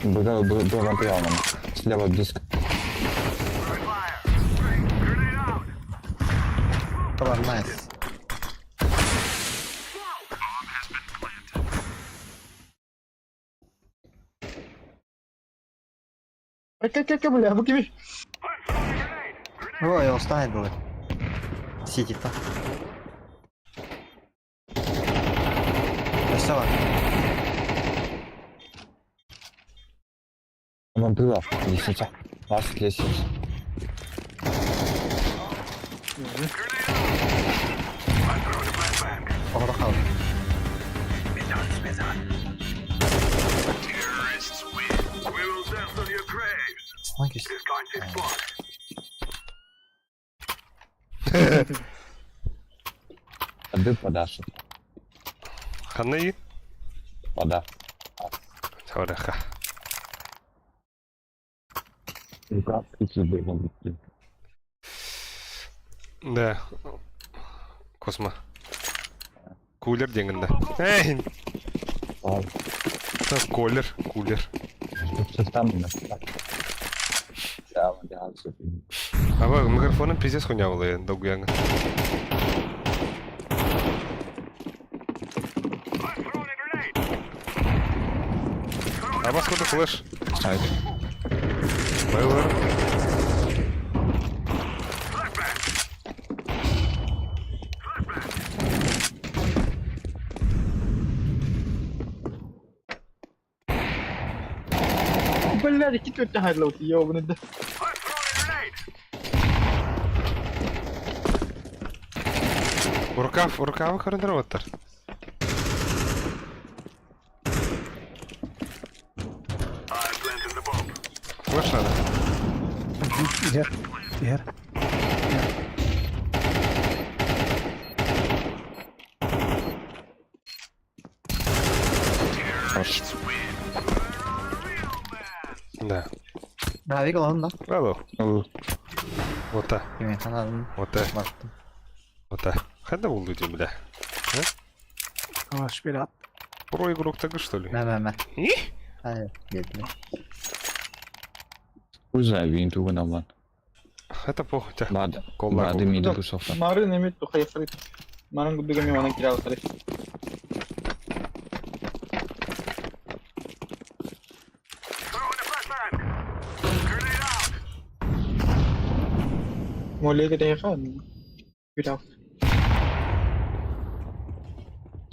Б, Б, Б, вампиром. Слева близко. Давай, найс. Кэ-кэ-кэ, бля, бу кими? Ой, останет было. Сидит там. Красава. Она была. Лестница. Вас лестница. Оҕото хаалла. Ады подашь. Ханна Вода. Саураха. Да. Космо. Кулер диэҥҥин да. Эй! Кулер, кулер. Аба микрофонун пиздец хуйня буолуо долгуйаҥҥын. Абас курдук флеш. Байлар. Блядь, какие тут тягают, ёбаный, да. Рукав, рукавы көрөндөрөттөр. Флеш надо. Иһэр. Иһэр. Да. Навик алын да. Алло. Ота. Кими ханаадым. Ота. Ота. Ханна булду дим бля? Калаш бир ат. Про игрок так что ли? Мэ мэ мэ. Ай, бедный. Хуй винту гынан. Это похуй. Бад. Бады миди бусофта. Марын эмит тухай фрит. Марын гудуга ми онан кирал фрит. Молеге деха. Кирал.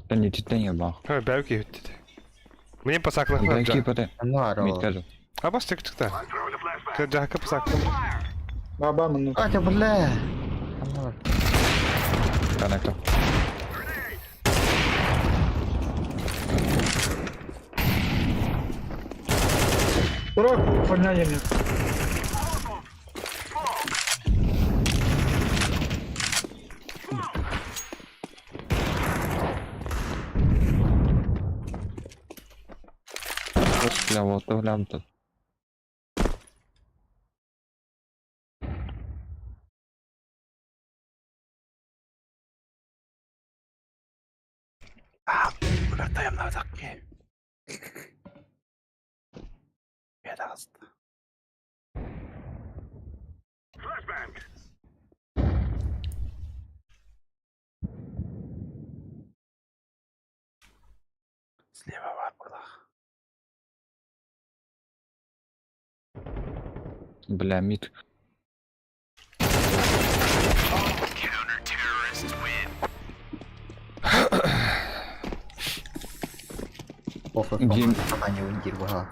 Тэн ититтэн ябах. Ха, бәүки өттү. Мне пасаклах Бәүки пате. Миткажу. Абас тек тыкта. Жака пасаклах. Баба мын. Атя, бля. Коннектор. Бро, хуйня мне. Бля, вот глям тут. Братаем на такие. Педаст. Слева варкулах. Бля, мид. Похуй. Гим. Они ундир буга.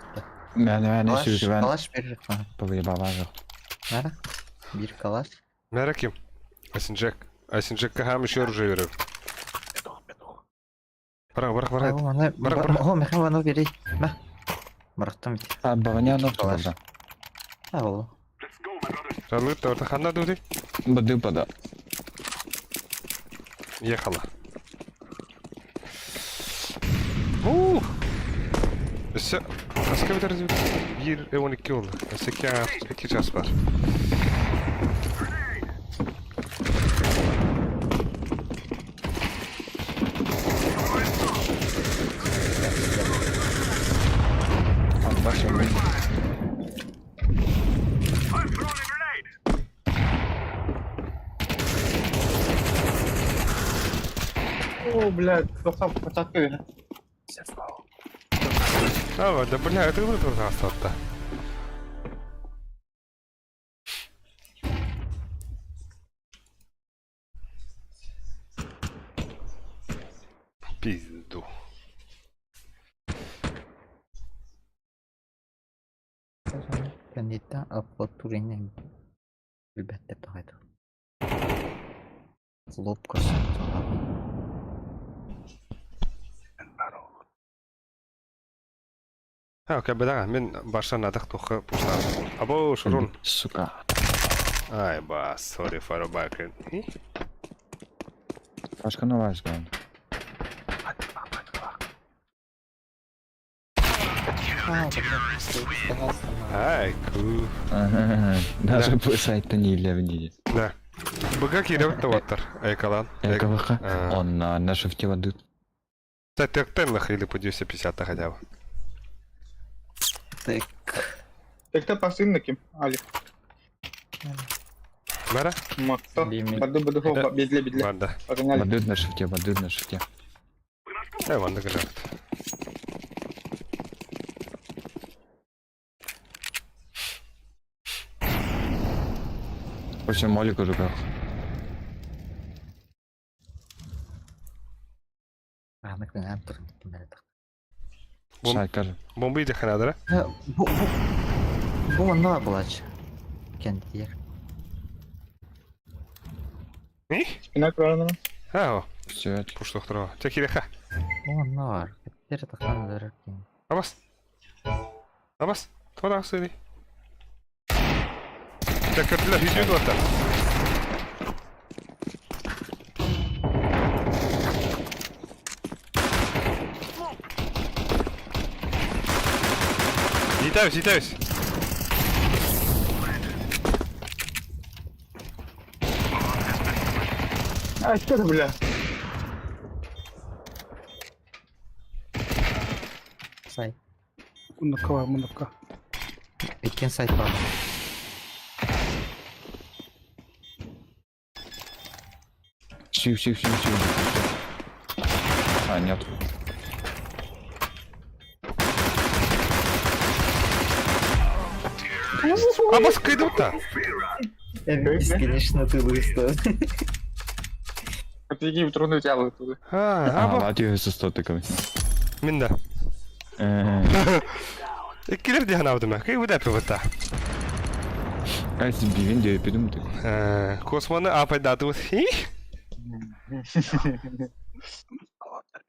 Мә, мә, не Калаш, сүргән. калаш бир. Повыебала Мара. Бир калаш. Мәрә ким? Асинджек. Асинджекка хам еще оружие берер. Барак, барак, барак. Барак, барак. О, меха вану бери. Мә. Барактым бит. А, баваня нохту. А, ол. Ралыт, орта ханна дуди? Бады пада. Ехала. Ух! Все. Аска битер 1 12 oldu. Өссө 2 час бар. О, блядь, тоқсан початка А, да бля, это выбор остатта. Пизду. Кэнниттэн аппот туринен билбэттэр тоҕойду. Клуб көрсөн А, окей, беда, мин барсан атах тухха пустан. Або, шурун. Сука. Ай, ба, сори, фарабакен. Пашка на вас, ган. Ай, ку. Даже по сайту не илевни. Да. Быга кииребит таваттар, айкалан. Экалаха. Он на шифте воды. Тектенлых или по 250 хотя бы. Так. Текте пасынны ким, Алик. Бара? Макта. Баду баду хо бедле бедле. Банда. Погнали. Бадут на шифте, бадут на шифте. Э, ванда гранат. Очень молик уже как. Аны кыҥаан туран кимнэрэ Сайкар. Бомба иде ханадыра? Бу бу бу манна булач. Кентиер. Не? Спина правильно. А, Все. Пуштохтро. Текиреха. Бу манна бар. Кеттер тахтан өлөрөр кин. Абас. Абас. Тода сыри. Текердилер хүдүн вата. Летаюсь, летаюсь. А, что это, бля? Сайт. Муннукка бар, муннукка. Иккен сайт бар. Сью, сью, сью, сью. А, нет. Абас кайдута. Бесконечно ты выставил. Отвеги труну тяло оттуда. А, А, ладно, со стотиками. Минда. Килер диһан абдыма. Кай выда пивота. Ай, бивин деп пидум ты. Космоны апайдаты вот.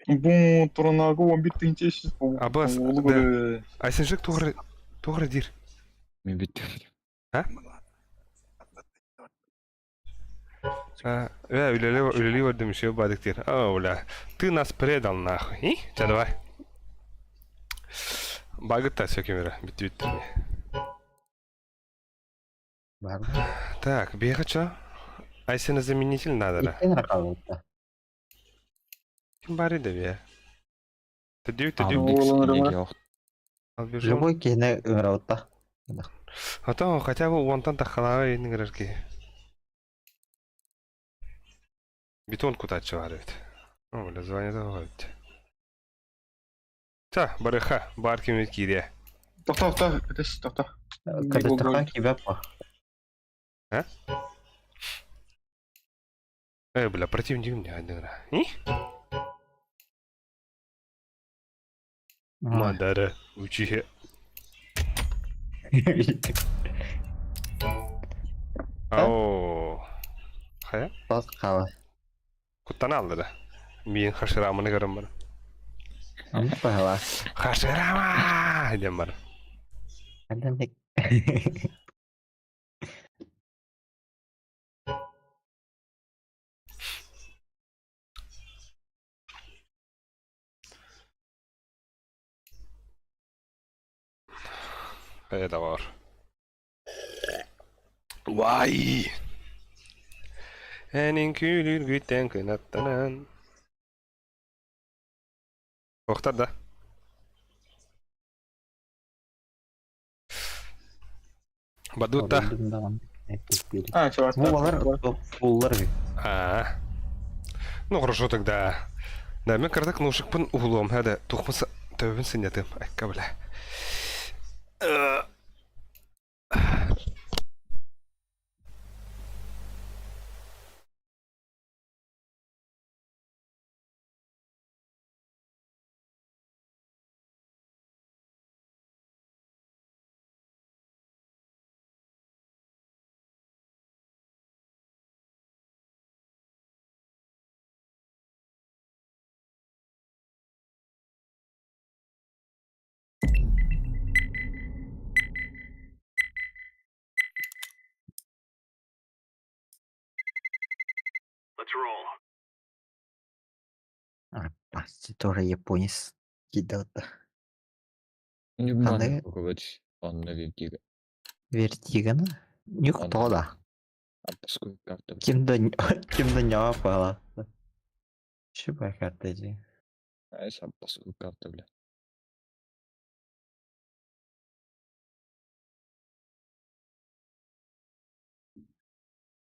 Бу турнагы 11 тынча Абас. Айсенжик тугры тугры дир. Мен бит. А? А, э, үлеле үлеле бардым еще бадык дир. О, бля. Ты нас предал нахуй. И? Ча давай. Багытта все кемера. Бит бит. Бар. Так, бегача. Айсена заменитель надо, да? Иккен ракалытта. Ким бар иде бе? Тедүү тедүү. Любой киһине ыҥыраутта. А то хотя бы уонтан тахалаҕа инингерерки. Бетон кутаччы бар эбит. О, бля, звание ведь. Та, барыха, бар кимит кире. Тохто, тохто, это тохто. Кадыстахан кибеп па. А? Э, бля, противник мне один раз. И? Мадара, учихе. Ау. Хая? Тос қала. Куттан алды да. Мен хашираманы көрім бар. Пахала. Хаширама! Дем бар. Адам Это бар. Вай! Энин күлүр күттен кынаттанан. Охтар да. Бадутта. А, чувак. Бу балар фуллар бит. А. Ну хорошо тогда. Да, мен картак нушыкпын углом, хәдә тухмаса төбен синятым. Айка бля. Аппасти тоже японец кидал-то. Нюгман Ханныгы Пугович, онно Вертига. Вертиганы? Никто да. Аппаскуй карта. Ким да ким да не пала. Чубай карта ди. Айс аппаскуй карта, бля.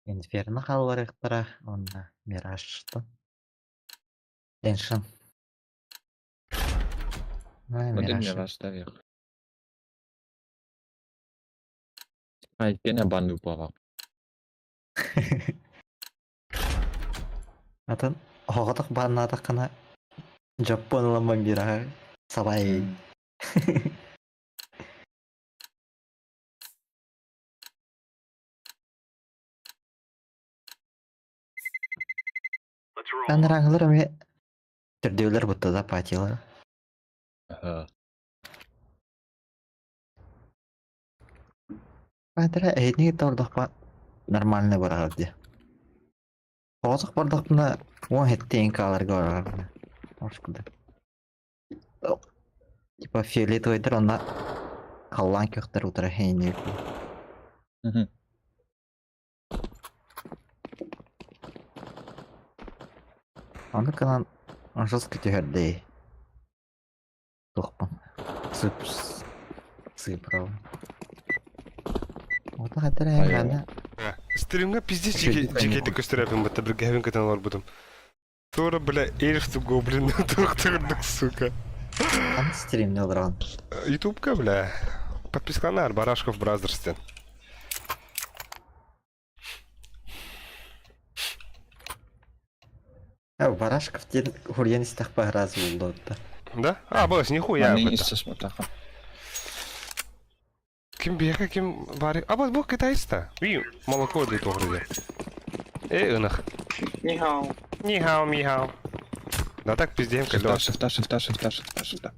Инферно халларыктара, онна Мираж что? Деншин. Ай, Вот Мираж. Мираж наверх. Ай, пена банду пава. Атын оҕотох бааннаатаххына Дьоппуон ылан Мираһы сабай. Анарааҥылар эмиэ төрдүөлэр бутта да патилар. Ага. Баатара эһитини кытта олордохпо нормальный барар дии. Оҕотох бардахпына уон хэттиэн хааларга барар. Орскуда. Типа фиолетовайдар онно халлаан күөхтэр утары хэйниир. Мгм. Ону гынан жестко түһэрдэй. Туохпун. Сып сыпрал. Вот хатара аны Стримҥа пиздец дьикэйдик көстөрөпүн бытта биргэһэбин кытан олорбутум. Тура, бля, эльф гоблин туохтуурдук, сука. Ан стримне олорон. Ютубка, бля. Подпискаланаар Барашков Бразерстен. Барашков диэн хурьян истэхпэ раз булду. Да? А, бос, нихуя. Маны иссе смотаха. Ким биэхэ ким баары? А, бу китайста. Ви, молоко дии туохуруйа. Э, ынах. Нихао. Нихао, михао. Да так пиздем Шифта, шифта, шифта, шифта, шифта, шифта.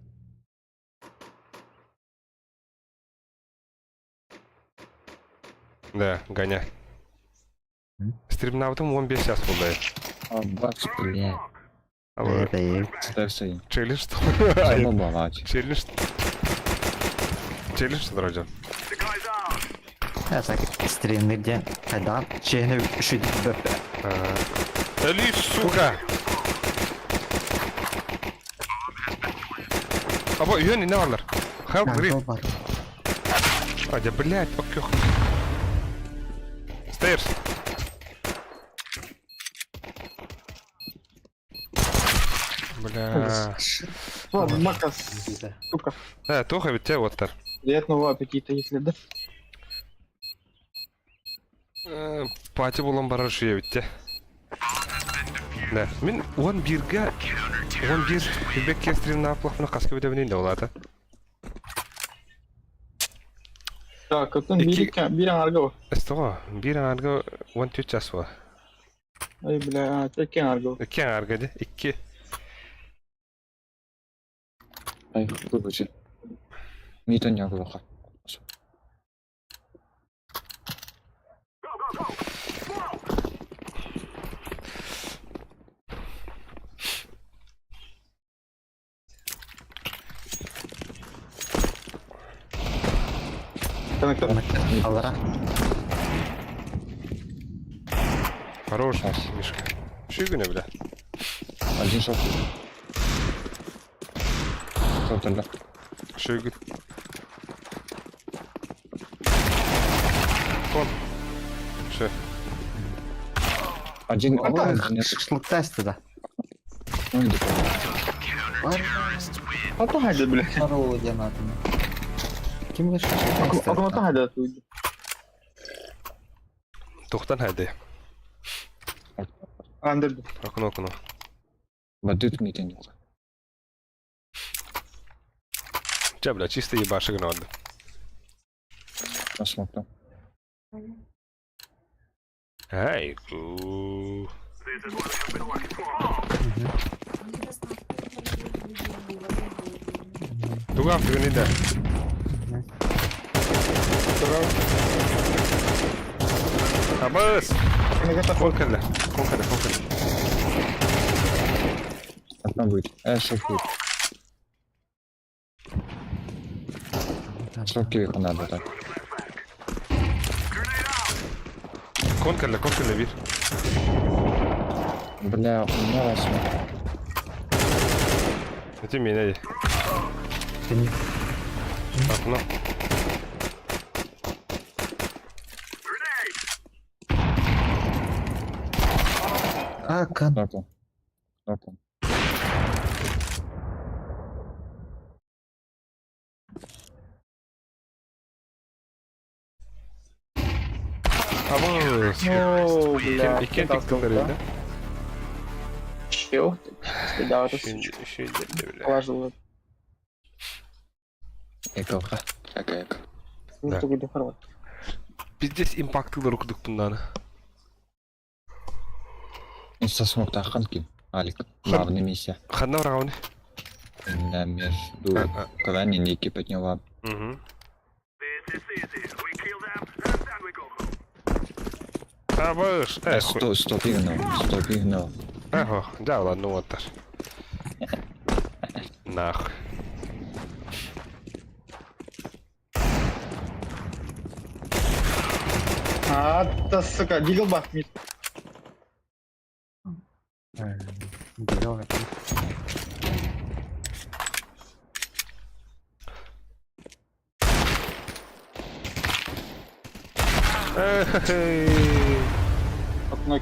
Да, гоня. Стримнаутым 15 час буолла. А, бакс, бля. Это Ставься. Челлендж что? Забабалать. Челлендж. Челлендж что, дорогой? Так, стримнер диэн хайдаан чиэһинэ шүт бөп. Али, сука! Або, үйөн инне барлар. Help, grip. бар. А, да, блядь, окёх. Stairs. Бля. Ладно, Макас, сука. Э, туох эбит те уоттар. Приятного аппетита, если да. Пати булан барар шүйе битте. Да. Мин 11-ге 11 бек кестрин аплахмына каска битебин инде олата. Так, оттон биир биир аҥарга бар. Эстого, бир аҥарга 14 час була. Ай, бля, икки аҥарга. Икки аҥарга ди, икки. Ай, выбачи. Мита не оглоха. Аллара. Хорош, Мишка. Шигүнэ бля. Один шот. Шот, да. Шигү. Кон. Ше. Один. Шашлыктайсты да. Ну, иди. А то хайда, бля. Здорово, диэн атын. Ким шашлыктайсты? Акына хайда туйду. Тухтан хайды. Андыр. Окно, окно. Бадыт мита не Ча, бля, чисто ебашик надо. Посмотрим. Ай, ку. Тугав ты да. Абыс! Ол кэллэ. Конкаля, конкаля. Одна будет. Шофер. Шоки надо так. Конкаля, конкаля бир. Бля, у меня восьмой. Это меня. Окно. Акан. Кнопку. Кнопку. Абы. Ну, бля. Иккен тиктокер да? Чё? Да, Положил. Эко. Эко, эко. Да. Пиздец импактылар окудук bundan. Инста смог тахан ким. Алик. Главный миссия. Ханна врагауны. На между Кавани Ники подняла. Угу. Абыш. Сто, сто пигнал, сто пигнал. Ага, да ладно, вот так. Нахуй. А, да, сука, дигл бах, мид. Окно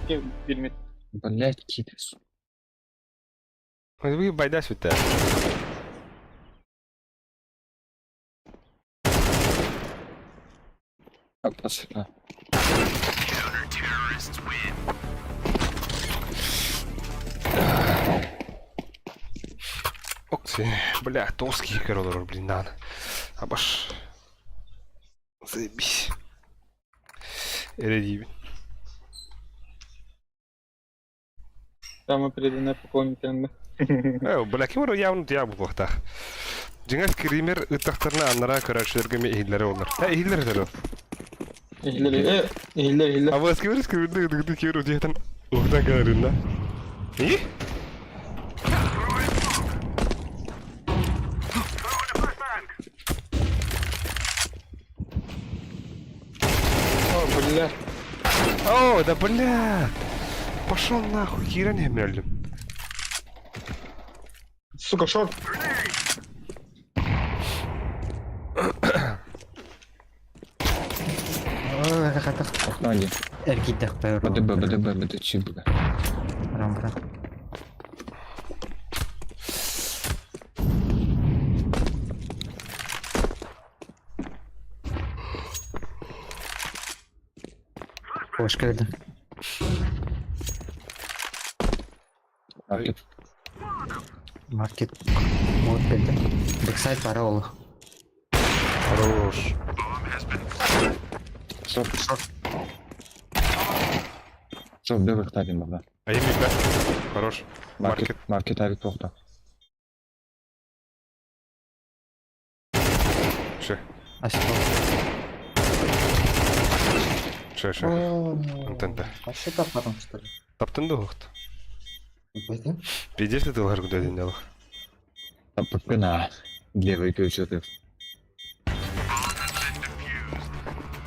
бир мид. Блять, кипис. Вы байда сүтә. Апасына. Окси, бля, тоски королор, блин, нан. Абаш. Заебись. Эредибин. Самый преданный поклонник НБ. Бля, ким ор явно я бу бахта. Дьиҥэр скример ыттахтарына аннара көрөөччүлэргэ эмиэ иһиллэрэ буоллар. Э, иһиллэр этэ Иһиллэр, э, иһиллэр, иһиллэр. А скример скримерди ыдыгды киэр удиэтэн уһутан кэлэрин да. И? О, бля. О, да бля! Пошел нахуй, хера не мелем. Сука, шорт. Окно один. Эргидэх БДБ, БДБ, БД, чип, бля. Баран баран. Hoş geldin. Маркет. Маркет. Вот geldi. Бэксайд бара олу. Хорош. Шорт. Шорт, б выхтарим, бля. А я мид, да? Хорош. Маркет, маркет авик тоқта. Все. Ашты. Все, все. Антенда. Вообще таппадың, что ли? Таптың да уақыт. Бәйден? Пиздец ты лар куда день дал. Таппына. Левый ключ ты.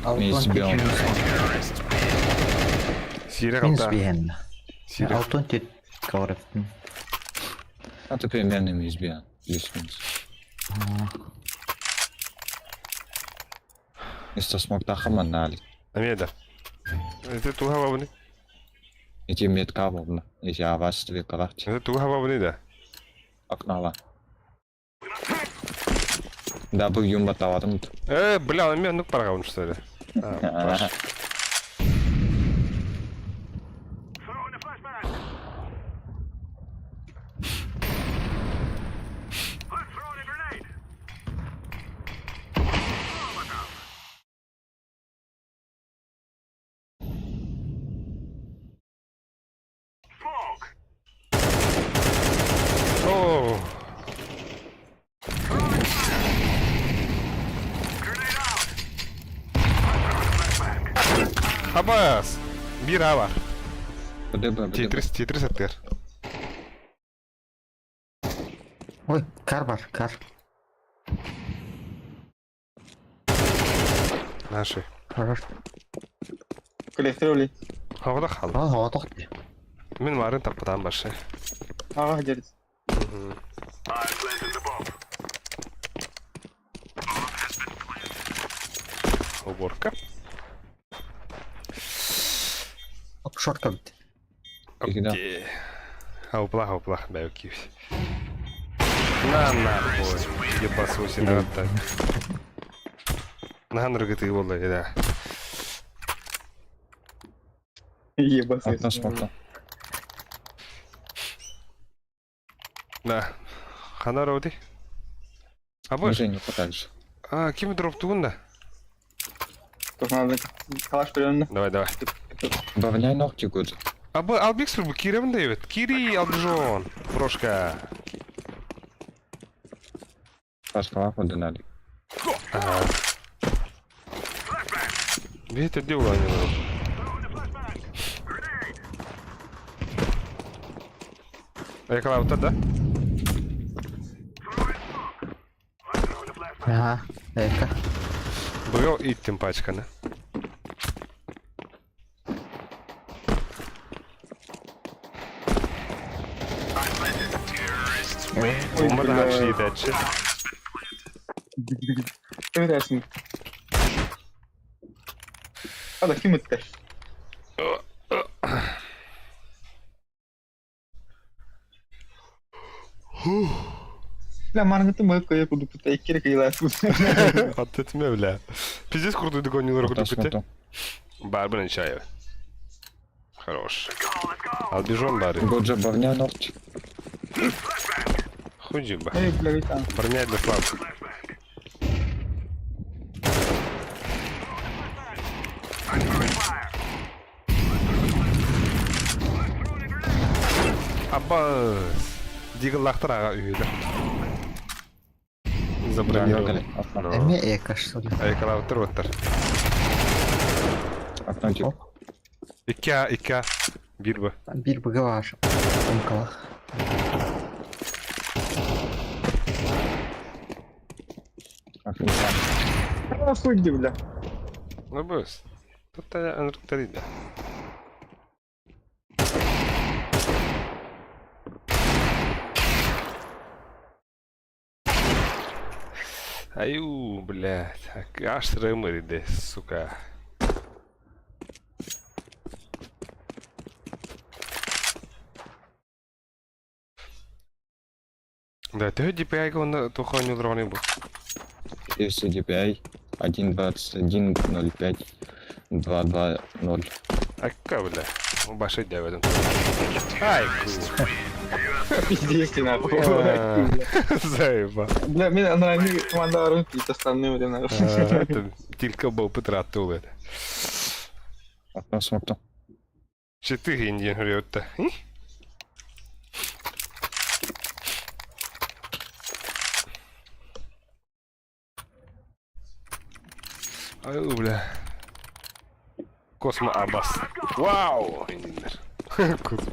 Алтон себе он. Сире Минус қалта. биэн. Сире. Алтон тет каварыптын. А ты примерно избия. Плюс-минус. Инста смог тахаман налик. Амеда. Это туха бабыны. Эти метка бабна. Эти авас тве калахти. Это туха бабыны да. Окнала. Да, был юмба тавадым. Бля, он ну парагон что ли? А, баш. О, Абас! Бир бар. БДБ, БДБ. Тетрис, Тетрис аттыгар. Ой, кар бар, кар. Наши. Хорош. Коллектор Хоҕо хал. А, хоҕотох. Мин марын таппатаан баршы. Ага, дерет. Уборка. Оп, шорт кабит. Окей. Ауплах, ауплах, дай окей. На нахуй. Ебасуси, на так. На нрыгы буолла, да. Ебаться. Одна смока. Да. Хана роди. А больше? Уже не подальше. А, ким дроп тугун да? Только надо калаш примерно. Давай, давай. Добавляй ногти гуд. А б Албикс бу кирем дает. Кири Албжон. Брошка. Пошла динали. Ага. Видите, дело они Экала да? Ага, эка. Бро иттим пачканы. Бомба да шиитээччи. Ким этэрсин? Ада ким этэр? Бля, маргаты мы кое куду пута, иккире кыйла Аттетме бля. Пиздец крутой догонил Одна смока. Барбара Чаева. Хорош. Албижон бары. Годжа, добавляй ногти. Худжиба. Эй, бля, ведь там. Броня для слабых. Аббас. Дигаллахтар аға үйді. Забронировали. Эме эка, что ли? Айкалаутыр оттар. Окно тип. Икка, икка. Бир бу. Бир быга бар. Умкалах. Окно. А, хуй где, бля. Ну быс. Тут анрыктар Аю, блядь. Аж срымы сука. Да, ты DPI онна тухоню дроны бу. Если DPI 1.21.05 2.2.0. Акка, бля. Баши дяведен. Ай, ку. Пиздец ты нахуй. Заеба. Бля, мне нравится команда рынки, остальные, бля, нахуй. Это тилька был потратил это. Окно смока. Четыре индиан говорят. Ай, бля. Космо Аббас. Вау! Индианнар. Круто.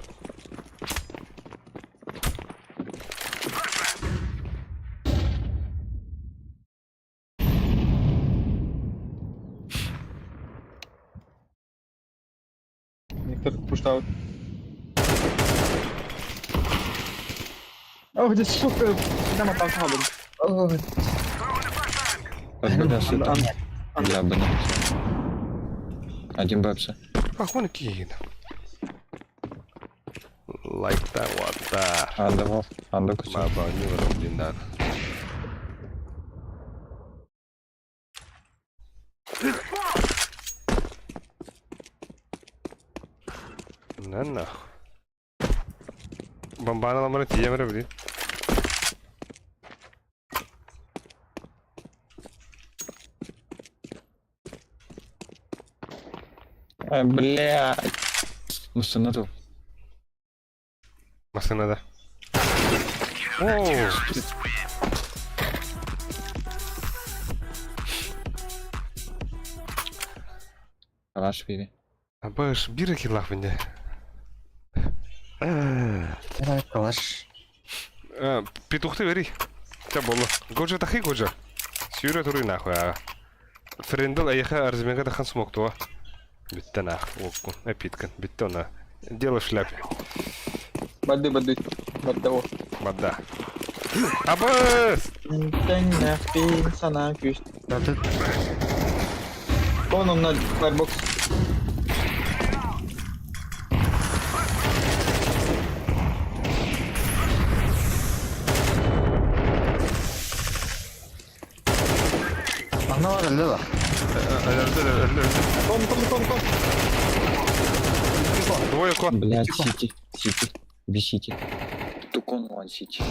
Некоторые pushed out. Ох, здесь, сука, прямо там хабом. Бля, сюда. Бля, бля. Один бэпса. Похуй киин. Like that one да. Анда анда кучу. Баба, не вруб, да. На нахуй. Бомбана ламара тиемре, блин. Ай, блядь. Машина Машина, да. О, Калаш бири. Абаш бир киллах бинде. Калаш. Петухты бери. Ча болла. Годжа тахи годжа. Сүүрэ туруй нахуй аа. Френдл эйиэхэ арзмега тахан смоктуа. Бүттэ нах, уоккун, эпиткин, бүттэ она. Дело в шляпе. Бады, бады. Баддаво. Бадда. Абыс! Санаа күүс. Он на Firebox. Ана бар өлдө да. Өлөрдө, өлөрдө, өлөрдө. Ком, ком, ком, ком. Двое кон. Блядь, сити, сити, висите. Тукон вон сити.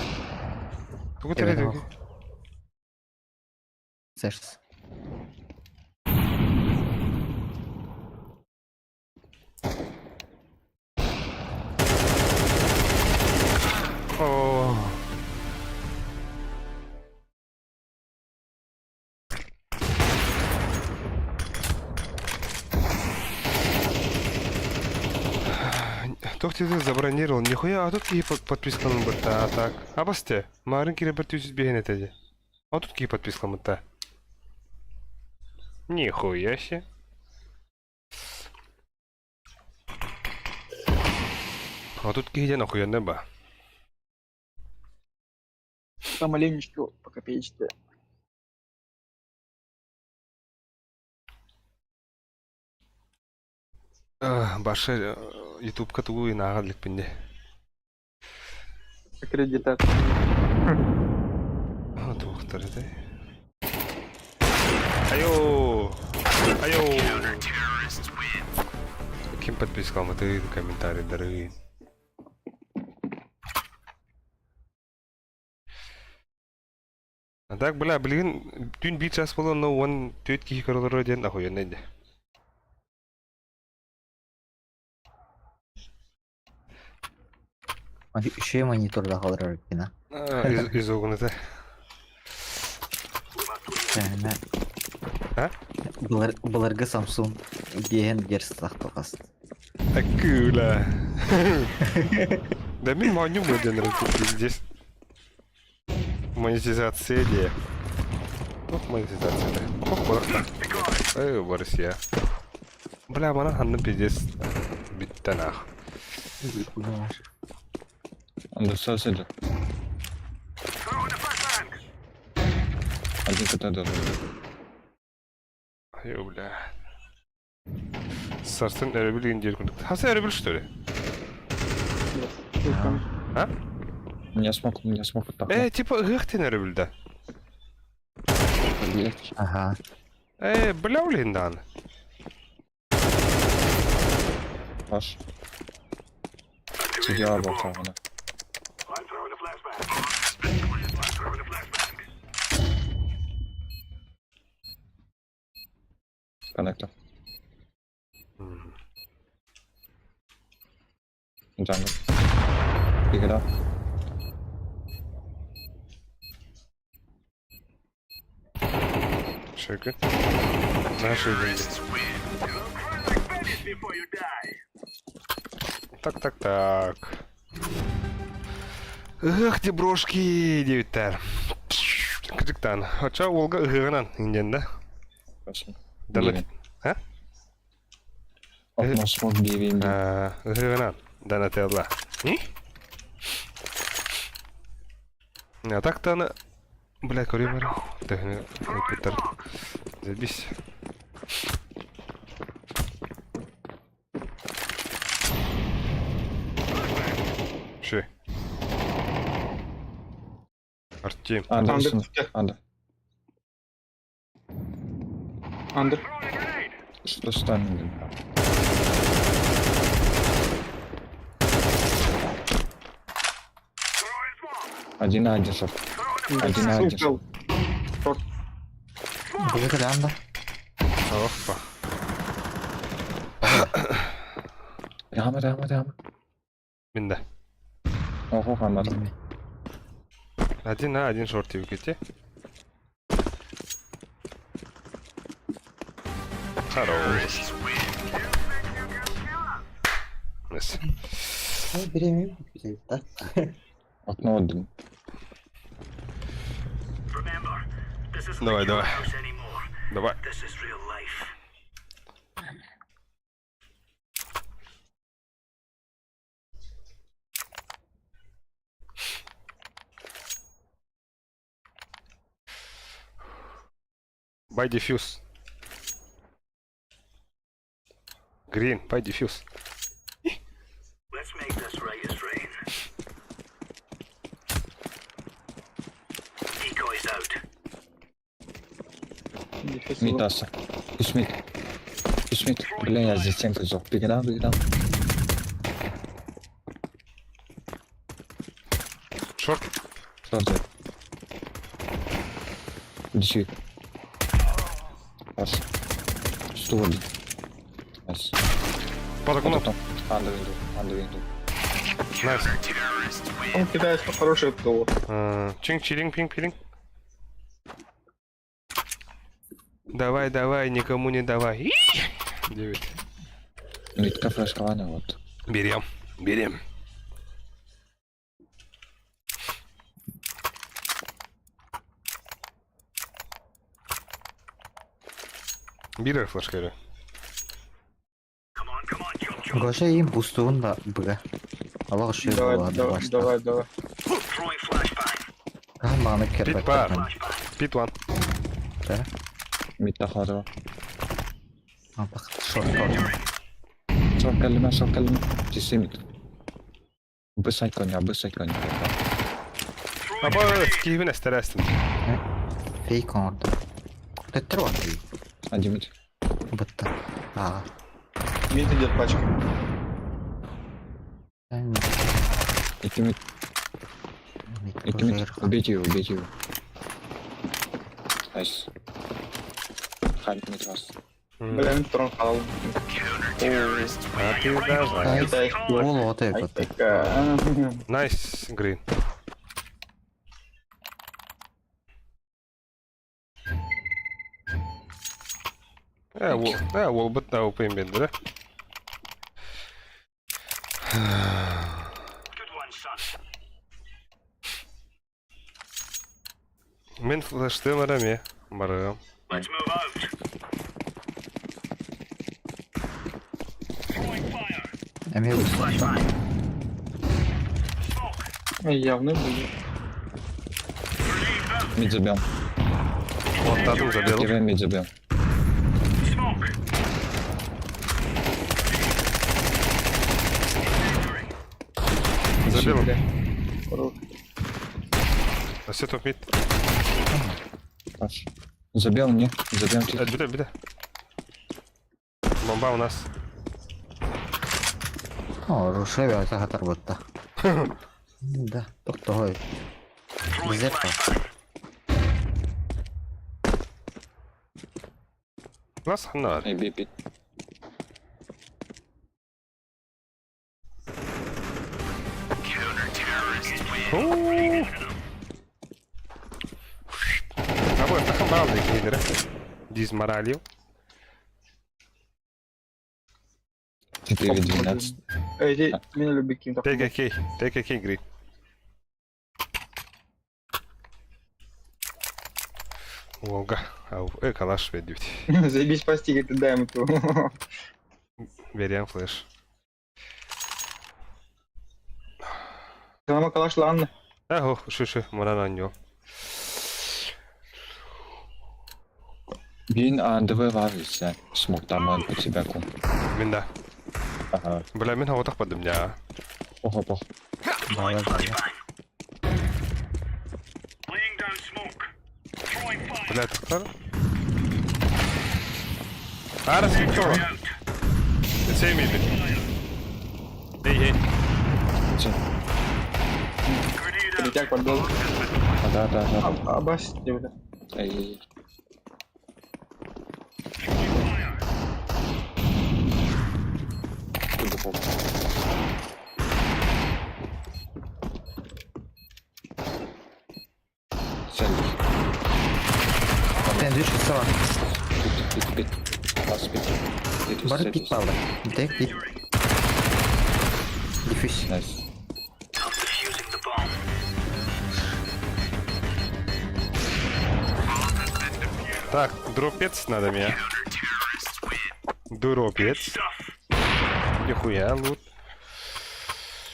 Тугу тереді. Сэшс. О. Туох ты забронировал? Нихуя, а тут киһи подпискаламмыт а так. Абасте, марын кире бір түйсіз бейін етеді. А тут киһи подпискаламмыт Нихуя себе. А тут киһи диэн охуенный ба. Там оленечки по копеечке. Башы ютубка тугу инааҕа иликпин Аккредитация. Туохтар этэй. Айо! Айо! Ким подпискаламмытын, комментарийдарын. А так, бля, билигин түүн биир чаас буолан, но 14 киһи көрөлөрө диэн охуенный дии. Үчүгэй мониторда халырар кина. Изогнуты. А? Былыргы Samsung диэн герц тахтахас. Акула. Да мин маню диэн пиздец. Монетизация де. Ох, монетизация да. Ох, барахта. Эй, Борис я. Бля, мана ханны пиздец. Бүттэ нах. Анда сосед. Один КТ должен быть. Ай, бля. Сарсын өрөбүл индир күндүк. Хаса өрөбүл что ли? А? У меня смог вот так. Типа ыһыах өрөбүл да. Ага. Бля, блин, дан. Ваш. Сидела боксована. Коннектор. Jungle. Pick it up. Шөкүн. Наши деньги. Так, так, так. Эх, те брошки диэбиттэр. Кырдьыктаан. Оччо уолга ыһыаҕынан индиэн да? Донат. А? Окно смог бивим. Ыһыаҕынан Донателла. Не? А так-то она... Бля, көрейін бар. Төһүнү Забись. Ши. Артем. Андер. Андер. Андер. Что станет? Один на один шоп. Один на один шоп. Былыргы анда. Опа. Прямо, прямо, прямо. Минда. Ого, хамар. Один на один шорт выкати. Хорош. Nice. Бириэмэ бүтэйдэ. Окно один. Давай, давай. Давай. Buy defuse. Green, buy defuse. Мид аса. Үс мид. Үс мид. Бля, я за стенкой зок. Бегда, бегда. Шорт. Шорт. Десять. Раз. 101. Раз. Под окном. Потом. Under window. Under window. Nice. Он кидает хороший ПТО. Чинг, чилинг, пинг, пилинг. Давай, давай, никому не давай. Девять. Мидка флешка ваня вот. Берем, берем. Бирер флешка эрэ. Гоша им пустуун да быга. Аллах шөй Давай, буолар давай, башта. давай, давай. Хаһан мааны Пит кербэт бар. Пит one. Да. Мидта хадыва. Апак шорт калды. Шорт калима, шорт калима. Чиси мид. Бысай коня, бысай коня. Аба, киһибин эстерэстин. Фейк оҥорду. Төттөр бар. Один мид. Бытта. Аа. Мид идет пачка. Икки мид. Икки мид. Убейте его, убейте его. Найс. Хант мид вас. Бля, мид трон халал. А ты давай. Китайский. Ол отой бытта. Найс, грин. Э, ол, э, ол быт да упайын берді, да? Мен флештым араме. Барыгым. Эме бусту. Явно будет. Мид забил. Оттадым забил. Первый мид забил. Забил. Хорош. А топ мид. Хорош. Забил, не? Забил. Э, Беда, беда. Бомба у нас. О, рушай бата хатар бытта. Да, тохтой. Зеркало. Нас ханар. Эй, бей, бей. Або тахан баалды кинилere. Дизморалью. 4-12. Эй, иди, меня люби каким-то. TKK, TKK гри. Волга. Ау, э, калаш ведють. Заебись пасти, говорит, дай ему ту. Берем флеш. Канама калаш ладно. Ахо, шу шу, муран аньо. Бин АНДВ вавися. Смог там по тебя ку. Мин да. Ага. Бля, мин хаватах бадым я. Ого, пох. Бала бала. Бля, тахтар. Ара скиптор. Same mid. Эй, эй. Третяк подбил. А, да, да, да. А, Абас, бля. Эй, эй. Куда Цель. Сен düş сава. Пит, пит, пит. Бас пит. Бары пит балы. Тек пит. Диффуз. Найс. Так, дропец надо меня. Дропец. Нихуя, лут.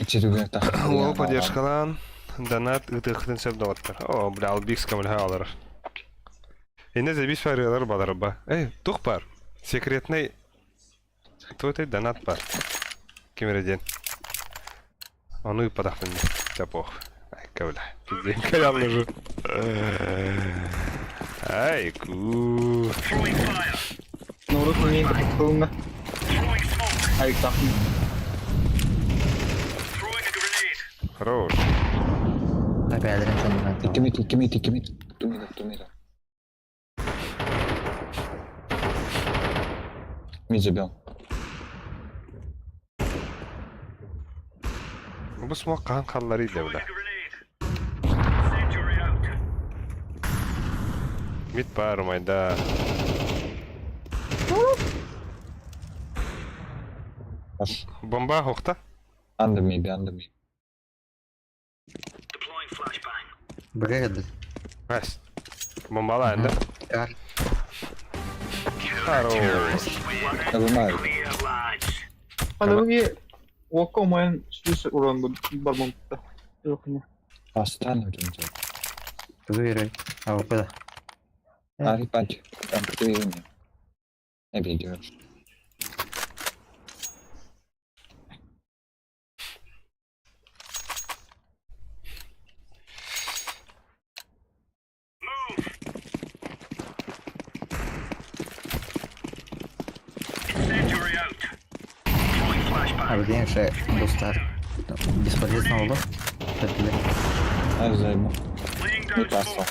Ичи түгэн Уол поддержкалаан донат ытыахтын сөп доҕоттор. О, бля, албикс көмөлөһө алар. Инне забис барыалар баларба. Эй, тух бар. Секретный Кто это донат бар. Ким эрэ диэн. Ону ыыппатахпын дии. Чэ пох. Айка бля. Пиздец, кэлэн Айку. Норуот миин кытылынна. Айыктахпын. Хорош. Бээлэрин сонунан. Икки мид, икки мид, икки мид. Тумида, тумида. Мид забил. Бу смок хаһан халларый да бля. Мид баар умайда. Бомба охта. Under mid, under mid. Бэгэ Nice. Бомбалаан да? Ар. Хорош. Нажимаю. Аныгы уокка умайан сүүс уран барбамта. Yok Бастан өтүнчө. Тугу берей. АВП да. Ари панч. Там ты не видишь. А билигин уже достар бесполезно болду. Төрдүлэр. Ай займу. Не пасла.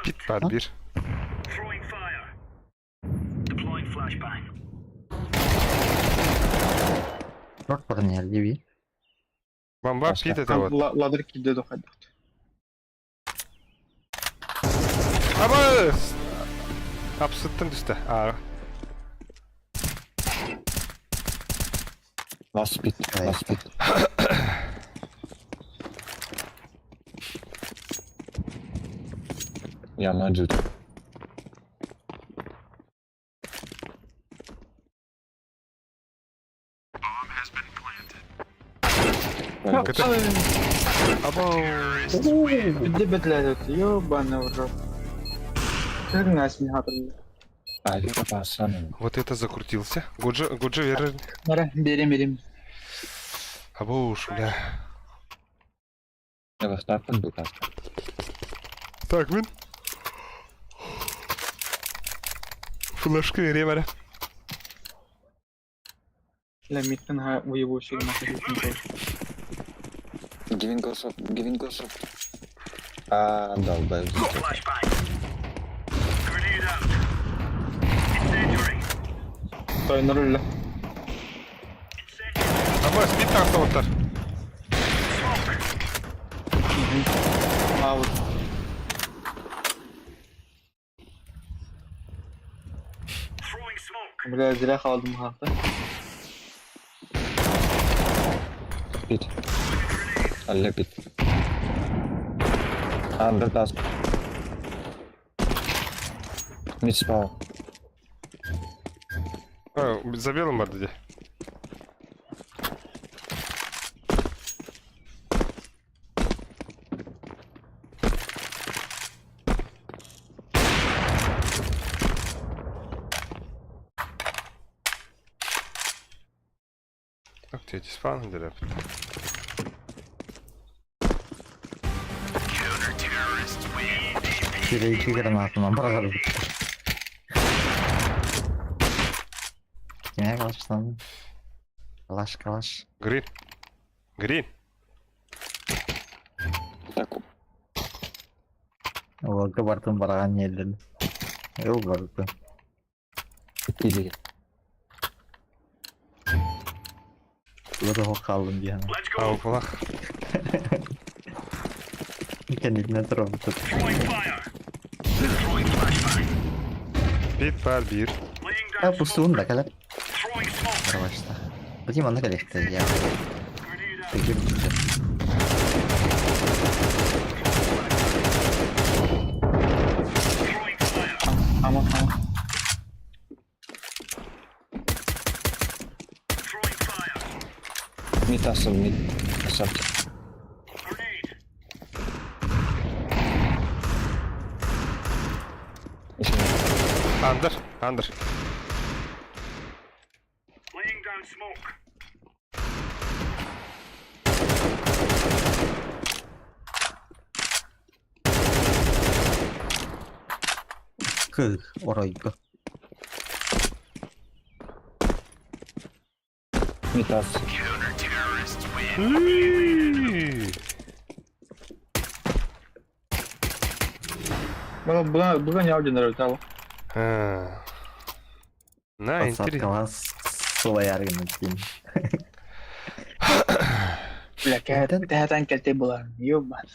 Pit бар bir. Рот баран диби. Бомба пит это вот. Ладыр килде дохайдах. Аба! Апсыттан түсті. А, Last pit, last pit. Я на джут. Абау. Где бетлядят? Ёбаный в рот. Херня с ним Ари пасаны. Вот это закрутился. Гуджи, Гуджи, вера. Нара, берем, берем. Абау уж, бля. Я вахтарпын букаска. Так, мин. Флешка вере бара. Ля миттен ха уебущий нахуй. Giving goes up, giving goes up. А, долбоёб. Той нұрулла. Аба, спит тахта оттар. А вот. Бля, зря қалдым хақты. Пит. Алле пит. Андер таск. Мид спал. А, за белым бар где. Так, тебе диспаун деп. Кире гранатынан барар. Киме калаштан? Калаш, калаш. Грин. Грин. Так. Оларга бартын бараган елден. Эл барды. Или. Туга да хааллым дии санаан. Ауплах. Кэннитинэн тураммыт. Пит бар биир. А пустуун да кэлэр. Барбашта. Бу манна кэлиэхтэ я. Таким Ама, ама. Mid asıl mid. Asıl. Андер, андер. Кых, оройго. Mid asıl. Была, была не Audi нравится. На, интересно. Подсадкалар сылайар гына Бля, кәһәтән кәлтә була. Ёбан.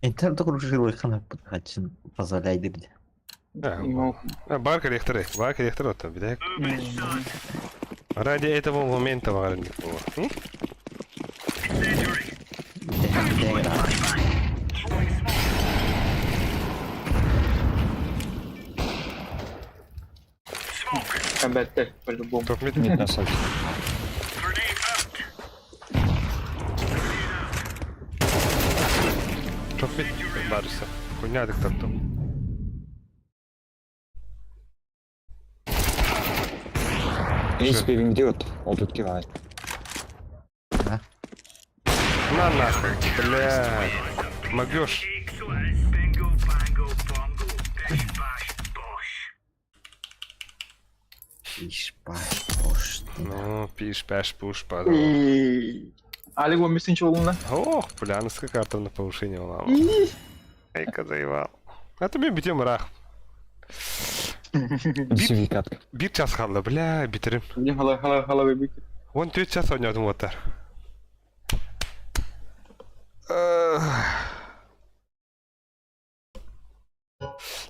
Интер кружил хана хачин позволяй дирди. Бар корректоры, бар корректор вот там, видать. Ради этого момента варник было. Комбаттер, по-любому. Топ мид. Mid asıl. Топ мид барыса. Хуйня диктатор. Ace benim diyor. Objektif ay. На нахуй, бля. Могёшь. Пиш паш пуш. Ну, пиш паш пуш па. Алик 15 болуна. Ох, бля, ну сколько карта на повышение улама. Эйка заебал. А тебе битем рах. Сертификат. Бир час қалды, бля, битерим. Не хала хала хала бик. Он төрт час ойнадым оттар.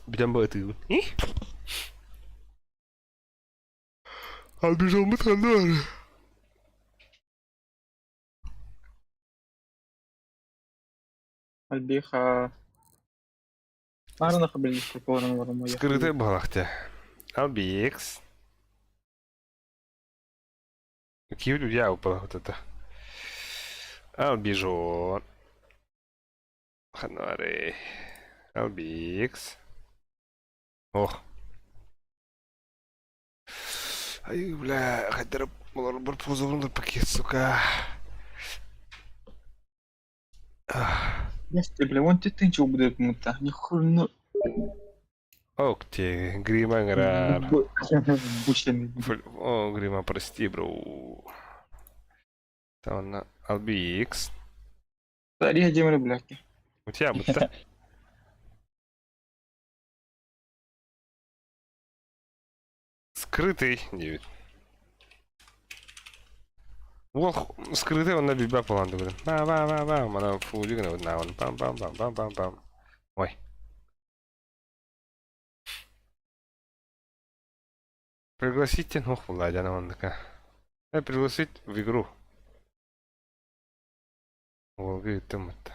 Битем бу ытыгын. Албижоммут хандар. Альбиха. Нарна хабель прокурор варма. Скрытый балахте. Албикс. Какие люди я упал вот это. Албижон. Ханары. Албикс. Ох. Ай, бля, хотя бы бір пакет, сука. Ты, бля, вон ты тынчил будет мута. Нихуй, ну. Ок те, грима грар. Бучный. О, грима, прости, бро. Там на Албикс. Тарих демір, бляки. У тебя будто. Скрытый 9. Ох, скрытый он на биба поланды блин. Ба ба ба ба, мана фу дигна вот на он пам пам пам пам пам пам. Ой. Пригласите, ну Владя она он такая. Пригласить в игру. Волга там это.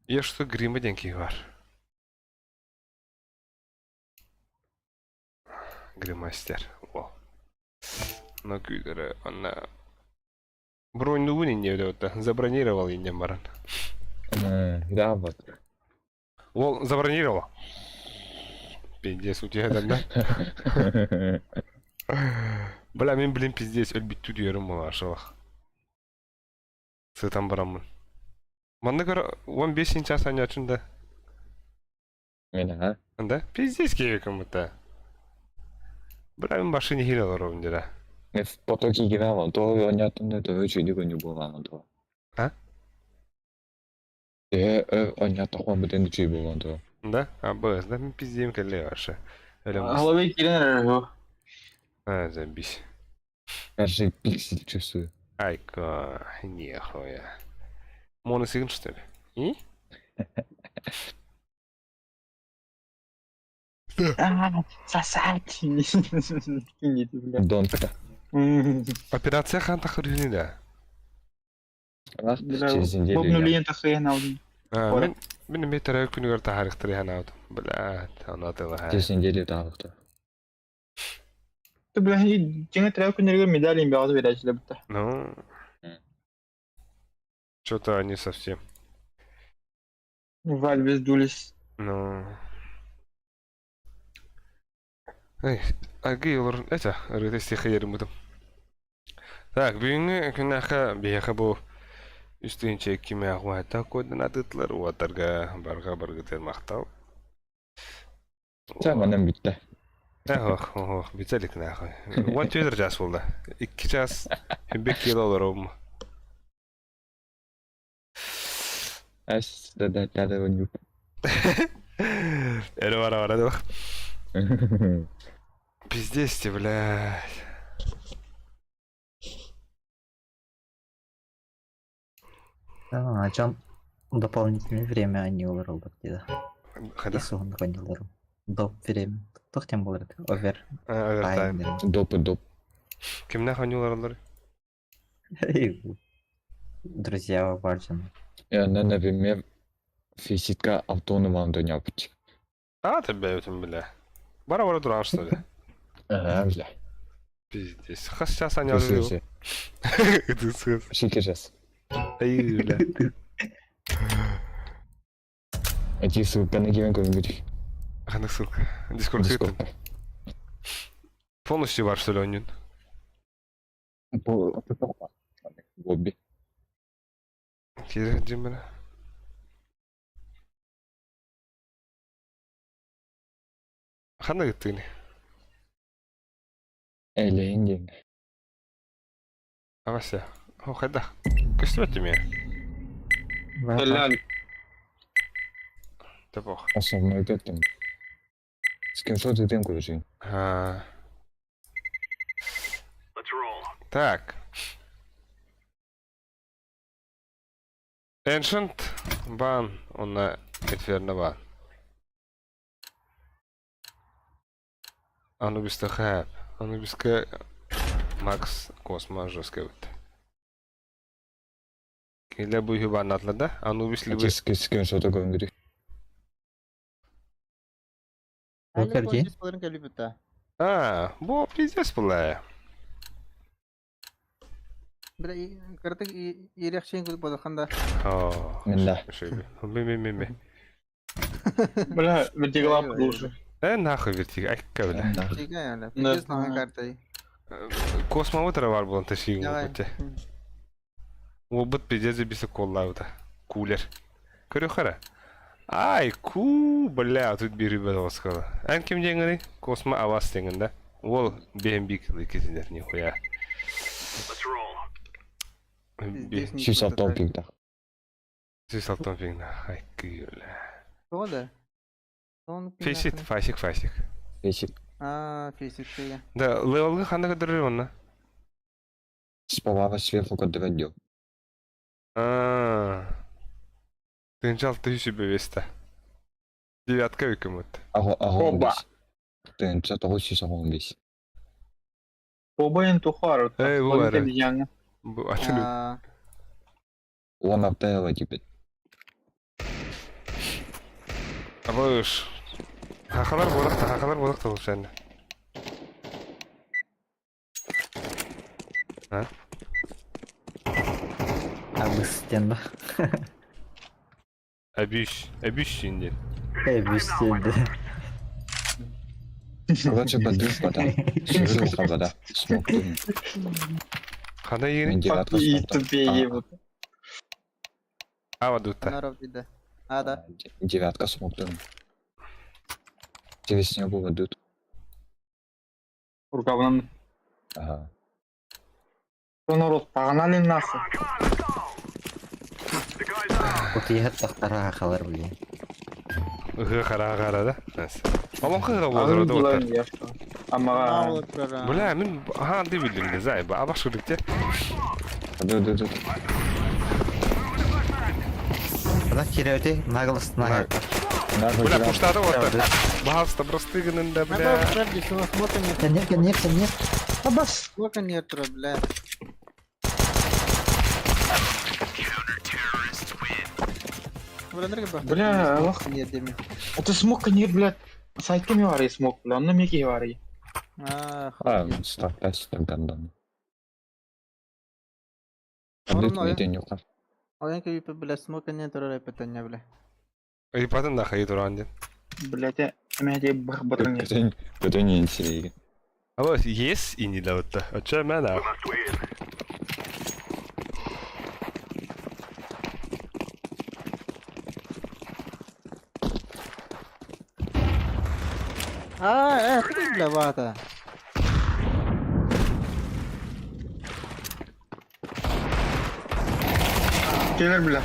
Я что грима деньги var. Гримастер. О. На күйдері она бронь не вот забронировал и не баран. Да, вот. Ол забронировал. Пиздец, у тебя там, да? Бля, мен блин пиздец, өлбүттү диөрүм була ашылах. Сытан барамын. Манна көр 15 час анячын да. Мен а? Да? Пиздец керек будто. Бля, мен башы не хиле ровно дела. Мен в потоке играл, то онятын то өчүдү күнү болган то. А? Э, онята хуан бутен үчүй болгон то. Да? А, бс, да, мен пиздем келе вообще. Головы кирен. А, забись. Каждый пиксель чувствую. Айка, нехуя. Моносигн, что ли? И? А, сосать! Кинете, бля. Донка. Операция ханта хрюни, да. Бля, Через неделю в я. обнулении тахуя А, мин мин эмиэ төрөөбүт күнүгэр таһаарыахтара санаабытым. Бля, онно Через неделю таалыктар. Ты, бля, дьиҥэ төрөөбүт күннэригэр медаль имбэҕэ биэрээччилэр бытта. Ну, что-то они совсем. Вальбес дулис. Ну. Эй, аргы олор, это, ырыта стихи Так, бүгүҥҥү күннээххэ биһиэхэ бу үс тыһыынча икки мээҕ координатытлар уотарга барга баргытыр махтал. Чэ, манан бүттэ. Ох, ох, бүтэ илик нахуй. Уон түөрт час буолла. Икки час бик кило олоробум. Эс, да да да да нюп. Эрэ бара бара дылах. Пиздец ты, блядь. А, дьон дополнительное время они олороллор дида. Хада? Исуһун хонньолорум. Доп время. Туох диэн буолар этэй? Овер. Овертайм. Доп доп. Кимнээх оонньуулар Друзья Варджин. Я, например, физика автонома донябыт. А, ты бэйбитин, бля. Бара бара туран что ли? Ага, бля. Пиздец. Хас час они алды. Шики час. Ай, бля. Эти ссылка на кимен көрүнгүтүк. Ханнык ссылка? Дискорд Дискорд. Полностью бар, что ли, онньун? Бу Лобби. Киирэ дим бля. Ханна гыттыгыны? Элейин диэн. Авася. О, хайдах. Көстүбэт эмиэ. Ляль. Табох. Основной кеттим. Скриншот этен көрүсүң. А. Так. Ancient бан, онна Inferno бан. Анубиста хэп. Анубиска Макс Космо жестко бит. Киле бу баннатлар да. Анубис либо Скриншоту көрүнгүтүк. Бу А, бу пиздец была. Бля, кыртык иерехчен күлүп бодоханда. О. Мен да. Ми ми ми ми. Бля, вертиглап лучше. Э, нахуй вертиг, айка бля. Чига яла. Пиздец на картай. Космо утро бар булан ташигин Давай. бу. Обыт пиздец бисе коллабыта. Кулер. Көрө хара. Ай, ку, бля, тут бир ребята сказала. Эн ким деңери? Космо авас деңин да. Ол BNB кылы кезинер, нихуя. Сүүс алтан пингда. Сүүс алтан пингда. Ай, бля. Тода. Сон Фейсит, фасик, фасик. Фейсит. А, фейсит деген. Да, левелга ханда көтөрөр онна. Справа сверху көрдөрөн А. Тынчал тысячу бевеста. Девятка үкімет. Аҕа аҕа Оба. Тыынча тоҕус сүүс оҕон бес. Оба тухар. Эй, бу бары. Обезьяна. Бу атын. Уон алта типет. Абыш. Хахалар болақта, хахалар болақта бұл сәнді. А? Абыс диэн ба. Әбүш, әбүш сенде. Әбүс диэн да. Короче, бадыр бада. Сүрү хабада. Смоктун. Қандай егені? Мен девятка И смокта. тупее вот. Ава дутта. Наров диде. А, да. Девятка смоктун. Через снегу ведут. Рукавынан. Ага. Народ, погнали нахуй. Утуйа тахтара халар блин. Ығы қара қара да. Олон қыға болдыр Аны оттар. булар, я что. Амаға. Бля, мин аһаан дии биллим, не знаю, абаш курдук те. Да, да, да. Она кирэти наглость на. Бля, пуштады вот. Баһалыста просты гынын да, бля. Нет, нет, нет. Абас. Сколько нет, бля. Бля, Аллах. Нет, деме. Это смог нет, блядь. Сайтка ми варый смог, бля. Онно меки варый. Ах. А, стартас тогдан. Абдыт метен юка. Оленка випа, бля, смог нет, турара питання, бля. Ыйпатын да хайы туран ден. Блядь, я меня бах батырын. Көтөн көтөн енсиреген. Алло, есть и не да. А че мена? А, ты, бля, вата. Келер, бля.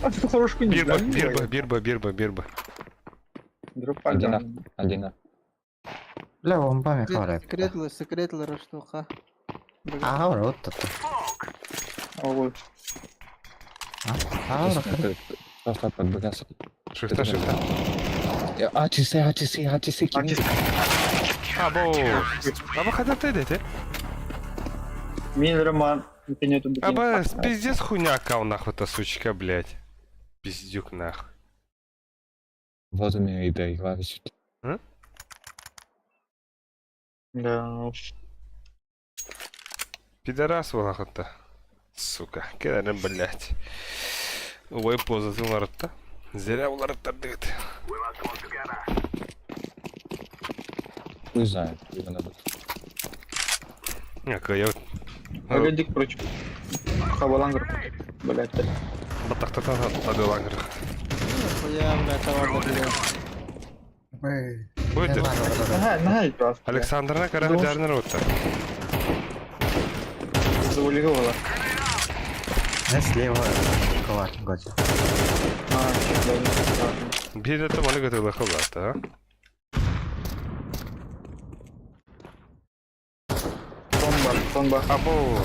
А ты хорошку не Бирба, бирба, бирба, бирба, бирба. Один А, один А. Бля, бомбами харап. Секретлы, секретлы раштуха. Ага, вот тут. Ой. Ага, Просто подбегался. Шифта, шифта. А, часы, а, часы, а, часы, Або. Або хата ты дете. Мин Роман. Аба, пиздец хуйня кау нахуй та сучка, блядь. Пиздюк нахуй. Вот у меня идея, главное. М? Да. Пидорас волохота. Сука, кедарым, блядь. Ой, поза уларытта. Зря уларытта дыгыт. Хуй знает, его надо. Не, я... Агадик прочь. Хабалангр. Блядь. Батақтатан табелангр. Хуя, бля, товар, бля. Будет? Ага, на, просто. Александрна карах жарнер отта. Завалировала. Не слева калаш готи. А, бля, Бир это малык это лоховато, а? Тонба, тонба. Або.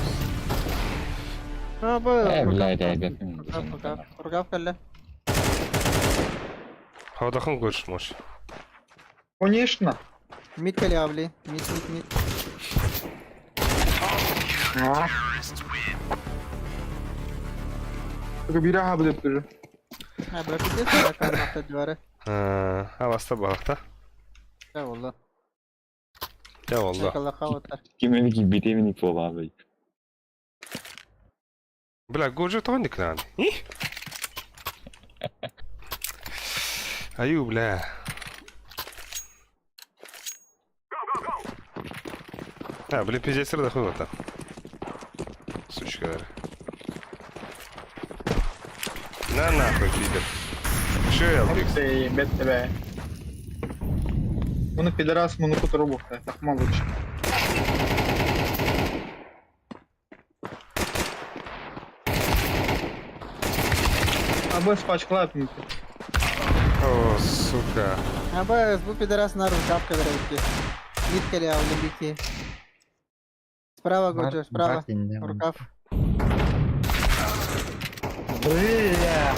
Або. Бля, ребят. Рукав, рукав, калля. Хадахан көрш мош. Конечно. Мид калля, бли. Мид, мид, мид. А. Только бираха будет тоже. А, бля, пиздец, бля, кармакта двары. А, баста балықта. Да, wallah. Я wallah. Шакалахавата. Кимени битемени полабы. Бля, гожу то не кран. Аю, бля. А, блин, пиздец, рада хуй-то. Сучка. На нахуй, пидор. Че я, блин? Ты, бед тебя. Муну пидорас, муну кутурубу. Так лучше. Абы спачкалап. О, сука. Аба, бу пидорас на рукав калля. Мид калля, бли, Справа, Годжо, справа. Рукав. Бля.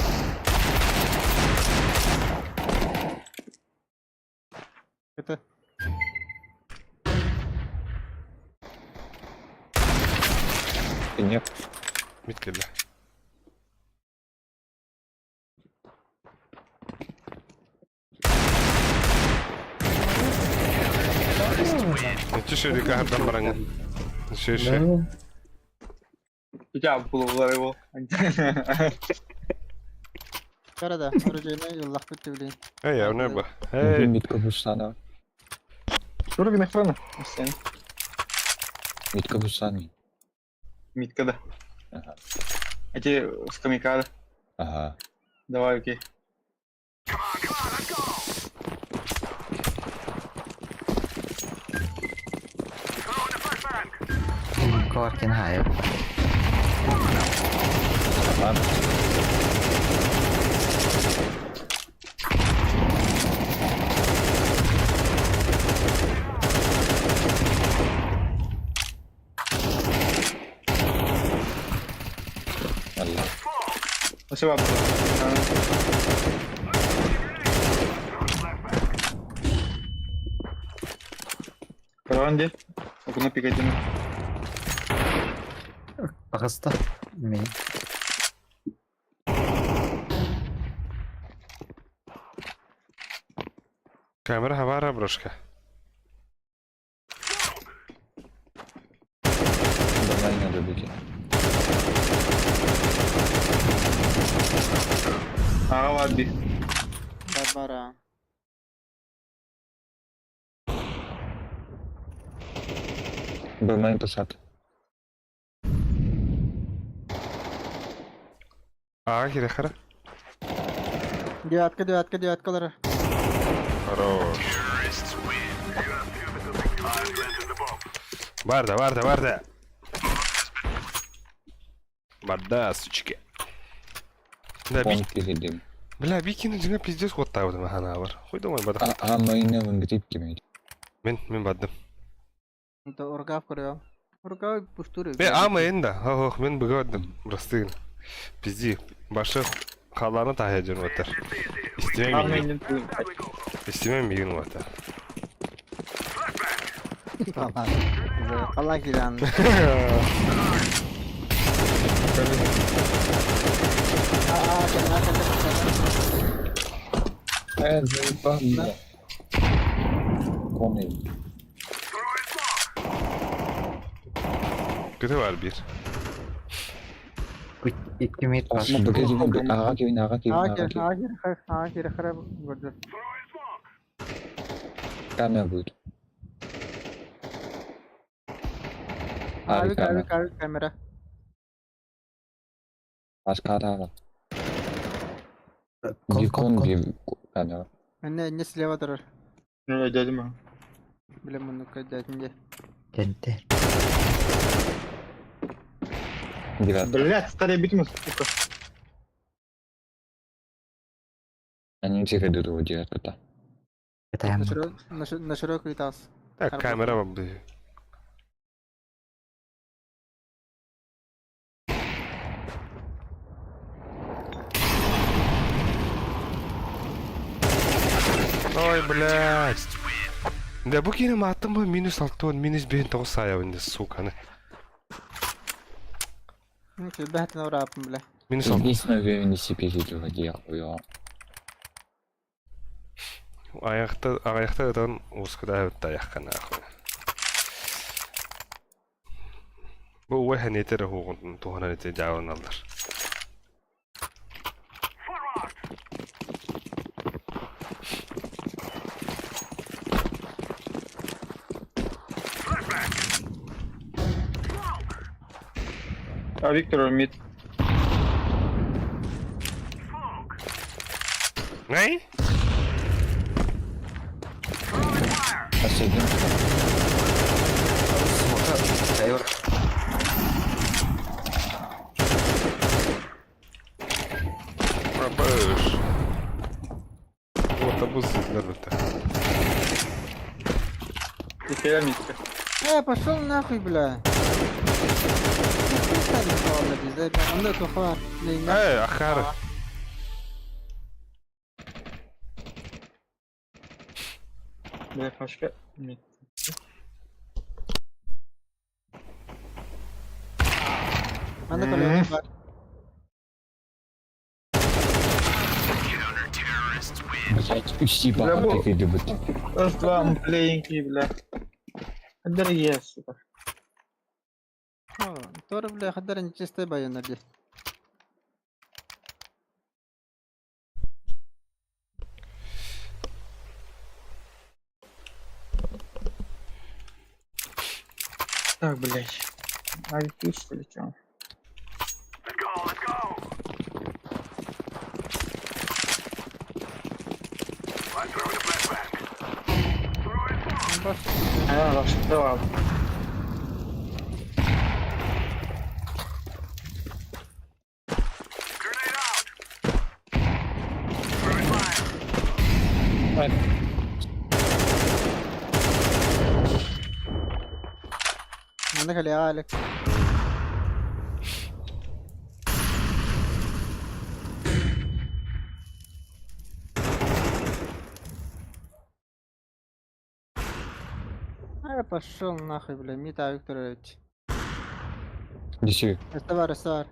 Это... Нет. Мид бля. Тише, река, там броня. Шише. Я был его. Карада, оружейный, Аллах блин. Эй, я небо. Эй. Митка Бусана. Уровень охраны. Митка Бусани. Митка, да. Ага. Эти скамейка. Ага. Давай, окей. Каларкин хай. Ладно. Өссө бар. Көрөҕүн дии. Окуна пикетин. Таҕыста. Мин. Камера хабара брошка. Давай надо бить. Аҕа бар дии. Барбара. Бэмэн посад. Аға керек қара. Девятка, девятка, девятка Хорош. Барда, барда, барда. Барда, сучки. Да, Он би... перед Бля, бикини дьиҥэ пиздец куоттаабытым ханаабар. Хуй думай, бадах. А майна вон гриб кимей. Мен, мен бардым. Это ургав көрөм. Ургав пустуры. Бе, ама енді, ох, мен быга бардым. Простыгын. Пизди, башы халаны тахя жүрүп атар. Аҕа Истемем миигин. миигин тыын. Истемем миигин атар. Кала киран. А, а, Э, заебал меня. Конный. Көтө бар бир. Икки мид бар. Аға кевин, аға кевин, А, аға кевин. а, а, кире гордо. Камера будет. А, Ави камера. камера, камера. Ашкара. Кон, кон, Дикон кон. камера. Не, не слева турар. Ну, дядя ма. Бля, муну-ка, дядь, Тенте. Девятка. Блядь, старый битмус, сука. Они тихо идут его девятка-то. Это На широк, на широкий таз. Так, камера вам б. Ой, блядь. Да бу кини аттым бу минус 6 минус 5 9 сая сука. Ну, бәхтен урапын, бля. Минус 6. Единственное время себе видео я. Аяқта аяқта ытан ускуда аяққа нахуй. Бу уэхэн этер хугун тухана эте жаавын алдар. А Виктор мид. Най? Последний. Сайор. Пробыш. Вот абуз нервы-то. Теперь мид. Пошел нахуй, бля. Э, Ахара. Бля, фашка. Мид. Аны көрөм бар. Блять, уси Бля, баха бу- ты любит. Раз, два, мы playing, бля. Дорогие, сука. Тор, бля, хадар нечистый баян нади. Так, блядь. А ведь что ли, чё? А, что? Маны кали Алекс. Ай, пошел нахуй, бля, Мита Викторович. Диси. Рестовар, рестовар.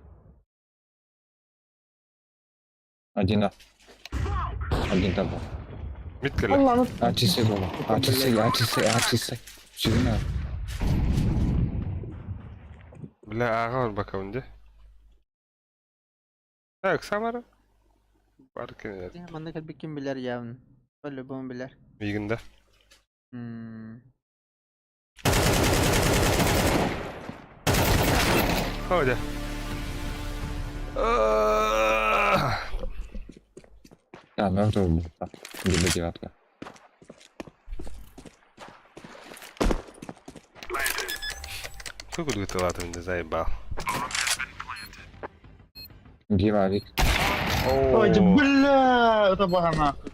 Один А. Один таба. Мид кэлэ. А часы было. А часы, а часы, а часы. Сүгүн а. Бля, аҕа барбакабын дии. Так, Самара. Бар кинилэр. Манна кэлбиккин билэр явно. По-любому билэр. Миигин да. М. О, дьэ. Да, мертвый был. Либо девятка. Сколько ты латом не заебал. Бивавик. Ой, да бля, это бага нахуй.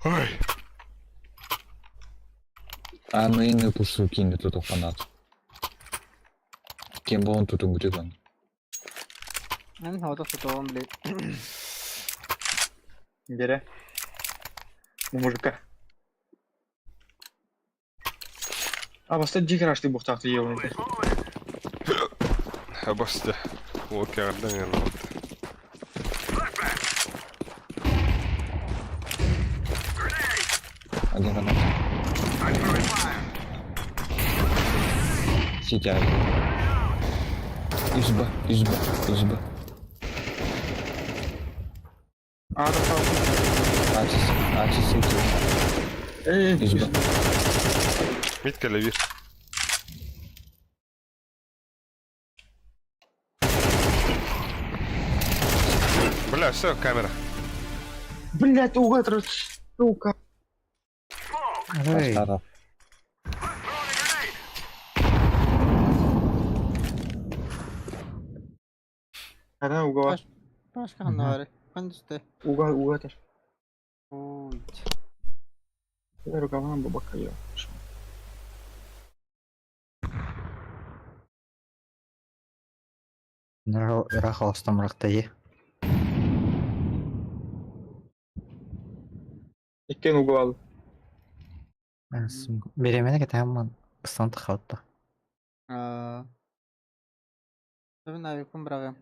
Ой. А мы не пушу кине тут фанат. Кем бы он тут угребан. Мен хавата сотоҕум, блядь. Бери. У мужика. А, баста дикараш ты бухтахты ебаный. Обосте. Уокердан я Один фанат. Сити авик. Изба, изба, изба. А, да, А часы, а часы. Эй, Изба. Мид кэлэ бир. Бля, все, камера. Блять, угадр, сука. Эй, Постарал. Она угла. Пашка ханнары. Хандысты. Уга, угадр. Ой. Рукава бабака я. ыраах олостомрахтайы. Иккен угла. Беремене кетемман. Ыстан тахатта. Аа. Мен авикум браҕым.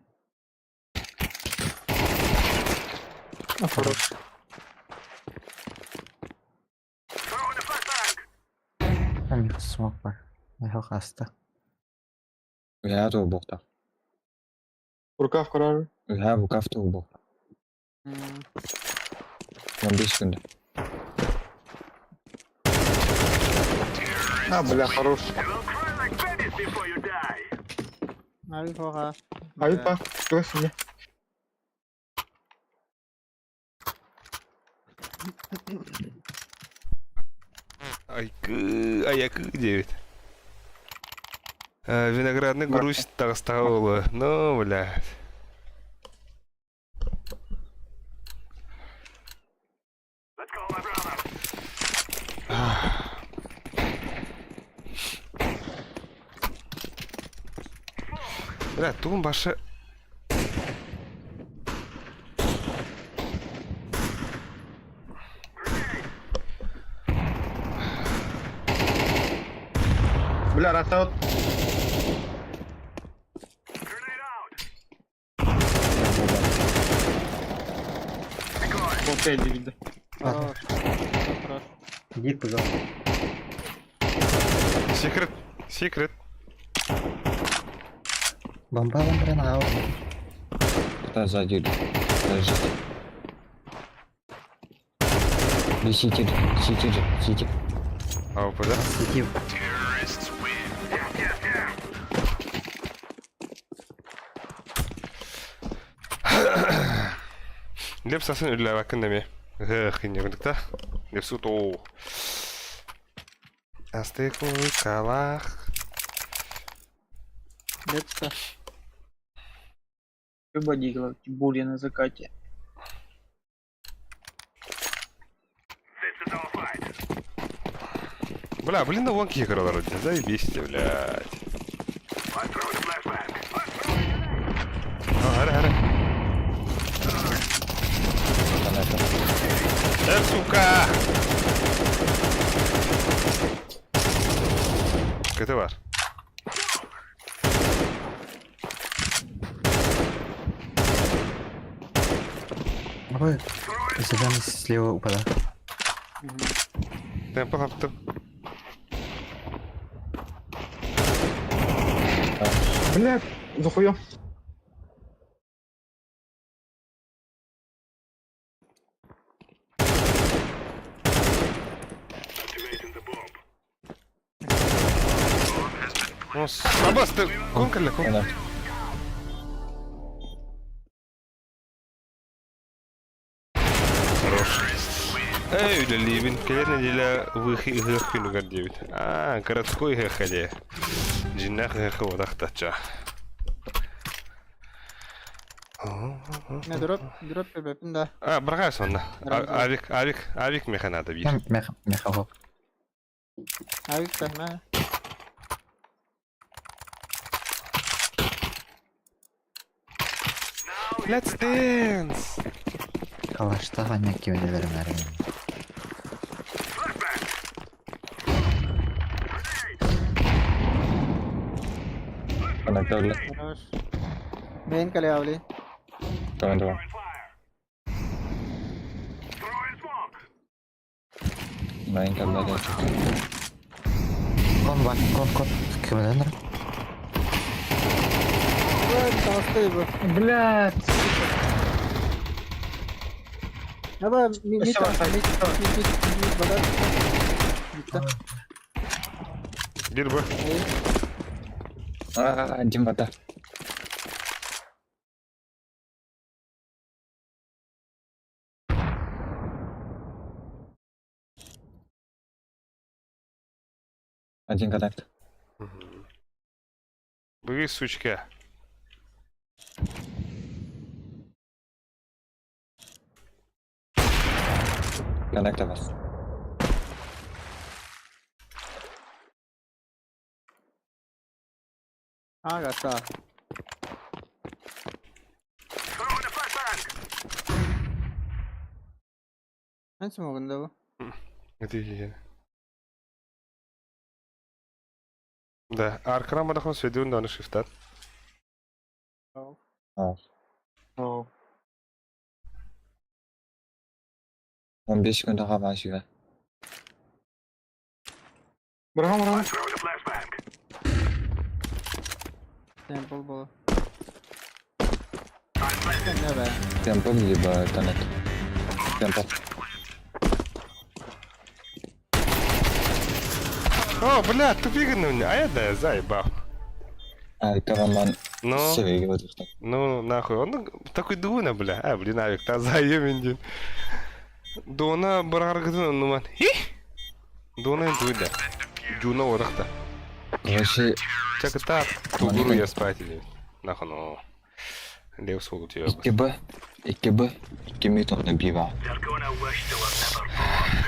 Хорош. Там смок бар. Михал хаста. Я то бухта. Рукав корар. Я рукав то бухта. Он 5 секунд. А, бля, хорош. Авик хоха. Авик па, мне. Айкы, аякы 9. Виноградный грусть таҕыстаҕа Ну, блядь. Бля, тугун башы... Бля, растаут. Вот эти виды. Хорош. Хорош. Иди, пожалуйста. Секрет. Секрет. Бомба бомбрена. Да, сзади. Подождите. Сити, сити, сити. А, да? Сити. Леп сасын үлләбәккин деме. Хинне күндүк Леп су тоо. Астык калах. Лепса. Рыба дигла, буря на закате. Бля, блин, на вон кикералар. Заебись, блядь. Хара, хара. Э, сука! КТ бар. Ой, зеленый слева упада. Темпо таптым. Блядь, захуя. Абас, ты кон кэллэ, кон. Хорош. Эй, үлэлиибин. Кэлэр нэдиэлэ ыһыах күнүгэр диэбит. Аа, городской ыһыахха дии. Дьиннээх ыһыахха буотахтачча. Не дроп, дроп бэпин да. А, бырахай сонно. Авик, авик, авик меха надо биир. Меха, меха хоп. Авик та, Let's dance! Калашта ханя кимелерим әрин. Коннектор Хорош. Мейн кале авли. Давай, давай. Мейн калла. Кон бар, кон, кон. Кимелер? Толстый был. Блядь. Давай, мид, мид, мид, мид, мид, вода. Бир б. А, один вода. Один коннект. Быги, сучка. Коннектор вас. Ага, та. Анча могында бу? Это Да, аркрам бадахан сведен да шифтат. А. 15 секунд хаалан сүгэ. Браво, браво. Темпл было. Темпл либо тонет. Темпл. О, бля, тупик на меня. А я да, заебал. А, Караман. Ну, ну, нахуй, он такой дуна, бля. А, блин, авик, та заебен. Дуна бараргытын нуман. Хи! Дуна дуйда. Дюна орахта. Вообще... Чаката тугуру я спать или. Нахуй, ну. Лев солу тебя. 2Б, 2Б, 2 мид он бива.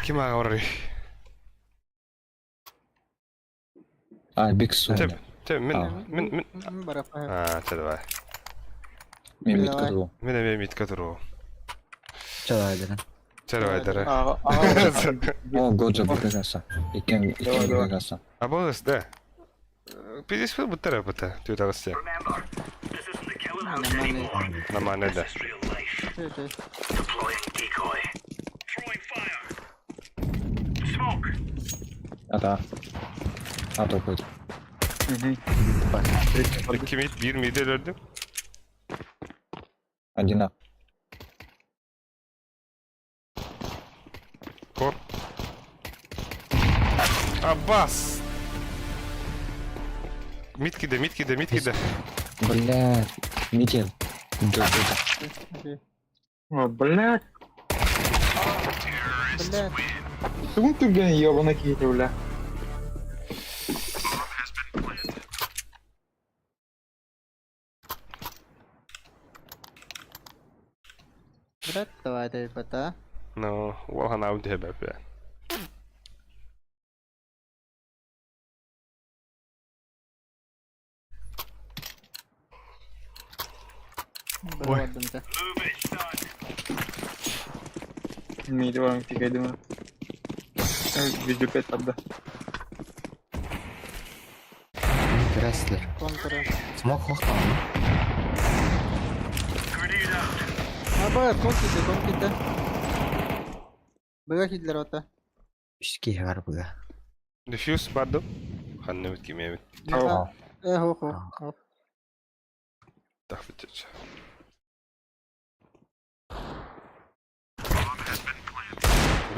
Ким агоры. А, биг су. Теп, теп, мен, мен, мен. А, те давай. Мен мид катыру. Мен мен мид катыру. Чалай дерен. Чалай дерен. О, годжа букагаса. Икен, икен букагаса. А богас, да. Пиздец, буттара бута. Ты утагасся. Нормально, да. А, да. А, то будет. İki mid, bir mid öldüm. Один А. Кор. Аббас! Мид киде, мид киде, мид киде. Бля, Митя. Да, да. О, блядь. Блядь. Тугун түгэн ебана киһи, бля. Блядь, давай, дай бата. Ну, والله انا ودي бля. Ой. Бардым да. Миди баран тикайдым. Видео 5 табда. Крәслер. Контра. Смок хохтан. Аба, кон ките, кон ките. Быга кидлер ота. Үс киһи бар быга. Дефьюз бардым. Ханна бит кимебит. Э, хо, хо, хо. Так бит.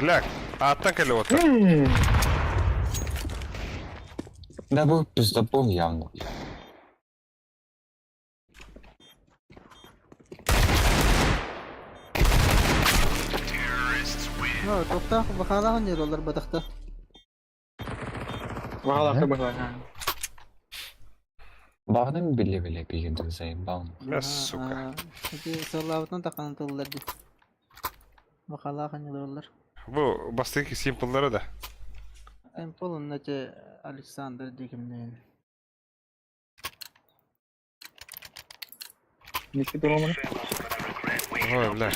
Бля, аттан кэлэ ота. Да был пиздобол явно. Ну, тоқта бахалахан жер олар батақта. Вагалахты бахала. Бағным биле-биле бигенде заебал. Бля, сука. Эти саллабытын тақанын тыллар ди. Бахалахан жер олар. Бу бастыки симпллары да. Темпл онна те Александр дегімнен. Ники дурамын. Ой, бля.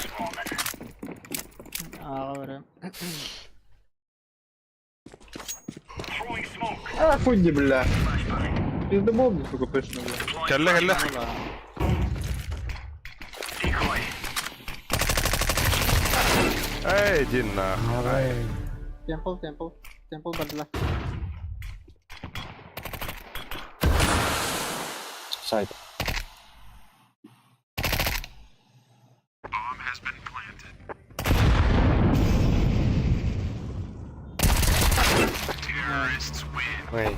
Аға бәрі. А, фуди, бля. Пиздобол, сука, точно, бля. Кэллэ кэллэ. Эй, иди нахуй. Темпл, темпл. Темпл бардыла. Сайт. Ой.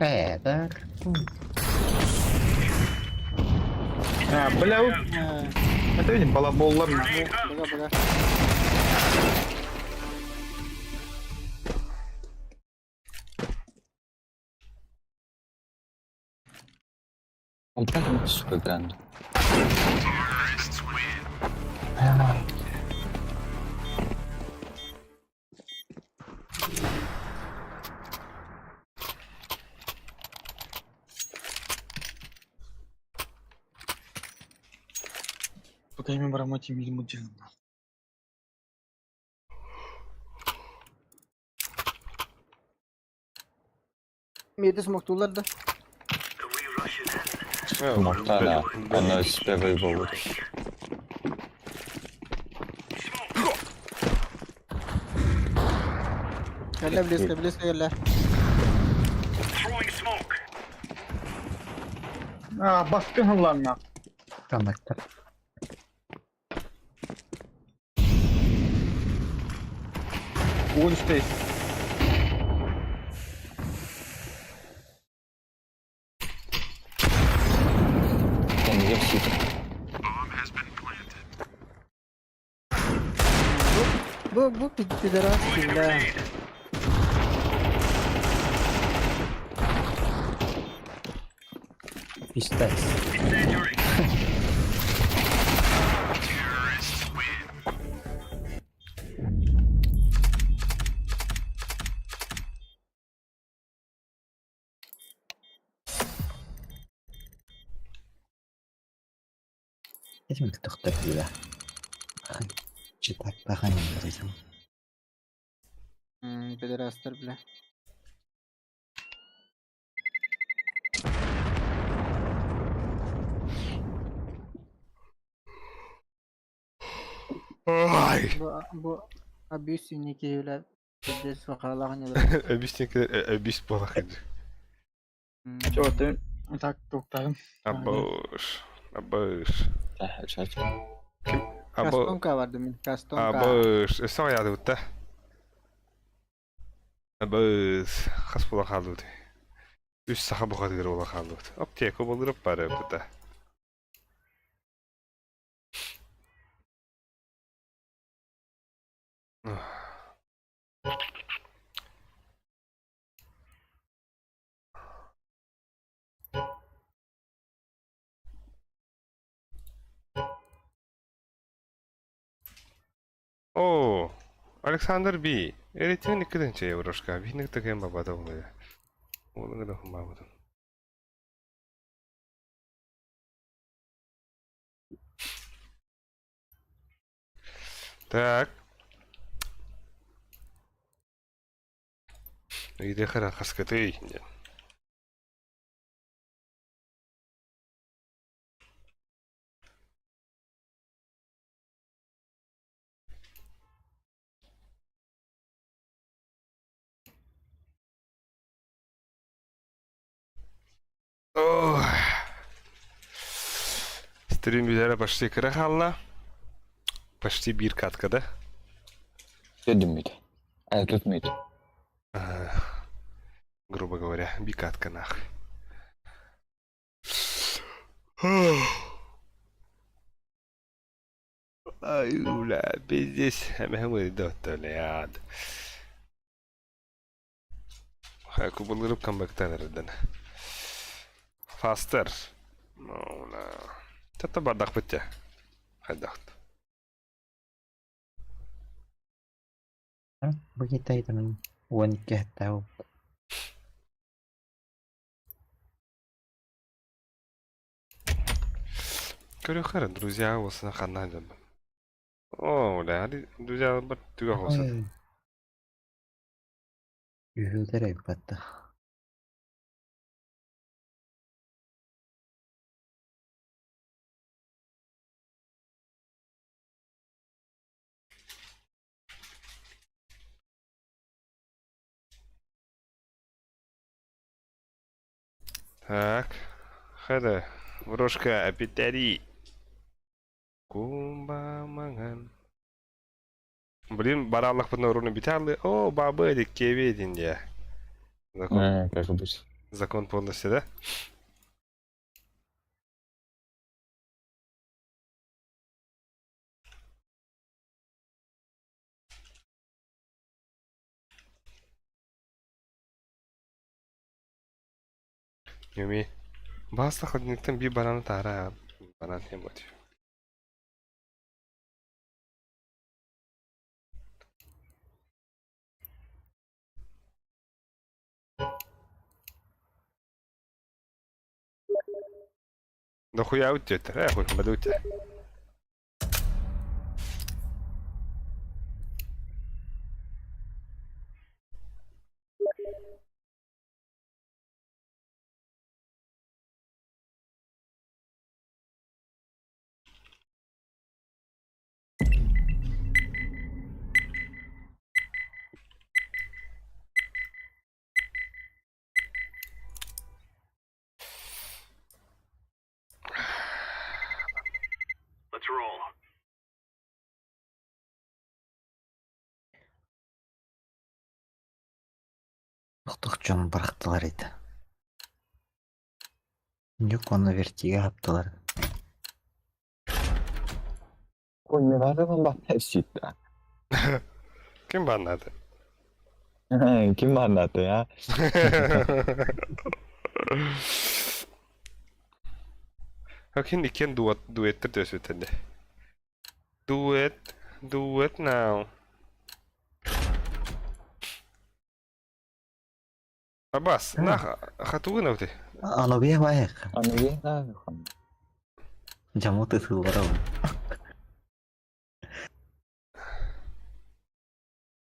Э, так. А, бля, это видим, балаболлар. Быга, быга. Он так, сука, ган. Пока я барамати милмудин. Миди смоктулар да. Да, да. Она себя выебала. Кэллэ близко, близко кэллэ. А, баскын ладно. Коннектор. Угон стейс. Я не в сити. Бу, бу пидорасский, бля. Пиздец. Этим тохтар била. Читак таханин десем. Пидорастар, бля. Ой. Бу, бу абьюзивники, бля. Пиздец, бахалахан жер. Объясни, объясни плохо. Чего ты? Так, туктагым. Абыш. Абыш. Да, чача. Абы. Кастомка барды мин, кастомка. Абыш. Эссе яды бутта. Абыш. Хас була халды. Үс саха бухатыыр уола хааллыбыт. Аптека болырып барыппыта. О, Александр Би. Эретин иккитинчи еврошка. Биһиник такайын бабата болуя. Олуга да хумбабытым. Так. Ыйдыхара хаскытый диэн. Ох. Стрим бүтэрэ почти кыра хаалла. Почти биир катка да? Төдүммүт. Э, тут мүт. Грубо говоря, бикатка нах. Ай, бля, пиздец. Блядь. Кубылырып камбэктан эрден. Faster. No, no. Тата бардах битте. Хайдахт. Бу китайтан 12 хәтта Көрөхөр, друзья, осына ханна дем. О, бля, друзья, бар түгә холсат. Үһүлэр айбатта. Так. Хада. Брошка, апитари. Кумба манган. Блин, бараллах бұны руны биталы. О, бабы, дик кебедин де. Закон. Э, как обычно. Закон полностью, да? Юми. Баста ходниктен би бараны тара. Баран хем бот. Дохуя үттеттер. Э, хуй, бадуте. Let's roll. Тохтох дьон бырахтылар этэ. Ньюк уонна вертигэ хаптылар. Ой, не надо вам баттасит. Ким баннады? Ким баннаты, а? Хакин икен дуэт дуэттер төсүтэнде. Duet, do it now. Абас, нах, хатугын ты. Аны бие баек. Аны бие да. Жамут ытыллара.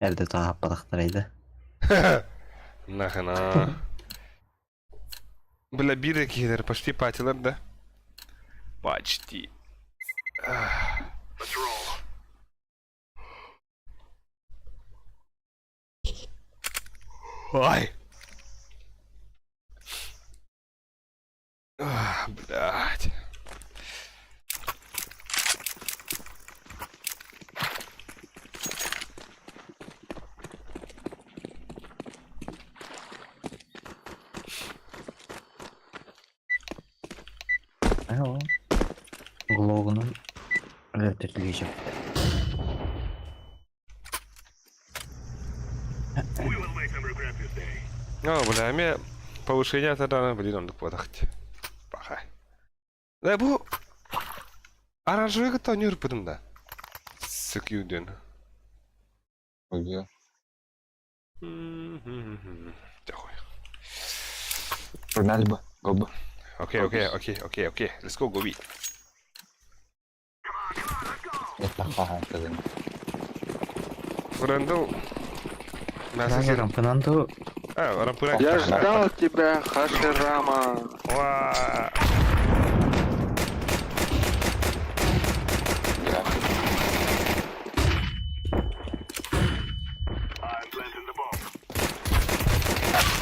Эрдэ тааппатахтар айды. Нахана. Бля, биры кидер, почти патилар, да? Почти. Let's roll. Ай. Блядь. Ага. Глогунан өлөртөтүлүү А, бля, эми повышение атарана, блин, оннук буолахт. Паха. Да бу оранжевый кытта оонньуур да. Сөкүүдөн. Ой, Тохуй. Погнали бы, go бы. Окей, окей, окей, окей, окей. Let's go, go B. Это ха сказать. Френдл. Рампананду. А, рампырак. Я ждал тебя, Хаширама. Уа.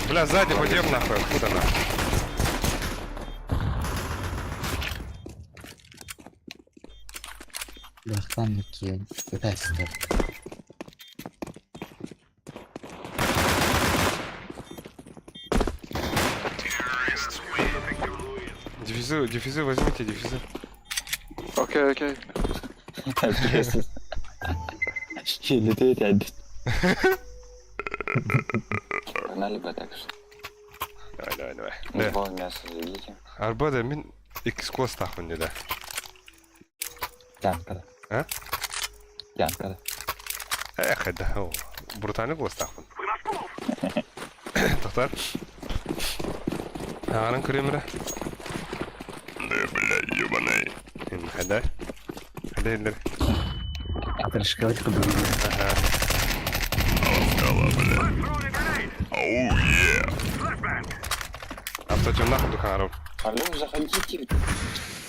Бля, сзади пойдем нахуй, откуда нахуй? Лахтан киэн. Бэстер. Дефизы, дефизы возьмите, дефизы. Окей, окей. Или ты это Погнали бы так что. Давай, давай, давай. Ну, пол мяса зайдите. Арбада, мин икс костах мне, да. Тянка, А? Тянка, Эх, да. О, брутальный костах. Тоқтар. Ағаның күремірі. Да, блядь, ебаный. Хада. Хада, Эльдер. Атырышка өткү Ага. Оу, е! Автотюн нахуй духаров. Алло, заходите.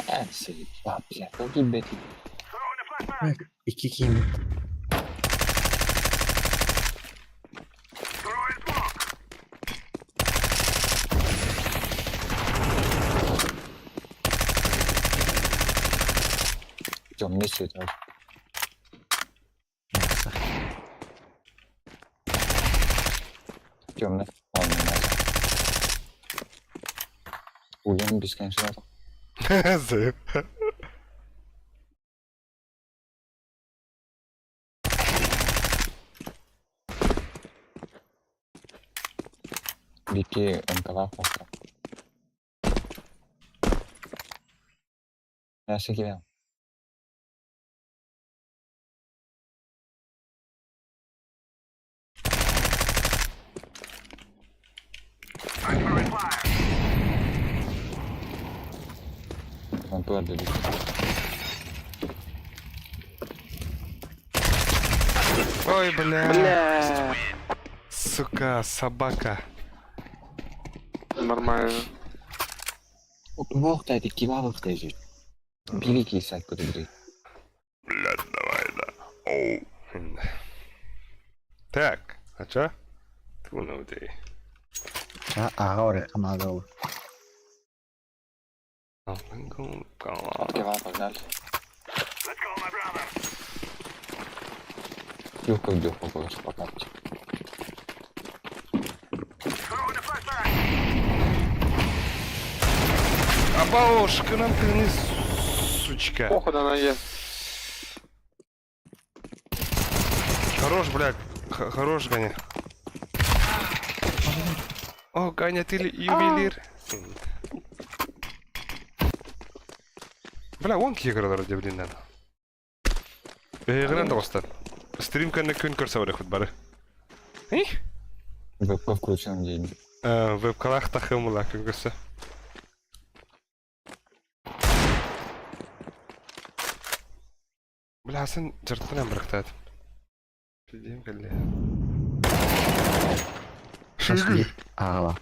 А, заебал, блядь, какие блядь. Икки кийимит. Темный свет. Темный. Он не надо. Уйдем бесконечно. Заеб. Бики МКВ фото. Я секирел. Он туда далеко. Ой, бля. Бля. Сука, собака. Нормально. Уох, ты кивал в тези. Великий сайт, который Блядь, давай, да. Оу. Так, а чё? Тунуды. Ага, ора канада. Открывай, погнали. Юхка в дюху, короче, по карте. Абаушка нам ты сучка. Похуй на ноге. Хорош, блядь. Хорош, Ганя. О, Ганя, ты ли ювелир. Бля, он кигралар деп блин надо. Бегрен достар. Стрим кәне күн көрсө барых бары. Вебка включен день. Вебкалах тахымла күн көрсө. Бля, сен жырттан бырыктат. Пидем кэлле. Ага.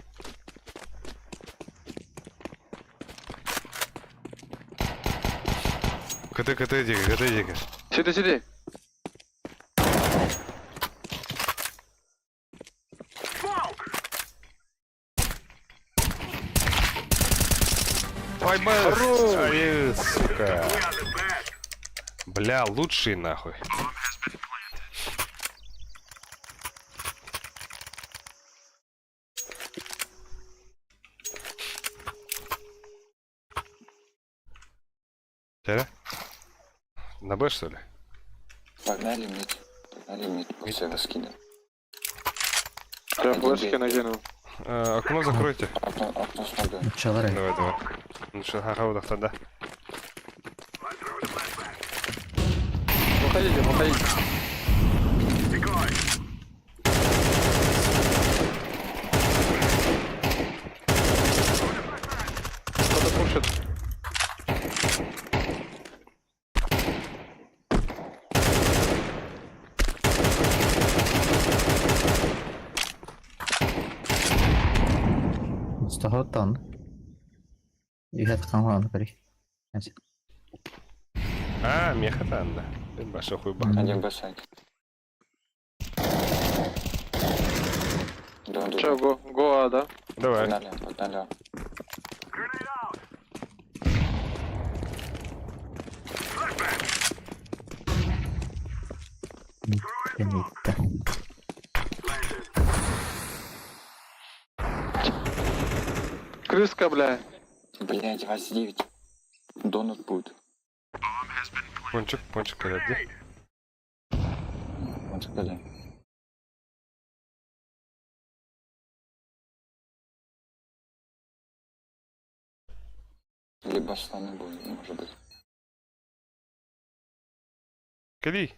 КТ, КТ диги, КТ диги. Сиди, сиди. Ой, бля, сука. Бля, лучший нахуй. Тере? На Б, что ли? Погнали мид. Погнали мид. Все раскидываем. Я флешки накинул. Окно закройте. Окно, окно смогу. Чалары. Давай, давай. Ну что, ага, тогда. Выходите, выходите. Кто-то пушит. Мустахоттан. Үйәт қаңған көрей. А, меха там, да. Баша хуй ба. Один Б сайт. Да, да. Че, го, го, А, да? Давай. Погнали, погнали. Митте. Крыска, бля. Блять, 29. Донат будет. Пончик, пончик, где? Он сказали. Либо слоны будут, может быть. Кали.